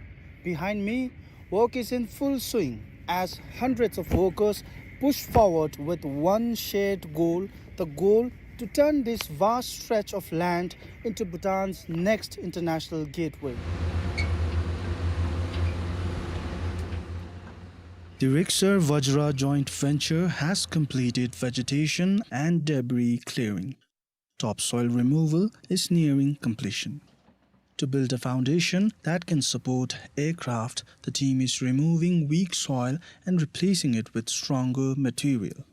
Behind me, work is in full swing as hundreds of workers push forward with one shared goal, the goal to turn this vast stretch of land into Bhutan's next international gateway. The Rixar Vajra joint venture has completed vegetation and debris clearing. Topsoil removal is nearing completion. To build a foundation that can support aircraft, the team is removing weak soil and replacing it with stronger material.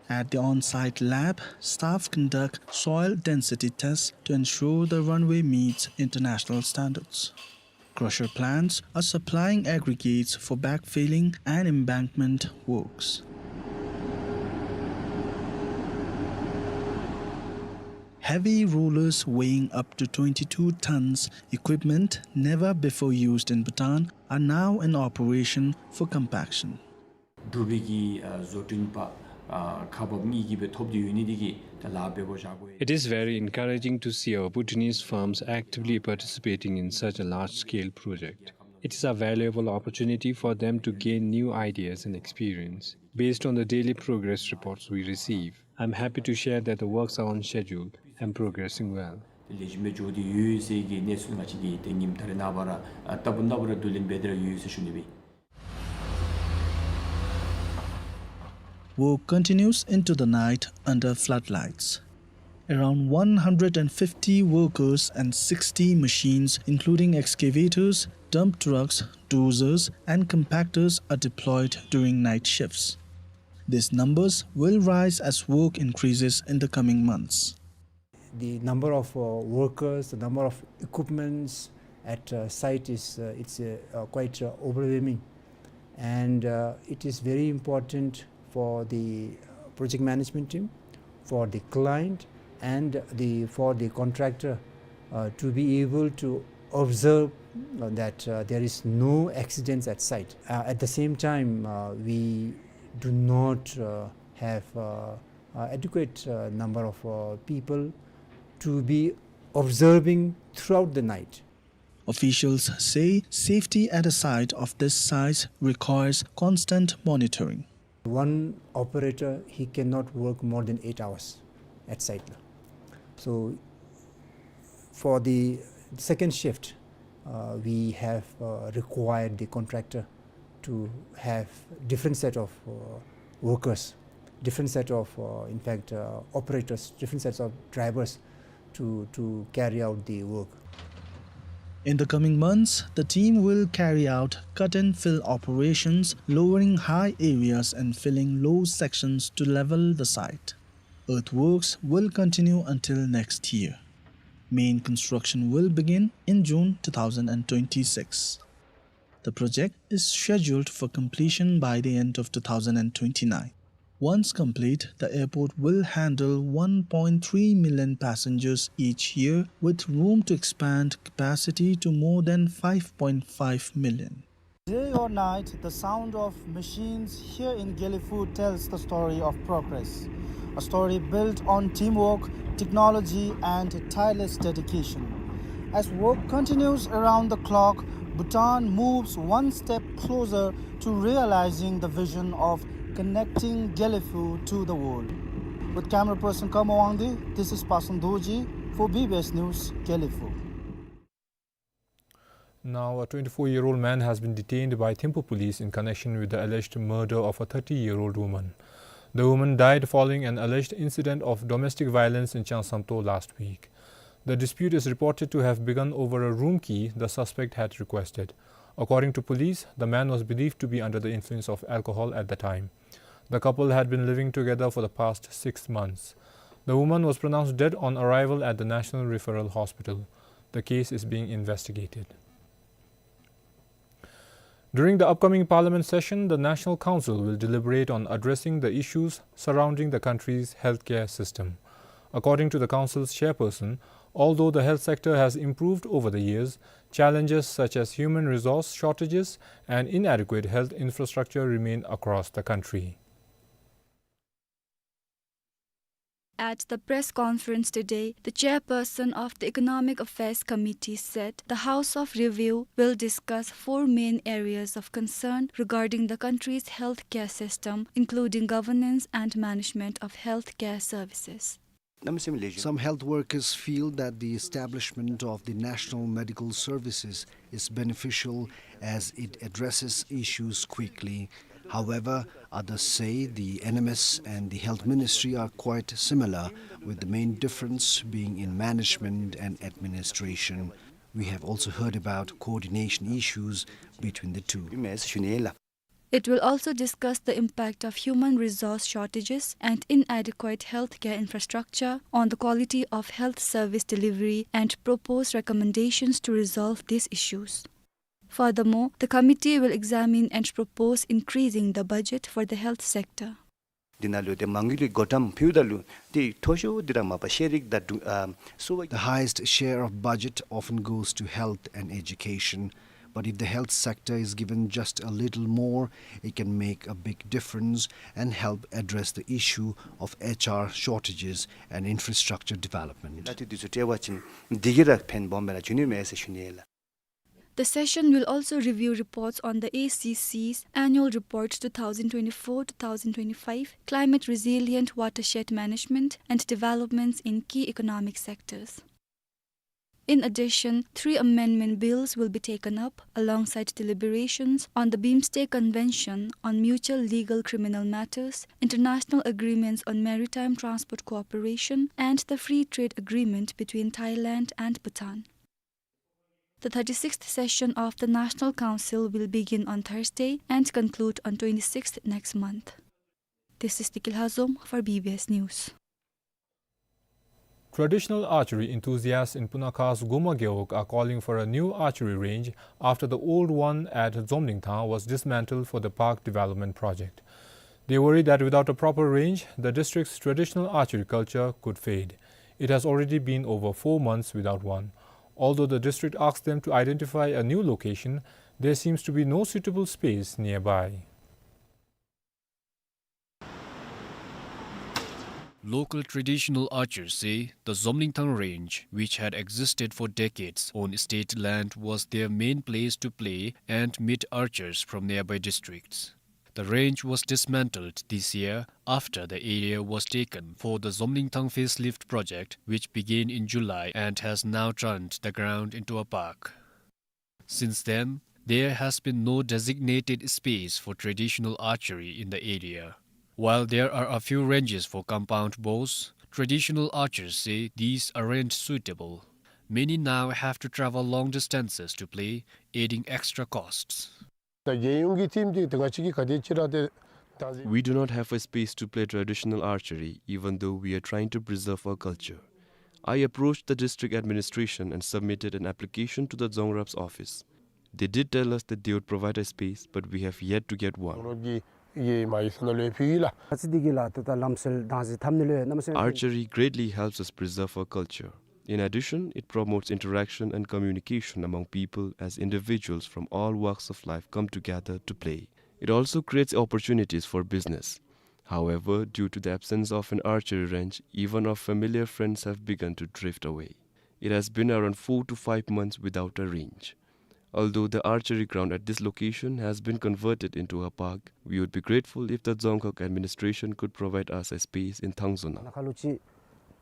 At the on-site lab, staff conduct soil density tests to ensure the runway meets international standards. Crusher plants are supplying aggregates for backfilling and embankment works. Heavy rollers weighing up to twenty-two tons, equipment never before used in Bhutan, are now in operation for compaction. འབྲུག་པའི་གི་ཨ་བཟོ་སྐྲུན་པ་ཨ་ཁག་འབགཔ་གཉིས་ཀྱིས་སྦེ་ཐོབ་སྟེ་ཡོད་ནི་འདི་གིས་ད་ལཱ་འབད་དགོཔ་བཞག་དགོ་ཡི། It is very encouraging to see our Bhutanese firms actively participating in such a large-scale project. It is a valuable opportunity for them to gain new ideas and experience. Based on the daily progress reports we receive, I'm happy to share that the works are on schedule and progressing well. ལེགས་ཤོམ་སྦེ་འགྱོ་སྟེ་ཡོད་ཟེར་གྱི་གནས་ཚུལ་ང་བཅས་ཀྱིས་ཏེ་ཉིནམ་ད་རེས་ནངས་པ་ར་ཨ་ལྟ་བུ་ནང་པ་ར་བསྡུ་ལེན་འབད་དེ་ར་ཡོད་ཟེར་ཞུ་ནི་སྦེ། Work continues into the night under floodlights. Around one hundred and fifty workers and sixty machines, including excavators, dump trucks, dozers, and compactors, are deployed during night shifts. These numbers will rise as work increases in the coming months. The number of, uh, workers, the number of equipments at, uh, site is, uh, it's, uh, uh, quite, uh, overwhelming. And, uh, it is very important for the, uh, project management team, for the client, and the, for the contractor, uh, to be able to observe, uh, that, uh, there is no accidents at site. Uh, at the same time, uh, we do not, uh, have, uh, uh, adequate, uh, number of, uh, people to be observing throughout the night. Officials say safety at a site of this size requires constant monitoring. One operator, he cannot work more than eight hours at site. So, for the second shift, uh, we have, uh, required the contractor to have different set of, uh, workers. different set of, uh, in fact, uh, operators, different sets of drivers to, to carry out the work. In the coming months, the team will carry out cut and fill operations, lowering high areas and filling low sections to level the site. Earthworks will continue until next year. Main construction will begin in June two thousand and twenty-six. The project is scheduled for completion by the end of two thousand and twenty-nine. Once complete, the airport will handle one point three million passengers each year, with room to expand capacity to more than five point five million. Day or night, the sound of machines here in Gelephu tells the story of progress. A story built on teamwork, technology, and tireless dedication. As work continues around the clock, Bhutan moves one step closer to realizing the vision of connecting Gelephu to the world. With camera person Kamo Wangdi, this is Pasan Dorji for B B S News, Gelephu. Now, a twenty-four-year-old man has been detained by Thimphu police in connection with the alleged murder of a thirty-year-old woman. The woman died following an alleged incident of domestic violence in Changsanto last week. The dispute is reported to have begun over a room key the suspect had requested. According to police, the man was believed to be under the influence of alcohol at the time. The couple had been living together for the past six months. The woman was pronounced dead on arrival at the National Referral Hospital. The case is being investigated. During the upcoming parliament session, the National Council will deliberate on addressing the issues surrounding the country's healthcare system. According to the council's chairperson, although the health sector has improved over the years, challenges such as human resource shortages and inadequate health infrastructure remain across the country. At the press conference today, the chairperson of the Economic Affairs Committee said the House of Review will discuss four main areas of concern regarding the country's healthcare system, including governance and management of healthcare services. Some health workers feel that the establishment of the National Medical Services is beneficial as it addresses issues quickly. However, others say the N M S and the Health Ministry are quite similar, with the main difference being in management and administration. We have also heard about coordination issues between the two. It will also discuss the impact of human resource shortages and inadequate healthcare infrastructure on the quality of health service delivery and propose recommendations to resolve these issues. Furthermore, the committee will examine and propose increasing the budget for the health sector. འདི་ནང་ལུ་ཏེ་མ་དངུལ་གྱི་བགོ་བཀྲམ་ཕུལཝ་ད་ལུ་ཏེ་མཐོ་ཤོས་འདི་ར་མ་པ་ཤེས་རིག་དང་འདུ་ཨ་གསོ་བ། The highest share of budget often goes to health and education, but if the health sector is given just a little more, it can make a big difference and help address the issue of H R shortages and infrastructure development. ད་ཏེ་འདི་ཚུ་བཀྲལ་བ་ཅིན་འདི་གིས་ར་ཕན་སྦོམ་སྦེ་ར་འབྱུང་ནི་མས་ཟེར་ཞུ་ནི་ལགས། The session will also review reports on the A C C's Annual Report two thousand twenty-four two thousand twenty-five, Climate Resilient Watershed Management, and developments in key economic sectors. In addition, three amendment bills will be taken up alongside deliberations on the BIMSTEC Convention on Mutual Legal Criminal Matters, International Agreements on Maritime Transport Cooperation, and the Free Trade Agreement between Thailand and Bhutan. The thirty-sixth session of the National Council will begin on Thursday and conclude on twenty-sixth next month. This is Tikil Hazom for B B S News. Traditional archery enthusiasts in Punakhas Guma Gewog are calling for a new archery range after the old one at Zomlingthang was dismantled for the park development project. They worry that without a proper range, the district's traditional archery culture could fade. It has already been over four months without one. Although the district asked them to identify a new location, there seems to be no suitable space nearby. Local traditional archers say the Zomlingthang range, which had existed for decades on state land, was their main place to play and meet archers from nearby districts. The range was dismantled this year after the area was taken for the Zomlingthang facelift project, which began in July and has now turned the ground into a park. Since then, there has been no designated space for traditional archery in the area. While there are a few ranges for compound bows, traditional archers say these aren't suitable. Many now have to travel long distances to play, adding extra costs. ད་རྒྱལ་ཡོངས་ཀྱི་ཊིམ་འདི་ད་ང་བཅས་ཀྱི་ག་དེ་ཅིག་ར་དེ་ད་We do not have a space to play traditional archery, even though we are trying to preserve our culture. I approached the district administration and submitted an application to the Dzongkhag's office. They did tell us that they would provide a space, but we have yet to get one. ནོར་གྱི་ཡེ་མ་ཡི་ས་ན་ལོས་ཕུལ་ཡི་ལགས། ཨ་ཙི་འདི་གིས་ལགས་ད་ལམ་སྲོལ་དང་ཟེ་འཐབ་ནི་ལོས་གནམ་མེད་ས་མེད། Archery greatly helps us preserve our culture. In addition, it promotes interaction and communication among people, as individuals from all walks of life come together to play. It also creates opportunities for business. However, due to the absence of an archery range, even our familiar friends have begun to drift away. It has been around four to five months without a range. Although the archery ground at this location has been converted into a park, we would be grateful if the Dzongkhag administration could provide us a space in Thangzona. ནཱ་ཁ་ལུ་ཅིག་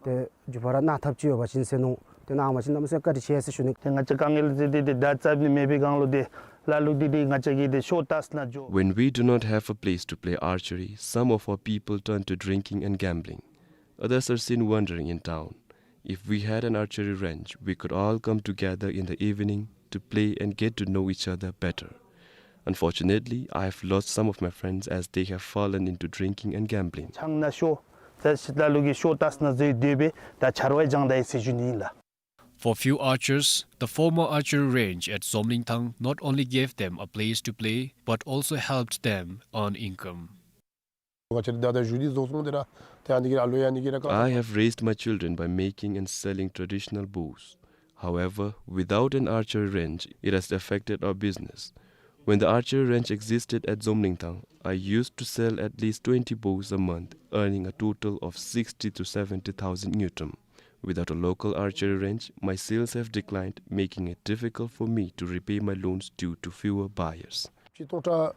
ཏེ་འགྱོ་བར་གནང་ཐབས་ཅིག་ཡོད་པ་ཅིན་ཟེར་མནོ། ཏེ་གནང་བ་ཅིན་གནམ་མེད་ས་མེད་བཀའ་དྲིན་ཆེ་ཟེར་ཞུ་ནི། ཏེ་ང་བཅས་དཀའ་ངལ་ཟེར་དེ་ཏེ་ད་རྩ་བ་ནས་མེད་པའི་སྒང་ལུ་ཏེ་ལ་ལུ་ཏེ་ཏེ་ང་བཅས་ཀྱིས་ཏེ་ཤོ་ཏཱས་ནང་འགྱོ། When we do not have a place to play archery, some of our people turn to drinking and gambling. Others are seen wandering in town. If we had an archery range, we could all come together in the evening to play and get to know each other better. Unfortunately, I have lost some of my friends as they have fallen into drinking and gambling. ཆང་ནང་ཤོ་ཏཱས་ལ་ལུ་གིས་ཤོ་ཏཱས་ནང་འཛུལ་སྡོད་པས་ད་ཆར་པ་ཡང་ད་ཡི་ཟེར་ཞུ་ནི་ཨིན་ལགས། For few archers, the former archery range at Zomlingthang not only gave them a place to play, but also helped them earn income. ང་བཅས་ར་ད་ད་ཞུ་འདི་བཟོ་སོང་དེ་ར་ཏེ་ཨ་ནི་གི་ར་ལོ་ཡ་ནི་གི་ར་ཀ། I have raised my children by making and selling traditional bows. However, without an archery range, it has affected our business. When the archery range existed at Zomlingthang, I used to sell at least twenty bows a month, earning a total of sixty to seventy thousand ngultrum. Without a local archery range, my sales have declined, making it difficult for me to repay my loans due to fewer buyers. ཅིག་སྟོང་ཕྲག་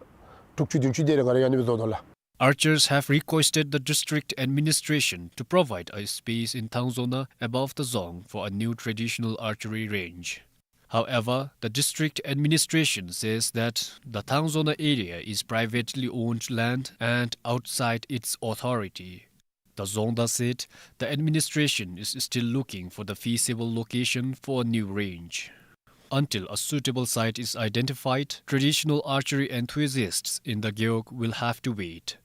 དྲུག་ཅུ་བདུན་ཅུ་དེ་རེ་ང་ར་ཡ་ནི་བཟོ་དོ་ལགས། Archers have requested the district administration to provide a space in Thangzona above the dzong for a new traditional archery range. However, the district administration says that the Thangzona area is privately owned land and outside its authority. The Dzongda said the administration is still looking for the feasible location for a new range. Until a suitable site is identified, traditional archery enthusiasts in the Gewog will have to wait.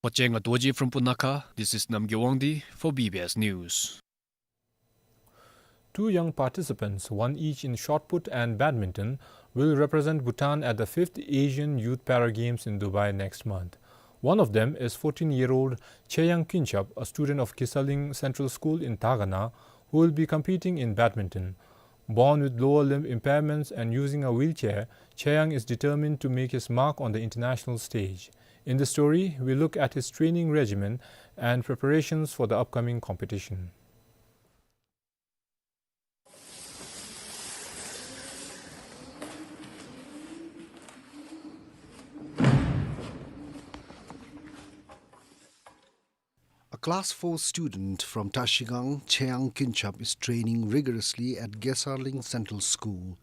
Pochenga Dorji from Punakha, this is Namgay Wangdi for B B S News. Two young participants, one each in shot put and badminton, will represent Bhutan at the fifth Asian Youth Para Games in Dubai next month. One of them is fourteen-year-old Cheyang Kinchap, a student of Gesalng Central School in Dagana, who will be competing in badminton. Born with lower limb impairments and using a wheelchair, Cheyang is determined to make his mark on the international stage. In the story, we look at his training regimen and preparations for the upcoming competition. A class four student from Trashigang, Cheyang Kinchap, is training rigorously at Gesalng Central School.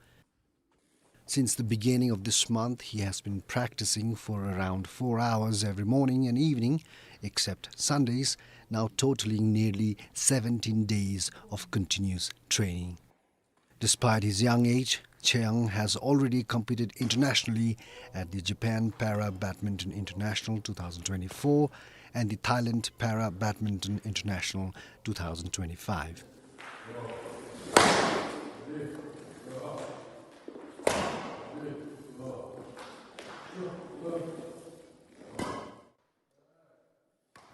Since the beginning of this month, he has been practicing for around four hours every morning and evening, except Sundays, now totaling nearly seventeen days of continuous training. Despite his young age, Cheyang has already competed internationally at the Japan Para Badminton International two thousand twenty-four and the Thailand Para Badminton International two thousand twenty-five.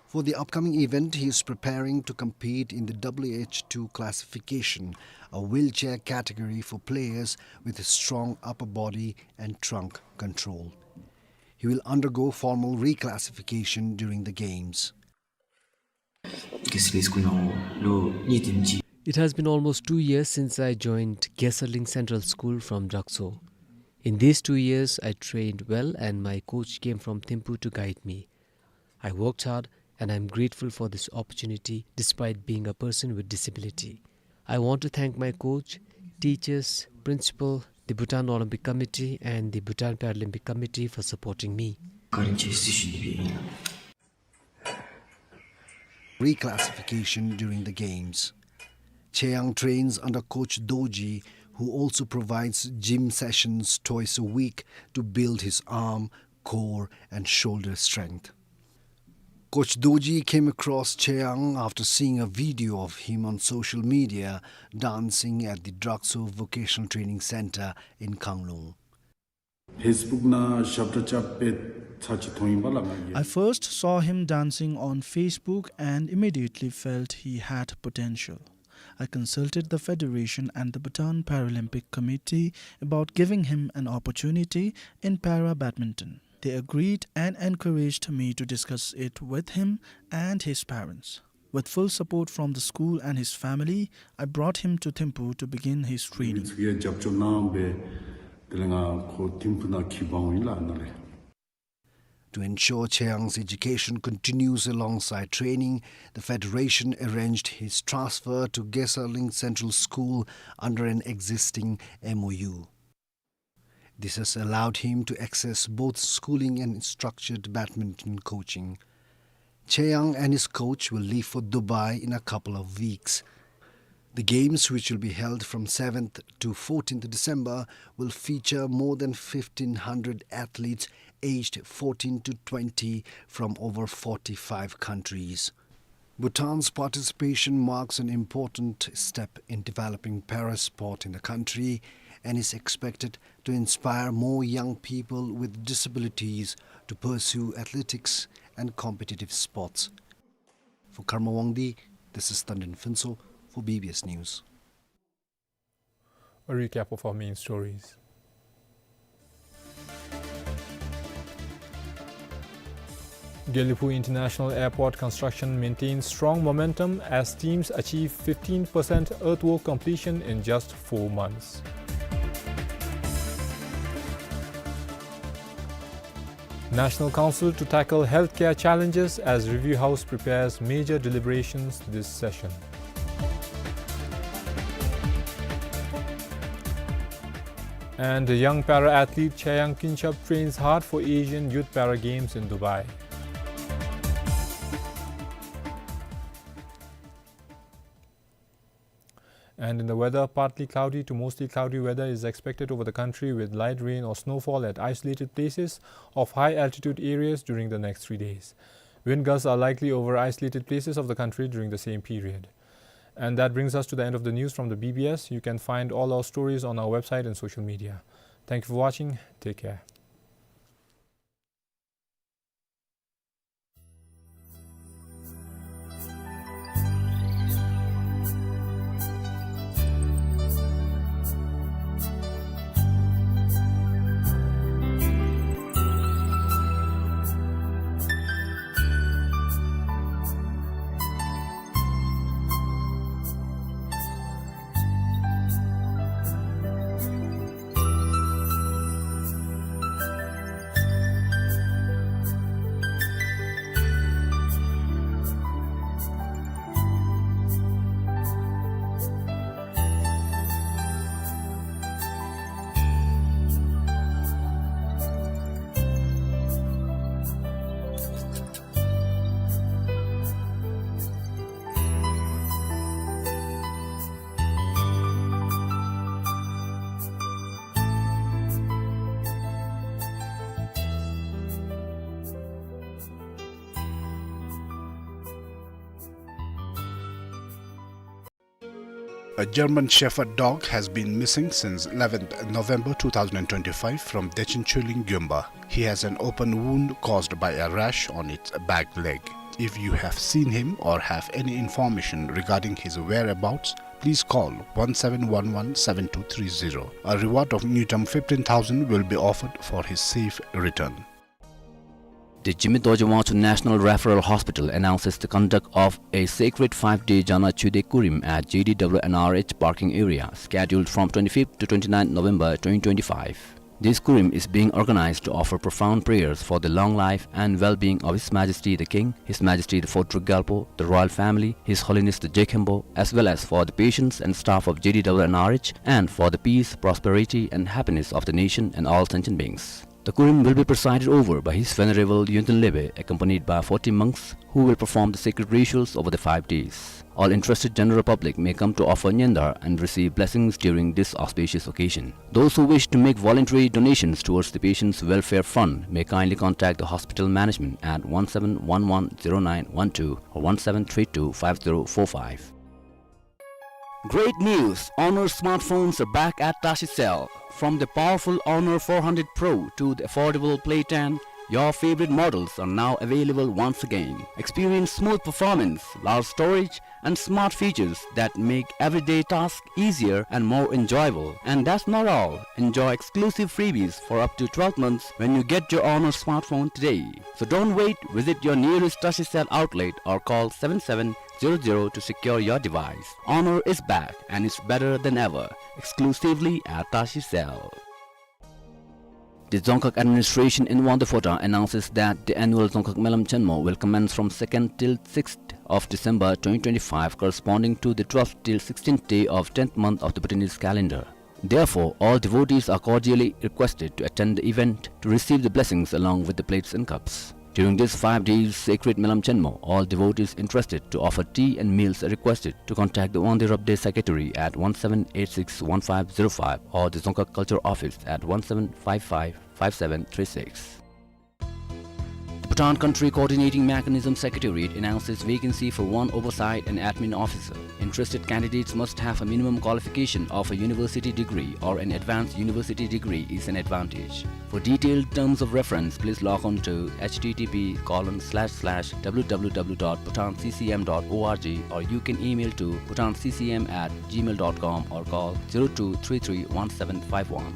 For the upcoming event, he is preparing to compete in the W H two classification, a wheelchair category for players with a strong upper body and trunk control. He will undergo formal reclassification during the games. Gesalng School ནང་ལོ་གཉིས་དེམ་ཅིག It has been almost two years since I joined Gesalng Central School from Drakso. In these two years, I trained well and my coach came from Thimphu to guide me. I worked hard and I am grateful for this opportunity despite being a person with disability. I want to thank my coach, teachers, principal, the Bhutan Olympic Committee and the Bhutan Paralympic Committee for supporting me. བཀའ་དྲིན་ཆེ་ཟེར་ཞུ་ནི་ཨིན། reclassification during the games. Cheyang trains under Coach Dorji, who also provides gym sessions twice a week to build his arm, core, and shoulder strength. Coach Dorji came across Cheyang after seeing a video of him on social media dancing at the Drakso Vocational Training Center in Khanglung. Facebook ནང་ཞབས་ཁྲ་རྐྱབ་པའི་ཚར་གཅིག་མཐོང་ཡི་པ་ལགས་ང་གིས། I first saw him dancing on Facebook and immediately felt he had potential. I consulted the federation and the Bhutan Paralympic Committee about giving him an opportunity in para badminton. They agreed and encouraged me to discuss it with him and his parents. With full support from the school and his family, I brought him to Thimphu to begin his training. ཚུ་གིས་རྒྱབ་སྐྱོར་གནང་སྦེ་དེ་ལས་ང་ཁོ་ཐིམ་ཕུ་ནང་འཁྱིད་འབག་འོང་ཡི་ལགས་ནཱ་ལས། To ensure Cheyang's education continues alongside training, the federation arranged his transfer to Gesaleng Central School under an existing M O U. This has allowed him to access both schooling and structured badminton coaching. Cheyang and his coach will leave for Dubai in a couple of weeks. The games, which will be held from seventh to fourteenth December, will feature more than fifteen hundred athletes aged fourteen to twenty from over forty-five countries. Bhutan's participation marks an important step in developing para sport in the country and is expected to inspire more young people with disabilities to pursue athletics and competitive sports. For Karma Wangdi, this is Tandin Phuntsho for B B S News. A recap of our main stories. Gelephu International Airport construction maintains strong momentum as teams achieve fifteen percent earthwork completion in just four months. National Council to tackle healthcare challenges as Review House prepares major deliberations this session. And young para athlete Cheyang Kynshap trains hard for Asian Youth Para Games in Dubai. And in the weather, partly cloudy to mostly cloudy weather is expected over the country with light rain or snowfall at isolated places of high altitude areas during the next three days. Wind gusts are likely over isolated places of the country during the same period. And that brings us to the end of the news from the B B S. You can find all our stories on our website and social media. Thank you for watching. Take care. A German Shepherd dog has been missing since eleventh November two thousand twenty-five from Dechen Chuling Gyumba. He has an open wound caused by a rash on its back leg. If you have seen him or have any information regarding his whereabouts, please call one seven one one seven two three zero. A reward of ngultrum fifteen thousand will be offered for his safe return. The Jigme Dorji Wangchuck National Referral Hospital announces the conduct of a sacred five-day Jana Chude Kurim at J D W N R H parking area, scheduled from twenty-fifth to twenty-ninth November twenty twenty-five. This Kurim is being organized to offer profound prayers for the long life and well-being of His Majesty the King, His Majesty the Fourth Druk Gyalpo, the royal family, His Holiness the Je Khenpo, as well as for the patients and staff of J D W N R H, and for the peace, prosperity, and happiness of the nation and all sentient beings. The Kurim will be presided over by His Venerable Yonten Lebe, accompanied by forty monks who will perform the sacred rituals over the five days. All interested general public may come to offer nyandar and receive blessings during this auspicious occasion. Those who wish to make voluntary donations towards the Patients' Welfare Fund may kindly contact the hospital management at one seven one one zero nine one two or one seven three two five zero four five. Great news! Honor smartphones are back at Tashi Cell. From the powerful Honor four hundred Pro to the affordable Play ten, your favorite models are now available once again. Experience smooth performance, large storage, and smart features that make everyday tasks easier and more enjoyable. And that's not all. Enjoy exclusive freebies for up to twelve months when you get your Honor smartphone today. So don't wait, visit your nearest Tashi Cell outlet or call seven seven zero zero to secure your device. Honor is back and it's better than ever. Exclusively at Tashi Cell. The Dzongkhag administration in Wangdue Phodrang announces that the annual Dzongkhag Melam Chenmo will commence from second till sixth of December twenty twenty-five, corresponding to the twelfth till sixteenth day of tenth month of the Bhutanese calendar. Therefore, all devotees are cordially requested to attend the event to receive the blessings along with the plates and cups. During this five days sacred Melam Chenmo, all devotees interested to offer tea and meals are requested to contact the Wangdue Rabdey Secretary at one seven eight six one five zero five or the Dzongkhag Culture Office at one seven five five five seven three six. The Bhutan Country Coordinating Mechanism Secretariat announces vacancy for one oversight and admin officer. Interested candidates must have a minimum qualification of a university degree or an advanced university degree is an advantage. For detailed terms of reference, please log on to H T T P colon slash slash W W W dot bhutan C C M dot org, or you can email to bhutan C C M at gmail dot com or call zero two three three one seven five one.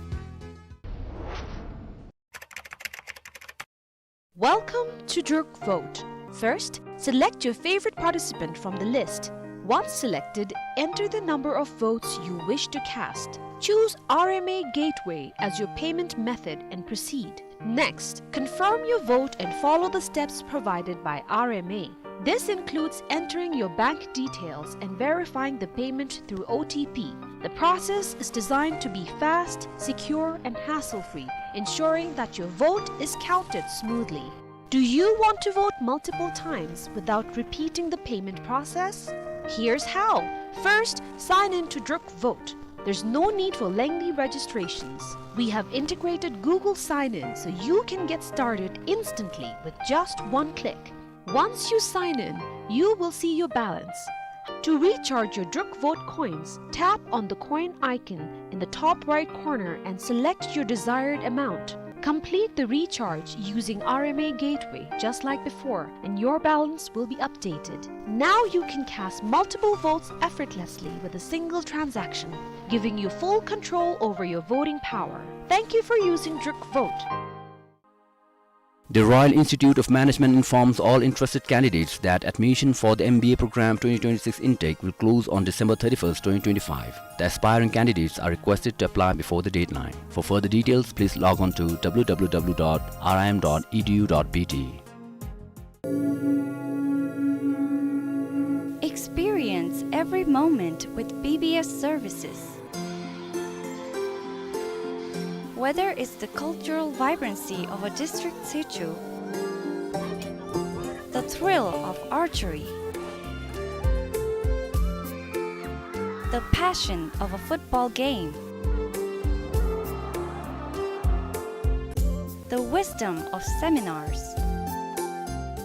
Welcome to Druk Vote. First, select your favorite participant from the list. Once selected, enter the number of votes you wish to cast. Choose R M A Gateway as your payment method and proceed. Next, confirm your vote and follow the steps provided by R M A. This includes entering your bank details and verifying the payment through O T P. The process is designed to be fast, secure, and hassle-free, ensuring that your vote is counted smoothly. Do you want to vote multiple times without repeating the payment process? Here's how. First, sign in to Druk Vote. There's no need for lengthy registrations. We have integrated Google Sign-In so you can get started instantly with just one click. Once you sign in, you will see your balance. To recharge your Druk Vote coins, tap on the coin icon in the top right corner and select your desired amount. Complete the recharge using R M A Gateway just like before, and your balance will be updated. Now you can cast multiple votes effortlessly with a single transaction, giving you full control over your voting power. Thank you for using Druk Vote. The Royal Institute of Management informs all interested candidates that admission for the M B A program twenty twenty-six intake will close on December thirty-first, twenty twenty-five. The aspiring candidates are requested to apply before the deadline. For further details, please log on to W W W dot R I M dot E D U dot B T. Experience every moment with B B S services. Whether it's the cultural vibrancy of a district situ, the thrill of archery, the passion of a football game, the wisdom of seminars,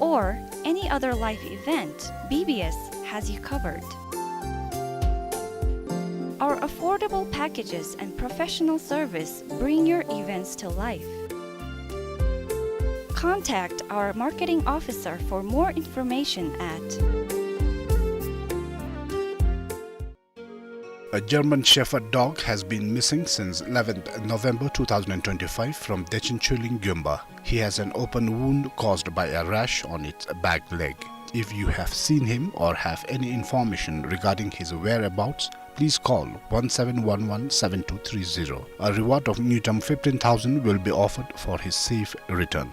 or any other life event, B B S has you covered. Our affordable packages and professional service bring your events to life. Contact our marketing officer for more information at A German Shepherd dog has been missing since eleventh November two thousand twenty-five from Dechen Chuling Gyumba. He has an open wound caused by a rash on its back leg. If you have seen him or have any information regarding his whereabouts, please call one seven one one seven two three zero. A reward of ngultrum fifteen thousand will be offered for his safe return.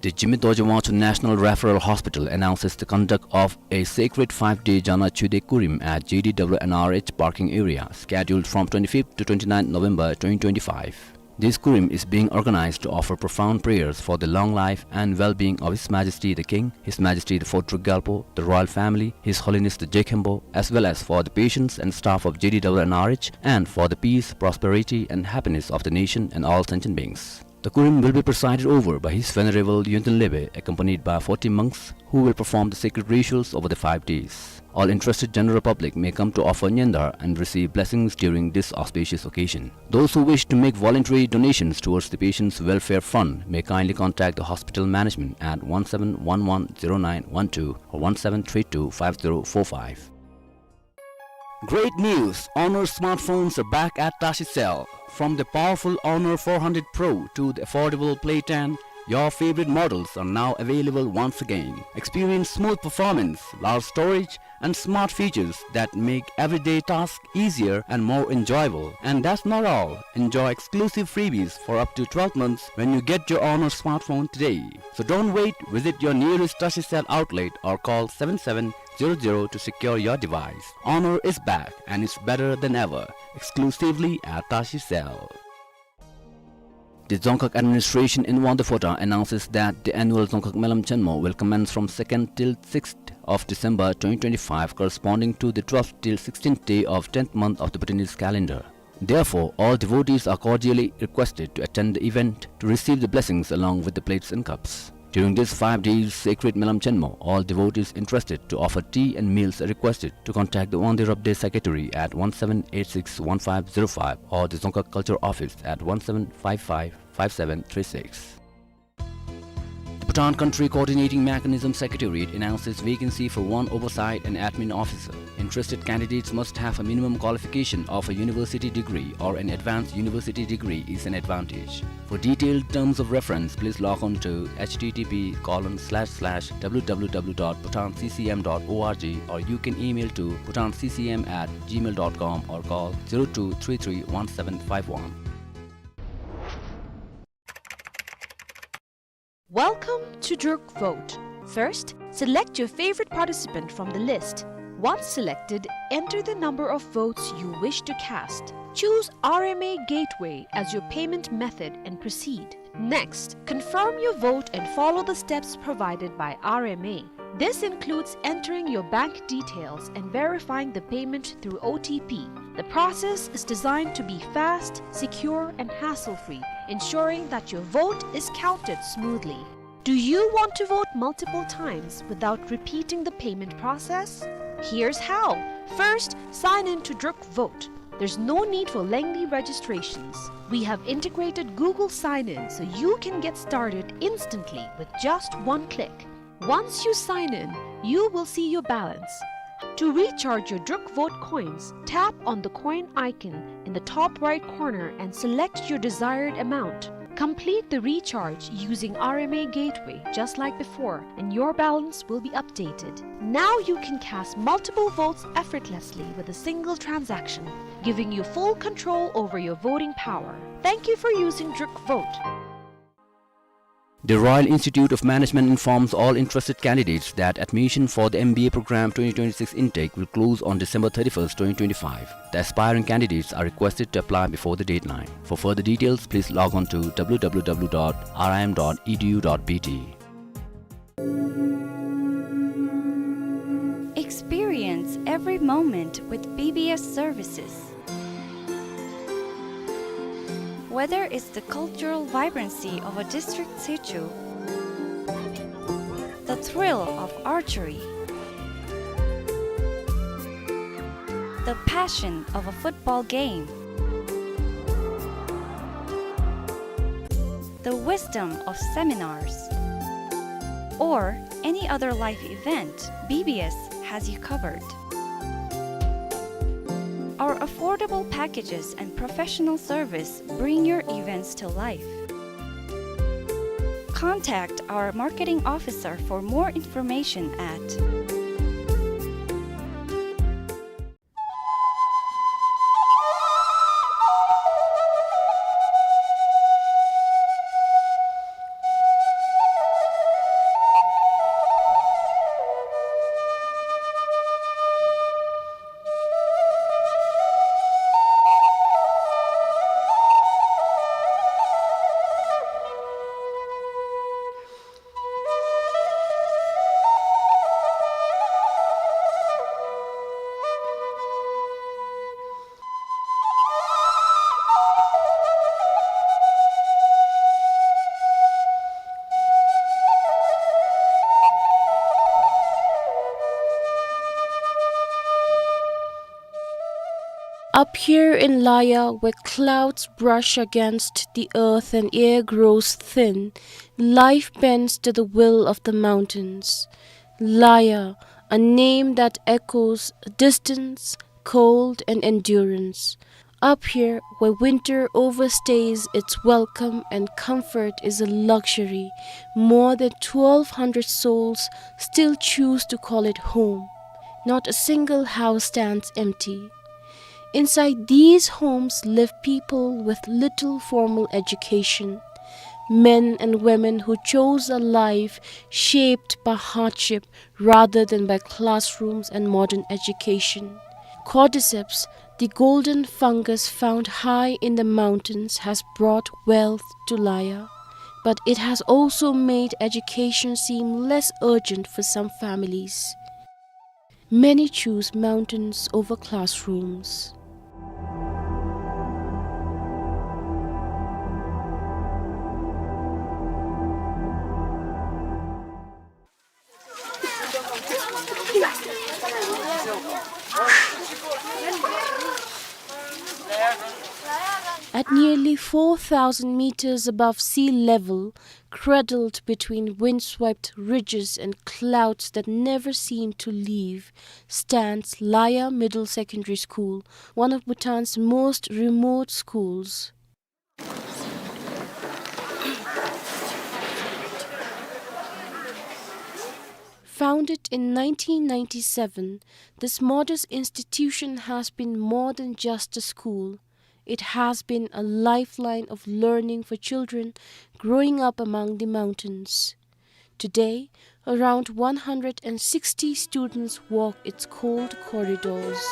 The Jigme Dorji Wangchuk National Referral Hospital announces the conduct of a sacred five-day Jana Chude Kurim at J D W N R H parking area, scheduled from twenty-fifth to twenty-ninth November twenty twenty-five. This Kurim is being organized to offer profound prayers for the long life and well-being of His Majesty the King, His Majesty the Fourth Druk Gyalpo, the royal family, His Holiness the Je Khenpo, as well as for the patients and staff of J D W N R H, and for the peace, prosperity, and happiness of the nation and all sentient beings. The Kurim will be presided over by His Venerable Yönten Lebe, accompanied by forty monks, who will perform the sacred rituals over the five days. All interested general public may come to offer nyandar and receive blessings during this auspicious occasion. Those who wish to make voluntary donations towards the Patients' Welfare Fund may kindly contact the hospital management at one seven one one zero nine one two or one seven three two five zero four five. Great news! Honor smartphones are back at Tashi Cell. From the powerful Honor four hundred Pro to the affordable Play ten, your favorite models are now available once again. Experience smooth performance, large storage, and smart features that make everyday tasks easier and more enjoyable. And that's not all. Enjoy exclusive freebies for up to twelve months when you get your Honor smartphone today. So don't wait. Visit your nearest Tashi Cell outlet or call seven seven zero zero to secure your device. Honor is back and it's better than ever. Exclusively at Tashi Cell. The Dzongkhag administration in Wangdue Phodrang announces that the annual Dzongkhag Melam Chenmo will commence from second till sixth of December twenty twenty-five, corresponding to the twelfth till sixteenth day of tenth month of the Bhutanese calendar. Therefore, all devotees are cordially requested to attend the event to receive the blessings along with the plates and cups. During this five days sacred Melam Chenmo, all devotees interested to offer tea and meals are requested to contact the Wangdue Rabde Secretary at one seven eight six one five zero five or the Dzongkhag Culture Office at one seven five five five seven three six. The Bhutan Country Coordinating Mechanism Secretariat announces vacancy for one oversight and admin officer. Interested candidates must have a minimum qualification of a university degree or an advanced university degree is an advantage. For detailed terms of reference, please log on to H T T P colon slash slash W W W dot bhutan C C M dot org, or you can email to bhutan C C M at gmail dot com or call zero two three three one seven five one. Welcome to Druk Vote. First, select your favorite participant from the list. Once selected, enter the number of votes you wish to cast. Choose R M A Gateway as your payment method and proceed. Next, confirm your vote and follow the steps provided by R M A. This includes entering your bank details and verifying the payment through O T P. The process is designed to be fast, secure, and hassle-free, ensuring that your vote is counted smoothly. Do you want to vote multiple times without repeating the payment process? Here's how. First, sign in to Druk Vote. There's no need for lengthy registrations. We have integrated Google Sign-In so you can get started instantly with just one click. Once you sign in, you will see your balance. To recharge your Druk Vote coins, tap on the coin icon in the top right corner and select your desired amount. Complete the recharge using R M A Gateway just like before, and your balance will be updated. Now you can cast multiple votes effortlessly with a single transaction, giving you full control over your voting power. Thank you for using Druk Vote. The Royal Institute of Management informs all interested candidates that admission for the M B A program twenty twenty-six intake will close on December thirty-first, twenty twenty-five. The aspiring candidates are requested to apply before the deadline. For further details, please log on to W W W dot R I M dot E D U dot B T. Experience every moment with B B S services. Whether it's the cultural vibrancy of a district sichu, the thrill of archery, the passion of a football game, the wisdom of seminars, or any other life event, B B S has you covered. Our affordable packages and professional service bring your events to life. Contact our marketing officer for more information at Up here in Laya, where clouds brush against the earth and air grows thin, life bends to the will of the mountains. Laya, a name that echoes distance, cold, and endurance. Up here, where winter overstays its welcome and comfort is a luxury, more than twelve hundred souls still choose to call it home. Not a single house stands empty. Inside these homes live people with little formal education, men and women who chose a life shaped by hardship rather than by classrooms and modern education. Cordyceps, the golden fungus found high in the mountains, has brought wealth to Laya, but it has also made education seem less urgent for some families. Many choose mountains over classrooms. At nearly four thousand meters above sea level, cradled between windswept ridges and clouds that never seem to leave, stands Laya Middle Secondary School, one of Bhutan's most remote schools. Founded in nineteen ninety-seven, this modest institution has been more than just a school. It has been a lifeline of learning for children growing up among the mountains. Today, around one hundred and sixty students walk its cold corridors.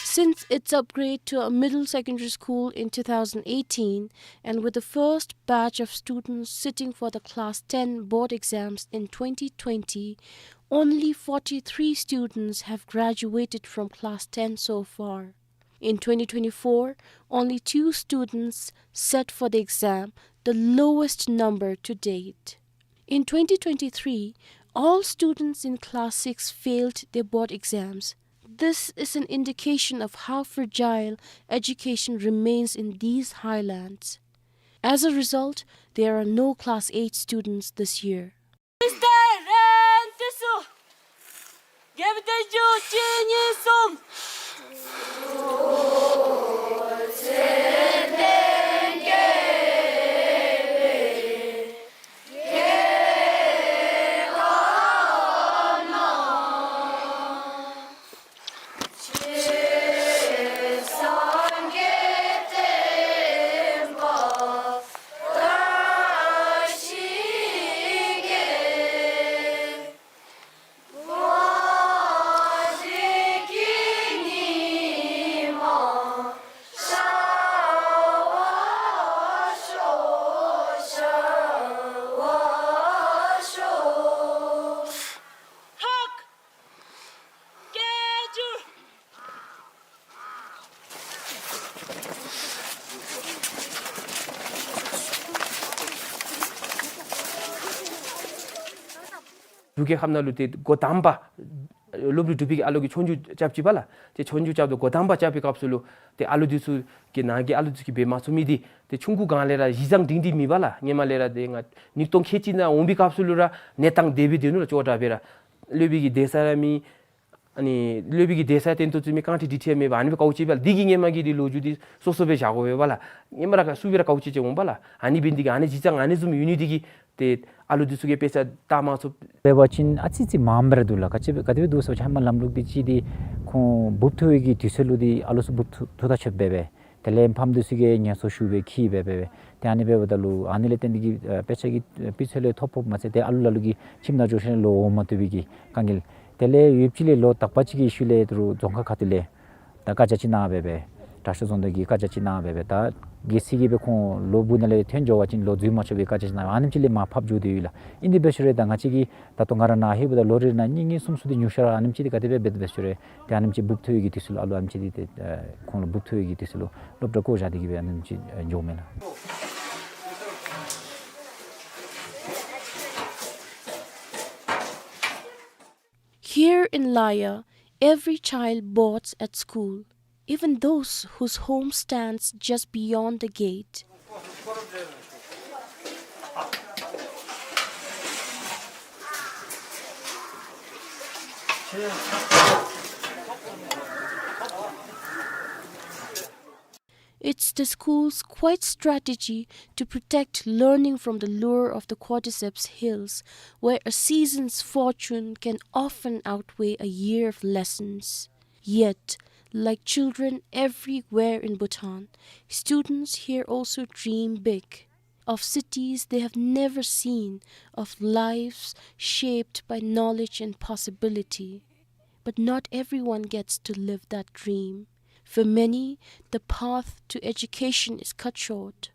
Since its upgrade to a middle secondary school in two thousand eighteen, and with the first batch of students sitting for the Class ten board exams in twenty twenty, only forty-three students have graduated from Class ten so far. In twenty twenty-four, only two students sat for the exam, the lowest number to date. In twenty twenty-three, all students in Class six failed their board exams. This is an indication of how fragile education remains in these highlands. As a result, there are no Class eight students this year. འབྲུག་རྒྱལ་ཁབ་ནང་ལུ་ཏེ་འགོ་དང་པ་སློབ་གྲྭ་འབྲུག་པའི་གི་ཨ་ལོ་གིས་ཆོས་རྒྱུགས་རྐྱབ་ཅི་པ་ལགས། ཏེ་ཆོས་རྒྱུགས་རྐྱབ་ད་འགོ་དང་པ་རྐྱབ་པའི་སྐབས་སུ་ལུ་ཏེ་ཨ་ལོ་འདི་ཚུ་གིས་ནང་གི་ཨ་ལོ་འདི་ཚུ་གིས་འབད་མ་ཚུགས་མི་འདི་ཏེ་ཆུང་ཀུ་སྒང་ལས་ར་གཞི་བཟང་སྒྲིང་སྒྲིང་མེད་པ་ལགས། ཧེ་མ་ལས་ར་ཏེ་ང་ཉིས་སྟོང་ཁལ་གཅིག་ནང་འོང་པའི་སྐབས་སུ་ལུ་ར་གནས་སྟངས་དེ་སྦེ་སྡོད་ནུག་ལགས། ཅོག་འཐདཔ་སྦེ་ར་སློབ་དཔོན་གྱི་གདན་ས་ར་མེད། ཨ་ནི་སློབ་དཔོན་གྱི་གདན་ས་བཏོན་ཏོག་ཏོ་མེད། རྐང་ཁྲི་དྲི་ཁྲི་མེད་པར་ཨ་ནི་སྦེ་དཀའཝ་སྤྱད་པས་ལགས། འདི་གིས་ཧེ་མ་གི་འདི་ལོ་རྒྱུས་འདི་སོ་སོ་སྦེ་བཞག་དགོ་པས་ལགས། ཧེ་མ་ར་ག་སུ་སྦེ་ར་དཀའཝ་སྤྱད་སྤྱད་འོང་པས་ལགས། ཨ་ནི་འབད་ནི་འདི་གིས་ཨ་ནི་གཞི་བཟང་ཨ་ནི་བཟུམ་ཡོད་ནི་འདི་གིས་ཏེ་ཨ་ལོ་འདི་ཚུ་གིས་དཔེ་ཆ་བལྟ་མ་ཚུགས། འབད་བ་ཅིན་ཨ་ཙི་ཅིག་མངམ་སྦེ་ར་འདུག་ལགས། ག་ཅི་སྦེ་ག་དེ་སྦེ་འདུག་ཟེར་བ་ཅིན་ཧེ་མ་ལམ་ལུགས་འདི་ཅིག་འདི་ཁོང་འབུབ་ཐོན་གྱི་དུས་ཚོད་ལུ་འདི་ཨ་ལོ་ཚུ་འབུབ་ཐོན་ཐོན་ད་ཆོགཔ་སྦེ་སྦེ། དེ་ལས་ཕམ་འདི་ཚུ་གིས་ངལ་གསོ་ཞུ་སྦེ་འཁྱིད་སྦེ་སྦེ་སྦེ། ཏེ་ཨ་ནི་འབདཝ་ད་ལུ་ཨ་ནི་ལས་བརྟེན་ཏེ་གིས་ཨ་དཔེ་ཆ་གི་ཨ་སྤུས་ཚད་ལས་མཐོ་དཔོགཔ་མ་ཚད་ཏེ་ཨ་ལོ་ལ་ལུ་གིས་ཁྱིམ་ནང་འགྱོ་ཞིནམ་ལས་ལོག་འོང་མ་བཏུབ་པའི་གི་དཀའ་ངལ། དེ་ལས་ཡུདཔ་ཅིག་ལས་ལོ་དག་པ་ཅིག་གི་ཤུལ་ལས་ད་རུང་རྫོང་ཁག་ཁ་ཐུག་ལས་ད་བཀའ་རྒྱ་ཅིག་གནང་སྦེ་སྦེ་དྲག་ཤོས་རྫོང་བདག་གིས་བཀའ་རྒྱ་ཅིག་གནང་སྦེ་སྦེ་ད་གལ་སྲིད་ཀྱི་སྦེ་ཁོང་ལོ་དགུ་ནང་ལས་ཐོན་འགྱོ་བ་ཅིན་ལོག་འཛུལ་མ་ཆོག་པའི་བཀའ་རྒྱ་ཅིག་གནང་སྦེ་ཨ་ནེམ་ཅིག་ལས་མར་ཕབ་འགྱོ་དེ་ཡོད་ལགས། ཨིན་དེ་འབད་ཞུ་རུང་ད་ང་བཅས་ཀྱིས་ད་ལྟོ་ང་ར་ནཱ་ལྷོདཔ་ད་ལོ་རེ་ནང་གཉིས་གཉིས་གསུམ་གསུམ་འདི་ཉུང་ཤོས་ར་ཨ་ནེམ་ཅིག་འདི་ག་དེ་སྦེ་འབད་དེ་འབད་ཞུ་རུང་ཏེ་ཨ་ནེམ་ཅིག་འབུབ་ཐོན་གྱི་དུས་ཚོད་ལུ་ཨ་ལོ་ཨ་ནེམ་ཅིག་འདི་ཏེ་ཨ་ཁོང་ལུ་འབུབ་ཐོན་གྱི་དུས་ཚོད་ལུ་སློབ་གྲྭ་བཀོ་བཞག་སྟེ་གིས་སྦེ་ཨ་ནེམ་ཅིག་ཨ་འགྱོཝ་མས་ལགས། Here in Laya, every child boards at school, even those whose home stands just beyond the gate. It's the school's quiet strategy to protect learning from the lure of the Cordyceps Hills, where a season's fortune can often outweigh a year of lessons. Yet, like children everywhere in Bhutan, students here also dream big, of cities they have never seen, of lives shaped by knowledge and possibility. But not everyone gets to live that dream. For many, the path to education is cut short.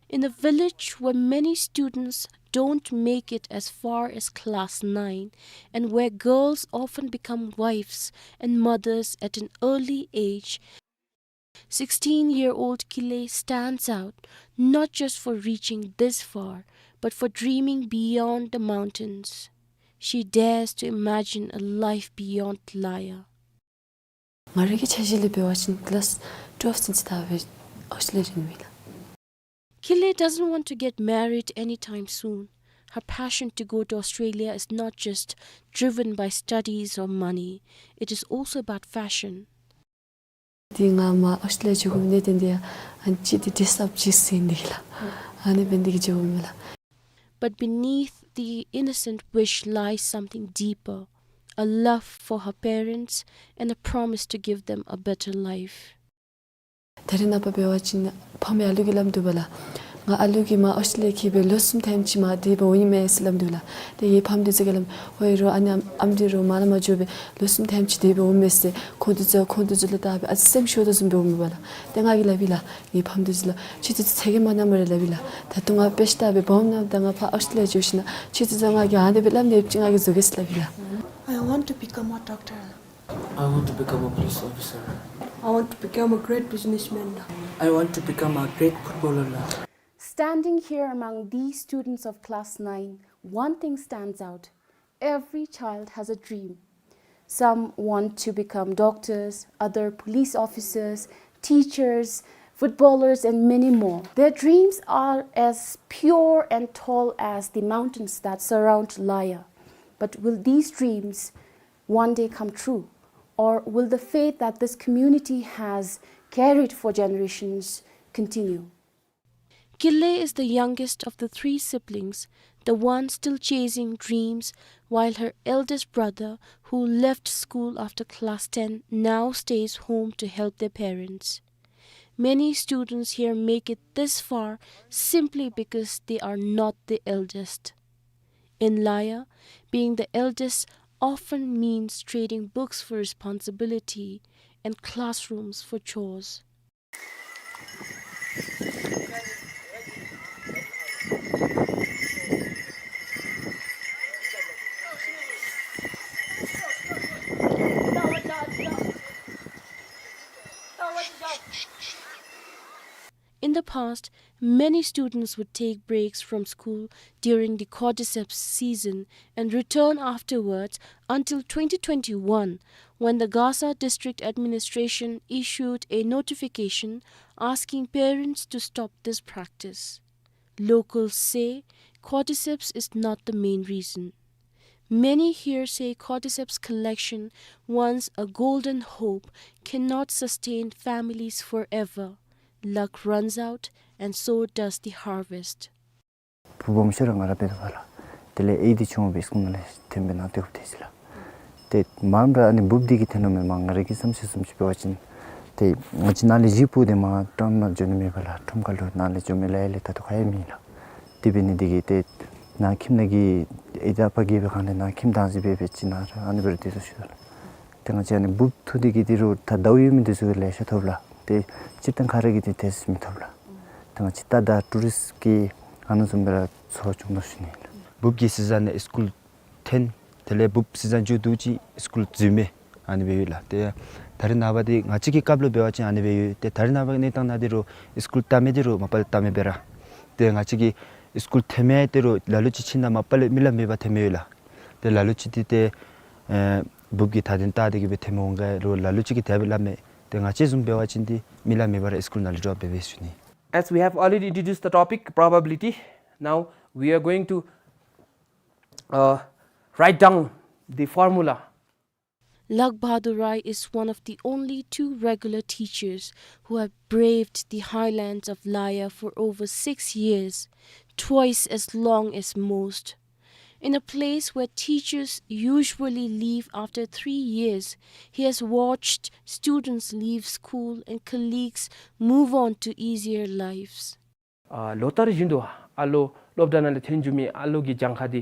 In a village where many students don't make it as far as class nine, and where girls often become wives and mothers at an early age, sixteen-year-old Kile stands out, not just for reaching this far, but for dreaming beyond the mountains. She dares to imagine a life beyond Laya. ང་རའི་གི་འཆར་གཞི་ལས་འབད་བ་ཅིན་ཀི་ལཱསི་ཊུ་ཝེལབ་ཚུན་ཚོད་ད་སྦེ་ཨོསི་ཊྲེ་ལི་ཡ་ར་ཨིན་མས་ལགས། Kile doesn't want to get married anytime soon. Her passion to go to Australia is not just driven by studies or money. It is also about fashion. ཏེ་ང་མར་ཨོསི་ཊྲེ་ལི་ཡ་འགྱོ་དགོ་མི་འདི་ཏེ་ཨ་ནི་ཅིག་ཏེ་ཌེ་རེསི་ཨཔ་ཅིག་ཟེར་ནི་ལགས། ཨ་ནི་འབད་ནི་འདི་གིས་འགྱོ་དགོ་མས་ལགས། But beneath the innocent wish lies something deeper, a love for her parents and a promise to give them a better life. ད་རེས་ནངས་པ་འབད་བ་ཅིན་ཕམ་གྱིས་ཨ་ལུ་གིས་སླབ་དོ་བས་ལགས། ང་ཨ་ལུ་གིས་མར་ཨོསི་ཊྲེ་ལི་ཡ་འཁྱིད་སྦེ་ལོ་གསུམ་ཐེངས་ཅིག་མར་དེ་སྦེ་འོང་ནི་མས་ཟེར་སླབ་དོ་ལགས། ཏེ་ངེའི་ཕམ་འདི་ཚུ་གིས་སླབ་ཨོ་ཨིན་རུང་ཨ་ནི་ཨམ་འདི་རུང་མར་ལས་མར་འགྱོ་སྦེ་ལོ་གསུམ་ཐེངས་ཅིག་དེ་སྦེ་འོང་མས་ཟེར་ཁོང་འདི་ཚུ་ཁོང་འདི་ཚུ་ལུ་བལྟ་སྦེ་ཨ་ཙི་སེམས་ཤོར་དོ་བཟུམ་སྦེ་འོང་མས་པ་ལགས། ཏེ་ང་གིས་སླབ་ཡི་ལགས། ངེའི་ཕམ་འདི་ཚུ་ལུ་ཁྱེད་ཚུ་ཚེ་གི་མ་ནམ་རེ་སླབ་ཡི་ལགས། ད་ལྟོ་ང་དཔེ་ཆ་ལྟ་སྦེ་སྦོམ་ནམ་ད་ང་ཕར་ཨོསི་ཊྲེ་ལི་ཡ་འགྱོ་ཞིནམ་ཁྱེད་ཚུ་ཚུ་ང་གིས་ཨ་ནི་སྦེ་སླབ་ནི་ཡོདཔ་ཅིག་ང་གིས་བཟོ་གེ་ཟེར་སླབ་ཡི་ལགས། I want to become a doctor. I want to become a police officer. I want to become a great businessman. I want to become a great footballer. Standing here among these students of class nine, one thing stands out. Every child has a dream. Some want to become doctors, other police officers, teachers, footballers, and many more. Their dreams are as pure and tall as the mountains that surround Laya. But will these dreams one day come true? Or will the faith that this community has carried for generations continue? Kile is the youngest of the three siblings, the one still chasing dreams, while her eldest brother, who left school after class ten, now stays home to help their parents. Many students here make it this far simply because they are not the eldest. In Laya, being the eldest often means trading books for responsibility and classrooms for chores. the past, many students would take breaks from school during the cordyceps season and return afterwards until twenty twenty-one, when the Gasa District Administration issued a notification asking parents to stop this practice. Locals say cordyceps is not the main reason. Many here say cordyceps collection, once a golden hope, cannot sustain families forever. Luck runs out, and so does the harvest. བུ་སྦོམ་ཤོས་ར་ང་ར་འབད་དོ་བ་ལགས། དེ་ལས་ཨའི་འདི་ཆུང་སྦེ་སྐུལ་ནང་ལས་ཐོན་སྦེ་ནཱ་སྡོད་དེས་ལགས། ཏེ་མངམ་ར་ཨ་ནི་འབུཔ་འདི་གིས་ཐོན་ནུག་མས། མ་ང་ར་གི་བསམ་ཤེས་བཟུམ་ཅིག་འབད་བ་ཅིན་ཏེ་ང་བཅས་ནཱ་ལས་གཞིས་སྤོ་སྟེ་མར་ཁྲོམ་ནང་འགྱོ་ནི་མེད་པ་ལགས། ཁྲོམ་ཁ་ལུ་ནཱ་ལས་འགྱོ་མི་ལཱ་ཡང་ལས་ད་ལྟོ་ག་ཡང་མེད་ལགས། དེ་འབད་ནི་འདི་གིས་ཏེ་ནཱ་ཁྱིམ་ནང་གི་ཨའི་དང་ཨ་པ་གིས་འབད་གང་ལས་ནཱ་ཁྱིམ་བདག་འཛིན་འབད་འབད་ཅིག་ནཱ་ར་ཨ་ནི་སྦེ་ར་སྡོད་དོ་ཞུ་དོ་ལགས། ཏེ་ང་བཅས་ཨ་ནི་འབུཔ་འཐུ་སྟེ་གིས་འདི་རུ་ད་ཟླཝ་ཡོད་མི་འདི་ཚུ་གིས་ལེ་ཤ་ཐོབ་ལགས། ཏེ་སྤྱིར་བཏང་ཁ་ར་གིས་འདི་ཏེ་མི་ཐོབ་ལགས། ད་ང་བཅས་ད་ད་ཊུ་རིསཊ་ཀྱི་ཨ་ནི་བཟུམ་སྦེ་ར་འཚོ་བ་སྐྱོང་དོ་ཞུ་ནི་ལགས། འབུཔ་གི་སི་ཛན་ནང་སི་ཀུལ་འཐོན། དེ་ལས་འབུཔ་སི་ཛན་མཇུག་བསྡུ་ཅིག་སི་ཀུལ་འཛུལ་མི་ཨ་ནི་སྦེ་ཡོད་ལགས། ཏེ་ད་རེས་ནངས་པ་འདི་ང་བཅས་ཀྱི་སྐབས་ལུ་འབད་བ་ཅིན་ཨ་ནི་སྦེ་ཡོད། ཏེ་ད་རེས་ནངས་པ་གནས་སྟངས་ནང་འདི་རུ་སི་ཀུལ་བལྟ་མི་འདི་རུ་མ་པ་ལས་བལྟ་མི་འབད་ར། ཏེ་ང་བཅས་ཀྱི་སི་ཀུལ་འཐོན་མི་འདི་རུ་ལ་ལུ་ཅིག་ཕྱིན་ད་མ་པ་ལས་མི་ལ་མེད་པར་འཐོན་མི་ཡོད་ལགས། ཏེ་ལ་ལུ་ཅིག་འདི་ཏེ་ཨེ་འབུཔ་གི་ད་དོན་བལྟ་སྟེ་གིས་སྦེ་འཐོན་མི་འོང་ག་རུང་ལ་ལུ་ཅིག་གིས་དེ་སྦེ་སླབ་མས། ཏེ་ང་བཅས་བཟུམ་འབད་བ་ཅིན་འདི་མི་ལ་མེད་པར་ར་སི་ཀུལ་ནང་ལས་འགྱོ་འབད་འབད་ཞུ་ནི། As we have already introduced the topic probability, now we are going to, uh, write down the formula. Lakh Bahadur Rai is one of the only two regular teachers who have braved the highlands of Laya for over six years, twice as long as most. In a place where teachers usually leave after three years, he has watched students leave school and colleagues move on to easier lives. ཨ་ལོ་ལྟར་བཞིན་དུ་ཨ་ལོ་སློབ་གྲྭ་ནང་ལས་ཐོན་འགྱོ་མི་ཨ་ལོ་གི་གྱངས་ཁ་འདི་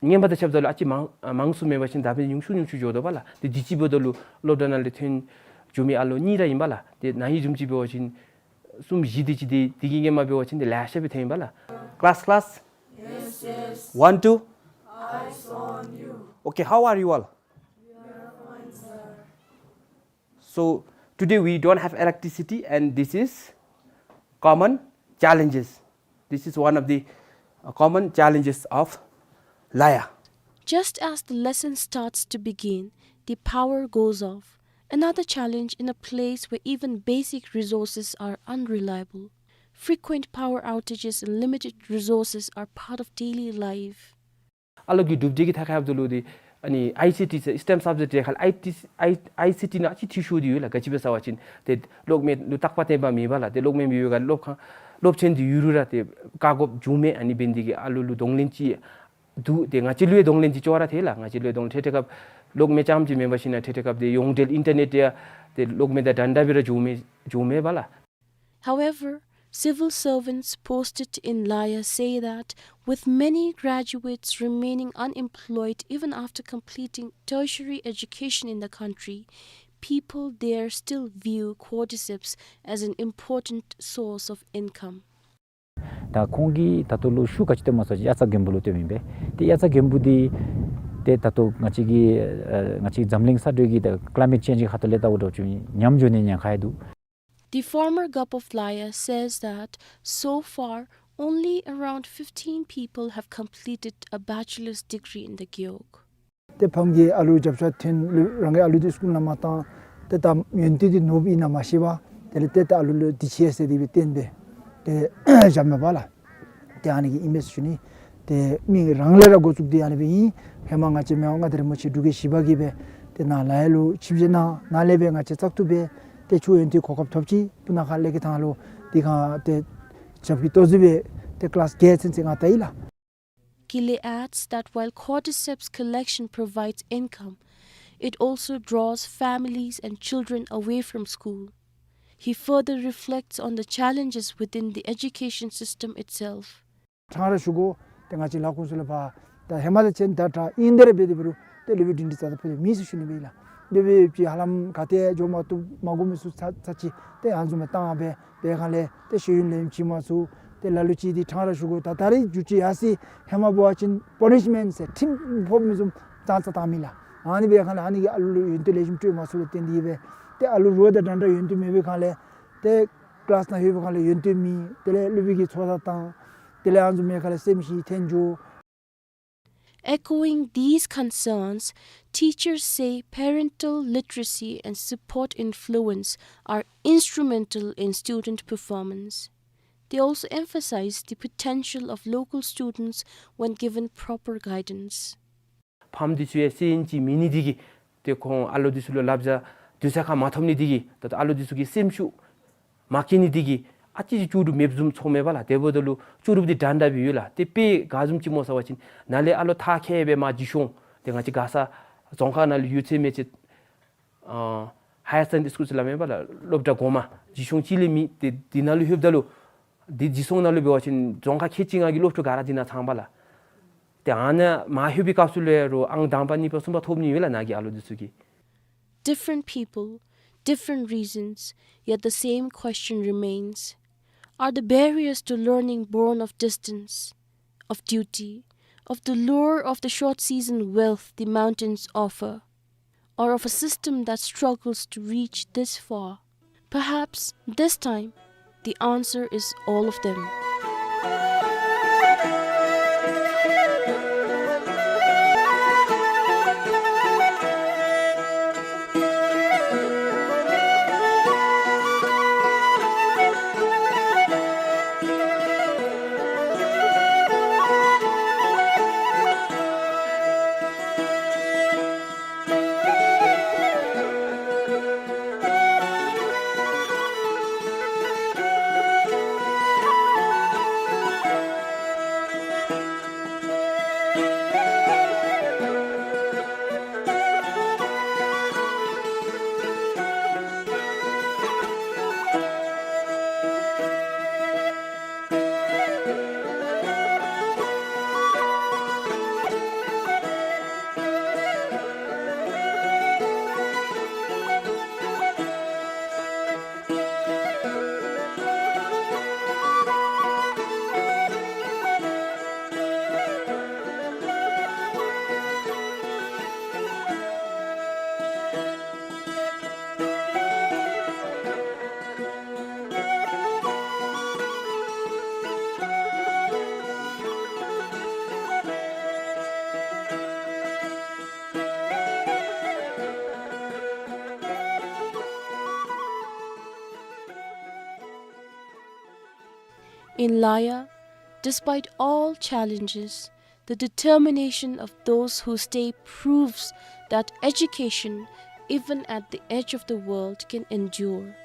སྔོན་མ་དང་ཕྱདཔ་ད་ལུ་ཨ་ཙི་མང་ཨ་མང་སུ་མེད་པ་ཅིན་ད་འབདན་ཉུང་སུ་ཉུང་སུ་འགྱོ་དོ་བ་ལགས། ཏེ་དུས་ཅི་འབདཝ་ད་ལུ་སློབ་གྲྭ་ནང་ལས་ཐོན་འགྱོ་མི་ཨ་ལོ་གཉིས་ར་ཨིན་པ་ལགས། ཏེ་ནཱ་ཡི་བཟུམ་ཅིག་འབད་བ་ཅིན་གསུམ་བཞི་དེ་ཅིག་འདི་འདི་གི་སྔོན་མ་འབད་བ་ཅིན་འདི་ལེ་ཤ་སྦེ་ཐོན་ཨིན་པ་ལགས། Class, class. Yes, yes. One, two. Eyes on you. Okay, how are you all? We are fine, sir. So today we don't have electricity, and this is common challenges. This is one of the, uh, common challenges of Laya. Just as the lesson starts to begin, the power goes off. Another challenge in a place where even basic resources are unreliable. Frequent power outages and limited resources are part of daily life. ཨ་ལོ་གི་གྲུབ་འབྲས་ཀྱི་ཐད་ཁར་འབདཝ་ད་ལུ་འདི་ཨ་ནི་ཨའི་སི་ཊི་ཟེར་སི་ཊེམ་སབ་ཇེཀཊ་དེ་ཁར་ཨའི་ཊི་ཨའི་ཨའི་སི་ཊི་ནང་ཨ་ཙི་འཐུས་ཤོར་ཏེ་ཡོད་ལགས། ག་ཅི་སྦེ་ཟེར་བ་ཅིན་ཏེ་གློག་མེ་ལུ་རྟག་པ་བརྟེན་པ་མེད་པ་ལགས། ཏེ་གློག་མེ་མེད་པའི་ཁར་སློབ་ཁང་སློབ་ཚན་འདི་ཡུན་རིང་ར་ཏེ་བཀག་དགོཔ་བྱུང་མས། ཨ་ནི་འབད་ནི་འདི་གིས་ཨ་ལོ་ལུ་གདོང་ལེན་ཅིག་འདུག། ཏེ་ང་བཅས་ལུ་ཡང་གདོང་ལེན་ཅིག་ཅོག་ར་འཐད་ལགས། ང་བཅས་ལུ་ཡང་གདོང་ལེན་འཐད་འཐད་སྐབས་གློག་མེ་རྐྱངམ་ཅིག་མེན་པར་ཞིན་ན་འཐད་འཐད་སྐབས་ཏེ་ཡོངས་འབྲེལ་ཨིན་ཊར་ནེཊ་ཡང་ཏེ་གློག་མེ་དང་འདྲན་འདྲ་སྦེ་ར་འགྱོ་མི་འགྱོ་མི་པ་ལགས། However, civil servants posted in Laya say that with many graduates remaining unemployed even after completing tertiary education in the country, people there still view cordyceps as an important source of income. ད་ཁོང་གིས་ད་ལྟོ་ལུ་ཤུལ་ག་ཅི་སྟོནམ་སྨོ་ཟེར་བ་ཅིན་དབྱར་རྩྭ་དགུན་འབུ་ལུ་སྟོནམ་ཨིན་པས། ཏེ་དབྱར་རྩྭ་དགུན་འབུ་འདི་ཏེ་ད་ལྟོ་ང་བཅས་ཀྱི་ཨ་ང་བཅས་འཛམ་གླིང་ས་འདྲུད་ཀྱི་ད་ཀླའི་མེཊ་ཅེནཇ་གི་ཁ་ཐུག་ལས་བལྟཝ་ད་ཅིག་ཉམས་འགྱོ་ནི་ཉེན་ཁ་ཡང་འདུག། The former Gup of Laya says that so far only around fifteen people have completed a bachelor's degree in the Gewog. ཏེ་ཕམ་གྱིས་ཨ་ལུ་རྒྱབ་ཤ་ཐོན་ལུ་རང་གི་ཨ་ལུ་འདི་སི་ཀུལ་ནང་མ་བཏང་། ཏེ་ད་ཡོན་ཏན་འདི་ནོར་བ་ཨིན་ན་མ་ཤེས་པར་དེ་ལས་ཏེ་ད་ཨ་ལུ་ལུ་འདི་ཆེ་ཟེར་དེ་སྦེ་བསྟན་སྦེ་ཏེ་བཞགཔ་མས་པ་ལགས། ཏེ་ཨ་ནི་གི་ཨིན་མས་ཟེར་ཞུ་ནི། ཏེ་མི་རང་ལས་ར་འགོ་བཙུགས་ཏེ་ཨ་ནི་སྦེ་ཨིན། ཧེ་མ་ང་བཅས་མི་དབང་མངའ་བདག་རིན་པོ་ཆེ་འབྲུག་རྒྱལ་བཞི་པ་གིས་སྦེ་ཏེ་ནཱ་ལ་ཡ་ལུ་ཆིབས་བཞེས་གནང་། ནཱ་ལས་སྦེ་ང་བཅས་བཙག་འཐུ་འབད་དེ་ཆུ་ཡོན་ཏན་གོ་སྐབས་ཐོབ་ཅི། སྤུ་ན་ཁ་ལས་ཀྱི་ཐང་ལུ་འདི་ཁར་ཏེ་ཞབས་ཀྱིས་ལྟོ་འཛུལ་འབད་དེ་ཀླཱས་བརྒྱད་ཚུན་ཚོད་ང་བལྟ་ཡི་ལགས། Kile adds that while cordyceps collection provides income, it also draws families and children away from school. He further reflects on the challenges within the education system itself. ཕྲང་ར་ཞུ་དགོ། ཏེ་ང་བཅས་ལ་ཁོང་ཚུ་ལུ་ཕར་ད་ཧེ་མ་དང་གཅིག་ཁར་ད་ཨིན་དེ་ར་འབད་དེ་འབད་རུང་ཏེ་སློབ་དཔོན་སྒྲིང་སྒྲི་རྩ་དང་ཕུད་དེ་མེད་ཟེར་ཞུ་ནི་སྦེ་ལགས། སློབ་དཔོན་ཅིག་ཧ་ལམ་ག་ཏེ་འགྱོ་མ་བཏུབ་མ་གོ་མི་ཚུ་ཚར་ཚར་ཅིག་ཏེ་ཨ་ནི་བཟུམ་སྦེ་བཏང་སྦེ་འབད་གང་ལས་ཏེ་ཤེས་ཡོན་ལེན་བྱིན་མ་ཚུགས། ཏེ་ལ་ལུ་ཅིག་འདི་ཕྲང་ར་ཞུ་དགོ། ད་ད་རེས་འགྱོ་ཅི་ཡར་སོང་ཧེ་མ་འབད་བ་ཅིན་པ་ནིཤ་མེནཊ་ཟེར་ཁྲིམས་ཕོག་མི་བཟུམ་ཙང་ཙ་བཏང་མི་ལགས། ཨ་ནི་འབད་གང་ལས་ཨ་ནི་གིས་ཨ་ལུ་ལུ་ཡོན་ཏན་ལེགས་ཤོམ་སྤྲོད་མ་ཚུགསཔ་ལས་བརྟེན་ཏེ་སྦེ་ཏེ་ཨ་ལུ་རོགས་དང་འདྲན་འདྲ་ཡོན་ཏན་མེད་པའི་གང་ལས་ཏེ་ ཀི་ལཱསི་ནང་ལྷོད་པའི་སྒང་ལས་ཡོན་ཏན་མེད། དེ་ལས་སློབ་དཔོན་གྱིས་ཚོགས་བསགས་བཏང་། དེ་ལས་ཨ་ནི་བཟུམ་མའི་སྒང་ལས་སེམས་ཤི་ཐོན་འགྱོ། Echoing these concerns, teachers say parental literacy and support influence are instrumental in student performance. They also emphasize the potential of local students when given proper guidance. ཕམ་འདི་ཚུ་ཡང་སེམས་ཅན་མེད་ནི་འདི་གིས་ཏེ་ཁོང་ཨ་ལོ་འདི་ཚུ་ལུ་བསླབ་བྱ་དུས་ཚོད་ཁར་མ་ཐོབ་ནི་འདི་གིས་ད་ལྟོ་ཨ་ལོ་འདི་ཚུ་གིས་སེམས་ཤུགས་མ་སྐྱེ་ནི་འདི་གིས་ཨ་ཙི་ཅིག་ལྕོགས་གྲུབ་མེདཔ་བཟུམ་ཚོརཝ་མས་པ་ལགས། དེ་འབདཝ་ད་ལུ་ལྕོགས་གྲུབ་འདི་འདྲན་འདྲ་སྦེ་ཡོད་ལགས། ཏེ་དཔེ་ག་བཟུམ་ཅིག་སྨོ་ཟེར་བ་ཅིན་ནཱ་ལས་ཨ་ལོ་མཐར་འཁྱོལ་སྦེ་མར་རྗེས་ཤུལ་ཏེ་ང་བཅས་མགར་ས་རྫོང་ཁག་ནང་ལུ་ཡོད་ཚད་མེད་ཚད་ཨ་ཧའི་ཡར་སེ་ཀེན་ཌ་རི་སི་ཀུལ་ཟེར་སླབ་མས་པ་ལགས། སློབ་གྲྭ་གོང་མ་རྗེས་ཤུལ་གཅིག་ལས་མེད། ཏེ་འདི་ནང་ལུ་ལྷོདཔ་ད་ལུ་འདི་རྗེས་ཤུལ་ནང་ལུ་འབད་བ་ཅིན་རྫོང་ཁག་ཁལ་གཅིག་ལྔ་གི་སློབ་ཕྲུག་ག་ར་འདི་ནང་ཚང་པ་ལགས། ཏེ་ཨ་ནཱ་མར་ལྷོད་པའི་སྐབས་སུ་ལུ་ཡང་རོགས་ཨང་དང་པ་གཉིས་པ་གསུམ་པ་ཐོབ་ནི་ཡོད་ལགས་ནཱ་གི་ཨ་ལོ་འདི་ཚུ་གིས། Different people, different reasons, yet the same question remains. Are the barriers to learning born of distance, of duty, of the lure of the short season wealth the mountains offer, or of a system that struggles to reach this far? Perhaps this time the answer is all of them. In Laya, despite all challenges, the determination of those who stay proves that education, even at the edge of the world, can endure.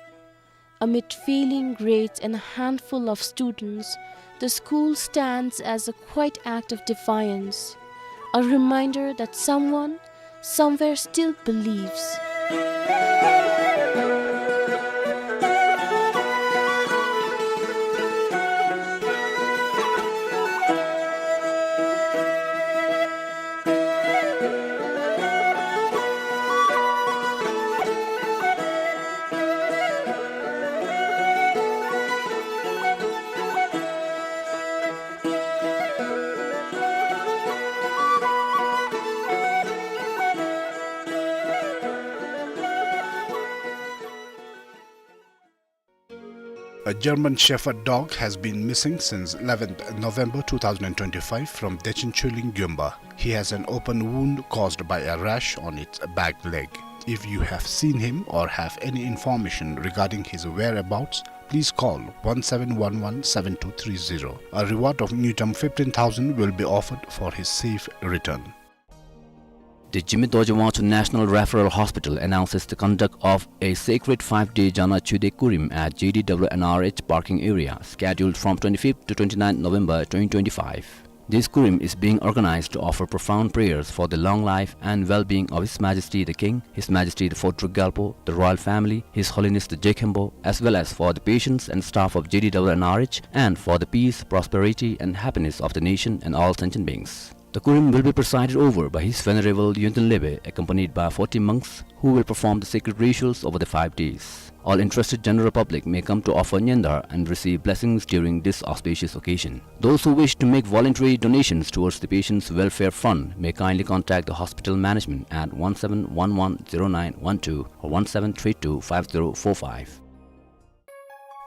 Amid failing grades and a handful of students, the school stands as a quiet act of defiance, a reminder that someone somewhere still believes. A German Shepherd dog has been missing since eleventh November two thousand twenty-five from Dechen Chuling Gyomba. He has an open wound caused by a rash on its back leg. If you have seen him or have any information regarding his whereabouts, please call one seven one one seven two three zero. A reward of ngultrum fifteen thousand will be offered for his safe return. The Jigme Dorji Wangchuk National Referral Hospital announces the conduct of a sacred five-day Jana Chude Kurim at J D W N R H parking area, scheduled from twenty-fifth to twenty-ninth November twenty twenty-five. This Kurim is being organized to offer profound prayers for the long life and well-being of His Majesty the King, His Majesty the Fourth Druk Gyalpo, the royal family, His Holiness the Jekhenpo, as well as for the patients and staff of J D W N R H and for the peace, prosperity, and happiness of the nation and all sentient beings. The Kurim will be presided over by His Venerable Yonten Lebe, accompanied by forty monks, who will perform the sacred rituals over the five days. All interested general public may come to offer nyandar and receive blessings during this auspicious occasion. Those who wish to make voluntary donations towards the Patients Welfare Fund may kindly contact the hospital management at one seven one one zero nine one two or one seven three two five zero four five.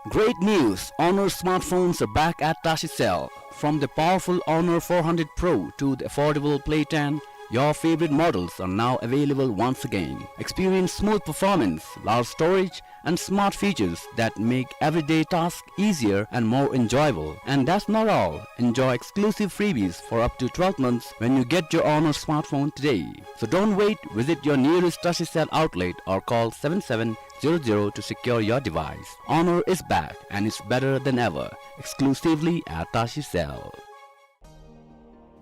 Great news! Honor smartphones are back at Tashi Cell. From the powerful Honor four hundred Pro to the affordable Play ten, your favorite models are now available once again. Experience smooth performance, large storage, and smart features that make everyday tasks easier and more enjoyable. And that's not all. Enjoy exclusive freebies for up to twelve months when you get your Honor smartphone today. So don't wait. Visit your nearest Tashi Cell outlet or call seven seven zero zero to secure your device. Honor is back and it's better than ever. Exclusively at Tashi Cell.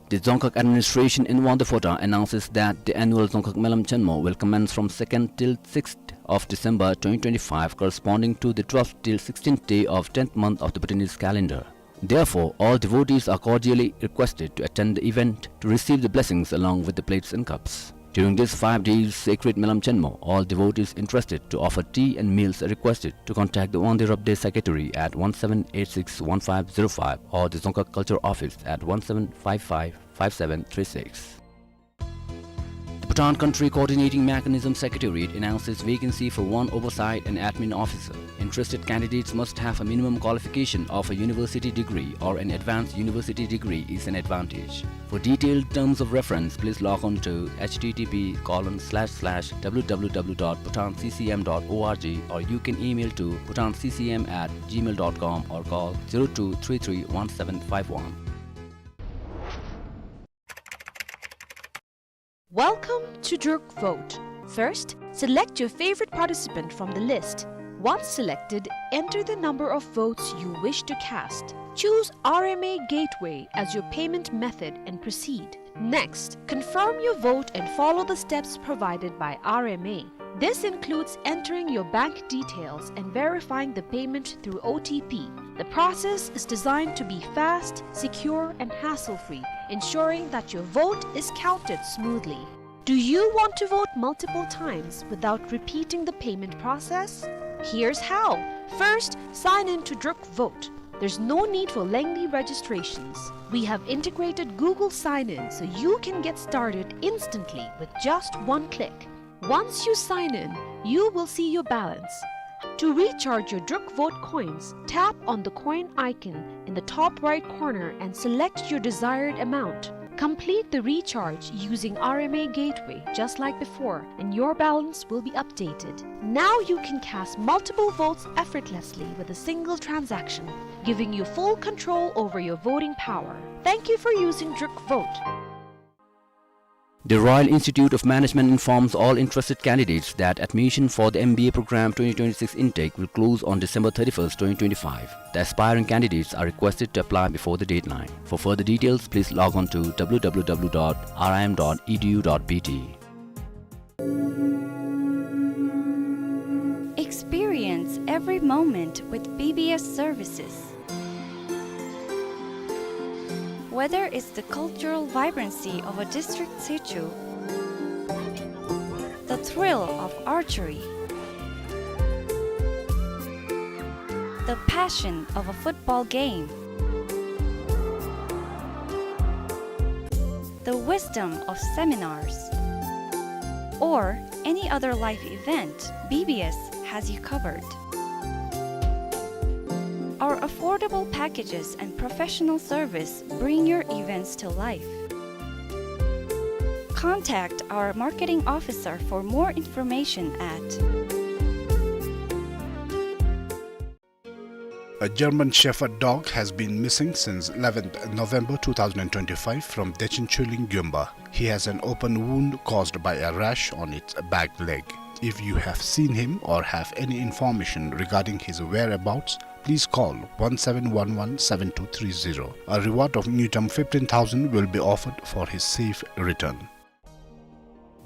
The Dzongkhag Administration in Wangdue Phodrang announces that the annual Dzongkhag Melam Chenmo will commence from second till sixth of December twenty twenty-five, corresponding to the twelfth till sixteenth day of tenth month of the Bhutanese calendar. Therefore, all devotees are cordially requested to attend the event to receive the blessings along with the plates and cups. During these five days sacred Melam Chenmo, all devotees interested to offer tea and meals are requested to contact the Wangdue Ropde Secretary at one seven eight six one five zero five or the Dzongkhag Culture Office at one seven five five five seven three six. The Bhutan Country Coordinating Mechanism Secretariat announces vacancy for one oversight and admin officer. Interested candidates must have a minimum qualification of a university degree or an advanced university degree is an advantage. For detailed terms of reference, please log on to H T T P colon slash slash W W W dot bhutan C C M dot O R G or you can email to bhutan C C M at gmail dot com or call zero two three three one seven five one. Welcome to Druk Vote. First, select your favorite participant from the list. Once selected, enter the number of votes you wish to cast. Choose R M A Gateway as your payment method and proceed. Next, confirm your vote and follow the steps provided by R M A. This includes entering your bank details and verifying the payment through O T P. The process is designed to be fast, secure, and hassle-free, ensuring that your vote is counted smoothly. Do you want to vote multiple times without repeating the payment process? Here's how. First, sign in to Druk Vote. There's no need for lengthy registrations. We have integrated Google Sign-In so you can get started instantly with just one click. Once you sign in, you will see your balance. To recharge your Druk Vote coins, tap on the coin icon in the top right corner and select your desired amount. Complete the recharge using R M A Gateway just like before, and your balance will be updated. Now you can cast multiple votes effortlessly with a single transaction, giving you full control over your voting power. Thank you for using Druk Vote. The Royal Institute of Management informs all interested candidates that admission for the M B A program twenty twenty-six intake will close on December thirty-first, twenty twenty-five. The aspiring candidates are requested to apply before the deadline. For further details, please log on to W W W dot R I M dot E D U dot B T. Experience every moment with B B S services. Whether it's the cultural vibrancy of a district situ, the thrill of archery, the passion of a football game, the wisdom of seminars, or any other life event, B B S has you covered. Our affordable packages and professional service bring your events to life. Contact our marketing officer for more information at A German Shepherd dog has been missing since eleventh November two thousand twenty-five from Dechen Chuling Gyumba. He has an open wound caused by a rash on its back leg. If you have seen him or have any information regarding his whereabouts, please call one seven one one seven two three zero. A reward of ngultrum fifteen thousand will be offered for his safe return.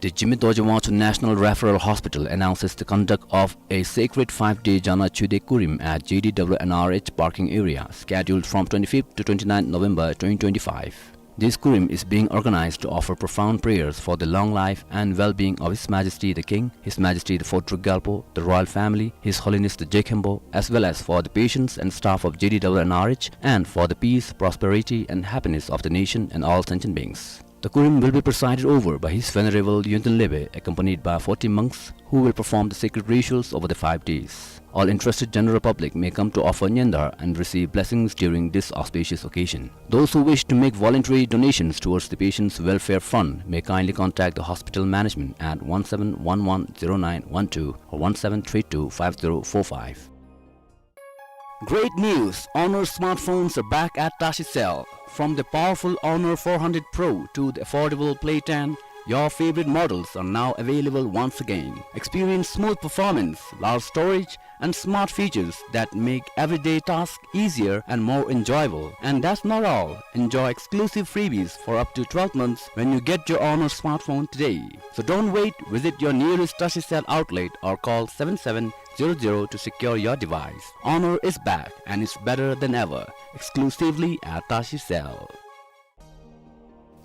The Jigme Dorji Wangchuk National Referral Hospital announces the conduct of a sacred five-day Jana Chude Kurim at J D W N R H parking area, scheduled from twenty-fifth to twenty-ninth November twenty twenty-five. This Kurim is being organized to offer profound prayers for the long life and well-being of His Majesty the King, His Majesty the Fourth Druk Gyalpo, the royal family, His Holiness the Je Khenpo, as well as for the patients and staff of J D W N R H, and for the peace, prosperity, and happiness of the nation and all sentient beings. The Kurim will be presided over by His Venerable Yonten Lebe, accompanied by forty monks who will perform the sacred rituals over the five days. All interested general public may come to offer nyandar and receive blessings during this auspicious occasion. Those who wish to make voluntary donations towards the Patients' Welfare Fund may kindly contact the hospital management at one seven one one zero nine one two or one seven three two five zero four five. Great news! Honor smartphones are back at Tashi Cell. From the powerful Honor four hundred Pro to the affordable Play ten, your favorite models are now available once again. Experience smooth performance, large storage, and smart features that make everyday tasks easier and more enjoyable. And that's not all. Enjoy exclusive freebies for up to twelve months when you get your Honor smartphone today. So don't wait. Visit your nearest Tashi Cell outlet or call seven seven zero zero to secure your device. Honor is back and it's better than ever. Exclusively at Tashi Cell.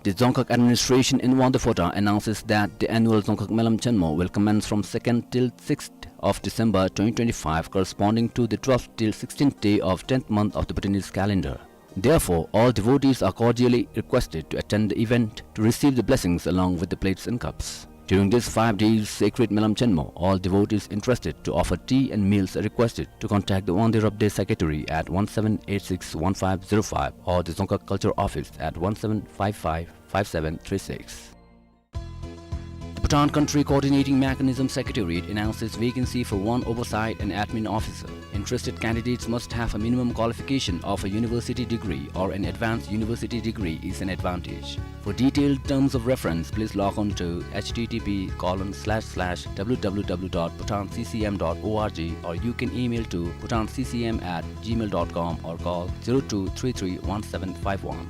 The Dzongkhag administration in Wangdue Phodrang announces that the annual Dzongkhag Melam Chenmo will commence from second till sixth of December twenty twenty-five, corresponding to the twelfth till sixteenth day of tenth month of the Bhutanese calendar. Therefore, all devotees are cordially requested to attend the event to receive the blessings along with the plates and cups. During this five days sacred Melam Chenmo, all devotees interested to offer tea and meals are requested to contact the Wangdue Rabdey Secretary at one seven eight six one five zero five or the Dzongkhag Culture Office at one seven five five five seven three six. The Bhutan Country Coordinating Mechanism Secretariat announces vacancy for one oversight and admin officer. Interested candidates must have a minimum qualification of a university degree or an advanced university degree is an advantage. For detailed terms of reference, please log on to H T T P colon slash slash W W W dot bhutan C C M dot O R G, or you can email to bhutan C C M at gmail dot com or call zero two three three one seven five one.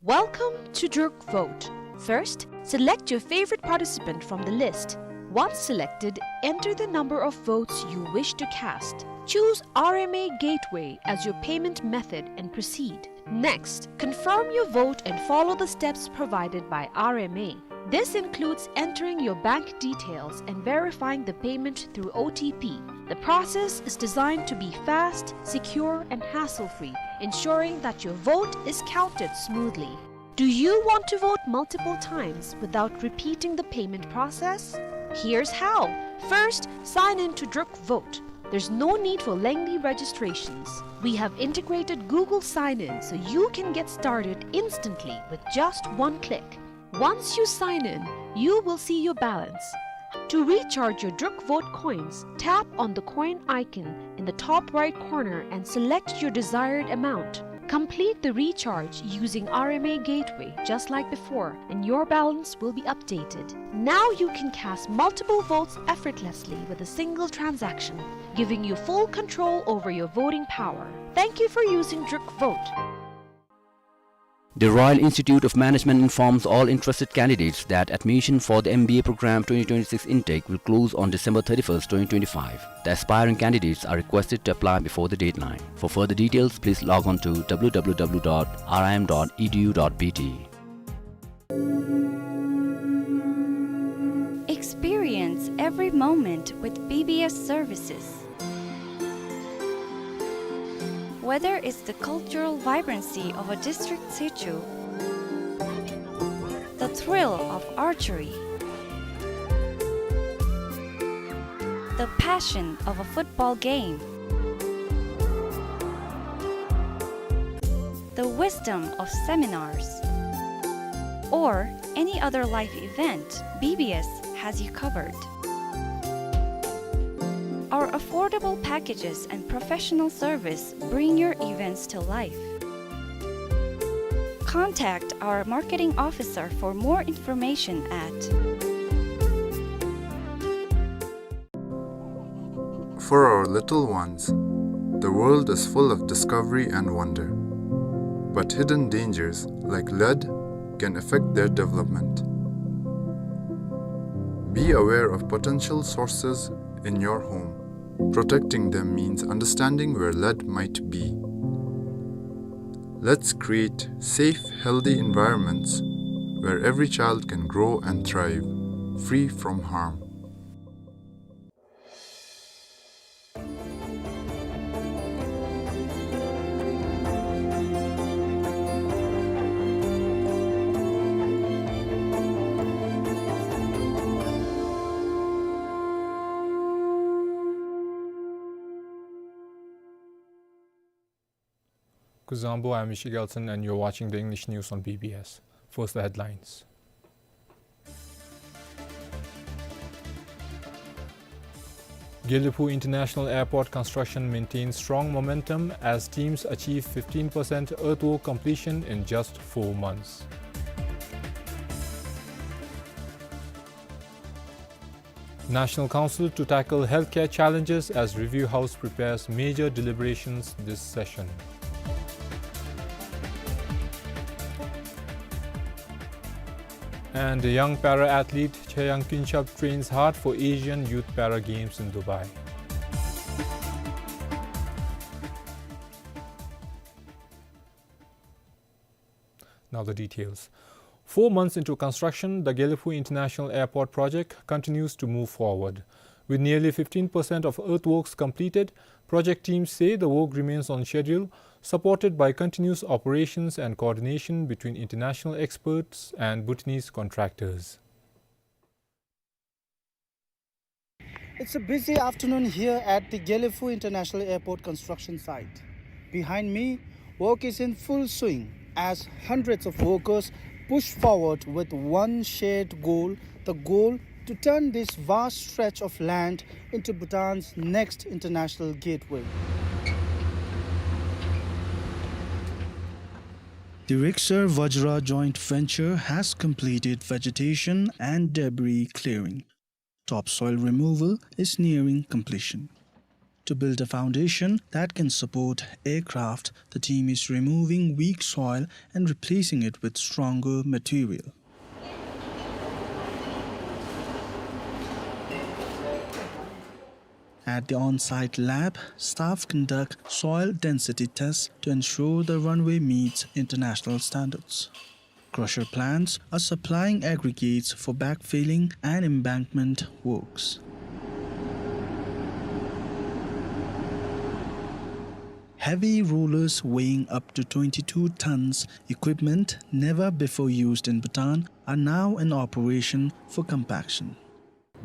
Welcome to Druk Vote. First, select your favorite participant from the list. Once selected, enter the number of votes you wish to cast. Choose R M A Gateway as your payment method and proceed. Next, confirm your vote and follow the steps provided by R M A. This includes entering your bank details and verifying the payment through O T P. The process is designed to be fast, secure, and hassle-free, ensuring that your vote is counted smoothly. Do you want to vote multiple times without repeating the payment process? Here's how. First, sign in to Druk Vote. There's no need for lengthy registrations. We have integrated Google Sign-In so you can get started instantly with just one click. Once you sign in, you will see your balance. To recharge your Druk Vote coins, tap on the coin icon in the top right corner and select your desired amount. Complete the recharge using R M A Gateway just like before, and your balance will be updated. Now you can cast multiple votes effortlessly with a single transaction, giving you full control over your voting power. Thank you for using Druk Vote. The Royal Institute of Management informs all interested candidates that admission for the M B A program twenty twenty-six intake will close on December thirty-first, twenty twenty-five. The aspiring candidates are requested to apply before the deadline. For further details, please log on to W W W dot R I M dot E D U dot B T. Experience every moment with B B S services. Whether it's the cultural vibrancy of a district situ, the thrill of archery, the passion of a football game, the wisdom of seminars, or any other life event, B B S has you covered. Our affordable packages and professional service bring your events to life. Contact our marketing officer for more information at For our little ones, the world is full of discovery and wonder. But hidden dangers, like lead, can affect their development. Be aware of potential sources in your home. Protecting them means understanding where lead might be. Let's create safe, healthy environments where every child can grow and thrive, free from harm. Kuzuzangpo, I'm Michie Gelson, and you're watching the English news on B B S. First, the headlines. Gelephu International Airport construction maintains strong momentum as teams achieve fifteen percent earthwork completion in just four months. National Council to tackle healthcare challenges as Review House prepares major deliberations this session. And young para athlete Chayang Kinshap trains hard for Asian Youth Para Games in Dubai. Now the details. Four months into construction, the Gelephu International Airport project continues to move forward. With nearly fifteen percent of earthworks completed, project teams say the work remains on schedule, supported by continuous operations and coordination between international experts and Bhutanese contractors. It's a busy afternoon here at the Gelephu International Airport construction site. Behind me, work is in full swing as hundreds of workers push forward with one shared goal, the goal to turn this vast stretch of land into Bhutan's next international gateway. The Rixar Vajra joint venture has completed vegetation and debris clearing. Topsoil removal is nearing completion. To build a foundation that can support aircraft, the team is removing weak soil and replacing it with stronger material. At the on-site lab, staff conduct soil density tests to ensure the runway meets international standards. Crusher plants are supplying aggregates for backfilling and embankment works. Heavy rollers weighing up to twenty-two tons, equipment never before used in Bhutan, are now in operation for compaction.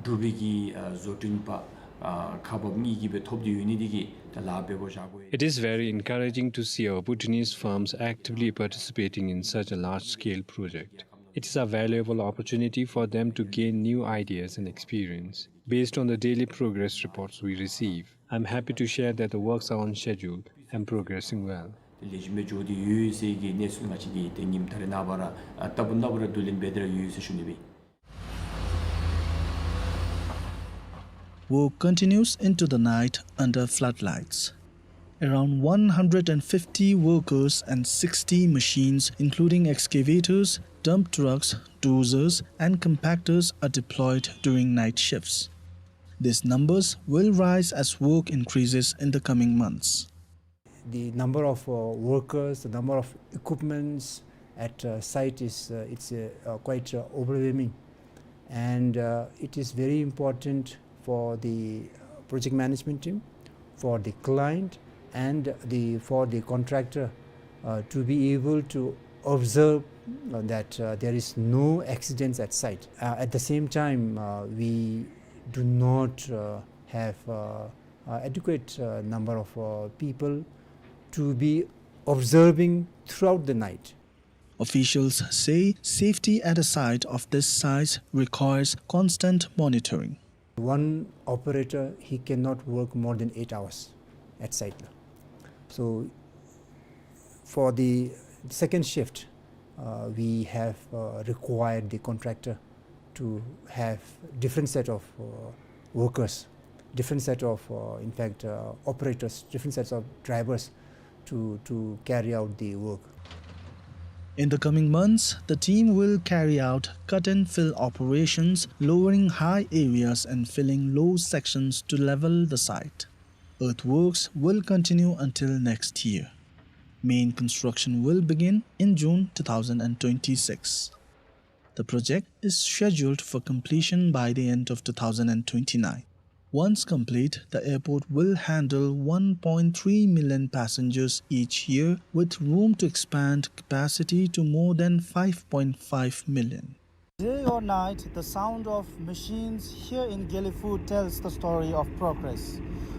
འབྲུག་པའི་གི་ཨ་བཟོ་སྐྲུན་པ་ཨ་ཁག་འབགཔ་གཉིས་ཀྱིས་སྦེ་ཐོབ་སྟེ་ཡོད་ནི་འདི་གིས་ད་ལཱ་འབད་དགོཔ་བཞག་དགོ། It is very encouraging to see our Bhutanese firms actively participating in such a large-scale project. It is a valuable opportunity for them to gain new ideas and experience. Based on the daily progress reports we receive, I'm happy to share that the works are on schedule and progressing well. ལེགས་ཤོམ་སྦེ་འགྱོ་སྟེ་ཡོད་ཟེར་གྱི་གནས་ཚུལ་ང་བཅས་ཀྱིས་ཏེ་ཉིནམ་ད་རེས་ནངས་པ་ར་ཨ་ལྟ་བུ་ནང་པ་ར་བསྡུ་ལེན་འབད་དེ་ར་ཡོད་ཟེར་ཞུ་ནི་སྦེ། Work continues into the night under floodlights. Around one hundred and fifty workers and sixty machines, including excavators, dump trucks, dozers, and compactors, are deployed during night shifts. These numbers will rise as work increases in the coming months. The number of, uh, workers, the number of equipments at, uh, site is, uh, it's, uh, uh, quite, uh, overwhelming. And, uh, it is very important for the, uh, project management team, for the client, and the, for the contractor, uh, to be able to observe, uh, that, uh, there is no accidents at site. Uh, at the same time, uh, we do not, uh, have, uh, uh, adequate, uh, number of, uh, people to be observing throughout the night. Officials say safety at a site of this size requires constant monitoring. One operator, he cannot work more than eight hours at site. So, for the second shift, uh, we have, uh, required the contractor to have different set of, uh, workers, different set of, uh, in fact, uh, operators, different sets of drivers to, to carry out the work. In the coming months, the team will carry out cut and fill operations, lowering high areas and filling low sections to level the site. Earthworks will continue until next year. Main construction will begin in June two thousand and twenty-six. The project is scheduled for completion by the end of two thousand and twenty-nine. Once complete, the airport will handle one point three million passengers each year, with room to expand capacity to more than five point five million. Day or night, the sound of machines here in Gelephu tells the story of progress.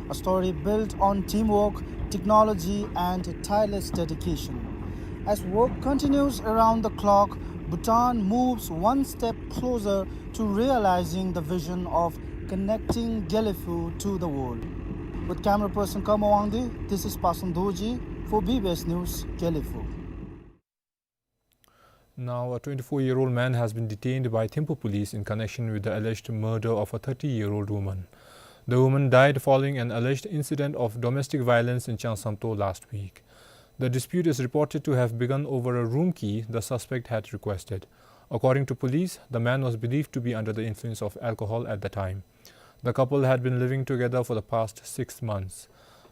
A story built on teamwork, technology, and tireless dedication. As work continues around the clock, Bhutan moves one step closer to realizing the vision of connecting Gelephu to the world. With camera person Kamo Wangdi, this is Pasan Dorji for B B S News, Gelephu. Now, a twenty-four-year-old man has been detained by Thimphu police in connection with the alleged murder of a thirty-year-old woman. The woman died following an alleged incident of domestic violence in Changsanto last week. The dispute is reported to have begun over a room key the suspect had requested. According to police, the man was believed to be under the influence of alcohol at the time. The couple had been living together for the past six months.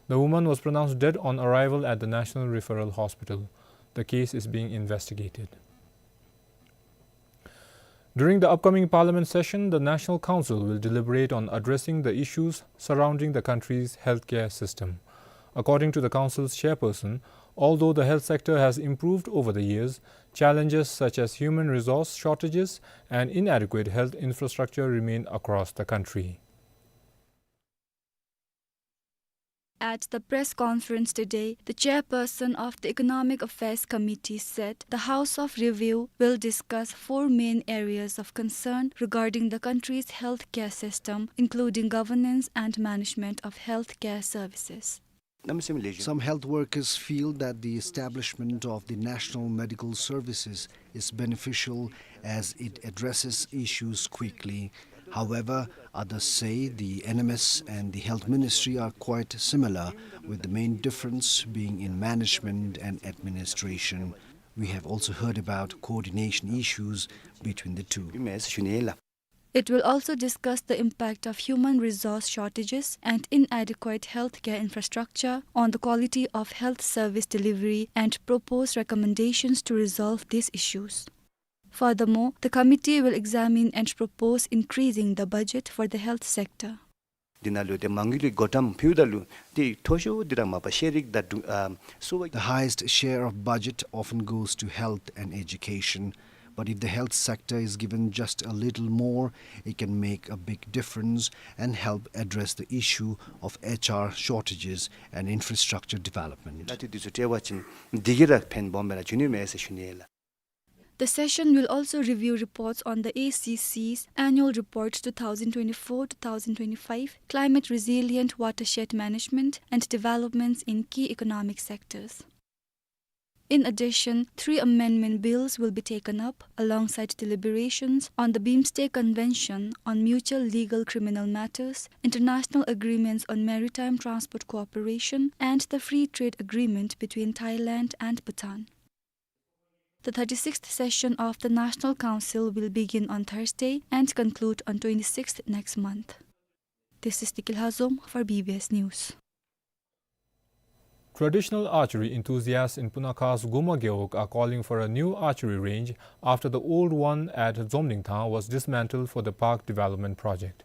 The woman was pronounced dead on arrival at the National Referral Hospital. The case is being investigated. During the upcoming parliament session, the National Council will deliberate on addressing the issues surrounding the country's healthcare system. According to the council's chairperson, although the health sector has improved over the years, challenges such as human resource shortages and inadequate health infrastructure remain across the country. At the press conference today, the chairperson of the Economic Affairs Committee said the House of Review will discuss four main areas of concern regarding the country's healthcare system, including governance and management of healthcare services. Some health workers feel that the establishment of the National Medical Services is beneficial as it addresses issues quickly. However, others say the N M S and the Health Ministry are quite similar, with the main difference being in management and administration. We have also heard about coordination issues between the two. It will also discuss the impact of human resource shortages and inadequate healthcare infrastructure on the quality of health service delivery and propose recommendations to resolve these issues. Furthermore, the committee will examine and propose increasing the budget for the health sector. འདི་ནང་ལུ་ཏེ་མ་དངུལ་གྱི་བགོ་བཀྲམ་ཕུལཝ་ད་ལུ་ཏེ་མཐོ་ཤོས་འདི་ར་མ་པ་ཤེས་རིག་དང་འདུ་ཨ་གསོ་བ། The highest share of budget often goes to health and education. But if the health sector is given just a little more, it can make a big difference and help address the issue of H R shortages and infrastructure development. ལ་ཏེ་འདི་ཚུ་བལྟ་བ་ཅིན་འདི་གིས་ར་ཕན་སྦོམ་སྦེ་ར་འབྱུང་ནི་མས་ཟེར་ཞུ་ནི་ལགས། The session will also review reports on the A C C's annual report two thousand twenty-four two thousand twenty-five, climate resilient watershed management and developments in key economic sectors. In addition, three amendment bills will be taken up alongside deliberations on the BIMSTEC Convention on mutual legal criminal matters, international agreements on maritime transport cooperation, and the free trade agreement between Thailand and Bhutan. The thirty-sixth session of the National Council will begin on Thursday and conclude on twenty-sixth next month. This is Tikil Hazom for B B S News. Traditional archery enthusiasts in Punakha's Guma Gewog are calling for a new archery range after the old one at Zomlingthang was dismantled for the park development project.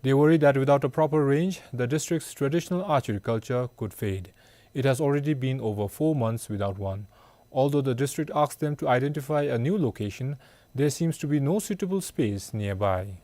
They worry that without a proper range, the district's traditional archery culture could fade. It has already been over four months without one. Although the district asked them to identify a new location, there seems to be no suitable space nearby.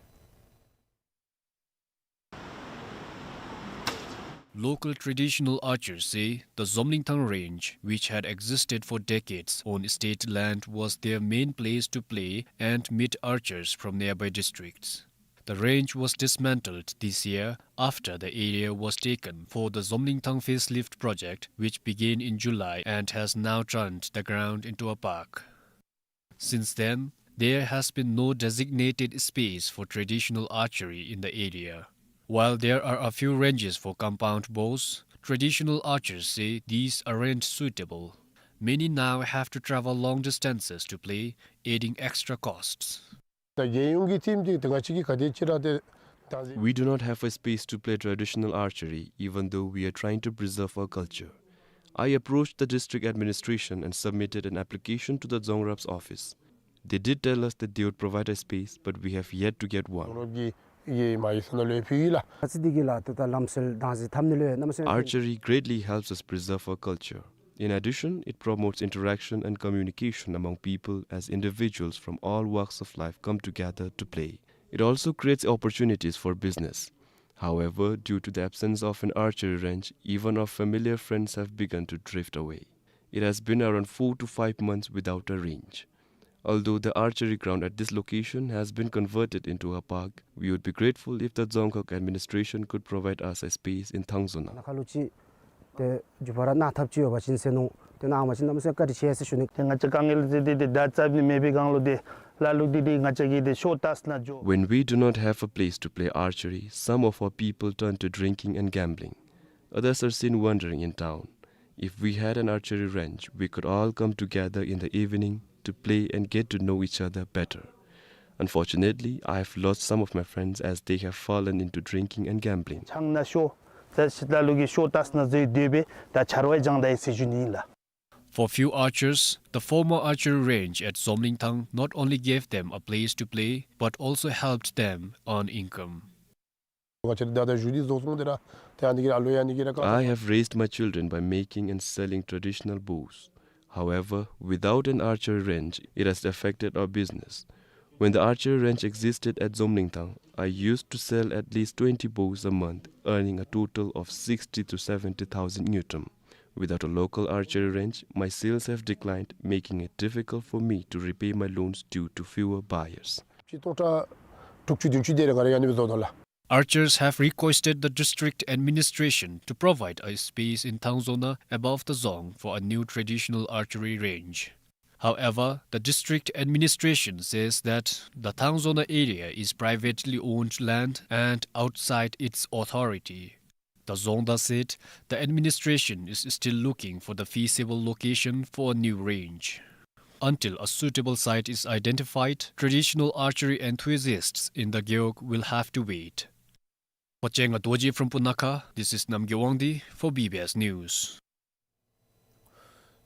Local traditional archers say the Zomlingthang range, which had existed for decades on state land, was their main place to play and meet archers from nearby districts. The range was dismantled this year after the area was taken for the Zomlingthang facelift project, which began in July and has now turned the ground into a park. Since then, there has been no designated space for traditional archery in the area. While there are a few ranges for compound bows, traditional archers say these aren't suitable. Many now have to travel long distances to play, adding extra costs. ད་རྒྱལ་ཡོངས་ཀྱི་ཐིམ་འདི་ད་ང་བཅས་ཀྱིས་ག་དེ་ཅིག་ར་ཏེ་ད་We do not have a space to play traditional archery, even though we are trying to preserve our culture. I approached the district administration and submitted an application to the Dzongkhap's office. They did tell us that they would provide a space, but we have yet to get one. རོགས་ཀྱིས་ཡེ་མ་ཡེ་ས་ན་ལོས་ཕུལ་ཡི་ལགས། ཨ་ཙི་འདི་གིས་ལགས་ད་ལམ་སྲོལ་དང་ཟི་འཐབ་ནི་ལོས་གནམ་མེད་ས་མེད། Archery greatly helps us preserve our culture. In addition, it promotes interaction and communication among people as individuals from all walks of life come together to play. It also creates opportunities for business. However, due to the absence of an archery range, even our familiar friends have begun to drift away. It has been around four to five months without a range. Although the archery ground at this location has been converted into a park, we would be grateful if the Dzongkhag administration could provide us a space in Thangzona. ནཱ་ཁ་ལུ་ཅིག་ཏེ་འགྱོ་བར་གནང་ཐབས་ཅིག་ཡོད་པ་ཅིན་ཟེར་མནོ། ཏེ་གནང་བ་ཅིན་གནམ་མེད་ས་མེད་བཀའ་དྲིན་ཆེ་ཟེར་ཞུ་ནི། ཏེ་ང་བཅས་དཀའ་ངལ་ཟེར་ཏེ་ཏེ་ད་རྩ་བ་ནས་མེད་པའི་སྒང་ལུ་ཏེ་ལ་ལུ་ཏེ་ཏེ་ང་བཅས་ཀྱིས་ཏེ་ཤོ་ཏཱས་ནང་འགྱོ། When we do not have a place to play archery, some of our people turn to drinking and gambling. Others are seen wandering in town. If we had an archery range, we could all come together in the evening to play and get to know each other better. Unfortunately, I have lost some of my friends as they have fallen into drinking and gambling. ཆང་ནང་ཤོ་ཟེར་ཞིནམ་ལས་ལ་ལུ་གིས་ཤོ་ཏཱས་ནང་འཛུལ་སྡོད་པས། ད་ཆར་པ་སྦྱང་ད་ཡི་ཟེར་ཞུ་ནི་ཨིན་ལགས། For few archers, the former archery range at Zomlingthang not only gave them a place to play, but also helped them earn income. ང་བཅས་ར་ད་ད་ཞུ་འདི་རྫོགས་སོང་། ཏེ་ར་ཏེ་ཨ་ནི་གི་ར་ལོ་ཡ་ནི་གི་ར་ཀ། I have raised my children by making and selling traditional bows. However, without an archery range, it has affected our business. When the archery range existed at Zomlingthang, I used to sell at least twenty bows a month, earning a total of sixty to seventy thousand ngultrum. Without a local archery range, my sales have declined, making it difficult for me to repay my loans due to fewer buyers. སྤྱི་སྟོང་ཕྲག་དྲུག་ཅུ་བདུན་ཅུ་དེ་རེ་ག་རེ་ཡ་ནི་བཟོ་དོ་ལགས། Archers have requested the district administration to provide a space in Thangzona above the dzong for a new traditional archery range. However, the district administration says that the Thangzona area is privately owned land and outside its authority. The Dzongda said the administration is still looking for the feasible location for a new range. Until a suitable site is identified, traditional archery enthusiasts in the Gewog will have to wait. Potchenga Dorji from Punakha, this is Namgay Wangdi for B B S News.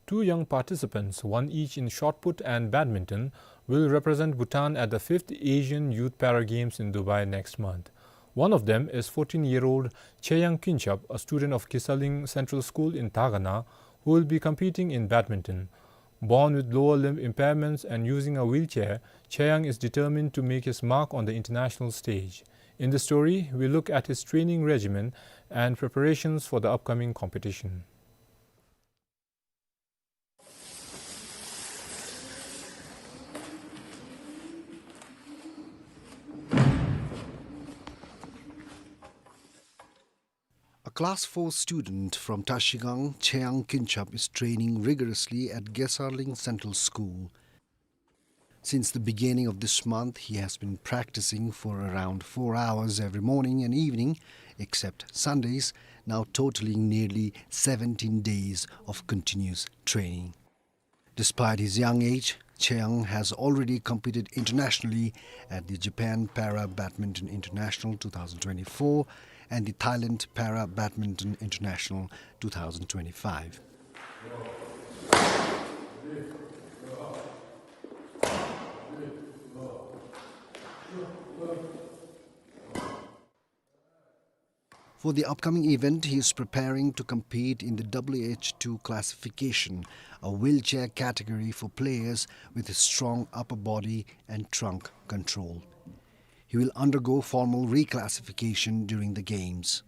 Two young participants, one each in shot put and badminton, will represent Bhutan at the fifth Asian Youth Para Games in Dubai next month. One of them is fourteen-year-old Cheyang Kinchap, a student of Gesaleng Central School in Dagana, who will be competing in badminton. Born with lower limb impairments and using a wheelchair, Cheyang is determined to make his mark on the international stage. In the story, we look at his training regimen and preparations for the upcoming competition. A class four student from Trashigang, Cheyang Kinchap is training rigorously at Gesaleng Central School. Since the beginning of this month, he has been practicing for around four hours every morning and evening, except Sundays, now totaling nearly seventeen days of continuous training. Despite his young age, Cheyang has already competed internationally at the Japan Para Badminton International two thousand twenty-four and the Thailand Para Badminton International two thousand twenty-five. For the upcoming event, he is preparing to compete in the W H two classification, a wheelchair category for players with a strong upper body and trunk control. He will undergo formal reclassification during the games.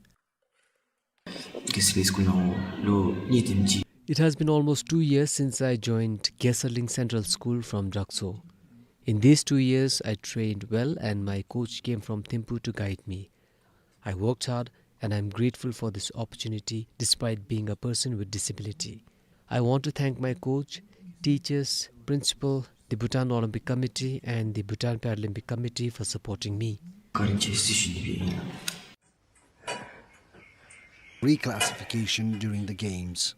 It has been almost two years since I joined Gesaleng Central School from Drakso. In these two years, I trained well and my coach came from Thimphu to guide me. I worked hard and I am grateful for this opportunity despite being a person with disability. I want to thank my coach, teachers, principal, the Bhutan Olympic Committee and the Bhutan Paralympic Committee for supporting me. Reclassification during the games.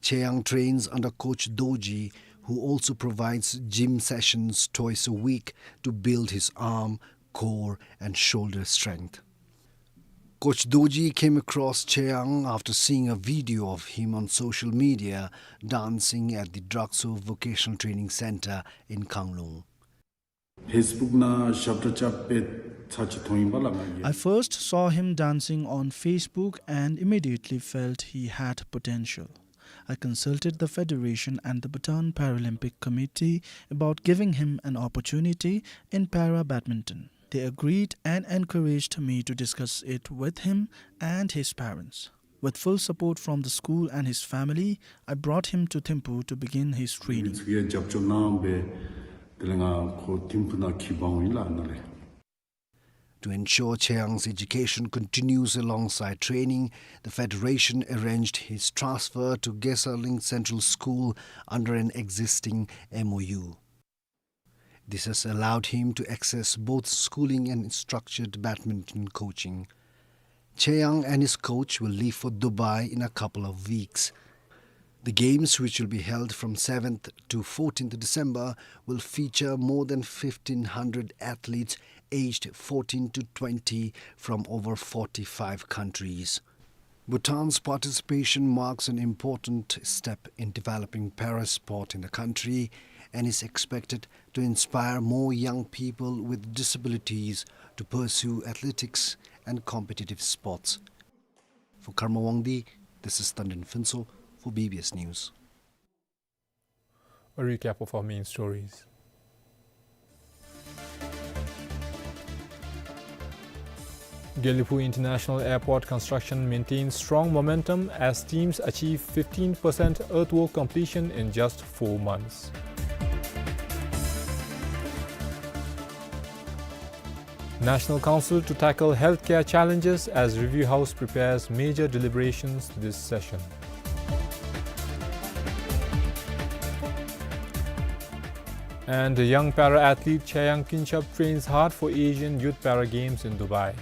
Cheyang trains under Coach Dorji, who also provides gym sessions twice a week to build his arm, core and shoulder strength. Coach Dorji came across Cheyang after seeing a video of him on social media dancing at the Drakso Vocational Training Center in Khanglung. Facebook ནང་ཞབས་བྲོ་རྐྱབ་པའི་ཚར་ཅིག་མཐོང་ཡི་པ་ལགས་ང་གིས། I first saw him dancing on Facebook and immediately felt he had potential. I consulted the Federation and the Bhutan Paralympic Committee about giving him an opportunity in para badminton. They agreed and encouraged me to discuss it with him and his parents. With full support from the school and his family, I brought him to Thimphu to begin his training. ཚུ་གིས་རྒྱབ་སྐྱོར་གནང་སྦེ་དེ་ལས་ང་ཁོ་ཐིམ་ཕུ་ནང་འཁྱིད་འབག་འོང་ཡི་ལགས་ནཱ་ལས། To ensure Chae Young's education continues alongside training, the federation arranged his transfer to Gesaleng Central School under an existing M O U. This has allowed him to access both schooling and structured badminton coaching. Chae Young and his coach will leave for Dubai in a couple of weeks. The games, which will be held from seventh to fourteenth December, will feature more than fifteen hundred athletes aged fourteen to twenty from over forty-five countries. Bhutan's participation marks an important step in developing para sport in the country and is expected to inspire more young people with disabilities to pursue athletics and competitive sports. For Karma Wangdi, this is Tandin Phuntsho for B B S News. A recap of our main stories. Gelephu International Airport construction maintains strong momentum as teams achieve fifteen percent earthwork completion in just four months. National Council to tackle healthcare challenges as Review House prepares major deliberations this session. And the young para athlete Chae Young Kinshap trains hard for Asian Youth Para Games in Dubai.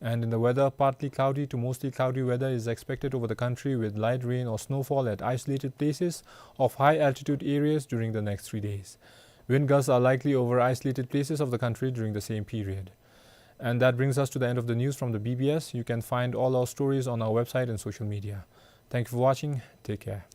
And in the weather, partly cloudy to mostly cloudy weather is expected over the country, with light rain or snowfall at isolated places of high altitude areas during the next three days. Wind gusts are likely over isolated places of the country during the same period. And that brings us to the end of the news from the B B S. You can find all our stories on our website and social media. Thank you for watching. Take care.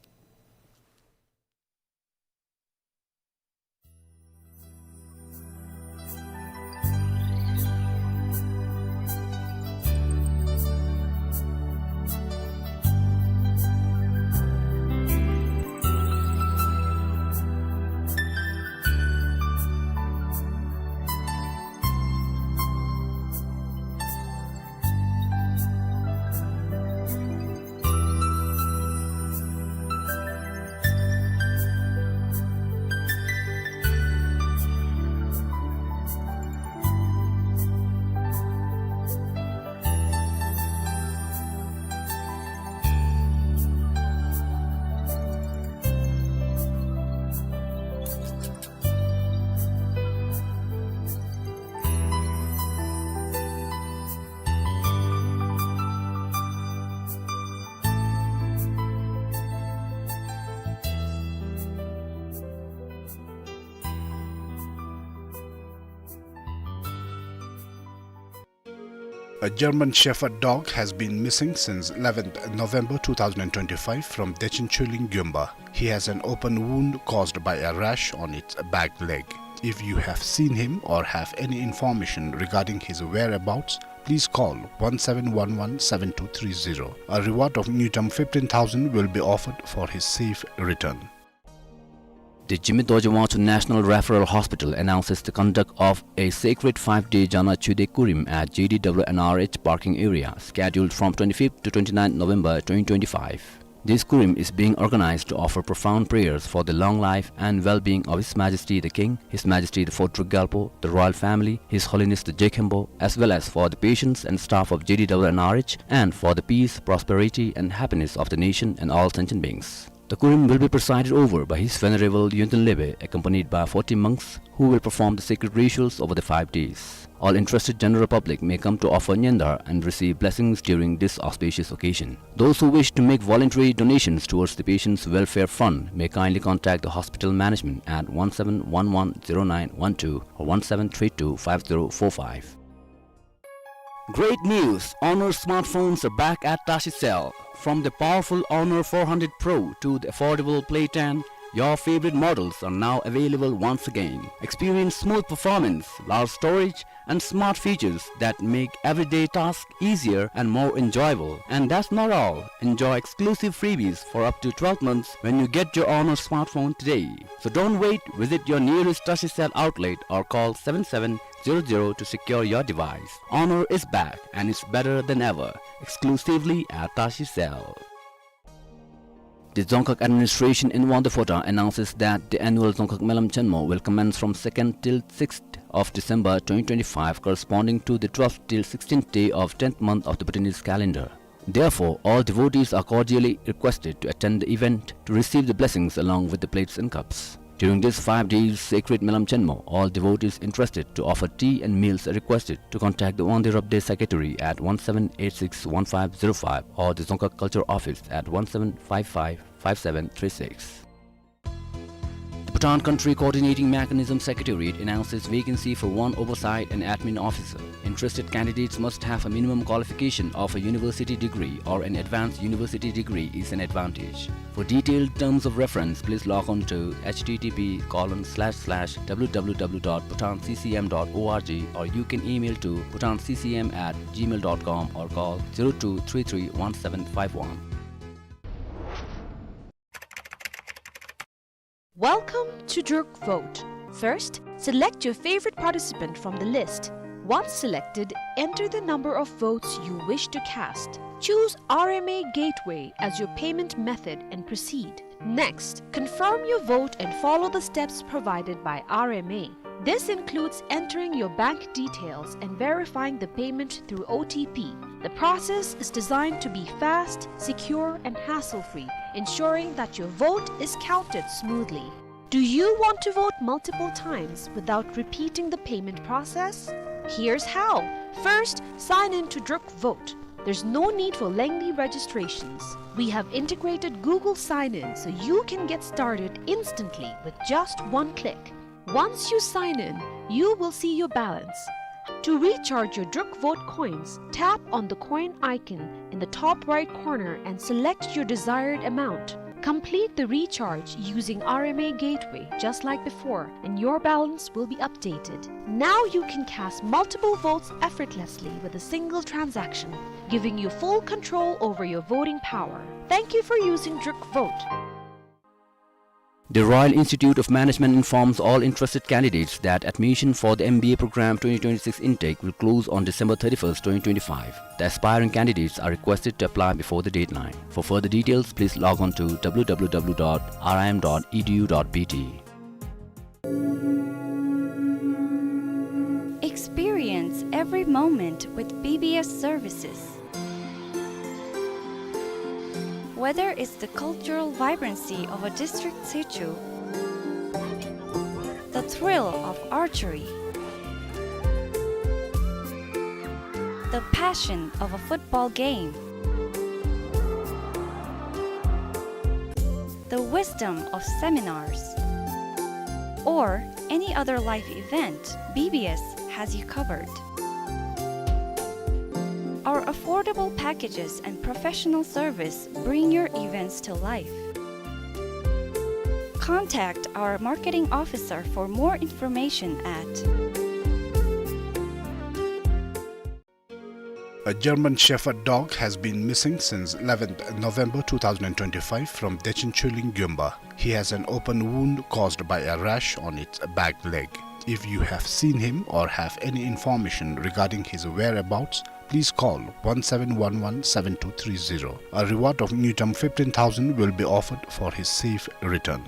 A German Shepherd dog has been missing since eleventh November two thousand twenty-five from Dechen Chuling Gyumba. He has an open wound caused by a rash on its back leg. If you have seen him or have any information regarding his whereabouts, please call one seven one one seven two three zero. A reward of ngultrum fifteen thousand will be offered for his safe return. The Jigme Dorji Wangchuck National Referral Hospital announces the conduct of a sacred five-day Jana Chude Kurim at J D W N R H parking area, scheduled from twenty-fifth to twenty-ninth November twenty twenty-five. This Kurim is being organized to offer profound prayers for the long life and well-being of His Majesty the King, His Majesty the Fourth Druk Gyalpo, the royal family, His Holiness the Jekhenpo, as well as for the patients and staff of J D W N R H and for the peace, prosperity, and happiness of the nation and all sentient beings. The Kurim will be presided over by His Venerable Yonten Lebe, accompanied by forty monks, who will perform the sacred rituals over the five days. All interested general public may come to offer nyandar and receive blessings during this auspicious occasion. Those who wish to make voluntary donations towards the Patients' Welfare Fund may kindly contact the hospital management at one seven one one zero nine one two or one seven three two five zero four five. Great news! Honor smartphones are back at Tashi Cell. From the powerful Honor four hundred Pro to the affordable Play ten, Your favorite models are now available once again. Experience smooth performance, large storage, and smart features that make everyday tasks easier and more enjoyable. And that's not all. Enjoy exclusive freebies for up to twelve months when you get your Honor smartphone today. So don't wait, visit your nearest Tashicell outlet or call seven seven zero zero to secure your device. Honor is back and it's better than ever, exclusively at Tashicell. The Dzongkhag administration in Wangdue Phodrang announces that the annual Dzongkhag Melam Chenmo will commence from second till sixth of December twenty twenty-five, corresponding to the twelfth till sixteenth day of tenth month of the Bhutanese calendar. Therefore, all devotees are cordially requested to attend the event to receive the blessings along with the plates and cups. During these five days sacred Melam Chenmo, all devotees interested to offer tea and meals are requested to contact the Wangdue Rabdey Secretary at one seven eight six one five zero five or the Dzongkhag Culture Office at one seven five five five seven three six. The Bhutan Country Coordinating Mechanism Secretariat announces vacancy for one oversight and admin officer. Interested candidates must have a minimum qualification of a university degree or an advanced university degree is an advantage. For detailed terms of reference, please log on to H T T P colon slash slash W W W dot bhutan C C M dot O R G, or you can email to bhutan C C M at gmail dot com or call zero two three three one seven five one. Welcome to Druk Vote. First, select your favorite participant from the list. Once selected, enter the number of votes you wish to cast. Choose R M A Gateway as your payment method and proceed. Next, confirm your vote and follow the steps provided by R M A. This includes entering your bank details and verifying the payment through O T P. The process is designed to be fast, secure, and hassle-free, ensuring that your vote is counted smoothly. Do you want to vote multiple times without repeating the payment process? Here's how. First, sign in to Druk Vote. There's no need for lengthy registrations. We have integrated Google Sign-In so you can get started instantly with just one click. Once you sign in, you will see your balance. To recharge your Druk Vote coins, tap on the coin icon in the top right corner and select your desired amount. Complete the recharge using R M A Gateway just like before, and your balance will be updated. Now you can cast multiple votes effortlessly with a single transaction, giving you full control over your voting power. Thank you for using Druk Vote. The Royal Institute of Management informs all interested candidates that admission for the M B A program twenty twenty-six intake will close on December thirty-first, twenty twenty-five. The aspiring candidates are requested to apply before the deadline. For further details, please log on to W W W dot R I M dot E D U dot B T. Experience every moment with B B S services. Whether it's the cultural vibrancy of a district situ, the thrill of archery, the passion of a football game, the wisdom of seminars, or any other life event, B B S has you covered. Our affordable packages and professional service bring your events to life. Contact our marketing officer for more information at A German Shepherd dog has been missing since eleventh November two thousand twenty-five from Dechen Chuling Gyumba. He has an open wound caused by a rash on its back leg. If you have seen him or have any information regarding his whereabouts, please call one seven one one seven two three zero. A reward of ngultrum fifteen thousand will be offered for his safe return.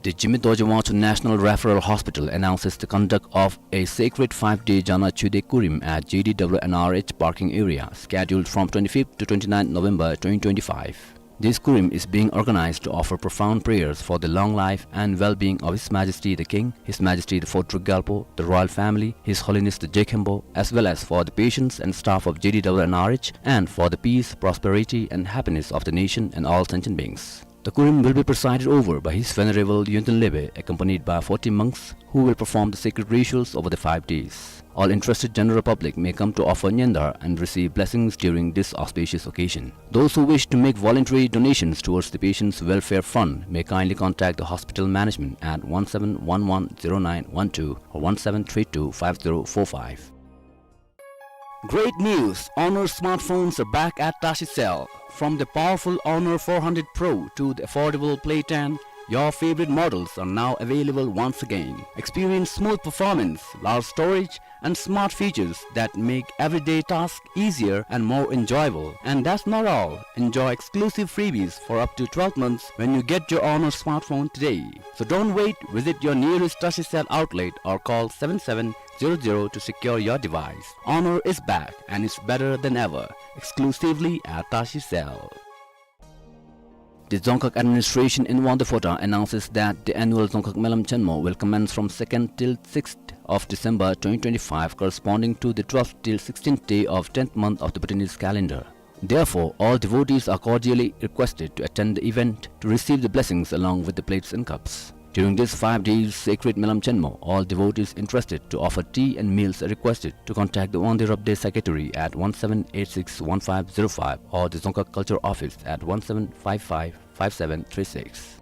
The Jigme Dorji Wangchuk National Referral Hospital announces the conduct of a sacred five-day Jana Chude Kurim at J D W N R H parking area, scheduled from twenty-fifth to twenty-ninth November twenty twenty-five. This Kurim is being organized to offer profound prayers for the long life and well-being of His Majesty the King, His Majesty the Fourth Druk Gyalpo, the royal family, His Holiness the Je Khenpo, as well as for the patients and staff of J D W N R H and for the peace, prosperity, and happiness of the nation and all sentient beings. The Kurim will be presided over by His Venerable Yonten Lebe, accompanied by forty monks who will perform the sacred rituals over the five days. All interested general public may come to offer nyandar and receive blessings during this auspicious occasion. Those who wish to make voluntary donations towards the Patients' Welfare Fund may kindly contact the hospital management at one seven one one zero nine one two or one seven three two five zero four five. Great news! Honor smartphones are back at Tashi Cell. From the powerful Honor four hundred Pro to the affordable Play ten, your favorite models are now available once again. Experience smooth performance, large storage, and smart features that make everyday tasks easier and more enjoyable. And that's not all. Enjoy exclusive freebies for up to twelve months when you get your Honor smartphone today. So don't wait, visit your nearest Tashi Cell outlet or call seven seven zero zero to secure your device. Honor is back and it's better than ever. Exclusively at Tashi Cell. The Dzongkhag administration in Wangdue Phodrang announces that the annual Dzongkhag Melam Chenmo will commence from second till sixth of December twenty twenty-five, corresponding to the twelfth till sixteenth day of tenth month of the Bhutanese calendar. Therefore, all devotees are cordially requested to attend the event to receive the blessings along with the plates and cups. During this five days sacred Melam Chenmo, all devotees interested to offer tea and meals are requested to contact the Wangdue Rabdey Secretary at one seven eight six one five zero five or the Dzongkhag Culture Office at one seven five five five seven three six.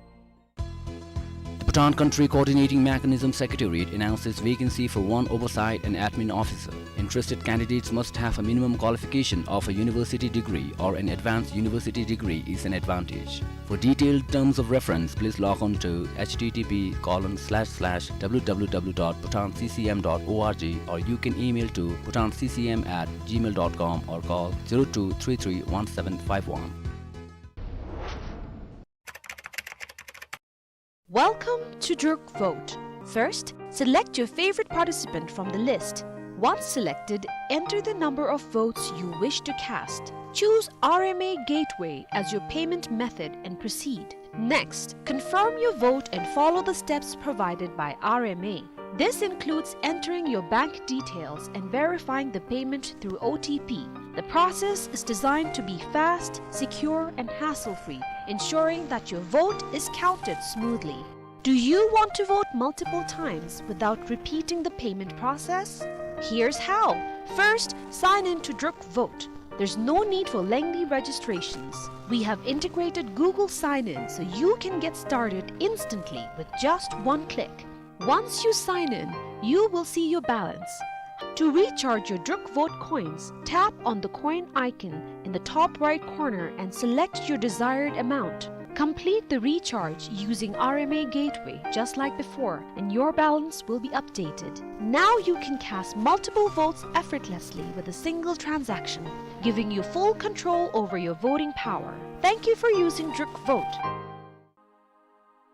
The Bhutan Country Coordinating Mechanism Secretariat announces vacancy for one oversight and admin officer. Interested candidates must have a minimum qualification of a university degree or an advanced university degree is an advantage. For detailed terms of reference, please log on to H T T P colon slash slash W W W dot bhutan C C M dot org, or you can email to bhutan C C M at gmail dot com or call zero two three three one seven five one. Welcome to Druk Vote. First, select your favorite participant from the list. Once selected, enter the number of votes you wish to cast. Choose R M A Gateway as your payment method and proceed. Next, confirm your vote and follow the steps provided by R M A. This includes entering your bank details and verifying the payment through O T P. The process is designed to be fast, secure, and hassle-free, ensuring that your vote is counted smoothly. Do you want to vote multiple times without repeating the payment process? Here's how. First, sign in to Druk Vote. There's no need for lengthy registrations. We have integrated Google Sign-In so you can get started instantly with just one click. Once you sign in, you will see your balance. To recharge your Druk Vote coins, tap on the coin icon in the top right corner and select your desired amount. Complete the recharge using R M A Gateway just like before, and your balance will be updated. Now you can cast multiple votes effortlessly with a single transaction, giving you full control over your voting power. Thank you for using Druk Vote.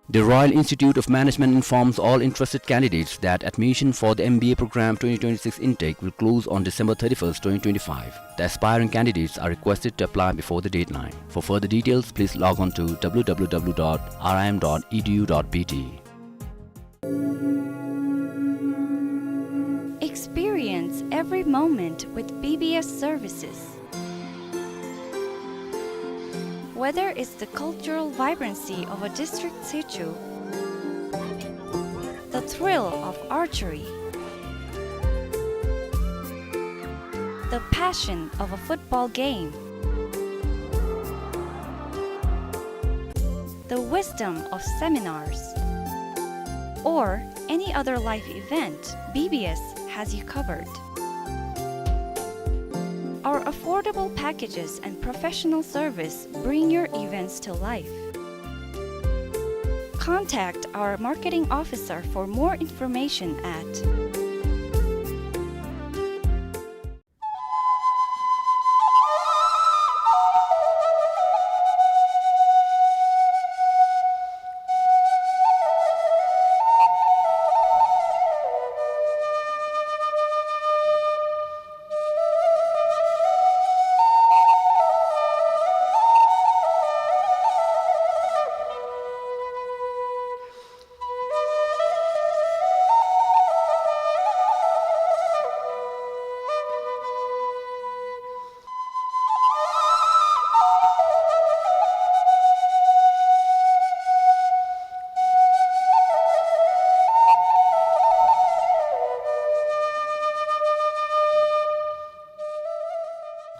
The Royal Institute of Management informs all interested candidates that admission for the M B A program twenty twenty-six intake will close on December thirty-first, twenty twenty-five. The aspiring candidates are requested to apply before the deadline. For further details, please log on to W W W dot R I M dot E D U dot B T. Experience every moment with B B S services. Whether it's the cultural vibrancy of a district situ, the thrill of archery, the passion of a football game, the wisdom of seminars, or any other life event, B B S has you covered. Our affordable packages and professional service bring your events to life. Contact our marketing officer for more information at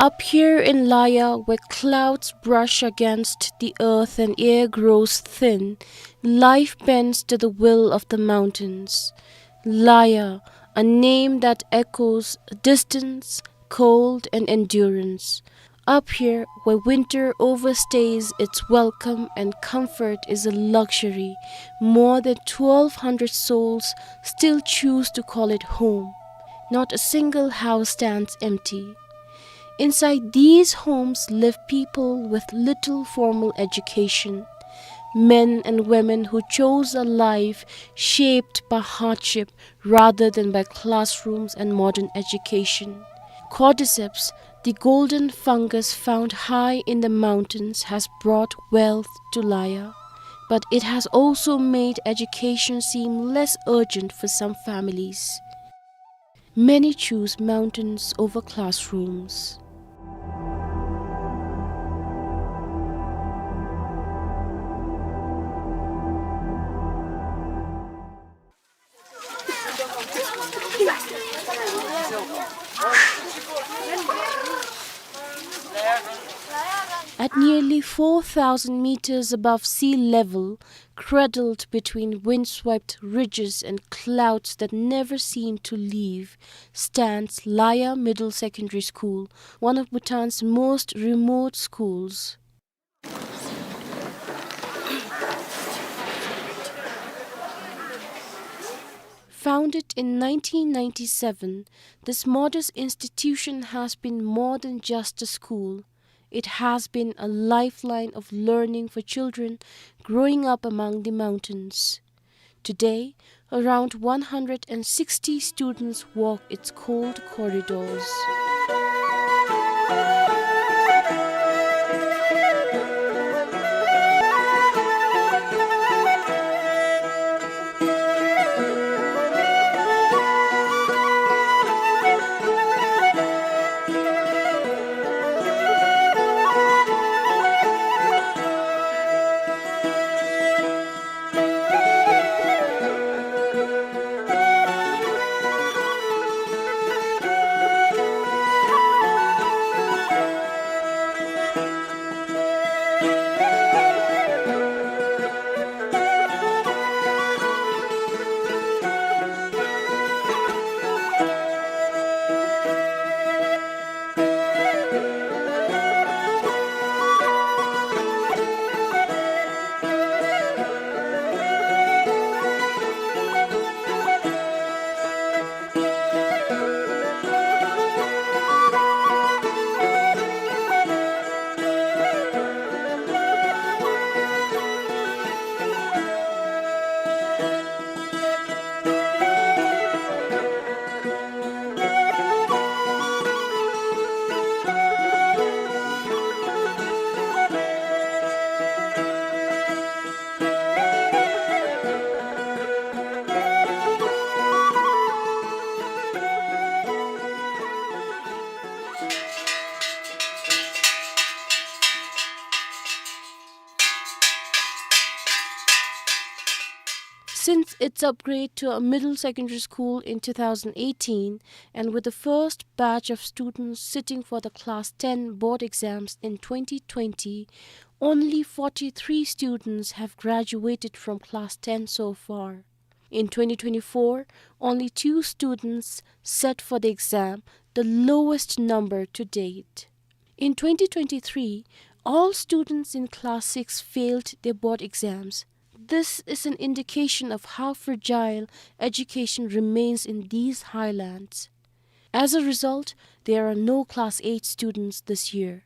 Up here in Laya, where clouds brush against the earth and air grows thin, life bends to the will of the mountains. Laya, a name that echoes distance, cold, and endurance. Up here, where winter overstays its welcome and comfort is a luxury, more than twelve hundred souls still choose to call it home. Not a single house stands empty. Inside these homes live people with little formal education, men and women who chose a life shaped by hardship rather than by classrooms and modern education. Cordyceps, the golden fungus found high in the mountains, has brought wealth to Laya, but it has also made education seem less urgent for some families. Many choose mountains over classrooms. At nearly four thousand meters above sea level, cradled between windswept ridges and clouds that never seem to leave, stands Laya Middle Secondary School, one of Bhutan's most remote schools. Founded in nineteen ninety-seven, this modest institution has been more than just a school. It has been a lifeline of learning for children growing up among the mountains. Today, around one hundred and sixty students walk its cold corridors. Since its upgrade to a middle secondary school in two thousand eighteen, and with the first batch of students sitting for the Class ten board exams in twenty twenty, only forty-three students have graduated from Class ten so far. In twenty twenty-four, only two students sat for the exam, the lowest number to date. In twenty twenty-three, all students in Class six failed their board exams. This is an indication of how fragile education remains in these highlands. As a result, there are no Class eight students this year.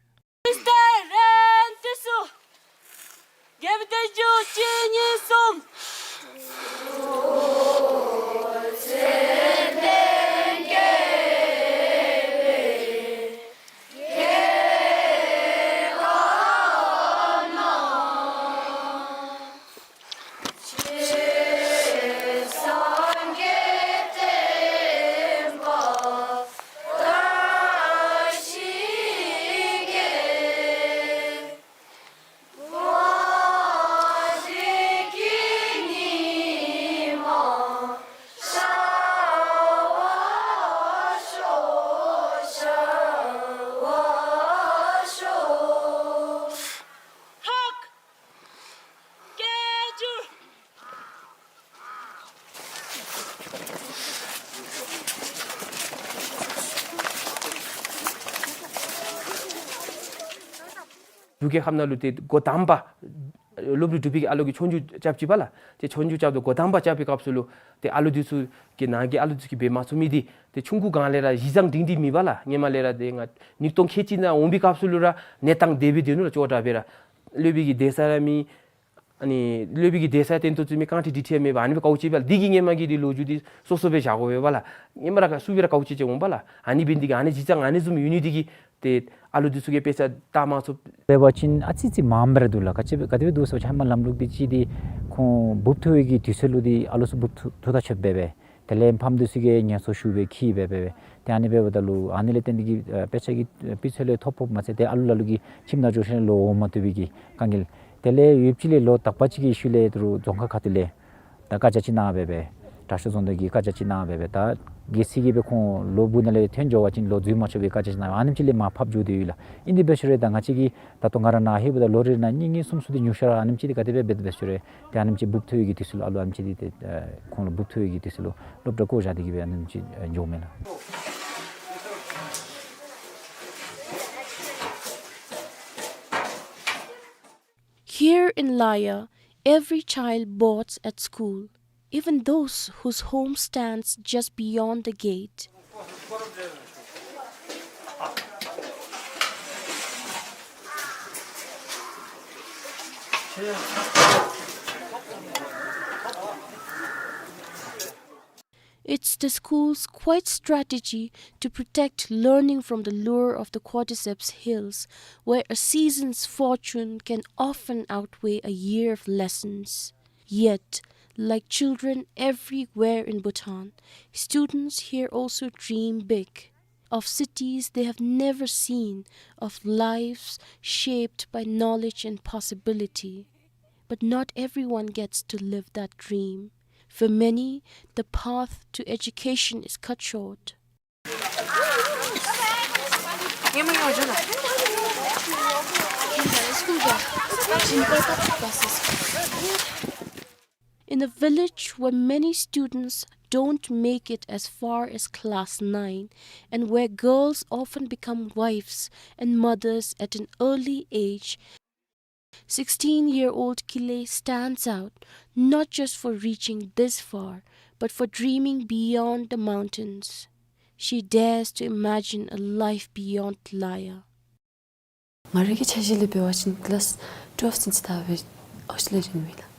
འབྲུག་རྒྱལ་ཁབ་ནང་ལུ་ཏེ་འགོ་དང་པ་སློབ་གྲྭ་དྲུག་པའི་གི་ཨ་ལོ་གིས་ཆོས་རྒྱུགས་རྐྱབ་ཅི་པ་ལགས། ཏེ་ཆོས་རྒྱུགས་རྐྱབ་དོ་འགོ་དང་པ་རྐྱབ་པའི་སྐབས་སུ་ལུ་ཏེ་ཨ་ལོ་འདི་ཚུ་གིས་ནང་གི་ཨ་ལོ་འདི་ཚུ་གིས་འབད་མ་ཚུགས་མི་འདི་ཏེ་ཆུང་ཀུ་སྒང་ལས་ར་གཞི་བཟང་སྒྲིང་སྒྲིང་མེད་པ་ལགས། ཧེ་མ་ལས་ར་ཏེ་ང་ཉིས་སྟོང་ཁལ་གཅིག་ནང་འོང་པའི་སྐབས་སུ་ལུ་ར་གནས་སྟངས་དེ་སྦེ་སྡོད་ནུག་ལགས། ཅོག་འཐདཔ་སྦེ་ར་སློབ་དཔོན་གྱི་གདན་ས་ར་མེད། ཨ་ནི་སློབ་དཔོན་གྱི་གདན་ས་བཏོན་དོ་བཟུམ་མའི་རྐང་ཁྲི་དྲི་ཁྲི་མེད་པར་ཨ་ནི་སྦེ་དཀའཝ་སྤྱད་པས་ལགས། འདི་གིས་ཧེ་མ་གི་འདི་ལོ་རྒྱུས་འདི་སོ་སོ་སྦེ་བཞག་དགོ་པས་ལགས། ཧེ་མ་ར་ག་སུ་སྦེ་ར་དཀའཝ་སྤྱད་སྤྱད་འོང་པས་ལགས། ཨ་ནི་འབད་ནི་འདི་གིས་ཨ་ནི་གཞི་བཟང་ཨ་ནི་བཟུམ་ཡོད་ནི་འདི་གིས་ཏེ་ཨ་ལོ་འདི་ཚུ་གིས་དཔེ་ཆ་བལྟ་མ་ཚུགས། འབད་བ་ཅིན་ཨ་ཙི་ཅིག་མངམ་སྦེ་ར་འདུག་ལགས། ག་ཅི་སྦེ་ག་དེ་སྦེ་འདུག་ཟེར་བ་ཅིན་ཧེ་མ་ལམ་ལུགས་འདི་ཅིག་འདི་ཁོང་འབུཔ་ཐོན་པའི་གི་དུས་ཚོད་ལུ་འདི་ཨ་ལོ་ཚུ་འབུཔ་ཐོན་ཐོན་ད་ཆོགཔ་སྦེ་སྦེ། དེ་ལས་ཕམ་འདི་ཚུ་གིས་ངལ་གསོ་ཞུ་སྦེ་འཁྱིད་སྦེ་སྦེ་སྦེ། ཏེ་ཨ་ནི་འབདཝ་ད་ལུ་ཨ་ནི་ལས་བརྟེན་ཏེ་གིས་ཨ་དཔེ་ཆ་གི་སྤུས་ཚད་ལས་མཐོ་པོ་མ་ཚད་ཏེ་ཨ་ལོ་ལ་ལུ་གིས་ཁྱིམ་ནང་འགྱོ་ཞིནམ་ལས་ལོག་འོང་མ་བཏུབ་པའི་གི་དཀའ་ངལ། དེ་ལས་ཡུདཔ་ཅིག་ལས་ལོ་དག་པ་ཅིག་གི་ཤུལ་ལས་ད་རུང་རྫོང་ཁག་ཁ་ཐུག་ལས་ད་བཀའ་རྒྱ་ཅིག་གནང་སྦེ་སྦེ་དྲག་ཤོས་རྫོང་བདག་གིས་བཀའ་རྒྱ་ཅིག་གནང་སྦེ་སྦེ་ད་གལ་སྲིད་ཀྱི་སྦེ་ཁོང་ལོག་སྦུག་ནང་ལས་ཐོན་འགྱོ་བ་ཅིན་ལོག་འཛུལ་མ་ཆོག་པའི་བཀའ་རྒྱ་ཅིག་གནང་སྦེ་ཨ་ནེམ་ཅིག་ལས་མར་ཕབ་འགྱོ་དེས་ཡོད་ལགས། ཨིན་དེ་འབད་ཞུ་རུང་ད་ང་བཅས་ཀྱིས་ད་ལྟོ་ང་ར་ནཱ་ལྷོདཔ་ད་ལོ་རེ་ནང་གཉིས་གཉིས་གསུམ་གསུམ་འདི་ཉུང་ཤོས་ར་ཨ་ནེམ་ཅིག་འདི་ག་དེ་སྦེ་འབད་དེ་འབད་ཞུ་རུང་ཏེ་ཨ་ནེམ་ཅིག་འབུཔ་ཐོན་པའི་གི་དུས་ཚོད་ལུ་ཨ་ལོ་ཨ་ནེམ་ཅིག་འདི་ཏེ་ཁོང་ལུ་འབུཔ་ཐོན་པའི་གི་དུས་ཚོད་ལུ་སློབ་གྲྭ་བཀོ་བཞག་སྟེ་གིས་སྦེ་ཨ་ནེམ་ཅིག་འགྱོཝ་མས་ལགས། Here in Laya, every child boards at school, even those whose home stands just beyond the gate. It's the school's quiet strategy to protect learning from the lure of the Cordyceps Hills, where a season's fortune can often outweigh a year of lessons. Yet, like children everywhere in Bhutan, students here also dream big, of cities they have never seen, of lives shaped by knowledge and possibility. But not everyone gets to live that dream. For many, the path to education is cut short. In a village where many students don't make it as far as class nine, and where girls often become wives and mothers at an early age, sixteen-year-old Kile stands out, not just for reaching this far, but for dreaming beyond the mountains. She dares to imagine a life beyond Laya. ང་རའི་གི་འཆར་གཞི་ལས་འབད་བ་ཅིན་ཀི་ལཱསི་ཊུ་ཝེལབ་ཚུན་ཚོད་ད་སྦེ་ཨོསི་ཊྲེ་ལི་ཡ་འགྱོ་ནི་ཨིན་ལགས།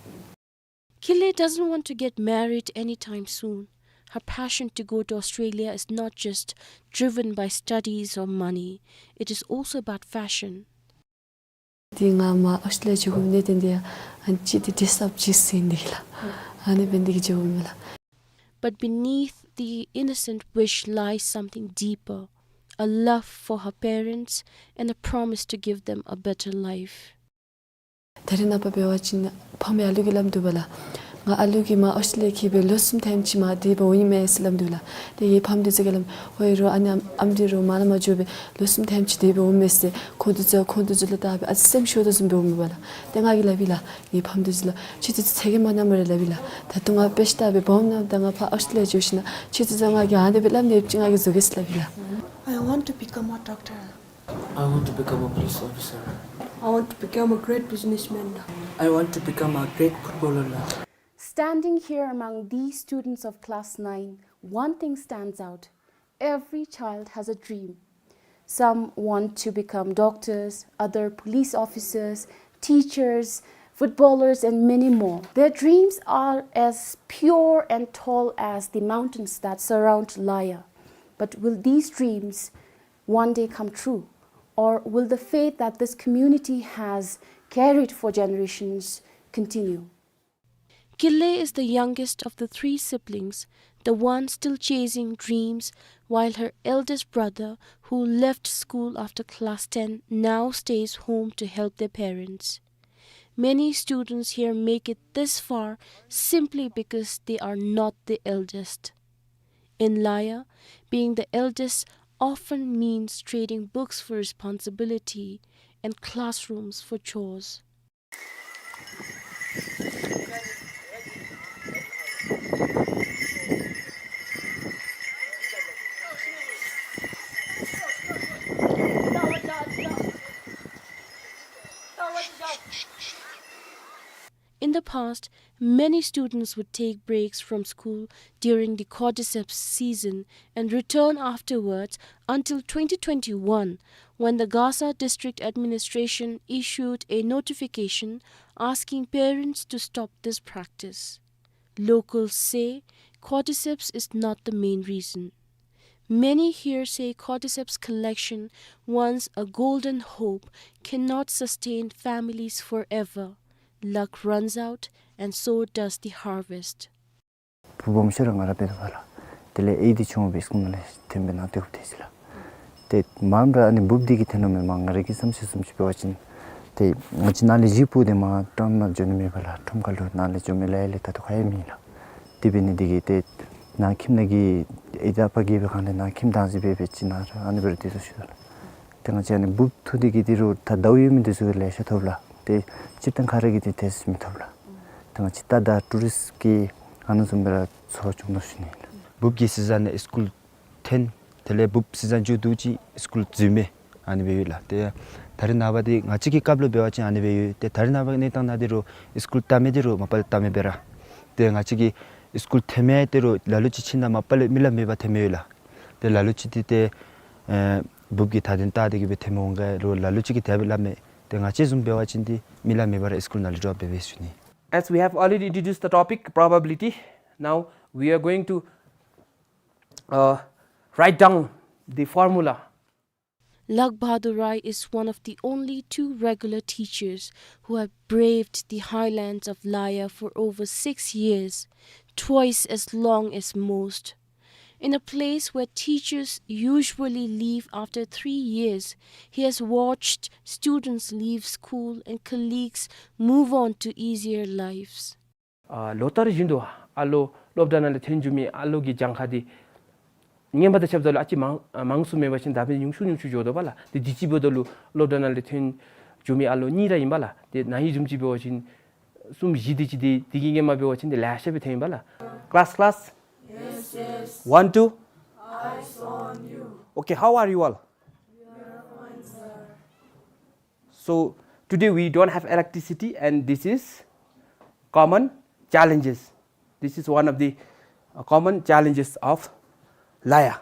Kile doesn't want to get married anytime soon. Her passion to go to Australia is not just driven by studies or money, it is also about fashion. ཏེ་ང་མར་ཨོསི་ཊྲེ་ལི་ཡ་འགྱོ་དགོ་མི་འདི་ཏེ་ཨ་ནི་ཅིག་ཏེ་ཌེ་རེསི་ཨཔ་ཅིག་ཟེར་ནི་ཨིན་ལགས། ཨ་ནི་འབད་ནི་འདི་གིས་འགྱོ་དགོ་མས་ལགས། But beneath the innocent wish lies something deeper, a love for her parents and a promise to give them a better life. ད་རེས་ནངས་པ་འབད་བ་ཅིན་ཕམ་གྱི་ཨ་ལུ་གིས་སླབ་དོ་བ་ལགས། ང་ཨ་ལུ་གིས་མར་ཨོསི་ཊྲེ་ལི་ཡ་འཁྱིད་སྦེ་ལོ་གསུམ་ཐེངས་ཅིག་མར་དེ་སྦེ་འོང་ནི་མས་ཟེར་སླབ་དོ་ལགས། ཏེ་ངེའི་ཕམ་འདི་ཚུ་གིས་སླབ་ཨོ་ཡ་རོགས་ཨ་ནི་ཨམ་འདི་རོགས་མར་ལས་མར་འགྱོ་སྦེ་ལོ་གསུམ་ཐེངས་ཅིག་དེ་སྦེ་འོང་མས་ཟེར་ཁོང་འདི་ཚུ་ཁོང་འདི་ཚུ་ལུ་བལྟ་སྦེ་ཨ་ཙི་སེམས་ཤོར་དོ་བཟུམ་སྦེ་འོངམ་མས་པ་ལགས། ཏེ་ང་གིས་སླབ་ཡི་ལགས་ངེའི་ཕམ་འདི་ཚུ་ལུ་ཁྱེད་ཚུ་ཚ་གྱང་མ་མནངམ་སྦེ་ར་སླབ་ཡི་ལགས། ད་ལྟོ་ང་དཔེ་ཆ་ལྟ་སྦེ་སྦོམ་ནམ་ད་ང་ཕར་ཨོསི་ཊྲེ་ལི་ཡ་འགྱོ་ཞིནམ་ཁྱེད་ཚུ་ཚུ་ང་གིས་ཨ་ནི་སྦེ་སླབ་ནི་ཡོདཔ་ཅིག་ང་གིས་བཟོ་གེ་ཟེར་སླབ་ཡི་ལགས། I want to become a doctor. I want to become a police officer. I want to become a great businessman. I want to become a great footballer. Standing here among these students of class nine, one thing stands out. Every child has a dream. Some want to become doctors, other police officers, teachers, footballers, and many more. Their dreams are as pure and tall as the mountains that surround Laya. But will these dreams one day come true? Or will the faith that this community has carried for generations continue? Kile is the youngest of the three siblings, the one still chasing dreams, while her eldest brother, who left school after class ten, now stays home to help their parents. Many students here make it this far simply because they are not the eldest. In Laya, being the eldest often means trading books for responsibility and classrooms for chores. In the past, many students would take breaks from school during the cordyceps season and return afterwards until twenty twenty-one, when the Gasa District Administration issued a notification asking parents to stop this practice. Locals say cordyceps is not the main reason. Many here say cordyceps collection, once a golden hope, cannot sustain families forever. Luck runs out, and so does the harvest. བུ་སྦོམ་ཤོས་ར་ང་ར་འབད་དོ་བ་ལགས། དེ་ལས་ཨའི་འདི་ཆུང་བའི་སྐུ་ནང་ལས་ཐོན་པའི་ནང་དེ་གུ་དེ་ཟེར་ལགས། ཏེ་མངམ་ར་ཨ་ནི་འབུཔ་འདི་གིས་འཐོན་ནུག་མས། མ་ང་ར་གི་བསམ་ཤེས་བཟུམ་ཅིག་འབད་བ་ཅིན་ཏེ་ང་བཅས་ནཱ་ལས་གཞི་སྤུ་དེ་མར་ཁྲོམ་ནང་འགྱོ་ནི་མེད་པ་ལགས། ཁྲོམ་ཁ་ལུ་ནཱ་ལས་འགྱོ་མི་ལཱ་ཡང་ལས་ད་ལྟོ་ག་ཡང་མེད་ལགས། དེ་འབད་ནི་འདི་གིས་ཏེ་ནཱ་ཁྱིམ་ནང་གི་ཨའི་དང་ཨ་པ་གིས་འབད་གང་ལས་ནཱ་ཁྱིམ་བདག་འཛིན་འབད་འབད་ཅིག་ནཱ་ར་ཨ་ནི་སྦེ་ར་སྡོད་དོ་ཞུ་དོ་ལགས། ཏེ་ང་བཅས་ཨ་ནི་འབུཔ་འཐུ་འདི་གིས་འདི་རུ་ད་ཟླཝ་ཡོད་མི་འདི་ཚུ་གིས་ལེ་ཤ་ཐོབ་ལགས། ཏེ་སྤྱིར་བཏང་ཁ་ར་གིས་འདི་ཏེ་མི་ཐོབ་ལགས། ཏེ་ང་བཅས་ད་ད་ཊུ་རིསཊ་ཀྱི་ཨ་ནི་བཟུམ་སྦེ་ར་འཚོ་བ་སྐྱོང་དོ་ཞུ་ནི་ལགས། འབུཔ་གི་སི་ཛན་ནང་སི་ཀུལ་འཐོན། དེ་ལས་འབུཔ་སི་ཛན་མཇུག་བསྡུ་ཅིག་སི་ཀུལ་འཛུལ་མི་ཨ་ནི་སྦེ་ཡོད་ལགས། ཏེ་ད་རེས་ནངས་པ་འདི་ང་བཅས་ཀྱི་སྐབས་ལུ་འབད་བ་ཅིན་ཨ་ནི་སྦེ་ཡོད། ཏེ་ད་རེས་ནངས་པ་གི་གནས་སྟངས་ནང་འདི་རུ་སི་ཀུལ་བལྟ་མི་འདི་རུ་མ་པ་ལས་བལྟ་མི་སྦེ་ར། ཏེ་ང་བཅས་ཀྱི་སི་ཀུལ་འཐོན་མི་འདི་རུ་ལ་ལུ་ཅིག་ཕྱིན་ན་མ་པ་ལས་མི་ལ་མེད་པར་འཐོན་མི་ཡོད་ལགས། ཏེ་ལ་ལུ་ཅིག་འདི་ཏེ་ཨེ་འབུཔ་གི་ད་དོན་བལྟ་སྟེ་གིས་སྦེ་འཐོན་མི་འོང་ག་རུང་ལ་ལུ་ཅིག་གིས་དེ་སྦེ་སླབ་མས། ཏེ་ང་བཅས་བཟུམ་འབད་བ་ཅིན་འདི་མི་ལ་མེད་པར་སི་ཀུལ་ནང་ལས་ཌོབ་འབད་འབད་ཞུ་ནི། As we have already introduced the topic probability, now we are going to uh, write down the formula. Lakh Bahadur Rai is one of the only two regular teachers who have braved the highlands of Laya for over six years, twice as long as most. In a place where teachers usually leave after three years, he has watched students leave school and colleagues move on to easier lives. ཨ་ལོ་ལྟར་བཞིན་དུ་ཨ་ལོ་སློབ་གྲྭ་ནང་ལས་འཐོན་འགྱོ་མི་ཨ་ལོ་གི་གྱངས་ཁ་འདི་སྔོན་མ་དང་ཕྱདཔ་ད་ལུ་ཨ་ཙི་མང་ཨ་མང་སུ་མེན་པ་ཅིན་ད་འབདན་ཉུང་སུ་ཉུང་སུ་འགྱོ་དོ་བ་ལགས། ཏེ་དུས་ཅི་འབདཝ་ད་ལུ་སློབ་གྲྭ་ནང་ལས་འཐོན་འགྱོ་མི་ཨ་ལོ་གཉིས་ར་ཨིན་པ་ལགས། ཏེ་ན་ཧིང་བཟུམ་ཅིག་འབད་བ་ཅིན་གསུམ་བཞི་དེ་ཅིག་འདི་དེ་གི་སྔོན་མ་འབད་བ་ཅིན་འདི་ལེ་ཤ་སྦེ་འཐོན་ཨིན་པ་ལགས། Class, class? Yes, yes. One, two? Eyes on you. Okay, how are you all? We are fine, sir. So today we don't have electricity, and this is common challenges. This is one of the uh, common challenges of Laya.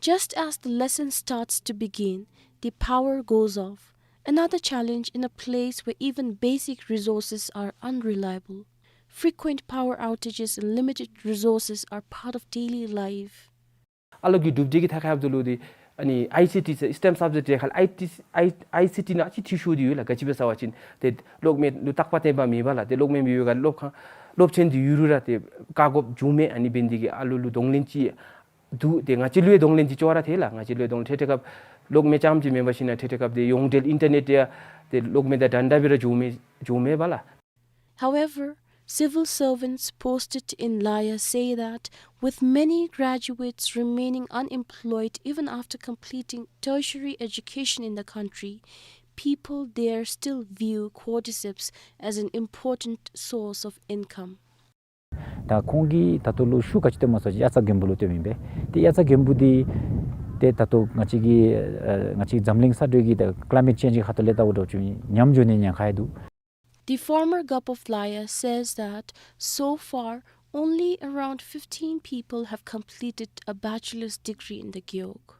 Just as the lesson starts to begin, the power goes off. Another challenge in a place where even basic resources are unreliable. Frequent power outages and limited resources are part of daily life. ཨ་ལོ་གི་གྲུབ་འབྲས་ཀྱི་ཐད་ཁར་འབདཝ་ད་ལུ་འདི་ཨ་ནི་ཨའི་སི་ཊི་ཟེར་སི་ཊེམ་སབ་ཇེཀཊ་ཁར་ལས་ཨའི་སི་ཊི་ཨའི་ཨའི་སི་ཊི་ནང་ཨ་ཙི་འཐུས་ཤོར་ཏེ་ཡོད་ལགས། ག་ཅི་སྦེ་ཟེར་བ་ཅིན་ཏེ་གློག་མེ་ལུ་རྟག་པ་བརྟེན་པ་མེད་པ་ལགས། ཏེ་གློག་མེ་མེད་པའི་སྒང་སློབ་ཁང་སློབ་ཚན་འདི་ཡུན་རིང་ར་ཏེ་བཀག་དགོཔ་བྱུང་མས། ཨ་ནི་འབད་ནི་འདི་གིས་ཨ་ལོ་ལུ་གདོང་ལེན་ཅིག་འདུག། ཏེ་ང་བཅས་ལུ་ཡང་གདོང་ལེན་འདི་ཅོག་ར་འཐད་ལགས། ང་བཅས་ལུ་ཡང་གདོང་ལེན་འཐད་འཐད་སྐབས་གློག་མེ་རྐྱངམ་ཅིག་མེན་པར་ཞིན་ན་འཐད་འཐད་སྐབས་འདི་ཡོངས་འབྲེལ་ཨིན་ཊར་ནེཊ་ཡང་ཏེ་གློག་མེ་དང་འདྲན་འདྲ་སྦེ་ར་འགྱོ་མི་འགྱོ་མས་པ་ལགས། However, civil servants posted in Laya say that with many graduates remaining unemployed even after completing tertiary education in the country, people there still view cordyceps as an important source of income. ད་ཁོང་གིས་ད་ལྟོ་ལུ་ཤུགས་ག་ཅི་བཏོནམ་སྨོ་ཟེར་བ་ཅིན་དབྱར་རྩྭ་དགུན་འབུ་ལུ་བཏོནམ་ཨིན་པས། ཏེ་དབྱར་རྩྭ་དགུན་འབུ་འདི་ཏེ་ད་ལྟོ་ང་བཅས་ཀྱི་ཨ་ང་བཅས་འཛམ་གླིང་ས་འགྲོས་ཀྱི་ད་ཀླའི་མེཊ་ཅེནཇ་གི་ཁ་ཐུག་ལས་བལྟཝ་ད་ཅིག་ཉམས་འགྱོ་ནི་ཉེན་ཁ་ཡང་འདུག། The former gup of Laya says that so far only around fifteen people have completed a bachelor's degree in the gewog.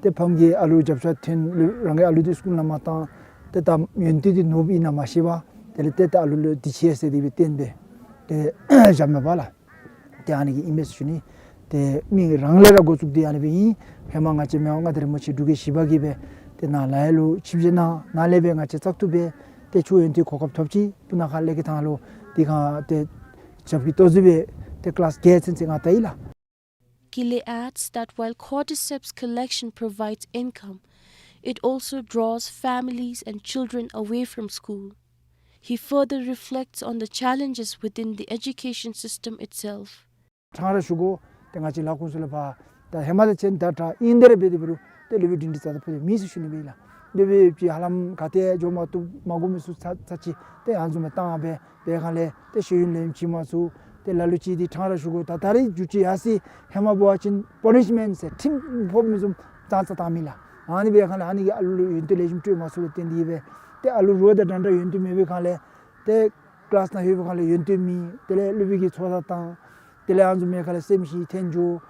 ཏེ་ཕམ་གྱིས་ཨ་ལུ་རྒྱབ་ཤ་འཐེན་ལུ་རང་གི་ཨ་ལུ་འདི་སི་ཀུལ་ནང་མ་བཏང་། ཏེ་ད་ཡོན་ཏན་འདི་ནོར་ཨིན་ན་མ་ཤེས་པར་དེ་ལས་ཏེ་ད་ཨ་ལུ་ལུ་འདི་ཅིག་ཡང་ཟེར་ཏེ་སྦེ་བཏོན་སྦེ་ཏེ་བཞགཔ་མས་པ་ལགས། ཏེ་ཨ་ནི་གི་ཨིན་མས་ཟེར་ཞུ་ནི། ཏེ་མི་རང་ལས་ར་འགོ་བཙུགས་ཏེ་ཨ་ནི་སྦེ་ཨིན། ཧེ་མ་ང་བཅས་མི་དབང་མངའ་བདག་རིན་པོ་ཆེ་འབྲུག་རྒྱལ་བཞི་པ་གིས་སྦེ་ཏེ་ནཱ་ལ་ཡ་ལུ་ཆིབས་བསྒྱུར་གནང་ནཱ་ལས་སྦེ་ང་བཅས་བཙག་འཐུ་འབད་ཏེ་ཁྱོད་ཡོན་ཏན་གོ་སྐབས་ཐོབ་ཅི། སྤུ་ན་ཁ་ལས་ཀྱི་ཐང་ལུ་འདི་ཁར་ཏེ་རྒྱབ་ཀྱི་ལྟོ་བཟོ་སྦེ་ཏེ་ཀི་ལཱསི་བརྒྱད་ཚུན་ཚོད་ང་བལྟ་ཡི་ལགས། Kile adds that while cordyceps collection provides income, it also draws families and children away from school. He further reflects on the challenges within the education system itself. ཕྲང་ར་ཞུ་དགོ། ཏེ་ང་བཅས་ལ་ཁོང་ཚུ་ལས་ཕར་ད་ཧེ་མ་དང་ཅིག་ད་ད་ཨིན་དེ་ར་འབད་དེ་འབད་རུང་ཏེ་སློབ་དཔོན་སྒྲིང་སྒྲི་རྩ་དང་ཕུད་དེ་མེད་ཟེར་ཞུ་ནི་སྦེ་ཨིན་ལགས། སློབ་དཔོན་ཅིག་ཧ་ལམ་ག་ཏེ་འགྱོ་མ་བཏུབ་མ་དགོ་མི་ཚུ་ཚར་ཚར་ཅིག་ཏེ་ཨ་ནི་བཟུམ་སྦེ་བཏང་སྦེ་འབད་སྒང་ལས་ཏེ་ཤེས་ཡོན་ལེན་བྱིན་མ་ཚུགས། ཏེ་ལ་ལུ་ཅིག་འདི་ཕྲང་ར་ཞུ་དགོ། ད་ད་རེས་འགྱོ་ཅི་ཡར་སོ་ཡི། ཧེ་མ་འབད་བ་ཅིན་པ་ནིཤ་མེནཊ་ཟེར་ཁྲིམས་ཕོག་མི་བཟུམ་ཙང་ཙང་བཏང་མི་ལགས། ཨ་ནི་འབད་སྒང་ལས་ཨ་ནི་གིས་ཨ་ལུ་ལུ་ཡོན་ཏན་ལེགས་ཤོམ་སྤྲོད་མ་ཚུགསཔ་ལས་བརྟེན་ཏེ་སྦེ་ ཏེ་ཨ་ལུ་རོགས་དང་འདྲན་འདྲ་ཡོན་ཏན་མེད་པའི་སྒང་ལས་ཏེ་ཀི་ལཱསི་ནང་ལྷོད་པའི་སྒང་ལས་ཡོན་ཏན་མེད། དེ་ལས་སློབ་དཔོན་གྱིས་ཚོར་བ་བཏང་། དེ་ལས་ཨ་ནི་བཟུམ་མའི་སྒང་ལས་སེམས་ཤི་ཐོན་འགྱོ།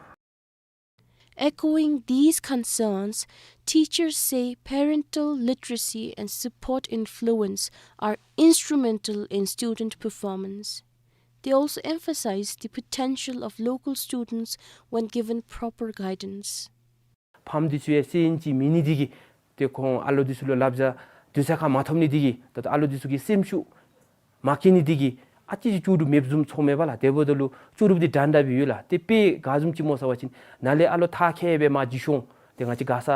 Echoing these concerns, teachers say parental literacy and support influence are instrumental in student performance. They also emphasize the potential of local students when given proper guidance. ཕམ་འདི་ཚུ་ཡང་སེམས་ཅན་མེད་ནི་འདི་གིས་ཏེ་ཁོང་ཨ་ལོ་འདི་ཚུ་ལུ་བསླབ་བྱ་དུས་ཚོད་ཁར་མ་ཐོབ་ནི་འདི་གིས་ད་ལྟོ་ཨ་ལོ་འདི་ཚུ་གི་སེམས་ཤུགས་མ་སྐྱེ་ནི་འདི་གིས་ཨ་ཙི་ཅིག་ལྕོགས་གྲུབ་མེདཔ་བཟུམ་ཚོརཝ་མས་པ་ལགས། དེ་འབདཝ་ད་ལུ་ལྕོགས་གྲུབ་འདི་འདྲན་འདྲ་སྦེ་ཡོད་ལགས། ཏེ་དཔེ་ག་བཟུམ་ཅིག་སྨོ་ཟེར་བ་ཅིན་ནཱ་ལས་ཨ་ལོ་ཐ་ཁེ་སྦེ་མར་རྗེས་ཤོང་ཏེ་ང་བཅས་མགར་ས་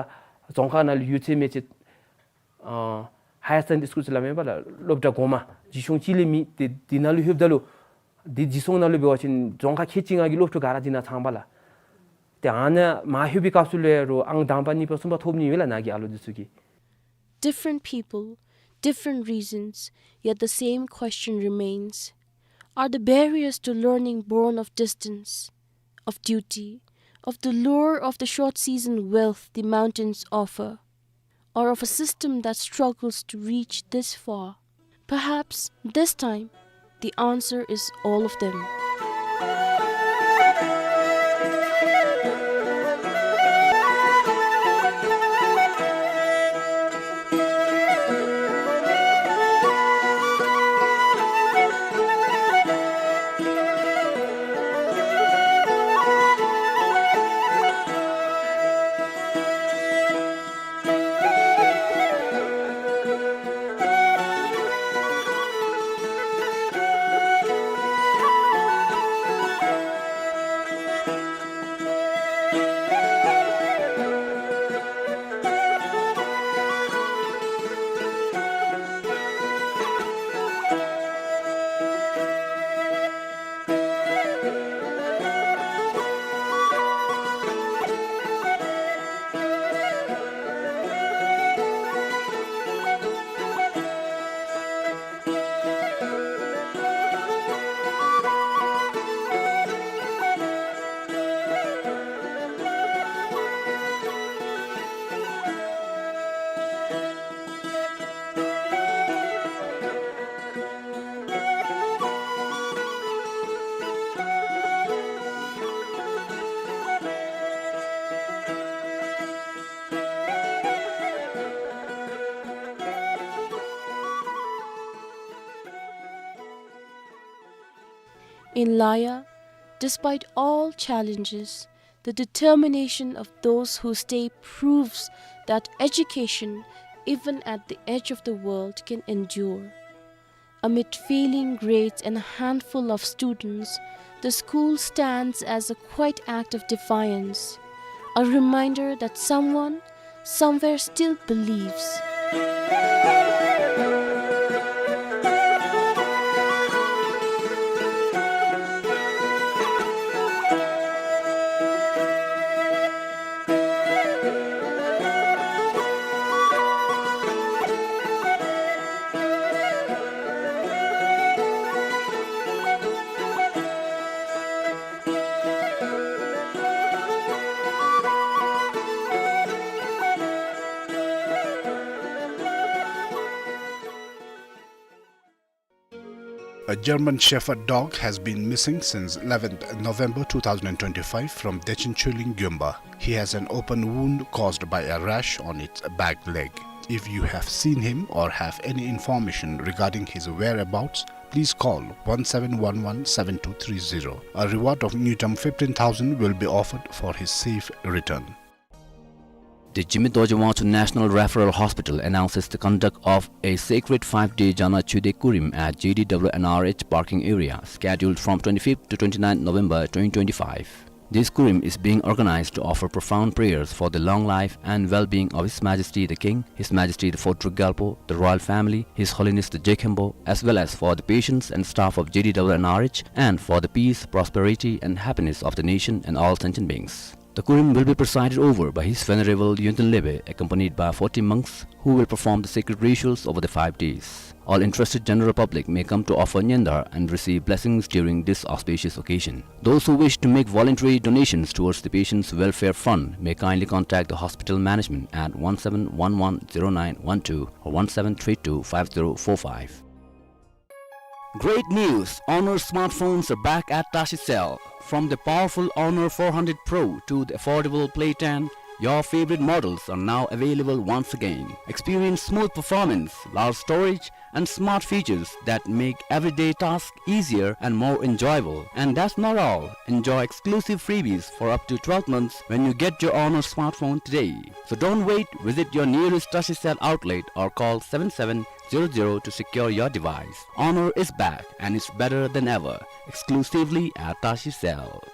རྫོང་ཁག་ནང་ལུ་ཡོད་ཚད་མེད་ཚད་ཨ་ཧ་ཡར་སེ་ཀེན་ཌི་སི་ཀུལ་ཟེར་སླབ་མས་པ་ལགས། སློབ་གྲྭ་གོང་མ་རྗེས་ཤོང་གཅིག་ལས་མེད། ཏེ་འདི་ནང་ལུ་ལྷོདཔ་ད་ལུ་འདི་རྗེས་སོང་ནང་ལུ་འབད་བ་ཅིན་རྫོང་ཁག་ཁལ་གཅིག་ལྔ་གི་སློབ་ཕྲུག་ག་ར་འདི་ནང་ཚང་པ་ལགས། ཏེ་ཨ་ནཱ་མར་ལྷོད་པའི་སྐབས་སུ་ལུ་ཡང་རོགས་ཨང་དང་པ་གཉིས་པ་གསུམ་པ་ཐོབ་ནི་ཡོད་ལགས་ནཱ་གི་ཨ་ལོ་འདི་ཚུ་གིས། Different people, different reasons, yet the same question remains. Are the barriers to learning born of distance, of duty, of the lure of the short season wealth the mountains offer, or of a system that struggles to reach this far? Perhaps this time the answer is all of them. In Laya, despite all challenges, the determination of those who stay proves that education, even at the edge of the world, can endure. Amid failing grades and a handful of students, the school stands as a quiet act of defiance, a reminder that someone somewhere still believes. A German Shepherd dog has been missing since eleventh November two thousand twenty-five from Dechen Chuling Gyumba. He has an open wound caused by a rash on its back leg. If you have seen him or have any information regarding his whereabouts, please call one seven one one seven two three zero. A reward of ngultrum fifteen thousand will be offered for his safe return. The Jigme Dorji Wangchuck National Referral Hospital announces the conduct of a sacred five-day Jana Chude Kurim at J D W N R H parking area, scheduled from twenty-fifth to twenty-ninth November twenty twenty-five. This Kurim is being organized to offer profound prayers for the long life and well-being of His Majesty the King, His Majesty the Fourth Druk Gyalpo, the royal family, His Holiness the Jekhenpo, as well as for the patients and staff of J D W N R H, and for the peace, prosperity, and happiness of the nation and all sentient beings. The Kurim will be presided over by His Venerable Yongten Lopen, accompanied by forty monks who will perform the sacred rituals over the five days. All interested general public may come to offer nyandar and receive blessings during this auspicious occasion. Those who wish to make voluntary donations towards the Patients' Welfare Fund may kindly contact the hospital management at one seven one one zero nine one two or one seven three two five zero four five. Great news! Honor smartphones are back at Tashi Cell. From the powerful Honor four hundred Pro to the affordable Play ten, your favorite models are now available once again. Experience smooth performance, large storage, and smart features that make everyday tasks easier and more enjoyable. And that's not all. Enjoy exclusive freebies for up to twelve months when you get your Honor smartphone today. So don't wait. Visit your nearest Tashi Cell outlet or call seven seven zero zero to secure your device. Honor is back and it's better than ever. Exclusively at Tashi Cell.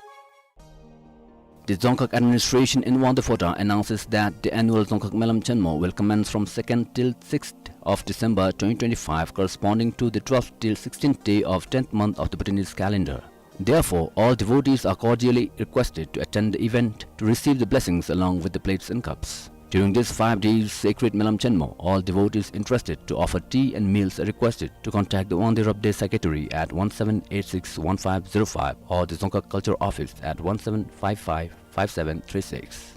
The Dzongkhag administration in Wangdue Phodrang announces that the annual Dzongkhag Melam Chenmo will commence from second till sixth of December twenty twenty-five, corresponding to the twelfth till sixteenth day of tenth month of the Bhutanese calendar. Therefore, all devotees are cordially requested to attend the event to receive the blessings along with the plates and cups. During these five days sacred Melam Chenmo, all devotees interested to offer tea and meals are requested to contact the Wangdue Rabdey secretary at one seven eight six one five zero five or the Dzongkhag Culture Office at one seven five five five seven three six.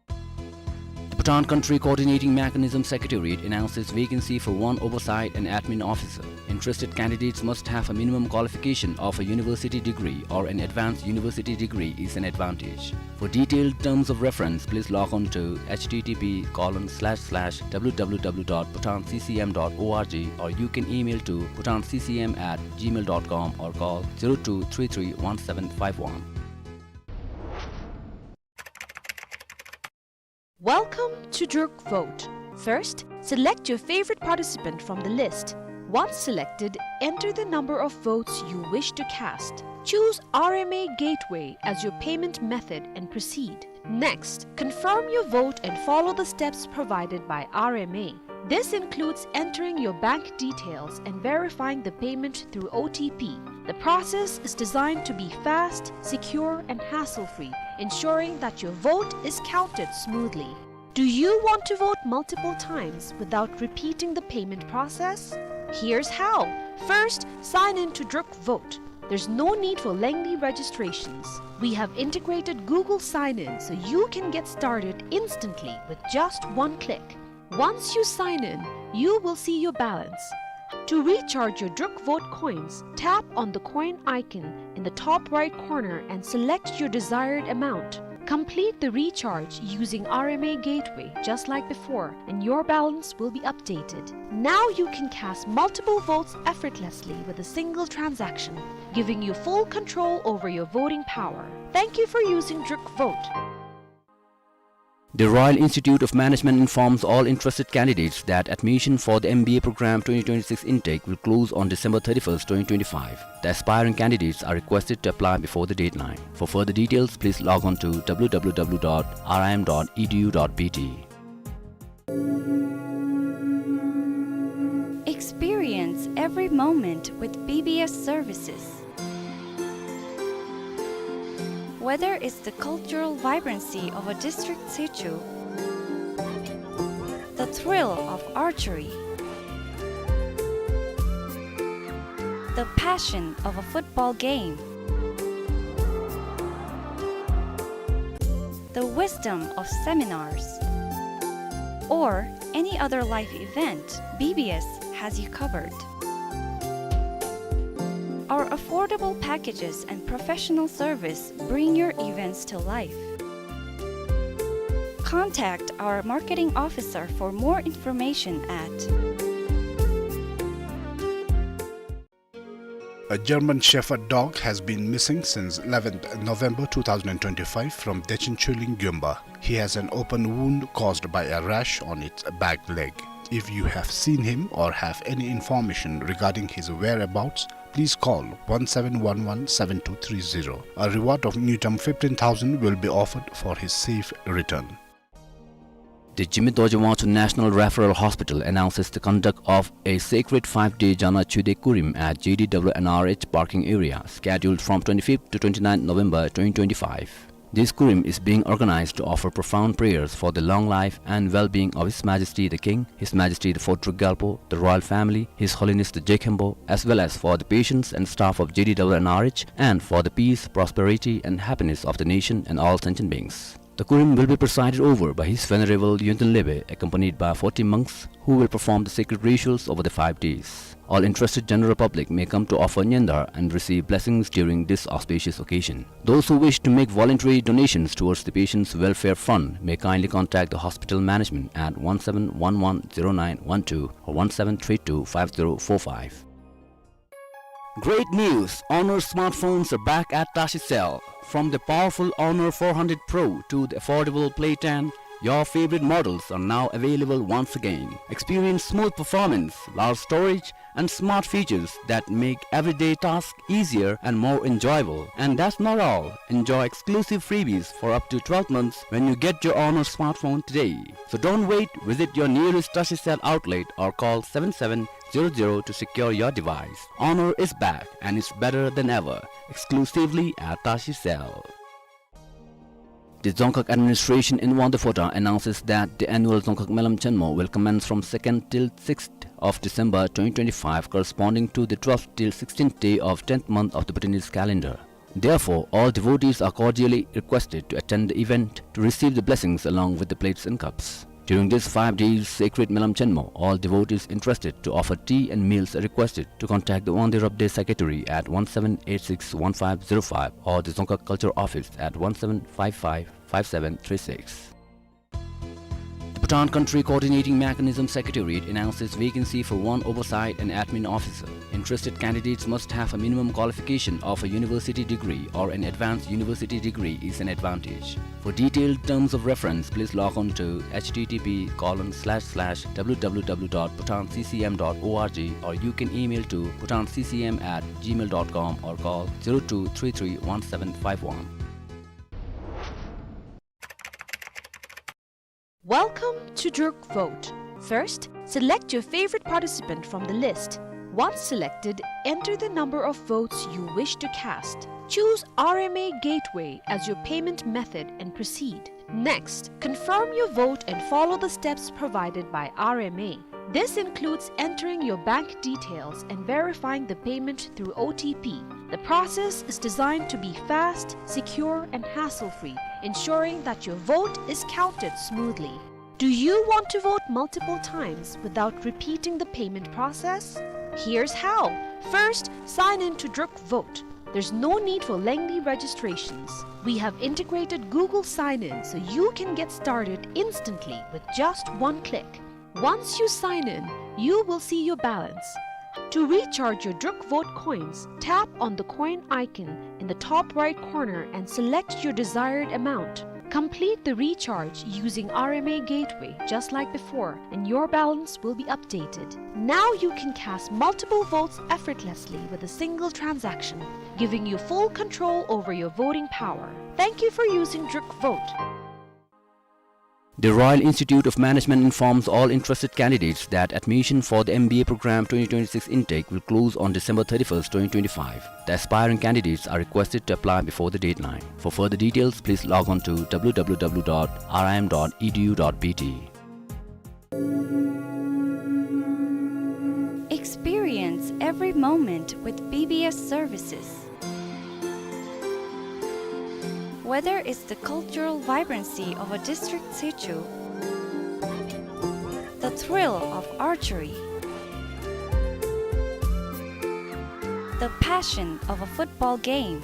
The Bhutan Country Coordinating Mechanism Secretariat announces vacancy for one oversight and admin officer. Interested candidates must have a minimum qualification of a university degree or an advanced university degree is an advantage. For detailed terms of reference, please log on to H T T P colon slash slash W W W dot bhutan C C M dot O R G, or you can email to bhutan C C M at gmail dot com or call zero two three three one seven five one. Welcome to Druk Vote. First, select your favorite participant from the list. Once selected, enter the number of votes you wish to cast. Choose R M A Gateway as your payment method and proceed. Next, confirm your vote and follow the steps provided by R M A. This includes entering your bank details and verifying the payment through O T P. The process is designed to be fast, secure, and hassle-free, ensuring that your vote is counted smoothly. Do you want to vote multiple times without repeating the payment process? Here's how. First, sign in to Druk Vote. There's no need for lengthy registrations. We have integrated Google Sign-In so you can get started instantly with just one click. Once you sign in, you will see your balance. To recharge your Druk Vote coins, tap on the coin icon in the top right corner and select your desired amount. Complete the recharge using R M A Gateway just like before, and your balance will be updated. Now you can cast multiple votes effortlessly with a single transaction, giving you full control over your voting power. Thank you for using Druk Vote. The Royal Institute of Management informs all interested candidates that admission for the M B A program twenty twenty-six intake will close on December thirty-first, twenty twenty-five. The aspiring candidates are requested to apply before the deadline. For further details, please log on to W W W dot R I M dot E D U dot B T. Experience every moment with B B S services. Whether it's the cultural vibrancy of a district situ, the thrill of archery, the passion of a football game, the wisdom of seminars, or any other life event, B B S has you covered. Our affordable packages and professional service bring your events to life. Contact our marketing officer for more information at A German Shepherd dog has been missing since eleventh November two thousand twenty-five from Dechen Chuling Gyumba. He has an open wound caused by a rash on its back leg. If you have seen him or have any information regarding his whereabouts, please call one seven one one seven two three zero. A reward of ngultrum fifteen thousand will be offered for his safe return. The Jigme Dorji Wangchuk National Referral Hospital announces the conduct of a sacred five-day Jana Chude Kurim at J D W N R H parking area, scheduled from twenty-fifth to twenty-ninth November twenty twenty-five. This Kurim is being organized to offer profound prayers for the long life and well-being of His Majesty the King, His Majesty the Fourth Druk Gyalpo, the royal family, His Holiness the Je Khenpo, as well as for the patients and staff of J D W N R H, and for the peace, prosperity, and happiness of the nation and all sentient beings. The Kurim will be presided over by His Venerable Yonten Lebe, accompanied by forty monks, who will perform the sacred rituals over the five days. All interested general public may come to offer nyandar and receive blessings during this auspicious occasion. Those who wish to make voluntary donations towards the Patients' Welfare Fund may kindly contact the hospital management at one seven one one zero nine one two or one seven three two five zero four five. Great news! Honor smartphones are back at Tashi Cell. From the powerful Honor four hundred Pro to the affordable Play ten, your favorite models are now available once again. Experience smooth performance, large storage, and smart features that make everyday tasks easier and more enjoyable. And that's not all. Enjoy exclusive freebies for up to twelve months when you get your Honor smartphone today. So don't wait. Visit your nearest Tashi Cell outlet or call seven seven zero zero to secure your device. Honor is back and it's better than ever. Exclusively at Tashi Cell. The Dzongkhag administration in Wangdue Phodrang announces that the annual Dzongkhag Melam Chenmo will commence from second till sixth of December twenty twenty-five, corresponding to the twelfth till sixteenth day of tenth month of the Bhutanese calendar. Therefore, all devotees are cordially requested to attend the event to receive the blessings along with the plates and cups. During this five days sacred Melam Chenmo, all devotees interested to offer tea and meals are requested to contact the Wangdue Rabdey Secretary at one seven eight six one five zero five or the Dzongkhag Culture Office at one seven five five five seven three six. The Bhutan Country Coordinating Mechanism Secretariat announces vacancy for one oversight and admin officer. Interested candidates must have a minimum qualification of a university degree or an advanced university degree is an advantage. For detailed terms of reference, please log on to H T T P colon slash slash W W W dot bhutan C C M dot org, or you can email to bhutan C C M at gmail dot com or call zero two three three one seven five one. Welcome to Druk Vote. First, select your favorite participant from the list. Once selected, enter the number of votes you wish to cast. Choose R M A Gateway as your payment method and proceed. Next, confirm your vote and follow the steps provided by R M A. This includes entering your bank details and verifying the payment through O T P. The process is designed to be fast, secure, and hassle-free, ensuring that your vote is counted smoothly. Do you want to vote multiple times without repeating the payment process? Here's how. First, sign in to Druk Vote. There's no need for lengthy registrations. We have integrated Google Sign-In so you can get started instantly with just one click. Once you sign in, you will see your balance. To recharge your Druk Vote coins, tap on the coin icon in the top right corner and select your desired amount. Complete the recharge using R M A Gateway just like before, and your balance will be updated. Now you can cast multiple votes effortlessly with a single transaction, giving you full control over your voting power. Thank you for using Druk Vote. The Royal Institute of Management informs all interested candidates that admission for the M B A program twenty twenty-six intake will close on December thirty-first, twenty twenty-five. The aspiring candidates are requested to apply before the deadline. For further details, please log on to W W W dot R I M dot E D U dot B T. Experience every moment with B B S services. Whether it's the cultural vibrancy of a district sichu, the thrill of archery, the passion of a football game,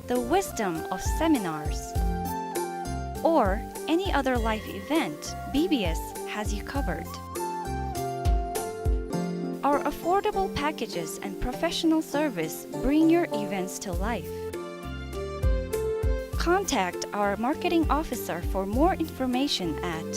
the wisdom of seminars, or any other life event, B B S has you covered. Our affordable packages and professional service bring your events to life. Contact our marketing officer for more information at